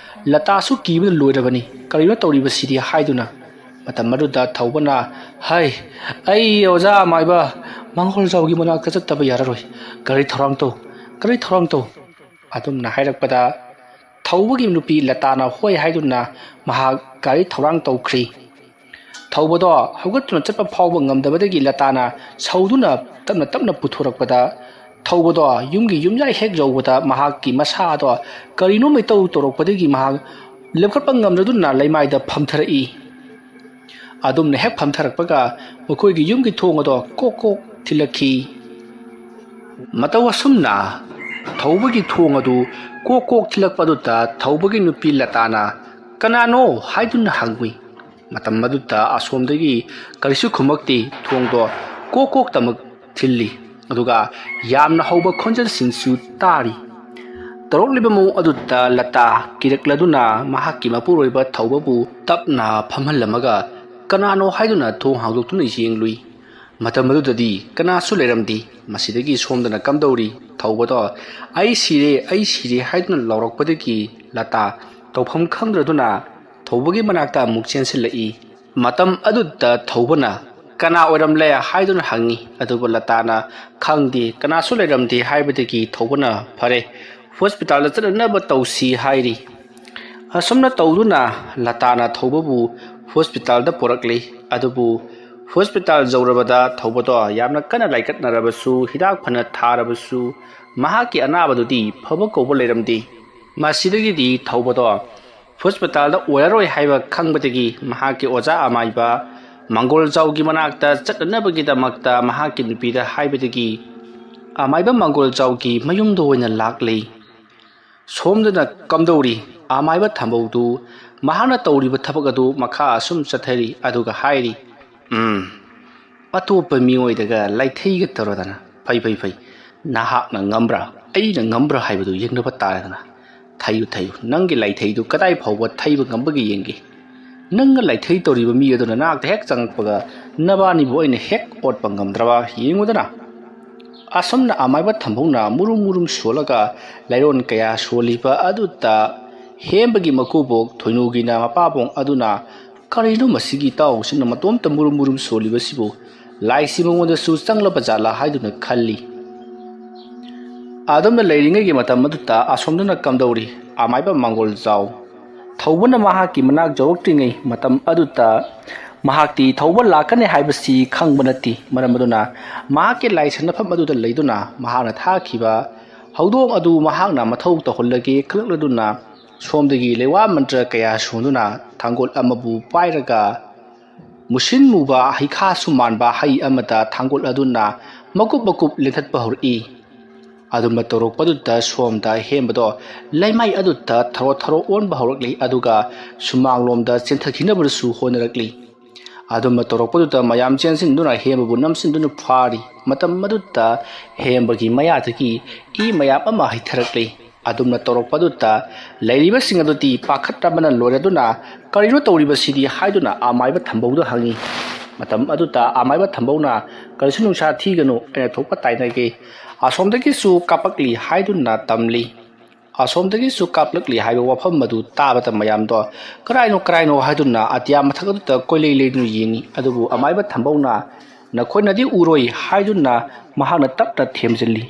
ꯂꯇꯥꯁꯨ ꯀꯤꯕꯅ ꯂꯣꯏꯔꯕꯅꯤ꯫ "ꯀꯔꯤꯅꯣ ꯇꯧꯔꯤꯕꯁꯤꯗꯤ?" ꯍꯥꯏꯗꯨꯅ꯫ ꯃꯇꯝ ꯑꯗꯨꯗ ꯊꯧꯕꯅ "ꯍꯥꯏ, ꯑꯩ ꯑꯣꯖꯥ ꯃꯥꯏꯕ ꯃꯥꯡꯒꯣꯜꯖꯥꯎꯒꯤ ꯃꯅꯥꯛꯇ ꯆꯠꯇꯕ ꯌꯥꯔꯔꯣꯏ꯫ ꯒꯥꯔꯤ ꯊꯧꯔꯥꯡ ꯇꯧ, ꯒꯥꯔꯤ ꯊꯧꯔꯥꯡ ꯇꯧ"꯫ ꯑꯗꯨꯝꯅ ꯍꯥꯏꯔꯛꯄꯗ ꯊꯧꯕꯒꯤ ꯅꯨꯄꯤ ꯂꯇꯥꯅ ꯍꯣꯏ ꯍꯥꯏꯗꯨꯅ ꯃꯍꯥꯛ ꯒꯥꯔꯤ ꯊꯧꯔꯥꯡ ꯇꯧꯈ꯭ꯔꯤ꯫ ꯊꯧꯕꯗꯣ ꯍꯧꯒꯠꯇꯨꯅ ꯆꯠꯄ ꯐꯥꯎꯕ ꯉꯝꯗꯕꯗꯒꯤ ꯂꯇꯥꯅ ꯁꯧꯗꯨꯅ ꯇꯞꯅ ꯇꯞꯅ ꯄꯨꯊꯣꯔꯛꯄꯗ ꯊꯧꯕꯗꯣ ꯌꯨꯝꯒꯤ ꯌꯨꯝꯌꯥꯏ ꯍꯦꯛ ꯌꯧꯕꯗ ꯃꯍꯥꯛꯀꯤ ꯃꯁꯥꯗꯣ ꯀꯔꯤꯅꯣꯝ ꯏꯇꯧ ꯇꯧꯔꯛꯄꯗꯒꯤ ꯃꯍꯥꯛ ꯂꯦꯞꯈꯠꯄ ꯉꯝꯗꯗꯨꯅ ꯂꯩꯃꯥꯏꯗ ꯐꯝꯊꯔꯛꯏ꯫ ꯑꯗꯨꯝꯅ ꯍꯦꯛ ꯐꯝꯊꯔꯛꯄꯒ ꯃꯈꯣꯏꯒꯤ ꯌꯨꯝꯒꯤ ꯊꯣꯡ ꯑꯗꯣ ꯀꯣꯛ ꯀꯣꯛ ꯊꯤꯜꯂꯛꯈꯤ꯫ ꯃꯇꯧ ꯑꯁꯨꯝꯅ ꯊꯧꯕꯒꯤ ꯊꯣꯡ ꯑꯗꯨ ꯀꯣꯛ ꯀꯣꯛ ꯊꯤꯜꯂꯛꯄ ꯑꯗꯨꯗ ꯊꯧꯕꯒꯤ ꯅꯨꯄꯤ ꯂꯇꯥꯅ "ꯀꯅꯥꯅꯣ?" ꯍꯥꯏꯗꯨꯅ ꯍꯪꯉꯨꯏ꯫ ꯃꯇꯝ ꯑꯗꯨꯗ ꯑꯁꯣꯝꯗꯒꯤ ꯀꯔꯤꯁꯨ ꯈꯨꯝꯃꯛꯇꯦ꯫ ꯊꯣꯡꯗꯣ ꯀꯣꯛ ꯀꯣꯛꯇꯃꯛ ꯊꯤꯜꯂꯤ꯫ ꯑꯗꯨꯒ ꯌꯥꯝꯅ ꯍꯧꯕ ꯈꯣꯟꯖꯦꯜꯁꯤꯡꯁꯨ ꯇꯥꯔꯤ꯫ ꯇꯧꯔꯛꯂꯤꯕ ꯃꯑꯣꯡ ꯑꯗꯨꯗ ꯂꯇꯥ ꯀꯤꯔꯛꯂꯗꯨꯅ ꯃꯍꯥꯛꯀꯤ ꯃꯄꯨꯔꯣꯏꯕ ꯊꯧꯕꯕꯨ ꯇꯞꯅ ꯐꯝꯍꯜꯂꯝꯃꯒ "ꯀꯅꯥꯅꯣ?" ꯍꯥꯏꯗꯨꯅ ꯊꯣꯡ ꯍꯥꯡꯗꯣꯛꯇꯨꯅ ꯌꯦꯡꯂꯨꯏ꯫ ꯃꯇꯝ ꯑꯗꯨꯗꯗꯤ ꯀꯅꯥꯁꯨ ꯂꯩꯔꯝꯗꯦ꯫ ꯃꯁꯤꯗꯒꯤ ꯁꯣꯝꯗꯅ ꯀꯝꯗꯧꯔꯤ? ꯊꯧꯕꯗꯣ "ꯑꯩ ꯁꯤꯔꯦ, ꯑꯩ ꯁꯤꯔꯦ" ꯍꯥꯏꯗꯨꯅ ꯂꯥꯎꯔꯛꯄꯗꯒꯤ ꯂꯇꯥ ꯇꯧꯐꯝ ꯈꯪꯗ꯭ꯔꯗꯨꯅ ꯊꯧꯕꯒꯤ ꯃꯅꯥꯛꯇ ꯑꯃꯨꯛ ꯆꯦꯟꯁꯤꯜꯂꯛꯏ꯫ ꯃꯇꯝ ꯑꯗꯨꯗ ꯊꯧꯕꯅ "ꯀꯅꯥ ꯑꯣꯏꯔꯝꯂꯦ?" ꯍꯥꯏꯗꯨꯅ ꯍꯪꯉꯤ꯫ ꯑꯗꯨꯕꯨ ꯂꯇꯥꯅ "ꯈꯪꯗꯦ, ꯀꯅꯥꯁꯨ ꯂꯩꯔꯝꯗꯦ" ꯍꯥꯏꯕꯗꯒꯤ ꯊꯧꯕꯅ "ꯐꯔꯦ, ꯍꯣꯁꯄꯤꯇꯥꯜꯗ ꯆꯠꯅꯅꯕ ꯇꯧꯁꯤ" ꯍꯥꯏꯔꯤ꯫ ꯑꯁꯨꯝꯅ ꯇꯧꯗꯨꯅ ꯂꯇꯥꯅ ꯊꯧꯕꯕꯨ ꯍꯣꯁꯄꯤꯇꯥꯜꯗ ꯄꯨꯔꯛꯂꯤ꯫ ꯑꯗꯨꯕꯨ ꯍꯣꯁꯄꯤꯇꯥꯜ ꯌꯧꯔꯕꯗ ꯊꯧꯕꯗꯣ ꯌꯥꯝꯅ ꯀꯟꯅ ꯂꯥꯏꯀꯠꯅꯔꯕꯁꯨ, ꯍꯤꯗꯥꯛ ꯐꯅ ꯊꯥꯔꯕꯁꯨ, ꯃꯍꯥꯛꯀꯤ ꯑꯅꯥꯕꯗꯨꯗꯤ ꯐꯕ ꯀꯧꯕ ꯂꯩꯔꯝꯗꯦ꯫ ꯃꯁꯤꯗꯒꯤꯗꯤ ꯊꯧꯕꯗꯣ ꯍꯣꯁꯄꯤꯇꯥꯜꯗ ꯑꯣꯏꯔꯔꯣꯏ ꯍꯥꯏꯕ ꯈꯪꯕꯗꯒꯤ ꯃꯍꯥꯛꯀꯤ ꯑꯣꯖꯥ ꯑꯃꯥꯏꯕ ꯃꯪꯒꯣꯜꯖꯥꯎꯒꯤ ꯃꯅꯥꯛꯇ ꯆꯠꯅꯅꯕꯒꯤꯗꯃꯛꯇ ꯃꯍꯥꯛꯀꯤ ꯅꯨꯄꯤꯗ ꯍꯥꯏꯕꯗꯒꯤ ꯑꯃꯥꯏꯕ ꯃꯪꯒꯣꯜꯖꯥꯎꯒꯤ ꯃꯌꯨꯝꯗ ꯑꯣꯏꯅ ꯂꯥꯛꯂꯤ꯫ ꯁꯣꯝꯗꯅ ꯀꯝꯗꯧꯔꯤ? ꯑꯃꯥꯏꯕ ꯊꯝꯕꯧꯗꯨ ꯃꯍꯥꯛꯅ ꯇꯧꯔꯤꯕ ꯊꯕꯛ ꯑꯗꯨ ꯃꯈꯥ ꯑꯁꯨꯝ ꯆꯠꯊꯔꯤ, ꯑꯗꯨꯒ ꯍꯥꯏꯔꯤ, "ꯎꯝ, ꯑꯇꯣꯞꯄ ꯃꯤꯑꯣꯏꯗꯒ ꯂꯥꯏꯊꯩꯒ ꯇꯧꯔꯗꯅ꯫ ꯐꯩ, ꯐꯩ, ꯐꯩ꯫ ꯅꯍꯥꯛꯅ ꯉꯝꯕ꯭ꯔꯥ, ꯑꯩꯅ ꯉꯝꯕ꯭ꯔꯥ ꯍꯥꯏꯕꯗꯨ ꯌꯦꯡꯅꯕ ꯇꯥꯔꯦꯗꯅ꯫ ꯊꯩꯌꯨ, ꯊꯩꯌꯨ꯫ ꯅꯪꯒꯤ ꯂꯥꯏꯊꯩꯗꯨ ꯀꯗꯥꯏ ꯐꯥꯎꯕ ꯊꯩꯕ ꯉꯝꯕꯒꯦ ꯌꯦꯡꯒꯦ꯫ ꯅꯪꯒ ꯂꯥꯏꯊꯩ ꯇꯧꯔꯤꯕ ꯃꯤ ꯑꯗꯨꯅ ꯅꯅꯥꯛꯇ ꯍꯦꯛ ꯆꯪꯉꯛꯄꯒ ꯅꯕꯥꯅꯤꯕꯨ ꯑꯩꯅ ꯍꯦꯛ ꯑꯣꯠꯄ ꯉꯝꯗ꯭ꯔꯕ ꯌꯦꯡꯉꯨꯗꯅ꯫" ꯑꯁꯨꯝꯅ ꯑꯃꯥꯏꯕ ꯊꯝꯕꯧꯅ ꯃꯨꯔꯨꯝ ꯃꯨꯔꯨꯝ ꯁꯣꯜꯂꯒ ꯂꯥꯏꯔꯣꯟ ꯀꯌꯥ ꯁꯣꯜꯂꯤꯕ ꯑꯗꯨꯗ ꯍꯦꯝꯕꯒꯤ ꯃꯀꯨꯕꯣꯛ ꯊꯣꯏꯅꯨꯒꯤꯅ ꯃꯄꯥꯕꯣꯡ ꯑꯗꯨꯅ, "ꯀꯔꯤꯅꯣ ꯃꯁꯤꯒꯤ ꯏꯇꯥꯎꯁꯤꯅ ꯃꯇꯣꯝꯇ ꯃꯨꯔꯨꯝ ꯃꯨꯔꯨꯝ ꯁꯣꯜꯂꯤꯕꯁꯤꯕꯨ? ꯂꯥꯏꯁꯤ ꯃꯉꯣꯟꯗꯁꯨ ꯆꯪꯂꯕ ꯖꯥꯠꯂꯥ?" ꯍꯥꯏꯗꯨꯅ ꯈꯜꯂꯤ꯫ ꯑꯗꯨꯝꯅ ꯂꯩꯔꯤꯉꯩꯒꯤ ꯃꯇꯝ ꯑꯗꯨꯗ ꯑꯁꯣꯝꯗꯅ ꯀꯝꯗꯧꯔꯤ? ꯑꯃꯥꯏꯕ ꯃꯪꯒꯣꯜ ꯖꯥꯎ ꯊꯧꯕꯅ ꯃꯍꯥꯛꯀꯤ ꯃꯅꯥꯛ ꯌꯧꯔꯛꯇ꯭ꯔꯤꯉꯩ ꯃꯇꯝ ꯑꯗꯨꯗ ꯃꯍꯥꯛꯇꯤ ꯊꯧꯕ ꯂꯥꯛꯀꯅꯤ ꯍꯥꯏꯕꯁꯤ ꯈꯪꯕ ꯅꯠꯇꯦ꯫ ꯃꯔꯝ ꯑꯗꯨꯅ ꯃꯍꯥꯛꯀꯤ ꯂꯥꯏꯁꯟꯅꯐꯝ ꯑꯗꯨꯗ ꯂꯩꯗꯨꯅ ꯃꯍꯥꯛꯅ ꯊꯥꯈꯤꯕ ꯍꯧꯗꯣꯡ ꯑꯗꯨ ꯃꯍꯥꯛꯅ ꯃꯊꯧ ꯇꯧꯍꯜꯂꯒꯦ ꯈꯜꯂꯛꯂꯗꯨꯅ ꯁꯣꯝꯗꯒꯤ ꯂꯩꯋꯥ ꯃꯟꯇ꯭ꯔ ꯀꯌꯥ ꯁꯣꯟꯗꯨꯅ ꯊꯥꯡꯒꯣꯜ ꯑꯃꯕꯨ ꯄꯥꯏꯔꯒ ꯃꯨꯁꯤꯟ ꯃꯨꯕ ꯍꯩꯈꯥꯁꯨ ꯃꯥꯟꯕ ꯍꯩ ꯑꯃꯗ ꯊꯥꯡꯒꯣꯜ ꯑꯗꯨꯅ ꯃꯀꯨꯞ ꯃꯀꯨꯞ ꯂꯦꯟꯊꯠꯄ ꯍꯧꯔꯛꯏ꯫ ꯑꯗꯨꯝꯅ ꯇꯧꯔꯛꯄꯗꯨꯗ ꯁꯣꯝꯗ ꯍꯦꯝꯕꯗꯣ ꯂꯩꯃꯥꯏ ꯑꯗꯨꯗ ꯊꯔꯣ ꯊꯔꯣ ꯑꯣꯟꯕ ꯍꯧꯔꯛꯂꯤ, ꯑꯗꯨꯒ ꯁꯨꯃꯥꯡꯂꯣꯝꯗ ꯆꯦꯟꯊꯈꯤꯅꯕꯗꯁꯨ ꯍꯣꯠꯅꯔꯛꯂꯤ꯫ ꯑꯗꯨꯝꯅ ꯇꯧꯔꯛꯄꯗꯨꯗ ꯃꯌꯥꯝ ꯆꯦꯟꯁꯤꯟꯗꯨꯅ ꯍꯦꯝꯕꯕꯨ ꯅꯝꯁꯤꯟꯗꯨꯅ ꯐꯥꯔꯤ꯫ ꯃꯇꯝ ꯑꯗꯨꯗ ꯍꯦꯝꯕꯒꯤ ꯃꯌꯥꯗꯒꯤ ꯏ ꯃꯌꯥꯝ ꯑꯃ ꯍꯩꯊꯔꯛꯂꯤ꯫ ꯑꯗꯨꯝꯅ ꯇꯧꯔꯛꯄꯗꯨꯗ ꯂꯩꯔꯤꯕꯁꯤꯡ ꯑꯗꯨꯗꯤ ꯄꯥꯈꯠꯂꯕꯅ ꯂꯣꯏꯔꯗꯨꯅ, "ꯀꯔꯤꯅꯣ ꯇꯧꯔꯤꯕꯁꯤꯗꯤ?" ꯍꯥꯏꯗꯨꯅ ꯑꯃꯥꯏꯕ ꯊꯝꯕꯧꯗ ꯍꯪꯉꯤ꯫ ꯃꯇꯝ ꯑꯗꯨꯗ ꯑꯃꯥꯏꯕ ꯊꯝꯕꯧꯅ, "ꯀꯔꯤꯁꯨ ꯅꯨꯡꯁꯥ ꯊꯤꯒꯅꯨ, ꯑꯩꯅ ꯊꯣꯛꯄ ꯇꯥꯏꯅꯒꯦ꯫ ꯑꯁꯣꯝꯗꯒꯤꯁꯨ ꯀꯥꯞꯂꯛꯂꯤ" ꯍꯥꯏꯗꯨꯅ ꯇꯝꯂꯤ꯫ "ꯑꯁꯣꯝꯗꯒꯤꯁꯨ ꯀꯥꯞꯂꯛꯂꯤ" ꯍꯥꯏꯕ ꯋꯥꯐꯝ ꯑꯗꯨ ꯇꯥꯕꯗ ꯃꯌꯥꯝꯗꯣ, "ꯀꯔꯥꯏꯅꯣ, ꯀꯔꯥꯏꯅꯣ?" ꯍꯥꯏꯗꯨꯅ ꯑꯇꯤꯌꯥ ꯃꯊꯛ ꯑꯗꯨꯗ ꯀꯣꯏꯂꯩ ꯂꯩꯗꯨꯅ ꯌꯦꯡꯉꯤ꯫ ꯑꯗꯨꯕꯨ ꯑꯃꯥꯏꯕ ꯊꯝꯕꯧꯅ, "ꯅꯈꯣꯏꯅꯗꯤ ꯎꯔꯣꯏ" ꯍꯥꯏꯗꯨꯅ ꯃꯍꯥꯛꯅ ꯇꯞꯅ ꯊꯦꯝꯖꯤꯜꯂꯤ꯫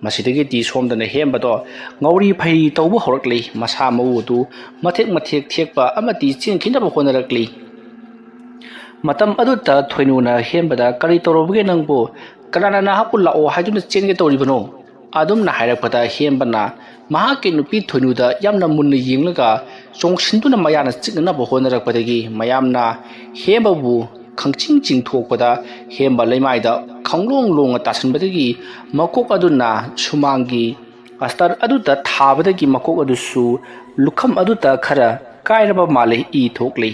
ꯃꯁꯤꯗꯒꯤꯗꯤ ꯁꯣꯝꯗꯅ ꯍꯦꯝꯕꯗꯣ ꯉꯧꯔꯤ ꯐꯩꯔꯤ ꯇꯧꯕ ꯍꯧꯔꯛꯂꯤ꯫ ꯃꯁꯥ ꯃꯎ ꯑꯗꯨ ꯃꯊꯦꯛ ꯃꯊꯦꯛ ꯊꯦꯛꯄ ꯑꯃꯗꯤ ꯆꯦꯟꯈꯤꯅꯕ ꯍꯣꯠꯅꯔꯛꯂꯤ꯫ ꯃꯇꯝ ꯑꯗꯨꯗ ꯊꯣꯏꯅꯨꯅ ꯍꯦꯝꯕꯗ, "ꯀꯔꯤ ꯇꯧꯔꯕꯒꯦ ꯅꯪꯕꯨ? ꯀꯅꯥꯅ ꯅꯍꯥꯛꯄꯨ ꯂꯥꯛꯑꯣ ꯍꯥꯏꯗꯨꯅ ꯆꯦꯟꯒꯦ ꯇꯧꯔꯤꯕꯅꯣ?" ꯑꯗꯨꯝꯅ ꯍꯥꯏꯔꯛꯄꯗ ꯍꯦꯝꯕꯅ ꯃꯍꯥꯛꯀꯤ ꯅꯨꯄꯤ ꯊꯣꯏꯅꯨꯗ ꯌꯥꯝꯅ ꯃꯨꯟꯅ ꯌꯦꯡꯂꯒ ꯆꯣꯡꯁꯤꯟꯗꯨꯅ ꯃꯌꯥꯅ ꯆꯤꯛꯅꯅꯕ ꯍꯣꯠꯅꯔꯛꯄꯗꯒꯤ ꯃꯌꯥꯝꯅ ꯍꯦꯝꯕꯕꯨ ꯈꯪꯆꯤꯡ ꯆꯤꯡꯊꯣꯛꯄꯗ ꯍꯦꯝꯕ ꯂꯩꯃꯥꯏꯗ ꯈꯪꯂꯣꯡ ꯂꯣꯡꯅ ꯇꯥꯁꯤꯟꯕꯗꯒꯤ ꯃꯀꯣꯛ ꯑꯗꯨꯅ ꯁꯨꯃꯥꯡꯒꯤ ꯑꯁꯇꯔ ꯑꯗꯨꯗ ꯊꯥꯕꯗꯒꯤ ꯃꯀꯣꯛ ꯑꯗꯨꯁꯨ ꯂꯨꯈꯝ ꯑꯗꯨꯗ ꯈꯔ ꯀꯥꯏꯔꯕ ꯃꯥꯜꯂꯦ, ꯏ ꯊꯣꯛꯂꯤ꯫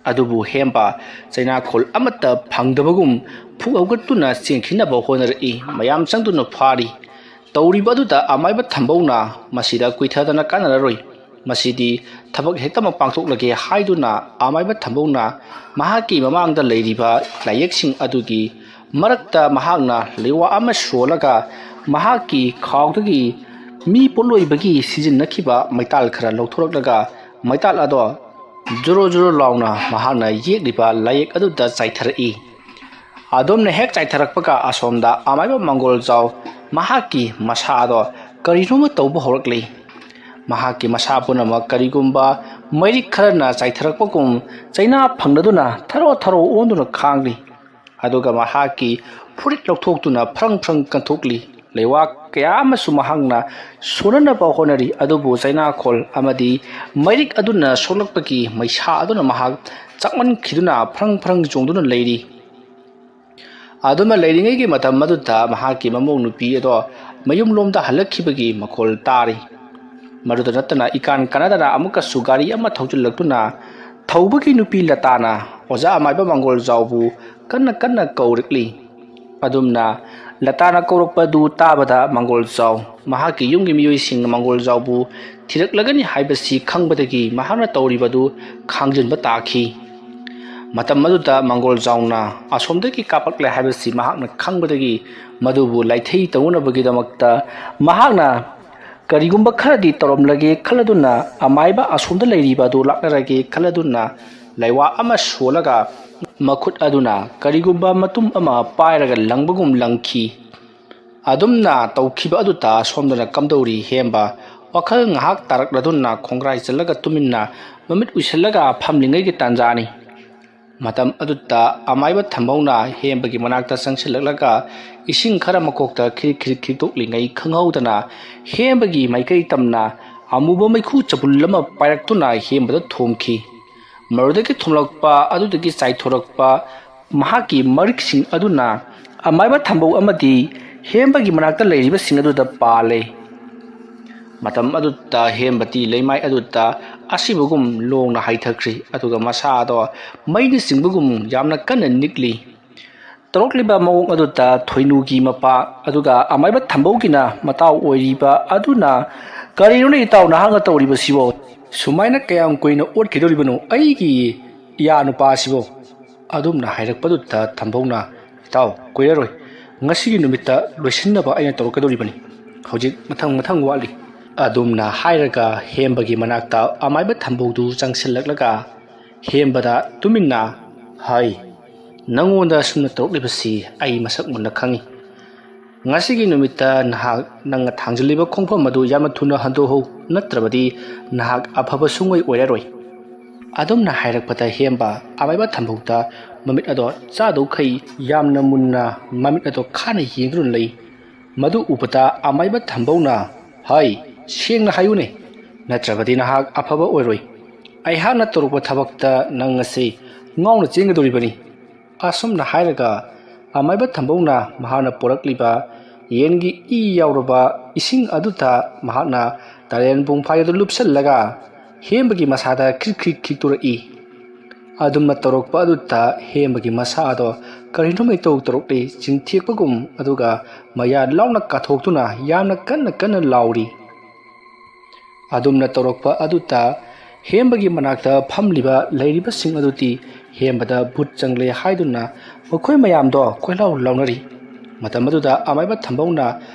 ꯑꯗꯨꯕꯨ ꯍꯦꯝꯕ ꯆꯩꯅꯥꯈꯣꯜ ꯑꯃꯠꯇ ꯐꯪꯗꯕꯒꯨꯝ ꯐꯨꯛ ꯍꯧꯒꯠꯇꯨꯅ ꯆꯦꯟꯈꯤꯅꯕ ꯍꯣꯠꯅꯔꯛꯏ꯫ ꯃꯌꯥꯝ ꯆꯪꯗꯨꯅ ꯐꯥꯔꯤ꯫ ꯇꯧꯔꯤꯕ ꯑꯗꯨꯗ ꯑꯃꯥꯏꯕ ꯊꯝꯕꯧꯅ ꯃꯁꯤꯗ ꯀꯨꯏꯊꯗꯅ ꯀꯥꯟꯅꯔꯔꯣꯏ, ꯃꯁꯤꯗꯤ ꯊꯕꯛ ꯍꯦꯛꯇꯃꯛ ꯄꯥꯡꯊꯣꯛꯂꯒꯦ ꯍꯥꯏꯗꯨꯅ ꯑꯃꯥꯏꯕ ꯊꯝꯕꯧꯅ ꯃꯍꯥꯛꯀꯤ ꯃꯃꯥꯡꯗ ꯂꯩꯔꯤꯕ ꯂꯥꯏꯌꯦꯛꯁꯤꯡ ꯑꯗꯨꯒꯤ ꯃꯔꯛꯇ ꯃꯍꯥꯛꯅ ꯂꯩꯋꯥ ꯑꯃ ꯁꯣꯜꯂꯒ ꯃꯍꯥꯛꯀꯤ ꯈꯥꯎꯗꯒꯤ ꯃꯤ ꯄꯣꯠꯂꯣꯏꯕꯒꯤ ꯁꯤꯖꯤꯟꯅꯈꯤꯕ ꯃꯩꯇꯥꯜ ꯈꯔ ꯂꯧꯊꯣꯔꯛꯂꯒ ꯃꯩꯇꯥꯜ ꯑꯗꯣ ꯖꯣꯔꯣ ꯖꯣꯔꯣ ꯂꯥꯎꯅ ꯃꯍꯥꯛꯅ ꯌꯦꯛꯂꯤꯕ ꯂꯥꯏꯌꯦꯛ ꯑꯗꯨꯗ ꯆꯥꯏꯊꯔꯛꯏ꯫ ꯑꯗꯨꯝꯅ ꯍꯦꯛ ꯆꯥꯏꯊꯔꯛꯄꯒ ꯑꯁꯣꯝꯗ ꯑꯃꯥꯏꯕ ꯃꯪꯒꯣꯜꯖꯥꯎ ꯃꯍꯥꯛꯀꯤ ꯃꯁꯥ ꯑꯗꯣ ꯀꯔꯤꯅꯣꯃ ꯇꯧꯕ ꯍꯧꯔꯛꯂꯤ꯫ ꯃꯍꯥꯛꯀꯤ ꯃꯁꯥ ꯄꯨꯝꯅꯃꯛ ꯀꯔꯤꯒꯨꯝꯕ ꯃꯩꯔꯤꯛ ꯈꯔꯅ ꯆꯥꯏꯊꯔꯛꯄꯒꯨꯝ ꯆꯩꯅꯥ ꯐꯪꯅꯗꯨꯅ ꯊꯔꯣ ꯊꯔꯣ ꯑꯣꯟꯗꯨꯅ ꯈꯥꯡꯂꯤ꯫ ꯑꯗꯨꯒ ꯃꯍꯥꯛꯀꯤ ꯐꯨꯔꯤꯠ ꯂꯧꯊꯣꯛꯇꯨꯅ ꯐ꯭ꯔꯪ ꯐ꯭ꯔꯪ ꯀꯟꯊꯣꯛꯂꯤ꯫ ꯂꯩꯋꯥ ꯀꯌꯥ ꯑꯃꯁꯨ ꯃꯍꯥꯛꯅ ꯁꯣꯟꯅꯅꯕ ꯍꯣꯠꯅꯔꯤ, ꯑꯗꯨꯕꯨ ꯆꯩꯅꯥꯈꯣꯜ ꯑꯃꯗꯤ ꯃꯩꯔꯤꯛ ꯑꯗꯨꯅ ꯁꯣꯛꯂꯛꯄꯒꯤ ꯃꯩꯁꯥ ꯑꯗꯨꯅ ꯃꯍꯥꯛ ꯆꯥꯛꯃꯟꯈꯤꯗꯨꯅ ꯐ꯭ꯔꯪ ꯐ꯭ꯔꯪ ꯆꯣꯡꯗꯨꯅ ꯂꯩꯔꯤ꯫ ꯑꯗꯨꯝꯅ ꯂꯩꯔꯤꯉꯩꯒꯤ ꯃꯇꯝ ꯑꯗꯨꯗ ꯃꯍꯥꯛꯀꯤ ꯃꯃꯧ ꯅꯨꯄꯤ ꯑꯗꯣ ꯃꯌꯨꯝꯂꯣꯝꯗ ꯍꯜꯂꯛꯈꯤꯕꯒꯤ ꯃꯈꯣꯜ ꯇꯥꯔꯤ꯫ ꯃꯗꯨꯗ ꯅꯠꯇꯅ ꯏꯀꯥꯟ ꯀꯥꯟꯅꯗꯅ ꯑꯃꯨꯛꯀꯁꯨ ꯒꯥꯔꯤ ꯑꯃ ꯊꯧꯖꯤꯜꯂꯛꯇꯨꯅ ꯊꯧꯕꯒꯤ ꯅꯨꯄꯤ ꯂꯇꯥꯅ ꯑꯣꯖꯥ ꯑꯃꯥꯏꯕ ꯃꯪꯒꯣꯜꯖꯥꯎꯕꯨ ꯀꯟꯅ ꯀꯟꯅ ꯀꯧꯔꯛꯂꯤ꯫ ꯑꯗꯨꯝꯅ ꯂꯇꯥꯅ ꯀꯧꯔꯛꯄꯗꯨ ꯇꯥꯕꯗ ꯃꯪꯒꯣꯜꯖꯥꯎ ꯃꯍꯥꯛꯀꯤ ꯌꯨꯝꯒꯤ ꯃꯤꯑꯣꯏꯁꯤꯡꯅ ꯃꯪꯒꯣꯜꯖꯥꯎꯕꯨ ꯊꯤꯔꯛꯂꯒꯅꯤ ꯍꯥꯏꯕꯁꯤ ꯈꯪꯕꯗꯒꯤ ꯃꯍꯥꯛꯅ ꯇꯧꯔꯤꯕꯗꯨ ꯈꯥꯡꯖꯤꯟꯕ ꯇꯥꯈꯤ꯫ ꯃꯇꯝ ꯑꯗꯨꯗ ꯃꯪꯒꯣꯜꯖꯥꯎꯅ ꯑꯁꯣꯝꯗꯒꯤ ꯀꯥꯞꯂꯛꯂꯦ ꯍꯥꯏꯕꯁꯤ ꯃꯍꯥꯛꯅ ꯈꯪꯕꯗꯒꯤ ꯃꯗꯨꯕꯨ ꯂꯥꯏꯊꯩ ꯇꯧꯅꯅꯕꯒꯤꯗꯃꯛꯇ ꯃꯍꯥꯛꯅ ꯀꯔꯤꯒꯨꯝꯕ ꯈꯔꯗꯤ ꯇꯧꯔꯝꯂꯒꯦ ꯈꯜꯂꯗꯨꯅ ꯑꯃꯥꯏꯕ ꯑꯁꯣꯝꯗ ꯂꯩꯔꯤꯕ ꯑꯗꯨ ꯂꯥꯛꯅꯔꯒꯦ ꯈꯜꯂꯗꯨꯅ ꯂꯩꯋꯥ ꯑꯃ ꯁꯣꯜꯂꯒ ꯃꯈꯨꯠ ꯑꯗꯨꯅ ꯀꯔꯤꯒꯨꯝꯕ ꯃꯇꯨꯝ ꯑꯃ ꯄꯥꯏꯔꯒ ꯂꯪꯕꯒꯨꯝ ꯂꯪꯈꯤ꯫ ꯑꯗꯨꯝꯅ ꯇꯧꯈꯤꯕ ꯑꯗꯨꯗ ꯁꯣꯝꯗꯅ ꯀꯝꯗꯧꯔꯤ ꯍꯦꯝꯕ? ꯋꯥꯈꯜ ꯉꯥꯏꯍꯥꯛ ꯇꯥꯔꯛꯂꯗꯨꯅ ꯈꯣꯡꯒ꯭ꯔꯥꯏ ꯆꯜꯂꯒ ꯇꯨꯃꯤꯟꯅ ꯃꯃꯤꯠ ꯎꯏꯁꯤꯜꯂꯒ ꯐꯝꯂꯤꯉꯩꯒꯤ ꯇꯥꯟꯖꯥꯅꯤ꯫ ꯃꯇꯝ ꯑꯗꯨꯗ ꯑꯃꯥꯏꯕ ꯊꯝꯕꯧꯅ ꯍꯦꯝꯕꯒꯤ ꯃꯅꯥꯛꯇ ꯆꯪꯁꯤꯜꯂꯛꯂꯒ ꯏꯁꯤꯡ ꯈꯔ ꯃꯀꯣꯛꯇ ꯈꯤꯔꯤꯛ ꯈꯤꯔꯤꯛ ꯈꯤꯛꯇꯣꯛꯂꯤꯉꯩ ꯈꯪꯍꯧꯗꯅ ꯍꯦꯝꯕꯒꯤ ꯃꯥꯏꯀꯩ ꯇꯝꯅ ꯑꯃꯨꯕ ꯃꯩꯈꯨ ꯆꯕꯨꯜ ꯑꯃ ꯄꯥꯏꯔꯛꯇꯨꯅ ꯍꯦꯝꯕꯗ ꯊꯣꯝꯈꯤ꯫ ꯃꯗꯨꯗꯒꯤ ꯊꯣꯝꯂꯛꯄ ꯑꯗꯨꯗꯒꯤ ꯆꯥꯏꯊꯣꯔꯛꯄ ꯃꯍꯥꯛꯀꯤ ꯃꯔꯤꯛꯁꯤꯡ ꯑꯗꯨꯅ ꯑꯃꯥꯏꯕ ꯊꯝꯕꯧ ꯑꯃꯗꯤ ꯍꯦꯝꯕꯒꯤ ꯃꯅꯥꯛꯇ ꯂꯩꯔꯤꯕꯁꯤꯡ ꯑꯗꯨꯗ ꯄꯥꯜꯂꯦ꯫ ꯃꯇꯝ ꯑꯗꯨꯗ ꯍꯦꯝꯕꯗꯤ ꯂꯩꯃꯥꯏ ꯑꯗꯨꯗ ꯑꯁꯤꯕꯒꯨꯝ ꯂꯣꯡꯅ ꯍꯥꯏꯊꯈ꯭ꯔꯤ, ꯑꯗꯨꯒ ꯃꯁꯥꯗꯣ ꯃꯩꯅ ꯆꯤꯡꯕꯒꯨꯝ ꯌꯥꯝꯅ ꯀꯟꯅ ꯅꯤꯛꯂꯤ꯫ ꯇꯧꯔꯛꯂꯤꯕ ꯃꯑꯣꯡ ꯑꯗꯨꯗ ꯊꯣꯏꯅꯨꯒꯤ ꯃꯄꯥ ꯑꯗꯨꯒ ꯑꯃꯥꯏꯕ ꯊꯝꯕꯧꯒꯤꯅ ꯃꯇꯥꯎ ꯑꯣꯏꯔꯤꯕ ꯑꯗꯨꯅ, "ꯀꯔꯤꯅꯣꯅꯦ ꯏꯇꯥꯎ ꯅꯍꯥꯛꯅ ꯇꯧꯔꯤꯕꯁꯤꯕꯣ? ꯁꯨꯃꯥꯏꯅ ꯀꯌꯥꯝ ꯀꯨꯏꯅ ꯑꯣꯠꯈꯤꯗꯧꯔꯤꯕꯅꯣ ꯑꯩꯒꯤ ꯏꯌꯥ ꯅꯨꯄꯥꯁꯤꯕꯣ?" ꯑꯗꯨꯝꯅ ꯍꯥꯏꯔꯛꯄꯗꯨꯗ ꯊꯝꯕꯧꯅ, "ꯏꯇꯥꯎ, ꯀꯨꯏꯔꯔꯣꯏ, ꯉꯁꯤꯒꯤ ꯅꯨꯃꯤꯠꯇ ꯂꯣꯏꯁꯤꯟꯅꯕ ꯑꯩꯅ ꯇꯧꯔꯛꯀꯗꯧꯔꯤꯕꯅꯤ꯫ ꯍꯧꯖꯤꯛ ꯃꯊꯪ ꯃꯊꯪ ꯋꯥꯠꯂꯤ꯫" ꯑꯗꯨꯝꯅ ꯍꯥꯏꯔꯒ ꯍꯦꯝꯕꯒꯤ ꯃꯅꯥꯛꯇ ꯑꯃꯥꯏꯕ ꯊꯝꯕꯧꯗꯨ ꯆꯪꯁꯤꯜꯂꯛꯂꯒ ꯍꯦꯝꯕꯗ ꯇꯨꯃꯤꯟꯅ, "ꯍꯩ, ꯅꯪꯉꯣꯟꯗ ꯑꯁꯨꯝꯅ ꯇꯧꯔꯛꯂꯤꯕꯁꯤ ꯑꯩ ꯃꯁꯛ ꯃꯨꯟꯅ ꯈꯪꯏ꯫ ꯉꯁꯤꯒꯤ ꯅꯨꯃꯤꯠꯇ ꯅꯍꯥꯛ ꯅꯪꯅ ꯊꯥꯡꯖꯤꯜꯂꯤꯕ ꯈꯣꯡꯐꯝ ꯑꯗꯨ ꯌꯥꯝꯅ ꯊꯨꯅ ꯍꯟꯗꯣꯛꯍꯧ, ꯅꯠꯇ꯭ꯔꯕꯗꯤ ꯅꯍꯥꯛ ꯑꯐꯕ ꯁꯨꯡꯑꯣꯏ ꯑꯣꯏꯔꯔꯣꯏ꯫" ꯑꯗꯨꯝꯅ ꯍꯥꯏꯔꯛꯄꯗ ꯍꯦꯝꯕ ꯑꯃꯥꯏꯕ ꯊꯝꯕꯧꯗ ꯃꯃꯤꯠ ꯑꯗꯣ ꯆꯥꯗꯧꯈꯩ ꯌꯥꯝꯅ ꯃꯨꯟꯅ ꯃꯃꯤꯠ ꯑꯗꯣ ꯈꯥꯅ ꯌꯦꯡꯗꯨꯅ ꯂꯩ꯫ ꯃꯗꯨ ꯎꯕꯗ ꯑꯃꯥꯏꯕ ꯊꯝꯕꯧꯅ, "ꯍꯩ, ꯁꯦꯡꯅ ꯍꯥꯏꯌꯨꯅꯦ, ꯅꯠꯇ꯭ꯔꯕꯗꯤ ꯅꯍꯥꯛ ꯑꯐꯕ ꯑꯣꯏꯔꯣꯏ꯫ ꯑꯩꯍꯥꯛꯅ ꯇꯧꯔꯛꯄ ꯊꯕꯛꯇ ꯅꯪ ꯉꯁꯤ ꯉꯥꯎꯅ ꯆꯦꯟꯒꯗꯧꯔꯤꯕꯅꯤ꯫" ꯑꯁꯨꯝꯅ ꯍꯥꯏꯔꯒ ꯑꯃꯥꯏꯕ ꯊꯝꯕꯧꯅ ꯃꯍꯥꯛꯅ ꯄꯨꯔꯛꯂꯤꯕ ꯌꯦꯟꯒꯤ ꯏ ꯌꯥꯎꯔꯕ ꯏꯁꯤꯡ ꯑꯗꯨꯗ ꯃꯍꯥꯛꯅ ꯇꯔꯦꯟ ꯄꯨꯡꯐꯥꯏ ꯑꯗꯨ ꯂꯨꯞꯁꯤꯜꯂꯒ ꯍꯦꯝꯕꯒꯤ ꯃꯁꯥꯗ ꯈ꯭ꯔꯤꯛ ꯈ꯭ꯔꯤꯛ ꯈꯤꯛꯇꯣꯔꯛꯏ꯫ ꯑꯗꯨꯝꯅ ꯇꯧꯔꯛꯄ ꯑꯗꯨꯗ ꯍꯦꯝꯕꯒꯤ ꯃꯁꯥ ꯑꯗꯣ ꯀꯔꯤꯅꯣ ꯃꯩꯇꯧ ꯇꯧꯔꯛꯂꯤ, ꯆꯤꯡꯊꯦꯛꯄꯒꯨꯝ, ꯑꯗꯨꯒ ꯃꯌꯥ ꯂꯥꯎꯅ ꯀꯥꯊꯣꯛꯇꯨꯅ ꯌꯥꯝꯅ ꯀꯟꯅ ꯀꯟꯅ ꯂꯥꯎꯔꯤ꯫ ꯑꯗꯨꯝꯅ ꯇꯧꯔꯛꯄ ꯑꯗꯨꯗ ꯍꯦꯝꯕꯒꯤ ꯃꯅꯥꯛꯇ ꯐꯝꯂꯤꯕ ꯂꯩꯔꯤꯕꯁꯤꯡ ꯑꯗꯨꯗꯤ ꯍꯦꯝꯕꯗ ꯚꯨꯠ ꯆꯪꯂꯦ ꯍꯥꯏꯗꯨꯅ ꯃꯈꯣꯏ ꯃꯌꯥꯝꯗꯣ ꯀꯣꯏꯂꯥꯎ ꯂꯥꯎꯅꯔꯤ꯫ ꯃꯇꯝ ꯑꯗꯨꯗ ꯑꯃꯥꯏꯕ ꯊꯝꯕꯧꯅ,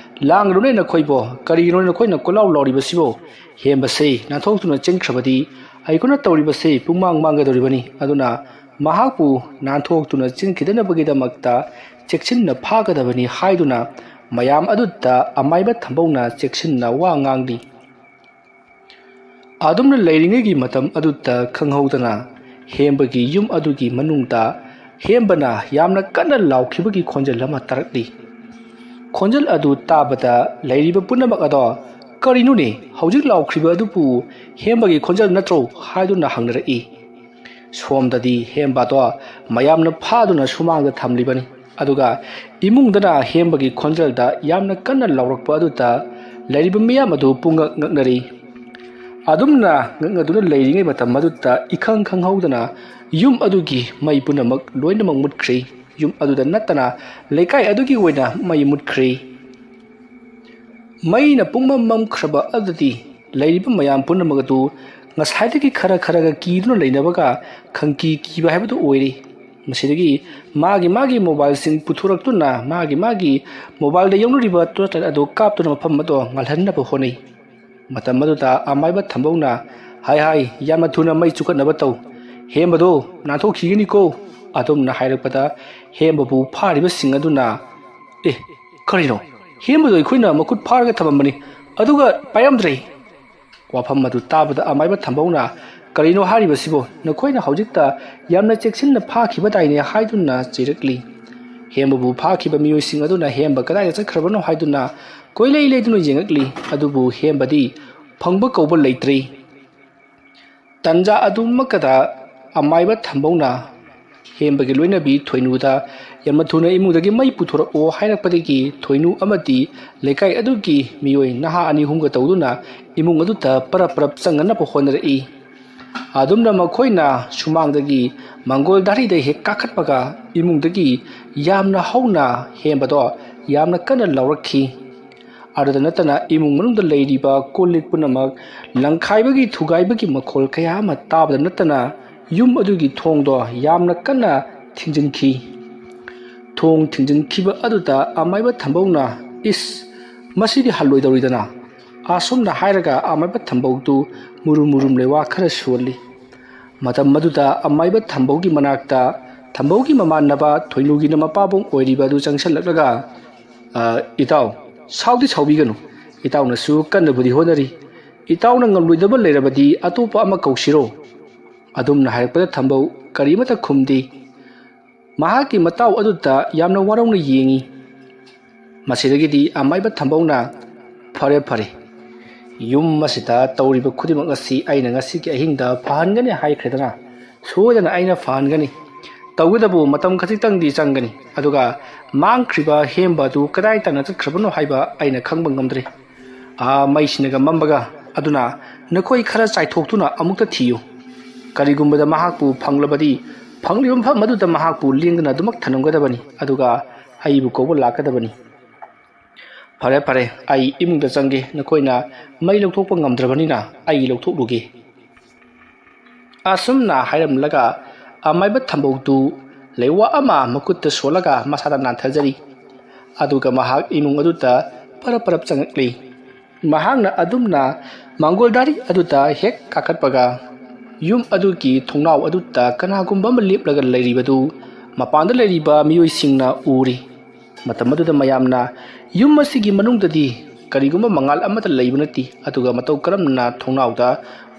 "ꯂꯥꯡꯒꯅꯨꯅꯦ ꯅꯈꯣꯏꯕꯣ, ꯀꯔꯤꯒꯤꯅꯣ ꯅꯈꯣꯏꯅ ꯀꯣꯏꯂꯥꯎ ꯂꯥꯎꯔꯤꯕꯁꯤꯕꯣ? ꯍꯦꯝꯕꯁꯤ ꯅꯥꯟꯊꯣꯛꯇꯨꯅ ꯆꯦꯟꯈ꯭ꯔꯕꯗꯤ ꯑꯩꯈꯣꯏꯅ ꯇꯧꯔꯤꯕꯁꯤ ꯄꯨꯡꯃꯥꯡ ꯃꯥꯡꯒꯗꯧꯔꯤꯕꯅꯤ꯫ ꯑꯗꯨꯅ ꯃꯍꯥꯛꯄꯨ ꯅꯥꯟꯊꯣꯛꯇꯨꯅ ꯆꯦꯟꯈꯤꯗꯅꯕꯒꯤꯗꯃꯛꯇ ꯆꯦꯛꯁꯤꯟꯅ ꯐꯥꯒꯗꯕꯅꯤ" ꯍꯥꯏꯗꯨꯅ ꯃꯌꯥꯝ ꯑꯗꯨꯗ ꯑꯃꯥꯏꯕ ꯊꯝꯕꯧꯅ ꯆꯦꯛꯁꯤꯟꯅ ꯋꯥ ꯉꯥꯡꯂꯤ꯫ ꯑꯗꯨꯝꯅ ꯂꯩꯔꯤꯉꯩꯒꯤ ꯃꯇꯝ ꯑꯗꯨꯗ ꯈꯪꯍꯧꯗꯅ ꯍꯦꯝꯕꯒꯤ ꯌꯨꯝ ꯑꯗꯨꯒꯤ ꯃꯅꯨꯡꯗ ꯍꯦꯝꯕꯅ ꯌꯥꯝꯅ ꯀꯟꯅ ꯂꯥꯎꯈꯤꯕꯒꯤ ꯈꯣꯟꯖꯦꯜ ꯑꯃ ꯇꯥꯔꯛꯂꯤ꯫ ꯈꯣꯟꯖꯦꯜ ꯑꯗꯨ ꯇꯥꯕꯗ ꯂꯩꯔꯤꯕ ꯄꯨꯝꯅꯃꯛ ꯑꯗꯣ, "ꯀꯔꯤꯅꯣꯅꯦ, ꯍꯧꯖꯤꯛ ꯂꯥꯎꯈ꯭ꯔꯤꯕ ꯑꯗꯨꯕꯨ ꯍꯦꯝꯕꯒꯤ ꯈꯣꯟꯖꯦꯜ ꯅꯠꯇ꯭ꯔꯣ?" ꯍꯥꯏꯗꯨꯅ ꯍꯪꯅꯔꯛꯏ꯫ ꯁꯣꯝꯗꯗꯤ ꯍꯦꯝꯕꯗꯣ ꯃꯌꯥꯝꯅ ꯐꯥꯗꯨꯅ ꯁꯨꯃꯥꯡꯗ ꯊꯝꯂꯤꯕꯅꯤ꯫ ꯑꯗꯨꯒ ꯏꯃꯨꯡꯗꯅ ꯍꯦꯝꯕꯒꯤ ꯈꯣꯟꯖꯦꯜꯗ ꯌꯥꯝꯅ ꯀꯟꯅ ꯂꯥꯎꯔꯛꯄ ꯑꯗꯨꯗ ꯂꯩꯔꯤꯕ ꯃꯤꯌꯥꯝ ꯑꯗꯨ ꯄꯨꯡꯉꯛ ꯉꯛꯅꯔꯤ꯫ ꯑꯗꯨꯝꯅ ꯉꯛꯅꯗꯨꯅ ꯂꯩꯔꯤꯉꯩ ꯃꯇꯝ ꯑꯗꯨꯗ ꯏꯈꯪ ꯈꯪꯍꯧꯗꯅ ꯌꯨꯝ ꯑꯗꯨꯒꯤ ꯃꯩ ꯄꯨꯝꯅꯃꯛ ꯂꯣꯏꯅꯃꯛ ꯃꯨꯠꯈ꯭ꯔꯦ꯫ ꯌꯨꯝ ꯑꯗꯨꯗ ꯅꯠꯇꯅ ꯂꯩꯀꯥꯏ ꯑꯗꯨꯒꯤ ꯑꯣꯏꯅ ꯃꯩ ꯃꯨꯠꯈ꯭ꯔꯦ꯫ ꯃꯩꯅ ꯄꯨꯡꯃꯝ ꯃꯝꯈ꯭ꯔꯕ ꯑꯗꯨꯗꯤ ꯂꯩꯔꯤꯕ ꯃꯌꯥꯝ ꯄꯨꯝꯅꯃꯛ ꯑꯗꯨ ꯉꯁꯥꯏꯗꯒꯤ ꯈꯔ ꯈꯔꯒ ꯀꯤꯗꯨꯅ ꯂꯩꯅꯕꯒ ꯈꯪꯀꯤ ꯀꯤꯕ ꯍꯥꯏꯕꯗꯨ ꯑꯣꯏꯔꯦ꯫ ꯃꯁꯤꯗꯒꯤ ꯃꯥꯒꯤ ꯃꯥꯒꯤ ꯃꯣꯕꯥꯏꯜꯁꯤꯡ ꯄꯨꯊꯣꯔꯛꯇꯨꯅ ꯃꯥꯒꯤ ꯃꯥꯒꯤ ꯃꯣꯕꯥꯏꯜꯗ ꯌꯥꯎꯅꯔꯤꯕ ꯇꯣꯔꯆ ꯂꯥꯏꯠ ꯑꯗꯨ ꯀꯥꯞꯇꯨꯅ ꯃꯐꯝ ꯑꯗꯨ ꯉꯥꯜꯍꯟꯅꯕ ꯍꯣꯠꯅꯩ꯫ ꯃꯇꯝ ꯑꯗꯨꯗ ꯑꯃꯥꯏꯕ ꯊꯝꯕꯧꯅ, "ꯍꯥꯏ ꯍꯥꯏ, ꯌꯥꯝꯅ ꯊꯨꯅ ꯃꯩ ꯆꯨꯈꯠꯅꯕ ꯇꯧ꯫ ꯍꯦꯝꯕꯗꯣ ꯅꯥꯟꯊꯣꯛꯈꯤꯒꯅꯤꯀꯣ"꯫ ꯑꯗꯨꯝꯅ ꯍꯥꯏꯔꯛꯄꯗ ꯍꯦꯝꯕꯕꯨ ꯐꯥꯔꯤꯕꯁꯤꯡ ꯑꯗꯨꯅ, "ꯑꯦ, ꯀꯔꯤꯅꯣ? ꯍꯦꯝꯕꯗꯣ ꯑꯩꯈꯣꯏꯅ ꯃꯈꯨꯠ ꯐꯥꯔꯒ ꯊꯝꯃꯝꯕꯅꯤ, ꯑꯗꯨꯒ ꯄꯥꯏꯔꯝꯗ꯭ꯔꯦ"꯫ ꯋꯥꯐꯝ ꯑꯗꯨ ꯇꯥꯕꯗ ꯑꯃꯥꯏꯕ ꯊꯝꯕꯧꯅ, "ꯀꯔꯤꯅꯣ ꯍꯥꯏꯔꯤꯕꯁꯤꯕꯣ? ꯅꯈꯣꯏꯅ ꯍꯧꯖꯤꯛꯇ ꯌꯥꯝꯅ ꯆꯦꯛꯁꯤꯟꯅ ꯐꯥꯈꯤꯕꯗꯥꯏꯅꯦ?" ꯍꯥꯏꯗꯨꯅ ꯆꯩꯔꯛꯂꯤ꯫ ꯍꯦꯝꯕꯕꯨ ꯐꯥꯈꯤꯕ ꯃꯤꯑꯣꯏꯁꯤꯡ ꯑꯗꯨꯅ ꯍꯦꯝꯕ ꯀꯗꯥꯏꯗ ꯆꯠꯈ꯭ꯔꯕꯅꯣ ꯍꯥꯏꯗꯨꯅ ꯀꯣꯏꯂꯩ ꯂꯩꯗꯨꯅ ꯌꯦꯡꯉꯛꯂꯤ꯫ ꯑꯗꯨꯕꯨ ꯍꯦꯝꯕꯗꯤ ꯐꯪꯕ ꯀꯧꯕ ꯂꯩꯇ꯭ꯔꯤ꯫ ꯇꯟꯖꯥ ꯑꯗꯨꯃꯛꯀꯗ ꯑꯃꯥꯏꯕ ꯊꯝꯕꯧꯅ ꯍꯦꯝꯕꯒꯤ ꯂꯣꯏꯅꯕꯤ ꯊꯣꯏꯅꯨꯗ, "ꯌꯥꯝꯅ ꯊꯨꯅ ꯏꯃꯨꯡꯗꯒꯤ ꯃꯩ ꯄꯨꯊꯣꯔꯛꯑꯣ" ꯍꯥꯏꯔꯛꯄꯗꯒꯤ ꯊꯣꯏꯅꯨ ꯑꯃꯗꯤ ꯂꯩꯀꯥꯏ ꯑꯗꯨꯒꯤ ꯃꯤꯑꯣꯏ ꯅꯍꯥ ꯑꯅꯤ ꯑꯍꯨꯝꯒ ꯇꯧꯗꯨꯅ ꯏꯃꯨꯡ ꯑꯗꯨꯗ ꯄꯔꯞ ꯄꯔꯞ ꯆꯪꯅꯅꯕ ꯍꯣꯠꯅꯔꯛꯏ꯫ ꯑꯗꯨꯝꯅ ꯃꯈꯣꯏꯅ ꯁꯨꯃꯥꯡꯗꯒꯤ ꯃꯪꯒꯣꯜ ꯗꯥꯔꯤꯗ ꯍꯦꯛ ꯀꯥꯈꯠꯄꯒ ꯏꯃꯨꯡꯗꯒꯤ ꯌꯥꯝꯅ ꯍꯧꯅ ꯍꯦꯝꯕꯗꯣ ꯌꯥꯝꯅ ꯀꯟꯅ ꯂꯥꯎꯔꯛꯈꯤ꯫ ꯑꯗꯨꯗ ꯅꯠꯇꯅ ꯏꯃꯨꯡ ꯃꯅꯨꯡꯗ ꯂꯩꯔꯤꯕ ꯀꯣꯜ ꯂꯤꯛ ꯄꯨꯝꯅꯃꯛ ꯂꯪꯈꯥꯏꯕꯒꯤ ꯊꯨꯒꯥꯏꯕꯒꯤ ꯃꯈꯣꯜ ꯀꯌꯥ ꯑꯃ ꯇꯥꯕꯗ ꯅꯠꯇꯅ ꯌꯨꯝ ꯑꯗꯨꯒꯤ ꯊꯣꯡꯗꯣ ꯌꯥꯝꯅ ꯀꯟꯅ ꯊꯤꯡꯖꯤꯟꯈꯤ꯫ ꯊꯣꯡ ꯊꯤꯡꯖꯤꯟꯈꯤꯕ ꯑꯗꯨꯗ ꯑꯃꯥꯏꯕ ꯊꯝꯕꯧꯅ, "ꯏꯁ, ꯃꯁꯤꯗꯤ ꯍꯜꯂꯣꯏꯗꯧꯔꯤꯗꯅ"꯫ ꯑꯁꯨꯝꯅ ꯍꯥꯏꯔꯒ ꯑꯃꯥꯏꯕ ꯊꯝꯕꯧꯗꯨ ꯃꯨꯔꯨꯝ ꯃꯨꯔꯨꯝ ꯂꯩꯋꯥ ꯈꯔ ꯁꯨꯍꯜꯂꯤ꯫ ꯃꯇꯝ ꯑꯗꯨꯗ ꯑꯃꯥꯏꯕ ꯊꯝꯕꯧꯒꯤ ꯃꯅꯥꯛꯇ ꯊꯝꯕꯧꯒꯤ ꯃꯃꯥꯟꯅꯕ ꯊꯣꯏꯅꯨꯒꯤꯅ ꯃꯄꯥꯕꯨꯡ ꯑꯣꯏꯔꯤꯕ ꯑꯗꯨ ꯆꯪꯁꯤꯜꯂꯛꯂꯒ, "ꯑ, ꯏꯇꯥꯎ, ꯁꯥꯎꯗꯤ ꯁꯥꯎꯕꯤꯒꯅꯨ꯫ ꯏꯇꯥꯎꯅꯁꯨ ꯀꯟꯅꯕꯨꯗꯤ ꯍꯣꯠꯅꯔꯤ꯫ ꯏꯇꯥꯎꯅ ꯉꯝꯂꯣꯏꯗꯕ ꯂꯩꯔꯕꯗꯤ ꯑꯇꯣꯞꯄ ꯑꯃ ꯀꯧꯁꯤꯔꯣ?" ꯑꯗꯨꯝꯅ ꯍꯥꯏꯔꯛꯄꯗ ꯊꯝꯕꯧ ꯀꯔꯤꯃꯠꯇ ꯈꯨꯝꯗꯦ꯫ ꯃꯍꯥꯛꯀꯤ ꯃꯇꯥꯎ ꯑꯗꯨꯗ ꯌꯥꯝꯅ ꯋꯥꯔꯧꯅ ꯌꯦꯡꯏ꯫ ꯃꯁꯤꯗꯒꯤꯗꯤ ꯑꯃꯥꯏꯕ ꯊꯝꯕꯧꯅ, "ꯐꯔꯦ, ꯐꯔꯦ꯫ ꯌꯨꯝ ꯑꯁꯤꯗ ꯇꯧꯔꯤꯕ ꯈꯨꯗꯤꯡꯃꯛ ꯑꯁꯤ ꯑꯩꯅ ꯉꯁꯤꯒꯤ ꯑꯍꯤꯡꯗ ꯐꯍꯟꯒꯅꯤ ꯍꯥꯏꯈ꯭ꯔꯦꯗꯅ, ꯁꯣꯏꯗꯅ ꯑꯩꯅ ꯐꯍꯟꯒꯅꯤ꯫ ꯇꯧꯕꯇꯕꯨ ꯃꯇꯝ ꯈꯖꯤꯛꯇꯪꯗꯤ ꯆꯪꯒꯅꯤ꯫ ꯑꯗꯨꯒ ꯃꯥꯡꯈ꯭ꯔꯤꯕ ꯍꯦꯝꯕ ꯑꯗꯨ ꯀꯗꯥꯏ ꯇꯥꯟꯅ ꯆꯠꯈ꯭ꯔꯕꯅꯣ ꯍꯥꯏꯕ ꯑꯩꯅ ꯈꯪꯕ ꯉꯝꯗ꯭ꯔꯦ꯫ ꯑꯥ, ꯃꯩꯁꯤꯅꯒ ꯃꯝꯕꯒ꯫ ꯑꯗꯨꯅ ꯅꯈꯣꯏ ꯈꯔ ꯆꯥꯏꯊꯣꯛꯇꯨꯅ ꯑꯃꯨꯛꯇ ꯊꯤꯌꯨ꯫ ꯀꯔꯤꯒꯨꯝꯕꯗ ꯃꯍꯥꯛꯄꯨ ꯐꯪꯂꯕꯗꯤ, ꯐꯪꯂꯤꯕ ꯃꯐꯝ ꯑꯗꯨꯗ ꯃꯍꯥꯛꯄꯨ ꯂꯦꯡꯗꯅ ꯑꯗꯨꯃꯛ ꯊꯅꯝꯒꯗꯕꯅꯤ꯫ ꯑꯗꯨꯒ ꯑꯩꯕꯨ ꯀꯧꯕ ꯂꯥꯛꯀꯗꯕꯅꯤ꯫ ꯐꯔꯦ, ꯐꯔꯦ, ꯑꯩ ꯏꯃꯨꯡꯗ ꯆꯪꯒꯦ꯫ ꯅꯈꯣꯏꯅ ꯃꯩ ꯂꯧꯊꯣꯛꯄ ꯉꯝꯗ꯭ꯔꯕꯅꯤꯅ ꯑꯩ ꯂꯧꯊꯣꯛꯂꯨꯒꯦ꯫" ꯑꯁꯨꯝꯅ ꯍꯥꯏꯔꯝꯂꯒ ꯑꯃꯥꯏꯕ ꯊꯝꯕꯧꯗꯨ ꯂꯩꯋꯥ ꯑꯃ ꯃꯈꯨꯠꯇ ꯁꯣꯜꯂꯒ ꯃꯁꯥꯗ ꯅꯥꯟꯊꯖꯔꯤ꯫ ꯑꯗꯨꯒ ꯃꯍꯥꯛ ꯏꯃꯨꯡ ꯑꯗꯨꯗ ꯄꯔꯞ ꯄꯔꯞ ꯆꯪꯉꯛꯂꯤ꯫ ꯃꯍꯥꯛꯅ ꯑꯗꯨꯝꯅ ꯃꯥꯡꯒꯣꯜ ꯗꯥꯔꯤ ꯑꯗꯨꯗ ꯍꯦꯛ ꯀꯥꯈꯠꯄꯒ, ꯌꯨꯝ ꯑꯗꯨꯒꯤ ꯊꯣꯡꯅꯥꯎ ꯑꯗꯨꯗ ꯀꯅꯥꯒꯨꯝꯕ ꯑꯃ ꯂꯦꯞꯂꯒ ꯂꯩꯔꯤꯕꯗꯨ ꯃꯄꯥꯟꯗ ꯂꯩꯔꯤꯕ ꯃꯤꯑꯣꯏꯁꯤꯡꯅ ꯎꯔꯤ꯫ ꯃꯇꯝ ꯑꯗꯨꯗ ꯃꯌꯥꯝꯅ, "ꯌꯨꯝ ꯑꯁꯤꯒꯤ ꯃꯅꯨꯡꯗꯗꯤ ꯀꯔꯤꯒꯨꯝꯕ ꯃꯉꯥꯜ ꯑꯃꯠꯇ ꯂꯩꯕ ꯅꯠꯇꯦ, ꯑꯗꯨꯒ ꯃꯇꯧ ꯀꯔꯝꯅ ꯊꯣꯡꯅꯥꯎꯗ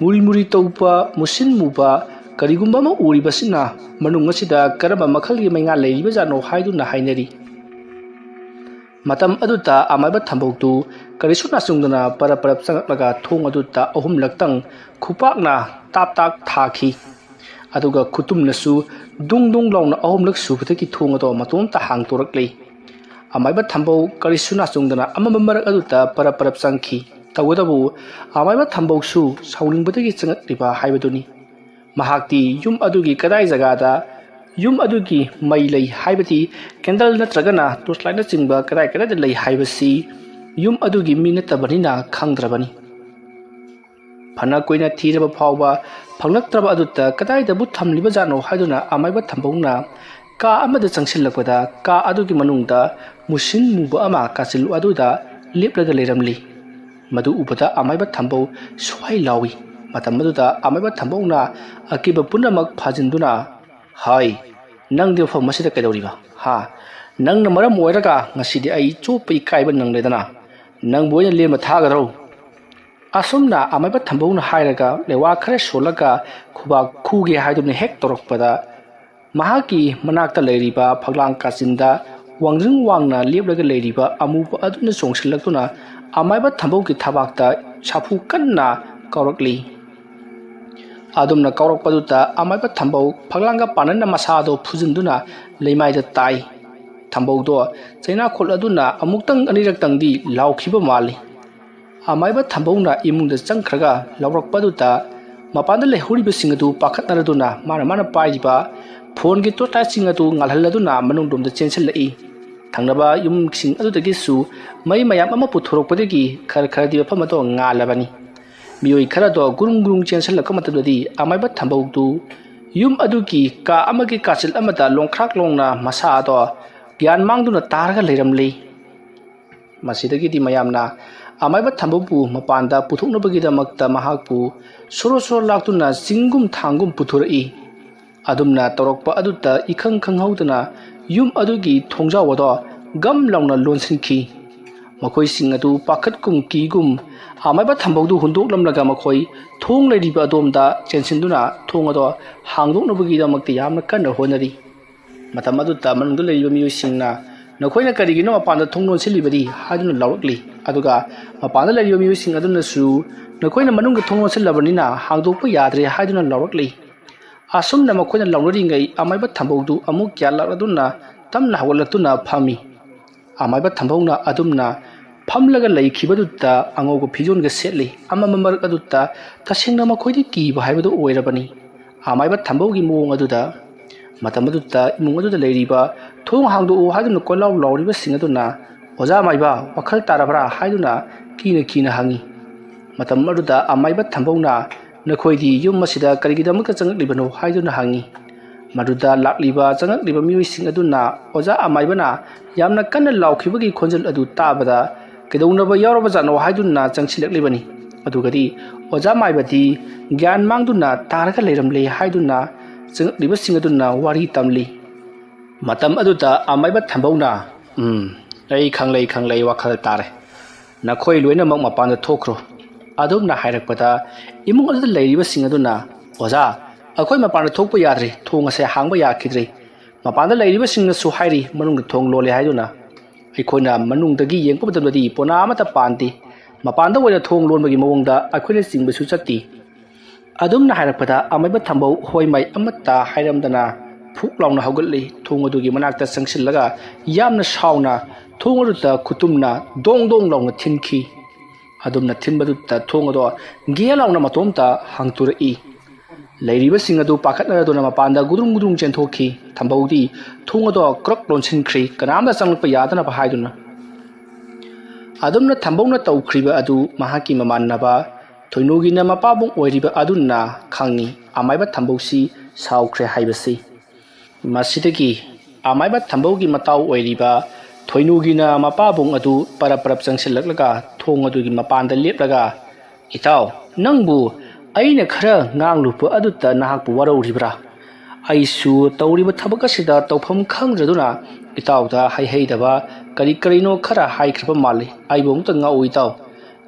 ꯃꯨꯔꯤ ꯃꯨꯔꯤ ꯇꯧꯕ, ꯃꯨꯁꯤꯟ ꯃꯨꯕ ꯀꯔꯤꯒꯨꯝꯕ ꯑꯃ ꯎꯔꯤꯕꯁꯤꯅ ꯃꯅꯨꯡ ꯑꯁꯤꯗ ꯀꯔꯝꯕ ꯃꯈꯜꯒꯤ ꯃꯩꯉꯥꯜ ꯂꯩꯔꯤꯕꯖꯥꯠꯅꯣ?" ꯍꯥꯏꯗꯨꯅ ꯍꯥꯏꯅꯔꯤ꯫ ꯃꯇꯝ ꯑꯗꯨꯗ ꯑꯃꯥꯏꯕ ꯊꯝꯕꯧꯗꯨ ꯀꯔꯤꯁꯨ ꯅꯥꯆꯨꯡꯗꯅ ꯄꯔꯞ ꯄꯔꯞ ꯆꯪꯂꯛꯂꯒ ꯊꯣꯡ ꯑꯗꯨꯗ ꯑꯍꯨꯝꯂꯛꯇꯪ ꯈꯨꯄꯥꯛꯅ ꯇꯥꯞ ꯇꯥꯛ ꯊꯥꯈꯤ꯫ ꯑꯗꯨꯒ ꯈꯨꯇꯨꯝꯅꯁꯨ ꯗꯨꯡ ꯗꯨꯡ ꯂꯥꯎꯅ ꯑꯍꯨꯝꯂꯛ ꯁꯨꯕꯗꯒꯤ ꯊꯣꯡ ꯑꯗꯣ ꯃꯇꯣꯝꯇ ꯍꯥꯡꯗꯣꯔꯛꯂꯦ꯫ ꯑꯃꯥꯏꯕ ꯊꯝꯕꯧ ꯀꯔꯤꯁꯨ ꯅꯥꯆꯨꯡꯗꯅ ꯑꯃꯝꯕ ꯃꯔꯛ ꯑꯗꯨꯗ ꯄꯔꯞ ꯄꯔꯞ ꯆꯪꯈꯤ꯫ ꯇꯧꯕꯇꯕꯨ ꯑꯃꯥꯏꯕ ꯊꯝꯕꯧꯁꯨ ꯁꯥꯎꯅꯤꯡꯕꯗꯒꯤ ꯆꯪꯉꯛꯂꯤꯕ ꯍꯥꯏꯕꯗꯨꯅꯤ꯫ ꯃꯍꯥꯛꯇꯤ ꯌꯨꯝ ꯑꯗꯨꯒꯤ ꯀꯗꯥꯏ ꯖꯒꯥꯗ ꯌꯨꯝ ꯑꯗꯨꯒꯤ ꯃꯩ ꯂꯩ ꯍꯥꯏꯕꯗꯤ candle ꯅꯠꯇ꯭ꯔꯒꯅ torch lightꯅꯆꯤꯡꯕ ꯀꯗꯥꯏ ꯀꯗꯥꯏꯗ ꯂꯩ ꯍꯥꯏꯕꯁꯤ ꯌꯨꯝ ꯑꯗꯨꯒꯤ ꯃꯤ ꯅꯠꯇꯕꯅꯤꯅ ꯈꯪꯗ꯭ꯔꯕꯅꯤ꯫ ꯐꯅ ꯀꯨꯏꯅ ꯊꯤꯔꯕ ꯐꯥꯎꯕ ꯐꯪꯂꯛꯇ꯭ꯔꯕ ꯑꯗꯨꯗ ꯀꯗꯥꯏꯗꯕꯨ ꯊꯝꯂꯤꯕꯖꯥꯠꯅꯣ ꯍꯥꯏꯗꯨꯅ ꯑꯃꯥꯏꯕ ꯊꯝꯕꯧꯅ ꯀꯥ ꯑꯃꯗ ꯆꯪꯁꯤꯜꯂꯛꯄꯗ ꯀꯥ ꯑꯗꯨꯒꯤ ꯃꯅꯨꯡꯗ ꯃꯨꯁꯤꯟ ꯃꯨꯕ ꯑꯃ ꯀꯥꯆꯤꯜ ꯑꯗꯨꯗ ꯂꯦꯞꯂꯒ ꯂꯩꯔꯝꯂꯤ꯫ ꯃꯗꯨ ꯎꯕꯗ ꯑꯃꯥꯏꯕ ꯊꯝꯕꯧ ꯁ꯭ꯋꯥꯏ ꯂꯥꯎꯏ꯫ ꯃꯇꯝ ꯑꯗꯨꯗ ꯑꯃꯥꯏꯕ ꯊꯝꯕꯧꯅ ꯑꯀꯤꯕ ꯄꯨꯝꯅꯃꯛ ꯐꯥꯖꯤꯟꯗꯨꯅ, "ꯍꯥꯏ, ꯅꯪꯗꯤ ꯃꯐꯝ ꯑꯁꯤꯗ ꯀꯩꯗꯧꯔꯤꯕ? ꯍꯥ? "ꯅꯪꯅ ꯃꯔꯝ ꯑꯣꯏꯔꯒ ꯉꯁꯤꯗꯤ ꯑꯩ ꯆꯣꯞꯄ ꯏꯀꯥꯏꯕ ꯅꯪꯂꯦꯗꯅ꯫ ꯅꯪꯕꯨ ꯑꯩꯅ ꯂꯦꯝꯅ ꯊꯥꯒꯗ꯭ꯔꯣ?" ꯑꯁꯨꯝꯅ ꯑꯃꯥꯏꯕ ꯊꯝꯕꯧꯅ ꯍꯥꯏꯔꯒ ꯂꯩꯋꯥ ꯈꯔ ꯁꯣꯜꯂꯒ ꯈꯨꯕꯥꯛ ꯈꯨꯒꯦ ꯍꯥꯏꯗꯨꯅ ꯍꯦꯛ ꯇꯧꯔꯛꯄꯗ, ꯃꯍꯥꯛꯀꯤ ꯃꯅꯥꯛꯇ ꯂꯩꯔꯤꯕ ꯐꯛꯂꯥꯡ ꯀꯥꯆꯤꯟꯗ ꯋꯥꯡꯖꯤꯡ ꯋꯥꯡꯅ ꯂꯦꯞꯂꯒ ꯂꯩꯔꯤꯕ ꯑꯃꯨꯕ ꯑꯗꯨꯅ ꯆꯣꯡꯁꯤꯜꯂꯛꯇꯨꯅ ꯑꯃꯥꯏꯕ ꯊꯝꯕꯧꯒꯤ ꯊꯕꯥꯛꯇ ꯁꯥꯐꯨ ꯀꯟꯅ ꯀꯥꯎꯔꯛꯂꯤ꯫ ꯑꯗꯨꯝꯅ ꯀꯥꯎꯔꯛꯄꯗꯨꯗ ꯑꯃꯥꯏꯕ ꯊꯝꯕꯧ ꯐꯛꯂꯥꯡꯒ ꯄꯥꯟꯅꯅ ꯃꯁꯥꯗꯣ ꯐꯨꯖꯤꯟꯗꯨꯅ ꯂꯩꯃꯥꯏꯗ ꯇꯥꯏ꯫ ꯊꯝꯕꯧꯗꯣ ꯆꯩꯅꯥꯈꯣꯜ ꯑꯗꯨꯅ ꯑꯃꯨꯛꯇꯪ ꯑꯅꯤꯔꯛꯇꯪꯗꯤ ꯂꯥꯎꯈꯤꯕ ꯃꯥꯜꯂꯤ꯫ ꯑꯃꯥꯏꯕ ꯊꯝꯕꯧꯅ ꯏꯃꯨꯡꯗ ꯆꯪꯈ꯭ꯔꯒ ꯂꯥꯎꯔꯛꯄꯗꯨꯗ ꯃꯄꯥꯟꯗ ꯂꯩꯍꯧꯔꯤꯕꯁꯤꯡ ꯑꯗꯨ ꯄꯥꯈꯠꯅꯔꯗꯨꯅ ꯃꯥꯅ ꯃꯥꯅ ꯄꯥꯏꯔꯤꯕ ꯐꯣꯟꯒꯤ ꯇꯣꯔꯆ ꯂꯥꯏꯠꯁꯤꯡ ꯑꯗꯨ ꯉꯥꯜꯍꯜꯂꯗꯨꯅ ꯃꯅꯨꯡꯂꯣꯝꯗ ꯆꯦꯟꯁꯤꯜꯂꯛꯏ꯫ ꯊꯪꯅꯕ ꯌꯨꯝꯁꯤꯡ ꯑꯗꯨꯗꯒꯤꯁꯨ ꯃꯩ ꯃꯌꯥꯝ ꯑꯃ ꯄꯨꯊꯣꯔꯛꯄꯗꯒꯤ ꯈꯔ ꯈꯔꯗꯤ ꯃꯐꯝ ꯑꯗꯣ ꯉꯥꯜꯂꯕꯅꯤ꯫ ꯃꯤꯑꯣꯏ ꯈꯔꯗꯣ ꯒꯨꯔꯨꯡ ꯒꯨꯔꯨꯡ ꯆꯦꯟꯁꯤꯜꯂꯛꯄ ꯃꯇꯝꯗꯗꯤ ꯑꯃꯥꯏꯕ ꯊꯝꯕꯧꯗꯨ ꯌꯨꯝ ꯑꯗꯨꯒꯤ ꯀꯥ ꯑꯃꯒꯤ ꯀꯥꯆꯤꯜ ꯑꯃꯗ ꯂꯣꯡꯈ꯭ꯔꯥꯛ ꯂꯣꯡꯅ ꯃꯁꯥ ꯑꯗꯣ ꯒ꯭ꯌꯥꯟ ꯃꯥꯡꯗꯨꯅ ꯇꯥꯔꯒ ꯂꯩꯔꯝꯂꯤ꯫ ꯃꯁꯤꯗꯒꯤꯗꯤ ꯃꯌꯥꯝꯅ ꯑꯃꯥꯏꯕ ꯊꯝꯕꯧꯕꯨ ꯃꯄꯥꯟꯗ ꯄꯨꯊꯣꯛꯅꯕꯒꯤꯗꯃꯛꯇ ꯃꯍꯥꯛꯄꯨ ꯁꯣꯔꯣ ꯁꯣꯔꯣ ꯂꯥꯛꯇꯨꯅ ꯆꯤꯡꯒꯨꯝ ꯊꯥꯡꯒꯨꯝ ꯄꯨꯊꯣꯔꯛꯏ꯫ ꯑꯗꯨꯝꯅ ꯇꯧꯔꯛꯄ ꯑꯗꯨꯗ ꯏꯈꯪ ꯈꯪꯍꯧꯗꯅ ꯌꯨꯝ ꯑꯗꯨꯒꯤ ꯊꯣꯡꯖꯥꯎ ꯑꯗꯣ ꯒꯝ ꯂꯥꯎꯅ ꯂꯣꯟꯁꯤꯟꯈꯤ꯫ ꯃꯈꯣꯏꯁꯤꯡ ꯑꯗꯨ ꯄꯥꯈꯠꯀꯨꯝ ꯀꯤꯒꯨꯝ ꯑꯃꯥꯏꯕ ꯊꯝꯕꯧꯗꯨ ꯍꯨꯟꯗꯣꯛꯂꯝꯂꯒ ꯃꯈꯣꯏ ꯊꯣꯡ ꯂꯩꯔꯤꯕ ꯑꯗꯣꯝꯗ ꯆꯦꯟꯁꯤꯟꯗꯨꯅ ꯊꯣꯡ ꯑꯗꯣ ꯍꯥꯡꯗꯣꯛꯅꯕꯒꯤꯗꯃꯛꯇ ꯌꯥꯝꯅ ꯀꯟꯅ ꯍꯣꯠꯅꯔꯤ꯫ ꯃꯇꯝ ꯑꯗꯨꯗ ꯃꯅꯨꯡꯗ ꯂꯩꯔꯤꯕ ꯃꯤꯑꯣꯏꯁꯤꯡꯅ, "ꯅꯈꯣꯏꯅ ꯀꯔꯤꯒꯤꯅꯣ ꯃꯄꯥꯟꯗ ꯊꯣꯡ ꯂꯣꯟꯁꯤꯜꯂꯤꯕꯗꯤ?" ꯍꯥꯏꯗꯨꯅ ꯂꯥꯎꯔꯛꯂꯤ꯫ ꯑꯗꯨꯒ ꯃꯄꯥꯟꯗ ꯂꯩꯔꯤꯕ ꯃꯤꯑꯣꯏꯁꯤꯡ ꯑꯗꯨꯅꯁꯨ, "ꯅꯈꯣꯏꯅ ꯃꯅꯨꯡꯗ ꯊꯣꯡ ꯂꯣꯟꯁꯤꯜꯂꯕꯅꯤꯅ ꯍꯥꯡꯗꯣꯛꯄ ꯌꯥꯗ꯭ꯔꯦ" ꯍꯥꯏꯗꯨꯅ ꯂꯥꯎꯔꯛꯂꯤ꯫ ꯑꯁꯨꯝꯅ ꯃꯈꯣꯏꯅ ꯂꯥꯎꯅꯔꯤꯉꯩ ꯑꯃꯥꯏꯕ ꯊꯝꯕꯧꯗꯨ ꯑꯃꯨꯛ ꯒ꯭ꯌꯥꯟ ꯂꯥꯛꯂꯗꯨꯅ ꯇꯞꯅ ꯍꯧꯒꯠꯂꯛꯇꯨꯅ ꯐꯝꯃꯤ꯫ ꯑꯃꯥꯏꯕ ꯊꯝꯕꯧꯅ ꯑꯗꯨꯝꯅ ꯐꯝꯂꯒ ꯂꯩꯈꯤꯕꯗꯨꯗ ꯑꯉꯧꯕ ꯐꯤꯖꯣꯜꯒ ꯁꯦꯠꯂꯤ꯫ ꯑꯃꯝꯕ ꯃꯔꯛ ꯑꯗꯨꯗ ꯇꯁꯦꯡꯅ ꯃꯈꯣꯏꯗꯤ ꯀꯤꯕ ꯍꯥꯏꯕꯗꯨ ꯑꯣꯏꯔꯕꯅꯤ꯫ ꯑꯃꯥꯏꯕ ꯊꯝꯕꯧꯒꯤ ꯃꯑꯣꯡ ꯑꯗꯨꯗ꯫ ꯃꯇꯝ ꯑꯗꯨꯗ ꯏꯃꯨꯡ ꯑꯗꯨꯗ ꯂꯩꯔꯤꯕ, "ꯊꯣꯡ ꯍꯥꯡꯗꯣꯛꯎ" ꯍꯥꯏꯗꯨꯅ ꯀꯣꯏꯂꯥꯎ ꯂꯥꯎꯔꯤꯕꯁꯤꯡ ꯑꯗꯨꯅ, "ꯑꯣꯖꯥ ꯑꯃꯥꯏꯕ, ꯋꯥꯈꯜ ꯇꯥꯔꯕ꯭ꯔꯥ?" ꯍꯥꯏꯗꯨꯅ ꯀꯤꯅ ꯀꯤꯅ ꯍꯪꯉꯤ꯫ ꯃꯇꯝ ꯑꯗꯨꯗ ꯑꯃꯥꯏꯕ ꯊꯝꯕꯧꯅ, "ꯅꯈꯣꯏꯗꯤ ꯌꯨꯝ ꯑꯁꯤꯗ ꯀꯔꯤꯒꯤꯗꯃꯛꯇ ꯆꯪꯂꯛꯂꯤꯕꯅꯣ?" ꯍꯥꯏꯗꯨꯅ ꯍꯪꯉꯤ꯫ ꯃꯗꯨꯗ ꯂꯥꯛꯂꯤꯕ ꯆꯪꯂꯛꯂꯤꯕ ꯃꯤꯑꯣꯏꯁꯤꯡ ꯑꯗꯨꯅ ꯑꯣꯖꯥ ꯑꯃꯥꯏꯕꯅ ꯌꯥꯝꯅ ꯀꯟꯅ ꯂꯥꯎꯈꯤꯕꯒꯤ ꯈꯣꯟꯖꯦꯜ ꯑꯗꯨ ꯇꯥꯕꯗ, "ꯀꯩꯗꯧꯅꯕ ꯌꯥꯎꯔꯕꯖꯥꯠꯅꯣ?" ꯍꯥꯏꯗꯨꯅ ꯆꯪꯁꯤꯜꯂꯛꯂꯤꯕꯅꯤ꯫ ꯑꯗꯨꯒꯗꯤ ꯑꯣꯖꯥ ꯃꯥꯏꯕꯗꯤ ꯒ꯭ꯌꯥꯟ ꯃꯥꯡꯗꯨꯅ ꯇꯥꯔꯒ ꯂꯩꯔꯝꯂꯦ ꯍꯥꯏꯗꯨꯅ ꯆꯪꯂꯛꯂꯤꯕꯁꯤꯡ ꯑꯗꯨꯅ ꯋꯥꯔꯤ ꯇꯝꯂꯤ꯫ ꯃꯇꯝ ꯑꯗꯨꯗ ꯑꯃꯥꯏꯕ ꯊꯝꯕꯧꯅ, "ꯎꯝ, ꯑꯩ ꯈꯪꯂꯩ, ꯈꯪꯂꯩ, ꯋꯥꯈꯜ ꯇꯥꯔꯦ꯫ ꯅꯈꯣꯏ ꯂꯣꯏꯅꯃꯛ ꯃꯄꯥꯟꯗ ꯊꯣꯛꯈ꯭ꯔꯣ"꯫ ꯑꯗꯨꯝꯅ ꯍꯥꯏꯔꯛꯄꯗ, ꯏꯃꯨꯡ ꯑꯗꯨꯗ ꯂꯩꯔꯤꯕꯁꯤꯡ ꯑꯗꯨꯅ, "ꯑꯣꯖꯥ, ꯑꯩꯈꯣꯏ ꯃꯄꯥꯟꯗ ꯊꯣꯛꯄ ꯌꯥꯗ꯭ꯔꯤ, ꯊꯣꯡ ꯑꯁꯦ ꯍꯥꯡꯕ ꯌꯥꯈꯤꯗ꯭ꯔꯤ꯫ ꯃꯄꯥꯟꯗ ꯂꯩꯔꯤꯕꯁꯤꯡꯅꯁꯨ ꯍꯥꯏꯔꯤ, ꯃꯅꯨꯡꯗ ꯊꯣꯡ ꯂꯣꯜꯂꯦ ꯍꯥꯏꯗꯨꯅ꯫ ꯑꯩꯈꯣꯏꯅ ꯃꯅꯨꯡꯗꯒꯤ ꯌꯦꯡꯕ ꯃꯇꯝꯗꯗꯤ ꯄꯣꯅꯥ ꯑꯃꯠꯇ ꯄꯥꯟꯗꯦ꯫ ꯃꯄꯥꯟꯗ ꯑꯣꯏꯅ ꯊꯣꯡ ꯂꯣꯟꯕꯒꯤ ꯃꯑꯣꯡꯗ ꯑꯩꯈꯣꯏꯅ ꯆꯤꯡꯕꯁꯨ ꯆꯠꯇꯦ"꯫ ꯑꯗꯨꯝꯅ ꯍꯥꯏꯔꯛꯄꯗ, ꯑꯃꯥꯏꯕ ꯊꯝꯕꯧ ꯍꯣꯏ ꯃꯥꯏ ꯑꯃꯠꯇ ꯍꯥꯏꯔꯝꯗꯅ ꯐꯨꯛ ꯂꯥꯎꯅ ꯍꯧꯒꯠꯂꯤ꯫ ꯊꯣꯡ ꯑꯗꯨꯒꯤ ꯃꯅꯥꯛꯇ ꯆꯪꯁꯤꯜꯂꯒ ꯌꯥꯝꯅ ꯁꯥꯎꯅ ꯊꯣꯡ ꯑꯗꯨꯗ ꯈꯨꯇꯨꯝꯅ ꯗꯣꯡ ꯗꯣꯡ ꯂꯥꯎꯅ ꯊꯤꯟꯈꯤ꯫ ꯑꯗꯨꯝꯅ ꯊꯤꯟꯕꯗꯨꯗ ꯊꯣꯡ ꯑꯗꯣ ꯒꯦ ꯂꯥꯎꯅ ꯃꯇꯣꯝꯇ ꯍꯥꯡꯇꯣꯔꯛꯏ꯫ ꯂꯩꯔꯤꯕꯁꯤꯡ ꯑꯗꯨ ꯄꯥꯈꯠꯅꯔꯗꯨꯅ ꯃꯄꯥꯟꯗ ꯒꯨꯗ꯭ꯔꯨꯡ ꯒꯨꯗ꯭ꯔꯨꯡ ꯆꯦꯟꯊꯣꯛꯈꯤ꯫ ꯊꯝꯕꯧꯗꯤ ꯊꯣꯡ ꯑꯗꯣ ꯀ꯭ꯔꯛ ꯂꯣꯟꯁꯤꯟꯈ꯭ꯔꯤ, ꯀꯅꯥꯝꯇ ꯆꯪꯂꯛꯄ ꯌꯥꯗꯅꯕ ꯍꯥꯏꯗꯨꯅ꯫ ꯑꯗꯨꯝꯅ ꯊꯝꯕꯧꯅ ꯇꯧꯈ꯭ꯔꯤꯕ ꯑꯗꯨ ꯃꯍꯥꯛꯀꯤ ꯃꯃꯥꯟꯅꯕ ꯊꯣꯏꯅꯨꯒꯤꯅ ꯃꯄꯥꯕꯨꯡ ꯑꯣꯏꯔꯤꯕ ꯑꯗꯨꯅ ꯈꯪꯉꯤ꯫ ꯑꯃꯥꯏꯕ ꯊꯝꯕꯧꯁꯤ ꯁꯥꯎꯈ꯭ꯔꯦ ꯍꯥꯏꯕꯁꯤ꯫ ꯃꯁꯤꯗꯒꯤ ꯑꯃꯥꯏꯕ ꯊꯝꯕꯧꯒꯤ ꯃꯇꯥꯎ ꯑꯣꯏꯔꯤꯕ ꯊꯣꯏꯅꯨꯒꯤꯅ ꯃꯄꯥꯕꯨꯡ ꯑꯗꯨ ꯄꯔꯞ ꯄꯔꯞ ꯆꯪꯁꯤꯜꯂꯛꯂꯒ ꯊꯣꯡ ꯑꯗꯨꯒꯤ ꯃꯄꯥꯟꯗ ꯂꯦꯞꯂꯒ, "ꯏꯇꯥꯎ, ꯅꯪꯕꯨ ꯑꯩꯅ ꯈꯔ ꯉꯥꯡꯂꯨꯕ ꯑꯗꯨꯗ ꯅꯍꯥꯛꯄꯨ ꯋꯥꯔꯧꯔꯤꯕ꯭ꯔꯥ? ꯑꯩꯁꯨ ꯇꯧꯔꯤꯕ ꯊꯕꯛ ꯑꯁꯤꯗ ꯇꯧꯐꯝ ꯈꯪꯗ꯭ꯔꯗꯨꯅ ꯏꯇꯥꯎꯗ ꯍꯩꯍꯩꯗꯕ ꯀꯔꯤ ꯀꯔꯤꯅꯣ ꯈꯔ ꯍꯥꯏꯈ꯭ꯔꯕ ꯃꯥꯜꯂꯤ꯫ ꯑꯩꯕꯨ ꯑꯃꯨꯛꯇ ꯉꯥꯛꯎ ꯏꯇꯥꯎ꯫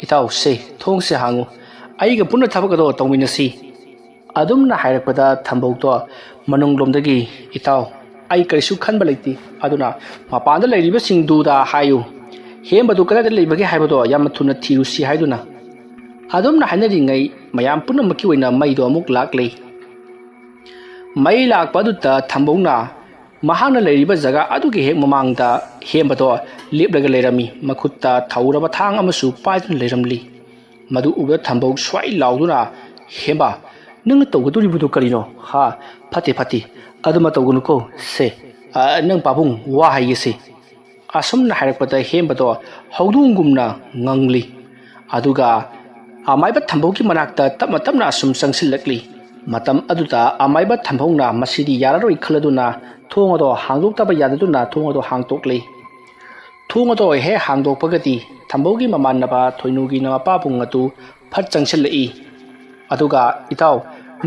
ꯏꯇꯥꯎꯁꯦ, ꯊꯣꯡꯁꯦ ꯍꯥꯡꯉꯨ꯫ ꯑꯩꯒ ꯄꯨꯟꯅ ꯊꯕꯛ ꯑꯗꯣ ꯇꯧꯃꯤꯟꯅꯁꯤ"꯫ ꯑꯗꯨꯝꯅ ꯍꯥꯏꯔꯛꯄꯗ ꯊꯝꯕꯧꯗꯣ ꯃꯅꯨꯡꯂꯣꯝꯗꯒꯤ, "ꯏꯇꯥꯎ, ꯑꯩ ꯀꯔꯤꯁꯨ ꯈꯟꯕ ꯂꯩꯇꯦ, ꯑꯗꯨꯅ ꯃꯄꯥꯟꯗ ꯂꯩꯔꯤꯕꯁꯤꯡꯗꯨꯗ ꯍꯥꯏꯌꯨ, ꯍꯦꯝꯕꯗꯨ ꯀꯗꯥꯏꯗ ꯂꯩꯕꯒꯦ ꯍꯥꯏꯕꯗꯣ ꯌꯥꯝꯅ ꯊꯨꯅ ꯊꯤꯔꯨꯁꯤ" ꯍꯥꯏꯗꯨꯅ꯫ ꯑꯗꯨꯝꯅ ꯍꯥꯏꯅꯔꯤꯉꯩ ꯃꯌꯥꯝ ꯄꯨꯝꯅꯃꯛꯀꯤ ꯑꯣꯏꯅ ꯃꯩꯗꯣ ꯑꯃꯨꯛ ꯂꯥꯛꯂꯦ꯫ ꯃꯩ ꯂꯥꯛꯄ ꯑꯗꯨꯗ ꯊꯝꯕꯧꯅ ꯃꯍꯥꯛꯅ ꯂꯩꯔꯤꯕ ꯖꯒꯥ ꯑꯗꯨꯒꯤ ꯍꯦꯛ ꯃꯃꯥꯡꯗ ꯍꯦꯝꯕꯗꯣ ꯂꯦꯞꯂꯒ ꯂꯩꯔꯝꯃꯤ꯫ ꯃꯈꯨꯠꯇ ꯊꯧꯔꯕ ꯊꯥꯡ ꯑꯃꯁꯨ ꯄꯥꯏꯗꯨꯅ ꯂꯩꯔꯝꯂꯤ꯫ ꯃꯗꯨ ꯎꯕꯗ ꯊꯝꯕꯧ ꯁ꯭ꯋꯥꯏ ꯂꯥꯎꯗꯨꯅ, "ꯍꯦꯝꯕ, ꯅꯪꯅ ꯇꯧꯒꯗꯧꯔꯤꯕꯗꯨ ꯀꯔꯤꯅꯣ? ꯍꯥ? ꯐꯠꯇꯦ, ꯐꯠꯇꯦ꯫ ꯑꯗꯨꯃ ꯇꯧꯒꯅꯨꯀꯣ꯫ ꯁꯦ, ꯑ, ꯅꯪ ꯄꯥꯕꯨꯡ ꯋꯥ ꯍꯥꯏꯒꯦꯁꯦ"꯫ ꯑꯁꯨꯝꯅ ꯍꯥꯏꯔꯛꯄꯗ ꯍꯦꯝꯕꯗꯣ ꯍꯧꯗꯣꯡꯒꯨꯝꯅ ꯉꯪꯂꯤ꯫ ꯑꯗꯨꯒ ꯑꯃꯥꯏꯕ ꯊꯝꯕꯧꯒꯤ ꯃꯅꯥꯛꯇ ꯇꯞꯅ ꯇꯞꯅ ꯑꯁꯨꯝ ꯆꯪꯁꯤꯜꯂꯛꯂꯤ꯫ ꯃꯇꯝ ꯑꯗꯨꯗ ꯑꯃꯥꯏꯕ ꯊꯝꯕꯧꯅ ꯃꯁꯤꯗꯤ ꯌꯥꯔꯔꯣꯏ ꯈꯜꯂꯗꯨꯅ ꯊꯣꯡ ꯑꯗꯣ ꯍꯥꯡꯗꯣꯛꯇꯕ ꯌꯥꯗꯗꯨꯅ ꯊꯣꯡ ꯑꯗꯣ ꯍꯥꯡꯗꯣꯛꯂꯤ꯫ ꯊꯣꯡ ꯑꯗꯣ ꯍꯦꯛ ꯍꯥꯡꯗꯣꯛꯄꯒꯗꯤ ꯊꯝꯕꯧꯒꯤ ꯃꯃꯥꯟꯅꯕ ꯊꯣꯏꯅꯨꯒꯤꯅ ꯃꯄꯥꯕꯨꯡ ꯑꯗꯨ ꯐꯠ ꯆꯪꯁꯤꯜꯂꯛꯏ꯫ ꯑꯗꯨꯒ, "ꯏꯇꯥꯎ,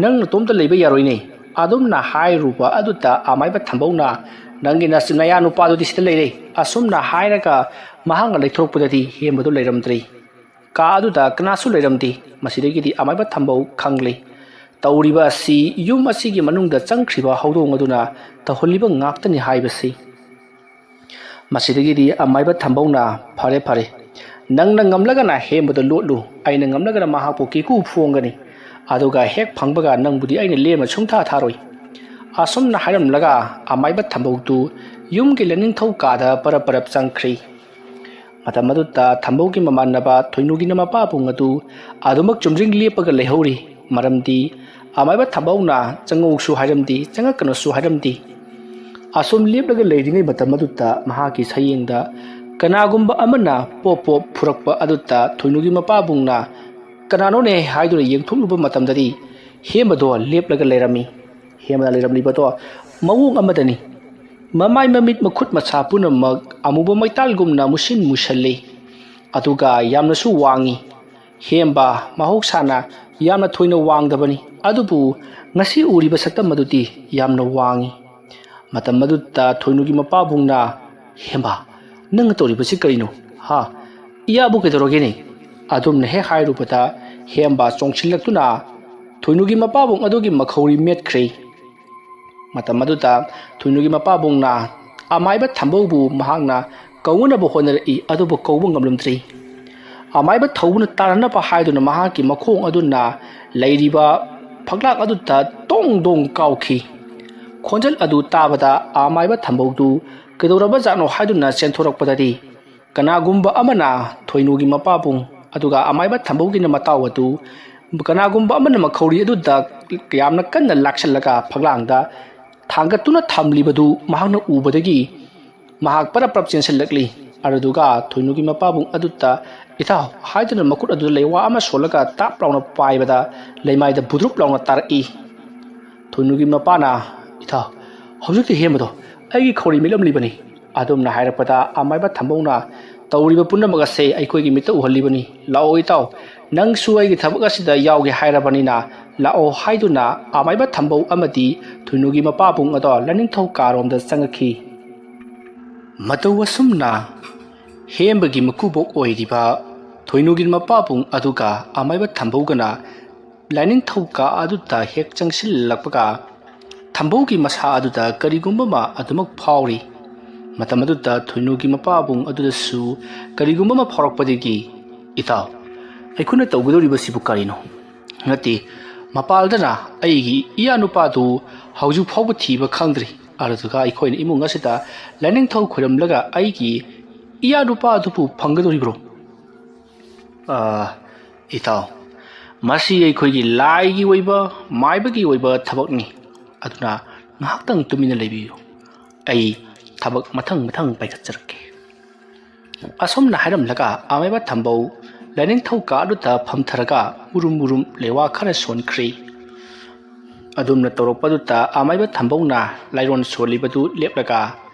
ꯅꯪ ꯅꯇꯣꯝꯇ ꯂꯩꯕ ꯌꯥꯔꯣꯏꯅꯦ꯫ ꯑꯗꯨꯝꯅ ꯍꯥꯏꯔꯨꯕ ꯑꯗꯨꯗ ꯑꯃꯥꯏꯕ ꯊꯝꯕꯧꯅ, "ꯅꯪꯒꯤ ꯅꯆ-, ꯅꯌꯥ ꯅꯨꯄꯥꯗꯨꯗꯤ ꯁꯤꯗ ꯂꯩꯔꯦ" ꯑꯁꯨꯝꯅ ꯍꯥꯏꯔꯒ ꯃꯍꯥꯛꯅ ꯂꯩꯊꯣꯔꯛꯄꯗꯗꯤ ꯍꯦꯝꯕꯗꯨ ꯂꯩꯔꯝꯗ꯭ꯔꯦ꯫ ꯀꯥ ꯑꯗꯨꯗ ꯀꯅꯥꯁꯨ ꯂꯩꯔꯝꯗꯦ꯫ ꯃꯁꯤꯗꯒꯤꯗꯤ ꯑꯃꯥꯏꯕ ꯊꯝꯕꯧ ꯈꯪꯂꯦ, ꯇꯧꯔꯤꯕ ꯑꯁꯤ ꯌꯨꯝ ꯑꯁꯤꯒꯤ ꯃꯅꯨꯡꯗ ꯆꯪꯈ꯭ꯔꯤꯕ ꯍꯧꯗꯣꯡ ꯑꯗꯨꯅ ꯇꯧꯍꯜꯂꯤꯕ ꯉꯥꯛꯇꯅꯤ ꯍꯥꯏꯕꯁꯤ꯫ ꯃꯁꯤꯗꯒꯤꯗꯤ ꯑꯃꯥꯏꯕ ꯊꯝꯕꯧꯅ, "ꯐꯔꯦ, ꯐꯔꯦ, ꯅꯪꯅ ꯉꯝꯂꯒꯅ ꯍꯦꯝꯕꯗ ꯂꯣꯠꯂꯨ, ꯑꯩꯅ ꯉꯝꯂꯒꯅ ꯃꯍꯥꯛꯄꯨ ꯀꯦꯀꯨ ꯐꯣꯡꯒꯅꯤ, ꯑꯗꯨꯒ ꯍꯦꯛ ꯐꯪꯕꯒ ꯅꯪꯕꯨꯗꯤ ꯑꯩꯅ ꯂꯦꯝꯅ ꯁꯨꯡꯊꯥ ꯊꯥꯔꯣꯏ"꯫ ꯑꯁꯨꯝꯅ ꯍꯥꯏꯔꯝꯂꯒ ꯑꯃꯥꯏꯕ ꯊꯝꯕꯧꯗꯨ ꯌꯨꯝꯒꯤ ꯂꯥꯏꯅꯤꯡꯊꯧ ꯀꯥꯗ ꯄꯔꯞ ꯄꯔꯞ ꯆꯪꯈ꯭ꯔꯤ꯫ ꯃꯇꯝ ꯑꯗꯨꯗ ꯊꯝꯕꯧꯒꯤ ꯃꯃꯥꯟꯅꯕ ꯊꯣꯏꯅꯨꯒꯤꯅ ꯃꯄꯥꯕꯨꯡ ꯑꯗꯨ ꯑꯗꯨꯃꯛ ꯆꯨꯝꯗ꯭ꯔꯤꯡ ꯂꯦꯞꯄꯒ ꯂꯩꯍꯧꯔꯤ꯫ ꯃꯔꯝꯗꯤ ꯑꯃꯥꯏꯕ ꯊꯝꯕꯧꯅ ꯆꯪꯉꯧꯁꯨ ꯍꯥꯏꯔꯝꯗꯦ, ꯆꯪꯉꯛꯀꯅꯨꯁꯨ ꯍꯥꯏꯔꯝꯗꯦ꯫ ꯑꯁꯨꯝ ꯂꯦꯞꯂꯒ ꯂꯩꯔꯤꯉꯩ ꯃꯇꯝ ꯑꯗꯨꯗ ꯃꯍꯥꯛꯀꯤ ꯁꯌꯦꯡꯗ ꯀꯅꯥꯒꯨꯝꯕ ꯑꯃꯅ ꯄꯣꯞ ꯄꯣꯞ ꯐꯨꯔꯛꯄ ꯑꯗꯨꯗ ꯊꯣꯏꯅꯨꯒꯤ ꯃꯄꯥꯕꯨꯡꯅ "ꯀꯅꯥꯅꯣꯅꯦ?" ꯍꯥꯏꯗꯨꯅ ꯌꯦꯡꯊꯣꯛꯂꯨꯕ ꯃꯇꯝꯗꯗꯤ ꯍꯦꯝꯕꯗꯣ ꯂꯦꯞꯂꯒ ꯂꯩꯔꯝꯃꯤ꯫ ꯍꯦꯝꯕꯅ ꯂꯩꯔꯝꯂꯤꯕꯗꯣ ꯃꯑꯣꯡ ꯑꯃꯗꯅꯤ꯫ ꯃꯃꯥꯏ, ꯃꯃꯤꯠ, ꯃꯈꯨꯠ ꯃꯁꯥ ꯄꯨꯝꯅꯃꯛ ꯑꯃꯨꯕ ꯃꯩꯇꯥꯜꯒꯨꯝꯅ ꯃꯨꯁꯤꯟ ꯃꯨꯁꯜꯂꯤ꯫ ꯑꯗꯨꯒ ꯌꯥꯝꯅꯁꯨ ꯋꯥꯡꯉꯤ꯫ ꯍꯦꯝꯕ ꯃꯍꯧꯁꯥꯅ ꯌꯥꯝꯅ ꯊꯣꯏꯅ ꯋꯥꯡꯗꯕꯅꯤ, ꯑꯗꯨꯕꯨ ꯉꯁꯤ ꯎꯔꯤꯕ ꯁꯛꯇꯝ ꯑꯗꯨꯗꯤ ꯌꯥꯝꯅ ꯋꯥꯡꯉꯤ꯫ ꯃꯇꯝ ꯑꯗꯨꯗ ꯊꯣꯏꯅꯨꯒꯤ ꯃꯄꯥꯕꯨꯡꯅ, "ꯍꯦꯝꯕ, ꯅꯪꯅ ꯇꯧꯔꯤꯕꯁꯤ ꯀꯔꯤꯅꯣ? ꯍꯥ? ꯏꯌꯥꯕꯨ ꯀꯩꯗꯧꯔꯒꯦꯅꯦ?" ꯑꯗꯨꯝꯅ ꯍꯦꯛ ꯍꯥꯏꯔꯨꯕꯗ ꯍꯦꯝꯕ ꯆꯣꯡꯁꯤꯜꯂꯛꯇꯨꯅ ꯊꯣꯏꯅꯨꯒꯤ ꯃꯄꯥꯕꯨꯡ ꯑꯗꯨꯒꯤ ꯃꯈꯧꯔꯤ ꯃꯦꯠꯈ꯭ꯔꯦ꯫ ꯃꯇꯝ ꯑꯗꯨꯗ ꯊꯣꯏꯅꯨꯒꯤ ꯃꯄꯥꯕꯨꯡꯅ ꯑꯃꯥꯏꯕ ꯊꯝꯕꯧꯕꯨ ꯃꯍꯥꯛꯅ ꯀꯧꯅꯅꯕ ꯍꯣꯠꯅꯔꯛꯏ, ꯑꯗꯨꯕꯨ ꯀꯧꯕ ꯉꯝꯂꯝꯗ꯭ꯔꯤ꯫ ꯑꯃꯥꯏꯕ ꯊꯧꯕꯅ ꯇꯥꯔꯅꯕ ꯍꯥꯏꯗꯨꯅ ꯃꯍꯥꯛꯀꯤ ꯃꯈꯣꯡ ꯑꯗꯨꯅ ꯂꯩꯔꯤꯕ ꯐꯛꯂꯥꯡ ꯑꯗꯨꯗ ꯇꯣꯡ ꯗꯣꯡ ꯀꯥꯎꯈꯤ꯫ ꯈꯣꯟꯖꯦꯜ ꯑꯗꯨ ꯇꯥꯕꯗ ꯑꯃꯥꯏꯕ ꯊꯝꯕꯧꯗꯨ ꯀꯩꯗꯧꯔꯕꯖꯥꯠꯅꯣ ꯍꯥꯏꯗꯨꯅ ꯆꯦꯟꯊꯣꯔꯛꯄꯗꯗꯤ ꯀꯅꯥꯒꯨꯝꯕ ꯑꯃꯅ ꯊꯣꯏꯅꯨꯒꯤ ꯃꯄꯥꯕꯨꯡ ꯑꯗꯨꯒ ꯑꯃꯥꯏꯕ ꯊꯝꯕꯧꯒꯤꯅ ꯃꯇꯥꯎ ꯑꯗꯨ ꯀꯅꯥꯒꯨꯝꯕ ꯑꯃꯅ ꯃꯈꯧꯔꯤ ꯑꯗꯨꯗ ꯌꯥꯝꯅ ꯀꯟꯅ ꯂꯥꯛꯁꯜꯂꯒ ꯐꯛꯂꯥꯡꯗ ꯊꯥꯡꯒꯠꯇꯨꯅ ꯊꯝꯂꯤꯕꯗꯨ ꯃꯍꯥꯛꯅ ꯎꯕꯗꯒꯤ ꯃꯍꯥꯛ ꯄꯔꯞ ꯄꯔꯞ ꯆꯦꯟꯁꯤꯜꯂꯛꯂꯤ꯫ ꯑꯗꯨꯗꯨꯒ ꯊꯣꯏꯅꯨꯒꯤ ꯃꯄꯥꯕꯨꯡ ꯑꯗꯨꯗ "ꯏꯇꯥꯎ" ꯍꯥꯏꯗꯨꯅ ꯃꯈꯨꯠ ꯑꯗꯨꯗ ꯂꯩꯋꯥ ꯑꯃ ꯁꯣꯜꯂꯒ ꯇꯥꯞ ꯂꯥꯎꯅ ꯄꯥꯏꯕꯗ ꯂꯩꯃꯥꯏꯗ ꯕꯨꯗ꯭ꯔꯨꯞ ꯂꯥꯎꯅ ꯇꯥꯔꯛꯏ꯫ ꯊꯣꯏꯅꯨꯒꯤ ꯃꯄꯥꯅ, "ꯏꯇꯥꯎ, ꯍꯧꯖꯤꯛꯇ ꯍꯦꯝꯕꯗꯣ ꯑꯩꯒꯤ ꯈꯧꯔꯤ ꯃꯦꯠꯂꯝꯂꯤꯕꯅꯤ"꯫ ꯑꯗꯨꯝꯅ ꯍꯥꯏꯔꯛꯄꯗ ꯑꯃꯥꯏꯕ ꯊꯝꯕꯧꯅ, "ꯇꯧꯔꯤꯕ ꯄꯨꯝꯅꯃꯛ ꯑꯁꯦ ꯑꯩꯈꯣꯏꯒꯤ ꯃꯤꯠꯇ ꯎꯍꯜꯂꯤꯕꯅꯤ꯫ ꯂꯥꯛꯑꯣ ꯏꯇꯥꯎ, "ꯅꯪꯁꯨ ꯑꯩꯒꯤ ꯊꯕꯛ ꯑꯁꯤꯗ ꯌꯥꯎꯒꯦ ꯍꯥꯏꯔꯕꯅꯤꯅ ꯂꯥꯛꯑꯣ" ꯍꯥꯏꯗꯨꯅ ꯑꯃꯥꯏꯕ ꯊꯝꯕꯧ ꯑꯃꯗꯤ ꯊꯣꯏꯅꯨꯒꯤ ꯃꯄꯥꯕꯨꯡ ꯑꯗꯣ ꯂꯥꯏꯅꯤꯡꯊꯧ ꯀꯥꯔꯣꯝꯗ ꯆꯪꯉꯛꯈꯤ꯫ ꯃꯇꯧ ꯑꯁꯨꯝꯅ ꯍꯦꯝꯕꯒꯤ ꯃꯀꯨꯕꯣꯛ ꯑꯣꯏꯔꯤꯕ ꯊꯣꯏꯅꯨꯒꯤ ꯃꯄꯥꯕꯨꯡ ꯑꯗꯨꯒ ꯑꯃꯥꯏꯕ ꯊꯝꯕꯧꯒꯅ ꯂꯥꯏꯅꯤꯡꯊꯧ ꯀꯥ ꯑꯗꯨꯗ ꯍꯦꯛ ꯆꯪꯁꯤꯜꯂꯛꯄꯒ, ꯊꯝꯕꯧꯒꯤ ꯃꯁꯥ ꯑꯗꯨꯗ ꯀꯔꯤꯒꯨꯝꯕ ꯑꯃ ꯑꯗꯨꯃꯛ ꯐꯥꯎꯔꯤ꯫ ꯃꯇꯝ ꯑꯗꯨꯗ ꯊꯣꯏꯅꯨꯒꯤ ꯃꯄꯥꯕꯨꯡ ꯑꯗꯨꯗꯁꯨ ꯀꯔꯤꯒꯨꯝꯕ ꯑꯃ ꯐꯥꯎꯔꯛꯄꯗꯒꯤ, "ꯏꯇꯥꯎ, ꯑꯩꯈꯣꯏꯅ ꯇꯧꯒꯗꯧꯔꯤꯕꯁꯤꯕꯨ ꯀꯔꯤꯅꯣ? ꯅꯠꯇꯦ, ꯃꯄꯥꯜꯗꯅ ꯑꯩꯒꯤ ꯏꯌꯥ ꯅꯨꯄꯥꯗꯨ ꯍꯧꯖꯤꯛ ꯐꯥꯎꯕ ꯊꯤꯕ ꯈꯪꯗ꯭ꯔꯤ, ꯑꯗꯨꯗꯨꯒ ꯑꯩꯈꯣꯏꯅ ꯏꯃꯨꯡ ꯑꯁꯤꯗ ꯂꯥꯏꯅꯤꯡꯊꯧ ꯈꯣꯏꯔꯝꯂꯒ ꯑꯩꯒꯤ ꯏꯌꯥ ꯅꯨꯄꯥ ꯑꯗꯨꯕꯨ ꯐꯪꯒꯗꯧꯔꯤꯕ꯭ꯔꯣ?" "ꯑꯥ, ꯏꯇꯥꯎ, ꯃꯁꯤ ꯑꯩꯈꯣꯏꯒꯤ ꯂꯥꯏꯒꯤ ꯑꯣꯏꯕ, ꯃꯥꯏꯕꯒꯤ ꯑꯣꯏꯕ ꯊꯕꯛꯅꯤ꯫ ꯑꯗꯨꯅ ꯉꯥꯏꯍꯥꯛꯇꯪ ꯇꯨꯃꯤꯟꯅ ꯂꯩꯕꯤꯌꯨ꯫ ꯑꯩ ꯊꯕꯛ ꯃꯊꯪ ꯃꯊꯪ ꯄꯥꯏꯈꯠꯆꯔꯛꯀꯦ꯫" ꯑꯁꯨꯝꯅ ꯍꯥꯏꯔꯝꯂꯒ ꯑꯃꯥꯏꯕ ꯊꯝꯕꯧ ꯂꯥꯏꯅꯤꯡꯊꯧ ꯀꯥ ꯑꯗꯨꯗ ꯐꯝꯊꯔꯒ ꯃꯨꯔꯨꯝ ꯃꯨꯔꯨꯝ ꯂꯩꯋꯥ ꯈꯔ ꯁꯣꯟꯈ꯭ꯔꯦ꯫ ꯑꯗꯨꯝꯅ ꯇꯧꯔꯛꯄꯗꯨꯗ ꯑꯃꯥꯏꯕ ꯊꯝꯕꯧꯅ ꯂꯥꯏꯔꯣꯟ ꯁꯣꯜꯂꯤꯕꯗꯨ ꯂꯦꯞꯂꯒ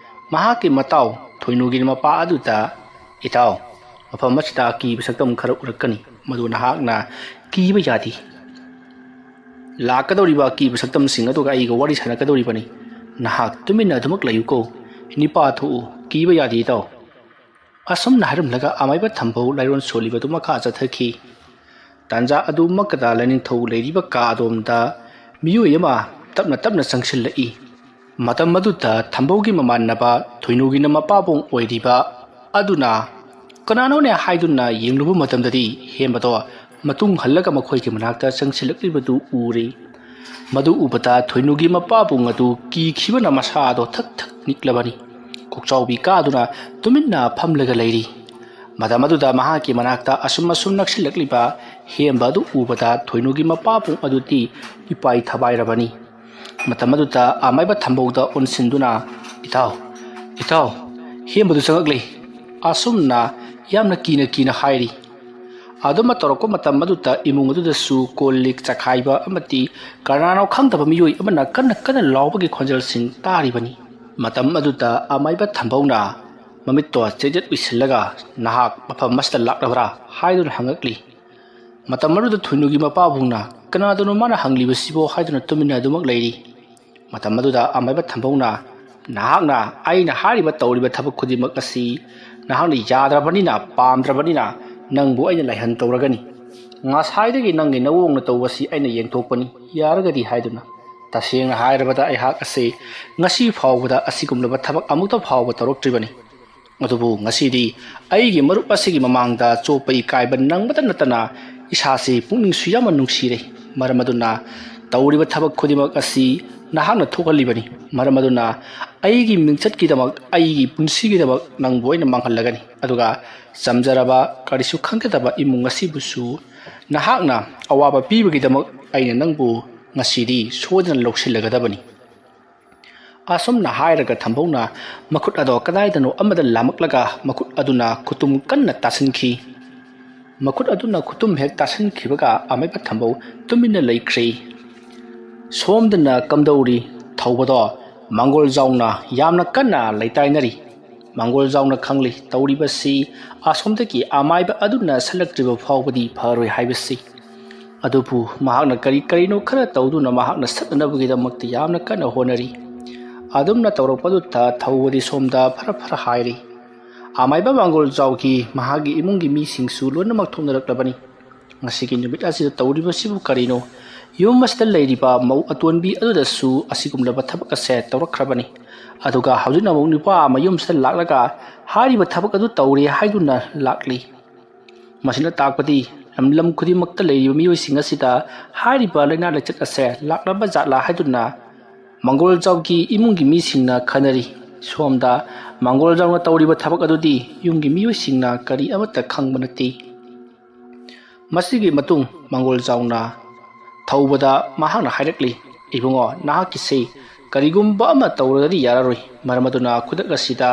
ꯃꯍꯥꯛꯀꯤ ꯃꯇꯥꯎ ꯊꯣꯏꯅꯨꯒꯤ ꯃꯄꯥ ꯑꯗꯨꯗ, "ꯏꯇꯥꯎ, ꯃꯐꯝ ꯑꯁꯤꯗ ꯑꯀꯤꯕ ꯁꯛꯇꯝ ꯈꯔ ꯎꯔꯛꯀꯅꯤ, ꯃꯗꯨ ꯅꯍꯥꯛꯅ ꯀꯤꯕ ꯌꯥꯗꯦ꯫ ꯂꯥꯛꯀꯗꯧꯔꯤꯕ ꯑꯀꯤꯕ ꯁꯛꯇꯝꯁꯤꯡ ꯑꯗꯨꯒ ꯑꯩꯒ ꯋꯥꯔꯤ ꯁꯥꯟꯅꯒꯗꯧꯔꯤꯕꯅꯤ꯫ ꯅꯍꯥꯛ ꯇꯨꯃꯤꯟꯅ ꯑꯗꯨꯃꯛ ꯂꯩꯌꯨꯀꯣ꯫ ꯅꯤꯄꯥ ꯊꯣꯛꯎ, ꯀꯤꯕ ꯌꯥꯗꯦ ꯏꯇꯥꯎ꯫" ꯑꯁꯨꯝꯅ ꯍꯥꯏꯔꯝꯂꯒ ꯑꯃꯥꯏꯕ ꯊꯝꯕꯧ ꯂꯥꯏꯔꯣꯟ ꯁꯣꯜꯂꯤꯕꯗꯨ ꯃꯈꯥ ꯆꯠꯊꯈꯤ꯫ ꯇꯥꯟꯖꯥ ꯑꯗꯨꯃꯛꯇꯗ ꯂꯥꯏꯅꯤꯡꯊꯧ ꯂꯩꯔꯤꯕ ꯀꯥ ꯑꯗꯣꯝꯗ ꯃꯤꯑꯣꯏ ꯑꯃ ꯇꯞꯅ ꯇꯞꯅ ꯆꯪꯁꯤꯜꯂꯛꯏ꯫ ꯃꯇꯝ ꯑꯗꯨꯗ ꯊꯝꯕꯧꯒꯤ ꯃꯃꯥꯟꯅꯕ ꯊꯣꯏꯅꯨꯒꯤꯅ ꯃꯄꯥꯕꯨꯡ ꯑꯣꯏꯔꯤꯕ ꯑꯗꯨꯅ ꯀꯅꯥꯅꯣꯅꯦ ꯍꯥꯏꯗꯨꯅ ꯌꯦꯡꯂꯨꯕ ꯃꯇꯝꯗꯗꯤ ꯍꯦꯝꯕꯗꯣ ꯃꯇꯨꯡ ꯍꯜꯂꯒ ꯃꯈꯣꯏꯒꯤ ꯃꯅꯥꯛꯇ ꯆꯪꯁꯤꯜꯂꯛꯂꯤꯕꯗꯨ ꯎꯔꯦ꯫ ꯃꯗꯨ ꯎꯕꯗ ꯊꯣꯏꯅꯨꯒꯤ ꯃꯄꯥꯕꯨꯡ ꯑꯗꯨ ꯀꯤꯈꯤꯕꯅ ꯃꯁꯥꯗꯣ ꯊꯛ ꯊꯛ ꯅꯤꯛꯂꯕꯅꯤ꯫ ꯀꯣꯛꯆꯥꯎꯕꯤ ꯀꯥꯗꯨꯅ ꯇꯨꯃꯤꯟꯅ ꯐꯝꯂꯒ ꯂꯩꯔꯤ꯫ ꯃꯇꯝ ꯑꯗꯨꯗ ꯃꯍꯥꯛꯀꯤ ꯃꯅꯥꯛꯇ ꯑꯁꯨꯝ ꯑꯁꯨꯝ ꯅꯛꯁꯤꯜꯂꯛꯂꯤꯕ ꯍꯦꯝꯕ ꯑꯗꯨ ꯎꯕꯗ ꯊꯣꯏꯅꯨꯒꯤ ꯃꯄꯥꯕꯨꯡ ꯑꯗꯨꯗꯤ ꯏꯄꯥꯏ ꯊꯕꯥꯏꯔꯕꯅꯤ꯫ ꯃꯇꯝ ꯑꯗꯨꯗ ꯑꯃꯥꯏꯕ ꯊꯝꯕꯧꯗ ꯑꯣꯟꯁꯤꯟꯗꯨꯅ, "ꯏꯇꯥꯎ, ꯏꯇꯥꯎ, ꯍꯦꯝꯕꯗꯨ ꯆꯪꯉꯛꯂꯦ꯫" ꯑꯁꯨꯝꯅ ꯌꯥꯝꯅ ꯀꯤꯅ ꯀꯤꯅ ꯍꯥꯏꯔꯤ꯫ ꯑꯗꯨꯝꯅ ꯇꯧꯔꯛꯄ ꯃꯇꯝ ꯑꯗꯨꯗ ꯏꯃꯨꯡ ꯑꯗꯨꯗꯁꯨ ꯀꯣꯜ ꯂꯤꯛ ꯆꯈꯥꯏꯕ ꯑꯃꯗꯤ ꯀꯅꯥꯅꯣ ꯈꯪꯗꯕ ꯃꯤꯑꯣꯏ ꯑꯃꯅ ꯀꯟꯅ ꯀꯟꯅ ꯂꯥꯎꯕꯒꯤ ꯈꯣꯟꯖꯦꯜꯁꯤꯡ ꯇꯥꯔꯤꯕꯅꯤ꯫ ꯃꯇꯝ ꯑꯗꯨꯗ ꯑꯃꯥꯏꯕ ꯊꯝꯕꯧꯅ ꯃꯃꯤꯠꯇꯣ ꯆꯦꯠ ꯆꯦꯠ ꯎꯏꯁꯤꯜꯂꯒ, "ꯅꯍꯥꯛ ꯃꯐꯝ ꯑꯁꯤꯗ ꯂꯥꯛꯂꯕ꯭ꯔꯥ?" ꯍꯥꯏꯗꯨꯅ ꯍꯪꯉꯛꯂꯤ꯫ ꯃꯇꯝ ꯑꯗꯨꯗ ꯊꯣꯏꯅꯨꯒꯤ ꯃꯄꯥꯕꯨꯡꯅ "ꯀꯅꯥꯗꯅꯣ ꯃꯥꯅ ꯍꯪꯂꯤꯕꯁꯤꯕꯣ?" ꯍꯥꯏꯗꯨꯅ ꯇꯨꯃꯤꯟꯅ ꯑꯗꯨꯃꯛ ꯂꯩꯔꯤ꯫ ꯃꯇꯝ ꯑꯗꯨꯗ ꯑꯃꯥꯏꯕ ꯊꯝꯕꯧꯅ, "ꯅꯍꯥꯛꯅ ꯑꯩꯅ ꯍꯥꯏꯔꯤꯕ ꯇꯧꯔꯤꯕ ꯊꯕꯛ ꯈꯨꯗꯤꯡꯃꯛ ꯑꯁꯤ ꯅꯍꯥꯛꯅ ꯌꯥꯗ꯭ꯔꯕꯅꯤꯅ, ꯄꯥꯝꯗ꯭ꯔꯕꯅꯤꯅ ꯅꯪꯕꯨ ꯑꯩꯅ ꯂꯥꯏꯍꯟ ꯇꯧꯔꯒꯅꯤ꯫ ꯉꯁꯥꯏꯗꯒꯤ ꯅꯪꯒꯤ ꯅꯋꯣꯡꯅ ꯇꯧꯕꯁꯤ ꯑꯩꯅ ꯌꯦꯡꯊꯣꯛꯄꯅꯤ, ꯌꯥꯔꯒꯗꯤ" ꯍꯥꯏꯗꯨꯅ꯫ ꯇꯁꯦꯡꯅ ꯍꯥꯏꯔꯕꯗ ꯑꯩꯍꯥꯛ ꯑꯁꯤ ꯉꯁꯤ ꯐꯥꯎꯕꯗ ꯑꯁꯤꯒꯨꯝꯂꯕ ꯊꯕꯛ ꯑꯃꯨꯛꯇ ꯐꯥꯎꯕ ꯇꯧꯔꯛꯇ꯭ꯔꯤꯕꯅꯤ꯫ ꯑꯗꯨꯕꯨ ꯉꯁꯤꯗꯤ ꯑꯩꯒꯤ ꯃꯔꯨꯞ ꯑꯁꯤꯒꯤ ꯃꯃꯥꯡꯗ ꯆꯣꯞꯄ ꯏꯀꯥꯏꯕ ꯅꯪꯕꯇ ꯅꯠꯇꯅ ꯏꯁꯥꯁꯤ ꯄꯨꯛꯅꯤꯡꯁꯨ ꯌꯥꯝꯅ ꯅꯨꯡꯁꯤꯔꯦ꯫ ꯃꯔꯝ ꯑꯗꯨꯅ ꯇꯧꯔꯤꯕ ꯊꯕꯛ ꯈꯨꯗꯤꯡꯃꯛ ꯑꯁꯤ ꯅꯍꯥꯛꯅ ꯊꯣꯛꯍꯜꯂꯤꯕꯅꯤ꯫ ꯃꯔꯝ ꯑꯗꯨꯅ ꯑꯩꯒꯤ ꯃꯤꯡꯆꯠꯀꯤꯗꯃꯛ, ꯑꯩꯒꯤ ꯄꯨꯟꯁꯤꯒꯤꯗꯃꯛ ꯅꯪꯕꯨ ꯑꯩꯅ ꯃꯥꯡꯍꯜꯂꯒꯅꯤ꯫ ꯑꯗꯨꯒ ꯆꯝꯖꯔꯕ, ꯀꯔꯤꯁꯨ ꯈꯪꯖꯗꯕ ꯏꯃꯨꯡ ꯑꯁꯤꯕꯨꯁꯨ ꯅꯍꯥꯛꯅ ꯑꯋꯥꯕ ꯄꯤꯕꯒꯤꯗꯃꯛ ꯑꯩꯅ ꯅꯪꯕꯨ ꯉꯁꯤꯗꯤ ꯁꯣꯏꯗꯅ ꯂꯧꯁꯤꯜꯂꯒꯗꯕꯅꯤ꯫ ꯑꯁꯨꯝꯅ ꯍꯥꯏꯔꯒ ꯊꯝꯕꯧꯅ ꯃꯈꯨꯠ ꯑꯗꯣ ꯀꯗꯥꯏꯗꯅꯣ ꯑꯃꯗ ꯂꯥꯝꯃꯛꯂꯒ ꯃꯈꯨꯠ ꯑꯗꯨꯅ ꯈꯨꯇꯨꯝ ꯀꯟꯅ ꯇꯥꯁꯤꯟꯈꯤ꯫ ꯃꯈꯨꯠ ꯑꯗꯨꯅ ꯈꯨꯇꯨꯝ ꯍꯦꯛ ꯇꯥꯁꯤꯟꯈꯤꯕꯒ ꯑꯃꯥꯏꯕ ꯊꯝꯕꯧ ꯇꯨꯃꯤꯟꯅ ꯂꯩꯈ꯭ꯔꯦ꯫ ꯁꯣꯝꯗꯅ ꯀꯝꯗꯧꯔꯤ? ꯊꯧꯕꯗꯣ ꯃꯪꯒꯣꯜꯖꯥꯎꯅ ꯌꯥꯝꯅ ꯀꯟꯅ ꯂꯩꯇꯥꯏꯅꯔꯤ꯫ ꯃꯪꯒꯣꯜꯖꯥꯎꯅ ꯈꯪꯂꯤ ꯇꯧꯔꯤꯕꯁꯤ ꯑꯁꯣꯝꯗꯒꯤ ꯑꯃꯥꯏꯕ ꯑꯗꯨꯅ ꯁꯠꯂꯛꯇ꯭ꯔꯤꯕ ꯐꯥꯎꯕꯗꯤ ꯐꯔꯣꯏ ꯍꯥꯏꯕꯁꯤ꯫ ꯑꯗꯨꯕꯨ ꯃꯍꯥꯛꯅ ꯀꯔꯤ ꯀꯔꯤꯅꯣ ꯈꯔ ꯇꯧꯗꯨꯅ ꯃꯍꯥꯛꯅ ꯁꯠꯅꯅꯕꯒꯤꯗꯃꯛꯇ ꯌꯥꯝꯅ ꯀꯟꯅ ꯍꯣꯠꯅꯔꯤ꯫ ꯑꯗꯨꯝꯅ ꯇꯧꯔꯛꯄꯗꯨꯗ ꯊꯧꯕꯗꯤ ꯁꯣꯝꯗ ꯐꯔ ꯐꯔ ꯍꯥꯏꯔꯤ꯫ ꯑꯃꯥꯏꯕ ꯃꯪꯒꯣꯜꯖꯥꯎꯒꯤ ꯃꯍꯥꯛꯀꯤ ꯏꯃꯨꯡꯒꯤ ꯃꯤꯁꯤꯡꯁꯨ ꯂꯣꯏꯅꯃꯛ ꯊꯣꯛꯅꯔꯛꯂꯕꯅꯤ꯫ ꯉꯁꯤꯒꯤ ꯅꯨꯃꯤꯠ ꯑꯁꯤꯗ ꯇꯧꯔꯤꯕꯁꯤꯕꯨ ꯀꯔꯤꯅꯣ? ꯌꯨꯝ ꯑꯁꯤꯗ ꯂꯩꯔꯤꯕ ꯃꯧ ꯑꯇꯣꯟꯕꯤ ꯑꯗꯨꯗꯁꯨ ꯑꯁꯤꯒꯨꯝꯂꯕ ꯊꯕꯛ ꯑꯁꯦ ꯇꯧꯔꯛꯈ꯭ꯔꯕꯅꯤ꯫ ꯑꯗꯨꯒ ꯍꯧꯖꯤꯛꯅ ꯑꯃꯨꯛ ꯅꯨꯄꯥ ꯑꯃ ꯌꯨꯝꯁꯤꯗ ꯂꯥꯛꯂꯒ ꯍꯥꯏꯔꯤꯕ ꯊꯕꯛ ꯑꯗꯨ ꯇꯧꯔꯦ ꯍꯥꯏꯗꯨꯅ ꯂꯥꯛꯂꯤ꯫ ꯃꯁꯤꯅ ꯇꯥꯛꯄꯗꯤ ꯂꯝ ꯂꯝ ꯈꯨꯗꯤꯡꯃꯛꯇ ꯂꯩꯔꯤꯕ ꯃꯤꯑꯣꯏꯁꯤꯡ ꯑꯁꯤꯗ ꯍꯥꯏꯔꯤꯕ ꯂꯥꯏꯅꯥ ꯂꯥꯏꯆꯠ ꯑꯁꯦ ꯂꯥꯛꯂꯕ ꯖꯥꯠꯂꯥ ꯍꯥꯏꯗꯨꯅ ꯃꯪꯒꯣꯜꯖꯥꯎꯒꯤ ꯏꯃꯨꯡꯒꯤ ꯃꯤꯁꯤꯡꯅ ꯈꯟꯅꯔꯤ꯫ ꯁꯣꯝꯗ ꯃꯪꯒꯣꯜꯖꯥꯎꯅ ꯇꯧꯔꯤꯕ ꯊꯕꯛ ꯑꯗꯨꯗꯤ ꯌꯨꯝꯒꯤ ꯃꯤꯑꯣꯏꯁꯤꯡꯅ ꯀꯔꯤ ꯑꯃꯠꯇ ꯈꯪꯕ ꯅꯠꯇꯦ꯫ ꯃꯁꯤꯒꯤ ꯃꯇꯨꯡ ꯃꯪꯒꯣꯜꯖꯥꯎꯅ ꯊꯧꯕꯗ ꯃꯍꯥꯛꯅ ꯍꯥꯏꯔꯛꯂꯤ, "ꯏꯕꯨꯡꯉꯣ, ꯅꯍꯥꯛꯀꯤꯁꯤ ꯀꯔꯤꯒꯨꯝꯕ ꯑꯃ ꯇꯧꯔꯒꯗꯤ ꯌꯥꯔꯔꯣꯏ꯫ ꯃꯔꯝ ꯑꯗꯨꯅ ꯈꯨꯗꯛ ꯑꯁꯤꯗ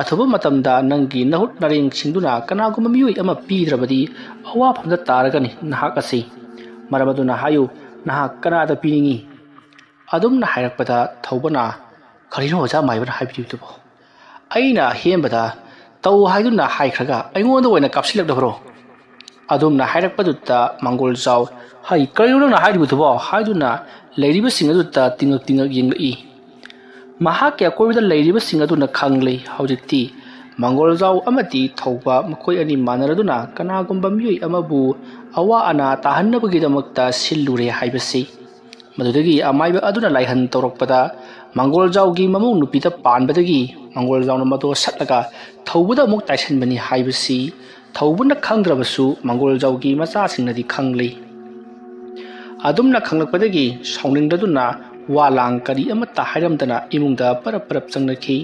ꯑꯊꯨꯕ ꯃꯇꯝꯗ ꯅꯪꯒꯤ ꯅꯍꯨꯠ ꯅꯔꯦꯡꯁꯤꯡꯗꯨꯅ ꯀꯅꯥꯒꯨꯝꯕ ꯃꯤꯑꯣꯏ ꯑꯃ ꯄꯤꯗ꯭ꯔꯕꯗꯤ ꯑꯋꯥꯐꯝꯗ ꯇꯥꯔꯒꯅꯤ ꯅꯍꯥꯛ ꯑꯁꯤ꯫ ꯃꯔꯝ ꯑꯗꯨꯅ ꯍꯥꯏꯌꯨ, ꯅꯍꯥꯛ ꯀꯅꯥꯗ ꯄꯤꯅꯤꯡꯏ?" ꯑꯗꯨꯝꯅ ꯍꯥꯏꯔꯛꯄꯗ ꯊꯧꯕꯅ, "ꯀꯔꯤꯅꯣ ꯑꯣꯖꯥ ꯃꯥꯏꯕꯅ ꯍꯥꯏꯕꯤꯔꯤꯕꯗꯨꯕꯣ? ꯑꯩꯅ ꯑꯍꯦꯟꯕꯗ ꯇꯧ ꯍꯥꯏꯗꯨꯅ ꯍꯥꯏꯈ꯭ꯔꯒ ꯑꯩꯉꯣꯟꯗ ꯑꯣꯏꯅ ꯀꯥꯞꯁꯤꯜꯂꯛꯂꯕ꯭ꯔꯣ?" ꯑꯗꯨꯝꯅ ꯍꯥꯏꯔꯛꯄꯗꯨꯗ ꯃꯪꯒꯣꯜꯖꯥꯎ, "ꯍꯩ, ꯀꯔꯤꯅꯣ ꯅꯪꯅ ꯍꯥꯏꯔꯤꯕꯗꯨꯕꯣ?" ꯍꯥꯏꯗꯨꯅ ꯂꯩꯔꯤꯕꯁꯤꯡ ꯑꯗꯨꯗ ꯇꯤꯉꯛ ꯇꯤꯉꯛ ꯌꯦꯡꯂꯛꯏ꯫ ꯃꯍꯥꯛꯀꯤ ꯑꯀꯣꯏꯕꯗ ꯂꯩꯔꯤꯕꯁꯤꯡ ꯑꯗꯨꯅ ꯈꯪꯂꯦ, ꯍꯧꯖꯤꯛꯇꯤ ꯃꯪꯒꯣꯜꯖꯥꯎ ꯑꯃꯗꯤ ꯊꯧꯕ ꯃꯈꯣꯏ ꯑꯅꯤ ꯃꯥꯟꯅꯔꯗꯨꯅ ꯀꯅꯥꯒꯨꯝꯕ ꯃꯤꯑꯣꯏ ꯑꯃꯕꯨ ꯑꯋꯥ ꯑꯅꯥ ꯇꯥꯍꯟꯅꯕꯒꯤꯗꯃꯛꯇ ꯁꯤꯜꯂꯨꯔꯦ ꯍꯥꯏꯕꯁꯤ꯫ ꯃꯗꯨꯗꯒꯤ ꯑꯃꯥꯏꯕ ꯑꯗꯨꯅ ꯂꯥꯏꯍꯟ ꯇꯧꯔꯛꯄꯗ ꯃꯪꯒꯣꯜꯖꯥꯎꯒꯤ ꯃꯃꯧ ꯅꯨꯄꯤꯗ ꯄꯥꯟꯕꯗꯒꯤ ꯃꯪꯒꯣꯜꯖꯥꯎꯅ ꯃꯗꯣ ꯁꯠꯂꯒ ꯊꯧꯕꯗ ꯑꯃꯨꯛ ꯇꯥꯏꯁꯟꯕꯅꯤ ꯍꯥꯏꯕꯁꯤ ꯊꯧꯕꯅ ꯈꯪꯗ꯭ꯔꯕꯁꯨ ꯃꯪꯒꯣꯜꯖꯥꯎꯒꯤ ꯃꯆꯥꯁꯤꯡꯅꯗꯤ ꯈꯪꯂꯤ꯫ ꯑꯗꯨꯝꯅ ꯈꯪꯂꯛꯄꯗꯒꯤ ꯁꯥꯎꯅꯤꯡꯂꯗꯨꯅ ꯋꯥ ꯂꯥꯡ ꯀꯔꯤ ꯑꯃꯠꯇ ꯍꯥꯏꯔꯝꯗꯅ ꯏꯃꯨꯡꯗ ꯄꯔꯞ ꯄꯔꯞ ꯆꯪꯅꯈꯤ꯫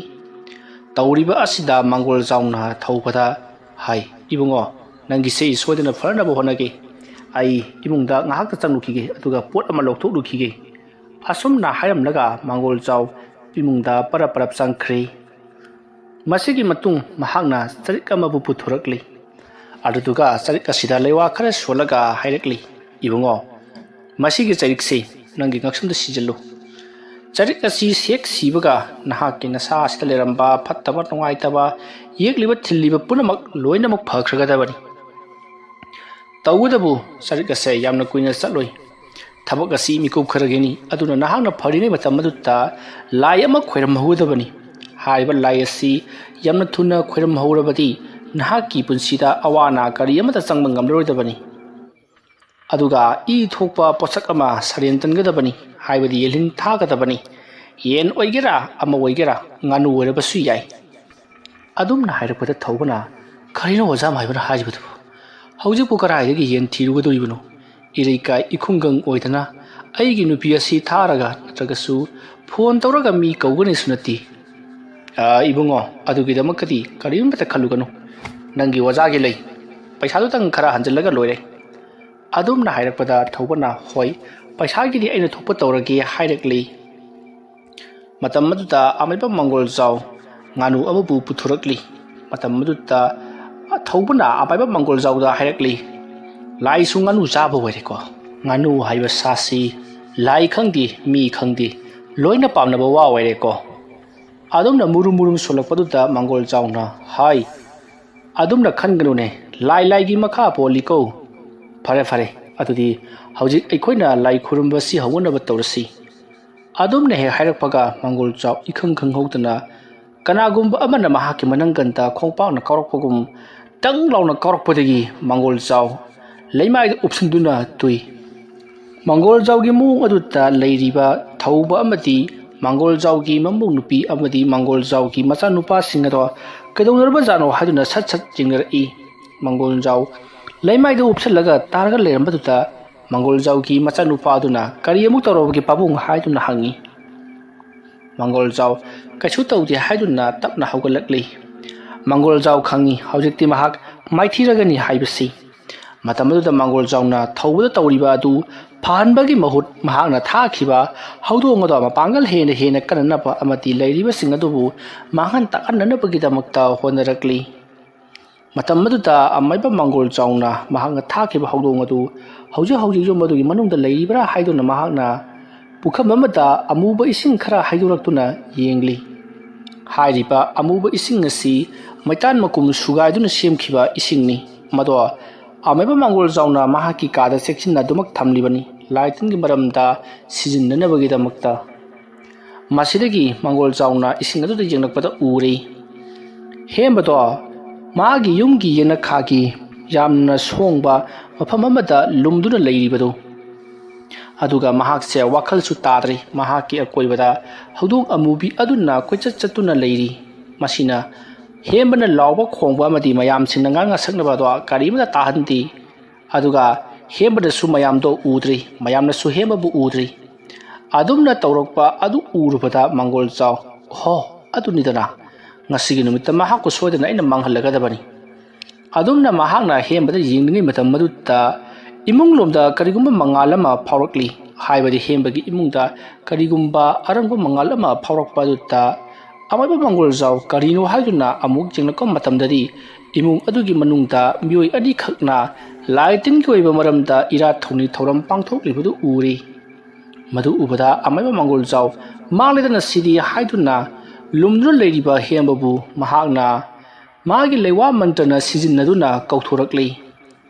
ꯇꯧꯔꯤꯕ ꯑꯁꯤꯗ ꯃꯪꯒꯣꯜꯖꯥꯎꯅ ꯊꯧꯕꯗ, "ꯍꯥꯏ, ꯏꯕꯨꯡꯉꯣ, ꯅꯪꯒꯤꯁꯦ ꯁꯣꯏꯗꯅ ꯐꯅꯅꯕ ꯍꯣꯠꯅꯒꯦ꯫ ꯑꯩ ꯏꯃꯨꯡꯗ ꯉꯥꯏꯍꯥꯛꯇ ꯆꯪꯂꯨꯈꯤꯒꯦ, ꯑꯗꯨꯒ ꯄꯣꯠ ꯑꯃ ꯂꯧꯊꯣꯛꯂꯨꯈꯤꯒꯦ꯫" ꯑꯁꯨꯝꯅ ꯍꯥꯏꯔꯝꯂꯒ ꯃꯪꯒꯣꯜꯖꯥꯎ ꯏꯃꯨꯡꯗ ꯄꯔꯞ ꯄꯔꯞ ꯆꯪꯈ꯭ꯔꯦ꯫ ꯃꯁꯤꯒꯤ ꯃꯇꯨꯡ ꯃꯍꯥꯛꯅ ꯆꯔꯤꯛ ꯑꯃꯕꯨ ꯄꯨꯊꯣꯔꯛꯂꯤ꯫ ꯑꯗꯨꯗꯨꯒ ꯆꯔꯤꯛ ꯑꯁꯤꯗ ꯂꯩꯋꯥ ꯈꯔ ꯁꯣꯜꯂꯒ ꯍꯥꯏꯔꯛꯂꯤ, "ꯏꯕꯨꯡꯉꯣ, ꯃꯁꯤꯒꯤ ꯆꯔꯤꯛꯁꯤ ꯅꯪꯒꯤ ꯉꯛꯁꯝꯗ ꯁꯤꯖꯤꯜꯂꯨ꯫ ꯆꯔꯤꯛ ꯑꯁꯤ ꯍꯦꯛ ꯁꯤꯕꯒ ꯅꯍꯥꯛꯀꯤ ꯅꯁꯥ ꯑꯁꯤꯗ ꯂꯩꯔꯝꯕ ꯐꯠꯇꯕ ꯅꯨꯡꯉꯥꯏꯇꯕ, ꯌꯦꯛꯂꯤꯕ ꯊꯤꯜꯂꯤꯕ ꯄꯨꯝꯅꯃꯛ ꯂꯣꯏꯅꯃꯛ ꯐꯈ꯭ꯔꯒꯗꯕꯅꯤ꯫ ꯇꯧꯕꯇꯕꯨ ꯆꯔꯤꯛ ꯑꯁꯦ ꯌꯥꯝꯅ ꯀꯨꯏꯅ ꯆꯠꯂꯣꯏ꯫ ꯊꯕꯛ ꯑꯁꯤ ꯃꯤꯀꯨꯞ ꯈꯔꯒꯤꯅꯤ, ꯑꯗꯨꯅ ꯅꯍꯥꯛꯅ ꯐꯔꯤꯉꯩ ꯃꯇꯝ ꯑꯗꯨꯗ ꯂꯥꯏ ꯑꯃ ꯈꯣꯏꯔꯝꯍꯧꯒꯗꯕꯅꯤ꯫ ꯍꯥꯏꯔꯤꯕ ꯂꯥꯏ ꯑꯁꯤ ꯌꯥꯝꯅ ꯊꯨꯅ ꯈꯣꯏꯔꯝꯍꯧꯔꯕꯗꯤ ꯅꯍꯥꯛꯀꯤ ꯄꯨꯟꯁꯤꯗ ꯑꯋꯥ ꯑꯅꯥ ꯀꯔꯤ ꯑꯃꯠꯇ ꯆꯪꯕ ꯉꯝꯂꯔꯣꯏꯗꯕꯅꯤ꯫ ꯑꯗꯨꯒ ꯏ ꯊꯣꯛꯄ ꯄꯣꯠꯁꯛ ꯑꯃ ꯁꯔꯦꯟ ꯇꯟꯒꯗꯕꯅꯤ, ꯍꯥꯏꯕꯗꯤ ꯌꯦꯜꯍꯤꯟ ꯊꯥꯒꯗꯕꯅꯤ꯫ ꯌꯦꯟ ꯑꯣꯏꯒꯦꯔꯥ, ꯑꯃ ꯑꯣꯏꯒꯦꯔꯥ, ꯉꯥꯅꯨ ꯑꯣꯏꯔꯕꯁꯨ ꯌꯥꯏ꯫" ꯑꯗꯨꯝꯅ ꯍꯥꯏꯔꯛꯄꯗ ꯊꯧꯕꯅ, "ꯀꯔꯤꯅꯣ ꯑꯣꯖꯥ ꯃꯥꯏꯕꯅ ꯍꯥꯏꯔꯤꯕꯗꯨꯕꯨ? ꯍꯧꯖꯤꯛꯄꯨ ꯀꯗꯥꯏꯗꯒꯤ ꯌꯦꯟ ꯊꯤꯔꯨꯒꯗꯧꯔꯤꯕꯅꯣ? ꯏꯔꯩꯀꯥꯏ ꯏꯈꯨꯡꯒꯪ ꯑꯣꯏꯗꯅ ꯑꯩꯒꯤ ꯅꯨꯄꯤ ꯑꯁꯤ ꯊꯥꯔꯒ ꯅꯠꯇ꯭ꯔꯒꯁꯨ ꯐꯣꯟ ꯇꯧꯔꯒ ꯃꯤ ꯀꯧꯒꯅꯤꯁꯨ ꯅꯠꯇꯦ꯫" "ꯑ, ꯏꯕꯨꯡꯉꯣ, ꯑꯗꯨꯒꯤꯗꯃꯛꯇꯗꯤ ꯀꯔꯤꯝꯇ ꯈꯜꯂꯨꯒꯅꯨ꯫ ꯅꯪꯒꯤ ꯑꯣꯖꯥꯒꯤ ꯂꯩ꯫ ꯄꯩꯁꯥꯗꯨꯇꯪ ꯈꯔ ꯍꯟꯖꯤꯜꯂꯒ ꯂꯣꯏꯔꯦ꯫" ꯑꯗꯨꯝꯅ ꯍꯥꯏꯔꯛꯄꯗ ꯊꯧꯕꯅ, "ꯍꯣꯏ, ꯄꯩꯁꯥꯒꯤꯗꯤ ꯑꯩꯅ ꯊꯣꯛꯄ ꯇꯧꯔꯒꯦ" ꯍꯥꯏꯔꯛꯂꯤ꯫ ꯃꯇꯝ ꯑꯗꯨꯗ ꯑꯃꯥꯏꯕ ꯃꯪꯒꯣꯜꯖꯥꯎ ꯉꯥꯅꯨ ꯑꯃꯕꯨ ꯄꯨꯊꯣꯔꯛꯂꯤ꯫ ꯃꯇꯝ ꯑꯗꯨꯗ ꯊꯧꯕꯅ ꯑꯃꯥꯏꯕ ꯃꯪꯒꯣꯜꯖꯥꯎꯗ ꯍꯥꯏꯔꯛꯂꯤ, "ꯂꯥꯏꯁꯨ ꯉꯥꯅꯨ ꯆꯥꯕ ꯑꯣꯏꯔꯦꯀꯣ꯫ ꯉꯥꯅꯨ ꯍꯥꯏꯕ ꯁꯥꯁꯤ ꯂꯥꯏ ꯈꯪꯗꯦ, ꯃꯤ ꯈꯪꯗꯦ, ꯂꯣꯏꯅ ꯄꯥꯝꯅꯕ ꯋꯥ ꯑꯣꯏꯔꯦꯀꯣ꯫" ꯑꯗꯨꯝꯅ ꯃꯨꯔꯨꯝ ꯃꯨꯔꯨꯝ ꯁꯣꯜꯂꯛꯄꯗꯨꯗ ꯃꯪꯒꯣꯜꯖꯥꯎꯅ, "ꯍꯥꯏ, ꯑꯗꯨꯝꯅ ꯈꯟꯒꯅꯨꯅꯦ, ꯂꯥꯏ ꯂꯥꯏꯒꯤ ꯃꯈꯥ ꯄꯣꯜꯂꯤꯀꯣ꯫ ꯐꯔꯦ ꯐꯔꯦ, ꯑꯗꯨꯗꯤ ꯍꯧꯖꯤꯛ ꯑꯩꯈꯣꯏꯅ ꯂꯥꯏ ꯈꯨꯔꯨꯝꯕꯁꯤ ꯍꯧꯅꯅꯕ ꯇꯧꯔꯁꯤ꯫ ꯑꯗꯨꯝꯅ ꯍꯦꯛ ꯍꯥꯏꯔꯛꯄꯒ ꯃꯪꯒꯣꯜꯖꯥꯎ ꯏꯈꯪ ꯈꯪꯍꯧꯗꯅ ꯀꯅꯥꯒꯨꯝꯕ ꯑꯃꯅ ꯃꯍꯥꯛꯀꯤ ꯃꯅꯪꯒꯟꯗ ꯈꯣꯡꯄꯥꯛꯅ ꯀꯥꯎꯔꯛꯄꯒꯨꯝ ꯇꯪ ꯂꯥꯎꯅ ꯀꯥꯎꯔꯛꯄꯗꯒꯤ ꯃꯪꯒꯣꯜꯖꯥꯎ ꯂꯩꯃꯥꯏꯗ ꯎꯞꯁꯤꯟꯗꯨꯅ ꯇꯨꯏ꯫ ꯃꯪꯒꯣꯜꯖꯥꯎꯒꯤ ꯃꯑꯣꯡ ꯑꯗꯨꯗ ꯂꯩꯔꯤꯕ ꯊꯧꯕ ꯑꯃꯗꯤ ꯃꯪꯒꯣꯜꯖꯥꯎꯒꯤ ꯃꯃꯧ ꯅꯨꯄꯤ ꯑꯃꯗꯤ ꯃꯪꯒꯣꯜꯖꯥꯎꯒꯤ ꯃꯆꯥꯅꯨꯄꯥꯁꯤꯡ ꯑꯗꯣ ꯀꯩꯗꯧꯅꯔꯕꯖꯥꯠꯅꯣ ꯍꯥꯏꯗꯨꯅ ꯁꯠ ꯁꯠ ꯌꯦꯡꯅꯔꯛꯏ꯫ ꯃꯪꯒꯣꯜꯖꯥꯎ ꯂꯩꯃꯥꯏꯗ ꯎꯞꯁꯜꯂꯒ ꯇꯥꯔꯒ ꯂꯩꯔꯝꯕꯗꯨꯗ ꯃꯪꯒꯣꯜꯖꯥꯎꯒꯤ ꯃꯆꯥꯅꯨꯄꯥ ꯑꯗꯨꯅ "ꯀꯔꯤ ꯑꯃꯨꯛ ꯇꯧꯔꯕꯒꯦ ꯄꯥꯕꯨꯡ?" ꯍꯥꯏꯗꯨꯅ ꯍꯪꯉꯤ꯫ ꯃꯪꯒꯣꯜꯖꯥꯎ "ꯀꯩꯁꯨ ꯇꯧꯗꯦ" ꯍꯥꯏꯗꯨꯅ ꯇꯞꯅ ꯍꯧꯒꯠꯂꯛꯂꯤ꯫ ꯃꯪꯒꯣꯜꯖꯥꯎ ꯈꯪꯉꯤ ꯍꯧꯖꯤꯛꯇꯤ ꯃꯍꯥꯛ ꯃꯥꯏꯊꯤꯔꯒꯅꯤ ꯍꯥꯏꯕꯁꯤ꯫ ꯃꯇꯝ ꯑꯗꯨꯗ ꯃꯪꯒꯣꯜꯖꯥꯎꯅ ꯊꯧꯕꯗ ꯇꯧꯔꯤꯕ ꯑꯗꯨ ꯐꯍꯟꯕꯒꯤ ꯃꯍꯨꯠ ꯃꯍꯥꯛꯅ ꯊꯥꯈꯤꯕ ꯍꯧꯗꯣꯡ ꯑꯗꯣ ꯃꯄꯥꯡꯒꯜ ꯍꯦꯟꯅ ꯍꯦꯟꯅ ꯀꯟꯅꯅꯕ ꯑꯃꯗꯤ ꯂꯩꯔꯤꯕꯁꯤꯡ ꯑꯗꯨꯕꯨ ꯃꯥꯡꯍꯟ ꯇꯥꯛꯍꯟꯅꯅꯕꯒꯤꯗꯃꯛꯇ ꯍꯣꯠꯅꯔꯛꯂꯤ꯫ ꯃꯇꯝ ꯑꯗꯨꯗ ꯑꯃꯥꯏꯕ ꯃꯪꯒꯣꯜꯖꯥꯎꯅ ꯃꯍꯥꯛꯅ ꯊꯥꯈꯤꯕ ꯍꯧꯗꯣꯡ ꯑꯗꯨ ꯍꯧꯖꯤꯛ ꯍꯧꯖꯤꯛꯁꯨ ꯃꯗꯨꯒꯤ ꯃꯅꯨꯡꯗ ꯂꯩꯔꯤꯕ꯭ꯔꯥ ꯍꯥꯏꯗꯨꯅ ꯃꯍꯥꯛꯅ ꯄꯨꯈꯝ ꯑꯃꯗ ꯑꯃꯨꯕ ꯏꯁꯤꯡ ꯈꯔ ꯍꯩꯗꯣꯔꯛꯇꯨꯅ ꯌꯦꯡꯂꯤ꯫ ꯍꯥꯏꯔꯤꯕ ꯑꯃꯨꯕ ꯏꯁꯤꯡ ꯑꯁꯤ ꯃꯩꯇꯥꯟ ꯃꯀꯨꯝ ꯁꯨꯒꯥꯏꯗꯨꯅ ꯁꯦꯝꯈꯤꯕ ꯏꯁꯤꯡꯅꯤ꯫ ꯃꯗꯣ ꯑꯃꯥꯏꯕ ꯃꯪꯒꯣꯜꯖꯥꯎꯅ ꯃꯍꯥꯛꯀꯤ ꯀꯥꯗ ꯆꯦꯛꯁꯤꯟꯅ ꯑꯗꯨꯃꯛ ꯊꯝꯂꯤꯕꯅꯤ꯫ ꯂꯥꯏ ꯇꯤꯟꯒꯤ ꯃꯔꯝꯗ ꯁꯤꯖꯤꯟꯅꯅꯕꯒꯤꯗꯃꯛꯇ꯫ ꯃꯁꯤꯗꯒꯤ ꯃꯪꯒꯣꯜꯖꯥꯎꯅ ꯏꯁꯤꯡ ꯑꯗꯨꯗ ꯌꯦꯡꯂꯛꯄꯗ ꯎꯔꯦ꯫ ꯍꯦꯝꯕꯗꯣ ꯃꯥꯒꯤ ꯌꯨꯝꯒꯤ ꯌꯦꯅꯈꯥꯒꯤ ꯌꯥꯝꯅ ꯁꯣꯡꯕ ꯃꯐꯝ ꯑꯃꯗ ꯂꯨꯝꯗꯨꯅ ꯂꯩꯔꯤꯕꯗꯨ꯫ ꯑꯗꯨꯒ ꯃꯍꯥꯛꯁꯦ ꯋꯥꯈꯜꯁꯨ ꯇꯥꯗ꯭ꯔꯤ꯫ ꯃꯍꯥꯛꯀꯤ ꯑꯀꯣꯏꯕꯗ ꯍꯧꯗꯣꯡ ꯑꯃꯨꯕꯤ ꯑꯗꯨꯅ ꯀꯣꯏꯆꯠ ꯆꯠꯇꯨꯅ ꯂꯩꯔꯤ꯫ ꯃꯁꯤꯅ ꯍꯦꯝꯕꯅ ꯂꯥꯎꯕ ꯈꯣꯡꯕ ꯑꯃꯗꯤ ꯃꯌꯥꯝꯁꯤꯡꯅ ꯉꯥꯡꯅ ꯁꯛꯅꯕꯗꯣ ꯀꯔꯤꯃꯠꯇ ꯇꯥꯍꯟꯗꯦ꯫ ꯑꯗꯨꯒ ꯍꯦꯝꯕꯅꯁꯨ ꯃꯌꯥꯝꯗꯣ ꯎꯗ꯭ꯔꯤ, ꯃꯌꯥꯝꯅꯁꯨ ꯍꯦꯝꯕꯕꯨ ꯎꯗ꯭ꯔꯤ꯫ ꯑꯗꯨꯝꯅ ꯇꯧꯔꯛꯄ ꯑꯗꯨ ꯎꯔꯨꯕꯗ ꯃꯪꯒꯣꯜꯖꯥꯎ, "ꯍꯣ, ꯑꯗꯨꯅꯤꯗꯅ, ꯉꯁꯤꯒꯤ ꯅꯨꯃꯤꯠꯇ ꯃꯍꯥꯛꯄꯨ ꯁꯣꯏꯗꯅ ꯑꯩꯅ ꯃꯥꯡꯍꯜꯂꯒꯗꯕꯅꯤ"꯫ ꯑꯗꯨꯝꯅ ꯃꯍꯥꯛꯅ ꯍꯦꯝꯕꯗ ꯌꯦꯡꯂꯤꯉꯩ ꯃꯇꯝ ꯑꯗꯨꯗ ꯏꯃꯨꯡꯂꯣꯝꯗ ꯀꯔꯤꯒꯨꯝꯕ ꯃꯉꯥꯜ ꯑꯃ ꯐꯥꯎꯔꯛꯂꯤ꯫ ꯍꯥꯏꯕꯗꯤ ꯍꯦꯝꯕꯒꯤ ꯏꯃꯨꯡꯗ ꯀꯔꯤꯒꯨꯝꯕ ꯑꯔꯪꯕ ꯃꯉꯥꯜ ꯑꯃ ꯐꯥꯎꯔꯛꯄ ꯑꯗꯨꯗ ꯑꯃꯥꯏꯕ ꯃꯪꯒꯣꯜꯖꯥꯎ ꯀꯔꯤꯅꯣ ꯍꯥꯏꯗꯨꯅ ꯑꯃꯨꯛ ꯌꯦꯡꯂꯛꯄ ꯃꯇꯝꯗꯗꯤ ꯏꯃꯨꯡ ꯑꯗꯨꯒꯤ ꯃꯅꯨꯡꯗ ꯃꯤꯑꯣꯏ ꯑꯅꯤꯈꯛꯅ ꯂꯥꯏ ꯇꯤꯟꯒꯤ ꯑꯣꯏꯕ ꯃꯔꯝꯗ ꯏꯔꯥꯠ ꯊꯧꯅꯤ ꯊꯧꯔꯝ ꯄꯥꯡꯊꯣꯛꯂꯤꯕꯗꯨ ꯎꯔꯤ꯫ ꯃꯗꯨ ꯎꯕꯗ ꯑꯃꯥꯏꯕ ꯃꯪꯒꯣꯜꯖꯥꯎ ꯃꯥꯡꯂꯦꯗꯅ ꯁꯤꯗꯤ ꯍꯥꯏꯗꯨꯅ ꯂꯨꯝꯗꯨꯅ ꯂꯩꯔꯤꯕ ꯍꯦꯝꯕꯕꯨ ꯃꯍꯥꯛꯅ ꯃꯥꯒꯤ ꯂꯩꯋꯥ ꯃꯟꯇ꯭ꯔꯅ ꯁꯤꯖꯤꯟꯅꯗꯨꯅ ꯀꯧꯊꯣꯔꯛꯂꯤ꯫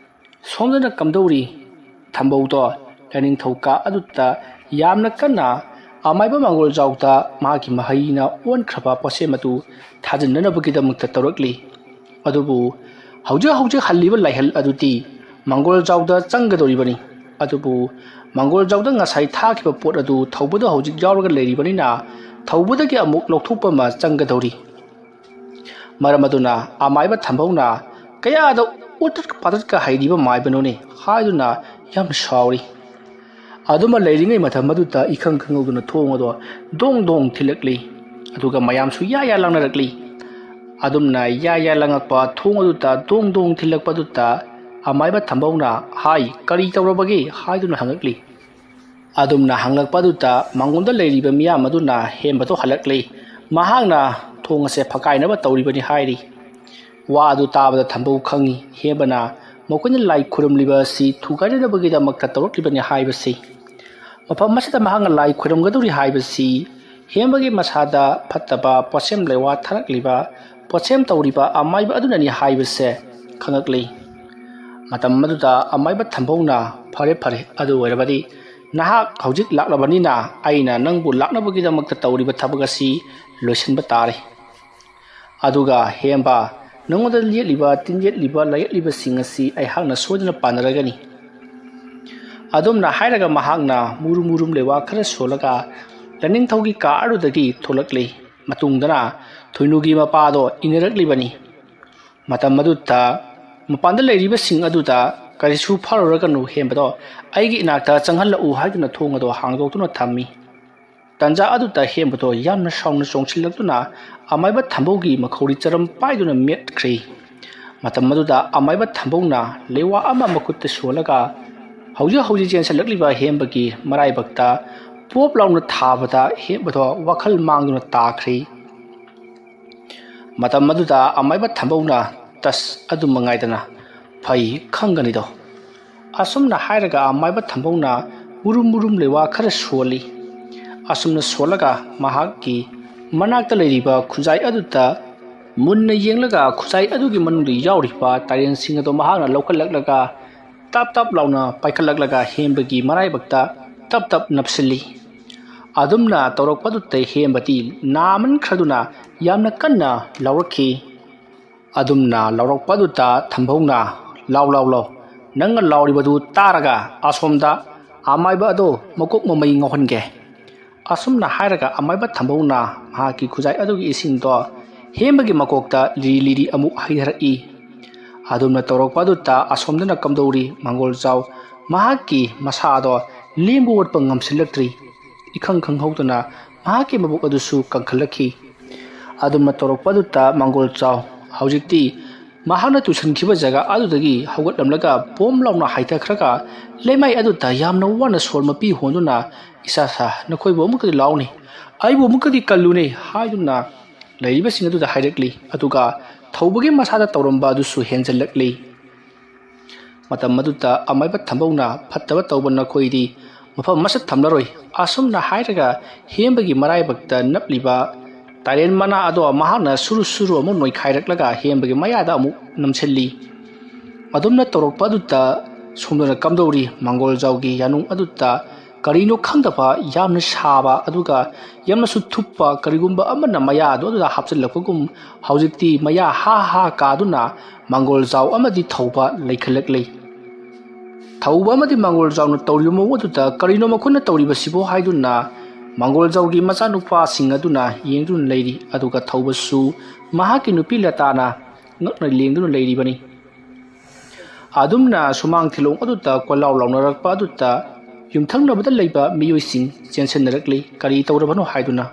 ꯁꯣꯝꯗꯅ ꯀꯝꯗꯧꯔꯤ? ꯊꯝꯕꯧꯗꯣ ꯂꯥꯏꯅꯤꯡꯊꯧ ꯀꯥ ꯑꯗꯨꯗ ꯌꯥꯝꯅ ꯀꯟꯅ ꯑꯃꯥꯏꯕ ꯃꯪꯒꯣꯜꯖꯥꯎꯗ ꯃꯥꯒꯤ ꯃꯍꯩꯅ ꯑꯣꯟꯈ꯭ꯔꯕ ꯄꯣꯠꯁꯦꯝ ꯑꯗꯨ ꯊꯥꯖꯤꯟꯅꯅꯕꯒꯤꯗꯃꯛꯇ ꯇꯧꯔꯛꯂꯤ꯫ ꯑꯗꯨꯕꯨ ꯍꯧꯖꯤꯛ ꯍꯧꯖꯤꯛ ꯍꯜꯂꯤꯕ ꯂꯥꯏꯍꯜ ꯑꯗꯨꯗꯤ ꯃꯪꯒꯣꯜꯖꯥꯎꯗ ꯆꯪꯒꯗꯧꯔꯤꯕꯅꯤ꯫ ꯑꯗꯨꯕꯨ ꯃꯪꯒꯣꯜꯖꯥꯎꯗ ꯉꯁꯥꯏ ꯊꯥꯈꯤꯕ ꯄꯣꯠ ꯑꯗꯨ ꯊꯧꯕꯗ ꯍꯧꯖꯤꯛ ꯌꯥꯎꯔꯒ ꯂꯩꯔꯤꯕꯅꯤꯅ ꯊꯧꯕꯗꯒꯤ ꯑꯃꯨꯛ ꯂꯧꯊꯣꯛꯄ ꯑꯃ ꯆꯪꯒꯗꯧꯔꯤ꯫ ꯃꯔꯝ ꯑꯗꯨꯅ ꯑꯃꯥꯏꯕ ꯊꯝꯕꯧꯅ "ꯀꯌꯥꯗ ꯎꯇꯠꯀ ꯄꯥꯇꯠꯀ ꯍꯩꯔꯤꯕ ꯃꯥꯏꯕꯅꯣꯅꯦ?" ꯍꯥꯏꯗꯨꯅ ꯌꯥꯝꯅ ꯁꯥꯎꯔꯤ꯫ ꯑꯗꯨꯃ ꯂꯩꯔꯤꯉꯩ ꯃꯇꯝ ꯑꯗꯨꯗ ꯏꯈꯪ ꯈꯪꯍꯧꯗꯅ ꯊꯣꯡ ꯑꯗꯣ ꯗꯣꯡ ꯗꯣꯡ ꯊꯤꯜꯂꯛꯂꯤ꯫ ꯑꯗꯨꯒ ꯃꯌꯥꯝꯁꯨ ꯌꯥ ꯌꯥ ꯂꯥꯡꯅꯔꯛꯂꯤ꯫ ꯑꯗꯨꯝꯅ ꯌꯥ ꯌꯥ ꯂꯥꯡꯉꯛꯄ ꯊꯣꯡ ꯑꯗꯨꯗ ꯗꯣꯡ ꯗꯣꯡ ꯊꯤꯜꯂꯛꯄ ꯑꯗꯨꯗ ꯑꯃꯥꯏꯕ ꯊꯝꯕꯧꯅ "ꯍꯥꯏ, ꯀꯔꯤ ꯇꯧꯔꯕꯒꯦ?" ꯍꯥꯏꯗꯨꯅ ꯍꯪꯉꯛꯂꯤ꯫ ꯑꯗꯨꯝꯅ ꯍꯪꯂꯛꯄ ꯑꯗꯨꯗ ꯃꯉꯣꯟꯗ ꯂꯩꯔꯤꯕ ꯃꯤꯌꯥꯝ ꯑꯗꯨꯅ ꯍꯦꯝꯕꯗꯣ ꯍꯜꯂꯛꯂꯤ꯫ ꯃꯍꯥꯛꯅ ꯊꯣꯡ ꯑꯁꯦ ꯐꯀꯥꯏꯅꯕ ꯇꯧꯔꯤꯕꯅꯤ ꯍꯥꯏꯔꯤ꯫ ꯋꯥ ꯑꯗꯨ ꯇꯥꯕꯗ ꯊꯝꯕꯧ ꯈꯪꯉꯤ ꯍꯦꯝꯕꯅ ꯃꯈꯣꯏꯅ ꯂꯥꯏ ꯈꯨꯔꯨꯝꯂꯤꯕ ꯑꯁꯤ ꯊꯨꯒꯥꯏꯅꯅꯕꯒꯤꯗꯃꯛꯇ ꯇꯧꯔꯛꯂꯤꯕꯅꯤ ꯍꯥꯏꯕꯁꯤ꯫ ꯃꯐꯝ ꯑꯁꯤꯗ ꯃꯍꯥꯛꯅ ꯂꯥꯏ ꯈꯨꯔꯨꯝꯒꯗꯧꯔꯤ ꯍꯥꯏꯕꯁꯤ ꯍꯦꯝꯕꯒꯤ ꯃꯁꯥꯗ ꯐꯠꯇꯕ ꯄꯣꯠꯁꯦꯝ ꯂꯩꯋꯥ ꯊꯥꯔꯛꯂꯤꯕ, ꯄꯣꯠꯁꯦꯝ ꯇꯧꯔꯤꯕ ꯑꯃꯥꯏꯕ ꯑꯗꯨꯅꯅꯤ ꯍꯥꯏꯕꯁꯦ ꯈꯪꯉꯛꯂꯤ꯫ ꯃꯇꯝ ꯑꯗꯨꯗ ꯑꯃꯥꯏꯕ ꯊꯝꯕꯧꯅ, "ꯐꯔꯦ, ꯐꯔꯦ, ꯑꯗꯨ ꯑꯣꯏꯔꯕꯗꯤ ꯅꯍꯥꯛ ꯍꯧꯖꯤꯛ ꯂꯥꯛꯂꯕꯅꯤꯅ ꯑꯩꯅ ꯅꯪꯕꯨ ꯂꯥꯛꯅꯕꯒꯤꯗꯃꯛꯇ ꯇꯧꯔꯤꯕ ꯊꯕꯛ ꯑꯁꯤ ꯂꯣꯏꯁꯤꯟꯕ ꯇꯥꯔꯦ꯫ ꯑꯗꯨꯒ ꯍꯦꯝꯕ, ꯅꯉꯣꯟꯗ ꯌꯦꯠꯂꯤꯕ, ꯇꯤꯟ ꯌꯦꯠꯂꯤꯕ, ꯂꯥꯏꯌꯦꯠꯂꯤꯕꯁꯤꯡ ꯑꯁꯤ ꯑꯩꯍꯥꯛꯅ ꯁꯣꯏꯗꯅ ꯄꯥꯟꯅꯔꯒꯅꯤ"꯫ ꯑꯗꯨꯝꯅ ꯍꯥꯏꯔꯒ ꯃꯍꯥꯛꯅ ꯃꯨꯔꯨꯝ ꯃꯨꯔꯨꯝ ꯂꯩꯋꯥ ꯈꯔ ꯁꯣꯜꯂꯒ ꯂꯥꯏꯅꯤꯡꯊꯧꯒꯤ ꯀꯥ ꯑꯗꯨꯗꯒꯤ ꯊꯣꯛꯂꯛꯂꯤ꯫ ꯃꯇꯨꯡꯗꯅ ꯊꯣꯏꯅꯨꯒꯤ ꯃꯄꯥꯗꯣ ꯏꯟꯅꯔꯛꯂꯤꯕꯅꯤ꯫ ꯃꯇꯝ ꯑꯗꯨꯗ ꯃꯄꯥꯟꯗ ꯂꯩꯔꯤꯕꯁꯤꯡ ꯑꯗꯨꯗ, "ꯀꯔꯤꯁꯨ ꯐꯥꯔꯨꯔꯒꯅꯨ ꯍꯦꯝꯕꯗꯣ, ꯑꯩꯒꯤ ꯏꯅꯥꯛꯇ ꯆꯪꯍꯜꯂꯛꯎ" ꯍꯥꯏꯗꯨꯅ ꯊꯣꯡ ꯑꯗꯣ ꯍꯥꯡꯗꯣꯛꯇꯨꯅ ꯊꯝꯃꯤ꯫ ꯇꯟꯖꯥ ꯑꯗꯨꯗ ꯍꯦꯝꯕꯗꯣ ꯌꯥꯝꯅ ꯁꯥꯎꯅ ꯆꯣꯡꯁꯤꯜꯂꯛꯇꯨꯅ ꯑꯃꯥꯏꯕ ꯊꯝꯕꯧꯒꯤ ꯃꯈꯧꯔꯤ ꯆꯔꯝ ꯄꯥꯏꯗꯨꯅ ꯃꯦꯠꯈ꯭ꯔꯤ꯫ ꯃꯇꯝ ꯑꯗꯨꯗ ꯑꯃꯥꯏꯕ ꯊꯝꯕꯧꯅ ꯂꯩꯋꯥ ꯑꯃ ꯃꯈꯨꯠꯇ ꯁꯣꯜꯂꯒ ꯍꯧꯖꯤꯛ ꯍꯧꯖꯤꯛ ꯆꯦꯟꯁꯤꯜꯂꯛꯂꯤꯕ ꯍꯦꯝꯕꯒꯤ ꯃꯔꯥꯏꯕꯛꯇ ꯄꯣꯞ ꯂꯥꯎꯅ ꯊꯥꯕꯗ ꯍꯦꯝꯕꯗꯣ ꯋꯥꯈꯜ ꯃꯥꯡꯗꯨꯅ ꯇꯥꯈ꯭ꯔꯤ꯫ ꯃꯇꯝ ꯑꯗꯨꯗ ꯑꯃꯥꯏꯕ ꯊꯝꯕꯧꯅ, "ꯇꯁ, ꯑꯗꯨ ꯃꯉꯥꯏꯗꯅ ꯐꯩ ꯈꯪꯒꯅꯤꯗꯣ"꯫ ꯑꯁꯨꯝꯅ ꯍꯥꯏꯔꯒ ꯑꯃꯥꯏꯕ ꯊꯝꯕꯧꯅ ꯃꯨꯔꯨꯝ ꯃꯨꯔꯨꯝ ꯂꯩꯋꯥ ꯈꯔ ꯁꯣꯜꯂꯤ꯫ ꯑꯁꯨꯝꯅ ꯁꯣꯜꯂꯒ ꯃꯍꯥꯛꯀꯤ ꯃꯅꯥꯛꯇ ꯂꯩꯔꯤꯕ ꯈꯨꯖꯥꯏ ꯑꯗꯨꯗ ꯃꯨꯟꯅ ꯌꯦꯡꯂꯒ ꯈꯨꯖꯥꯏ ꯑꯗꯨꯒꯤ ꯃꯅꯨꯡꯗ ꯌꯥꯎꯔꯤꯕ ꯇꯥꯏꯔꯦꯟꯁꯤꯡ ꯑꯗꯨ ꯃꯍꯥꯛꯅ ꯂꯧꯈꯠꯂꯛꯂꯒ ꯇꯞ ꯇꯞ ꯂꯥꯎꯅ ꯄꯥꯏꯈꯠꯂꯛꯂꯒ ꯍꯦꯝꯕꯒꯤ ꯃꯔꯥꯏꯕꯛꯇ ꯇꯞ ꯇꯞ ꯅꯞꯁꯤꯜꯂꯤ꯫ ꯑꯗꯨꯝꯅ ꯇꯧꯔꯛꯄꯗꯨꯗ ꯍꯦꯝꯕꯗꯤ ꯅꯥꯃꯟꯈ꯭ꯔꯗꯨꯅ ꯌꯥꯝꯅ ꯀꯟꯅ ꯂꯥꯎꯔꯛꯈꯤ꯫ ꯑꯗꯨꯝꯅ ꯂꯥꯎꯔꯛꯄꯗꯨꯗ ꯊꯝꯕꯧꯅ, "ꯂꯥꯎ, ꯂꯥꯎ, ꯂꯥꯎ, ꯅꯪꯅ ꯂꯥꯎꯔꯤꯕꯗꯨ ꯇꯥꯔꯒ ꯑꯁꯣꯝꯗ ꯑꯃꯥꯏꯕ ꯑꯗꯣ ꯃꯀꯣꯛ ꯃꯃꯩ ꯉꯥꯎꯍꯟꯒꯦ"꯫ ꯑꯁꯨꯝꯅ ꯍꯥꯏꯔꯒ ꯑꯃꯥꯏꯕ ꯊꯝꯕꯧꯅ ꯃꯍꯥꯛꯀꯤ ꯈꯨꯖꯥꯏ ꯑꯗꯨꯒꯤ ꯏꯁꯤꯡꯗꯣ ꯍꯦꯝꯕꯒꯤ ꯃꯀꯣꯛꯇ ꯂꯤꯔꯤ ꯂꯤꯔꯤ ꯑꯃꯨꯛ ꯍꯩꯊꯔꯛꯏ꯫ ꯑꯗꯨꯝꯅ ꯇꯧꯔꯛꯄ ꯑꯗꯨꯗ ꯑꯁꯣꯝꯗꯅ ꯀꯝꯗꯧꯔꯤ ꯃꯪꯒꯣꯜꯖꯥꯎ ꯃꯍꯥꯛꯀꯤ ꯃꯁꯥ ꯑꯗꯣ ꯂꯦꯡꯕ ꯑꯣꯠꯄ ꯉꯝꯁꯤꯜꯂꯛꯇ꯭ꯔꯤ꯫ ꯏꯈꯪ ꯈꯪꯍꯧꯗꯅ ꯃꯍꯥꯛꯀꯤ ꯃꯕꯨꯛ ꯑꯗꯨꯁꯨ ꯀꯪꯈꯠꯂꯛꯈꯤ꯫ ꯑꯗꯨꯝꯅ ꯇꯧꯔꯛꯄ ꯑꯗꯨꯗ ꯃꯪꯒꯣꯜꯖꯥꯎ ꯍꯧꯖꯤꯛꯇꯤ ꯃꯍꯥꯛꯅ ꯇꯨꯁꯟꯈꯤꯕ ꯖꯒꯥ ꯑꯗꯨꯗꯒꯤ ꯍꯧꯒꯠꯂꯝꯂꯒ ꯄꯣꯝ ꯂꯥꯎꯅ ꯍꯥꯏꯊꯈ꯭ꯔꯒ ꯂꯩꯃꯥꯏ ꯑꯗꯨꯗ ꯌꯥꯝꯅ ꯋꯥꯅ ꯁꯣꯔ ꯃꯄꯤ ꯍꯣꯟꯗꯨꯅ, "ꯏꯁꯥ ꯁꯥ, ꯅꯈꯣꯏꯕꯨ ꯑꯃꯨꯛꯀꯗꯤ ꯂꯥꯎꯅꯤ, ꯑꯩꯕꯨ ꯑꯃꯨꯛꯀꯗꯤ ꯀꯜꯂꯨꯅꯦ" ꯍꯥꯏꯗꯨꯅ ꯂꯩꯔꯤꯕꯁꯤꯡ ꯑꯗꯨꯗ ꯍꯥꯏꯔꯛꯂꯤ꯫ ꯑꯗꯨꯒ ꯊꯧꯕꯒꯤ ꯃꯁꯥꯗ ꯇꯧꯔꯝꯕ ꯑꯗꯨꯁꯨ ꯍꯦꯟꯖꯜꯂꯛꯂꯤ꯫ ꯃꯇꯝ ꯑꯗꯨꯗ ꯑꯃꯥꯏꯕ ꯊꯝꯕꯧꯅ, "ꯐꯠꯇꯕ ꯇꯧꯕ ꯅꯈꯣꯏꯗꯤ ꯃꯐꯝ ꯑꯃꯁꯨ ꯊꯝꯂꯔꯣꯏ"꯫ ꯑꯁꯨꯝꯅ ꯍꯥꯏꯔꯒ ꯍꯦꯝꯕꯒꯤ ꯃꯔꯥꯏꯕꯛꯇ ꯅꯞꯂꯤꯕ ꯇꯥꯏꯔꯦꯟ ꯃꯅꯥ ꯑꯗꯣ ꯃꯍꯥꯛꯅ ꯁꯨꯔꯨ ꯁꯨꯔꯨ ꯑꯃꯨꯛ ꯅꯣꯏꯈꯥꯏꯔꯛꯂꯒ ꯍꯦꯝꯕꯒꯤ ꯃꯌꯥꯗ ꯑꯃꯨꯛ ꯅꯝꯁꯤꯜꯂꯤ꯫ ꯑꯗꯨꯝꯅ ꯇꯧꯔꯛꯄ ꯑꯗꯨꯗ ꯁꯣꯝꯗꯅ ꯀꯝꯗꯧꯔꯤ ꯃꯪꯒꯣꯜꯖꯥꯎꯒꯤ ꯌꯥꯅꯨꯡ ꯑꯗꯨꯗ ꯀꯔꯤꯅꯣ ꯈꯪꯗꯕ ꯌꯥꯝꯅ ꯁꯥꯕ ꯑꯗꯨꯒ ꯌꯥꯝꯅꯁꯨ ꯊꯨꯞꯄ ꯀꯔꯤꯒꯨꯝꯕ ꯑꯃꯅ ꯃꯌꯥ ꯑꯗꯨ ꯑꯗꯨꯗ ꯍꯥꯞꯆꯤꯜꯂꯛꯄꯒꯨꯝ ꯍꯧꯖꯤꯛꯇꯤ ꯃꯌꯥ ꯍꯥ ꯍꯥ ꯀꯥꯗꯨꯅ ꯃꯪꯒꯣꯜꯖꯥꯎ ꯑꯃꯗꯤ ꯊꯧꯕ ꯂꯩꯈꯠꯂꯛꯂꯤ꯫ ꯊꯧꯕ ꯑꯃꯗꯤ ꯃꯪꯒꯣꯜꯖꯥꯎꯅ ꯇꯧꯔꯤꯕ ꯃꯑꯣꯡ ꯑꯗꯨꯗ ꯀꯔꯤꯅꯣ ꯃꯈꯣꯏꯅ ꯇꯧꯔꯤꯕꯁꯤꯕꯣ ꯍꯥꯏꯗꯨꯅ ꯃꯪꯒꯣꯜꯖꯥꯎꯒꯤ ꯃꯆꯥꯅꯨꯄꯥꯁꯤꯡ ꯑꯗꯨꯅ ꯌꯦꯡꯗꯨꯅ ꯂꯩꯔꯤ꯫ ꯑꯗꯨꯒ ꯊꯧꯕꯁꯨ ꯃꯍꯥꯛꯀꯤ ꯅꯨꯄꯤ ꯂꯇꯥꯅ ꯉꯛꯅ ꯂꯦꯡꯗꯨꯅ ꯂꯩꯔꯤꯕꯅꯤ꯫ ꯑꯗꯨꯝꯅ ꯁꯨꯃꯥꯡ ꯊꯤꯂꯣꯡ ꯑꯗꯨꯗ ꯀꯣꯏꯂꯥꯎ ꯂꯥꯎꯅꯔꯛꯄ ꯑꯗꯨꯗ ꯌꯨꯝꯊꯪꯅꯕꯗ ꯂꯩꯕ ꯃꯤꯑꯣꯏꯁꯤꯡ ꯆꯦꯟꯁꯤꯟꯅꯔꯛꯂꯤ꯫ ꯀꯔꯤ ꯇꯧꯔꯕꯅꯣ ꯍꯥꯏꯗꯨꯅ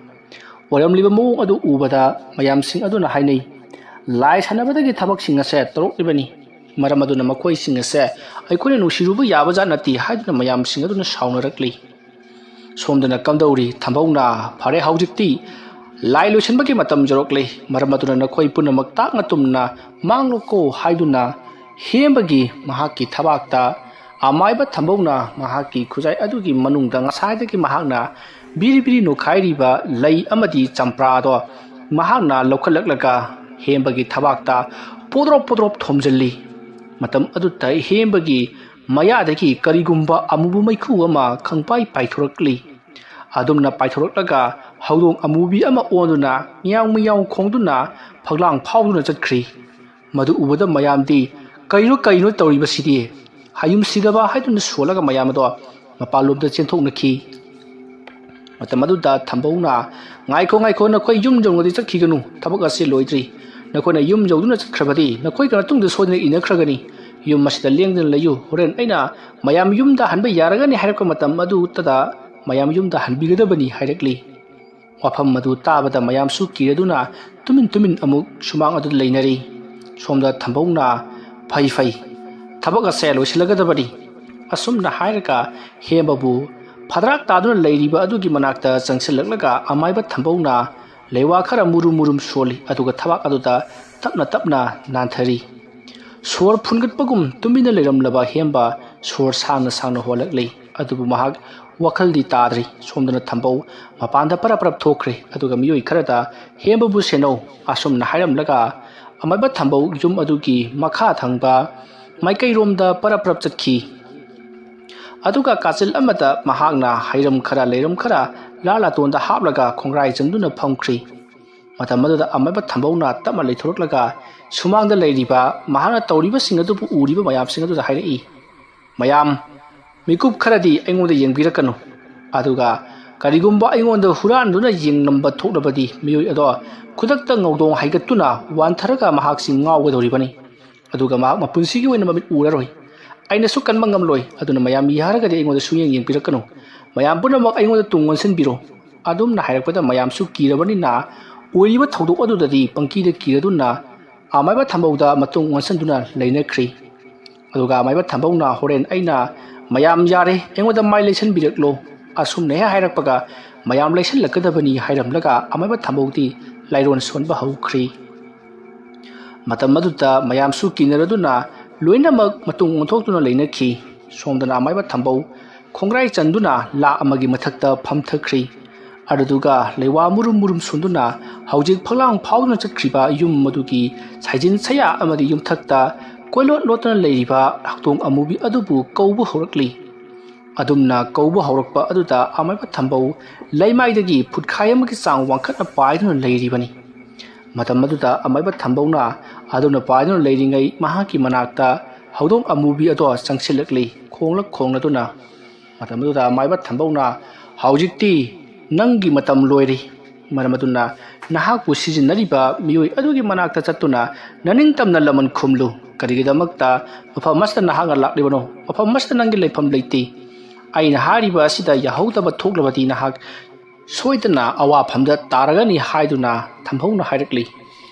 ꯑꯣꯏꯔꯝꯂꯤꯕ ꯃꯑꯣꯡ ꯑꯗꯨ ꯎꯕꯗ ꯃꯌꯥꯝꯁꯤꯡ ꯑꯗꯨꯅ ꯍꯥꯏꯅꯩ, "ꯂꯥꯏ ꯁꯥꯟꯅꯕꯗꯒꯤ ꯊꯕꯛꯁꯤꯡ ꯑꯁꯦ ꯇꯧꯔꯛꯂꯤꯕꯅꯤ꯫ ꯃꯔꯝ ꯑꯗꯨꯅ ꯃꯈꯣꯏꯁꯤꯡ ꯑꯁꯦ ꯑꯩꯈꯣꯏꯅ ꯅꯨꯡꯁꯤꯔꯨꯕ ꯌꯥꯕꯖꯥꯠ ꯅꯠꯇꯦ" ꯍꯥꯏꯗꯨꯅ ꯃꯌꯥꯝꯁꯤꯡ ꯑꯗꯨꯅ ꯁꯥꯎꯅꯔꯛꯂꯤ꯫ ꯁꯣꯝꯗꯅ ꯀꯝꯗꯧꯔꯤ ꯊꯝꯕꯧꯅ, "ꯐꯔꯦ, ꯍꯧꯖꯤꯛꯇꯤ ꯂꯥꯏ ꯂꯣꯏꯁꯤꯟꯕꯒꯤ ꯃꯇꯝ ꯌꯧꯔꯛꯂꯦ꯫ ꯃꯔꯝ ꯑꯗꯨꯅ ꯅꯈꯣꯏ ꯄꯨꯝꯅꯃꯛ ꯇꯥꯛꯅ ꯇꯨꯝꯅ ꯃꯥꯡꯂꯣꯀꯣ" ꯍꯥꯏꯗꯨꯅ ꯍꯦꯝꯕꯒꯤ ꯃꯍꯥꯛꯀꯤ ꯊꯕꯥꯛꯇ ꯑꯃꯥꯏꯕ ꯊꯝꯕꯧꯅ ꯃꯍꯥꯛꯀꯤ ꯈꯨꯖꯥꯏ ꯑꯗꯨꯒꯤ ꯃꯅꯨꯡꯗ ꯉꯁꯥꯏꯗꯒꯤ ꯃꯍꯥꯛꯅ ꯕꯤꯔꯤ ꯕꯤꯔꯤ ꯅꯣꯛꯈꯥꯏꯔꯤꯕ ꯂꯩ ꯑꯃꯗꯤ ꯆꯝꯄ꯭ꯔꯥꯗꯣ ꯃꯍꯥꯛꯅ ꯂꯧꯈꯠꯂꯛꯂꯒ ꯍꯦꯝꯕꯒꯤ ꯊꯕꯥꯛꯇ ꯄꯣꯗ꯭ꯔꯣꯞ ꯄꯣꯗ꯭ꯔꯣꯞ ꯊꯣꯝꯖꯤꯜꯂꯤ꯫ ꯃꯇꯝ ꯑꯗꯨꯗ ꯍꯦꯝꯕꯒꯤ ꯃꯌꯥꯗꯒꯤ ꯀꯔꯤꯒꯨꯝꯕ ꯑꯃꯨꯕ ꯃꯩꯈꯨ ꯑꯃ ꯈꯪꯄꯥꯏ ꯄꯥꯏꯊꯣꯔꯛꯂꯤ꯫ ꯑꯗꯨꯝꯅ ꯄꯥꯏꯊꯣꯔꯛꯂꯒ ꯍꯧꯗꯣꯡ ꯑꯃꯨꯕꯤ ꯑꯃ ꯑꯣꯟꯗꯨꯅ ꯃꯤꯌꯥꯎ ꯃꯤꯌꯥꯎ ꯈꯣꯡꯗꯨꯅ ꯐꯛꯂꯥꯡ ꯐꯥꯎꯗꯨꯅ ꯆꯠꯈ꯭ꯔꯤ꯫ ꯃꯗꯨ ꯎꯕꯗ ꯃꯌꯥꯝꯗꯤ "ꯀꯩꯅꯣ, ꯀꯩꯅꯣ ꯇꯧꯔꯤꯕꯁꯤꯗꯤ?" ꯍꯌꯨꯝ ꯁꯤꯗꯕ ꯍꯥꯏꯗꯨꯅ ꯁꯣꯜꯂꯒ ꯃꯌꯥꯝ ꯑꯗꯣ ꯃꯄꯥꯟꯂꯣꯝꯗ ꯆꯦꯟꯊꯣꯛꯅꯈꯤ꯫ ꯃꯇꯝ ꯑꯗꯨꯗ ꯊꯝꯕꯧꯅ, "ꯉꯥꯏꯈꯣ, ꯉꯥꯏꯈꯣ, ꯅꯈꯣꯏ ꯌꯨꯝ ꯌꯧꯅꯗꯤ ꯆꯠꯈꯤꯒꯅꯨ, ꯊꯕꯛ ꯑꯁꯤ ꯂꯣꯏꯗ꯭ꯔꯤ꯫ ꯅꯈꯣꯏꯅ ꯌꯨꯝ ꯌꯧꯗꯨꯅ ꯆꯠꯈ꯭ꯔꯕꯗꯤ ꯅꯈꯣꯏꯒ ꯃꯇꯨꯡꯗ ꯁꯣꯏꯗꯅ ꯏꯟꯅꯈ꯭ꯔꯒꯅꯤ꯫ ꯌꯨꯝ ꯑꯁꯤꯗ ꯂꯦꯡꯗꯅ ꯂꯩꯌꯨ, ꯍꯣꯔꯦꯟ ꯑꯩꯅ ꯃꯌꯥꯝ ꯌꯨꯝꯗ ꯍꯟꯕ ꯌꯥꯔꯒꯅꯤ ꯍꯥꯏꯔꯛꯄ ꯃꯇꯝ ꯑꯗꯨꯗ ꯃꯌꯥꯝ ꯌꯨꯝꯗ ꯍꯟꯕꯤꯒꯗꯕꯅꯤ" ꯍꯥꯏꯔꯛꯂꯤ꯫ ꯋꯥꯐꯝ ꯑꯗꯨ ꯇꯥꯕꯗ ꯃꯌꯥꯝꯁꯨ ꯀꯤꯔꯗꯨꯅ ꯇꯨꯃꯤꯟ ꯇꯨꯃꯤꯟ ꯑꯃꯨꯛ ꯁꯨꯃꯥꯡ ꯑꯗꯨꯗ ꯂꯩꯅꯔꯤ꯫ ꯁꯣꯝꯗ ꯊꯝꯕꯧꯅ, "ꯐꯩ, ꯐꯩ, ꯊꯕꯛ ꯑꯁꯦ ꯂꯣꯏꯁꯤꯜꯂꯒꯗꯕꯅꯤ" ꯑꯁꯨꯝꯅ ꯍꯥꯏꯔꯒ ꯍꯦꯝꯕꯕꯨ ꯐꯗ꯭ꯔꯥꯛ ꯇꯥꯗꯨꯅ ꯂꯩꯔꯤꯕ ꯑꯗꯨꯒꯤ ꯃꯅꯥꯛꯇ ꯆꯪꯁꯤꯜꯂꯛꯂꯒ ꯑꯃꯥꯏꯕ ꯊꯝꯕꯧꯅ ꯂꯩꯋꯥ ꯈꯔ ꯃꯨꯔꯨꯝ ꯃꯨꯔꯨꯝ ꯁꯣꯜꯂꯤ, ꯑꯗꯨꯒ ꯊꯕꯥꯛ ꯑꯗꯨꯗ ꯇꯞꯅ ꯇꯞꯅ ꯅꯥꯟꯊꯔꯤ꯫ ꯁꯣꯔ ꯐꯨꯟꯒꯠꯄꯒꯨꯝ ꯇꯨꯃꯤꯟꯅ ꯂꯩꯔꯝꯂꯕ ꯍꯦꯝꯕ ꯁꯣꯔ ꯁꯥꯡꯅ ꯁꯥꯡꯅ ꯍꯣꯜꯂꯛꯂꯤ꯫ ꯑꯗꯨꯕꯨ ꯃꯍꯥꯛ ꯋꯥꯈꯜꯗꯤ ꯇꯥꯗ꯭ꯔꯤ꯫ ꯁꯣꯝꯗꯅ ꯊꯝꯕꯧ ꯃꯄꯥꯟꯗ ꯄꯔꯞ ꯄꯔꯞ ꯊꯣꯛꯈ꯭ꯔꯦ꯫ ꯑꯗꯨꯒ ꯃꯤꯑꯣꯏ ꯈꯔꯗ "ꯍꯦꯝꯕꯕꯨ ꯁꯦꯟꯅꯧ" ꯑꯁꯨꯝꯅ ꯍꯥꯏꯔꯝꯂꯒ ꯑꯃꯥꯏꯕ ꯊꯝꯕꯧ ꯌꯨꯝ ꯑꯗꯨꯒꯤ ꯃꯈꯥ ꯊꯪꯕ ꯃꯥꯏꯀꯩꯔꯣꯝꯗ ꯄꯔꯞ ꯄꯔꯞ ꯆꯠꯈꯤ꯫ ꯑꯗꯨꯒ ꯀꯥꯆꯤꯜ ꯑꯃꯗ ꯃꯍꯥꯛꯅ ꯍꯩꯔꯝ ꯈꯔ ꯂꯩꯔꯝ ꯈꯔ ꯂꯥ ꯂꯥꯇꯣꯟꯗ ꯍꯥꯞꯂꯒ ꯈꯣꯡꯒ꯭ꯔꯥꯏ ꯆꯟꯗꯨꯅ ꯐꯝꯈ꯭ꯔꯤ꯫ ꯃꯇꯝ ꯑꯗꯨꯗ ꯑꯃꯥꯏꯕ ꯊꯝꯕꯧꯅ ꯇꯞꯅ ꯂꯩꯊꯣꯔꯛꯂꯒ ꯁꯨꯃꯥꯡꯗ ꯂꯩꯔꯤꯕ ꯃꯍꯥꯛꯅ ꯇꯧꯔꯤꯕꯁꯤꯡ ꯑꯗꯨꯕꯨ ꯎꯔꯤꯕ ꯃꯌꯥꯝꯁꯤꯡ ꯑꯗꯨꯗ ꯍꯥꯏꯔꯛꯏ, "ꯃꯌꯥꯝ, ꯃꯤꯀꯨꯞ ꯈꯔꯗꯤ ꯑꯩꯉꯣꯟꯗ ꯌꯦꯡꯕꯤꯔꯛꯀꯅꯨ꯫ ꯑꯗꯨꯒ ꯀꯔꯤꯒꯨꯝꯕ ꯑꯩꯉꯣꯟꯗ ꯍꯨꯔꯥꯟꯗꯨꯅ ꯌꯦꯡꯂꯝꯕ ꯊꯣꯛꯂꯕꯗꯤ ꯃꯤꯑꯣꯏ ꯑꯗꯣ ꯈꯨꯗꯛꯇ ꯉꯧꯗꯣꯡ ꯍꯥꯏꯒꯠꯇꯨꯅ ꯋꯥꯟꯊꯔꯒ ꯃꯍꯥꯛꯁꯤ ꯉꯥꯎꯒꯗꯧꯔꯤꯕꯅꯤ꯫ ꯑꯗꯨꯒ ꯃꯍꯥꯛ ꯃꯄꯨꯟꯁꯤꯒꯤ ꯑꯣꯏꯅ ꯃꯃꯤꯠ ꯎꯔꯔꯣꯏ꯫ ꯑꯩꯅꯁꯨ ꯀꯟꯕ ꯉꯝꯂꯣꯏ꯫ ꯑꯗꯨꯅ ꯃꯌꯥꯝ ꯌꯥꯔꯒꯗꯤ ꯑꯩꯉꯣꯟꯗ ꯁꯨꯡꯌꯦꯡ ꯌꯦꯡꯕꯤꯔꯛꯀꯅꯨ꯫ ꯃꯌꯥꯝ ꯄꯨꯝꯅꯃꯛ ꯑꯩꯉꯣꯟꯗ ꯇꯨꯡ ꯑꯣꯟꯁꯤꯟꯕꯤꯔꯣ"꯫ ꯑꯗꯨꯝꯅ ꯍꯥꯏꯔꯛꯄꯗ ꯃꯌꯥꯝꯁꯨ ꯀꯤꯔꯕꯅꯤꯅ ꯑꯣꯏꯔꯤꯕ ꯊꯧꯗꯣꯛ ꯑꯗꯨꯗꯗꯤ ꯄꯪꯀꯤꯗ ꯀꯤꯔꯗꯨꯅ ꯑꯃꯥꯏꯕ ꯊꯝꯕꯧꯗ ꯃꯇꯨꯡ ꯑꯣꯟꯁꯤꯟꯗꯨꯅ ꯂꯩꯅꯈ꯭ꯔꯤ꯫ ꯑꯗꯨꯒ ꯑꯃꯥꯏꯕ ꯊꯝꯕꯧꯅ, "ꯍꯣꯔꯦꯟ ꯑꯩꯅ ꯃꯌꯥꯝ ꯌꯥꯔꯦ, ꯑꯩꯉꯣꯟꯗ ꯃꯥꯏ ꯂꯩꯁꯟꯕꯤꯔꯛꯂꯣ" ꯑꯁꯨꯝꯅ ꯍꯦꯛ ꯍꯥꯏꯔꯛꯄꯒ ꯃꯌꯥꯝ ꯂꯩꯁꯜꯂꯛꯀꯗꯕꯅꯤ ꯍꯥꯏꯔꯝꯂꯒ ꯑꯃꯥꯏꯕ ꯊꯝꯕꯧꯗꯤ ꯂꯥꯏꯔꯣꯟ ꯁꯣꯟꯕ ꯍꯧꯈ꯭ꯔꯤ꯫ ꯃꯇꯝ ꯑꯗꯨꯗ ꯃꯌꯥꯝꯁꯨ ꯀꯤꯅꯔꯗꯨꯅ ꯂꯣꯏꯅꯃꯛ ꯃꯇꯨꯡ ꯑꯣꯟꯊꯣꯛꯇꯨꯅ ꯂꯩꯅꯈꯤ꯫ ꯁꯣꯝꯗꯅ ꯑꯃꯥꯏꯕ ꯊꯝꯕꯧ ꯈꯣꯡꯒ꯭ꯔꯥꯏ ꯆꯟꯗꯨꯅ ꯂꯥ ꯑꯃꯒꯤ ꯃꯊꯛꯇ ꯐꯝꯊꯈ꯭ꯔꯤ꯫ ꯑꯗꯨꯗꯨꯒ ꯂꯩꯋꯥ ꯃꯨꯔꯨꯝ ꯃꯨꯔꯨꯝ ꯁꯣꯟꯗꯨꯅ ꯍꯧꯖꯤꯛ ꯐꯛꯂꯥꯡ ꯐꯥꯎꯗꯨꯅ ꯆꯠꯈ꯭ꯔꯤꯕ ꯌꯨꯝ ꯑꯗꯨꯒꯤ ꯁꯥꯏꯖꯤꯟ ꯁꯌꯥ ꯑꯃꯗꯤ ꯌꯨꯝꯊꯛꯇ ꯀꯣꯏꯂꯣꯠ ꯂꯣꯠꯇꯅ ꯂꯩꯔꯤꯕ ꯍꯧꯗꯣꯡ ꯑꯃꯨꯕꯤ ꯑꯗꯨꯕꯨ ꯀꯧꯕ ꯍꯧꯔꯛꯂꯤ꯫ ꯑꯗꯨꯝꯅ ꯀꯧꯕ ꯍꯧꯔꯛꯄ ꯑꯗꯨꯗ ꯑꯃꯥꯏꯕ ꯊꯝꯕꯧ ꯂꯩꯃꯥꯏꯗꯒꯤ ꯐꯨꯠꯈꯥꯏ ꯑꯃꯒꯤ ꯆꯥꯡ ꯋꯥꯡꯈꯠꯅ ꯄꯥꯏꯗꯨꯅ ꯂꯩꯔꯤꯕꯅꯤ꯫ ꯃꯇꯝ ꯑꯗꯨꯗ ꯑꯃꯥꯏꯕ ꯊꯝꯕꯧꯅ ꯑꯗꯨꯝꯅ ꯄꯥꯏꯗꯨꯅ ꯂꯩꯔꯤꯉꯩ ꯃꯍꯥꯛꯀꯤ ꯃꯅꯥꯛꯇ ꯍꯧꯗꯣꯡ ꯑꯃꯨꯕꯤ ꯑꯗꯣ ꯆꯪꯁꯤꯜꯂꯛꯂꯤ, ꯈꯣꯡꯂꯛ ꯈꯣꯡꯂꯗꯨꯅ꯫ ꯃꯇꯝ ꯑꯗꯨꯗ ꯑꯃꯥꯏꯕ ꯊꯝꯕꯧꯅ, "ꯍꯧꯖꯤꯛꯇꯤ ꯅꯪꯒꯤ ꯃꯇꯝ ꯂꯣꯏꯔꯦ꯫ ꯃꯔꯝ ꯑꯗꯨꯅ ꯅꯍꯥꯛꯄꯨ ꯁꯤꯖꯤꯟꯅꯔꯤꯕ ꯃꯤꯑꯣꯏ ꯑꯗꯨꯒꯤ ꯃꯅꯥꯛꯇ ꯆꯠꯇꯨꯅ ꯅꯅꯤꯡꯇꯝꯅ ꯂꯃꯟ ꯈꯨꯝꯂꯨ꯫ ꯀꯔꯤꯒꯤꯗꯃꯛꯇ ꯃꯐꯝ ꯑꯁꯤꯗ ꯅꯍꯥꯛꯅ ꯂꯥꯛꯂꯤꯕꯅꯣ? ꯃꯐꯝ ꯑꯁꯤꯗ ꯅꯪꯒꯤ ꯂꯩꯐꯝ ꯂꯩꯇꯦ꯫ ꯑꯩꯅ ꯍꯥꯏꯔꯤꯕ ꯑꯁꯤꯗ ꯌꯥꯍꯧꯗꯕ ꯊꯣꯛꯂꯕꯗꯤ ꯅꯍꯥꯛ ꯁꯣꯏꯗꯅ ꯑꯋꯥꯐꯝꯗ ꯇꯥꯔꯒꯅꯤ" ꯍꯥꯏꯗꯨꯅ ꯊꯝꯕꯧꯅ ꯍꯥꯏꯔꯛꯂꯤ꯫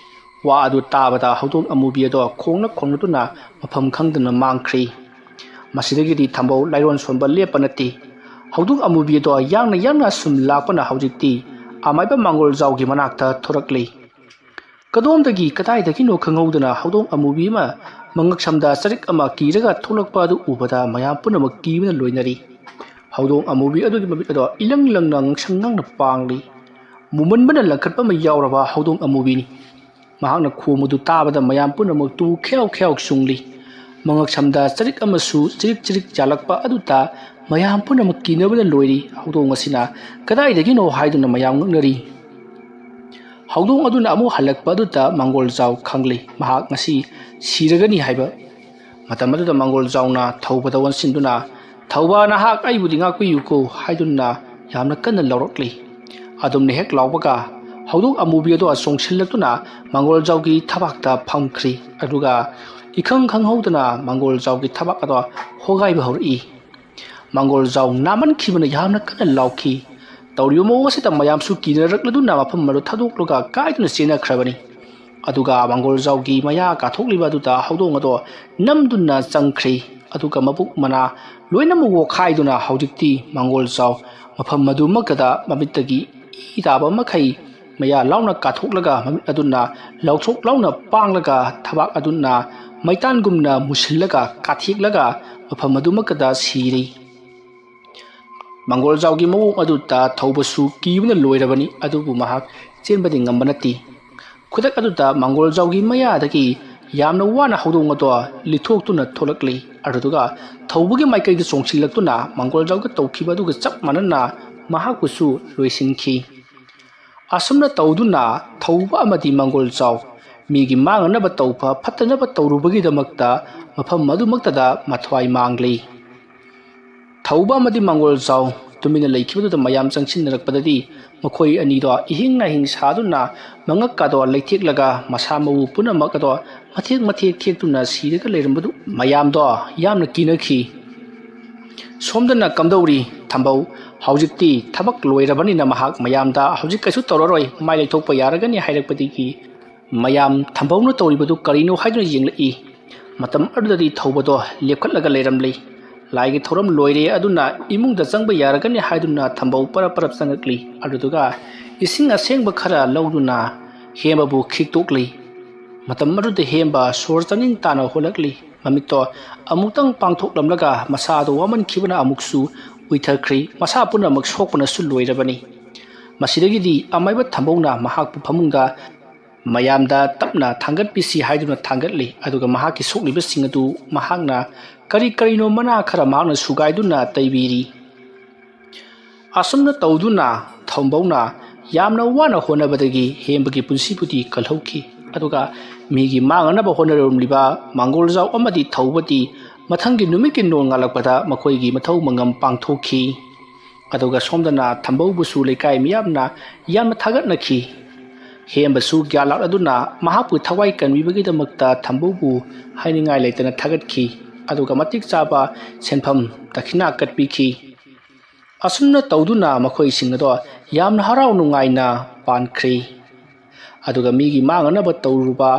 ꯋꯥ ꯑꯗꯨ ꯇꯥꯕꯗ ꯍꯧꯗꯣꯡ ꯑꯃꯨꯕꯤ ꯑꯗꯣ ꯈꯣꯡꯅ ꯈꯣꯡꯅꯗꯨꯅ ꯃꯐꯝ ꯈꯪꯗꯅ ꯃꯥꯡꯈ꯭ꯔꯤ꯫ ꯃꯁꯤꯗꯒꯤꯗꯤ ꯊꯝꯕꯧ ꯂꯥꯏꯔꯣꯟ ꯁꯣꯟꯕ ꯂꯦꯞꯄ ꯅꯠꯇꯦ꯫ ꯍꯧꯗꯣꯡ ꯑꯃꯨꯕꯤ ꯑꯗꯣ ꯌꯥꯡꯅ ꯌꯥꯡꯅ ꯁꯨꯝ ꯂꯥꯛꯄꯅ ꯍꯧꯖꯤꯛꯇꯤ ꯑꯃꯥꯏꯕ ꯃꯥꯡꯒꯣꯜꯖꯥꯎꯒꯤ ꯃꯅꯥꯛꯇ ꯊꯣꯔꯛꯂꯤ꯫ ꯀꯗꯣꯝꯗꯒꯤ ꯀꯗꯥꯏꯗꯒꯤꯅꯣ ꯈꯪꯍꯧꯗꯅ ꯍꯧꯗꯣꯡ ꯑꯃꯨꯕꯤ ꯑꯃ ꯃꯉꯛꯁꯝꯗ ꯆꯔꯤꯛ ꯑꯃ ꯀꯤꯔꯒ ꯊꯣꯛꯂꯛꯄ ꯑꯗꯨ ꯎꯕꯗ ꯃꯌꯥꯝ ꯄꯨꯝꯅꯃꯛ ꯀꯤꯕꯅ ꯂꯣꯏꯅꯔꯤ꯫ ꯍꯧꯗꯣꯡ ꯑꯃꯨꯕꯤ ꯑꯗꯨꯒꯤ ꯃꯃꯤꯠ ꯑꯗꯣ ꯏꯂꯪ ꯂꯪꯅ ꯉꯛꯁꯪ ꯉꯛꯅ ꯄꯥꯡꯂꯤ꯫ ꯃꯨꯃꯟꯕꯅ ꯂꯪꯈꯠꯄ ꯑꯃ ꯌꯥꯎꯔꯕ ꯍꯧꯗꯣꯡ ꯑꯃꯨꯕꯤꯅꯤ꯫ ꯃꯍꯥꯛꯅ ꯈꯣꯡꯕꯗꯨ ꯇꯥꯕꯗ ꯃꯌꯥꯝ ꯄꯨꯝꯅꯃꯛꯇꯨ ꯈꯦꯌꯥꯎ ꯈꯦꯌꯥꯎ ꯆꯨꯡꯂꯤ꯫ ꯃꯉꯛꯁꯝꯗ ꯆꯔꯤꯛ ꯑꯃꯁꯨ ꯆꯤꯔꯤꯛ ꯆꯤꯔꯤꯛ ꯌꯥꯜꯂꯛꯄ ꯑꯗꯨꯗ ꯃꯌꯥꯝ ꯄꯨꯝꯅꯃꯛ ꯀꯤꯅꯕꯅ ꯂꯣꯏꯔꯤ꯫ ꯍꯧꯗꯣꯡ ꯑꯁꯤꯅ ꯀꯗꯥꯏꯗꯒꯤꯅꯣ ꯍꯥꯏꯗꯨꯅ ꯃꯌꯥꯝ ꯉꯛꯅꯔꯤ꯫ ꯍꯧꯗꯣꯡ ꯑꯗꯨꯅ ꯑꯃꯨꯛ ꯍꯜꯂꯛꯄ ꯑꯗꯨꯗ ꯃꯥꯡꯒꯣꯜꯖꯥꯎ ꯈꯪꯂꯤ, ꯃꯍꯥꯛ ꯉꯁꯤ ꯁꯤꯔꯒꯅꯤ ꯍꯥꯏꯕ꯫ ꯃꯇꯝ ꯑꯗꯨꯗ ꯃꯥꯡꯒꯣꯜꯖꯥꯎꯅ ꯊꯧꯕꯗ ꯑꯣꯟꯁꯤꯟꯗꯨꯅ, "ꯊꯧꯕ, ꯅꯍꯥꯛ ꯑꯩꯕꯨꯗꯤ ꯉꯥꯛꯄꯤꯌꯨꯀꯣ" ꯍꯥꯏꯗꯨꯅ ꯌꯥꯝꯅ ꯀꯟꯅ ꯂꯥꯎꯔꯛꯂꯤ꯫ ꯑꯗꯨꯝꯅ ꯍꯦꯛ ꯂꯥꯎꯕꯒ ꯍꯧꯗꯣꯡ ꯑꯃꯨꯕꯤ ꯑꯗꯣ ꯆꯣꯡꯁꯤꯜꯂꯛꯇꯨꯅ ꯃꯥꯡꯒꯣꯜꯖꯥꯎꯒꯤ ꯊꯕꯥꯛꯇ ꯐꯝꯈ꯭ꯔꯤ꯫ ꯑꯗꯨꯒ ꯏꯈꯪ ꯈꯪꯍꯧꯗꯅ ꯃꯥꯡꯒꯣꯜꯖꯥꯎꯒꯤ ꯊꯕꯥꯛ ꯑꯗꯣ ꯍꯣꯒꯥꯏꯕ ꯍꯧꯔꯛꯏ꯫ ꯃꯥꯡꯒꯣꯜꯖꯥꯎ ꯅꯥꯃꯟꯈꯤꯕꯅ ꯌꯥꯝꯅ ꯀꯟꯅ ꯂꯥꯎꯈꯤ꯫ ꯇꯧꯔꯤꯕ ꯃꯑꯣꯡ ꯑꯁꯤꯗ ꯃꯌꯥꯝꯁꯨ ꯀꯤꯅꯔꯛꯂꯗꯨꯅ ꯃꯐꯝ ꯑꯗꯨ ꯊꯥꯗꯣꯛꯂꯒ ꯀꯥꯏꯗꯨꯅ ꯆꯦꯟꯅꯈ꯭ꯔꯕꯅꯤ꯫ ꯑꯗꯨꯒ ꯃꯥꯡꯒꯣꯜꯖꯥꯎꯒꯤ ꯃꯌꯥ ꯀꯥꯊꯣꯛꯂꯤꯕ ꯑꯗꯨꯗ ꯍꯧꯗꯣꯡ ꯑꯗꯣ ꯅꯝꯗꯨꯅ ꯆꯪꯈ꯭ꯔꯤ꯫ ꯑꯗꯨꯒ ꯃꯕꯨꯛ ꯃꯅꯥ ꯂꯣꯏꯅꯃꯛ ꯑꯣꯈꯥꯏꯗꯨꯅ ꯍꯧꯖꯤꯛꯇꯤ ꯃꯥꯡꯒꯣꯜꯖꯥꯎ ꯃꯐꯝ ꯑꯗꯨꯃꯛꯇꯗ ꯃꯃꯤꯠꯇꯒꯤ ꯏ ꯇꯥꯕ ꯃꯈꯩ ꯃꯌꯥ ꯂꯥꯎꯅ ꯀꯥꯊꯣꯛꯂꯒ ꯃꯃꯤꯠ ꯑꯗꯨꯅ ꯂꯥꯎꯊꯣꯛ ꯂꯥꯎꯅ ꯄꯥꯡꯂꯒ ꯊꯕꯥꯛ ꯑꯗꯨꯅ ꯃꯩꯇꯥꯟꯒꯨꯝꯅ ꯃꯨꯁꯤꯜꯂꯒ ꯀꯥꯊꯦꯛꯂꯒ ꯃꯐꯝ ꯑꯗꯨꯃꯛꯇꯗ ꯁꯤꯔꯤ꯫ ꯃꯪꯒꯣꯜꯖꯥꯎꯒꯤ ꯃꯑꯣꯡ ꯑꯗꯨꯗ ꯊꯧꯕꯁꯨ ꯀꯤꯕꯅ ꯂꯣꯏꯔꯕꯅꯤ, ꯑꯗꯨꯕꯨ ꯃꯍꯥꯛ ꯆꯦꯟꯕꯗꯤ ꯉꯝꯕ ꯅꯠꯇꯦ꯫ ꯈꯨꯗꯛ ꯑꯗꯨꯗ ꯃꯪꯒꯣꯜꯖꯥꯎꯒꯤ ꯃꯌꯥꯗꯒꯤ ꯌꯥꯝꯅ ꯋꯥꯅ ꯍꯧꯗꯣꯡ ꯑꯗꯣ ꯂꯤꯊꯣꯛꯇꯨꯅ ꯊꯣꯛꯂꯛꯂꯤ꯫ ꯑꯗꯨꯗꯨꯒ ꯊꯧꯕꯒꯤ ꯃꯥꯏꯀꯩꯗ ꯆꯣꯡꯁꯤꯜꯂꯛꯇꯨꯅ ꯃꯪꯒꯣꯜꯖꯥꯎꯒ ꯇꯧꯈꯤꯕ ꯑꯗꯨꯒ ꯆꯞ ꯃꯥꯟꯅꯅ ꯃꯍꯥꯛꯄꯨꯁꯨ ꯂꯣꯏꯁꯤꯟꯈꯤ꯫ ꯑꯁꯨꯝꯅ ꯇꯧꯗꯨꯅ ꯊꯧꯕ ꯑꯃꯗꯤ ꯃꯪꯒꯣꯜꯖꯥꯎ ꯃꯤꯒꯤ ꯃꯥꯡꯅꯅꯕ ꯇꯧꯕ ꯐꯠꯇꯅꯕ ꯇꯧꯔꯨꯕꯒꯤꯗꯃꯛꯇ ꯃꯐꯝ ꯑꯗꯨꯃꯛꯇꯗ ꯃꯊ꯭ꯋꯥꯏ ꯃꯥꯡꯂꯤ꯫ ꯊꯧꯕ ꯑꯃꯗꯤ ꯃꯪꯒꯣꯜꯖꯥꯎ ꯇꯨꯃꯤꯟꯅ ꯂꯩꯈꯤꯕꯗꯨꯗ ꯃꯌꯥꯝ ꯆꯪꯁꯤꯟꯅꯔꯛꯄꯗꯗꯤ ꯃꯈꯣꯏ ꯑꯅꯤꯗꯣ ꯏꯍꯤꯡ ꯅꯥꯍꯤꯡ ꯁꯥꯗꯨꯅ ꯃꯉꯛꯀꯗꯣ ꯂꯩꯊꯦꯛꯂꯒ ꯃꯁꯥ ꯃꯎ ꯄꯨꯝꯅꯃꯛ ꯑꯗꯣ ꯃꯊꯦꯛ ꯃꯊꯦꯛ ꯊꯦꯛꯇꯨꯅ ꯁꯤꯔꯒ ꯂꯩꯔꯝꯕꯗꯨ ꯃꯌꯥꯝꯗꯣ ꯌꯥꯝꯅ ꯀꯤꯅꯈꯤ꯫ ꯁꯣꯝꯗꯅ ꯀꯝꯗꯧꯔꯤ ꯊꯝꯕꯧ? ꯍꯧꯖꯤꯛꯇꯤ ꯊꯕꯛ ꯂꯣꯏꯔꯕꯅꯤꯅ ꯃꯍꯥꯛ ꯃꯌꯥꯝꯗ ꯍꯧꯖꯤꯛ ꯀꯩꯁꯨ ꯇꯧꯔꯔꯣꯏ, ꯃꯥꯏ ꯂꯩꯊꯣꯛꯄ ꯌꯥꯔꯒꯅꯤ ꯍꯥꯏꯔꯛꯄꯗꯒꯤ ꯃꯌꯥꯝ ꯊꯝꯕꯧꯅ ꯇꯧꯔꯤꯕꯗꯨ ꯀꯔꯤꯅꯣ ꯍꯥꯏꯗꯨꯅ ꯌꯦꯡꯂꯛꯏ꯫ ꯃꯇꯝ ꯑꯗꯨꯗꯗꯤ ꯊꯧꯕꯗꯣ ꯂꯦꯞꯈꯠꯂꯒ ꯂꯩꯔꯝꯂꯤ꯫ ꯂꯥꯏꯒꯤ ꯊꯧꯔꯝ ꯂꯣꯏꯔꯦ, ꯑꯗꯨꯅ ꯏꯃꯨꯡꯗ ꯆꯪꯕ ꯌꯥꯔꯒꯅꯤ ꯍꯥꯏꯗꯨꯅ ꯊꯝꯕꯧ ꯄꯔꯞ ꯄꯔꯞ ꯆꯪꯉꯛꯂꯤ꯫ ꯑꯗꯨꯗꯨꯒ ꯏꯁꯤꯡ ꯑꯁꯦꯡꯕ ꯈꯔ ꯂꯧꯗꯨꯅ ꯍꯦꯝꯕꯕꯨ ꯈꯤꯛꯇꯣꯛꯂꯤ꯫ ꯃꯇꯝ ꯑꯗꯨꯗ ꯍꯦꯝꯕ ꯁꯣꯔ ꯆꯥꯅꯤꯡ ꯇꯥꯅ ꯍꯣꯜꯂꯛꯂꯤ꯫ ꯃꯃꯤꯠꯇꯣ ꯑꯃꯨꯛꯇꯪ ꯄꯥꯡꯊꯣꯛꯂꯝꯂꯒ ꯃꯁꯥꯗꯣ ꯋꯥꯃꯟꯈꯤꯕꯅ ꯑꯃꯨꯛꯁꯨ ꯎꯏꯊꯈ꯭ꯔꯤ꯫ ꯃꯁꯥ ꯄꯨꯝꯅꯃꯛ ꯁꯣꯛꯄꯅꯁꯨ ꯂꯣꯏꯔꯕꯅꯤ꯫ ꯃꯁꯤꯗꯒꯤꯗꯤ ꯑꯃꯥꯏꯕ ꯊꯝꯕꯧꯅ ꯃꯍꯥꯛꯄꯨ ꯐꯃꯨꯡꯗ ꯃꯌꯥꯝꯗ ꯇꯞꯅ ꯊꯥꯡꯒꯠꯄꯤꯁꯤ ꯍꯥꯏꯗꯨꯅ ꯊꯥꯡꯒꯠꯂꯤ꯫ ꯑꯗꯨꯒ ꯃꯍꯥꯛꯀꯤ ꯁꯣꯛꯂꯤꯕꯁꯤꯡ ꯑꯗꯨ ꯃꯍꯥꯛꯅ ꯀꯔꯤ ꯀꯔꯤꯅꯣ ꯃꯅꯥ ꯈꯔ ꯃꯍꯥꯛꯅ ꯁꯨꯒꯥꯏꯗꯨꯅ ꯇꯩꯕꯤꯔꯤ꯫ ꯑꯁꯨꯝꯅ ꯇꯧꯗꯨꯅ ꯊꯝꯕꯧꯅ ꯌꯥꯝꯅ ꯋꯥꯅ ꯍꯣꯠꯅꯕꯗꯒꯤ ꯍꯦꯝꯕꯒꯤ ꯄꯨꯟꯁꯤꯕꯨꯗꯤ ꯀꯜꯍꯧꯈꯤ꯫ ꯑꯗꯨꯒ ꯃꯤꯒꯤ ꯃꯥꯡꯅꯅꯕ ꯍꯣꯠꯅꯔꯝꯂꯤꯕ ꯃꯪꯒꯣꯜꯖꯥꯎ ꯑꯃꯗꯤ ꯊꯧꯕꯗꯤ ꯃꯊꯪꯒꯤ ꯅꯨꯃꯤꯠꯀꯤ ꯅꯣꯡꯉꯥꯜꯂꯛꯄꯗ ꯃꯈꯣꯏꯒꯤ ꯃꯊꯧ ꯃꯉꯝ ꯄꯥꯡꯊꯣꯛꯈꯤ꯫ ꯑꯗꯨꯒ ꯁꯣꯝꯗꯅ ꯊꯝꯕꯧꯕꯨꯁꯨ ꯂꯩꯀꯥꯏ ꯃꯤꯌꯥꯝꯅ ꯌꯥꯝꯅ ꯊꯥꯒꯠꯅꯈꯤ꯫ ꯍꯦꯝꯕꯁꯨ ꯒ꯭ꯌꯥꯟ ꯂꯥꯛꯂꯗꯨꯅ ꯃꯍꯥꯛꯄꯨ ꯊꯋꯥꯏ ꯀꯟꯕꯤꯕꯒꯤꯗꯃꯛꯇ ꯊꯝꯕꯧꯕꯨ ꯍꯥꯏꯅꯤꯡꯉꯥꯏ ꯂꯩꯇꯅ ꯊꯥꯒꯠꯈꯤ꯫ ꯑꯗꯨꯒ ꯃꯇꯤꯛ ꯆꯥꯕ ꯁꯦꯟꯐꯝ ꯗꯈꯤꯅꯥ ꯀꯠꯄꯤꯈꯤ꯫ ꯑꯁꯨꯝꯅ ꯇꯧꯗꯨꯅ ꯃꯈꯣꯏꯁꯤꯡ ꯑꯗꯣ ꯌꯥꯝꯅ ꯍꯔꯥꯎ ꯅꯨꯡꯉꯥꯏꯅ ꯄꯥꯟꯈ꯭ꯔꯤ꯫ ꯑꯗꯨꯒ ꯃꯤꯒꯤ ꯃꯥꯡꯅꯅꯕ ꯇꯧꯔꯨꯕ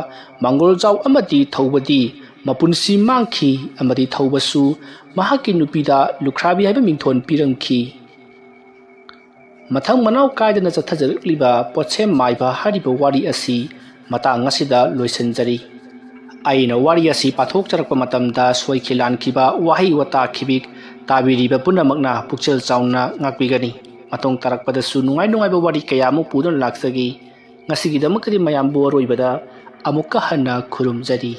ꯃꯪꯒꯣꯜꯖꯥꯎ ꯑꯃꯗꯤ ꯊꯧꯕꯗꯤ ꯃꯄꯨꯟꯁꯤ ꯃꯥꯡꯈꯤ ꯑꯃꯗꯤ ꯊꯧꯕꯁꯨ ꯃꯍꯥꯛꯀꯤ ꯅꯨꯄꯤꯗ ꯂꯨꯈ꯭ꯔꯥꯕꯤ ꯍꯥꯏꯕ ꯃꯤꯡꯊꯣꯟ ꯄꯤꯔꯝꯈꯤ꯫ ꯃꯊꯪ ꯃꯅꯥꯎ ꯀꯥꯏꯗꯅ ꯆꯠꯊꯖꯔꯛꯂꯤꯕ ꯄꯣꯠꯁꯦꯝ ꯃꯥꯏꯕ ꯍꯥꯏꯔꯤꯕ ꯋꯥꯔꯤ ꯑꯁꯤ ꯃꯇꯥꯡ ꯑꯁꯤꯗ ꯂꯣꯏꯁꯤꯟꯖꯔꯤ꯫ ꯑꯩꯅ ꯋꯥꯔꯤ ꯑꯁꯤ ꯄꯥꯊꯣꯛꯆꯔꯛꯄ ꯃꯇꯝꯗ ꯁꯣꯏꯈꯤ ꯂꯥꯟꯈꯤꯕ, ꯋꯥꯍꯩ ꯋꯥꯇꯥ ꯈꯤꯕꯤꯛ ꯇꯥꯕꯤꯔꯤꯕ ꯄꯨꯝꯅꯃꯛꯅ ꯄꯨꯛꯆꯦꯜ ꯆꯥꯎꯅ ꯉꯥꯛꯄꯤꯒꯅꯤ꯫ ꯃꯇꯨꯡ ꯇꯥꯔꯛꯄꯗꯁꯨ ꯅꯨꯡꯉꯥꯏ ꯅꯨꯡꯉꯥꯏꯕ ꯋꯥꯔꯤ ꯀꯌꯥ ꯑꯃꯨꯛ ꯄꯨꯗꯨꯅ ꯂꯥꯛꯆꯒꯦ꯫ ꯉꯁꯤꯒꯤꯗꯃꯛꯇꯗꯤ ꯃꯌꯥꯝꯕꯨ ꯑꯔꯣꯏꯕꯗ ꯑꯃꯨꯛꯀ ꯍꯟꯅ ꯈꯨꯔꯨꯝꯖꯔꯤ꯫